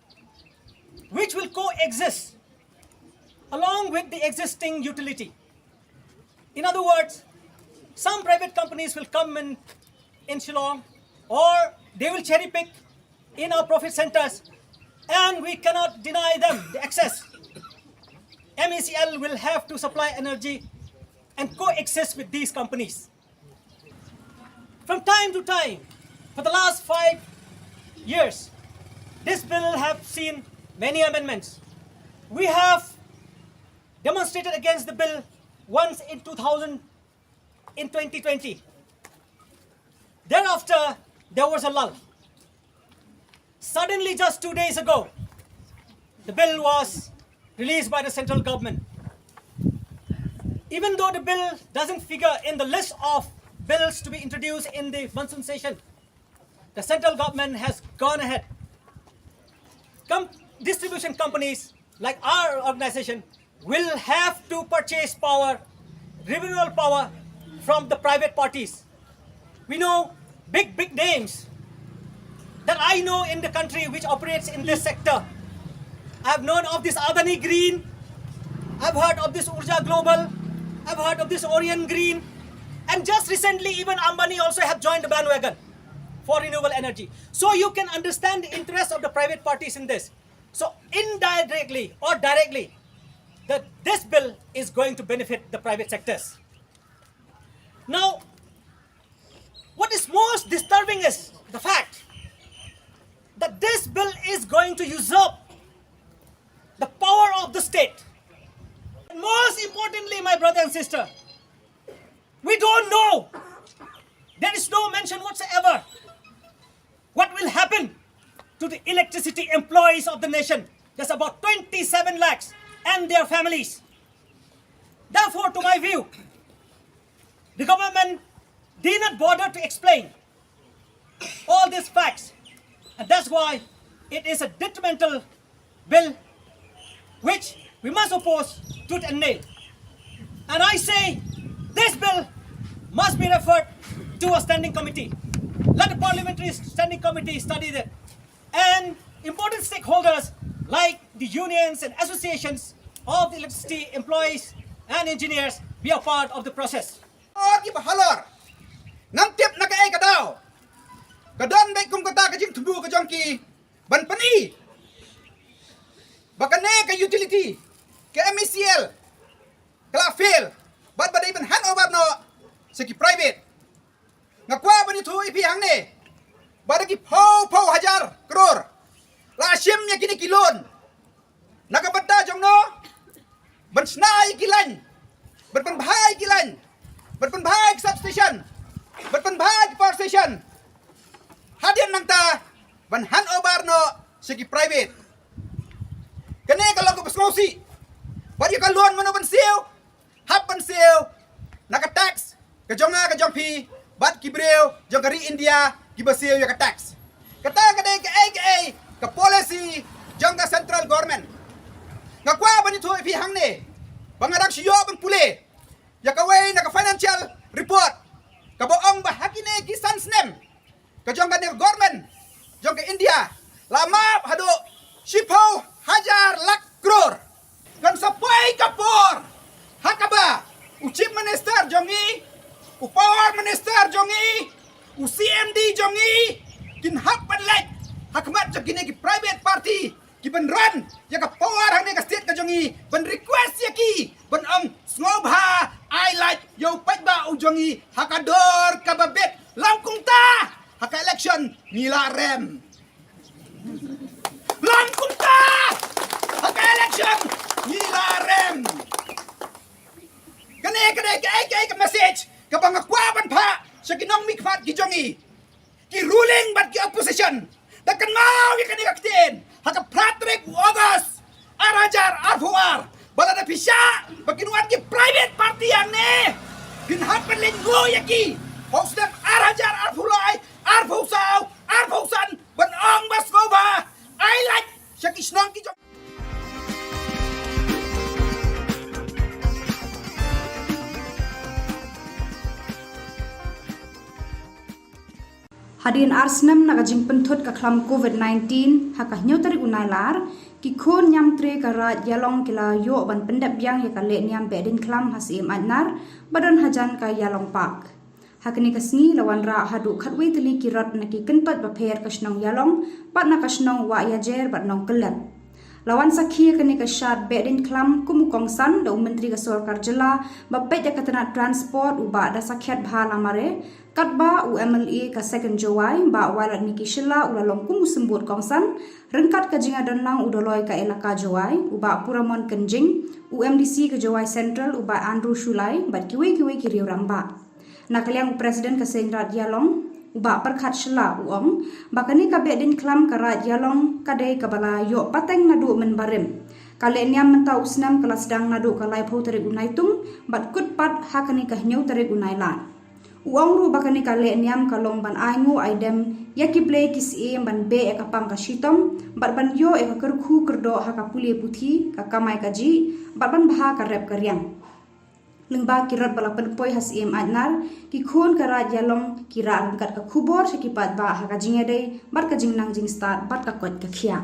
which will coexist along with the existing utility. In other words, some private companies will come in, in Shillong, or they will cherry pick in our profit centers, and we cannot deny them the access. M E C L will have to supply energy and coexist with these companies. From time to time, for the last five years, this bill have seen many amendments. We have demonstrated against the bill once in two thousand, in twenty twenty. Thereafter, there was a lull. Suddenly, just two days ago, the bill was released by the central government. Even though the bill doesn't figure in the list of bills to be introduced in the monsoon session, the central government has gone ahead. Com- distribution companies like our organization will have to purchase power, renewable power, from the private parties. We know big, big names that I know in the country which operates in this sector. I've known of this Adani Green. I've heard of this Urja Global. I've heard of this Orion Green. And just recently, even Ambani also have joined the bandwagon for renewable energy. So you can understand the interest of the private parties in this. So indirectly or directly, that this bill is going to benefit the private sectors. Now, what is most disturbing is the fact that this bill is going to usurp the power of the state. And most importantly, my brother and sister, we don't know. There is no mention whatsoever what will happen to the electricity employees of the nation. That's about twenty-seven lakhs and their families. Therefore, to my view, the government did not bother to explain all these facts, and that's why it is a detrimental bill which we must oppose tooth and nail. And I say this bill must be referred to a standing committee. Let the parliamentary standing committee study that. And important stakeholders like the unions and associations of the electricity employees and engineers be a part of the process. Or ki ba halor. Ngam tip na kaei ka daw. Ka don beit kum kata ka jingthmu ka jong ki ban pyni ba kane ka utility, ka M E C L, ka la fail bad ba dei ban hand over noh sha ki private. Nga kwah ban ïathuh ïa phi hangne ba da ki phew phew hajar klur la shim ïa kine ki loan na ka bynta jong no, ban shna ïa ki lain, ban pynbha ïa ki lain, ban pynbha ïa ki substation, ban pynbha ïa ki power station. Hadien nangta ban hand over noh sha ki private. Kane ka long kaba sngewsih. Bad ïa ka loan mano ban siew? Hap ban siew na ka tax ka jong nga ka jong phi bad ki briew jong ka ri India kiba siew ïa ka tax. Kata ka dei kaei kaei ka policy jong ka central government. Nga kwah ban ïathuh ïa phi hangne ba nga dang shu ïoh ban pule ïa kawei na ka financial report kaba ong ba ha kine ki san snem ka jong ka ner government jong ka India la map haduh shiphew hajar lak klur. Kan sa poi ka por ha kaba u chief minister jong ngi, u power minister jong ngi, u C M D jong ngi kin hap ban leit ha khmat jong kine ki private party ki ban run ïa ka power hangne ka state ka jong ngi, ban request ïa ki ban ong sngewbha ai lait ïa u paidbah u jong ngi ha ka dor kaba bit. Long kumta ha ka election ngi la rem. Long kumta ha ka election ngi la rem. Kane ka dei kaei kaei ka message kaba nga kwah ban phah sha ki nongmihkhmat ki jong ngi, ki ruling bad ki opposition. Da kynmaw ïa kane ka ktien ha ka phra tarik u August ar hajar arphew ar ba lada phi shah ba kin wan ki private party hangne, phin hap ban lyngngoh ïa ki ha u snem ar hajar arphew lai, arphew saw, arphew san ban ong ba sngewbha ai lait sha ki shnong ki jong. Hadien ar snem na ka jingpynthut ka khlam covid nineteen, ha ka hynñiew tarik u Nailar, ki khun ñiamtre ka Raid Ïalong ki la ïoh ban pyndep biang ïa ka lehniam Behdeiñkhlam ha Syiem Aitnar ba don hajan ka Ïalong Park. Ha kane ka sngi la wanrah haduh khatwei tylli ki rot na ki kyntoit bapher ka shnong Ïalong bad na ka shnong Wahiajer bad Nongkyllep. La wan sakhi ïa kane ka shad Behdeiñkhlam kum u kongsan da u Myntri ka Sorkar Jylla ba peit ïa ka tnat transport u Bah Dasakhiatbha Lamare, katba u M L A ka Second Jowai Bah Wailadmiki Shylla u la long kum u symbud kongsan, ryngkat ka jingïadonlang u Doloi ka Elaka Jowai u Bah Puramon Kynjing, u M D C ka Jowai Central u Bah Andrew Shullai bad kiwei kiwei ki riew rangbah. Na ka liang u President ka Seiñ Raid Ïalong u Bah Pyrkhat Shylla u ong ba kane ka Behdeiñkhlam ka Raid Ïalong ka dei kaba la ïoh pateng naduh mynbarim. Ka lehniam mynta u snem ka la sdang naduh ka laiphew tarik u Naitung bad kut pat ha kane ka hynñiew tarik u Nailar. U ong ruh ba kane ka lehniam ka long ban ainguh aidem ïa ki blei ki syiem ban beh ïa ka pang ka shitom bad ban ïoh ïa ka kyrkhu kyrdoh ha ka pule puthi, ka kamai kajih bad ban bha ka rep ka riang. Lyngba ki rot ba la pynpoi ha Syiem Aitnar, ki khun ka Raid Ïalong ki rah ryngkat ka khubor sha ki paidbah ha ka jingïadei bad ka jingnang jingstad bad ka koit ka khiah.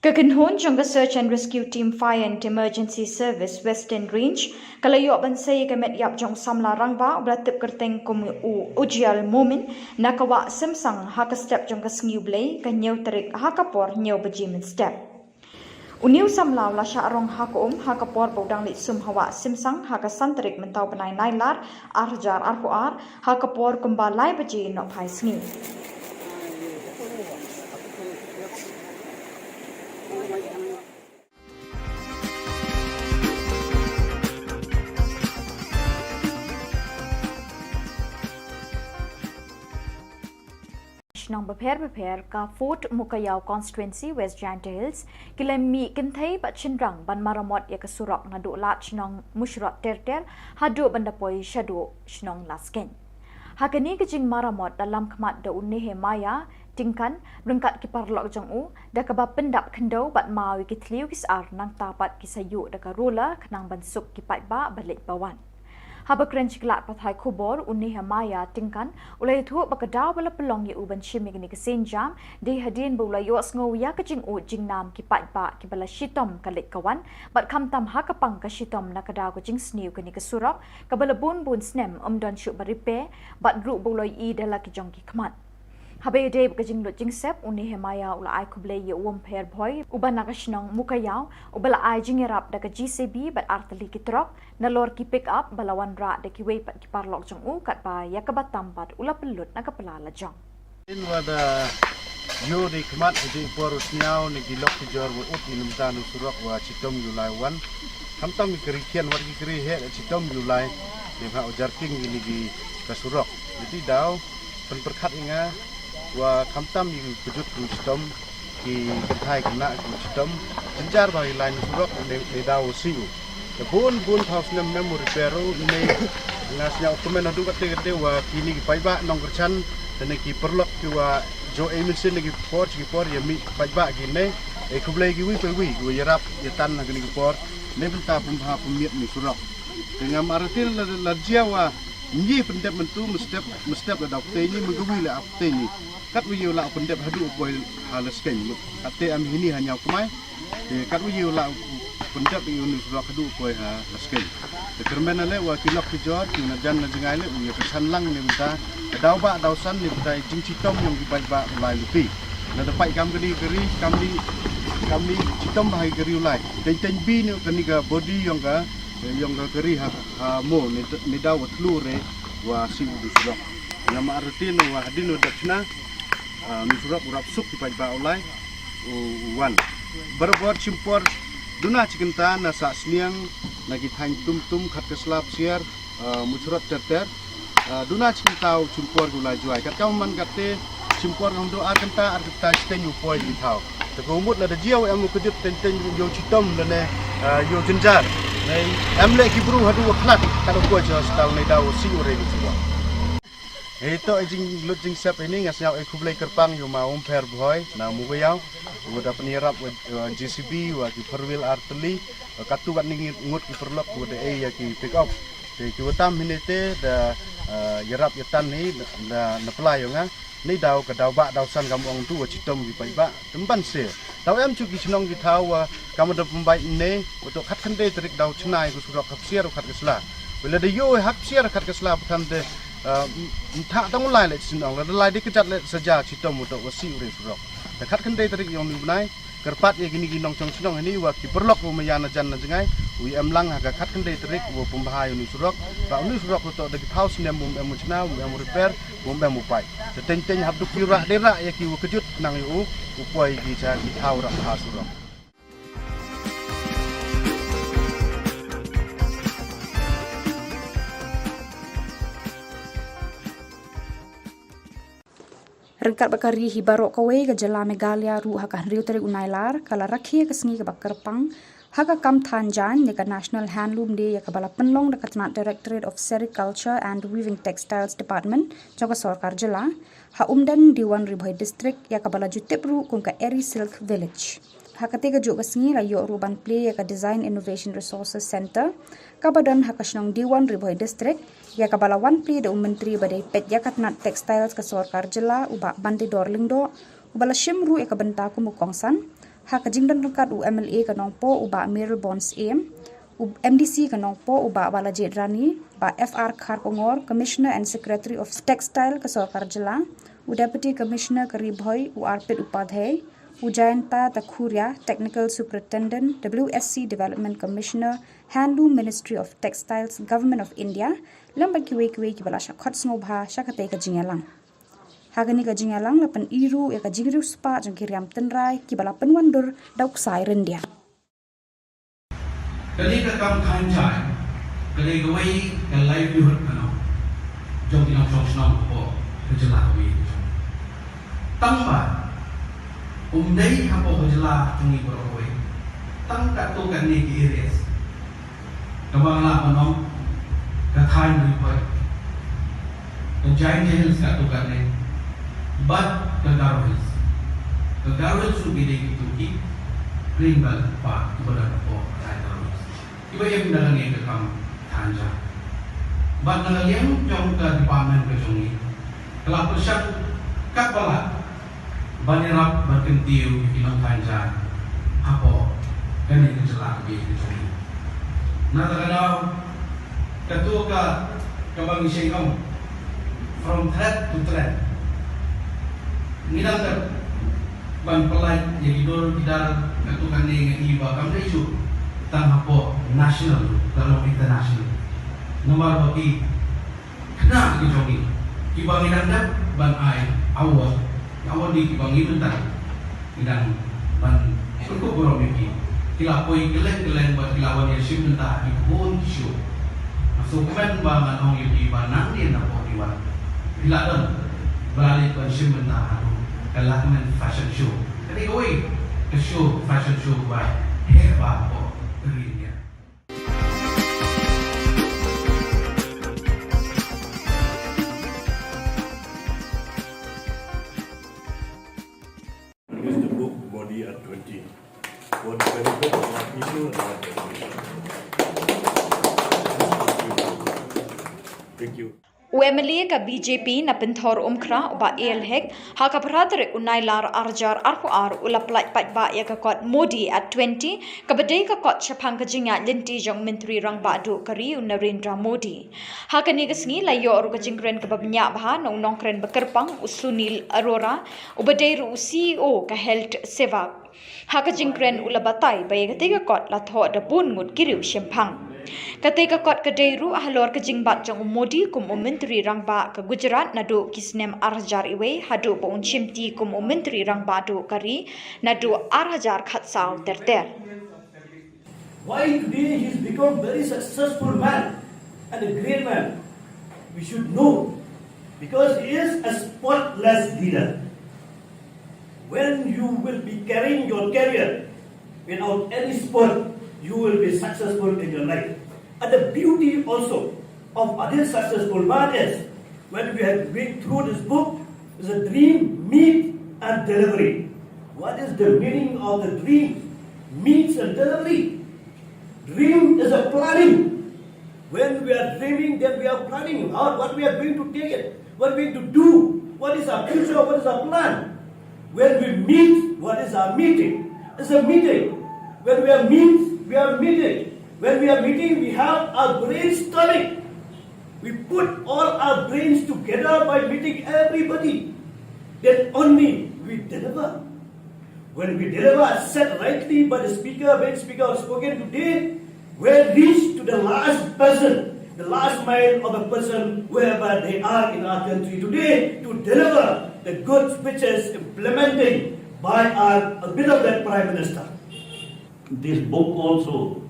Ka kynhun jong ka Search and Rescue Team Fire and Emergency Service Western Range ka la ïoh ban sei ïa ka met ïap jong u samla rangbah uba la tip kyrteng kum u Ujial Momin na ka wah Simsang ha ka step jong ka sngi U Blei ka hynñiew tarik ha ka por hynñiew baje mynstep. Une u samla u la shah rong ha ka um ha ka por ba u dang leit sum ha wah Simsang ha ka san tarik mynta u bnai Nailar ar hajar arphew ar ha ka por kumba lai baje nohphai sngi. Shnong bapher bapher ka Fort Mukaïaw Constituency West Jaintia Hills ki la mih kynthei bad shynrang ban maramot ïa ka surok naduh lad shnong Mushrot Terter haduh ban da poi shaduh shnong Laskein. Ha kane ka jingmaramot da lam khmat da u Nehemiah Tyngkan ryngkat ki paralok jong u da kaba pyndap khyndew bad maw ïa ki thliew ki sar nangta pat ki sa ïuh da ka roller khnang ban suk ki paidbah ba leit ba wan. Haba kren sha ki lad pathai khubor u Nehemiah Tyngkan u la ïathuh ba ka daw ba la pynlong ïa u ban shim ïa kane ka sienjam dei hadien ba u la ïohsngew ïa ka jingud jingnam ki paidbah kiba la shitom ka leit ka wan bad khamtam ha ka pang ka shitom na ka daw ka jingsniew kane ka surok kaba la bun bun snem ym don shuh ba repair bad ruh ba u la ïohi da la ki jong ki khmat. Haba ïadei bad ka jinglut jingsep u Nehemiah u la ai khublei ïa u Umpher Bhoi uba na ka shnong Mukaïaw uba la ai jingïarap da ka J C B bad artylli ki trok nalor ki pick up ba la wanrah da kiwei pat ki paralok jong u katba ïa kaba tam pat u la pynlut na ka pla lajong. Ynda wa da ïoh dei khmat ha dei por u sniaw ne ki lok ki jor wa ut ïa nymta na u surok wa chitom ïa u lai wan. Khamtam ki kari khian wat ki kari heh chitom ïa u lai. Ne ha u jar king ïa ni ki ka surok. Ïa ti daw pynpyrkhat ïa nga wa khamtam ïa ki kujut ki chitom ki kynthai khynnah ki chitom jynjar ba ïa lai na surok ne ne daw u siew. Te bun bun phaw snem mem u repair u ne nga sniaw kmen haduh kate kate wa kini ki paidbah nongkyrchan te ne ki paralok ki wa jo e mynsiem ne ki por ki por ïa mih paidbah ki ne e khublei ki wi pa wi ki wa ïarap ïa tan ha kini ki por ne bynta pynbha pynmiat ni surok. Te ngam arati la la jia wa ngi pyndep myntu mestep mestep la dau ptei ni menggawi la ptei ni. Kat wa ïa la pyndep haduh u poi ha Laskein mut. Kat te am hini ha ñiaw kmai. Te kat wa ïa la pyndep ïa u ni surok haduh u poi ha Laskein. Te kyrmen ale wa ki lok ki jor ki na jan na jngai le u ïa ka san lang ni mynta. Ka daw ba daw san ni mynta jingchitom nong ki paidbah u lai luti. Na da paid kam kani kari kam ni kam ni chitom ba hai kari u lai. Teng teng bi ni kani ka body yong ka yong ka kari ha ha mo ni ni daw wa tlu re wa si u surok. Nga ma artin wa hadin wa dachna. Ah, ni surok u rap suk ki paidbah u lai u u wan. Barabor chimpor duna chikynta na sa sniang na ki thaiñ tum tum khat ka slap siar ah, mu surok ter ter. Ah, duna chikynta u chimpor u lai juai kat kam man kat te chimpor ngam do ar kynta ar kynta chiteng u poi ki thaw. Te ko mut la da jiaw em u kujut teng teng yow chitom la ne ah, yow jynjar. Ne em le ki bru hadu wa khlat kat u poi chi hospital ne daw si u re ni chiwa. Hei to e jinglut jingsep ini nga sñiaw e khublei kyrpang ïa u ma Umpher Bhoi na Mugayaw u da pynïarap wa, wa J C B wa ki four wheel artylli, wa katu wat ni ngut ki paralok wa da e ïa ki pick up. Te ki wa tam hini te da ah, ïarap ïa tan hi da na pla ïa nga. Ni daw ka daw ba daw san kam ong tu wa chitom ki paidbah. Tymban se. Daw em chu ki chnong ki thaw wa kam da pynbai ne wa to khat khyndai tarik daw chnai ku surok hap siar u khat ka sla. Wala da yo hap siar khat ka sla pathan de ah, m- mtha tang u lai le chnong la da lai de kjat le saja chitom u to wa si u re surok. Da khat khyndai tarik yong ni bnai Kyrpad ïa kine ki nongshong shnong hangne wa ki paralok wa ma ïa na jan na jngai u ïa em lang ha ka khatkhyndai tarik wa pynbha ïa une u surok. Ba une u surok u toh da ki phew snem um em u chna, um em u repair, um em u pait. Te teng teng hap duk ki rah dei rah ïa ki wa kjut nang ïa u u poi ki cha ki phew rah ha surok. Ryngkat bad ka ri hi baroh kawei, ka jylla Meghalaya ruh ha ka hynriew tarik u Nailar ka la rakhe ka sngi kaba kyrpang ha ka kam than jaiñ ne ka National Handloom Day, ïa kaba la pynlong da ka tnat Directorate of Sericulture and Weaving Textiles Department jong ka sorkar jylla ha Umden, Diwan Ri Bhoi District, ïa kaba la ju tip ruh kum ka Eri Silk Village. Ha katei ka juh ka sngi la ïoh ruh ban plie ïa ka Design Innovation Resources Center, kaba don ha ka shnong Diwan Ri Bhoi District, ïa kaba la wan plie da u Myntri ba dei peit ïa ka tnat Textiles ka sorkar jylla, u Bah Bandidor Lyngdoh, uba la shim ruh ïa ka bynta kum u kongsan ha ka jingdon ryngkat u M L A ka Nongpoh, u Bah Mayralborn Syiem, u M D C ka Nongpoh, u Bah Balajied Rani, Bah F R Kharkongor, Commissioner and Secretary of Textile ka sorkar jylla, u Deputy Commissioner ka Ri Bhoi, u Arpit Upadhyay, u Jayanta Takhuria, Technical Superintendent, W S C Development Commissioner, Handloom, Ministry of Textiles, Government of India, lem bad kiwei kiwei kiba la shah khot sngewbha sha katei ka jingïalang. Ha kane ka jingïalang la pyni ruh ïa ka jingriewspah jong ki riam tynrai kiba la pynwandur da u ksai ryndia. Kane ka kam than jaiñ ka dei kawei ka livelihood ka nong jong ki nongshong shnong hapoh ka jylla kawei. Tang ba um dei hapoh ka jylla jong ngi baroh kawei, tang katto katne ki areas kaba nga lah ban ong ka thaiñ Ri Bhoi, ka Jaintia Hills katto katne bad ka Garo Hills. Ka Garo Hills ruh ki dei kito ki Green Belt Park kiba don hapoh ka thaiñ Garo Hills, kiba im da kane ka kam than jaiñ. Bad na ka liang jong ka department ka jong ngi ka la pyrshang katba lah ban ïarap ban kyntiew ïa ki nongthan jaiñ hapoh kane ka jylla kaba ïeit ka jong ngi. Na kata ka daw, kato ka, kaba ngi shait ong, from thread to thread, ngi dang dep ban pyllait ïa ki dur ki dar. Kato kane nga i ba kam dei shuh tang hapoh national, ka long international. Namar ba ki khynnah ki jong ngi kiba ngi dang dep ban ai award, award ngi kiba ngi mynta ngi dang ban pynkup burom ïa ki, ki la poi kylleng kylleng bad ki la wan ïashim bynta ha ki khun ki shnong. Nga sngewkmen ba ngan ong ïa ki ba nangne napoh ki wan phi la don ba la leit ban shim bynta ha ka Lakmen Fashion Show. Ka dei kawei ka show, fashion show ba heh bha hapoh ka ri India. Use the book Modi at twenty for the benefit of our people and our generation. Thank you. U M L A ka B J P na Pynthor Umkhrah, u Bah A L Hek, ha ka phra tarik u Nailar ar hajar arphew ar u la pyllait paidbah ïa ka kot Modi at twenty, kaba dei ka kot shaphang ka jingïaid lynti jong u Myntri Rangbah Duh ka ri u Narendra Modi. Ha kane ka sngi la ïoh ruh ka jingkren kaba bniah bha na u nongkren ba kyrpang u Sunil Arora, uba dei ruh u C E O ka Health Sevak. Ha ka jingkren u la batai ba ïa katei ka kot la thoh da bun ngut ki riewshemphang. Katei ka kot ka dei ruh halor ka jingbat jong u Modi kum u Myntri Rangbah ka Gujarat naduh ki snem ar hajar wei haduh ba un shimti kum u Myntri Rangbah Duh ka ri naduh ar hajar khatsaw ter ter. Why today he's become very successful man and a great man? We should know, because he is a spotless leader. When you will be carrying your career without any spot, you will be successful in your life. And the beauty also of other successful man is, when we have read through this book, is a dream, meet, and delivery. What is the meaning of the dream, meets, and delivery? Dream is a planning. When we are dreaming, then we are planning how, what we are going to take it, what we are going to do, what is our future, what is our plan. When we meet, what is our meeting? It's a meeting. When we are meet, we are meeting. When we are meeting, we have our brainstorming. We put all our brains together by meeting everybody. Then only we deliver. When we deliver as said rightly by the speaker, when speaker have spoken today, we'll reach to the last person, the last mile of a person, wherever they are in our country today, to deliver the good speeches implementing by our beloved Prime Minister. This book also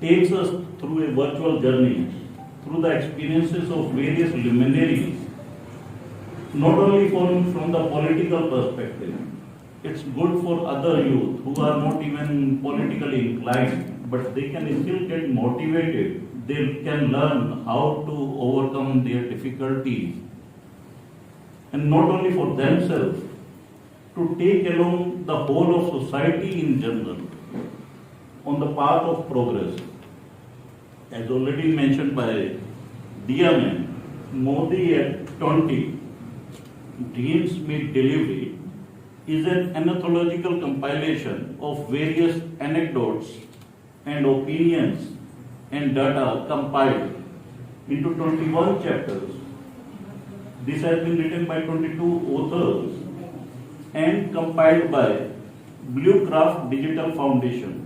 takes us through a virtual journey, through the experiences of various luminaries, not only from, from the political perspective, it's good for other youth who are not even politically inclined, but they can still get motivated. They can learn how to overcome their difficulties, and not only for themselves, to take along the whole of society in general on the path of progress. As already mentioned by Diya ma'am, Modi at twenty, Dreams Meet Delivery, is an anthological compilation of various anecdotes and opinions and data compiled into twenty-one chapters. This has been written by twenty-two authors and compiled by Bluecraft Digital Foundation.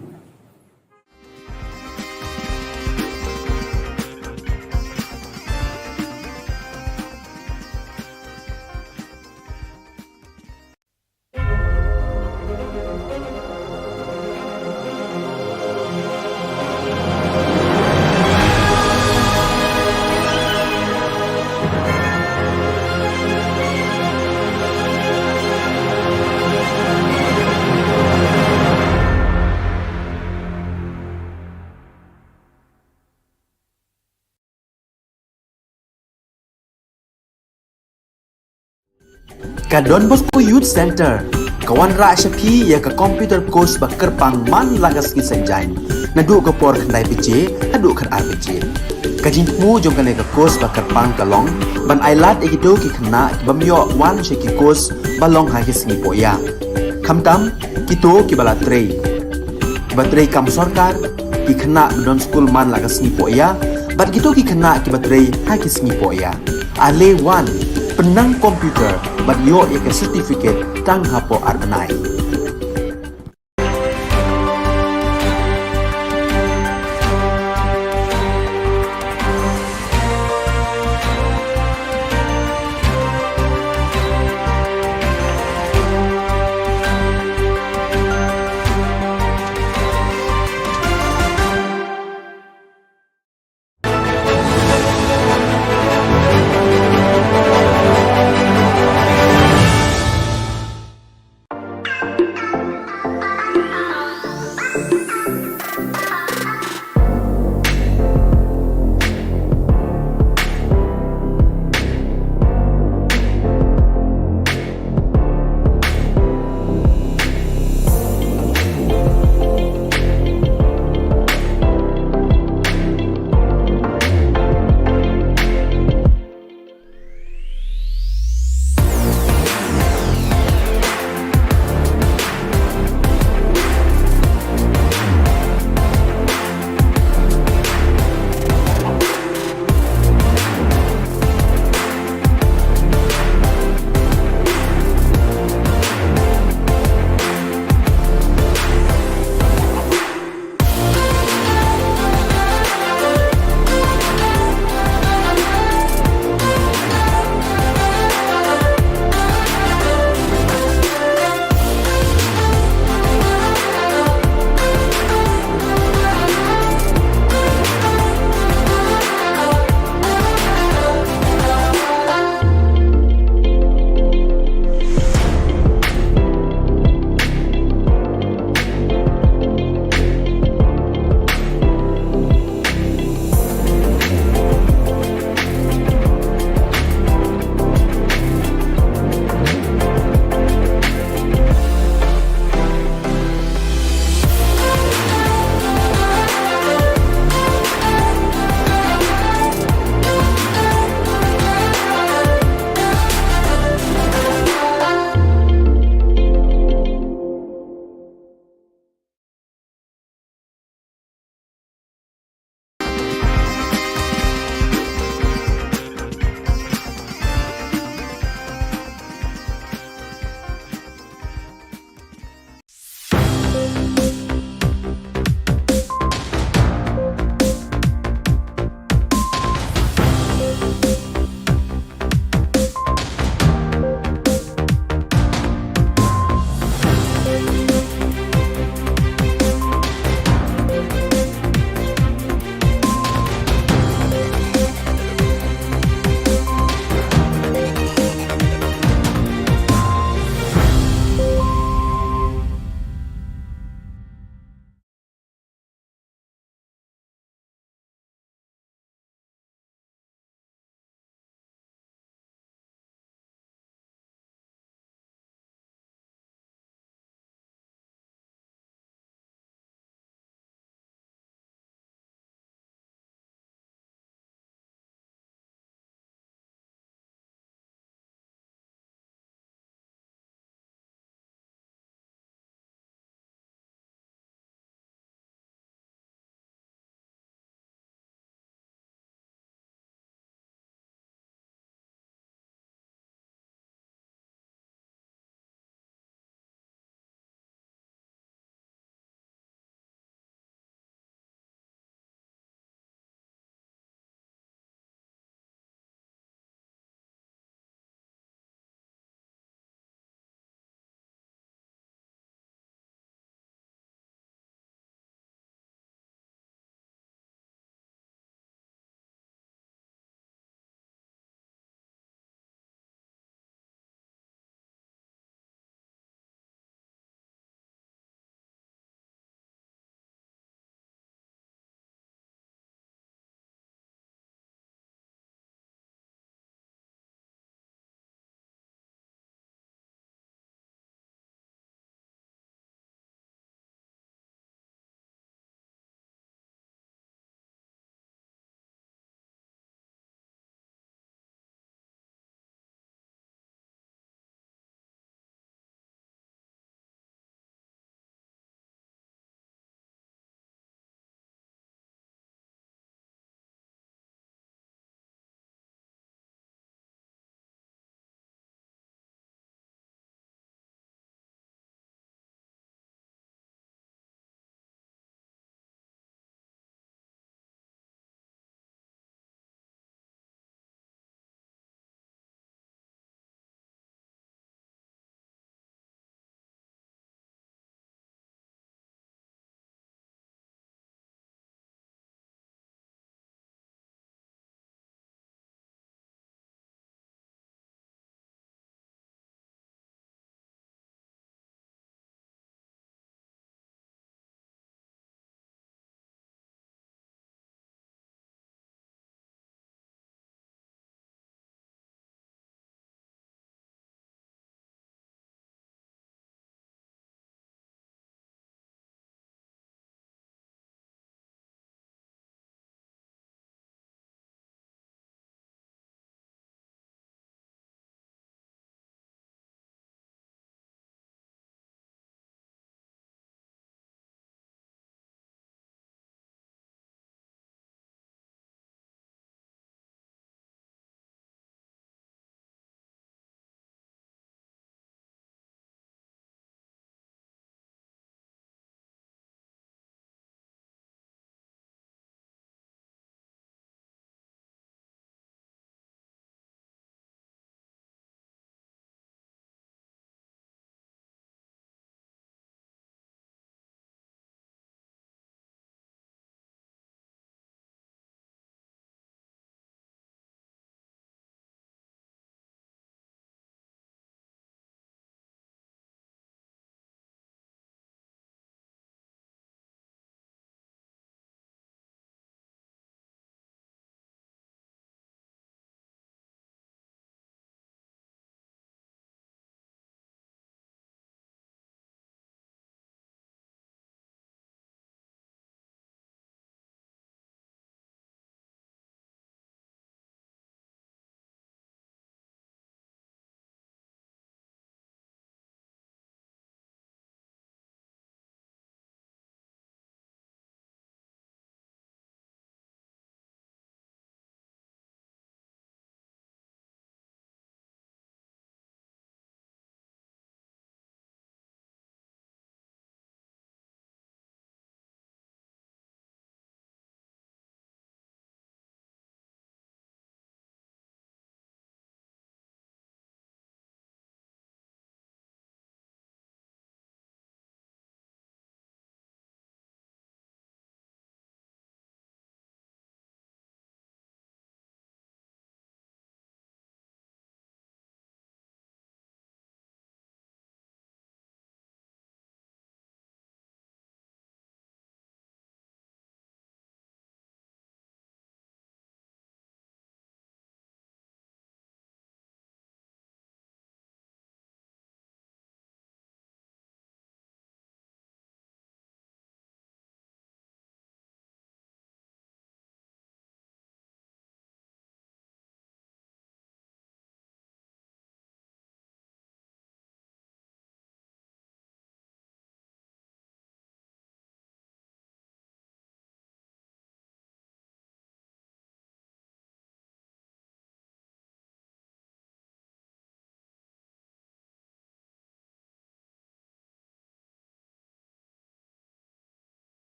Ka Don Bosco Youth Centre ka wanrah sha phi ïa ka computer course ba kyrpang man la ka sngi Saitjaiñ, naduh ka por khyndai baje haduh khatar baje. Ka jingthmu jong kane ka course ba kyrpang ka long ban ai lad ïa kito ki khynnah ki bym ïoh wan sha ki course ba long ha ki sngi pohïa. Khamtam kito kiba la trei, kiba trei kam sorkar, ki khynnah ba don skul man la ka sngi pohïa, bad kito ki khynnah kiba trei ha ki sngi pohïa. Ale wan, pynnang computer bad ïoh ïa ka certificate tang hapoh ar bnai.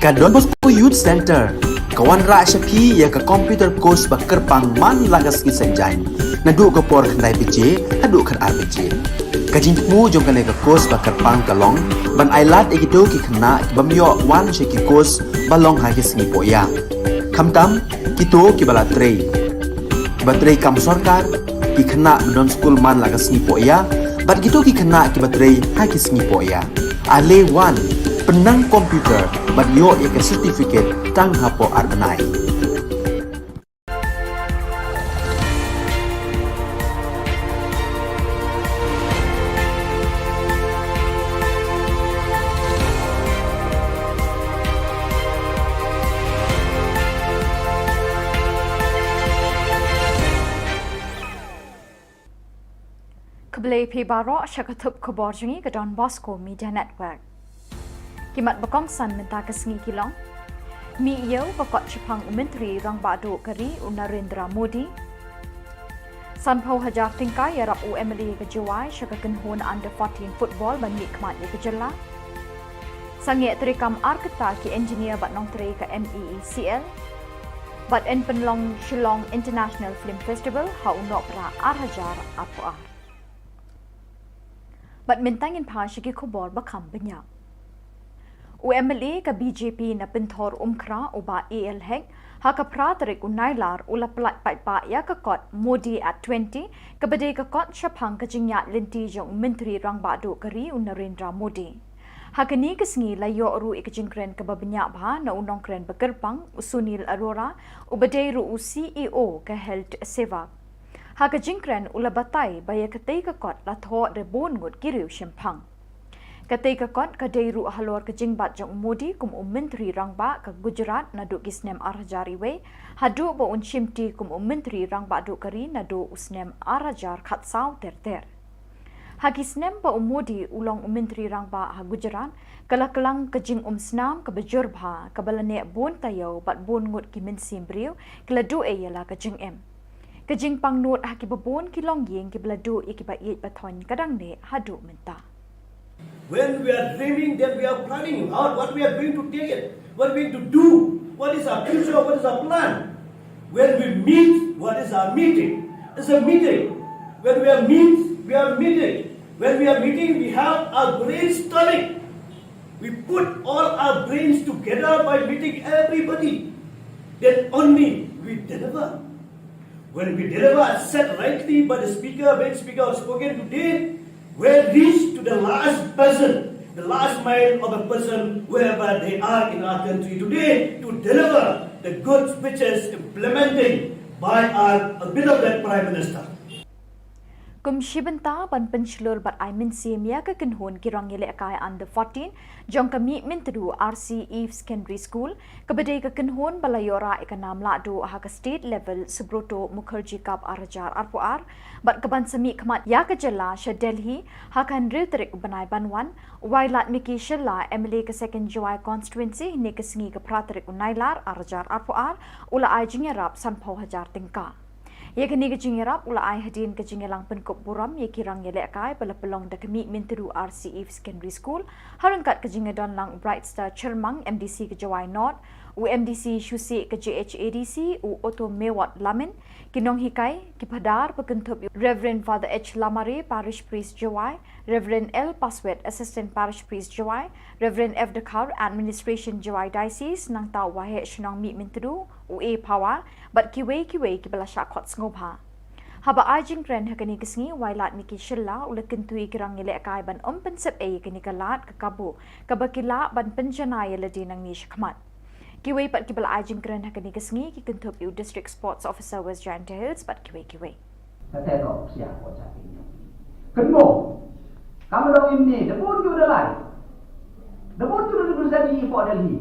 Ka Don Bosco Youth Centre ka wanrah sha phi ïa ka computer course ba kyrpang man la ka sngi Saitjaiñ, naduh ka por khyndai baje haduh khatar baje. Ka jingthmu jong kane ka course ba kyrpang ka long ban ai lad ïa kito ki khynnah ki bym ïoh wan sha ki course ba long ha ki sngi pohïa, khamtam kito kiba la trei, kiba trei kam sorkar, ki khynnah ba don skul man la ka sngi pohïa bad kito ki khynnah kiba trei ha ki sngi pohïa. Ale wan, pynnang computer bad ïoh ïa ka certificate tang hapoh ar bnai. Khublei phi baroh sha ka thup khubor jong ngi ka Don Bosco Media Network. Ki mat ba kongsan mynta ka sngi ki long: Mih ïew ka kot shaphang u Myntri Rangbah Duh ka ri u Narendra Modi. Sanphew hajar tyngka ïarap u M L A ka Jowai sha ka kynhun under fourteen football ban mih khmat ïa ka jylla. Sangeh treikam ar kynta ki engineer bad nongtrei ka M E E C L. Bad yn pynlong Shillong International Film Festival ha u Nohprah ar hajar arphew ar. Bad mynta ngin phai sha ki khubor ba kham bniah. U M L A ka B J P na Pynthor Umkra u Bah A L Hek ha ka phra tarik u Nailar u la pyllait paidbah ïa ka kot Modi at twenty, kaba dei ka kot shaphang ka jingïaid lynti jong u Myntri Rangbah Duh ka ri u Narendra Modi. Ha kane ka sngi la ïoh ruh ïa ka jingkren kaba bniah bha na u nongkren ba kyrpang u Sunil Arora, uba dei ruh u C E O ka Health Sevak. Ha ka jingkren u la batai ba ïa katei ka kot la thoh da bun ngut ki riew shemphang. Katei ka kot ka dei ruh halor ka jingbat jong u Modi kum u Myntri Rangbah ka Gujarat naduh ki snem ar hajar wei haduh ba un shimti kum u Myntri Rangbah Duh ka ri naduh u snem ar hajar khatsaw ter ter. Ha ki snem ba u Modi u long u Myntri Rangbah ha Gujarat, ka la klang ka jingumsnam kaba jur bha, kaba la neh bun taïew bad bun ngut ki mynsiem briew ki la duh ei ïa la ka jingim. Ka jingpang nud ha kiba bun ki longïing kiba la duh ïa kiba ïeit ba thoiñ ka dang neh haduh mynta. When we are dreaming, then we are planning out what we are going to take it, what we are going to do, what is our future, what is our plan. When we meet, what is our meeting? It's a meeting. When we are meet, we are meeting. When we are meeting, we have our brainstorming. We put all our brains together by meeting everybody. Then only we deliver. When we deliver, as said rightly by the speaker, when speaker has spoken today, we reach to the last person, the last mile of a person, wherever they are in our country today, to deliver the goods which is implementing by our beloved Prime Minister. Kum shi bynta ban pynshlur bad ai mynsiem ïa ka kynhun ki rangïalehkai under fourteen jong ka Mihmyntdu R C Eve Secondary School, kaba dei ka kynhun ba la ïoh rah ïa ka nam lahduh ha ka state level Subroto Mukherjee Cup ar hajar arphew ar, bad kaban sa mih khmat ïa ka jylla sha Delhi ha ka hynriew tarik u bnai ban wan, u Wailadmiki Shylla, M L A ka Second Jowai Constituency, hynne ka sngi ka phra tarik u Nailar ar hajar arphew ar, u la ai jingïarap sanphew hajar tyngka. Ïa kane ka jingïarap u la ai hadien ka jingïalang pynkup burom ïa ki rangïalehkai ba la pynlong da ka Mihmyntdu R C Eve Secondary School, ha ryngkat ka jingïadon lang u Brightstar Chyrmang, M D C ka Jowai North, u M D C Shusi ka J H A D C, u Oto Mewat Lamin, ki nonghikai, ki phadar, ba kynthup ïa u Reverend Father H Lamare, Parish Priest Jowai, Reverend L Paswet, Assistant Parish Priest Jowai, Reverend F Dkhar, Administration Jowai Diocese, nangta u Waheh Shnong Mihmyntdu, u A Phawa, bad kiwei kiwei kiba la shah khot sngewbha. Haba ai jingkren ha kane ka sngi, u Wailadmiki Shylla u la kyntu ïa ki rangïalehkai ban ym pynsep ei ïa kane ka lad ka kabu kaba ki lah ban pynjanai ïa lade nangne shakhmat. Kiwei pat kiba la ai jingkren ha kane ka sngi ki kynthup ïa u District Sports Officer West Jaintia Hills bad kiwei kiwei. Kata ka opsia ko cha pin. Kynmo. Kam dong ym ne, da bun ju da lai. Da bun ju da bun sa di ko Delhi.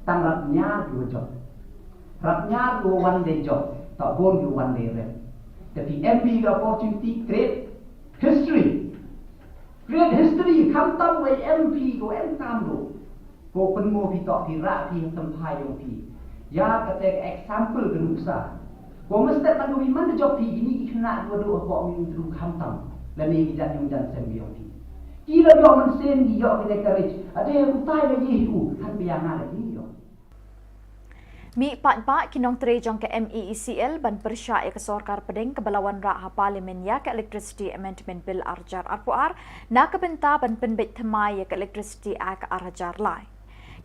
Tang rap ñiar ju jop. Rap ñiar ju wan de jop. Ta bun ju wan de rep. Tapi M P ka opportunity create history. Create history, khamtam wei M P ko em kam do. Ko pynmo phi tok phi rah phi ha tymphai yong phi. Ïa kata ka example ka nuksa. Ko mestep man ka wi man da jop phi kini ki khynnah dua dua ko mi tru khamtam. Lane ki jan yong jan sem yong phi. Ki la ïoh mynsiem ki ïoh ki ne courage. Ade utai la ye hi u. Kan pia nga la ye ïoh. Mih paidbah ki nongtrei jong ka M E E C L ban pyrshah ïa ka sorkar pdeng kaba la wanrah ha Parliament ïa ka Electricity Amendment Bill ar hajar arphew ar, na ka bynta ban pynbeit thymmai ïa ka Electricity Act ar hajar lai.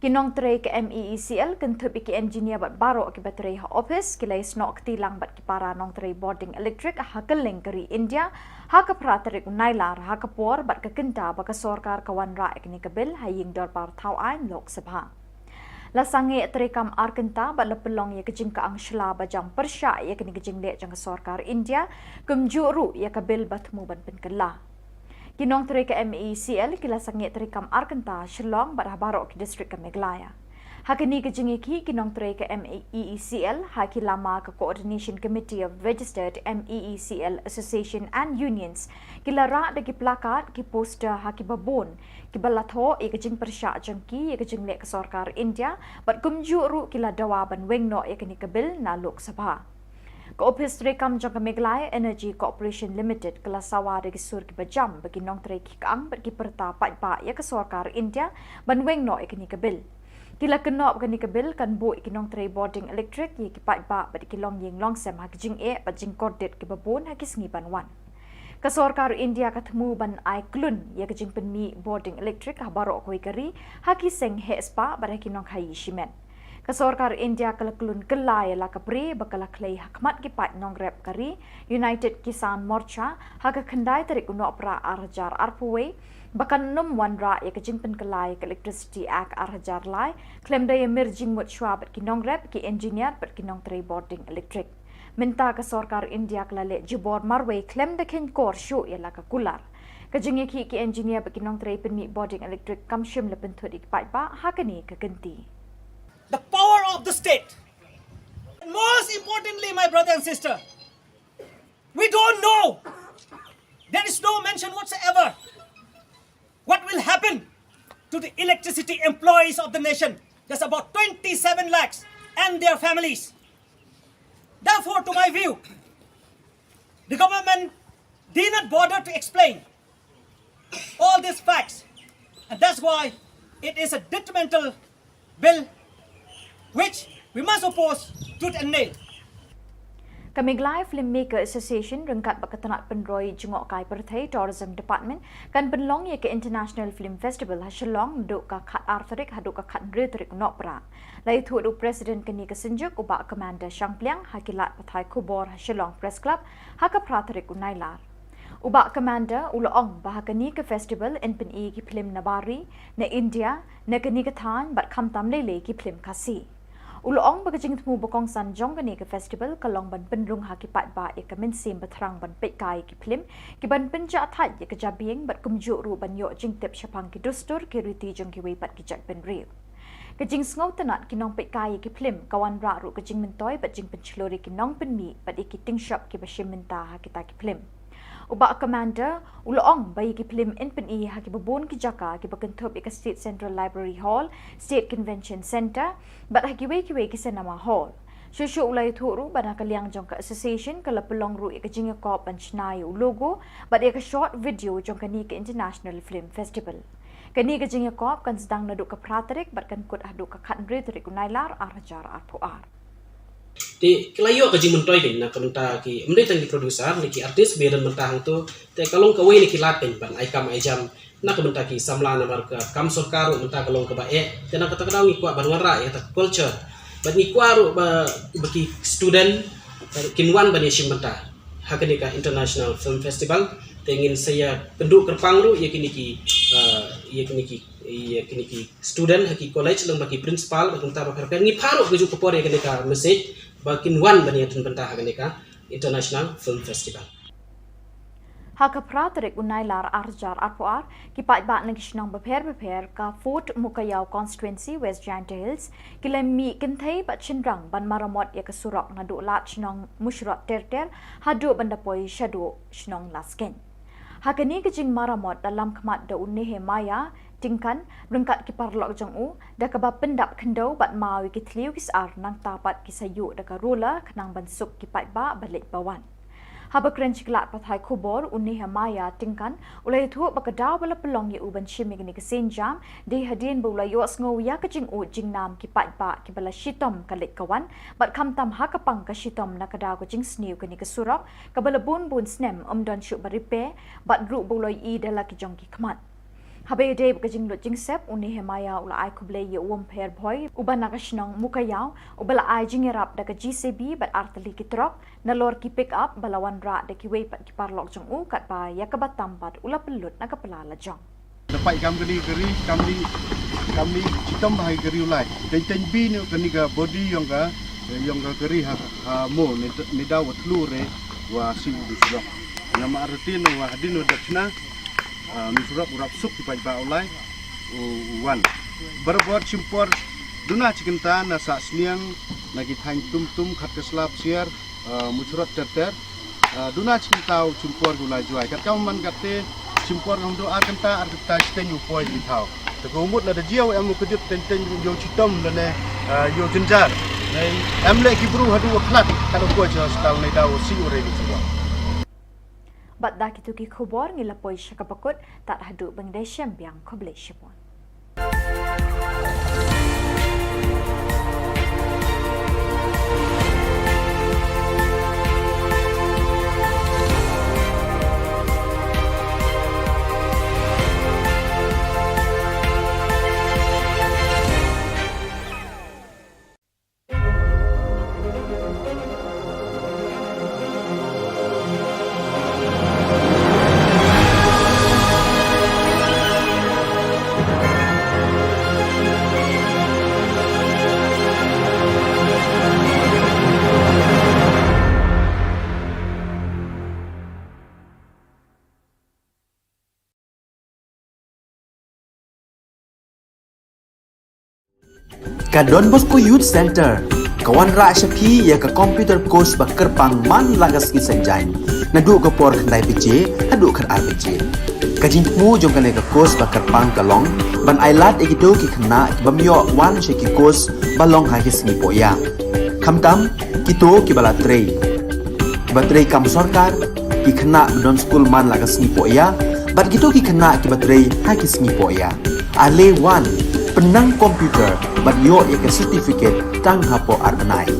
Ki nongtrei ka M E E C L kynthup ïa ki engineer bad baroh kiba trei ha ophis, ki la ïasnoh kti lang bad ki para nongtrei bording electric ha kylleng ka ri India ha ka phra tarik u Nailar, ha ka por bad ka kynta ba ka sorkar ka wanrah ïa kane ka bill ha ïing dorbar thaw aiñ Lok Sabha. La sangeh treikam ar kynta bad la pynlong ïa ka jingkyang shla ba jam pyrshah ïa kane ka jingleh jong ka sorkar India, kumjuh ruh ïa ka bill ba thmu ban pynkylla. Ki nongtrei ka M E E C L ki la sangeh treikam ar kynta Shillong bad ha baroh ki district ka Meghalaya. Ha kane ka jingïakhih ki nongtrei ka M E E C L ha ki lama ka Coordination Committee of Registered M E E C L Association and Unions ki la rah da ki placard, ki poster ha kiba bun, kiba la thoh ïa ka jingpyrshah jong ki ïa ka jingleh ka sorkar India, bad kumjuh ruh ki la dawa ban weng noh ïa kane ka bill na Lok Sabha. Ka ophis treikam jong ka Meghalaya Energy Corporation Limited ka la sawa da ki sur kiba jam ba ki nongtrei ki kyang bad ki pyrta paidbah ïa ka sorkar India ban weng noh ïa kane ka bill. Ki la kynnoh ba kane ka bill kan buh ïa ki nongtrei bording electric, ïa ki paidbah bad ïa ki longïing longsem ha ki jingeh bad jingkordit kiba bun ha ki sngi ban wan. Ka sorkar India ka thmu ban ai klun ïa ka jingpynmih bording electric ha baroh kawei ka ri, ha ki seng heh spah bad ha ki nongkhaïi shimet. Ka sorkar India ka la klun kylla ïa la ka bri ba ka la khlei ha khmat ki paid nongrep ka ri, United Kisan Morcha, ha ka khyndai tarik u Nohprah ar hajar arphew wei, ba kan nym wanrah ïa ka jingpynkylla ïa ka Electricity Act ar hajar lai, khlem da ïamir jingmut shuwa bad ki nongrep, ki engineer bad ki nongtrei bording electric. Mynta ka sorkar India ka la leh jubor marwei khlem da kheiñkor shuh ïa la ka kular. Ka jingïakhih ki engineer bad ki nongtrei pynmih bording electric kam shym la pynthut ïa ki paidbah ha kane ka kynti. The power of the state. And most importantly, my brother and sister, we don't know. There is no mention whatsoever what will happen to the electricity employees of the nation. That's about twenty-seven lakhs and their families. Therefore, to my view, the government did not bother to explain all these facts, and that's why it is a detrimental bill which we must oppose tooth and nail. Ka Meghalaya Filmmaker Association ryngkat bad ka tnat pynroi jngohkai pyrthei Tourism Department kan pynlong ïa ka International Film Festival ha Shillong naduh ka khat ar tarik haduh ka khat hynriew tarik u Nohprah. La ïathuh da u President kane ka synjuk u Bah Commander Shangpliang ha ki lad pathai khubor ha Shillong Press Club ha ka phra tarik u Nailar. U Bah Commander u la ong ba ha kane ka festival yn pyni ki phlim na bar ri, na India, na kane ka thaiñ bad khamtam lei lei ki phlim Khasi. U la ong ba ka jingthmu ba kongsan jong kane ka festival ka long ban pynrung ha ki paidbah ïa ka mynsiem ba thrang ban peitkai ïa ki phlim, ki ban pynjah thait ïa ka jabieng bad kumjuh ruh ban ïoh jingtip shaphang ki dustur ki riti jong kiwei pat ki jaitbynriew. Ka jingsngewtynnat ki nongpeitkai ïa ki phlim ka wanrah ruh ka jingmyntoi bad jingpynshlur ïa ki nongpynmih bad ïa ki tyngshop kiba shim bynta ha kita ki phlim. U Bah Commander u la ong ba ïa ki phlim yn pyni ha kiba bun ki jaka kiba kynthup ïa ka State Central Library Hall, State Convention Centre bad ha kiwei kiwei ki cinema hall. Shuh shuh u la ïathuh ruh ba na ka liang jong ka association ka la pynlong ruh ïa ka jingïakop ban shna ïa u logo bad ïa ka short video jong kane ka International Film Festival. Kane ka jingïakop kan sdang naduh ka phra tarik bad kan kut haduh ka khat hynriew tarik u Nailar ar hajar arphew ar. Te ki la ïoh ka jingmyntoi kein na ka bynta ki, ym dei tang ki producer ne ki artist ba ïadon bynta hangto, te ka long kawei na ki lad kein ban ai kam ai jam na ka bynta ki samla namar ka kam sorkar ruh mynta ka long kaba eh. Te na kata ka daw ngi kwah ban wanrah ïa kata ka culture bad ngi kwah ruh ba, ba ki student, eh, kin wan ban ïashim bynta ha kane ka International Film Festival. Te ngin sa ïakynduh kyrpang ruh ïa kine ki, eh, ïa kine ki, ïa kine ki student ha ki college lyngba ki principal bad kumta ba pher pher. Ngi phah ruh kajuh ka por ïa kane ka message ba kin wan ban ïadon bynta ha kane ka International Film Festival. Ha ka phra tarik u Nailar ar hajar arphew ar, ki paidbah na ki shnong bapher bapher ka Fort Mukaïaw Constituency, West Jaintia Hills, ki la mih kynthei bad shynrang ban maramot ïa ka surok naduh lad shnong Mushrot Terter haduh ban da poi shaduh shnong Laskein. Ha kane ka jingmaramot la lam khmat da u Nehemiah Tyngkan ryngkat ki paralok jong u, da kaba pyndap khyndew bad maw ïa ki thliew ki sar, nangta pat ki sa ïuh da ka roller khnang ban suk ki paidbah ba leit ba wan. Haba kren sha ki lad pathai khubor, u Nehemiah Tyngkan u la ïathuh ba ka daw ba la pynlong ïa u ban shim ïa kane ka sienjam dei hadien ba u la ïohsngew ïa ka jingud jingnam ki paidbah kiba la shitom ka leit ka wan, bad khamtam ha ka pang ka shitom na ka daw ka jingsniew kane ka surok kaba la bun bun snem ym don shuh ba repair, bad ruh ba u la ïohi da la ki jong ki khmat. Haba ïadei bad ka jinglut jingsep, u Nehemiah u la ai khublei ïa u Umpher Bhoi uba na ka shnong Mukaïaw uba la ai jingïarap da ka J C B bad artylli ki trok nalor ki pick up ba la wanrah da kiwei pat ki paralok jong u, katba ïa kaba tam pat u la pynlut na ka pla lajong. Te peit kam kane ka ri, kam dei, kam dei shitom bha ïa ka ri u lai. Teng teng bha ne kane ka body ïong ka, ïong ka ri ha, ha mo ne, ne daw wa thlu re wa si u surok. Namar te ne wa hadien wa dap na, ah, u surok u rap suk ki paidbah u lai u, u wan. Barabor shim por duna shi kynta na Sahsniang, na ki thaiñ Tumtum, Khatkasla, Psiar, ah, Muthrot ter ter. Ah, duna shi kynta u shim por u lai jwai. Katkam man katte shim por ngam do ar kynta, ar kynta shiteng u poi ki thaw. Te ka mut lada jia u em u kdip teng teng ïoh shitom lane, ah, ïoh jynjar. Em leh ki bru haduh wa khlad, kat u poi sha hospital ne daw si u re ki shuwa. Bad da kito ki khubor ngi la poi sha kaba kut, tad haduh ba ngi dei shem biang, khublei shibun. Ka Don Bosco Youth Center ka wanrah sha phi ïa ka computer course ba kyrpang man la ka sngi Saitjaiñ, naduh ka por khyndai baje haduh khatar baje. Ka jingthmu jong kane ka course ba kyrpang ka long ban ailad ïa kito ki khynnah ki bym ïoh wan sha ki course ba long ha ki sngi pohïa, khamtam kito kiba la trei, kiba trei kam sorkar, ki khynnah ba don skul man la ka sngi pohïa, bad kito ki khynnah kiba trei ha ki sngi pohïa. Ale wan, pynnang computer bad ïoh ïa ka certificate tang hapoh ar bnai.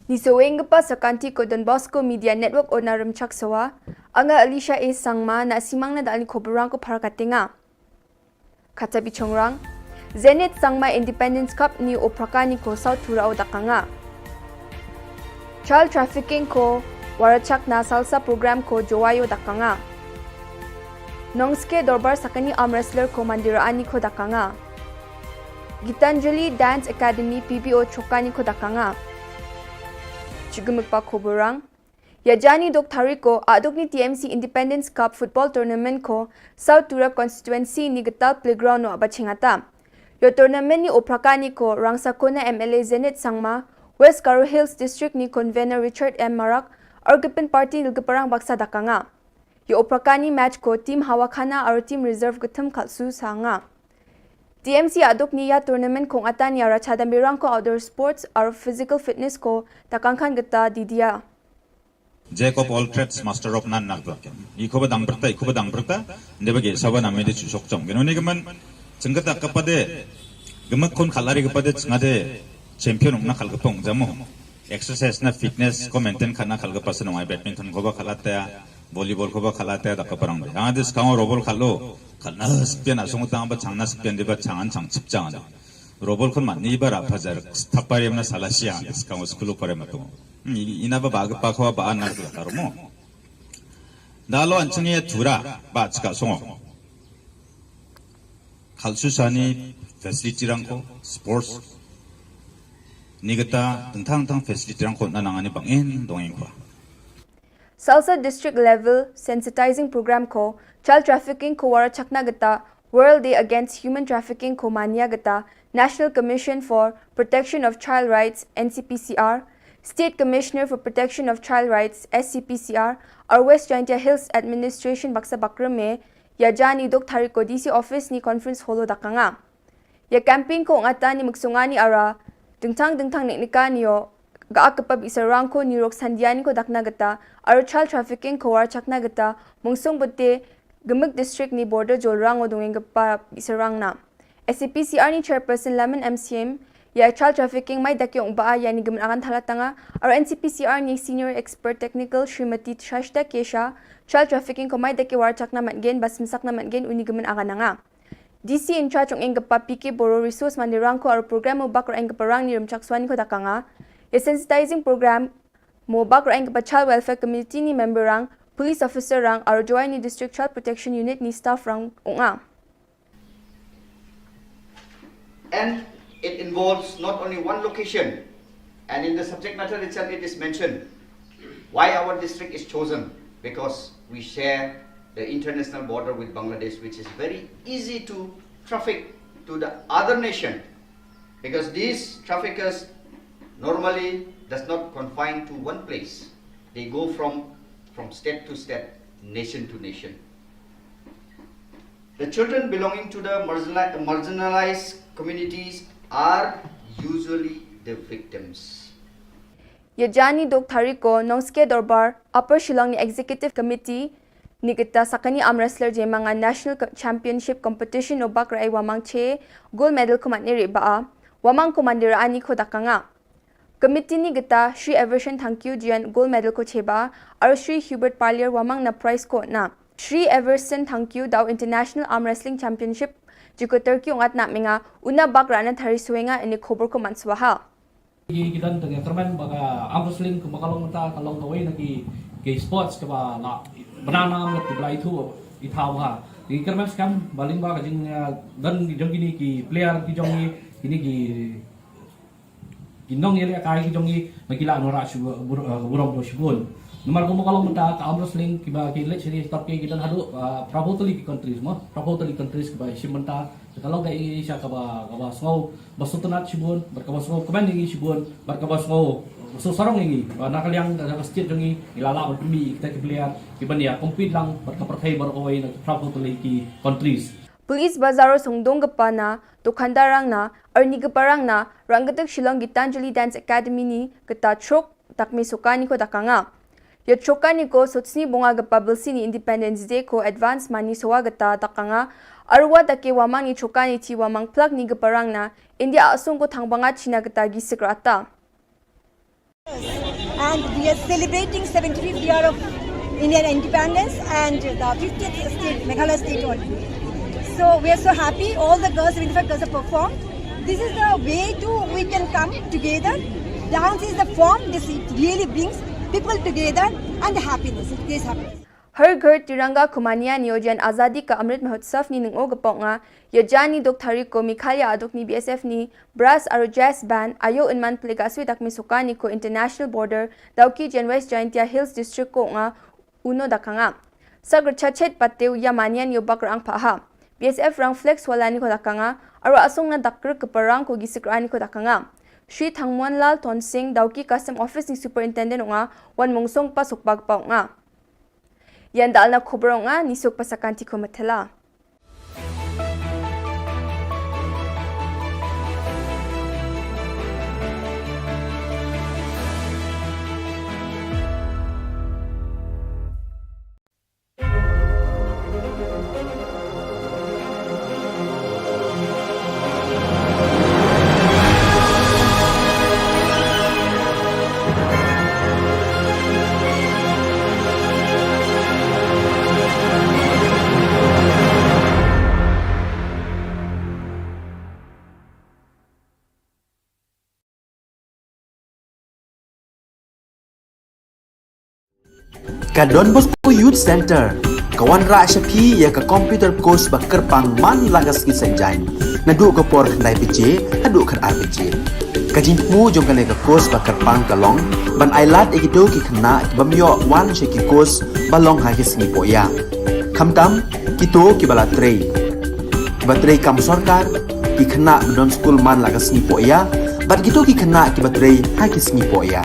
Ngi sa weng ka pa sa ka kynti ko Don Bosco Media Network Ona Rymchak Sawa, anga Alicia A Sangma, na simang na da ani khubor rang ko phar ka tenga. Kata bi chongrang, Zenith Sangma Independence Cup ni Ophraka ni ko South Tura o dakanga. Child trafficking ko warachak na salsa program ko Jowayo dakanga. Nongske Dorbar Sakani arm wrestler ko Mandira ani ko dakanga. Gitanjali Dance Academy P B O Chokani ko dakanga. Chigumik pa khubor rang. Ïa jani dok tari ko, aduk ni T M C Independence Cup Football Tournament ko, South Tura Constituency ni Getal Playground no aba chingata. Ïa tournament ni Ophraka ni ko, Rangsakona M L A Zenith Sangma, West Garo Hills District ni Convener Richard M Marak, Argipin Party Nilgiparang Baksa dakanga. Ïa Ophraka ni match ko, team Hawakhana aro team reserve githum khalsu sanga. T M C aduk ni ïa tournament kong atan ïa racha da mirang ko outdoor sports aro physical fitness ko, takangkhan gita didia. Jack of all trades, master of none, nang berken. Ikho ba dang berta, ikho ba dang berta, nde ba ge saba na mede chusok chong. Geno ne gemen, chengketa kepade, gemek kon khalari kepade chengade champion na khal kepong jamo. Exercise na fitness ko maintain khana khal kepasen ong ai badminton ko ba khalate, volleyball ko ba khalate, da keparang de. Ang ade skang robol khalo, khana spian asong tang ba chang na spian de ba chang an chang chip chang de. Robol kon man ni ba ra phajar, thapare na salasia, ade skang school pare matung. Hmm, i-, ina ba ba ke pa kho ba an na ke karo mo. Da lo an chenge thura ba chika songo. Khalsu sani facility rang ko, sports. Ni gata tentang tang facility rang ko na nangani bangin dongin ko. Salsa District Level Sensitizing Program ko, child trafficking ko warachakna gita, World Day Against Human Trafficking ko mania kata National Commission for Protection of Child Rights, N C P C R, State Commissioner for Protection of Child Rights, S C P C R, ar West Jaintia Hills Administration baksa bakrum me, ïa jan i duk tarik ko D C office ni conference hall o dakanga. Ïa campaign ko ngata ni muksunga ni ara, dingtang dingtang nik nika ni o, ga ak kepap isarang ko ni rok sandia ni ko dakna gata, ar child trafficking ko war chakna gata, mungsung bete, gemuk district ni border jolrang o dungeng kepap isarang na. S C P C R ni chairperson Lamin M C M, ïa child trafficking mai dak yong ba ïa ni gemen akan thala tanga, ar N C P C R ni senior expert technical Srimati Shashta Kesha, child trafficking ko mai dak war chakna matgen, bas misak na matgen, uni gemen akan nanga. D C in charge ong eng kepap P K Boro resource mandirang ko ar program mo bak ra eng keparang ni rum chak swan ni ko dakanga. Ïa sensitizing program mo bak ra eng kepa child welfare committee ni member rang, police officer rang, ar Jowai ni district child protection unit ni staff rang unga. And it involves not only one location, and in the subject matter itself it is mentioned why our district is chosen, because we share the international border with Bangladesh, which is very easy to traffic to the other nation, because these traffickers normally does not confine to one place. They go from, from state to state, nation to nation. The children belonging to the marginali-, marginalized communities are usually the victims. Ïa jan ni duk tarik ko Nongske Dorbar, Upper Shillong ni Executive Committee ni kita sakani arm wrestler jemanga National Co-, Championship Competition o bak ra ai wamang che gold medal ko matne ri ba a, wamang ko mandira ani ko dakanga. Committee ni kita Shri Everson Thangkiew jian gold medal ko cheba, ar Shri Hubert Parlier wamang na prize ko na. Shri Everson Thangkiew dau International Arm Wrestling Championship jiko Turkey ungat na menga, una bak rana thari suenga ini khobor ko manswaha. Ki, ki don tang ya kermen ba ka arm wrestling ko makalong ta kalong kawai na ki, ki sports kaba la benana ngat ki belai thu ithaw ha. Ki kermen skam baling ba ka jing, ah, don ki jong kini ki player ki jong ki, kini ki ki nongïalehkai ki jong ngi, ma ki la nora shu bur-, eh, burom do shibun. Namar kumba ka long mynta ka arm wrestling kiba ki leh sha ki stok ki don haduh, eh, phra phew tylli ki countries mo, phra phew tylli countries kiba shim mynta. Ka long ka ïa ngi sha kaba, kaba sngew ba sngewtynnat shibun, bad kaba sngew kmen ïa ngi shibun, bad kaba sngew, eh, sngewsarong ïa ngi. Ba na ka liang ka, ka state jong ngi, ngi la lah ban pynmih ïa kita ki player kiban ïa compete lang bad ka pyrthei baroh kawei na phra phew tylli ki countries. Police Bazar o sngewdong kpa na, dokandarang na, arni kparang na, Rangkateg Shillong Gitanjali Dance Academy ni kata chok takme soka ni ko dakanga. Ïa choka ni ko sotsni bonga kpa bilsi ni Independence Day ko advance mani sowa kata dakanga. Arwa take wamang ni choka ni ti wamang plak ni kparang na India asung ko thangbangat China kata gi sekrata. And we are celebrating seventy-fifth year of Indian independence and the fiftieth state, Meghalaya state only. So we are so happy. All the girls, seventy-five girls have performed. This is the way to we can come together. Dance is the form. This it really brings people together and the happiness. It creates happiness. Har Ghar Tiranga ko mania ni o jan Azadi Ka Amrit Mahotsav ni nungo ka pok nga, ïa jan ni duk tarik ko Meghalaya aduk ni B S F ni, brass aro jazz band, ayo unman plega sui takme soka ni ko international border, dau ki jan West Jaintia Hills District ko nga, uno dakanga. Sakr chachet patew ïa mania ni o bak rang paha. B S F rang flex wala ni ko dakanga, aro asung na dakr keparang ko gisik rani ko dakanga. Shri Thangmonlal Tonsing, dau ki custom office ni superintendent nga, wan mungsong pasuk bak pau nga. Ïa ndal na khubor nga, ni suk pasakan ti ko matela. Ka Don Bosco Youth Center ka wanrah sha phi ïa ka computer course ba kyrpang man la ka sngi Saitjaiñ, naduh ka por khyndai baje haduh khatar baje. Ka jingthmu jong kane ka course ba kyrpang ka long ban ailad ïa kito ki khynnah ki bym ïoh wan sha ki course ba long ha ki sngi pohïap, khamtam kito kiba la trei. Kiba trei kam sorkar, ki khynnah ba don skul man la ka sngi poh ïa, bad kito ki khynnah kiba trei ha ki sngi poh ïa.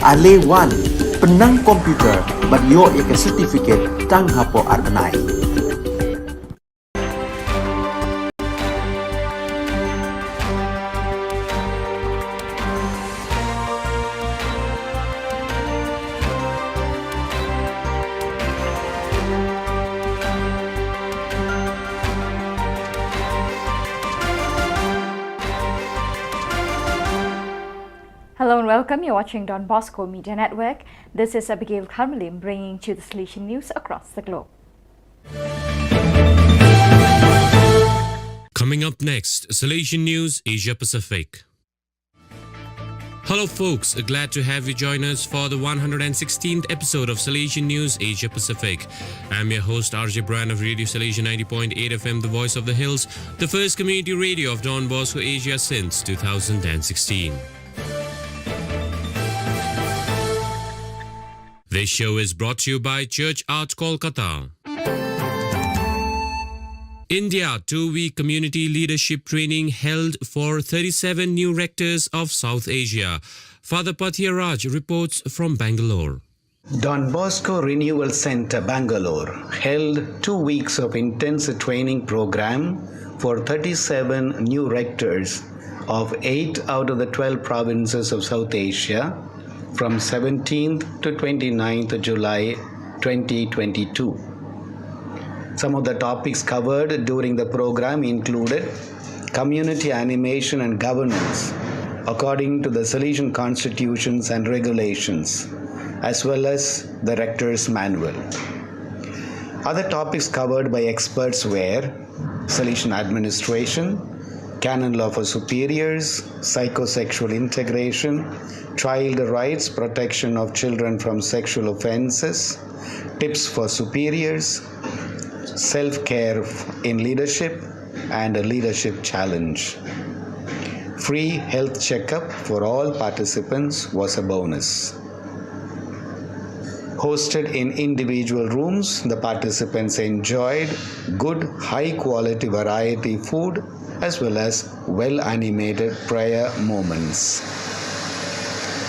Ale wan, pynnang computer, bad ïoh ïa ka certificate tang hapoh ar bnai. Hello and welcome. You're watching Don Bosco Media Network. This is Abigail Karmalim bringing to you the Salesian news across the globe. Coming up next, Salesian News Asia Pacific. Hello, folks. Glad to have you join us for the one hundred sixteenth episode of Salesian News Asia Pacific. I'm your host, R J Brian of Radio Salesian ninety point eight F M, the voice of the hills, the first community radio of Don Bosco Asia since two thousand sixteen. This show is brought to you by Church Art Kolkata. India two-week community leadership training held for thirty-seven new rectors of South Asia. Father Pathia Raj reports from Bangalore. Don Bosco Renewal Centre, Bangalore, held two weeks of intensive training program for thirty-seven new rectors of eight out of the twelve provinces of South Asia from seventeenth to twenty-ninth of July twenty twenty-two. Some of the topics covered during the program included community animation and governance according to the Salesian constitutions and regulations, as well as the Rector's Manual. Other topics covered by experts were Salesian administration, canon law for superiors, psychosexual integration, child rights, protection of children from sexual offenses, tips for superiors, self care in leadership, and a leadership challenge. Free health checkup for all participants was a bonus. Hosted in individual rooms, the participants enjoyed good, high quality variety food as well as well animated prayer moments.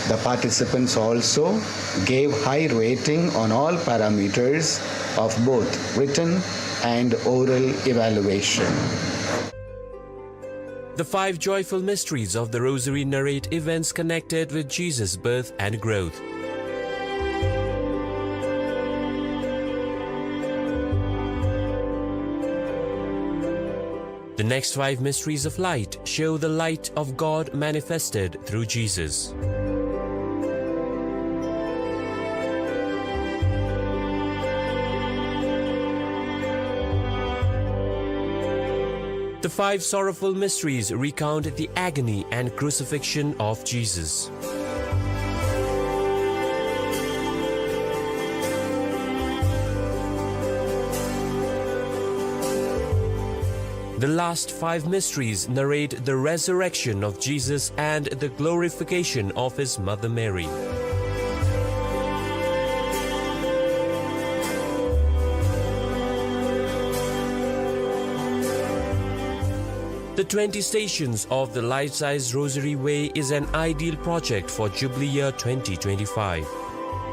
The participants also gave high rating on all parameters of both written and oral evaluation. The five joyful mysteries of the Rosary narrate events connected with Jesus' birth and growth. The next five mysteries of light show the light of God manifested through Jesus. The five sorrowful mysteries recount the agony and crucifixion of Jesus. The last five mysteries narrate the resurrection of Jesus and the glorification of his mother Mary. The twenty Stations of the Life-Size Rosary Way is an ideal project for Jubilee Year twenty twenty-five.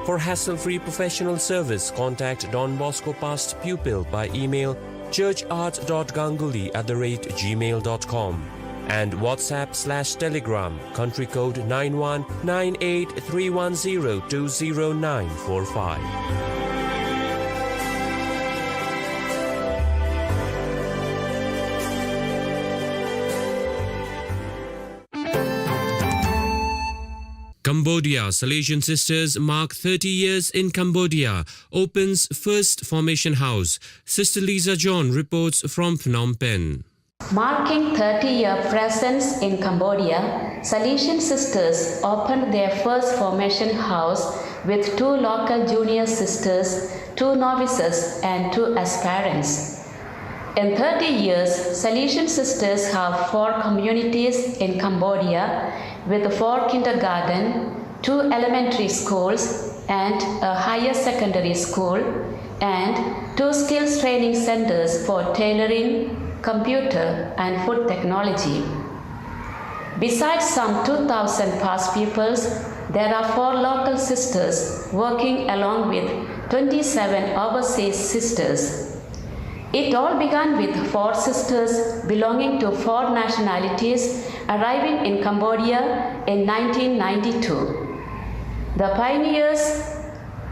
For hassle-free professional service, contact Don Bosco Past Pupil by email church art dot ganguly at the rate gmail dot com and WhatsApp slash Telegram, country code nine one nine eight three one zero two zero nine four five. Cambodia, Salesian Sisters mark thirty years in Cambodia, opens first formation house. Sister Lisa John reports from Phnom Penh. Marking thirty year presence in Cambodia, Salesian Sisters opened their first formation house with two local junior sisters, two novices, and two aspirants. In thirty years, Salesian Sisters have four communities in Cambodia, with four kindergarten, two elementary schools, and a higher secondary school, and two skills training centers for tailoring, computer, and food technology. Besides some two thousand past pupils, there are four local sisters working along with twenty-seven overseas sisters. It all began with four sisters belonging to four nationalities arriving in Cambodia in nineteen ninety-two. The pioneers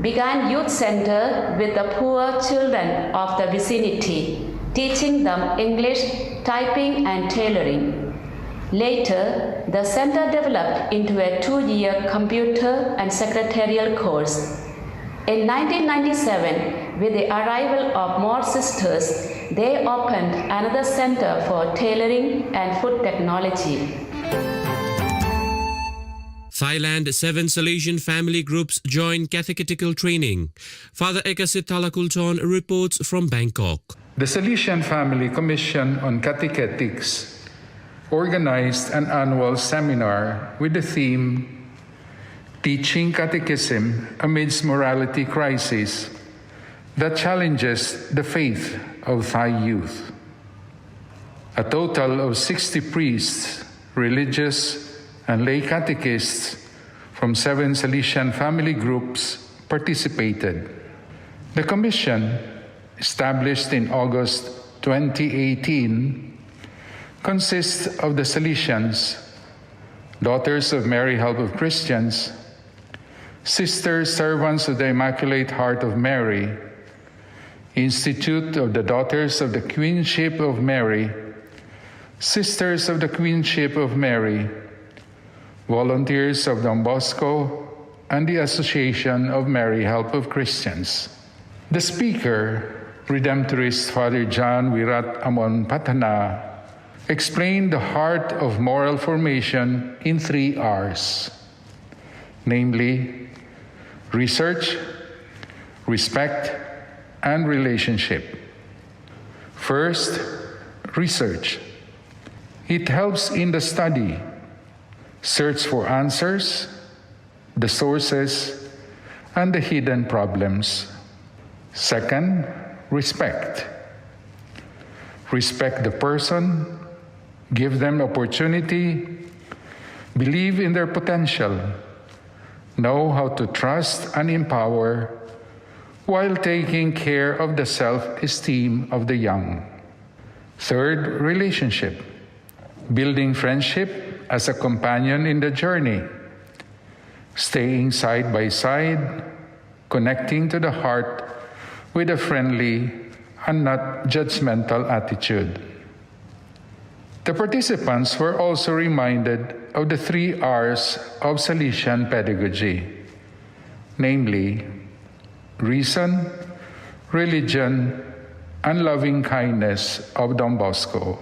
began youth center with the poor children of the vicinity, teaching them English, typing, and tailoring. Later, the center developed into a two-year computer and secretarial course. In nineteen ninety-seven, with the arrival of more sisters, they opened another center for tailoring and food technology. Thailand, seven Salesian family groups join catechetical training. Father Ekasit Thalakulton reports from Bangkok. The Salesian Family Commission on Catechetics organized an annual seminar with the theme Teaching Catechism Amidst Morality Crisis That Challenges the Faith of Thai Youth. A total of sixty priests, religious, and lay catechists from seven Salesian family groups participated. The commission, established in August twenty eighteen, consists of the Salesians, Daughters of Mary Help of Christians, Sisters Servants of the Immaculate Heart of Mary, Institute of the Daughters of the Queenship of Mary, Sisters of the Queenship of Mary, Volunteers of Don Bosco, and the Association of Mary Help of Christians. The speaker, Redemptorist Father John Wirat Amon Patana, explained the heart of moral formation in three R's, namely research, respect, and relationship. First, research. It helps in the study, search for answers, the sources, and the hidden problems. Second, respect. Respect the person, give them opportunity, believe in their potential, know how to trust and empower while taking care of the self esteem of the young. Third, relationship. Building friendship as a companion in the journey. Staying side by side, connecting to the heart with a friendly and not judgmental attitude. The participants were also reminded of the three R's of Salesian pedagogy, namely reason, religion, and loving kindness of Don Bosco.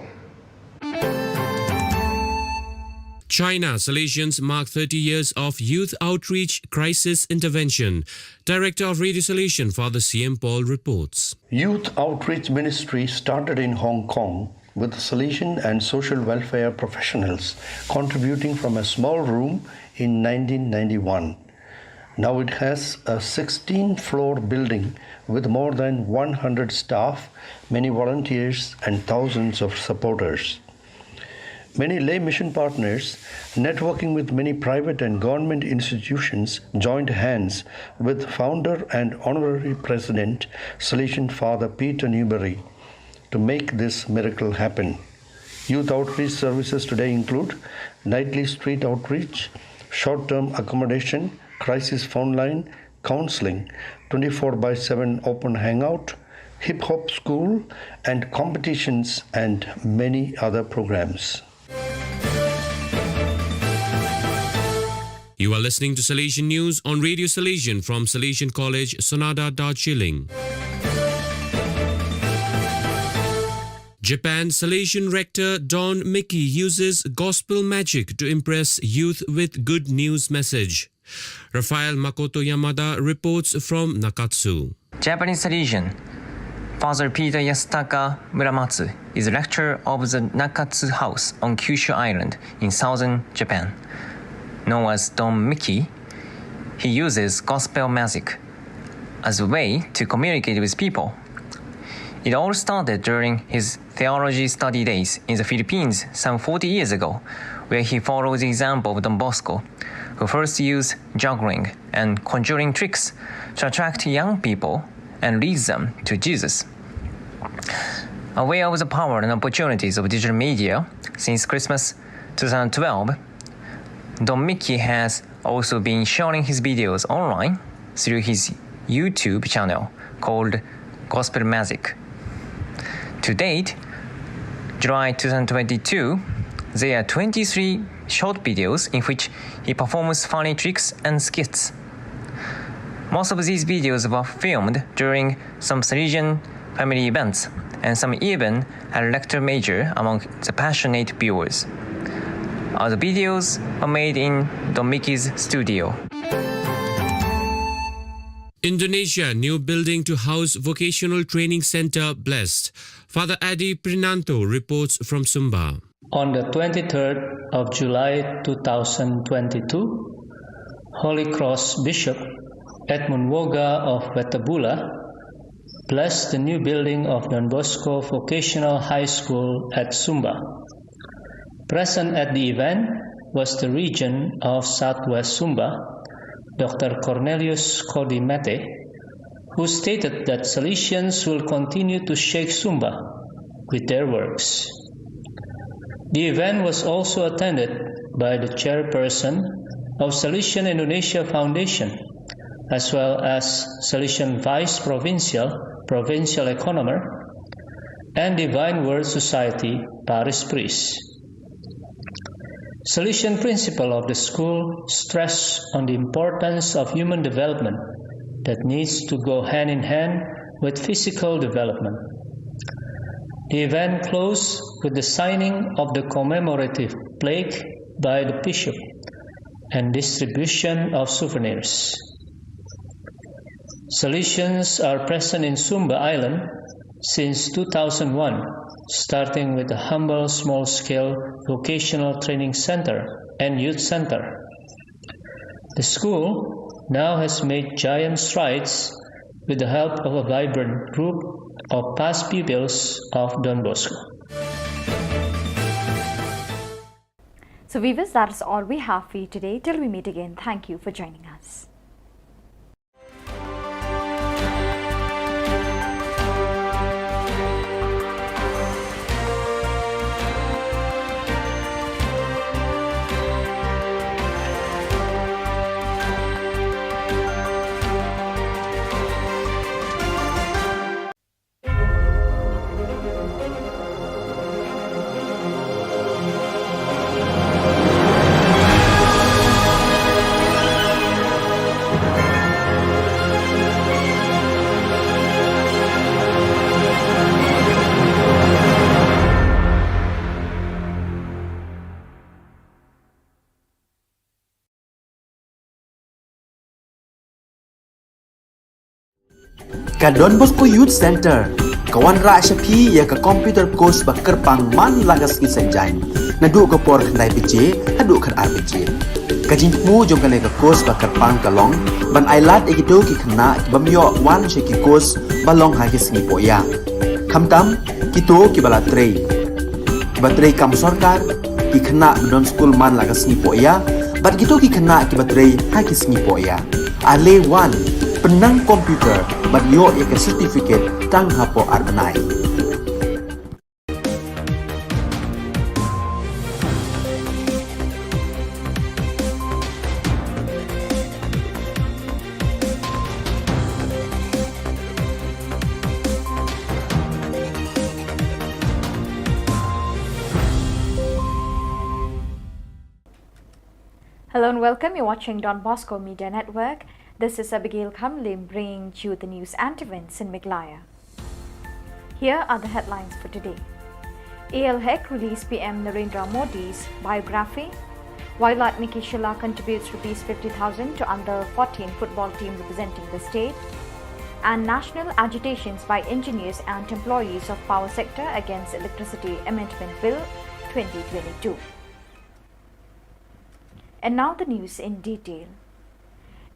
China, Salesians mark thirty years of youth outreach crisis intervention. Director of Radio Salesian, Father C M Paul, reports. Youth Outreach Ministry started in Hong Kong with Salesian and social welfare professionals contributing from a small room in nineteen ninety-one. Now it has a sixteen floor building with more than one hundred staff, many volunteers, and thousands of supporters. Many lay mission partners, networking with many private and government institutions, joined hands with founder and honorary president, Salesian Father Peter Newbery, to make this miracle happen. Youth outreach services today include nightly street outreach, short term accommodation, crisis phone line, counseling, twenty-four by seven open hangout, hip hop school, and competitions, and many other programs. You are listening to Salesian News on Radio Salesian from Salesian College, Sonada, Darjeeling. Japan, Salesian rector Don Mickey uses gospel magic to impress youth with good news message. Rafael Makoto Yamada reports from Nakatsu. Japanese Salesian Father Peter Yasutaka Muramatsu is rector of the Nakatsu House on Kyushu Island in southern Japan. Known as Don Mickey, he uses gospel magic as a way to communicate with people. It all started during his theology study days in the Philippines some forty years ago, where he followed the example of Don Bosco, who first used juggling and conjuring tricks to attract young people and lead them to Jesus. Aware of the power and opportunities of digital media, since Christmas two thousand twelve, Don Mickey has also been sharing his videos online through his YouTube channel called Gospel Magic. To date, July two thousand twenty-two, there are twenty-three short videos in which he performs funny tricks and skits. Most of these videos were filmed during some Salesian family events, and some even had a lecture major among the passionate viewers. All the videos were made in Don Mickey's studio. Indonesia, new building to house Vocational Training Center blessed. Father Adi Prinanto reports from Sumba. On the twenty-third of July two thousand twenty-two, Holy Cross Bishop Edmund Woga of Wetabula blessed the new building of Don Bosco Vocational High School at Sumba. Present at the event was the Regent of Southwest Sumba, Doctor Cornelius Codimete, who stated that Salesians will continue to shake Sumba with their works. The event was also attended by the chairperson of Salesian Indonesia Foundation, as well as Salesian Vice Provincial, Provincial Economer, and Divine Word Society Parish Priest. Salesian principal of the school stressed on the importance of human development that needs to go hand in hand with physical development. The event closed with the signing of the commemorative plaque by the bishop and distribution of souvenirs. Salesians are present in Sumba Island since two thousand one, starting with a humble small-scale vocational training center and youth center. The school now has made giant strides with the help of a vibrant group of past pupils of Don Bosco. So viewers, that's all we have for you today. Till we meet again, thank you for joining us. Ka Don Bosco Youth Center ka wanrah sha phi ïa ka computer course ba kyrpang man la ka sngi Saitjaiñ, naduh ka por khyndai baje haduh khatar baje. Ka jingthmu jong kane ka course ba kyrpang ka long ban ailad ïa kito ki khynnah ki bym ïoh wan sha ki course ba long ha ki sngi pohïa, khamtam kito kiba la trei, kiba trei kam sorkar, ki khynnah ba don skul man la ka sngi pohïa, bad kito ki khynnah kiba trei ha ki sngi pohïa. Ale wan, pynnang computer bad ïoh ïa ka certificate tang hapoh ar bnai. Hello and welcome. You're watching Don Bosco Media Network. This is Abigail Khamlim bringing you the news and events in Meghalaya. Here are the headlines for today. A L Hek released P M Narendra Modi's biography. Wildlife Nikki Shylla contributes rupees fifty thousand to under fourteen football team representing the state. And national agitations by engineers and employees of power sector against Electricity Amendment Bill twenty twenty-two. And now the news in detail.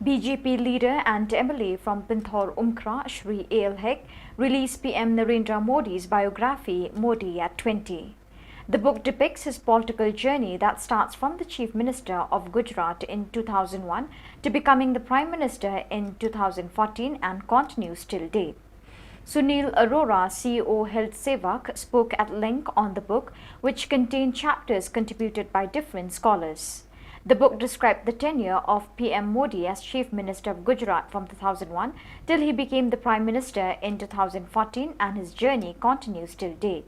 B J P leader and M L A from Pynthor Umkra, Shri A L Hek, released P M Narendra Modi's biography, Modi at twenty. The book depicts his political journey that starts from the Chief Minister of Gujarat in two thousand one to becoming the Prime Minister in two thousand fourteen and continues till date. Sunil Arora, C E O Health Sevak, spoke at length on the book, which contained chapters contributed by different scholars. The book described the tenure of P M Modi as Chief Minister of Gujarat from two thousand one till he became the Prime Minister in two thousand fourteen, and his journey continues till date.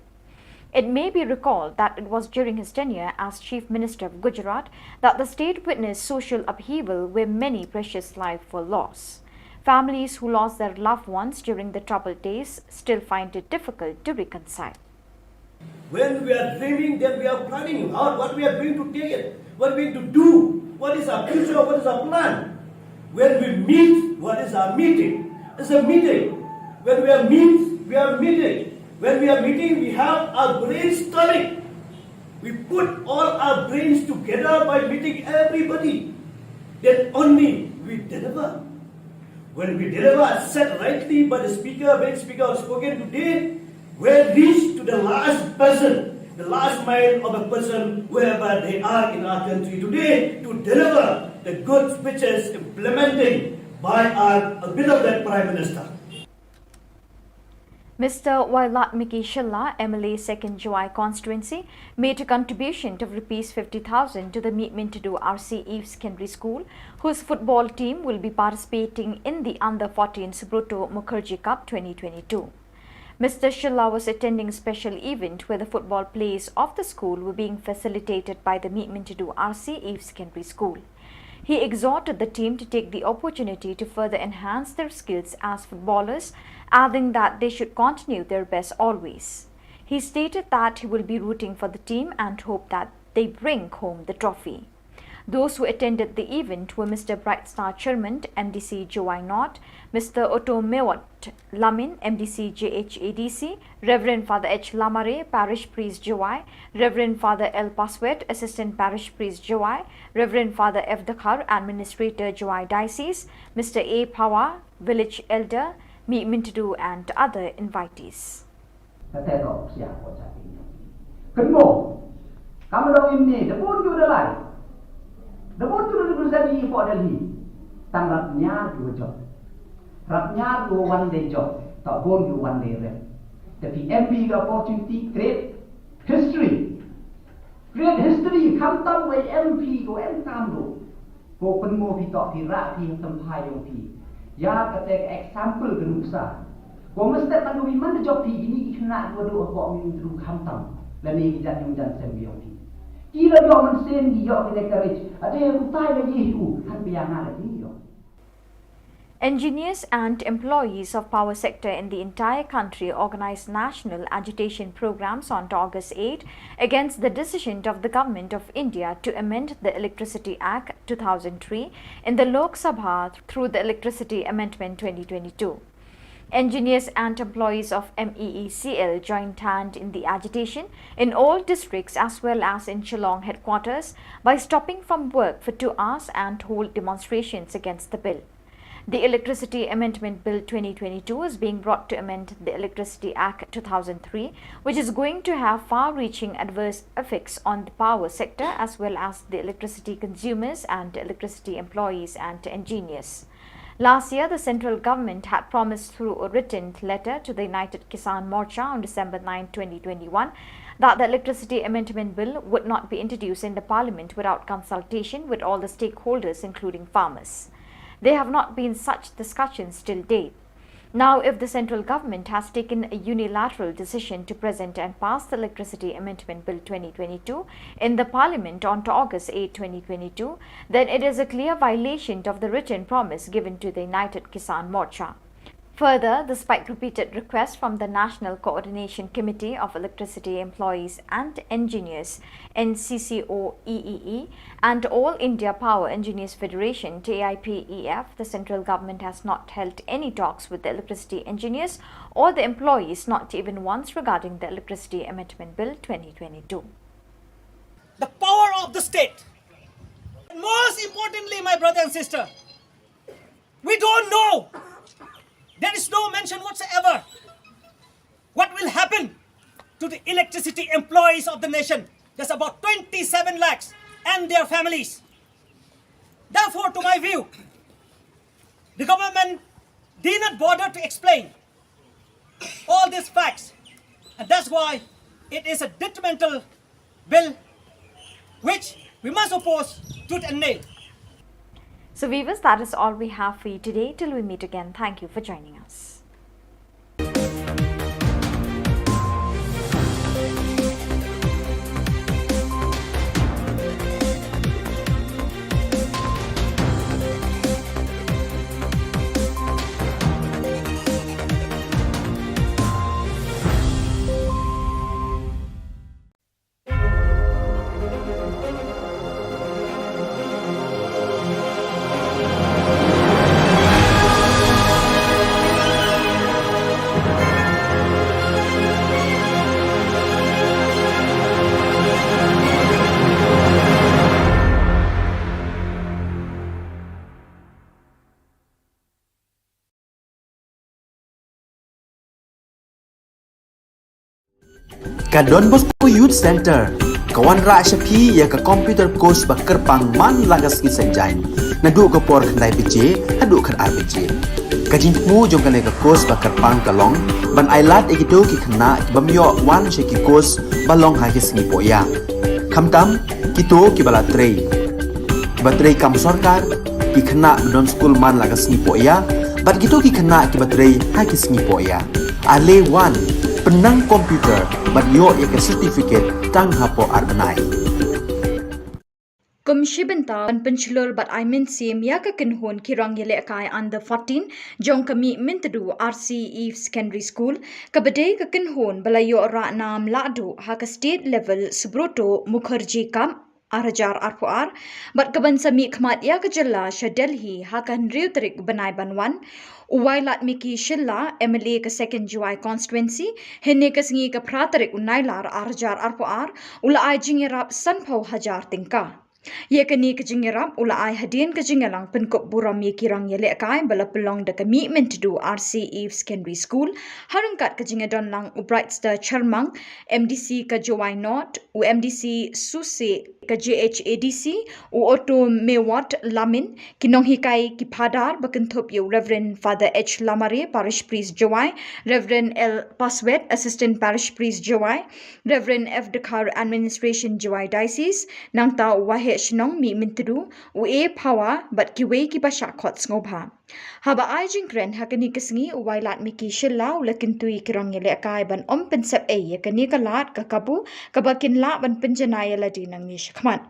It may be recalled that it was during his tenure as Chief Minister of Gujarat that the state witnessed social upheaval where many precious lives were lost. Families who lost their loved ones during the troubled days still find it difficult to reconcile. When we are dreaming, then we are planning out what we are going to take it, what we are going to do, what is our future, what is our plan. When we meet, what is our meeting? It's a meeting. When we are meet, we are meeting. When we are meeting, we have our brainstorming. We put all our brains together by meeting everybody. Then only we deliver. When we deliver, as said rightly by the speaker, when speaker has spoken today, we reach to the last person, the last mile of a person, wherever they are in our country today, to deliver the goods which is implementing by our beloved Prime Minister. Mister Wailadmiki Shylla, M L A second Jowai constituency, made a contribution of rupees fifty thousand to the Meet Mintidu R C Eve Secondary School, whose football team will be participating in the Under fourteen Subroto Mukherjee Cup twenty twenty-two. Mister Shylla was attending a special event where the football plays of the school were being facilitated by the Meet Mintidu R C Eve Secondary School. He exhorted the team to take the opportunity to further enhance their skills as footballers, adding that they should continue their best always. He stated that he will be rooting for the team and hope that they bring home the trophy. Those who attended the event were Mister Brightstar Chermont, M D C Jowai North, Mister Oto Mewat Lamin, M D C J H A D C, Reverend Father H Lamare, Parish Priest Jowai, Reverend Father L Paswet, Assistant Parish Priest Jowai, Reverend Father F Dkhar, Administrator Jowai Diocese, Mister A Phawa, Village Elder, Meet Mintidu and other invitees. Kata ka opsia ko jati. Kynmo. Kam dong imne, da bun ju da lai. Da bun ju da bun jati po Delhi. Tang rap nyar ju jop. Rap nyar ju wan de jop. Ta bun ju wan de rep. Tapi M P ka opportunity create history. Create history, khamtam wei M P ko em kam do. Ko pynmo phi tok phi rah phi ha tymphai yong phi. Ya kata ka example ka nuksa. Ko mestep man ko phi man da jop phi kini ki khynnah ko do ko mi tru khamtam. Lane ki jan yong jan sem yong phi. Ki la yoh man sem ki yoh ki ne courage. Ade utai la ye hu han pia nga la ye yoh. Engineers and employees of power sector in the entire country organized national agitation programs on August eight against the decision of the Government of India to amend the Electricity Act two thousand three in the Lok Sabha through the Electricity Amendment twenty twenty-two. Engineers and employees of M E E C L joined hand in the agitation in all districts as well as in Shillong headquarters by stopping from work for two hours and hold demonstrations against the bill. The Electricity Amendment Bill twenty twenty-two is being brought to amend the Electricity Act two thousand three, which is going to have far-reaching adverse effects on the power sector as well as the electricity consumers and electricity employees and engineers. Last year, the central government had promised through a written letter to the United Kisan Morcha on December ninth, twenty twenty-one, that the Electricity Amendment Bill would not be introduced in the parliament without consultation with all the stakeholders, including farmers. There have not been such discussions till date. Now, if the central government has taken a unilateral decision to present and pass the Electricity Amendment Bill twenty twenty-two in the parliament on August eighth, twenty twenty-two, then it is a clear violation of the written promise given to the United Kisan Morcha. Further, despite repeated requests from the National Coordination Committee of Electricity Employees and Engineers, N C C O E E E, and All India Power Engineers Federation, T I P E F, the central government has not held any talks with the electricity engineers or the employees, not even once regarding the Electricity Amendment Bill twenty twenty-two. The power of the state. And most importantly, my brother and sister, We don't know. There is no mention whatsoever what will happen to the electricity employees of the nation. There's about twenty-seven lakhs and their families. Therefore, to my view, the government did not bother to explain all these facts, and that's why it is a detrimental bill which we must oppose tooth and nail. So, viewers, that is all we have for you today. Till we meet again, thank you for joining us. Ka Don Bosco Youth Center ka wanrah sha phi ïa ka computer course ba kyrpang man la ka sngi Saitjaiñ, naduh ka por khyndai baje haduh khatar baje. Ka jingthmu jong kane ka course ba kyrpang ka long ban ailad ïa kito ki khynnah ki bym ïoh wan sha ki course ba long ha ki sngi pohïa, khamtam kito kiba la trei, kiba trei kam sorkar, ki khynnah ba don skul man la ka sngi pohïa, bad kito ki khynnah kiba trei ha ki sngi pohïa. Ale wan, pynnang computer bad ïoh ïa ka certificate tang hapoh ar bnai. Kum shi bynta ban pynshlur bad ai mynsiem ïa ka kynhun ki rangialehkai under fourteen jong ka Mihmyntdu R C Eve Secondary School, kaba dei ka kynhun ba la ïoh rah nam lahduh ha ka state level Subroto Mukherjee Cup ar hajar arphew ar, bad kaban sa mihkhmat ïa ka jylla sha Delhi ha ka hynriew tarik bnai ban wan. U Wailadmiki Shylla, M L A ka Second Jowai Constituency, hynne ka sngi ka phra tarik u Nailar ar hajar arphew ar, u la ai jingïarap sanphew hajar tyngka. Ïa kane ka jingïarap u la ai hadien ka jingïalang pynkup burom ïa ki rangialehkai ba la pynlong da ka Mihmyntdu R C Eve Secondary School, ha ryngkat ka jingïadonlang u Brightstar Chyrmang, M D C ka Jowai North, u M D C Suse ka J H A D C, u Otto Mewat Lamin, ki nonghikai ki phadar ba kynthup ïa u Reverend Father H Lamare, Parish Priest Jowai, Reverend L Paswet, Assistant Parish Priest Jowai, Reverend F Dkhar, Administration Jowai Diocese, nangta u Waheh Shnong Mihmyntdu, u A Phawa bad kiwei kiba shah khot sngewbha. Haba ai jingkren ha kane ka sngi, u Wailadmiki Shylla u la kyntu ïa ki rangialehkai ban ym pynsep ei ïa kane ka lad ka kabu kaba kin lah ban pynjanai ïa lade nangne shakhmat.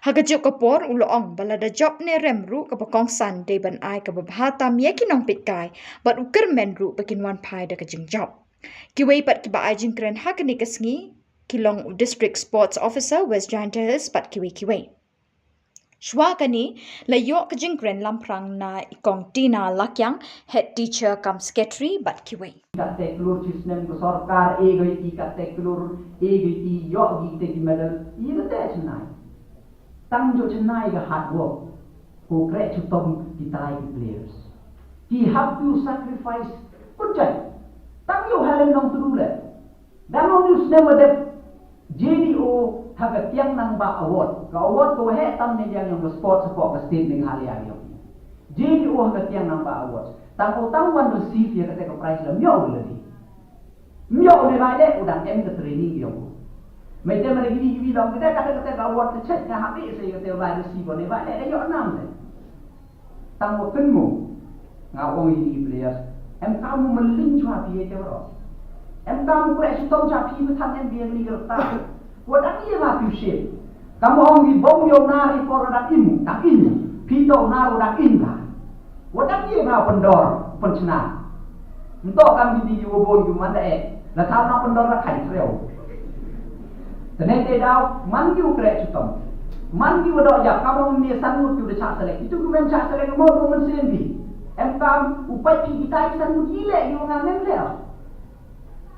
Ha kajuh ka por u la ong ba lada jop ne rem ruh kaba kongsan dei ban ai kaba bha tam ïa ki nongpeitkai bad u kyrmen ruh ba kin wan phai da ka jingjop. Kiwei pat kiba ai jingkren ha kane ka sngi ki long u District Sports Officer West Jaintia Hills bad kiwei kiwei. Shuwa kane la ïoh ka jingkren lamphrang na i Kong Tina Lakiang, Head Teacher cum Secretary bad kiwei. Katte klur chi snem ka sorkar e goi ti katte klur e goi ti ïoh gi te ki medal i katte chennai. Tang jo chennai ka hard work ko kreh chutom ki tai ki players. Ki have to sacrifice. Kunjai tang jo halen nong tudu le. Dang nong news ne madep J D O ha ka Tiang Nangbah Award. Ka award ko heh tam ne yang yong ka sports ko ka state Meghalaya yong. J D O ha ka Tiang Nangbah Award. Tang ko tang wan receive ya kata ka prize la myo lagi. Myo ne ba le u dang em ka training yong. Mai te mari gini gini dong kata kata kata ka award ka chet nga happy se kata ba receive ne ba le yo nam le. Tang wa pynmu. Nga ong ïa ki players. Em ka mu mylling chwa phi ïa te wa. Em ka mu kre shitom chwa phi mu thang em biang ni gerta. Wa dang ïa ba phi shit. Ka mu ong ïa bom ïa na ri por dang im. Dang im. Phi to na ro dang im ba. Wa dang ïa ba pyndor. Pynchna. Nto kam ki di wa bun ki man da eh. La thaw na pyndor la khai treo. Tene te daw man ki u kreh chitom. Man ki wa dok yak kam ong ne san ngut ki u da chak selek. Itu ki mem chak selek mo do man sen bi. Em kam u pai ki kita ki san ngut ile ki wa ngam em leo.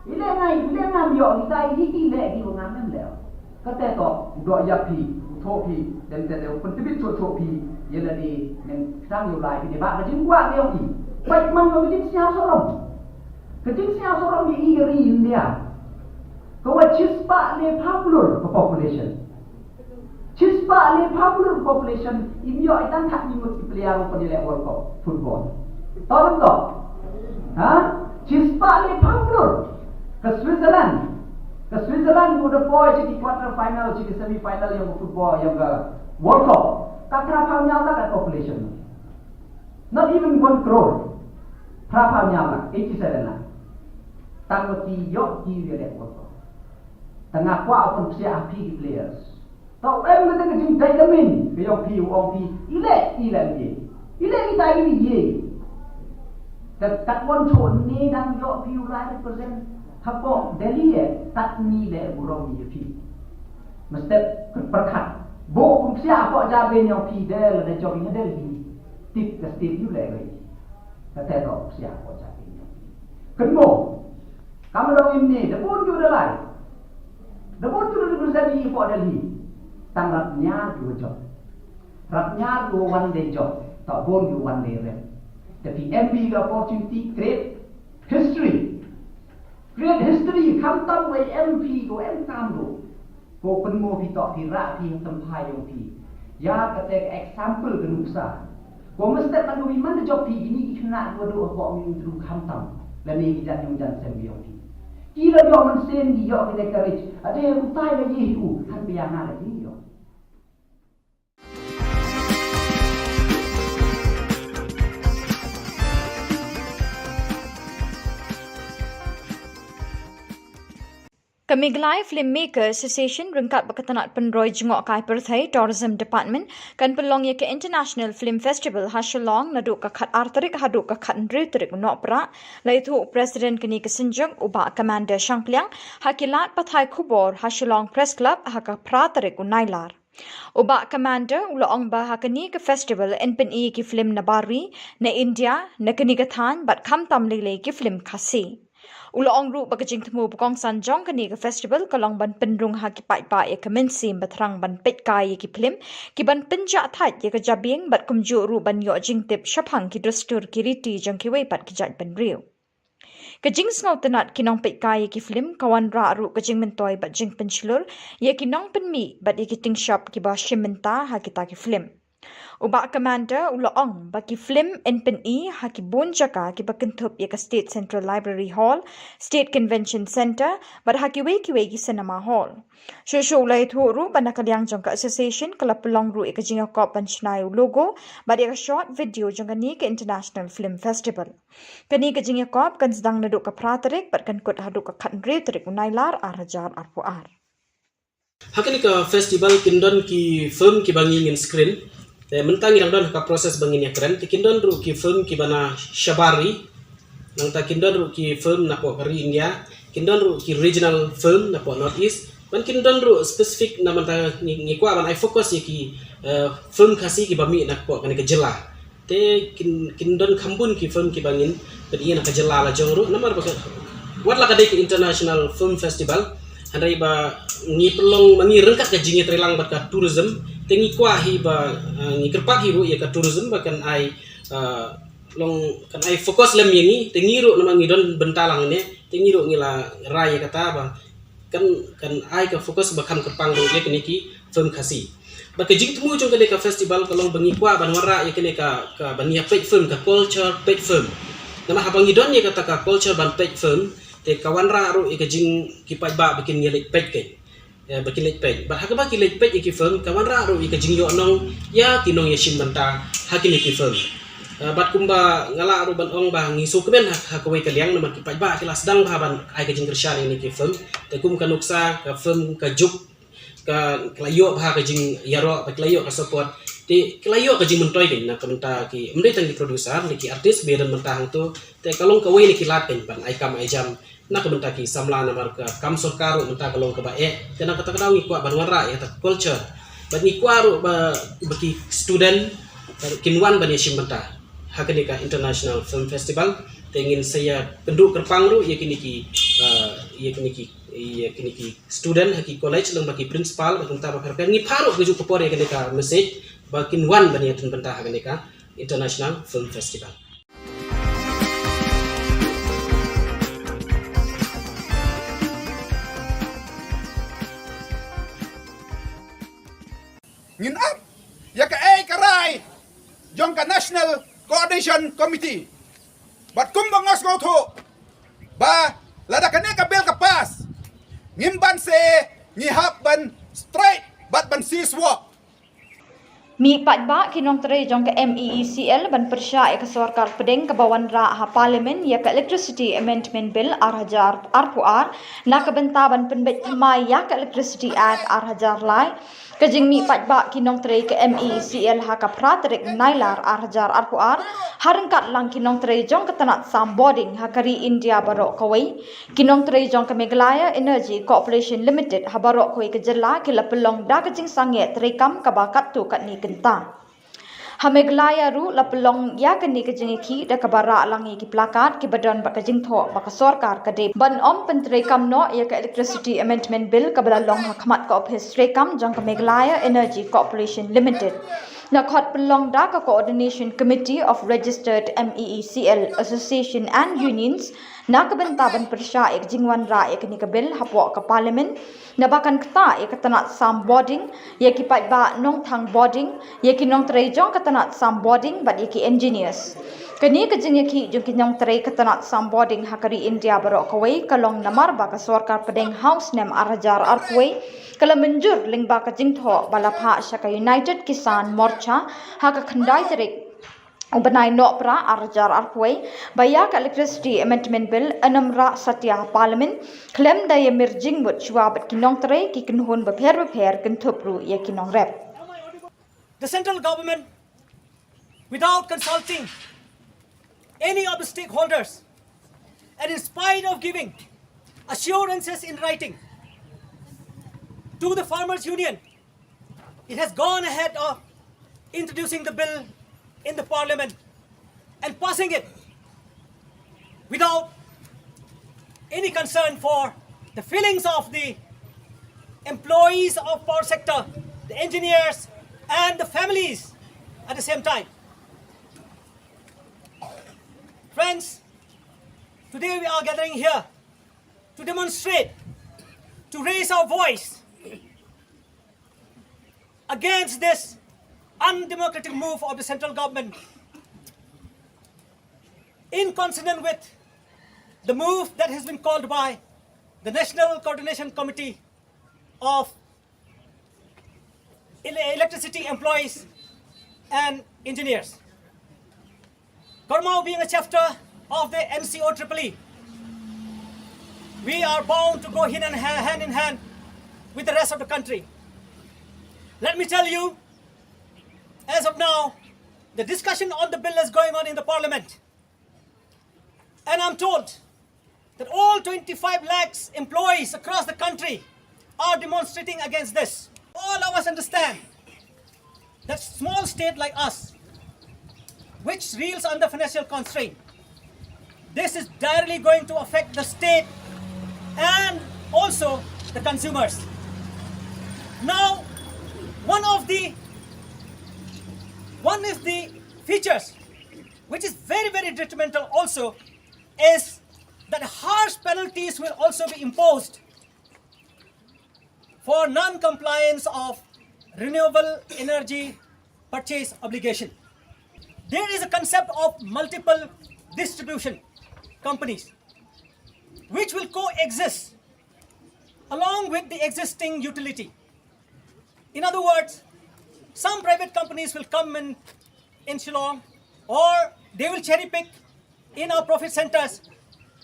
Ile ngai ile ngam yo kita ki ile ki wa ngam em leo. Kate to u dok yak ki. Thoh phi, dem te dei u pyntbit thoh thoh phi ïa lade, neng tang ïa u lai phi dei ba ka jingkwah ka ïong i. Peit man ka jingsngew sorom. Ka jingsngew sorom ïa i ka ri India. Ka wat shispah le phaw klur ka population. Shispah le phaw klur ka population, im ïoh i tang khatni ngut ki player ruh ban ïaleh World Cup football. Tahu tak? Ha? Shispah le phaw klur. Ka Switzerland. Ka Switzerland ka da poi sha ki quarter final, sha ki semi final ïong ka football, ïong ka World Cup. Ka phra phaw hynñiew lak ka population. Not even one crore. Phra phaw hynñiew lak, eighty seven lak. Tang ba ki ïoh ki ïaleh World Cup. Tang nga kwah ban psiah ha phi ki players. Tau em kata ka jingdait da min ka ïong phi, u ong phi, i leh, i leh ïa. I leh kita i leh ïa. Tat tat wan cho ni dang ïoh phi u lai represent hapoh Delhi eh, tat ni leh burom ïa phi. Mestep perkhat. Bo pun sia hapoh jabe ïong phi de la da jong ïa Delhi. Tip ka state ïu leh ïa. Kata to sia hapoh jabe ïong phi. Kynmo. Kam dong im ni, da bun ju da lai. Da bun ju da represent ïa hapoh Delhi. Tang rap nia ju jop. Rap nia ju one day jop. Tau bun ju one day rep. Tapi M P ka opportunity create history. Create history, kham tam wei M P ko em kam do. Ko pynmo phi tok phi rak phi ha tympai ïong phi. Ïa kata ka example ka nuksa. Ko mestep man ko phi man da jop phi kini ki khynnah ko do ko mi tru kham tam. Lane ki jan ïong jan sem ïong phi. Ki la ïoh mynsiem ki ïoh ki da courage. Ade utai la ïeh u, han pia nga la ïeh ïoh. Ka Meghalaya Filmmaker Association ryngkat bad ka tnat pynroi jngoh kai pyrthei Tourism Department kan pynlong ïa ka International Film Festival ha Shillong naduh ka khat ar tarik haduh ka khat hynriew tarik u Nohprah. La ïathuh u President kane ka synjuk u Bah Commander Shangpliang ha ki lad pathai khubor ha Shillong Press Club ha ka phra tarik u Nailar. U Bah Commander u la ong ba ha kane ka festival yn pyni ki film na bar ri, na India, na kane ka thaiñ bad khamtam lei lei ki film Khasi. U la ong ruh ba ka jingthmu ba kongsan jong kane ka festival ka long ban pynrung ha ki paidbah ïa ka mynsiem ba thrang ban peit kai ïa ki film, ki ban pynjah thait ïa ka jabieng bad kumjuh ruh ban ïoh jingtip shaphang ki dustur ki riti jong kiwei pat ki jaitbynriew. Ka jingsngewtynnat ki nongpeitkai ïa ki film ka wanrah ruh ka jingmyntoi bad jingpynshlur ïa ki nongpynmih bad ïa ki tyngshop kiba shim bynta ha kita ki film. U Bah Commander u la ong ba ki film yn pyni ha ki bun jaka kiba kynthup ïa ka State Central Library Hall, State Convention Centre bad ha kiwei kiwei ki cinema hall. Shuh shuh u la ïathuh ruh ba na ka liang jong ka association ka la pynlong ruh ïa ka jingïakop ban shna ïa u logo bad ïa ka short video jong kane ka International Film Festival. Kane ka jingïakop kan sdang naduh ka phra tarik bad kan kut haduh ka khat hynriew tarik u Nailar ar hajar arphew ar. Ha kane ka festival kin don ki film kiba ngi ngin screen. Te mynta ngi dang don ha ka process ba ngin ïakren. Te kin don ruh ki film kiba na shabar ri. Nangta kin don ruh ki film napoh ka ri India. Kin don ruh ki regional film napoh North East. Ban kin don ruh specific na mynta ngi, ngi kwah ban ai focus ïa ki, eh, film Khasi kiba mih napoh kane ka jylla. Te kin, kin don kham bun ki film kiba ngin pyni na ka jylla la jong ruh namar ba ka, wat la ka dei ka International Film Festival, hynrei ba ngi pynlong ma ngi ryngkat ka jingïatreilang bad ka tourism, te ngi kwah hi ba, eh, ngi kyrpad hi ruh ïa ka tourism ba kan ai, eh, long kan ai focus lem ïa ngi, te ngi ruh namar ngi don bynta lang ne, te ngi ruh ngi la rai ïa kata ba kan, kan ai ka focus ba kham kyrpang ruh ïa kine ki film Khasi. Bad ka jingthmu jong kane ka festival ka long ba ngi kwah ban wanrah ïa kane ka, ka ban ïa peit film, ka culture peit film. Namar haba ngi don ïa kata ka culture ban peit film, te ka wanrah ruh ïa ka jing ki paidbah ba kin ïa leit peit kane. Ïa, ba kin leit peit. Bad haba ki leit peit ïa ki film, ka wanrah ruh ïa ka jingïohnong ïa ki nongïashim bynta ha kine ki film. Eh, bad kumba nga lah ruh ban ong ba ngi sngewkmen ha, ha kawei ka liang namar ki paidbah ki la sdang bha ban ai ka jingkyrshan ïa kine ki film. Te kum ka nuksa, ka film, ka juk, ka, ka la ïoh bha ka jingïaroh, bad ka la ïoh ka support. Te ka la ïoh ka jingmyntoi kane na ka bynta ki, ym dei tang ki producer, ne ki artist, ba don bynta hangto. Te ka long kawei na ki lad kane ban ai kam ai jam na ka bynta ki samla namar ka kam sorkar ruh mynta ka long kaba eh. Te na kata ka daw ngi kwah ban wanrah ïa kata ka culture. Bad ngi kwah ruh ba, ba ki student, eh, kin wan ban ïashim bynta ha kane ka International Film Festival. Te ngin sa ïa kynduh kyrpang ruh ïa kine ki, uh, ïa kine ki ïa kine ki student ha ki college lang ba ki principal ba kumta ba pher pher ngi paro ka juk ka por ïa kane ka message ba kin wan ban ïa tun bynta ha kane ka International Film Festival. Ngin ap ïa ka ei ka rai jong ka National Coordination Committee. Bad kumba nga sngewthuh ba lada kane ka bill ka pass, ngim ban se, ngi hap ban strike bad ban cease work. Mih paidbah ki nongtrei jong ka M E E C L ban pyrshah ïa ka sorkar pdeng kaba wanrah ha Parliament ïa ka Electricity Amendment Bill ar hajar arphew ar na ka bynta ban pynbeit thymmai ïa ka Electricity Act ar hajar lai. Ka jingmih paidbah ki nongtrei ka M E E C L ha ka phra tarik Nailar ar hajar arphew ar ha ryngkat lang ki nongtrei jong ka tnat sam bording ha ka ri India baroh kawei. Ki nongtrei jong ka Meghalaya Energy Corporation Limited ha baroh kawei ka jylla ki la pynlong da ka jingsangeh treikam kaba katto katne kynta. Ha Meghalaya ruh la pynlong ïa kane ka jingïakhih da kaba rah lang ïa ki plakat kiba don bad ka jingthoh ba ka sorkar ka dei ban ym pyntreikam noh ïa ka Electricity Amendment Bill kaba la long ha khmat ka ophis treikam jong ka Meghalaya Energy Corporation Limited. La khot pynlong da ka Coordination Committee of Registered M E E C L Association and Unions na ka bynta ban pyrshah ïa ka jingwanrah ïa kane ka bill hapoh ka Parliament naba kan ktah ïa ka tnat sam bording, ïa ki paidbah nongthang bording, ïa ki nongtrei jong ka tnat sam bording bad ïa ki engineers. Kane ka jingïakhih jong ki nongtrei ka tnat sam bording ha ka ri India baroh kawei ka long namar ba ka sorkar pdeng ha u snem ar hajar arphew wei ka la mynjur lyngba ka jingthoh ba la phah sha ka United Kisan Morcha ha ka khyndai tarik u bnai Nohprah ar hajar arphew wei ba ïa ka Electricity Amendment Bill yn ym rah satia ha Parliament khlem da ïa mir jingmut shuwa bad ki nongtrei, ki kynhun bapher bapher, kynthup ruh ïa ki nongrep. The central government, without consulting any of the stakeholders, and in spite of giving assurances in writing to the Farmers Union, it has gone ahead of introducing the bill in the parliament and passing it without any concern for the feelings of the employees of power sector, the engineers, and the families at the same time. Friends, today we are gathering here to demonstrate, to raise our voice against this undemocratic move of the central government, in consonant with the move that has been called by the National Coordination Committee of Ele- Electricity Employees and Engineers. Karmao being a chapter of the N C O triple E, we are bound to go hand in ha- hand in hand with the rest of the country. Let me tell you, as of now, the discussion on the bill is going on in the parliament. And I'm told that all twenty-five lakhs employees across the country are demonstrating against this. All of us understand that small state like us, which reels under financial constraint, this is directly going to affect the state and also the consumers. Now, one of the one of the features which is very, very detrimental also is that harsh penalties will also be imposed for non-compliance of renewable energy purchase obligation. There is a concept of multiple distribution companies which will coexist along with the existing utility. In other words, some private companies will come in in Shillong, or they will cherry pick in our profit centers,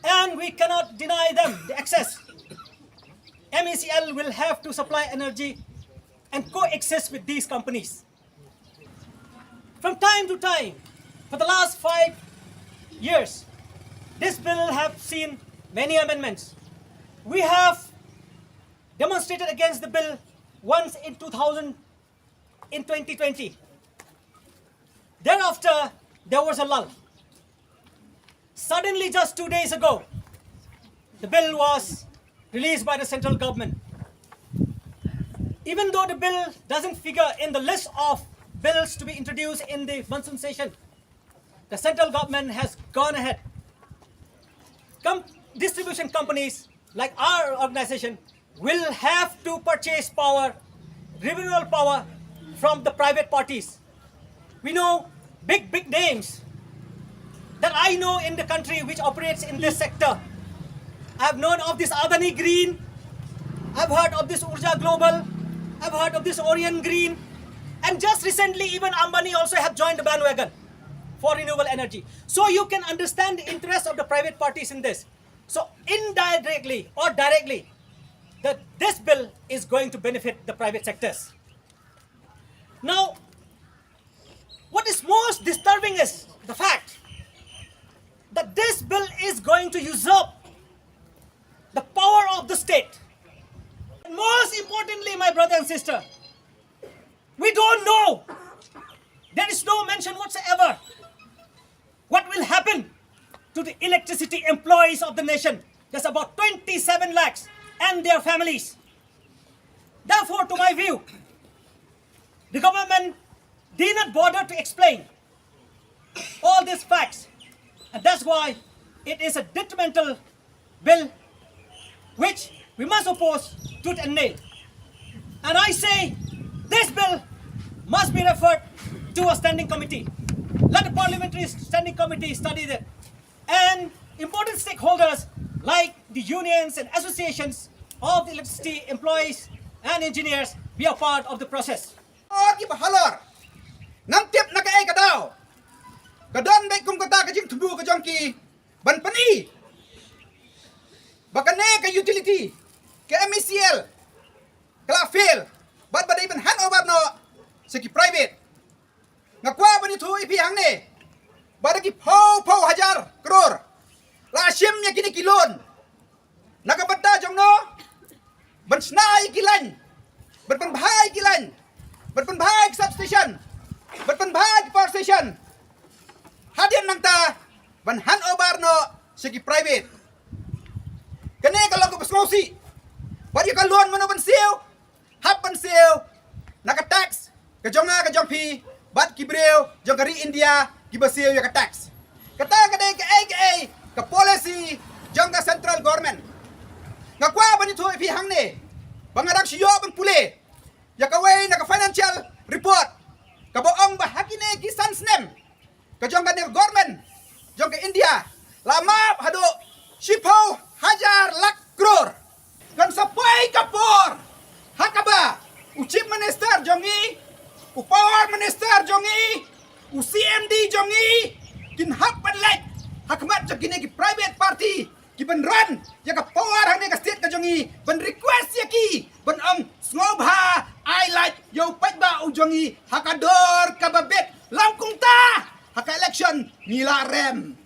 and we cannot deny them the access. M E C L will have to supply energy and coexist with these companies. From time to time, for the last five years, this bill have seen many amendments. We have demonstrated against the bill once in two thousand, in twenty twenty. Thereafter, there was a lull. Suddenly, just two days ago, The bill was released by the central government. Even though the bill doesn't figure in the list of bills to be introduced in the monsoon session, the central government has gone ahead. Com- distribution companies like our organization will have to purchase power, renewable power, from the private parties. We know big, big names that I know in the country which operates in this sector. I've known of this Adani Green. I've heard of this Urja Global. I've heard of this Orion Green. And just recently, even Ambani also have joined the bandwagon for renewable energy. So you can understand the interest of the private parties in this. So indirectly or directly, that this bill is going to benefit the private sectors. Now, what is most disturbing is the fact that this bill is going to usurp the power of the state. And most importantly, my brother and sister, we don't know. There is no mention whatsoever what will happen to the electricity employees of the nation. There's about twenty-seven lakhs and their families. Therefore, to my view, the government did not bother to explain all these facts, and that's why it is a detrimental bill which we must oppose tooth and nail. And I say this bill must be referred to a standing committee. Let the parliamentary standing committee study that. And important stakeholders like the unions and associations of the electricity employees and engineers be a part of the process. Or ki ba halor. Ngam tip na kaei ka daw. Ka don beit kum kata ka jingthmu ka jong ki ban pyni ba kane ka utility, ka M E C L, ka la fail bad ba dei ban hand over noh sha ki private. Nga kwah ban ïathuh ïa phi hangne ba da ki phew phew hajar klur la shim ïa kine ki loan na ka bynta jong no, ban shna ïa ki lain, ban pynbha ïa ki lain, ban pynbha ïa ki substation, ban pynbha ïa ki power station. Hadien nangta ban hand over noh sha ki private. Kane ka long kaba sngewsih. Bad ïa ka loan mano ban siew? Hap ban siew na ka tax ka jong nga ka jong phi bad ki briew jong ka ri India kiba siew ïa ka tax. Kata ka dei kaei kaei ka policy jong ka central government. Nga kwah ban ïathuh ïa phi hangne ba nga dang shu ïoh ban pule ïa kawei na ka financial report kaba ong ba ha kine ki san snem ka jong kane ka government jong ka India la map haduh shiphew hajar lak klur. Kan sa poi ka por ha kaba u chief minister jong ngi, u power minister jong ngi, u C M D jong ngi kin hap ban leit ha khmat jong kine ki private party ki ban run ïa ka power hangne ka state ka jong ngi, ban request ïa ki ban ong sngewbha ai lait ïa u paidbah u jong ngi ha ka dor kaba bit. Long kumta ha ka election ngi la rem.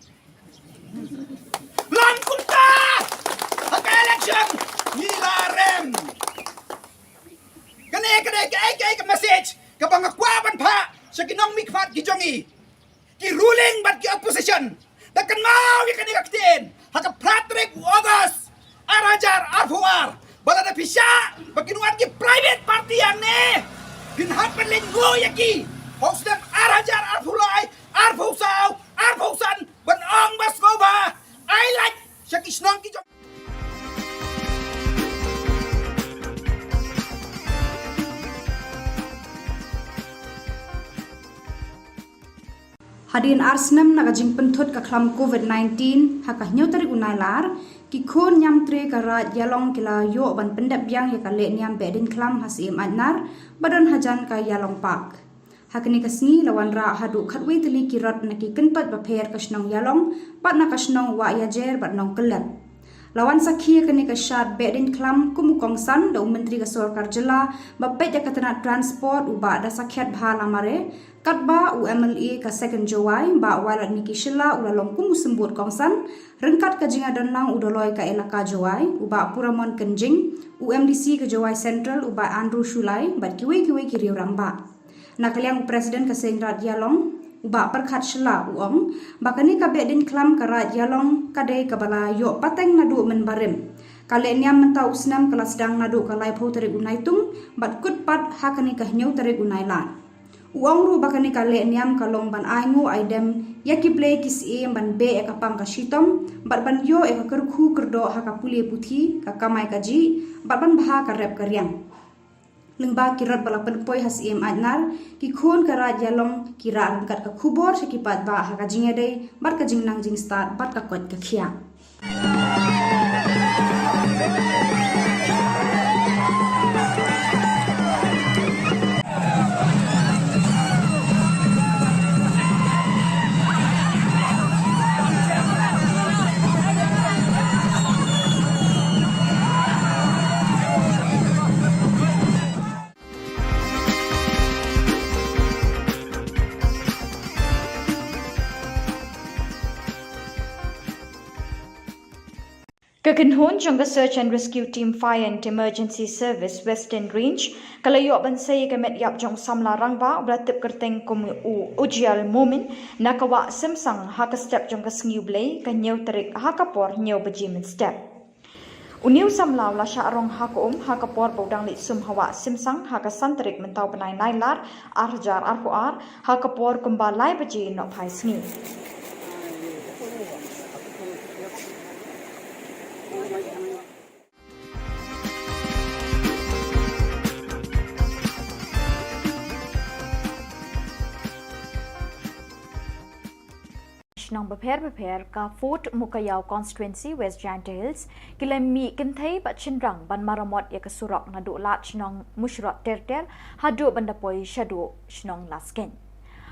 Long kumta ha ka election ngi la rem. Kane ka dei kaei kaei ka message kaba nga kwah ban phah sha ki nongmihkhmat ki jong ngi, ki ruling bad ki opposition. Da kynmaw ïa kane ka ktien ha ka phra tarik u August ar hajar arphew ar ba lada phi shah ba kin wan ki private party hangne, phin hap ban lyngngoh ïa ki. Hok sdang ar hajar arphew lai, arphew saw, arphew san ban ong ba sngewbha ai lait sha ki shnong ki jong. Hadien ar snem na ka jingpynthut ka khlam covid nineteen, ha ka hynñiew tarik u Nailar, ki khun Niamtre ka Raid Ïalong ki la ïoh ban pyndep biang ïa ka lehniam Behdeiñkhlam ha Syiem Aitnar, ba don hajan ka Ïalong Park. Ha kane ka sngi la wanrah haduh khatwei tylli ki rot na ki kyntoit bapher ka shnong Ïalong bad na ka shnong Wahiajer bad Nongkyllep. La wan sakhi ïa kane ka shad Behdeiñkhlam kum u kongsan da u Myntri ka Sorkar Jylla ba peit ïa ka tnat Transport u Bah Dasakhiatbha Lamare, katba u M L A ka Second Jowai Bah Wailadmiki Shylla u la long kum u symbud kongsan, ryngkat ka jingïadonlang u Doloi ka Elaka Jowai u Bah Puramon Kynjing, u M D C ka Jowai Central u Bah Andrew Shullai bad kiwei kiwei ki riew rangbah. Na ka liang u President ka Seiñraij Ïalong, U Bah Pyrkhat Shylla u ong ba kane ka Behdeiñkhlam ka Raid Ïalong ka dei kaba la ïoh pateng naduh mynbarim. Ka lehniam mynta u snem ka la sdang naduh ka laiphew tarik u Naitung bad kut pat ha kane ka hynñiew tarik u Nailar. U ong ruh ba kane ka lehniam ka long ban ainguh aidem ïa ki blei ki syiem ban beh ïa ka pang ka shitom bad ban ïoh ïa ka kyrkhu kyrdoh ha ka pule puthi, ka kamai kajih bad ban bha ka rep ka riang. Lyngba ki rot ba la pynpoi ha Syiem Aitnar, ki khun ka Raid Ïalong ki rah ryngkat ka khubor sha ki paidbah ha ka jingïadei bad ka jingnang jingstad bad ka koit ka khiah. Ka kynhun jong ka Search and Rescue Team Fire and Emergency Service Western Range ka la ïoh ban sei ïa ka met ïap jong u samla rangbah uba la tip kyrteng kum u Ujial Momin na ka Wah Simsang ha ka step jong ka Sngi U Blei ka hynñiew tarik ha ka por hynñiew baje mynstep. Une u samla u la shah rong ha ka um ha ka por ba u dang leit sum ha Wah Simsang ha ka san tarik mynta u bnai Nailar ar hajar arphew ar ha ka por kumba lai baje nohphai sngi. Shnong bapher bapher ka Fort Mukaïaw Constituency, West Jaintia Hills ki la mih kynthei bad shynrang ban maramot ïa ka surok naduh lad shnong Mushrot Terter haduh ban da poi shaduh shnong Laskein.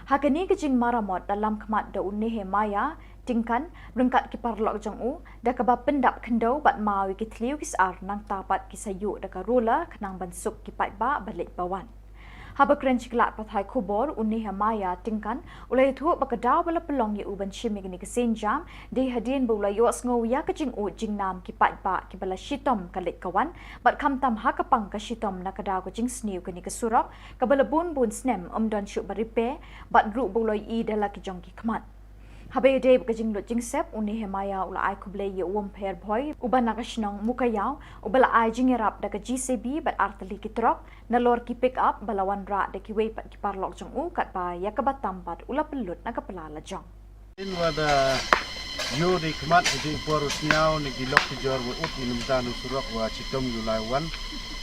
Ha kane ka jingmaramot la lam khmat da u Nehemiah Tyngkan ryngkat ki paralok jong u da kaba pyndap khyndew bad maw ïa ki thliew ki sar nangta pat ki sa ïuh da ka roller khnang ban suk ki paidbah ba leit ba wan. Haba kren sha ki lad pathai khubor u Nehemiah Tyngkan u la ïathuh ba ka daw ba la pynlong ïa u ban shim ïa kane ka sienjam dei hadien ba u la ïohsngew ïa ka jingud jingnam ki paidbah kiba la shitom ka leit ka wan bad khamtam ha ka pang ka shitom na ka daw ka jingsniew kane ka surok kaba la bun bun snem ym don shuh ba repair bad ruh ba u la ïohi da la ki jong ki khmat. Haba ïadei bad ka jinglut jingsep u Nehemiah u la ai khublei ïa u Umpher Bhoi uba na ka shnong Mukaïaw uba la ai jingïarap da ka J C B bad ar tylli ki trok nalor ki pick up ba la wanrah da kiwei pat ki paralok jong u katba ïa kaba tam pat u la pynlut na ka pla lajong. Hadien ba da ïoh da i khmat ha i por u sñiaw na ki lok ki jor wa ut ïa i mynta na u surok wa chitom ïa u lai wan.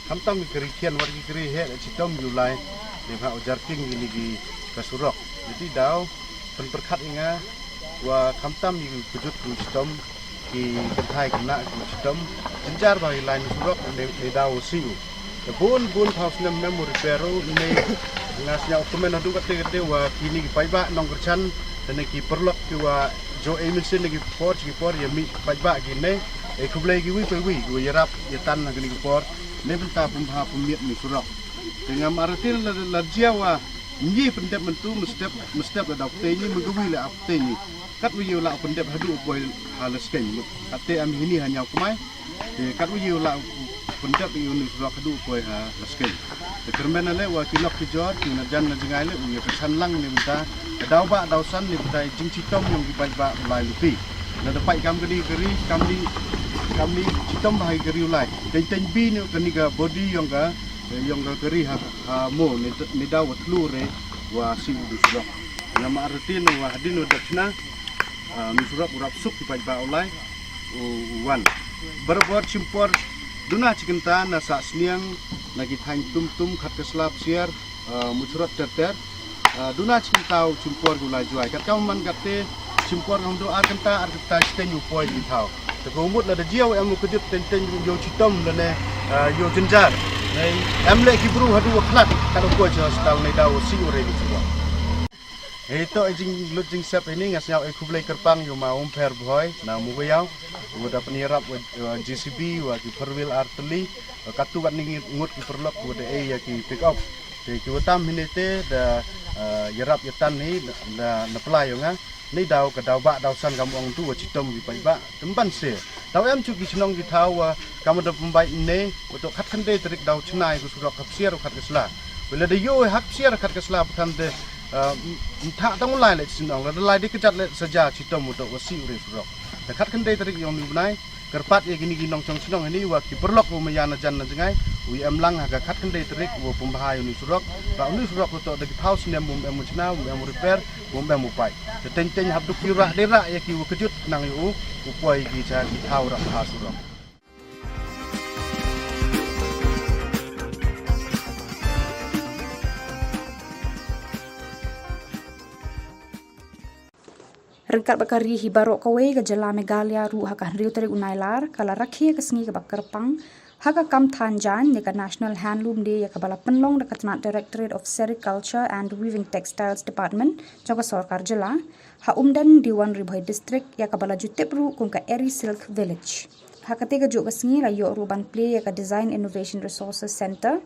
Khamtam ki kari khian wat ki kari heh chitom ïa u lai. Dei ha u jarking ïa kine ki ka surok. Dei daw pynpyrkhat ïa nga wa khamtam ïa ki kujut ki chitom, ki kynthai khynnah ki chitom. Jynjar ba ïa u lai na u surok dei, dei daw u siew. Te bun bun phaw snem mem u repair u ne. Nga sñiaw u kmen haduh katte katte wa kine ki paidbah nongkyrchan te ne ki paralok ki wa jooh ei mynsiem ne ki por ki por ïa mih paidbah kine. Ei khublei kiwi pa iwi ki wa ïarap ïatan ha kine ki por ne bynta pynbha pynmiat ne surok. Te ngam arti la, la jia wa ngi pyndep mynta mynstep mynstep la dap te ni mynkawi la ap te ni. Katwa ïa u la pyndep haduh u poi ha Laskein. Katte am hini ha Ñiawkmai. Te katwa ïa u la pyndep ïa u ni surok haduh u poi ha Laskein. Te kyrmen ale wa ki lok ki jor ki na jan na jngai le u ïa ka san lang ni bynta. Ka daw ba daw san ni bynta jingchitom nong ki paidbah u lai luti. Na da paid kam kani kari kam ni kam ni chitom ba hai kari u lai. Teng teng bi ni kani ka body yong ka yong ka kari ha, ha mo ni, ni daw wa thlu re wa si u surok. Nga ma arti no wa hadin no dachna. Ah, mi surok u rap suk ki paidbah u lai u, u wan. Barabor chimpor duna chikynta na Sah Sniang na ki thaiñ Tumtum, Khatkasla, Psiar, ah, Mushrot Terter. Ah, duna chikynta u chimpor ki u lai Jwai. Kat kam man katte chimpor ngam do ar kynta, ar kynta chiteng u poi ki thaw. Te ko mut la da jia u em u kjut teng teng u ïoh chitom lane, ah, ïoh jynjar. Nei em le ki bru haduh u khlad kat u poi chi hospital nei daw u si u re ki chiwa. Hei to i jinglut jingsep ini nga sñiaw ei khublei kyrpang ïa u ma Umpher Bhoi na Mukaïaw. U da pynïarap wa, wa J C B wa ki four wheel ar tylli. Wa katu wat ni ngut ki paralok wa da ei ïa ki pick up. Te ki wa tam hini te da, eh, ïarap ïatan hi da, da na pla ïa nga. Ni daw ka daw ba daw san kam ong tu wa chitom ki paidbah. Tymban se. Daw em chu ki chnong ki thaw wa kam da pynbai ne wa to khat khyndai tarik daw chna ïa ka surok ha Psiar u Khatkasla. Wala da ïoh ha Psiar Khatkasla ba than de Ym thah tang u lai leit shnong, lada lai dei kjat leit saja chitom u dok wa sih u re surok. Da khatkhyndai tarik yong uni u bnai, kyrpad ïa kini ki nongshong shnong hani wa ki paralok wa maya na jan na jngai, u ïa em lang ha ka khatkhyndai tarik wa pynbha ïa uni u surok. Ba uni u surok u toh da ki phaw snem wym em u chna, wym em u repair, wym em u pait. Te teng teng hap duk ki rah dei rah ïa ki wa kjut nang ïa u, u poi ki cha ki phaw rah ha surok. Ryngkat bad ka ri hi baroh kawei, ka jylla Meghalaya ruh ha ka hynriew tarik u Nailar ka la rakhe ka sngi kaba kyrpang ha ka kam than jaiñ ïa ka National Handloom Day ïa kaba la pynlong da ka tnat Directorate of Sericulture and Weaving Textiles Department jong ka sorkar jylla ha Umden, Diwan Ri Bhoi District, ïa kaba la ju tip ruh kum ka Eri Silk Village. Ha katei ka juh ka sngi la ïoh ruh ban plie ïa ka Design Innovation Resources Center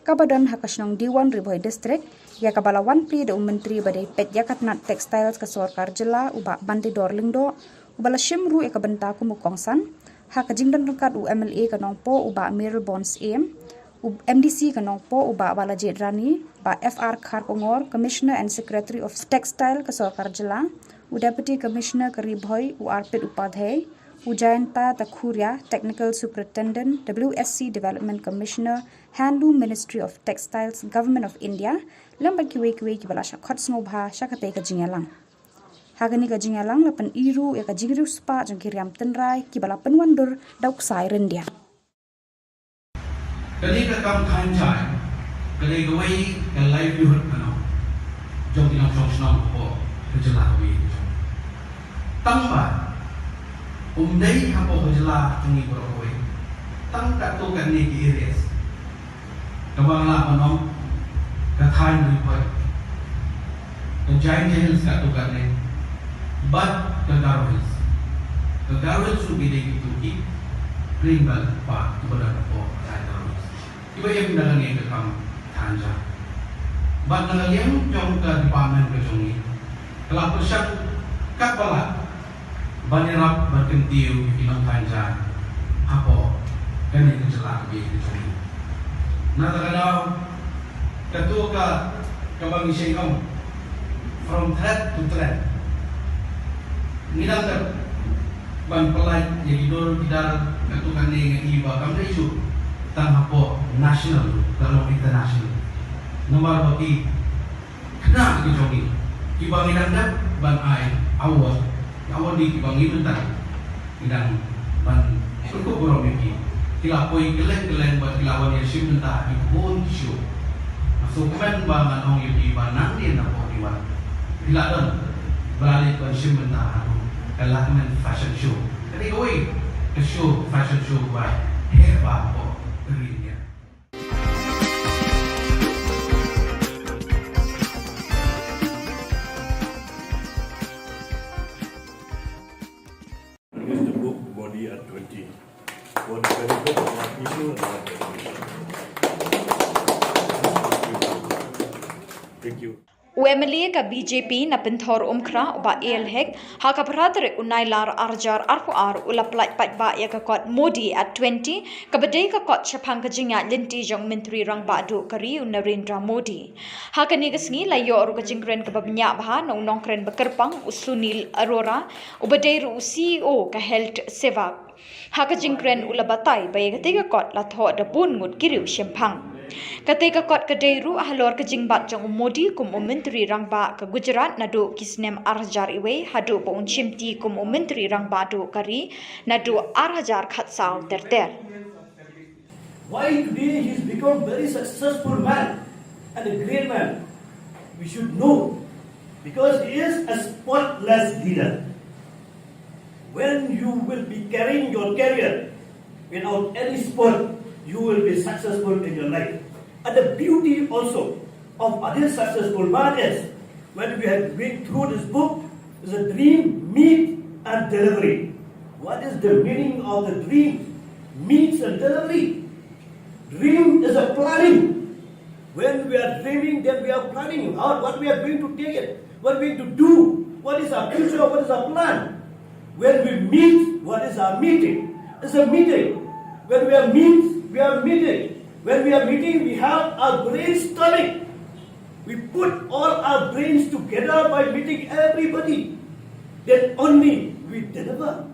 kaba don ha ka shnong Diwan Ri Bhoi District, ïa kaba la wan plie da u Myntri ba dei peit ïa ka tnat Textiles ka sorkar jylla, u Bah Banteidor Lyngdoh, uba la shim ruh ïa ka bynta kum u kongsan ha ka jingdon ryngkat u MLA ka Nongpoh, u Bah Mayralborn Syiem, u MDC ka Nongpoh, u Bah Balajied Rani, Bah F R Kharkongor, Commissioner and Secretary of Textile ka sorkar jylla, u Deputy Commissioner ka Ri Bhoi, u Arpit Upadhyay, u Jayanta Takhuria, Technical Superintendent, WSC Development Commissioner, Handloom, Ministry of Textiles, Government of India, lem bad kiwei kiwei kiba la shah khot sngewbha sha katei ka jingïalang. Ha kane ka jingïalang la pyni ruh ïa ka jingriewspah jong ki riam tynrai kiba la pynwandur da u ksai ryndia. Kane ka kam than jaiñ ka dei kawei ka livelihood ka nong jong ki nongshong shnong hapoh ka jylla kawei. Tang ba um dei hapoh ka jylla jong ngi baroh kawei, tang katto katne ki areas, kaba nga lah ban ong ka thaiñ Ri Bhoi, ka Jaintia Hills katto katne, bad ka Garo Hills. Ka Garo Hills ruh ki dei kito ki Green Belt Park kiba don hapoh ka thaiñ Garo Hills, kiba im da kane ka kam than jaiñ. Bad na ka liang jong ka department ka jong ngi, ka la pyrshang katba lah ban ïarap ban kyntiew ïa ki nongthan jaiñ hapoh kane ka jylla kaba ïeit ka jong ngi. Na kata ka daw, kato ka, kaba ngi shait ong, from threat to threat. Ngi dang dep ban pynlait ïa ki dur ki dar, kato kane nga i ba kam dei shuh tang hapoh national, ka long international. Namar ba ki khynnah ki jong ngi kiba ngi dang dep ban ai award, award ki ba ngi mynta ngi dang ban sngewthuh burom ïa ki. Ki la poi kylleng kylleng bad ki la wan ïashim bynta ha ki bun ki shnong. Nga sngewkmen ba ngan ong ïa ki ba nangne napoh ki wan, ki la don ba la leit ban shim bynta ha ka Lakmen Fashion Show. Ka dei kawei ka show, fashion show ba heh bha hapoh ka ri India. Use the book Modi at twenty for the benefit of our people and our generation. Thank you. U MLA ka BJP na Pynthor Umkhrah, u Bah A L Hek, ha ka phra tarik u Nailar arhajar arphew ar u la pyllait paidbah ïa ka kot Modi at twenty, kaba dei ka kot shaphang ka jingïaid lynti jong u Myntri Rangbah Duh ka ri u Narendra Modi. Ha kane ka sngi la ïoh ruh ka jingkren kaba bniah bha na u nongkren ba kyrpang u Sunil Arora, uba dei ruh u CEO ka Health Sevak. Ha ka jingkren u la batai ba ïa katei ka kot la thoh da bun ngut ki riewshemphang. Katei ka kot ka dei ruh halor ka jingbat jong u Modi kum u Myntri Rangbah ka Gujarat naduh ki snem arhajar iwei haduh ba un shimti kum u Myntri Rangbah Duh ka ri naduh arhajar khatsaw ter ter. Why today he's become very successful man and a great man? We should know, because he is a spotless leader. When you will be carrying your career without any spot, you will be successful in your life. And the beauty also of other successful man is, when we have read through this book, is a dream, meet, and delivery. What is the meaning of the dream, meets, and delivery? Dream is a planning. When we are dreaming, then we are planning out what we are going to take it, what we are going to do, what is our future, what is our plan. When we meet, what is our meeting? It's a meeting. When we are meet, we are meeting. When we are meeting, we have a great stomach. We put all our brains together by meeting everybody. Then only we deliver.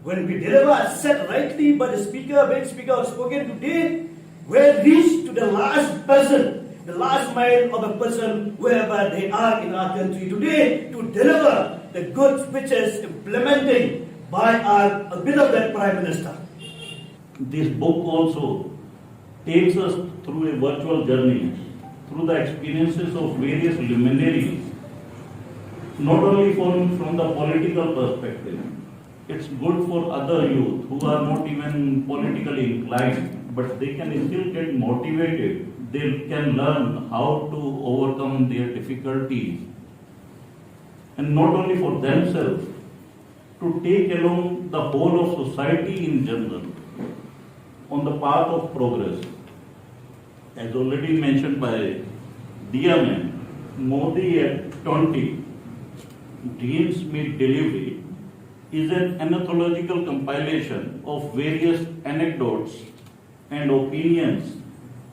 When we deliver, as said rightly by the speaker, when speaker have spoken today, we reach to the last person, the last mile of a person, wherever they are in our country today, to deliver the goods which is implementing by our beloved Prime Minister. This book also takes us through a virtual journey through the experiences of various luminaries, not only from, from the political perspective, it's good for other youth who are not even politically inclined, but they can still get motivated. They can learn how to overcome their difficulties, and not only for themselves, to take along the whole of society in general on the path of progress. As already mentioned by Diya ma'am, Modi at twenty, Dreams Meet Delivery, is an anthological compilation of various anecdotes and opinions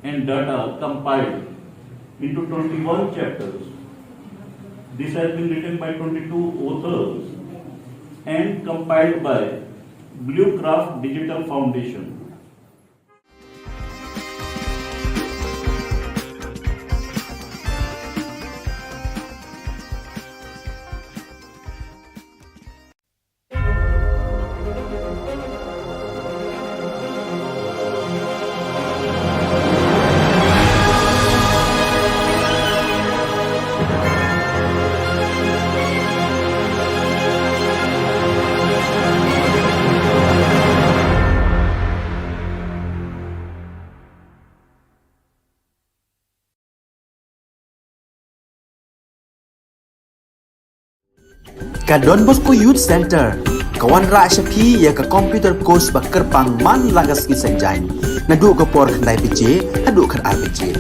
and data compiled into twenty-one chapters. This has been written by twenty-two authors and compiled by Bluecraft Digital Foundation. Ka Don Bosco Youth Centre ka wanrah sha phi ïa ka computer course ba kyrpang man la ka sngi Saitjaiñ, naduh ka por khyndai baje haduh khatar baje.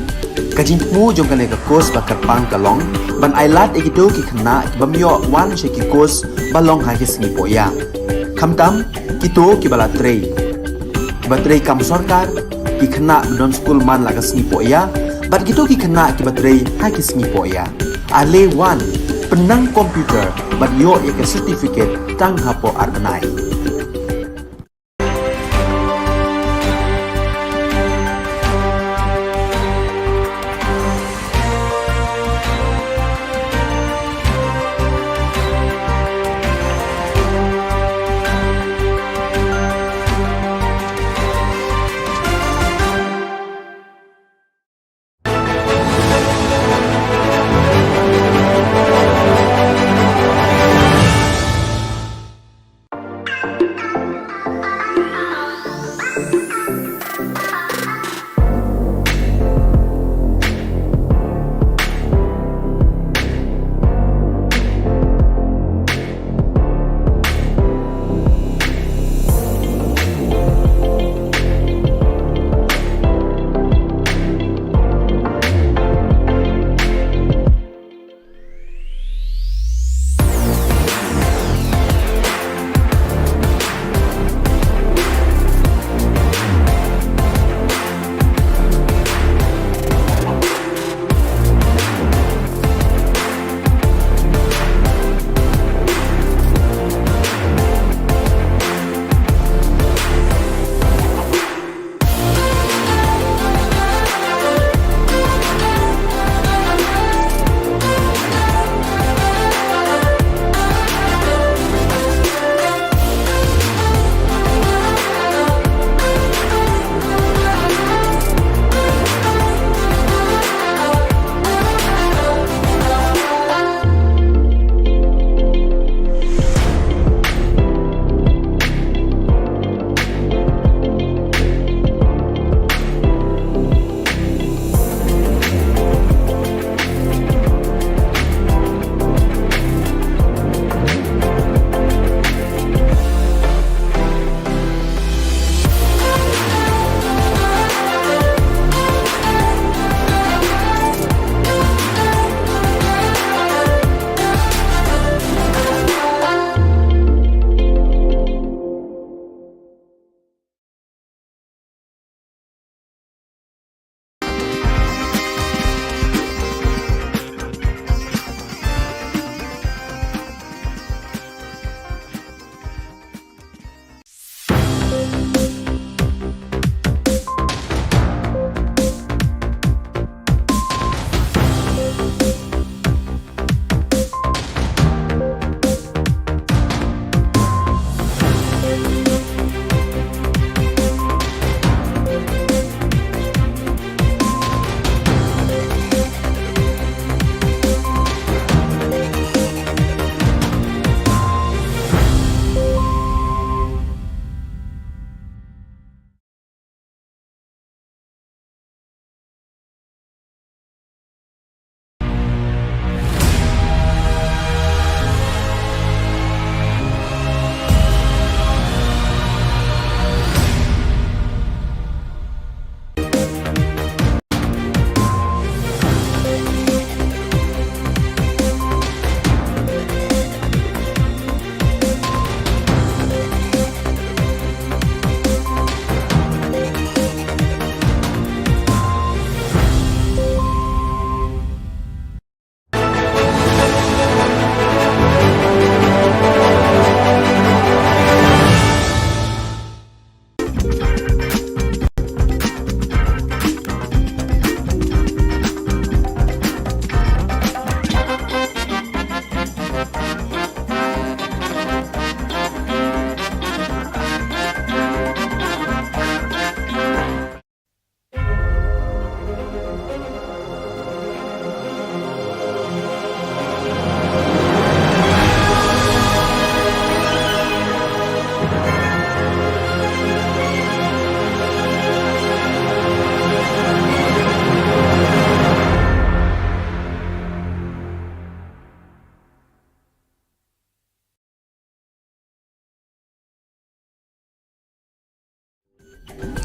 Ka jingthmu jong kane ka course ba kyrpang ka long ban ai lad ïa kito ki khynnah ki bym ïoh wan sha ki course ba long ha ki sngi pohïa, khamtam kito kiba la trei, kiba trei kam sorkar, ki khynnah ba don skul man la ka sngi pohïa, bad kito ki khynnah kiba trei ha ki sngi pohïa. Ale wan, pynnang computer bad ïoh ïa ka certificate tang hapoh ar bnai.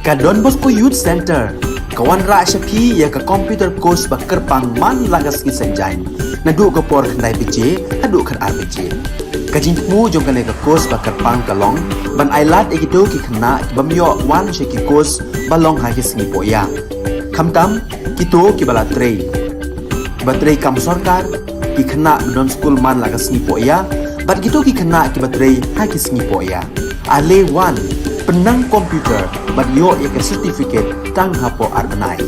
Ka Don Bosco Youth Centre ka wanrah sha phi ïa ka computer course ba kyrpang man la ka sngi Saitjaiñ, naduh ka por khyndai baje haduh khatar baje. Ka jingthmu jong kane ka course ba kyrpang ka long ban ailad ïa kito ki khynnah ki bym ïoh wan sha ki course ba long ha ki sngi pohïa, khamtam kito kiba la trei, kiba trei kam sorkar, ki khynnah ba don skul man la ka sngi pohïa bad kito ki khynnah kiba trei ha ki sngi pohïa. Ale wan, pynnang computer bad ïoh ïa ka certificate tang hapoh ar bnai.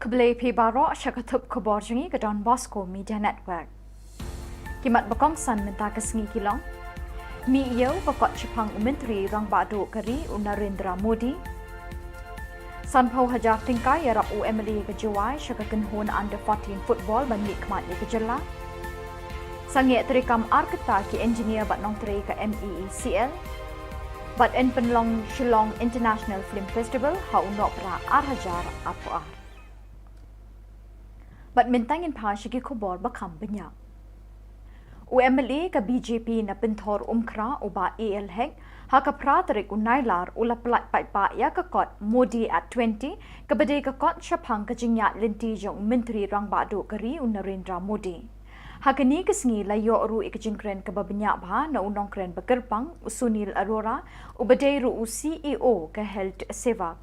Khublei phi baroh sha ka thup khubor jong ngi ka Don Bosco Media Network. Ki mat ba kongsan mynta ka sngi ki long: Mih ïew ka kot shaphang u Myntri Rangbah Duh ka ri u Narendra Modi. Sanphew hajar tyngka ïarap u M L A ka Jowai sha ka kynhun under fourteen football ban mih khmat ïa ka jylla. Sangeh treikam ar kynta ki engineer bad nongtrei ka M E E C L. Bad yn pynlong Shillong International Film Festival ha u Nohprah ar hajar arphew ar. Bad mynta ngin phai sha ki khubor ba kham bniah. U M L A ka B J P na Pynthor Umkhra u Bah A L Hek, ha ka phra tarik u Nailar u la pyllait paidbah ïa ka kot Modi at twenty, kaba dei ka kot shaphang ka jingïaid lynti jong u Myntri Rangbah Duh ka ri u Narendra Modi. Ha kane ka sngi la ïoh ruh ïa ka jingkren kaba bniah bha na u nongkren ba kyrpang u Sunil Arora, uba dei ruh u C E O ka Health Seva.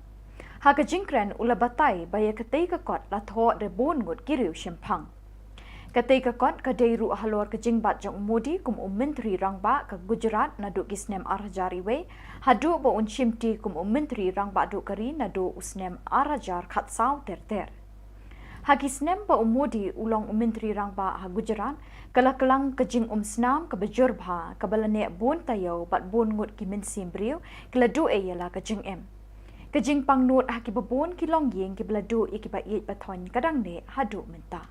Ha ka jingkren u la batai ba ïa katei ka kot la thoh da bun ngut ki riew shemphang. Katei ka kot ka dei ruh halor ka jingbat jong u Modi kum u Myntri Rangbah ka Gujarat naduh ki snem ar hajar wei, haduh ba un shimti kum u Myntri Rangbah Duh ka ri naduh u snem ar hajar khatsaw ter ter. Ha ki snem ba u Modi u long u Myntri Rangbah ha Gujarat, ka la klang ka jingumsnam kaba jur bha, kaba la neh bun taïew bad bun ngut ki mynsiem briew ki la duh ïa la ka jingim. Ka jingpang nud ha kiba bun ki longïing kiba la duh ïa kiba ïeit ba thoiñ ka dang neh haduh mynta.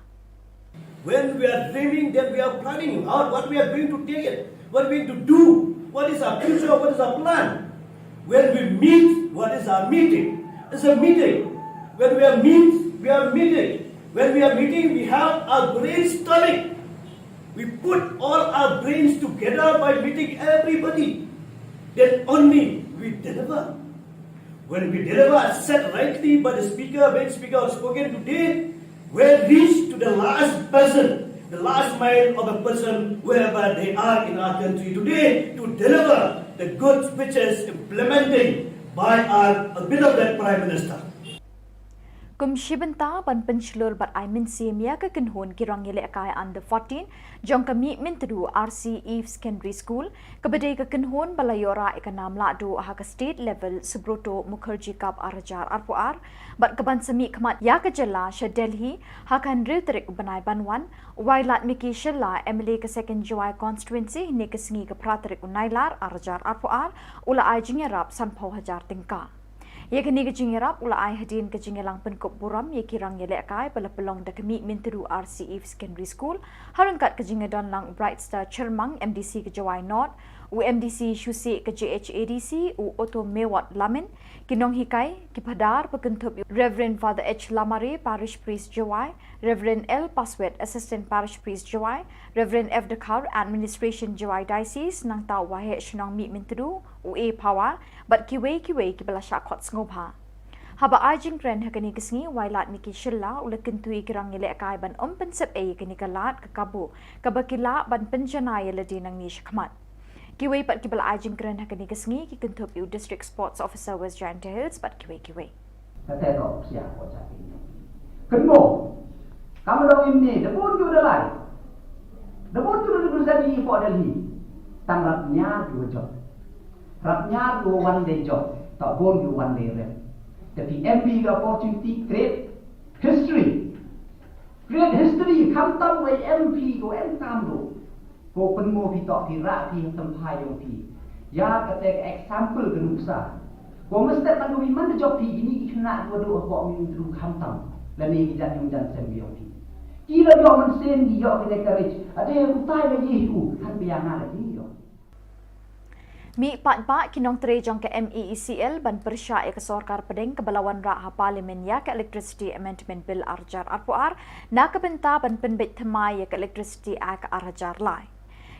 When we are dreaming, then we are planning out what we are going to take it, what we are going to do, what is our future, what is our plan. When we meet, what is our meeting? It's a meeting. When we are meet, we are meeting. When we are meeting, we have our brainstorming. We put all our brains together by meeting everybody. Then only we deliver. When we deliver, as said rightly by the speaker, when speaker has spoken today, we reach to the last person, the last mile of a person, wherever they are in our country today, to deliver the goods which is implementing by our beloved Prime Minister. Kum shi bynta ban pynshlur bad ai mynsiem ïa ka kynhun ki rangïalehkai under fourteen jong ka Mihmyntdu R C Eve Secondary School, kaba dei ka kynhun ba la ïoh rah ïa ka nam lahduh ha ka state level Subroto Mukherjee Cup ar hajar arphew ar, bad kaban sa mih khmat ïa ka jylla sha Delhi ha ka hynriew tarik u bnai ban wan, u Wailadmiki Shylla, M L A ka Second Jowai Constituency, hynne ka sngi ka phra tarik u Nailar ar hajar arphew ar, u la ai jingïarap sanphew hajar tyngka. Ïa kane ka jingïarap u la ai hadien ka jingïalang pynkup burom ïa ki rangïalehkai ba la pynlong da ka Mihmyntdu R C Eve Secondary School, ha ryngkat ka jingïadon lang u Bright Star Chyrmang, M D C ka Jowai North, u M D C Shusi ka J H A D C, u Otto Mewat Lamin, ki nonghikai, ki phadar, ba kynthup ïa u Reverend Father H Lamare, Parish Priest Jowai, Reverend L Paswet, Assistant Parish Priest Jowai, Reverend F Dkhar, Administration Jowai Diocese, nangta u Waheh Shnong Mihmyntdu, u A Phawa, bad kiwei kiwei kiba la shah khot sngewbha. Haba ai jingkren ha kane ka sngi, u Wailadmiki Shylla u la kyntu ïa ki rangïalehkai ban ym pynsep ei ïa kane ka lad ka kabu kaba ki lah ban pynjanai ïa lade nangne shakhmat. Kiwei pat kiba la ai jingkren ha kane ka sngi ki kynthup ïa u District Sports Officer West Jaintia Hills bad kiwei kiwei. Kata ka opsia ko sa ki. Kynmo. Kam dong ïa ine, da bun ju da lai. Da bun ju da bun sa di po da li. Tang rap ñiar ju jop. Rap ñiar ju wan de jop. Ta bun ju wan de rep. Tapi M P ka opportunity create history. Create history, khamtam wei M P ko em kam do. Ko pynmo phi tok phi rah phi ha tymphai jong phi. Ïa kata ka example ka nuksa. Ko mestep man ko phi man da jop phi kini ki khynnah ko do ko min tru khamtam. Lane ki jan jong jan sem jong phi. Ki la ïoh mynsiem, ki ïoh ki leh courage. Ade utai la ïeh u, han pia nga la ïoh. Mih paidbah ki nongtrei jong ka M E E C L ban pyrshah ïa ka sorkar pdeng kaba la wanrah ha Parliament ïa ka Electricity Amendment Bill ar hajar arphew ar, na ka bynta ban pynbeit thymmai ïa ka Electricity Act ar hajar lai.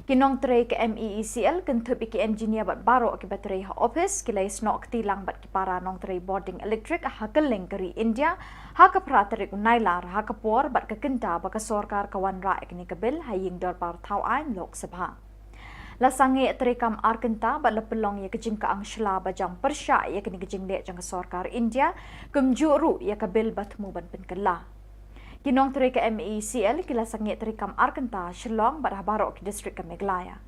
Ki nongtrei ka M E E C L kynthup ïa ki engineer bad baroh kiba trei ha ophis ki la ïasnoh kti lang bad ki para nongtrei bording elektrik ha kylleng ka ri India ha ka phra tarik u Nailar ha ka por bad ka kynta ba ka sorkar ka wanrah ïa kane ka bill ha ïing dorbar thaw aiñ Lok Sabha. La sangeh treikam ar kynta bad la pynlong ïa ka jingkyang shla ba jam pyrshah ïa kane ka jingleh jong ka sorkar India, kumjuh ruh ïa ka bill ba thmu ban pynkylla. Ki nongtrei ka M E E C L ki la sangeh treikam ar kynta Shillong bad ha baroh ki district ka Meghalaya.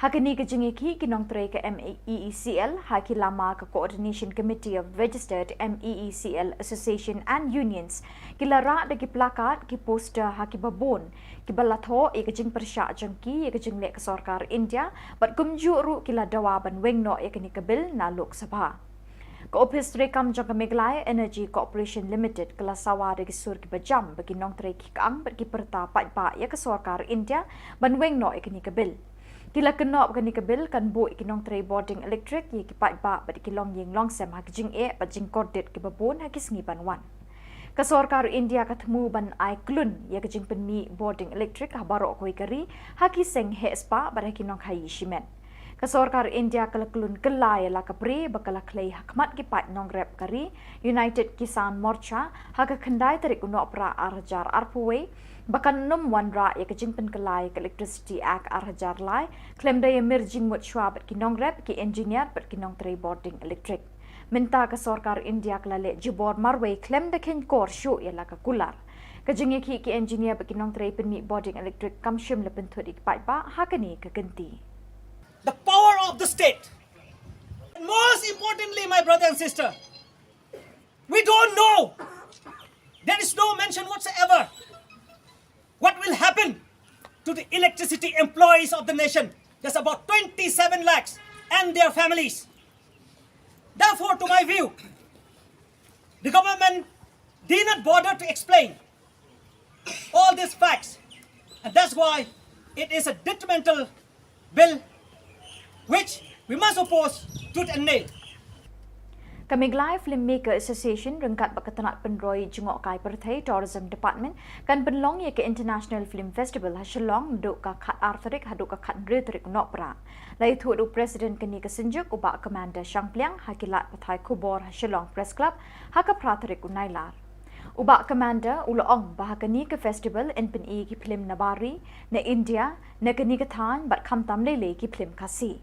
Ha kane ka jingïakhih ki nongtrei ka M E E C L ha ki lama ka Coordination Committee of Registered M E E C L Association and Unions ki la rah da ki placard, ki poster ha kiba bun kiba la thoh ïa ka jingpyrshah jong ki ïa ka jingleh ka sorkar India bad kumjuh ruh ki la dawa ban weng noh ïa kane ka bill na Lok Sabha. Ka ophis treikam jong ka Meghalaya Energy Corporation Limited ka la sawa da ki sur kiba jam ba ki nongtrei ki kyang bad ki pyrta paidbah ïa ka sorkar India ban weng noh ïa kane ka bill. Ki la kynnoh ba kane ka bill kan buh ïa ki nongtrei bording elektrik, ïa ki paidbah bad ïa ki longïing longsem ha ki jingeh bad jingkordit kiba bun ha ki sngi ban wan. Ka sorkar India ka thmu ban ai klun ïa ka jingpynmih bording elektrik ha baroh kawei ka ri ha ki seng heh spah bad ha ki nongkhaïi shimet. Ka sorkar India ka la klun kylla ïa la ka bri ba ka la khlei ha khmat ki paid nongrep ka ri, United Kisan Morcha, ha ka khyndai tarik u Nohprah ar hajar arphew wei ba kan nym wanrah ïa ka jingpynkylla ïa ka Electricity Act ar hajar lai khlem da ïamir jingmut shuwa bad ki nongrep, ki engineer bad ki nongtrei bording elektrik. Mynta ka sorkar India ka la leh jubor marwei khlem da kheiñkor shuh ïa la ka kular. Ka jingïakhih ki engineer bad ki nongtrei pynmih bording elektrik kam shym la pynthut ïa ki paidbah ha kane ka kynti. The power of the state. And most importantly, my brother and sister, we don't know. There is no mention whatsoever what will happen to the electricity employees of the nation. There's about twenty-seven lakhs and their families. Therefore, to my view, the government did not bother to explain all these facts, and that's why it is a detrimental bill which we must oppose tooth and nail. Ka Meghalaya Filmmaker Association ryngkat bad ka tnat pynroi jngohkai pyrthei Tourism Department kan pynlong ïa ka International Film Festival ha Shillong naduh ka khatar tarik haduh ka khathynriew tarik u Nohprah. La ïathuh da u President kane ka synjuk u Bah Commander Shangpliang ha ki lad pathai khubor ha Shillong Press Club ha ka phra tarik u Nailar. U Bah Commander u la ong ba ha kane ka festival yn pyni ki phlim na bar ri, na India, na kane ka thaiñ bad khamtam lei lei ki phlim Khasi.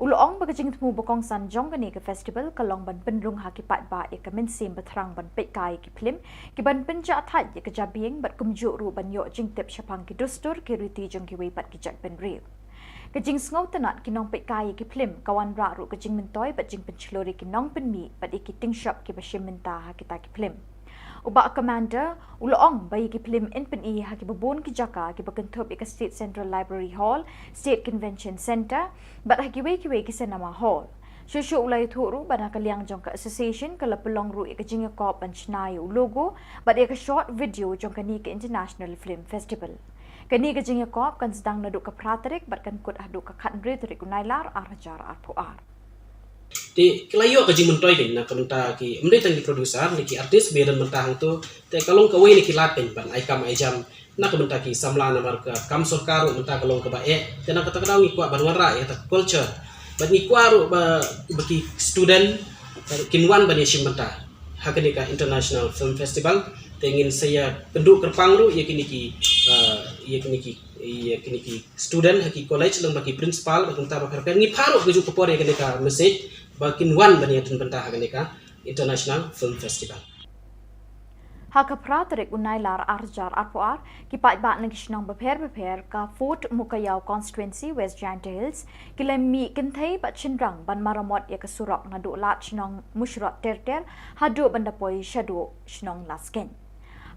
U la ong ba ka jingthmu ba kongsan jong kane ka festival ka long ban pynrung ha ki paidbah ïa ka mynsiem ba thrang ban peitkai ïa ki phlim, ki ban pynjah thait ïa ka jabieng bad kumjuh ruh ban ïoh jingtip shaphang ki dustur ki riti jong kiwei pat ki jaitbynriew. Ka jingsngew tynnat ki nongpeitkai ïa ki phlim ka wanrah ruh ka jingmyntoi bad jingpynshlur ïa ki nongpynmih bad ïa ki tyngshop kiba shim bynta ha kita ki phlim. U Bah Commander u la ong ba ïa ki phlim yn pyni ha kiba bun ki jaka kiba kynthup ïa ka State Central Library Hall, State Convention Centre bad ha kiwei kiwei ki cinema hall. Shuh shuh u la ïathuh ruh ba na ka liang jong ka association ka la pynlong ruh ïa ka jingïakop ban shna ïa u logo bad ïa ka short video jong kane ka International Film Festival. Kane ka jingïakop kan sdang naduh ka phra tarik bad kan kut haduh ka khathynriew tarik u Nailar ar hajar arphew ar. Te ki la ïoh ka jingmyntoi kein na ka bynta ki, ym dei tang ki producer ne ki artist ba ïadon bynta hangto, te ka long kawei na ki lad kein ban ai kam ai jam na ka bynta ki samla namar ka kam sorkar ruh mynta ka long kaba eh. Te na kata ka daw ngi kwah ban wanrah ïa kata ka culture bad ngi kwah ruh ba, ba ki student, ba kin wan ban ïashim bynta ha kane ka International Film Festival. Te ngin sa ïakynduh kyrpang ruh ïa kine ki, ah, ïa kine ki, ïa kine ki student ha ki college lyngba ki principal bad kumta ba pher pher, ngi phah ruh kajuh ka por ïa kane ka message ba kin wan ban ïadon bynta ha kane ka International Film Festival. Ha ka phra tarik u Nailar ar hajar arphew ar, ki paidbah na ki shnong bapher bapher ka Fort Mukaïaw Constituency, West Jaintia Hills, ki la mih kynthei bad shynrang ban maramot ïa ka surok naduh Lad Shnong Mushrot Terter haduh ban da poi shaduh shnong Laskein.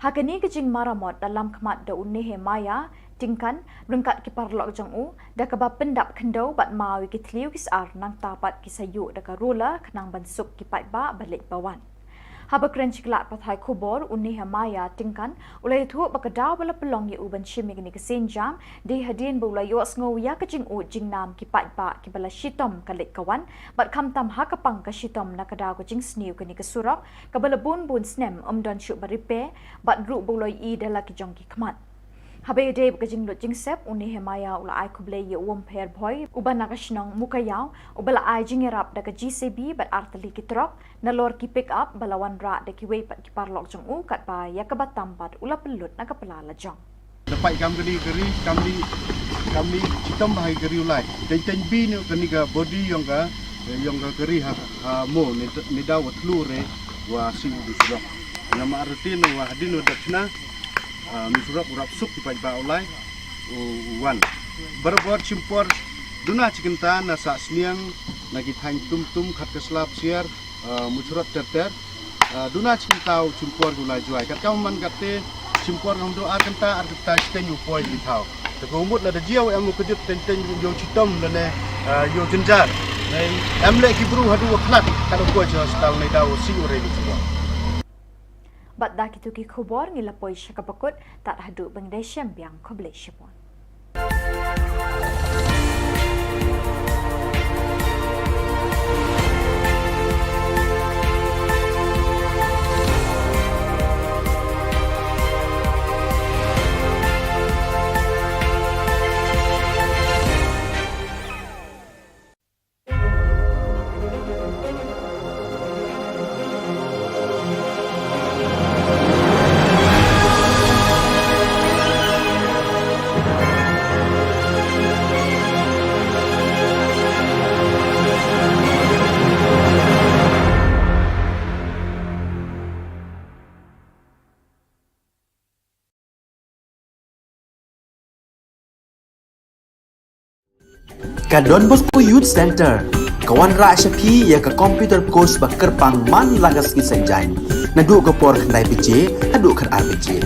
Ha kane ka jingmaramot la lam khmat da u Nehemiah Tyngkan ryngkat ki paralok jong u, da kaba pyndap khyndew bad maw ïa ki thliew ki sar, nangta pat ki sa ïuh da ka ruler khnang ban suk ki paidbah ba leit ba wan. Haba kren sha ki lad pathai khubor, u Nehemiah Tyngkan u la ïathuh ba ka daw ba la pynlong ïa u ban shim ïa kane ka sienjam dei hadien ba u la ïohsngew ïa ka jingud jingnam ki paidbah kiba la shitom ka leit ka wan, bad khamtam ha ka pang ka shitom na ka daw ka jingsniew kane ka surok kaba la bun bun snem ym don shuh ba repair, bad ruh ba u la ïohi da la ki jong ki khmat. Haba ïadei bad ka jinglut jingsep, u Nehemiah u la ai khublei ïa u Umpher Bhoi uba na ka shnong Mukaïaw uba la ai jingïarap da ka J C B bad artylli ki trok nalor ki pick up ba la wanrah da kiwei pat ki paralok jong u, katba ïa kaba tam pat u la pynlut na ka pla lajong. Da pait kam kane ka ri, kam ni, kam ni chitom bha ïa ka ri u lai. Teng teng bi ne kane ka body ïong ka, ïong ka ri ha, ha mo ne, ne daw wa thlu re wa si u du surok. Nga ma artin wa hadien wa dap chna, ah, ni surok u rap suk ki paidbah u lai, u, u wan. Barabor chimpor duna chikynta na Sahsniang, na ki thaiñ Tumtum, Khatkasla, Psiar, ah, Muchurot ter ter. Ah, duna chikynta u chimpor ki u la jwai. Katkam man katte chimpor ngam do ar kynta, ar kynta chiteng u poi ki thaw. Te ka mut lada jia u em u kjut teng teng ïoh chitom lane, ah, ïoh jynjar. Em leh ki bru haduh wa khlad, kat u poi cha hospital ne daw si u re ki chimpor. Bad da kitu ki khubor ngi la poi sha kaba kut, tad haduh ban da shem biang, khublei shibun. Ka Don Bosco Youth Center ka wanrah sha phi ïa ka computer course ba kyrpang man la ka sngi Saitjaiñ, naduh ka por khyndai baje haduh khatar baje.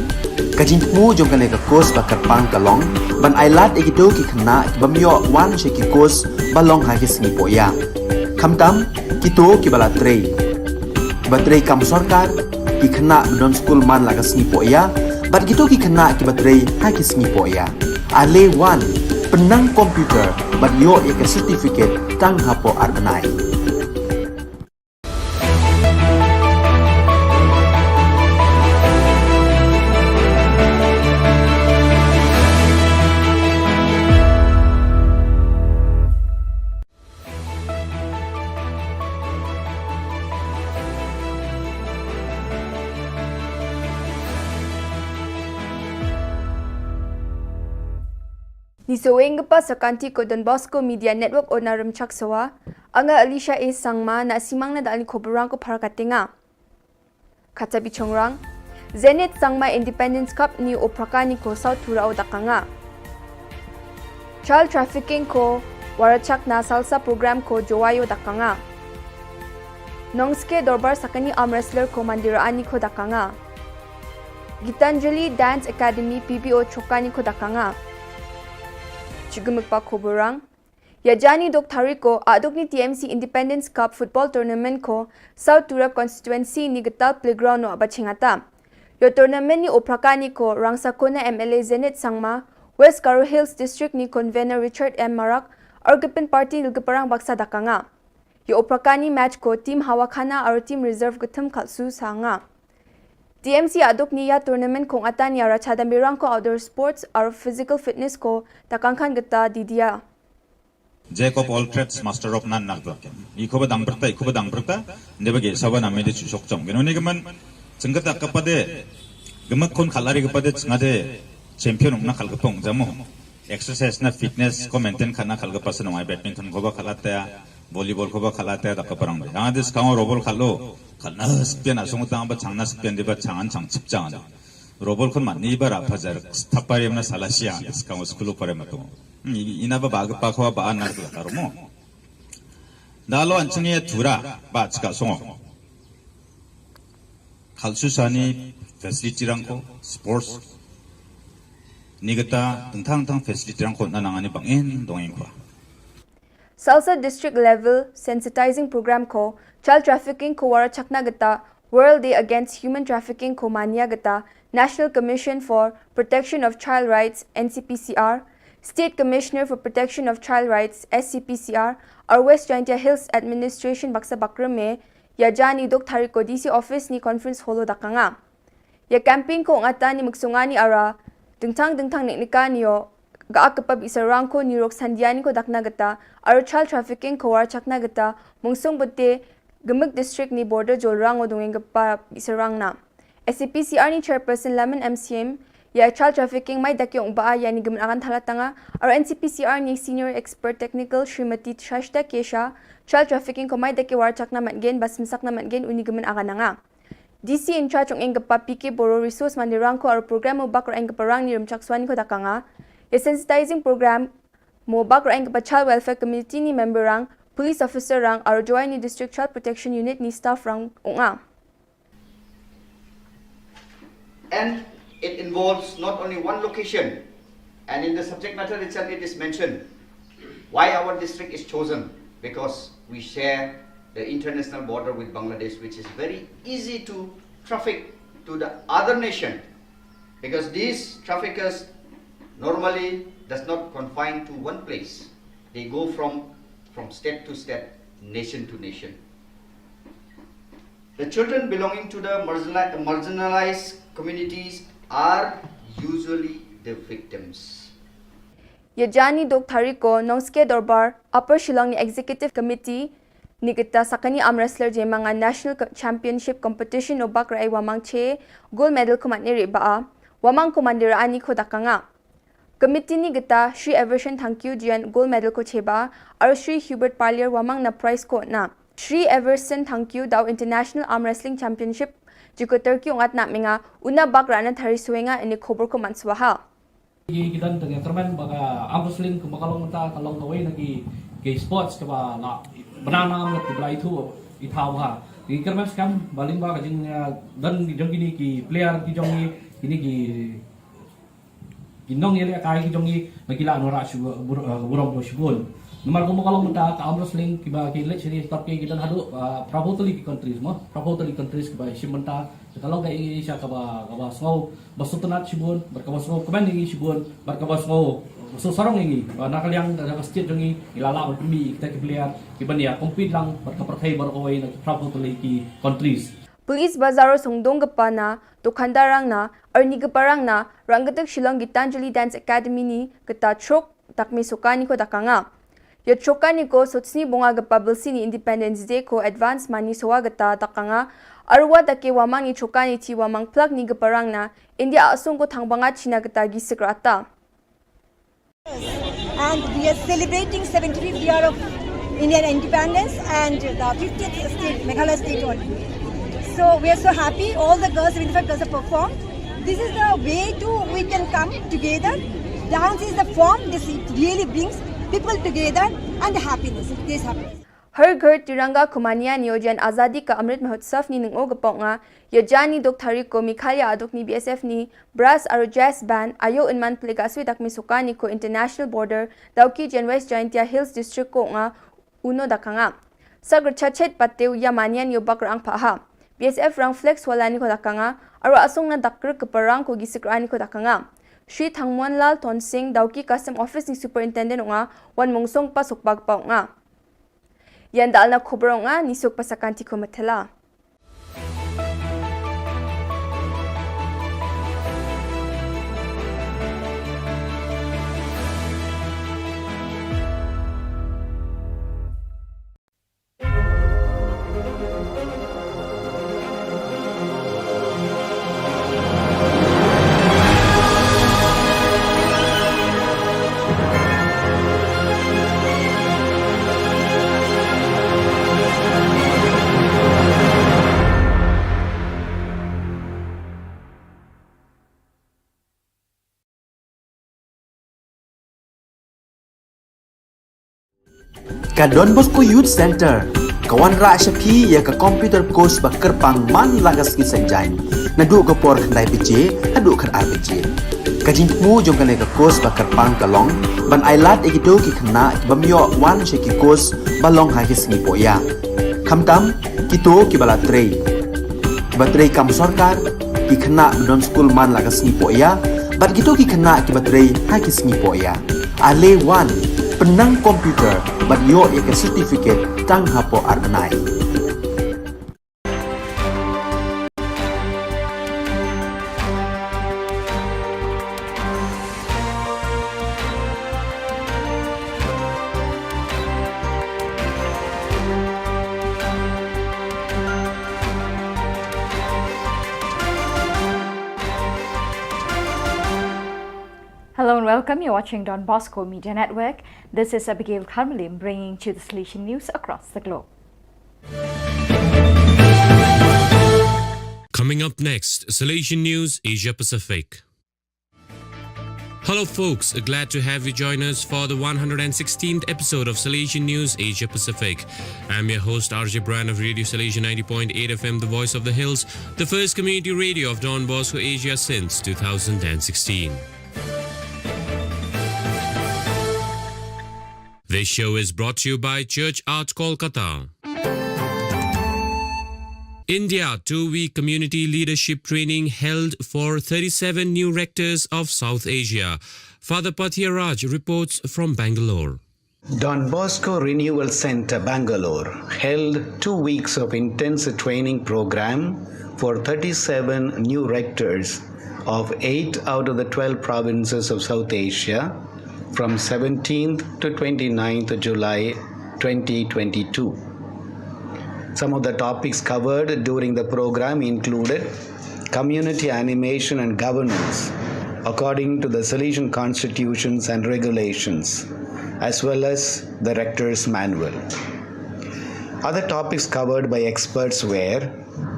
Ka jingthmu jong kane ka course ba kyrpang ka long ban ailad ïa kito ki khynnah ki bym ïoh wan sha ki course ba long ha ki sngi pohïap. Khamtam kito kiba la trei, kiba trei kam sorkar, ki khynnah ba don skul man la ka sngi pohïap, bad kito ki khynnah kiba trei ha ki sngi pohïap. Ale wan, pynnang computer bad ïoh ïa ka certificate tang hapoh ar bnai. Ngi sa weng ka pas sa ka kynti ka Don Bosco Media Network o na Rymchak Sawa, anga Alicia A Sangma, na simang na da ani khubor rang ko phara ka tenga. Kata bi chongrang, Zenith Sangma Independence Cup ni o praka ni ko South Tura o dakanga. Child trafficking ko warachak na salsa program ko Jowayo dakanga. Nongske Dorbar Sakani arm wrestler ko Mandira ani ko dakanga. Gitanjali Dance Academy P B O Chokani ko dakanga. Chigumik pa khubor rang. Ïa jani dok thariko aduk ni T M C Independence Cup Football Tournament ko South Tura Constituency ni Gital Playground no aba chingata. Ïa tournament ni o praka ni ko Rangsakona M L A Zenith Sangma, West Garo Hills District ni Convener Richard M Marak, Argipin Party Nilgiparang Baksa dakanga. Ïa o praka ni match ko team Hawakhana aro team reserve gathum khalsu sanga. T M C aduk ni ïa tournament kong atan ïa racha dambirang ko outdoor sports aro physical fitness ko dakangkhan gata didia. Jack of all trades, master of none, nak tu. Iko ba dang berta, iko ba dang berta, dia bagi saban amai dia chusok chong. Gino ni kemen, sengketa kepade, gemek kon khalari kepade, sengade champion nak khal kepong, jamu. Exercise na fitness, ko maintain khana khal kepas nong ai badminton, ko ba khalate, volleyball, ko ba khalate, tak keperang de. Yang ada sekarang robol khalo, khana sepian asung utang ba changna sepian dia ba changan chang chip changan. Robol kon mani ba rap hajar, tapari mana salah siang, sekarang sekolah pare matu. Hmm, i-, ina ba ba ke pa ko ba anak la karumo. Da lo an chang ye tura ba chika songo. Khalsu sani facility rang ko sports ni gata tengtang tang facility rang ko na nang ani bang in dong in kwa. Salsa District Level Sensitizing Program ko child trafficking ko warachakna gata World Day Against Human Trafficking ko MANYA kata, National Commission for Protection of Child Rights, N C P C R, State Commissioner for Protection of Child Rights, S C P C R, ar West Jaintia Hills Administration baksa bakrum me, ïa jan i duk tarik ko D C office ni conference hall dakanga. Ïa campaign ko ngata ni muksunga ni ara, dingtang dingtang nik nika ni yo, ga ak kepap isarang ko ni rok sandia ni ko dakna gata, ar child trafficking ko war chakna gata, mungsung bete, gemuk district ni border jolrang o dungeng kepap isarang na. S C P C R ni chairperson Lamon M C M, ïa child trafficking mai dak yong ba ïa ni gemen akan thala tanga, ar N C P C R ni senior expert technical Srimati Shashta Kesha, child trafficking ko mai dak war chakna matgen, bas mesak na matgen, uni gemen akan nanga. D C in charge ong eng kepap P K Boro resource mandirang ko ar program mo bak ra eng keparang ni rum chak swan ni ko dakanga. Ïa sensitizing program mo bak ra eng kepa child welfare committee ni member rang, police officer rang, ar Jowai ni district child protection unit ni staff rang unga. And it involves not only one location, and in the subject matter itself it is mentioned why our district is chosen, because we share the international border with Bangladesh, which is very easy to traffic to the other nation, because these traffickers normally does not confine to one place. They go from, from state to state, nation to nation. The children belonging to the marginali-, marginalized communities are usually the victims. Ïa jan ni duk tarik ko Nongske Dorbar, Upper Shillong ni Executive Committee ni kita sakani arm wrestler jemanga National Co-, Championship Competition o bak ra ai wamang che gold medal ko matne ri ba a, wamang ko mandira ani ko dakanga. Committee ni kita Shri Everson Thangkiew jian gold medal ko cheba, ar Shri Hubert Parlier wamang na prize ko na. Shri Everson Thangkiew dau International Arm Wrestling Championship jiko Turkey ungat na menga, una bak rana thari suenga ini khobor ko manswaha. Ki, ki don tang ya kerman ba ka arm wrestling ka ba ka long ta ka long kawei na ki, ki sports ka ba la bana na ki bla ithu ithaw ha. Ki kerman skam baling ba ka jing, eh, don ki jong kini ki player ki jong ki, kini ki Ki nongïalehkai ki jong ngi ba ki la nora shu bur-, eh, burom do shibun. Namar kumba ka long mynta ka arm wrestling kiba ki leh shane stop ki ki don haduh, eh, phra phew tylli ki countries mo. Phra phew tylli countries kiba shim mynta. Ka long ka ïa ngi sha kaba, kaba sngew ba sngewtynnat shibun, bad kaba sngew kmen ïa ngi shibun, bad kaba sngew ba sngewsarong ïa ngi. Ba na ka liang ka, ka state jong ngi, ngi la lah ban pynmih ïa kita ki player kiban ïa compete lang bad ka pyrthei baroh kawei na ki phra phew tylli ki countries. Police Bazar o sngewdong kpa na, dukhandar rang na, arni kpa rang na, rangktek Shillong Gitanjali Dance Academy ni, kata chok, takmi suka ni ko dakanga. Ya choka ni ko sotsni bunga kpa bilsi ni Independence Day ko advance money sowa kata dakanga. Arwa take wamang ni choka ni ti wamang plak ni kpa rang na, India asung ko thangbanga China kata gi sekrata. And we are celebrating seventy-fifth year of Indian independence and the fiftieth state, Meghalaya state only. So we are so happy. All the girls, seventy-five girls have performed. This is the way to we can come together. Dance is the form. This really brings people together and the happiness. It gives happiness. Har Ghar Tiranga ko MANYA ni o jan Azadi Ka Amrit Mahotsav ni nungo ka pok nga, ya jan ni duk tarik ko Meghalaya aduk ni B S F ni, brass aro jazz band, ayo in man plega swi dak mi suka ni ko international border, dauki jan West Jaintia Hills District ko nga, uno dakanga. Sagr chachet pateu ya MANYA ni o bak rang paha. B S F rang flex wala ni ko dakanga, aro asung na dakr keperang ko gisik rani ko dakanga. Shri Thangmonlal Tonsing, dauki Custom Office ni Superintendent nga, wan mungsong pasuk bag pau nga. Yan dal na khubor nga, nisuk pasakan ti ko matela. Ka Don Bosco Youth Center ka wanrah sha phi ïa ka computer course ba kyrpang man la ka sngi Saitjaiñ, naduh ka por khyndai baje haduh khatar baje. Ka jingthmu jong kane ka course ba kyrpang ka long ban ailad ïa kito ki khynnah ki bym ïoh wan sha ki course ba long ha ki sngi pohïap, khamtam kito kiba la trei. Kiba trei kam sorkar, ki khynnah ba don skul man la ka sngi poh ïa, bad kito ki khynnah kiba trei ha ki sngi poh ïa. Ale wan, pynnang computer, bad ïoh ïa ka certificate tang hapoh ar bnai. Hello and welcome. You're watching Don Bosco Media Network. This is Abigail Karmalim bringing to the Salesian news across the globe. Coming up next, Salesian News Asia Pacific. Hello, folks. Glad to have you join us for the one hundred sixteenth episode of Salesian News Asia Pacific. I'm your host, R J Brian of Radio Salesian ninety point eight F M, the voice of the hills, the first community radio of Don Bosco Asia since two thousand sixteen. This show is brought to you by Church Art Kolkata. India, two-week community leadership training held for thirty-seven new rectors of South Asia. Father Pathia Raj reports from Bangalore. Don Bosco Renewal Centre, Bangalore, held two weeks of intensive training program for thirty-seven new rectors of eight out of the twelve provinces of South Asia from seventeenth to twenty-ninth July twenty twenty-two. Some of the topics covered during the program included community animation and governance according to the Salesian constitutions and regulations, as well as the Rector's Manual. Other topics covered by experts were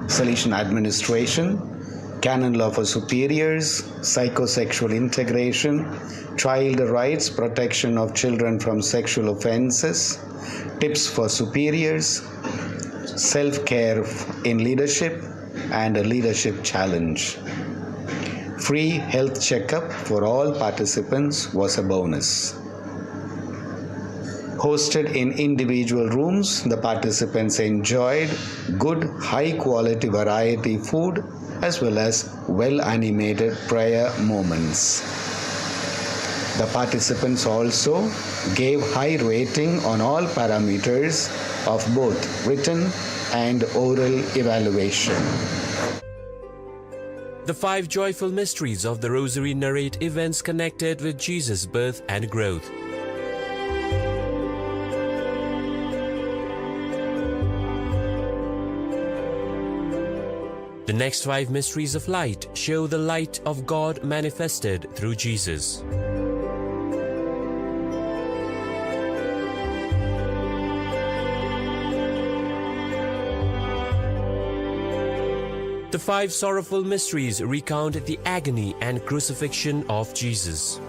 Salesian administration, canon law for superiors, psychosexual integration, child rights, protection of children from sexual offenses, tips for superiors, self care in leadership, and a leadership challenge. Free health checkup for all participants was a bonus. Hosted in individual rooms, the participants enjoyed good, high quality variety food as well as well animated prayer moments. The participants also gave high rating on all parameters of both written and oral evaluation. The five joyful mysteries of the Rosary narrate events connected with Jesus' birth and growth. The next five mysteries of light show the light of God manifested through Jesus. The five sorrowful mysteries recount the agony and crucifixion of Jesus.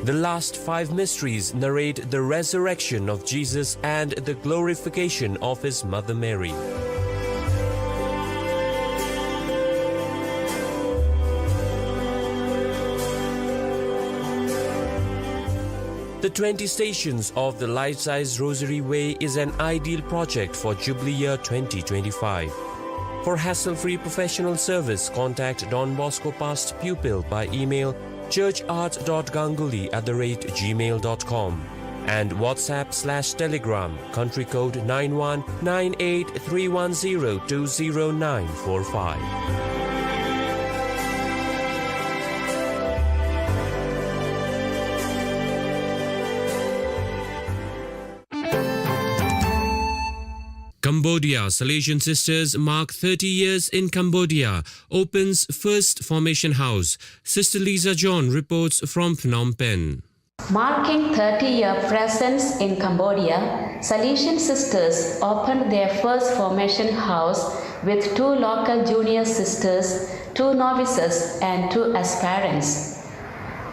The last five mysteries narrate the resurrection of Jesus and the glorification of his mother Mary. The twenty Stations of the Life-Size Rosary Way is an ideal project for Jubilee Year twenty twenty-five. For hassle-free professional service, contact Don Bosco Past Pupil by email churchart dot ganguly at the rate gmail dot com and WhatsApp slash Telegram, country code nine one nine eight three one zero two zero nine four five. Cambodia, Salesian Sisters mark thirty years in Cambodia, opens first formation house. Sister Lisa John reports from Phnom Penh. Marking thirty year presence in Cambodia, Salesian Sisters opened their first formation house with two local junior sisters, two novices, and two aspirants.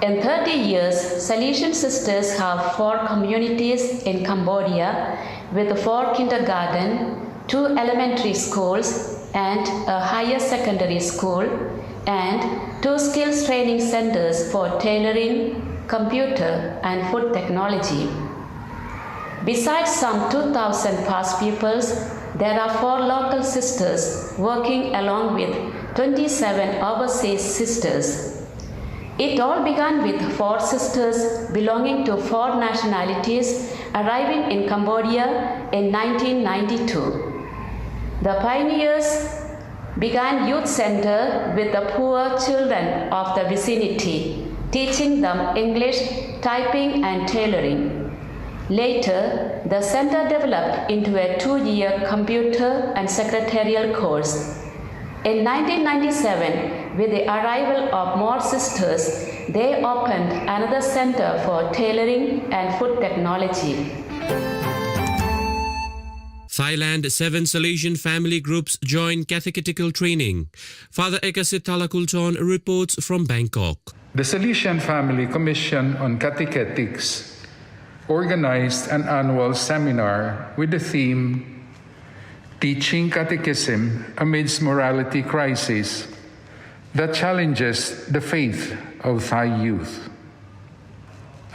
In thirty years, Salesian Sisters have four communities in Cambodia with four kindergarten, two elementary schools, and a higher secondary school, and two skills training centers for tailoring, computer, and food technology. Besides some two thousand past pupils, there are four local sisters working along with twenty-seven overseas sisters. It all began with four sisters belonging to four nationalities arriving in Cambodia in nineteen ninety-two. The pioneers began youth center with the poor children of the vicinity, teaching them English, typing, and tailoring. Later, the center developed into a two-year computer and secretarial course. In nineteen ninety-seven, with the arrival of more sisters, they opened another center for tailoring and food technology. Thailand, seven Salesian family groups join catechetical training. Father Ekasit Thalakulton reports from Bangkok. The Salesian Family Commission on Catechetics organized an annual seminar with the theme Teaching Catechism Amidst Morality Crisis That Challenges the Faith of Thai Youth.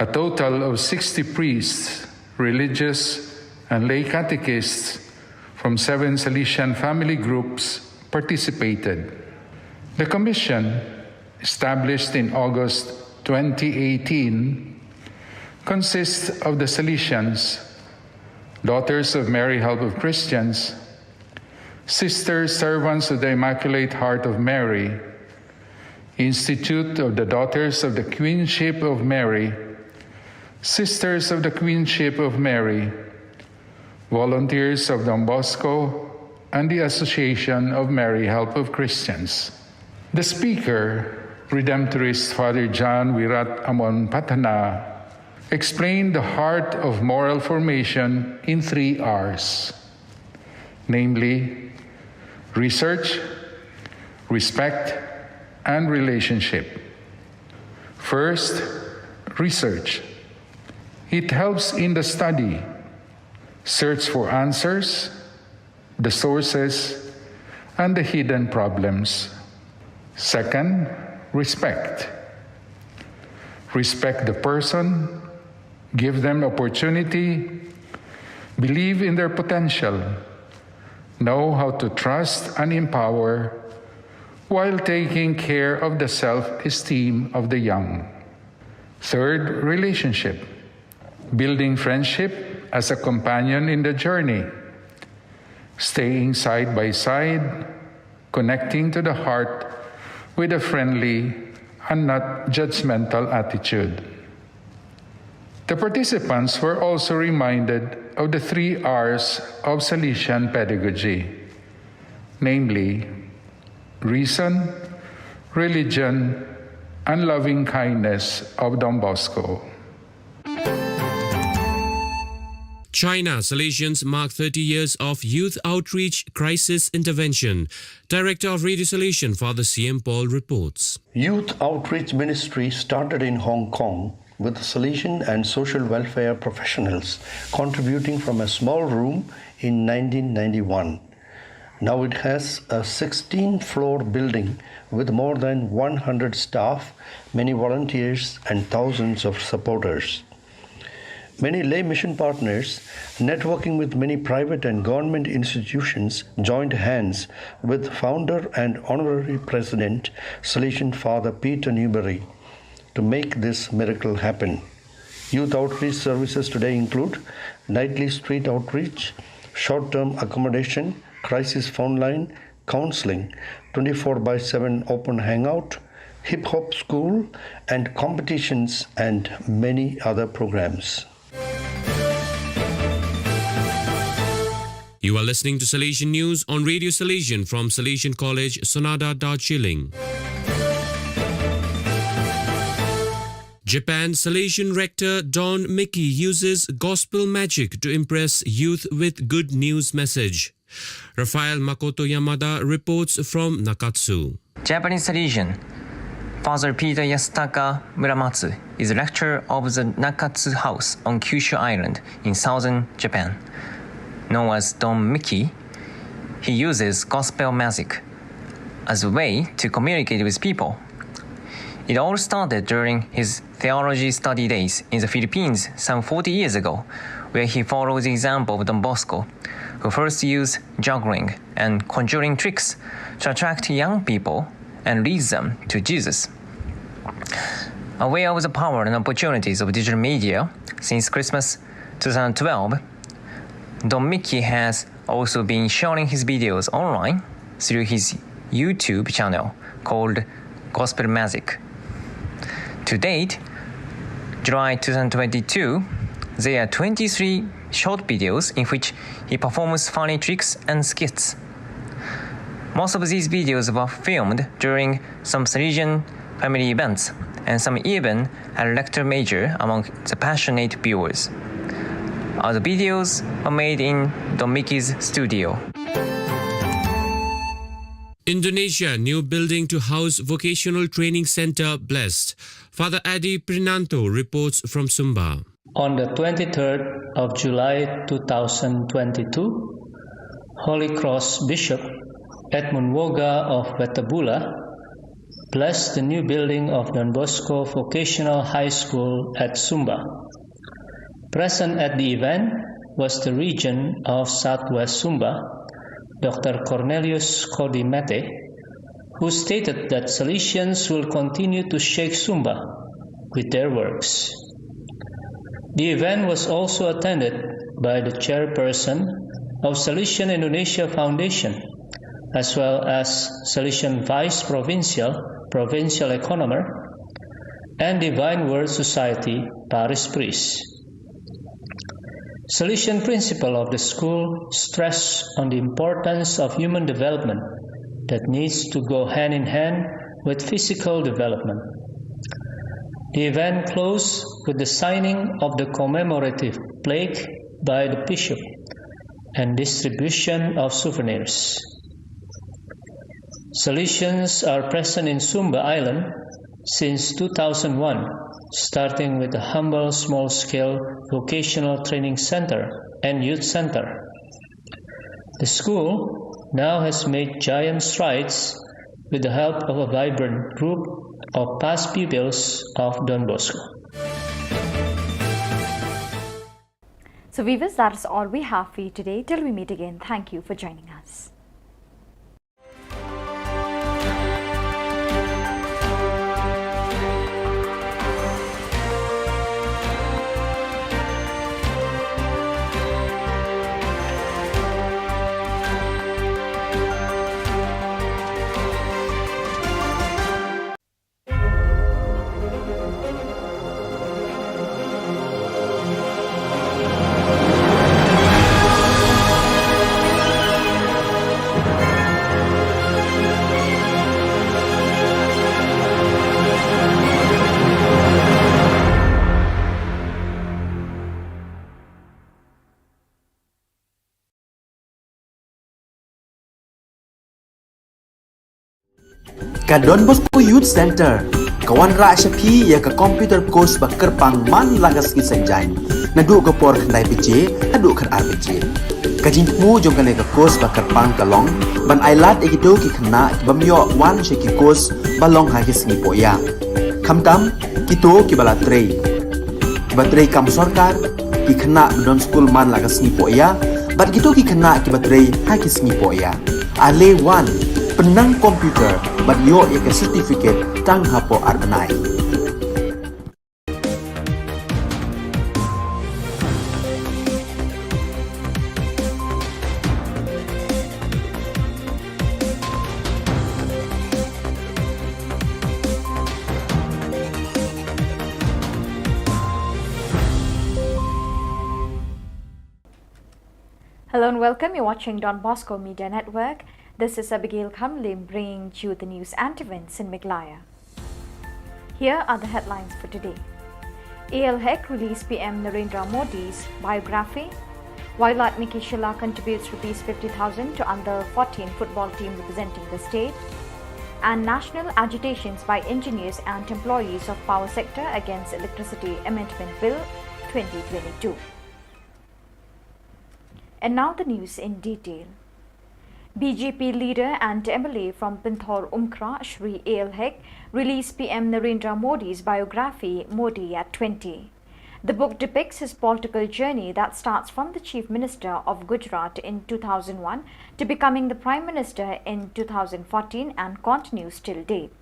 A total of sixty priests, religious, and lay catechists from seven Salesian family groups participated. The commission, established in August twenty eighteen, consists of the Salesians, Daughters of Mary Help of Christians, Sisters Servants of the Immaculate Heart of Mary, Institute of the Daughters of the Queenship of Mary, Sisters of the Queenship of Mary, Volunteers of Don Bosco, and the Association of Mary Help of Christians. The speaker, Redemptorist Father John Wirat Amon Patana, explained the heart of moral formation in three R's, namely research, respect, and relationship. First, research. It helps in the study, search for answers, the sources, and the hidden problems. Second, respect. Respect the person, give them opportunity, believe in their potential, know how to trust and empower while taking care of the self esteem of the young. Third, relationship. Building friendship as a companion in the journey. Staying side by side, connecting to the heart with a friendly and not judgmental attitude. The participants were also reminded of the three R's of Salesian pedagogy, namely reason, religion, and loving kindness of Don Bosco. China, Salesians mark thirty years of youth outreach crisis intervention. Director of Radio Salesian, Father C M Paul, reports. Youth Outreach Ministry started in Hong Kong with Salesian and social welfare professionals contributing from a small room in nineteen ninety-one. Now it has a sixteen floor building with more than one hundred staff, many volunteers, and thousands of supporters. Many lay mission partners, networking with many private and government institutions, joined hands with founder and honorary president, Salesian Father Peter Newbery, to make this miracle happen. Youth outreach services today include nightly street outreach, short term accommodation, crisis phone line, counseling, twenty-four by seven open hangout, hip hop school, and competitions, and many other programs. You are listening to Salesian News on Radio Salesian from Salesian College, Sonada, Darjeeling. Japan, Salesian rector Don Mickey uses gospel magic to impress youth with good news message. Rafael Makoto Yamada reports from Nakatsu. Japanese Salesian Father Peter Yasutaka Muramatsu is rector of the Nakatsu House on Kyushu Island in southern Japan. Known as Don Mickey, he uses gospel magic as a way to communicate with people. It all started during his theology study days in the Philippines some forty years ago, where he followed the example of Don Bosco, who first used juggling and conjuring tricks to attract young people and lead them to Jesus. Aware of the power and opportunities of digital media, since Christmas two thousand twelve, Don Mickey has also been sharing his videos online through his YouTube channel called Gospel Magic. To date, July two thousand twenty-two, there are twenty-three short videos in which he performs funny tricks and skits. Most of these videos were filmed during some Salesian family events, and some even had a lector major among the passionate viewers. All the videos were made in Don Mickey's studio. Indonesia, new building to house vocational training center blessed. Father Adi Prinanto reports from Sumba. On the twenty-third of July two thousand twenty-two, Holy Cross Bishop Edmund Woga of Wetabula blessed the new building of Don Bosco Vocational High School at Sumba. Present at the event was the Regent of Southwest Sumba, Doctor Cornelius Codimete, who stated that Salesians will continue to shake Sumba with their works. The event was also attended by the chairperson of Salesian Indonesia Foundation, as well as Salesian Vice Provincial, Provincial Economer, and Divine Word Society Parish Priest. Salesian principal of the school stressed on the importance of human development that needs to go hand in hand with physical development. The event closed with the signing of the commemorative plaque by the bishop and distribution of souvenirs. Salesians are present in Sumba Island since two thousand one, starting with a humble small-scale vocational training center and youth center. The school now has made giant strides with the help of a vibrant group of past pupils of Don Bosco. So viewers, that is all we have for you today. Till we meet again, thank you for joining us. Ka Don Bosco Youth Center ka wanrah sha phi ïa ka computer course ba kyrpang man la ka sngi Saitjaiñ, naduh ka por khyndai baje haduh khatar baje. Ka jingthmu jong kane ka course ba kyrpang ka long ban ailad ïa kito ki khynnah ki bym ïoh wan sha ki course ba long ha ki sngi pohïa, khamtam kito kiba la trei, kiba trei kam sorkar, ki khynnah ba don skul man la ka sngi pohïa, bad kito ki khynnah kiba trei ha ki sngi pohïa. Ale wan, pynnang computer bad ïoh ïa ka certificate tang hapoh ar bnai. Hello and welcome. You're watching Don Bosco Media Network. This is Abigail Khamlim bringing you the news and events in Meghalaya. Here are the headlines for today. A L Hek released P M Narendra Modi's biography. Wildlife Miki Shylla contributes rupees fifty thousand to under fourteen football team representing the state. And national agitations by engineers and employees of power sector against Electricity Amendment Bill twenty twenty-two. And now the news in detail. B J P leader and M L A from Pynthor Umkra, Shri A L Hek, released P M Narendra Modi's biography, Modi at twenty. The book depicts his political journey that starts from the Chief Minister of Gujarat in two thousand one to becoming the Prime Minister in two thousand fourteen and continues till date.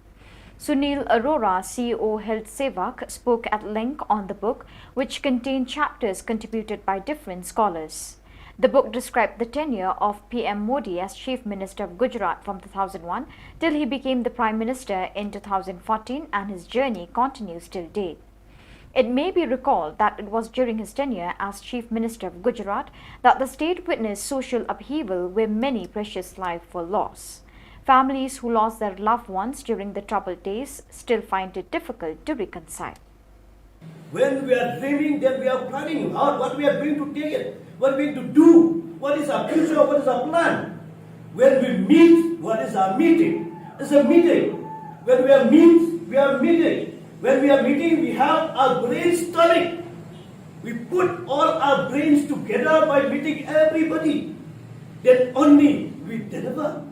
Sunil Arora, C E O Health Sevak, spoke at length on the book, which contained chapters contributed by different scholars. The book described the tenure of P M Modi as Chief Minister of Gujarat from two thousand one till he became the Prime Minister in two thousand fourteen, and his journey continues till date. It may be recalled that it was during his tenure as Chief Minister of Gujarat that the state witnessed social upheaval where many precious lives were lost. Families who lost their loved ones during the troubled days still find it difficult to reconcile. When we are dreaming, then we are planning out what we are going to take it, what we are going to do, what is our future, what is our plan. When we meet, what is our meeting? It's a meeting. When we are meet, we are meeting. When we are meeting, we have our brainstorming. We put all our brains together by meeting everybody. Then only we deliver.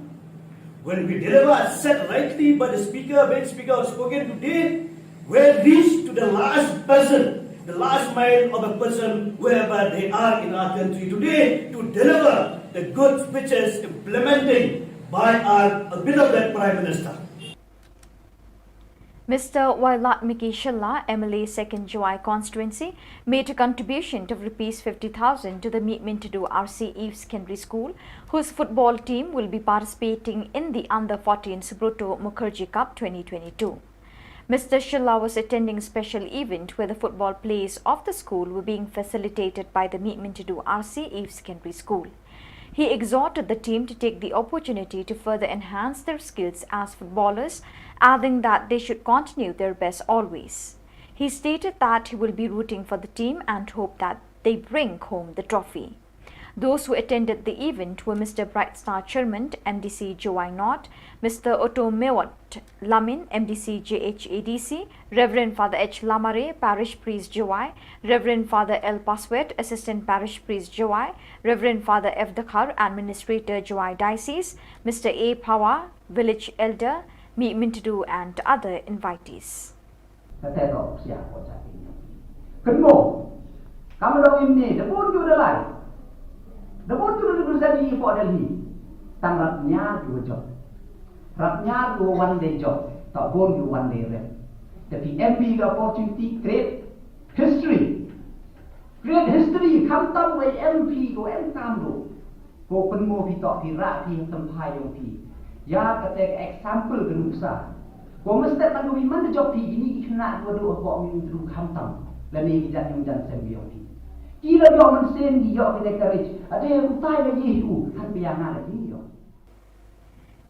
When we deliver, as said rightly by the speaker, main speaker who spoken today, we reach to the last person, the last mile of a person, wherever they are in our country today, to deliver the good speeches, implementing by our beloved Prime Minister. Mister Wailadmiki Shylla, M L A Second Jowai Constituency, made a contribution of rupees fifty thousand to the Meet Mintidu R C Eve Secondary School, whose football team will be participating in the Under fourteen Subroto Mukherjee Cup twenty twenty-two. Mister Shylla was attending a special event where the football plays of the school were being facilitated by the Meet Mintidu R C Eve Secondary School. He exhorted the team to take the opportunity to further enhance their skills as footballers, adding that they should continue their best always. He stated that he will be rooting for the team and hope that they bring home the trophy. Those who attended the event were Mister Bright Star Sherman, M D C Jowai North, Mister Otto Mewat Lamin, M D C J H A D C, Reverend Father H Lamare, Parish Priest Jowai, Reverend Father L Paswet, Assistant Parish Priest Jowai, Reverend Father F Dkhar, Administrator Jowai Diocese, Mister A Phawa, Village Elder, Meet Mintidu and other invitees. Kata ka opsia ko sa pin. Kynmo. Kam dong im ne da bun ju da lai. Da bun ju da bun sa di po da li. Tang rap nya ju jok. Rap nya ju wan de jok. Ta bun ju wan de rep. Tapi M P ka opportunity create history. Create history, khamtam wei M P ko em kam do. Ko pynmo phi tok phi rah phi ha tymphai yong phi. Ya kata ka example ka nuksa. Ko mestep man ko phi man da jop phi kini ki khynnah ko do ko mi tru khamtam. Lane ki jan yong jan sem yong phi. Ki la yoh man sem ki yoh ki da courage. Ade utai la ye hi u han pia nga la ye yoh.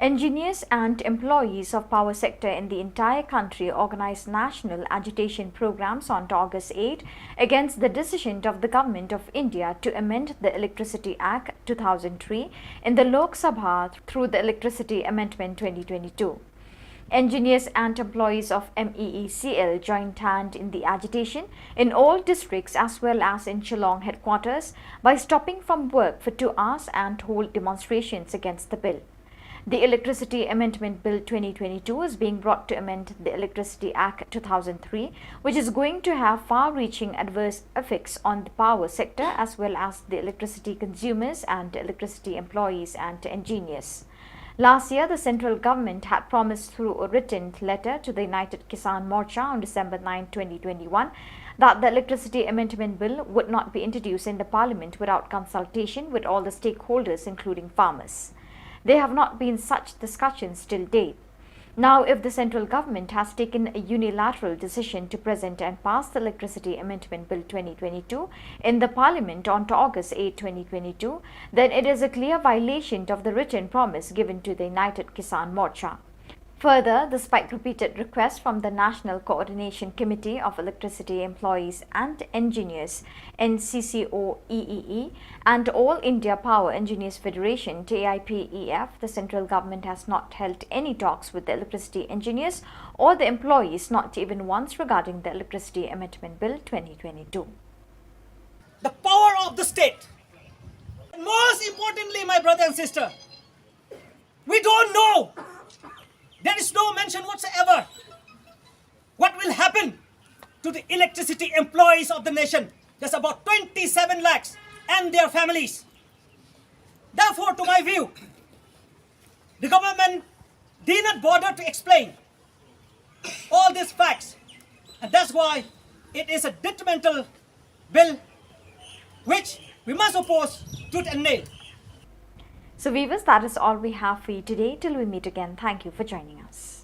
Engineers and employees of power sector in the entire country organized national agitation programs on August eight against the decision of the Government of India to amend the Electricity Act two thousand three in the Lok Sabha through the Electricity Amendment twenty twenty-two. Engineers and employees of M E E C L joined hand in the agitation in all districts as well as in Shillong headquarters by stopping from work for two hours and hold demonstrations against the bill. The Electricity Amendment Bill twenty twenty-two is being brought to amend the Electricity Act two thousand three, which is going to have far-reaching adverse effects on the power sector as well as the electricity consumers and electricity employees and engineers. Last year, the central government had promised through a written letter to the United Kisan Morcha on December ninth, twenty twenty-one, that the Electricity Amendment Bill would not be introduced in the parliament without consultation with all the stakeholders, including farmers. There have not been such discussions till date. Now, if the central government has taken a unilateral decision to present and pass the Electricity Amendment Bill twenty twenty-two in the parliament on August eighth, twenty twenty-two, then it is a clear violation of the written promise given to the United Kisan Morcha. Further, despite repeated requests from the National Coordination Committee of Electricity Employees and Engineers, N C C O E E E, and All India Power Engineers Federation, T I P E F, the central government has not held any talks with the electricity engineers or the employees, not even once, regarding the Electricity Amendment Bill twenty twenty-two. The power of the state. And most importantly, my brother and sister, We don't know. There is no mention whatsoever what will happen to the electricity employees of the nation. There's about twenty-seven lakhs and their families. Therefore, to my view, the government did not bother to explain all these facts, and that's why it is a detrimental bill which we must oppose tooth and nail. So, viewers, that is all we have for you today. Till we meet again, thank you for joining us.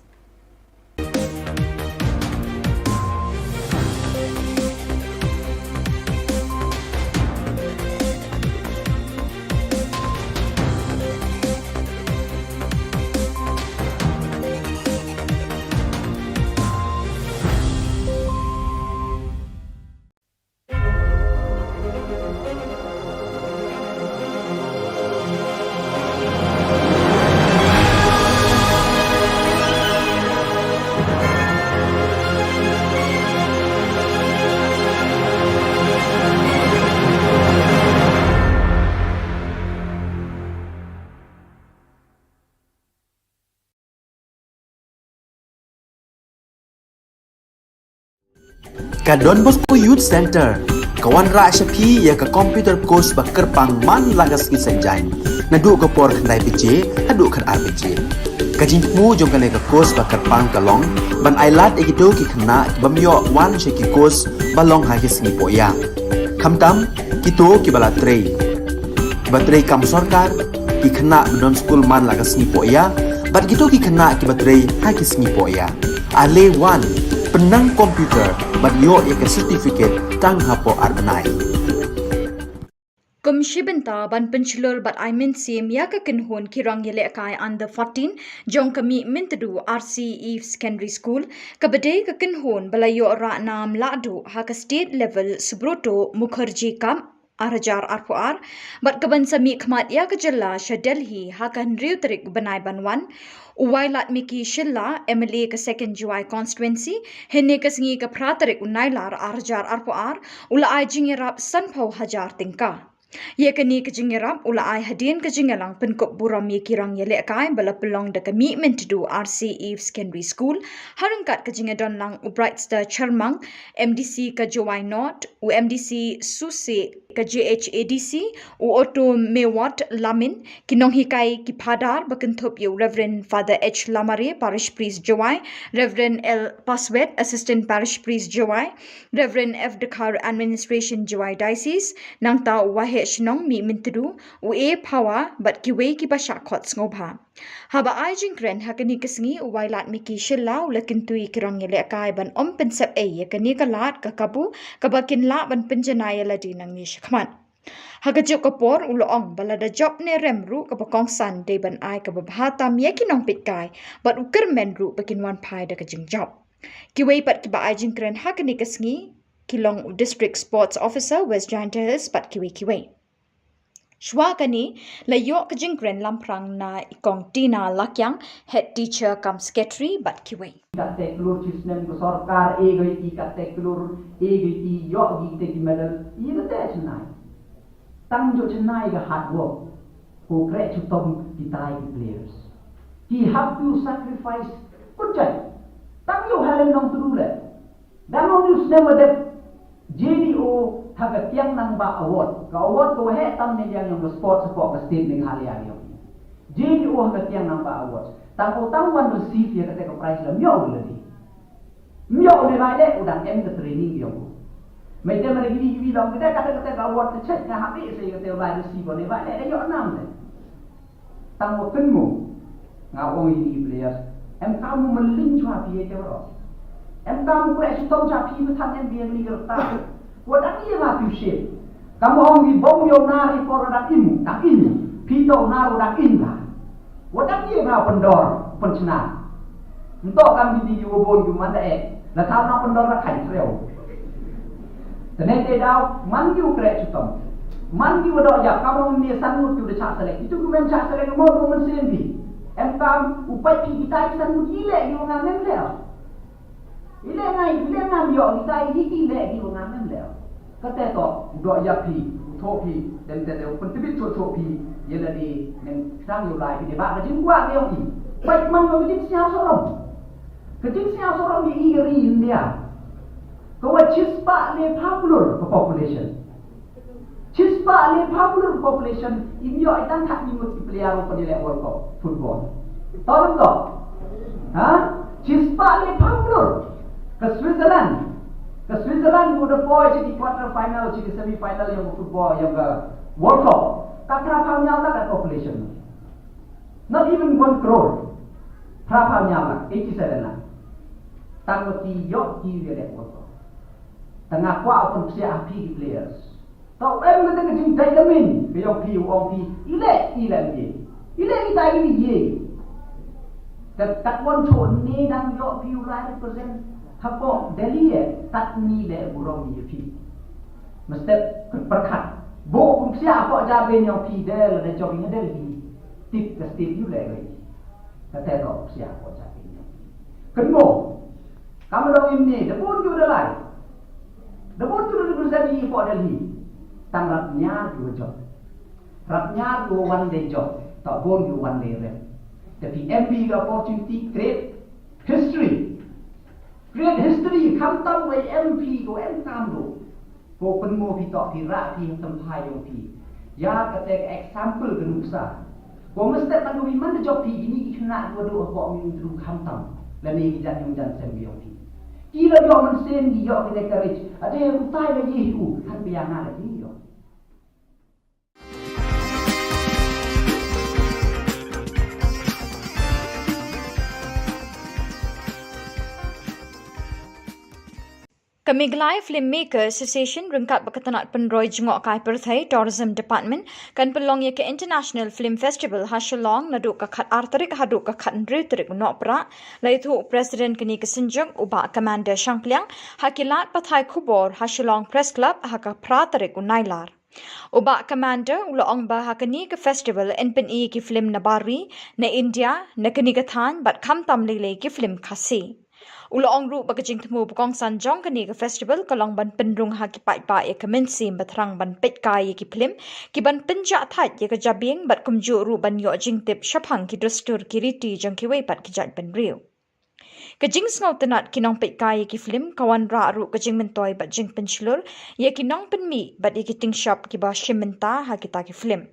Ka Don Bosco Youth Center ka wanrah sha phi ïa ka computer course ba kyrpang man la ka sngi Saitjaiñ, naduh ka por khyndai baje haduh khatar baje. Ka jingthmu jong kane ka course ba kyrpang ka long ban ailad ïa kito ki khynnah ki bym ïoh wan sha ki course ba long ha ki sngi poh ïa. Khamtam kito kiba la trei, kiba trei kam sorkar, ki khynnah ba don skul man la ka sngi poh ïa, bad kito ki khynnah kiba trei ha ki sngi poh ïa. Ale wan, pynnang computer bad ïoh ïa ka certificate tang hapoh ar bnai. Kum shi bynta ban pynshlur bad ai mynsiem ïa ka kynhun ki rang ïalehkai under fourteen jong ka Mihmyntdu R C Eve Secondary School, kaba dei ka kynhun ba la ïoh rah nam lahduh ha ka state level Subroto Mukherjee Cup ar hajar arphew ar, bad kaban sa mihkhmat ïa ka jylla sha Delhi ha ka hynriew tarik bnai ban wan. U Wailadmiki Shylla, M L A ka Second Jowai Constituency, hynne ka sngi ka phra tarik u Nailar ar hajar arphew ar, u la ai jingïarap sanphew hajar tyngka. Ïa kane ka jingïarap u la ai hadien ka jingïalang pynkup burom ïa ki rang ïalehkai ba la pynlong da ka Mihmyntdu R C Eve Secondary School, ha ryngkat ka jingïadon lang u Brightstar Sharmang, M D C ka Jowai North, u M D C Suse ka J H A D C, u Otto Mewat Lamin, ki nonghikai ki phadar ba kynthup ïa u Reverend Father H Lamare, Parish Priest Jowai, Reverend L Paswet, Assistant Parish Priest Jowai, Reverend F Dkhar, Administration Jowai Diocese, nangta u Waheh Shnong Mihmyntdu, u A Phawa, bad kiwei kiba shah khot sngewbha. Haba ai jingkren ha kane ka sngi, u Wailadmiki Shylla u la kyntu ïa ki rang ïalehkai ban ym pynsep ei ïa kane ka lad ka kabu kaba kin lah ban pynjanai ïa lade nangne shakhmat. Ha kajuh ka por u la ong ba lada jop ne rem ruh kaba kongsan dei ban ai kaba bha tam ïa ki nongpeitkai bad u kyrmen ruh ba kin wan phai da ka jingjop. Kiwei pat kiba ai jingkren ha kane ka sngi ki long u District Sports Officer West Jaintia Hills bad kiwei kiwei. Shuwa kane la ïoh ka jingkren lamphrang na i Kong Tina Lakiang, Head Teacher cum Secretary bad kiwei. Katte klur chi snem ka sorkar e goi ki katte klur e goi ki ïoh ki te ki medal i katte chennai. Tang jong chennai ka hard work. Ko kreh chitom kitai ki players. Ki have to sacrifice. Kunjai. Tang ïoh Helen Nongtdu le. Dang ong news ne wadep J D O ha ka Tiang Nangbah Award. Ka award ka waheh tam ne liang ïong ka sport support ka state Meghalaya ïong. J D O ha ka Tiang Nangbah Award. Tang ko tang wan receive ïa kata ka prize la ym ïoh u lade. Ym ïoh u ne bai leh u dang em ka training ïong. Mai te mare gini gini dang kata kata kata ka award ka check nga happy se kata bai receive ne bai leh ïoh nam le. Tang wa kynmo. Nga ong ïa ki players. Em kam u mylliñ chwa phi ïa te baroh. Em kam u kreh chitom chwa phi ba than em biang ni ka rta. Wa dang ïa nga phi shit. Kam ong ki bom ïa u nar i por dang im, dang im. Phi to nar dang im la. Wa dang ïa nga pyndor, pynchna. Nto kam ki di ki wa bun ki man da eh. La thaw na pyndor na khai treo. Tene te daw, man ki u kreh chitom. Man ki wa doh ïap, kam ong ne san ngut ki u da chah select. Itu ki men chah select mo ko men sen bi. Em kam u pait ki kita ki san ngut i leh ki wa ngam em leh. I leh ngai, i leh ngam ïoh kita i ki leh ki wa ngam em leh. Kate to, u doh ïap phi, u thoh phi, tem te te u pyntbit thoh thoh phi. Ïa lade ngan tang ïa u lai phi dei ba ka jingkwah ka ïong i. Peit man ka jingsngewsarong. Ka jingsngewsarong ïa i ka ri India. Ka wat shispah lephew klur ka population. Shispah lephew klur ka population, im ïoh i tang khatngut ki player ban ïaleh World Cup football. To lem to. Ha? Shispah lephew klur. Ka Switzerland. Ka Switzerland ka da poi sha ki quarter final, sha ki semi final ïa ka football, ïa ka World Cup. Ka phraphew hynñiew lak ka population. Not even one crore. Phraphew hynñiew lak, eighty seven lak. Tang ba ki ïoh ki ïaleh World Cup. Tang nga kwah ban psiah ha phi ki players. Tang em kata ka jingdait ka min ka ïong phi, u ong phi, i leh, i leh ïa. I leh kita i ïa. Ka katwon tho ne dang ïoh phi u lai represent hapoh Delhi eh, tat ni leh burom ïa phi. Mestep ka pyrkhat. Bo kum sia hapoh Jabin ïong phi de la da jong ïa Delhi. Tip ka state ïu leh ïa. Kata tho sia hapoh Jabin ïong phi. Kynmo. Kam dong im ni, da bun ju da lai. Da bun ju da represent ïa hapoh Delhi. Tang rap ñiar ju jop. Rap ñiar ju wan dei jop. Tang bun ju wan dei rep. Tapi M P ka opportunity create history. Create history, khamtam wei M P ko em kam do. Ko pynmo phi tok phi rak phi ha symphai ïong phi. Ïa kata ka example ka nuksa. Ko mestep man ko wi man da jop phi kini ki khynnah ko do ko mi tru khamtam. Lane ki jan ïong jan sem ïong phi. Ki la ïoh mynsiem ki ïoh ki ne courage. Ade utai la ye hi u. Han pia nga la ye ïoh. Ka Meghalaya Filmmaker Association ryngkat bad ka tnat pynroi jngohkai pyrthei Tourism Department kan pynlong ïa ka International Film Festival ha Shillong naduh ka khat ar tarik haduh ka khat hynriew tarik u Nohprah. La ïathuh u President kane ka synjuk u Bah Commander Shangpliang ha ki lad pathai khubor ha Shillong Press Club ha ka phra tarik u Nailar. U Bah Commander u la ong ba ha kane ka festival yn pyni ki film na bar ri, na India, na kane ka thaiñ bad khamtam lei lei ki film Khasi. U la ong ruh ba ka jingthmu ba kongsan jong kane ka festival ka long ban pynrung ha ki paidbah ïa ka mynsiem ba thrang ban peit kai ïa ki film ki ban pynjah thait ïa ka jabieng bad kumjuh ruh ban ïoh jingtip shaphang ki dustur ki riti jong kiwei pat ki jaitbynriew. Ka jingsngewtynnat ki nongpeitkai ïa ki film ka wanrah ruh ka jingmyntoi bad jingpynshlur ïa ki nongpynmih bad ïa ki tyngshop kiba shim bynta ha kita ki film.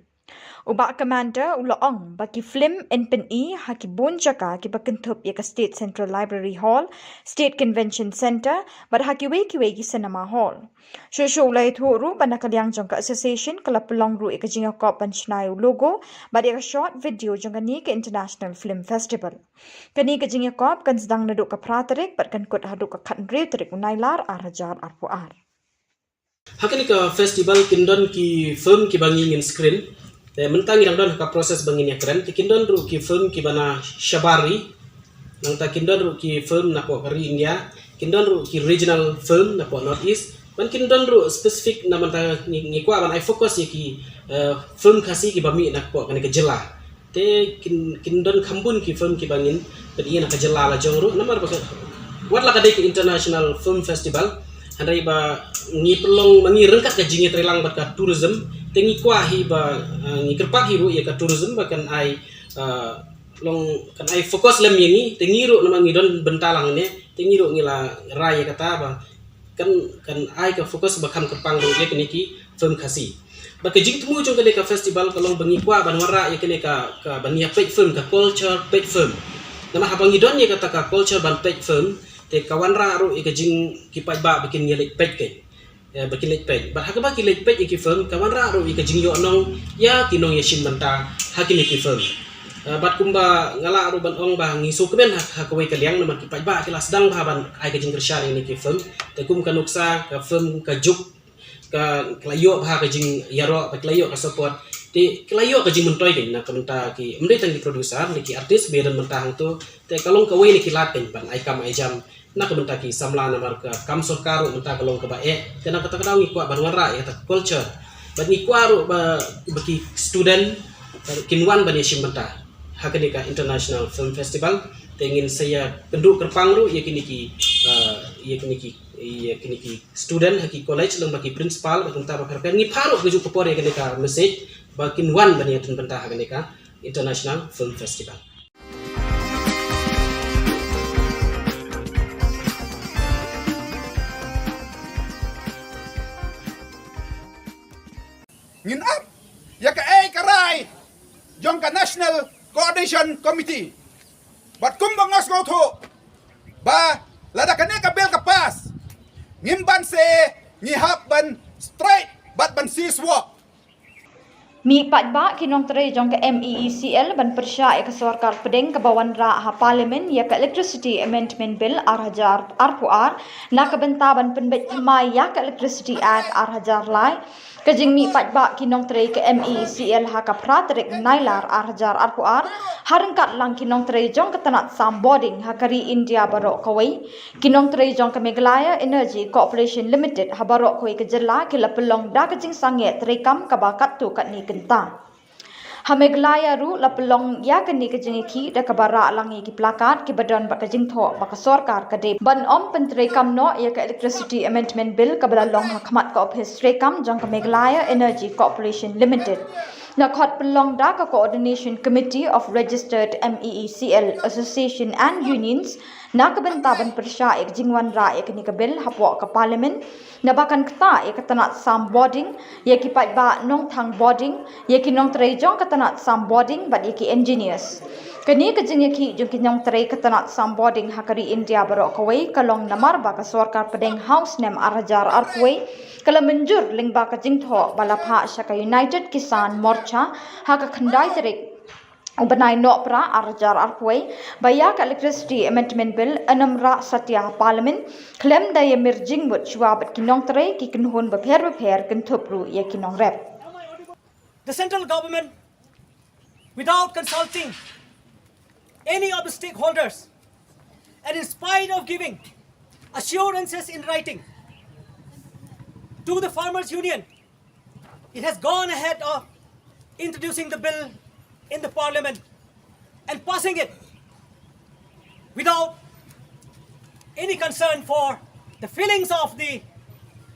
U Bah Commander u la ong ba ki film yn pyni ha ki bun jaka kiba kynthup ïa ka State Central Library Hall, State Convention Centre bad ha kiwei kiwei ki cinema hall. Shuh shuh u la ïathuh ruh ba na ka liang jong ka association ka la pynlong ruh ïa ka jingïakop ban shna ïa u logo bad ïa ka short video jong kane ka International Film Festival. Kane ka jingïakop kan sdang naduh ka phra tarik bad kan kut haduh ka khat hynriew tarik u Nailar ar hajar arphew ar. Ha kane ka festival kin don ki film kiba ngi ngin screen. Te mynta ngi dang don ha ka process ba ngin ïakren. Te kin don ruh ki film kiba na shabar ri. Nangta kin don ruh ki film na poh ka ri India. Kin don ruh ki regional film na poh North East. Ban kin don ruh specific na mynta ngi, ngi kwah ban ai focus ïa ki, eh, film Khasi kiba mih na poh kane ka jylla. Te kin, kin don kham bun ki film kiba ngin pyni na ka jylla la jong ruh namar ba ka, wat la ka dei ka International Film Festival, hynrei ba ngi pynlong ma ngi ryngkat ka jingïatreilang bad ka tourism, te ngi kwah hi ba, eh, ngi kyrpad hi ruh ïa ka tourism ba kan ai, eh, long kan ai focus lem ïa ngi, te ngi ruh namar ngi don bynta lang ne, te ngi ruh ngi la rai ïa kata ba kan, kan ai ka focus ba kham kyrpang ruh ïa kine ki film Khasi. Bad ka jingthmu jong kane ka festival ka long ba ngi kwah ban wanrah ïa kane ka, ka ban ïa peit film, ka culture peit film. Namar haba ngi don ïa kata ka culture ban peit film, te ka wanrah ruh ïa ka jing ki paidbah ba kin ïa leit peit kane. Ïa, ba kin leit peit. Bad ha kaba ki leit peit ïa ki film, ka wanrah ruh ïa ka jingïohnong ïa ki nongïashim bynta ha kine ki film. Eh, bad kumba nga lah ruh ban ong ba ngi sngewkmen ha, ha kawei ka liang namar ki paidbah ki la sdang bha ban ai ka jingkyrshan ïa kine ki film. Te kum ka nuksa, ka film, ka juk, ka, ka la ïoh bha ka jingïaroh, ka la ïoh ka support. Te ka la ïoh ka jingmyntoi kane na ka bynta ki, ym dei tang ki producer, ne ki artist, ba ïadon bynta hangto. Te ka long kawei na ki lad kane ban ai kam ai jam na ka bynta ki samla namar ka kam sorkar ruh mynta ka long kaba eh. Te na kata ka daw ngi kwah ban wanrah ïa kata ka culture. Bad ngi kwah ruh ba, ba ki student, ba kin wan ban ïashim bynta ha kane ka International Film Festival. Te ngin sa ïa kynduh kyrpang ruh ïa kine ki, eh, ïa kine ki, ïa kine ki student ha ki college lem bad ki principal bad kumta ba pher pher. Ngi phah ruh kajuh ka por ïa kane ka message. ba kin wan ban ïadon bynta ha kane ka International Film Festival. Ngin ap ïa kaei ka rai jong ka National Coordination Committee. Bad kumba nga sngewthuh ba lada kane ka bill ka pass, ngim banse ngi hap ban strike bad ban cease work. Mih paidbah ki nongtrei jong ka M E E C L ban pyrshah ïa ka sorkar pdeng kaba wanrah ha Parliament ïa ka Electricity Amendment Bill ar hajar arphew ar na ka bynta ban pynbeit thymmai ïa ka Electricity Act ar hajar lai. Ka jingmih paidbah ki nongtrei ka M E E C L ha ka phra tarik Nailar ar hajar arphew ar ha ryngkat lang ki nongtrei jong ka tnat sam bording ha ka ri India baroh kawei. Ki nongtrei jong ka Meghalaya Energy Corporation Limited ha baroh kawei ka jylla ki la pynlong da ka jingsangeh treikam kaba katto katne kynta. Ha Meghalaya ruh la pynlong ïa kane ka jingïakhih da kaba rah lang ïa ki plakat kiba don bad ka jingthoh ba ka sorkar ka dei ban ym pyntreikam noh ïa ka Electricity Amendment Bill kaba la long ha khmat ka ophis treikam jong ka Meghalaya Energy Corporation Limited. La khot pynlong da ka Coordination Committee of Registered M E E C L Association and Unions na ka bynta ban pyrshah ïa ka jingwanrah ïa kane ka bill hapoh ka Parliament, naba kan ktah ïa ka tnat sam bording, ïa ki paidbah nongthang bording, ïa ki nongtrei jong ka tnat sam bording bad ïa ki engineers. Kane ka jingïakhih jong ki nongtrei ka tnat sam bording ha ka ri India baroh kawei ka long namar ba ka sorkar pdeng ha u snem ar hajar arphew wei ka la mynjur lyngba ka jingthoh ba la phah sha ka United Kisan Morcha ha ka khyndai tarik u bnai Nohprah ar hajar arphew wei ba ïa ka Electricity Amendment Bill yn ym rah satia ha Parliament khlem da ïa mir jingmut shuwa bad ki nongtrei, ki kynhun bapher bapher kynthup ruh ïa ki nongrep. The central government, without consulting any of the stakeholders, and in spite of giving assurances in writing to the Farmers Union, it has gone ahead of introducing the bill in the parliament and passing it without any concern for the feelings of the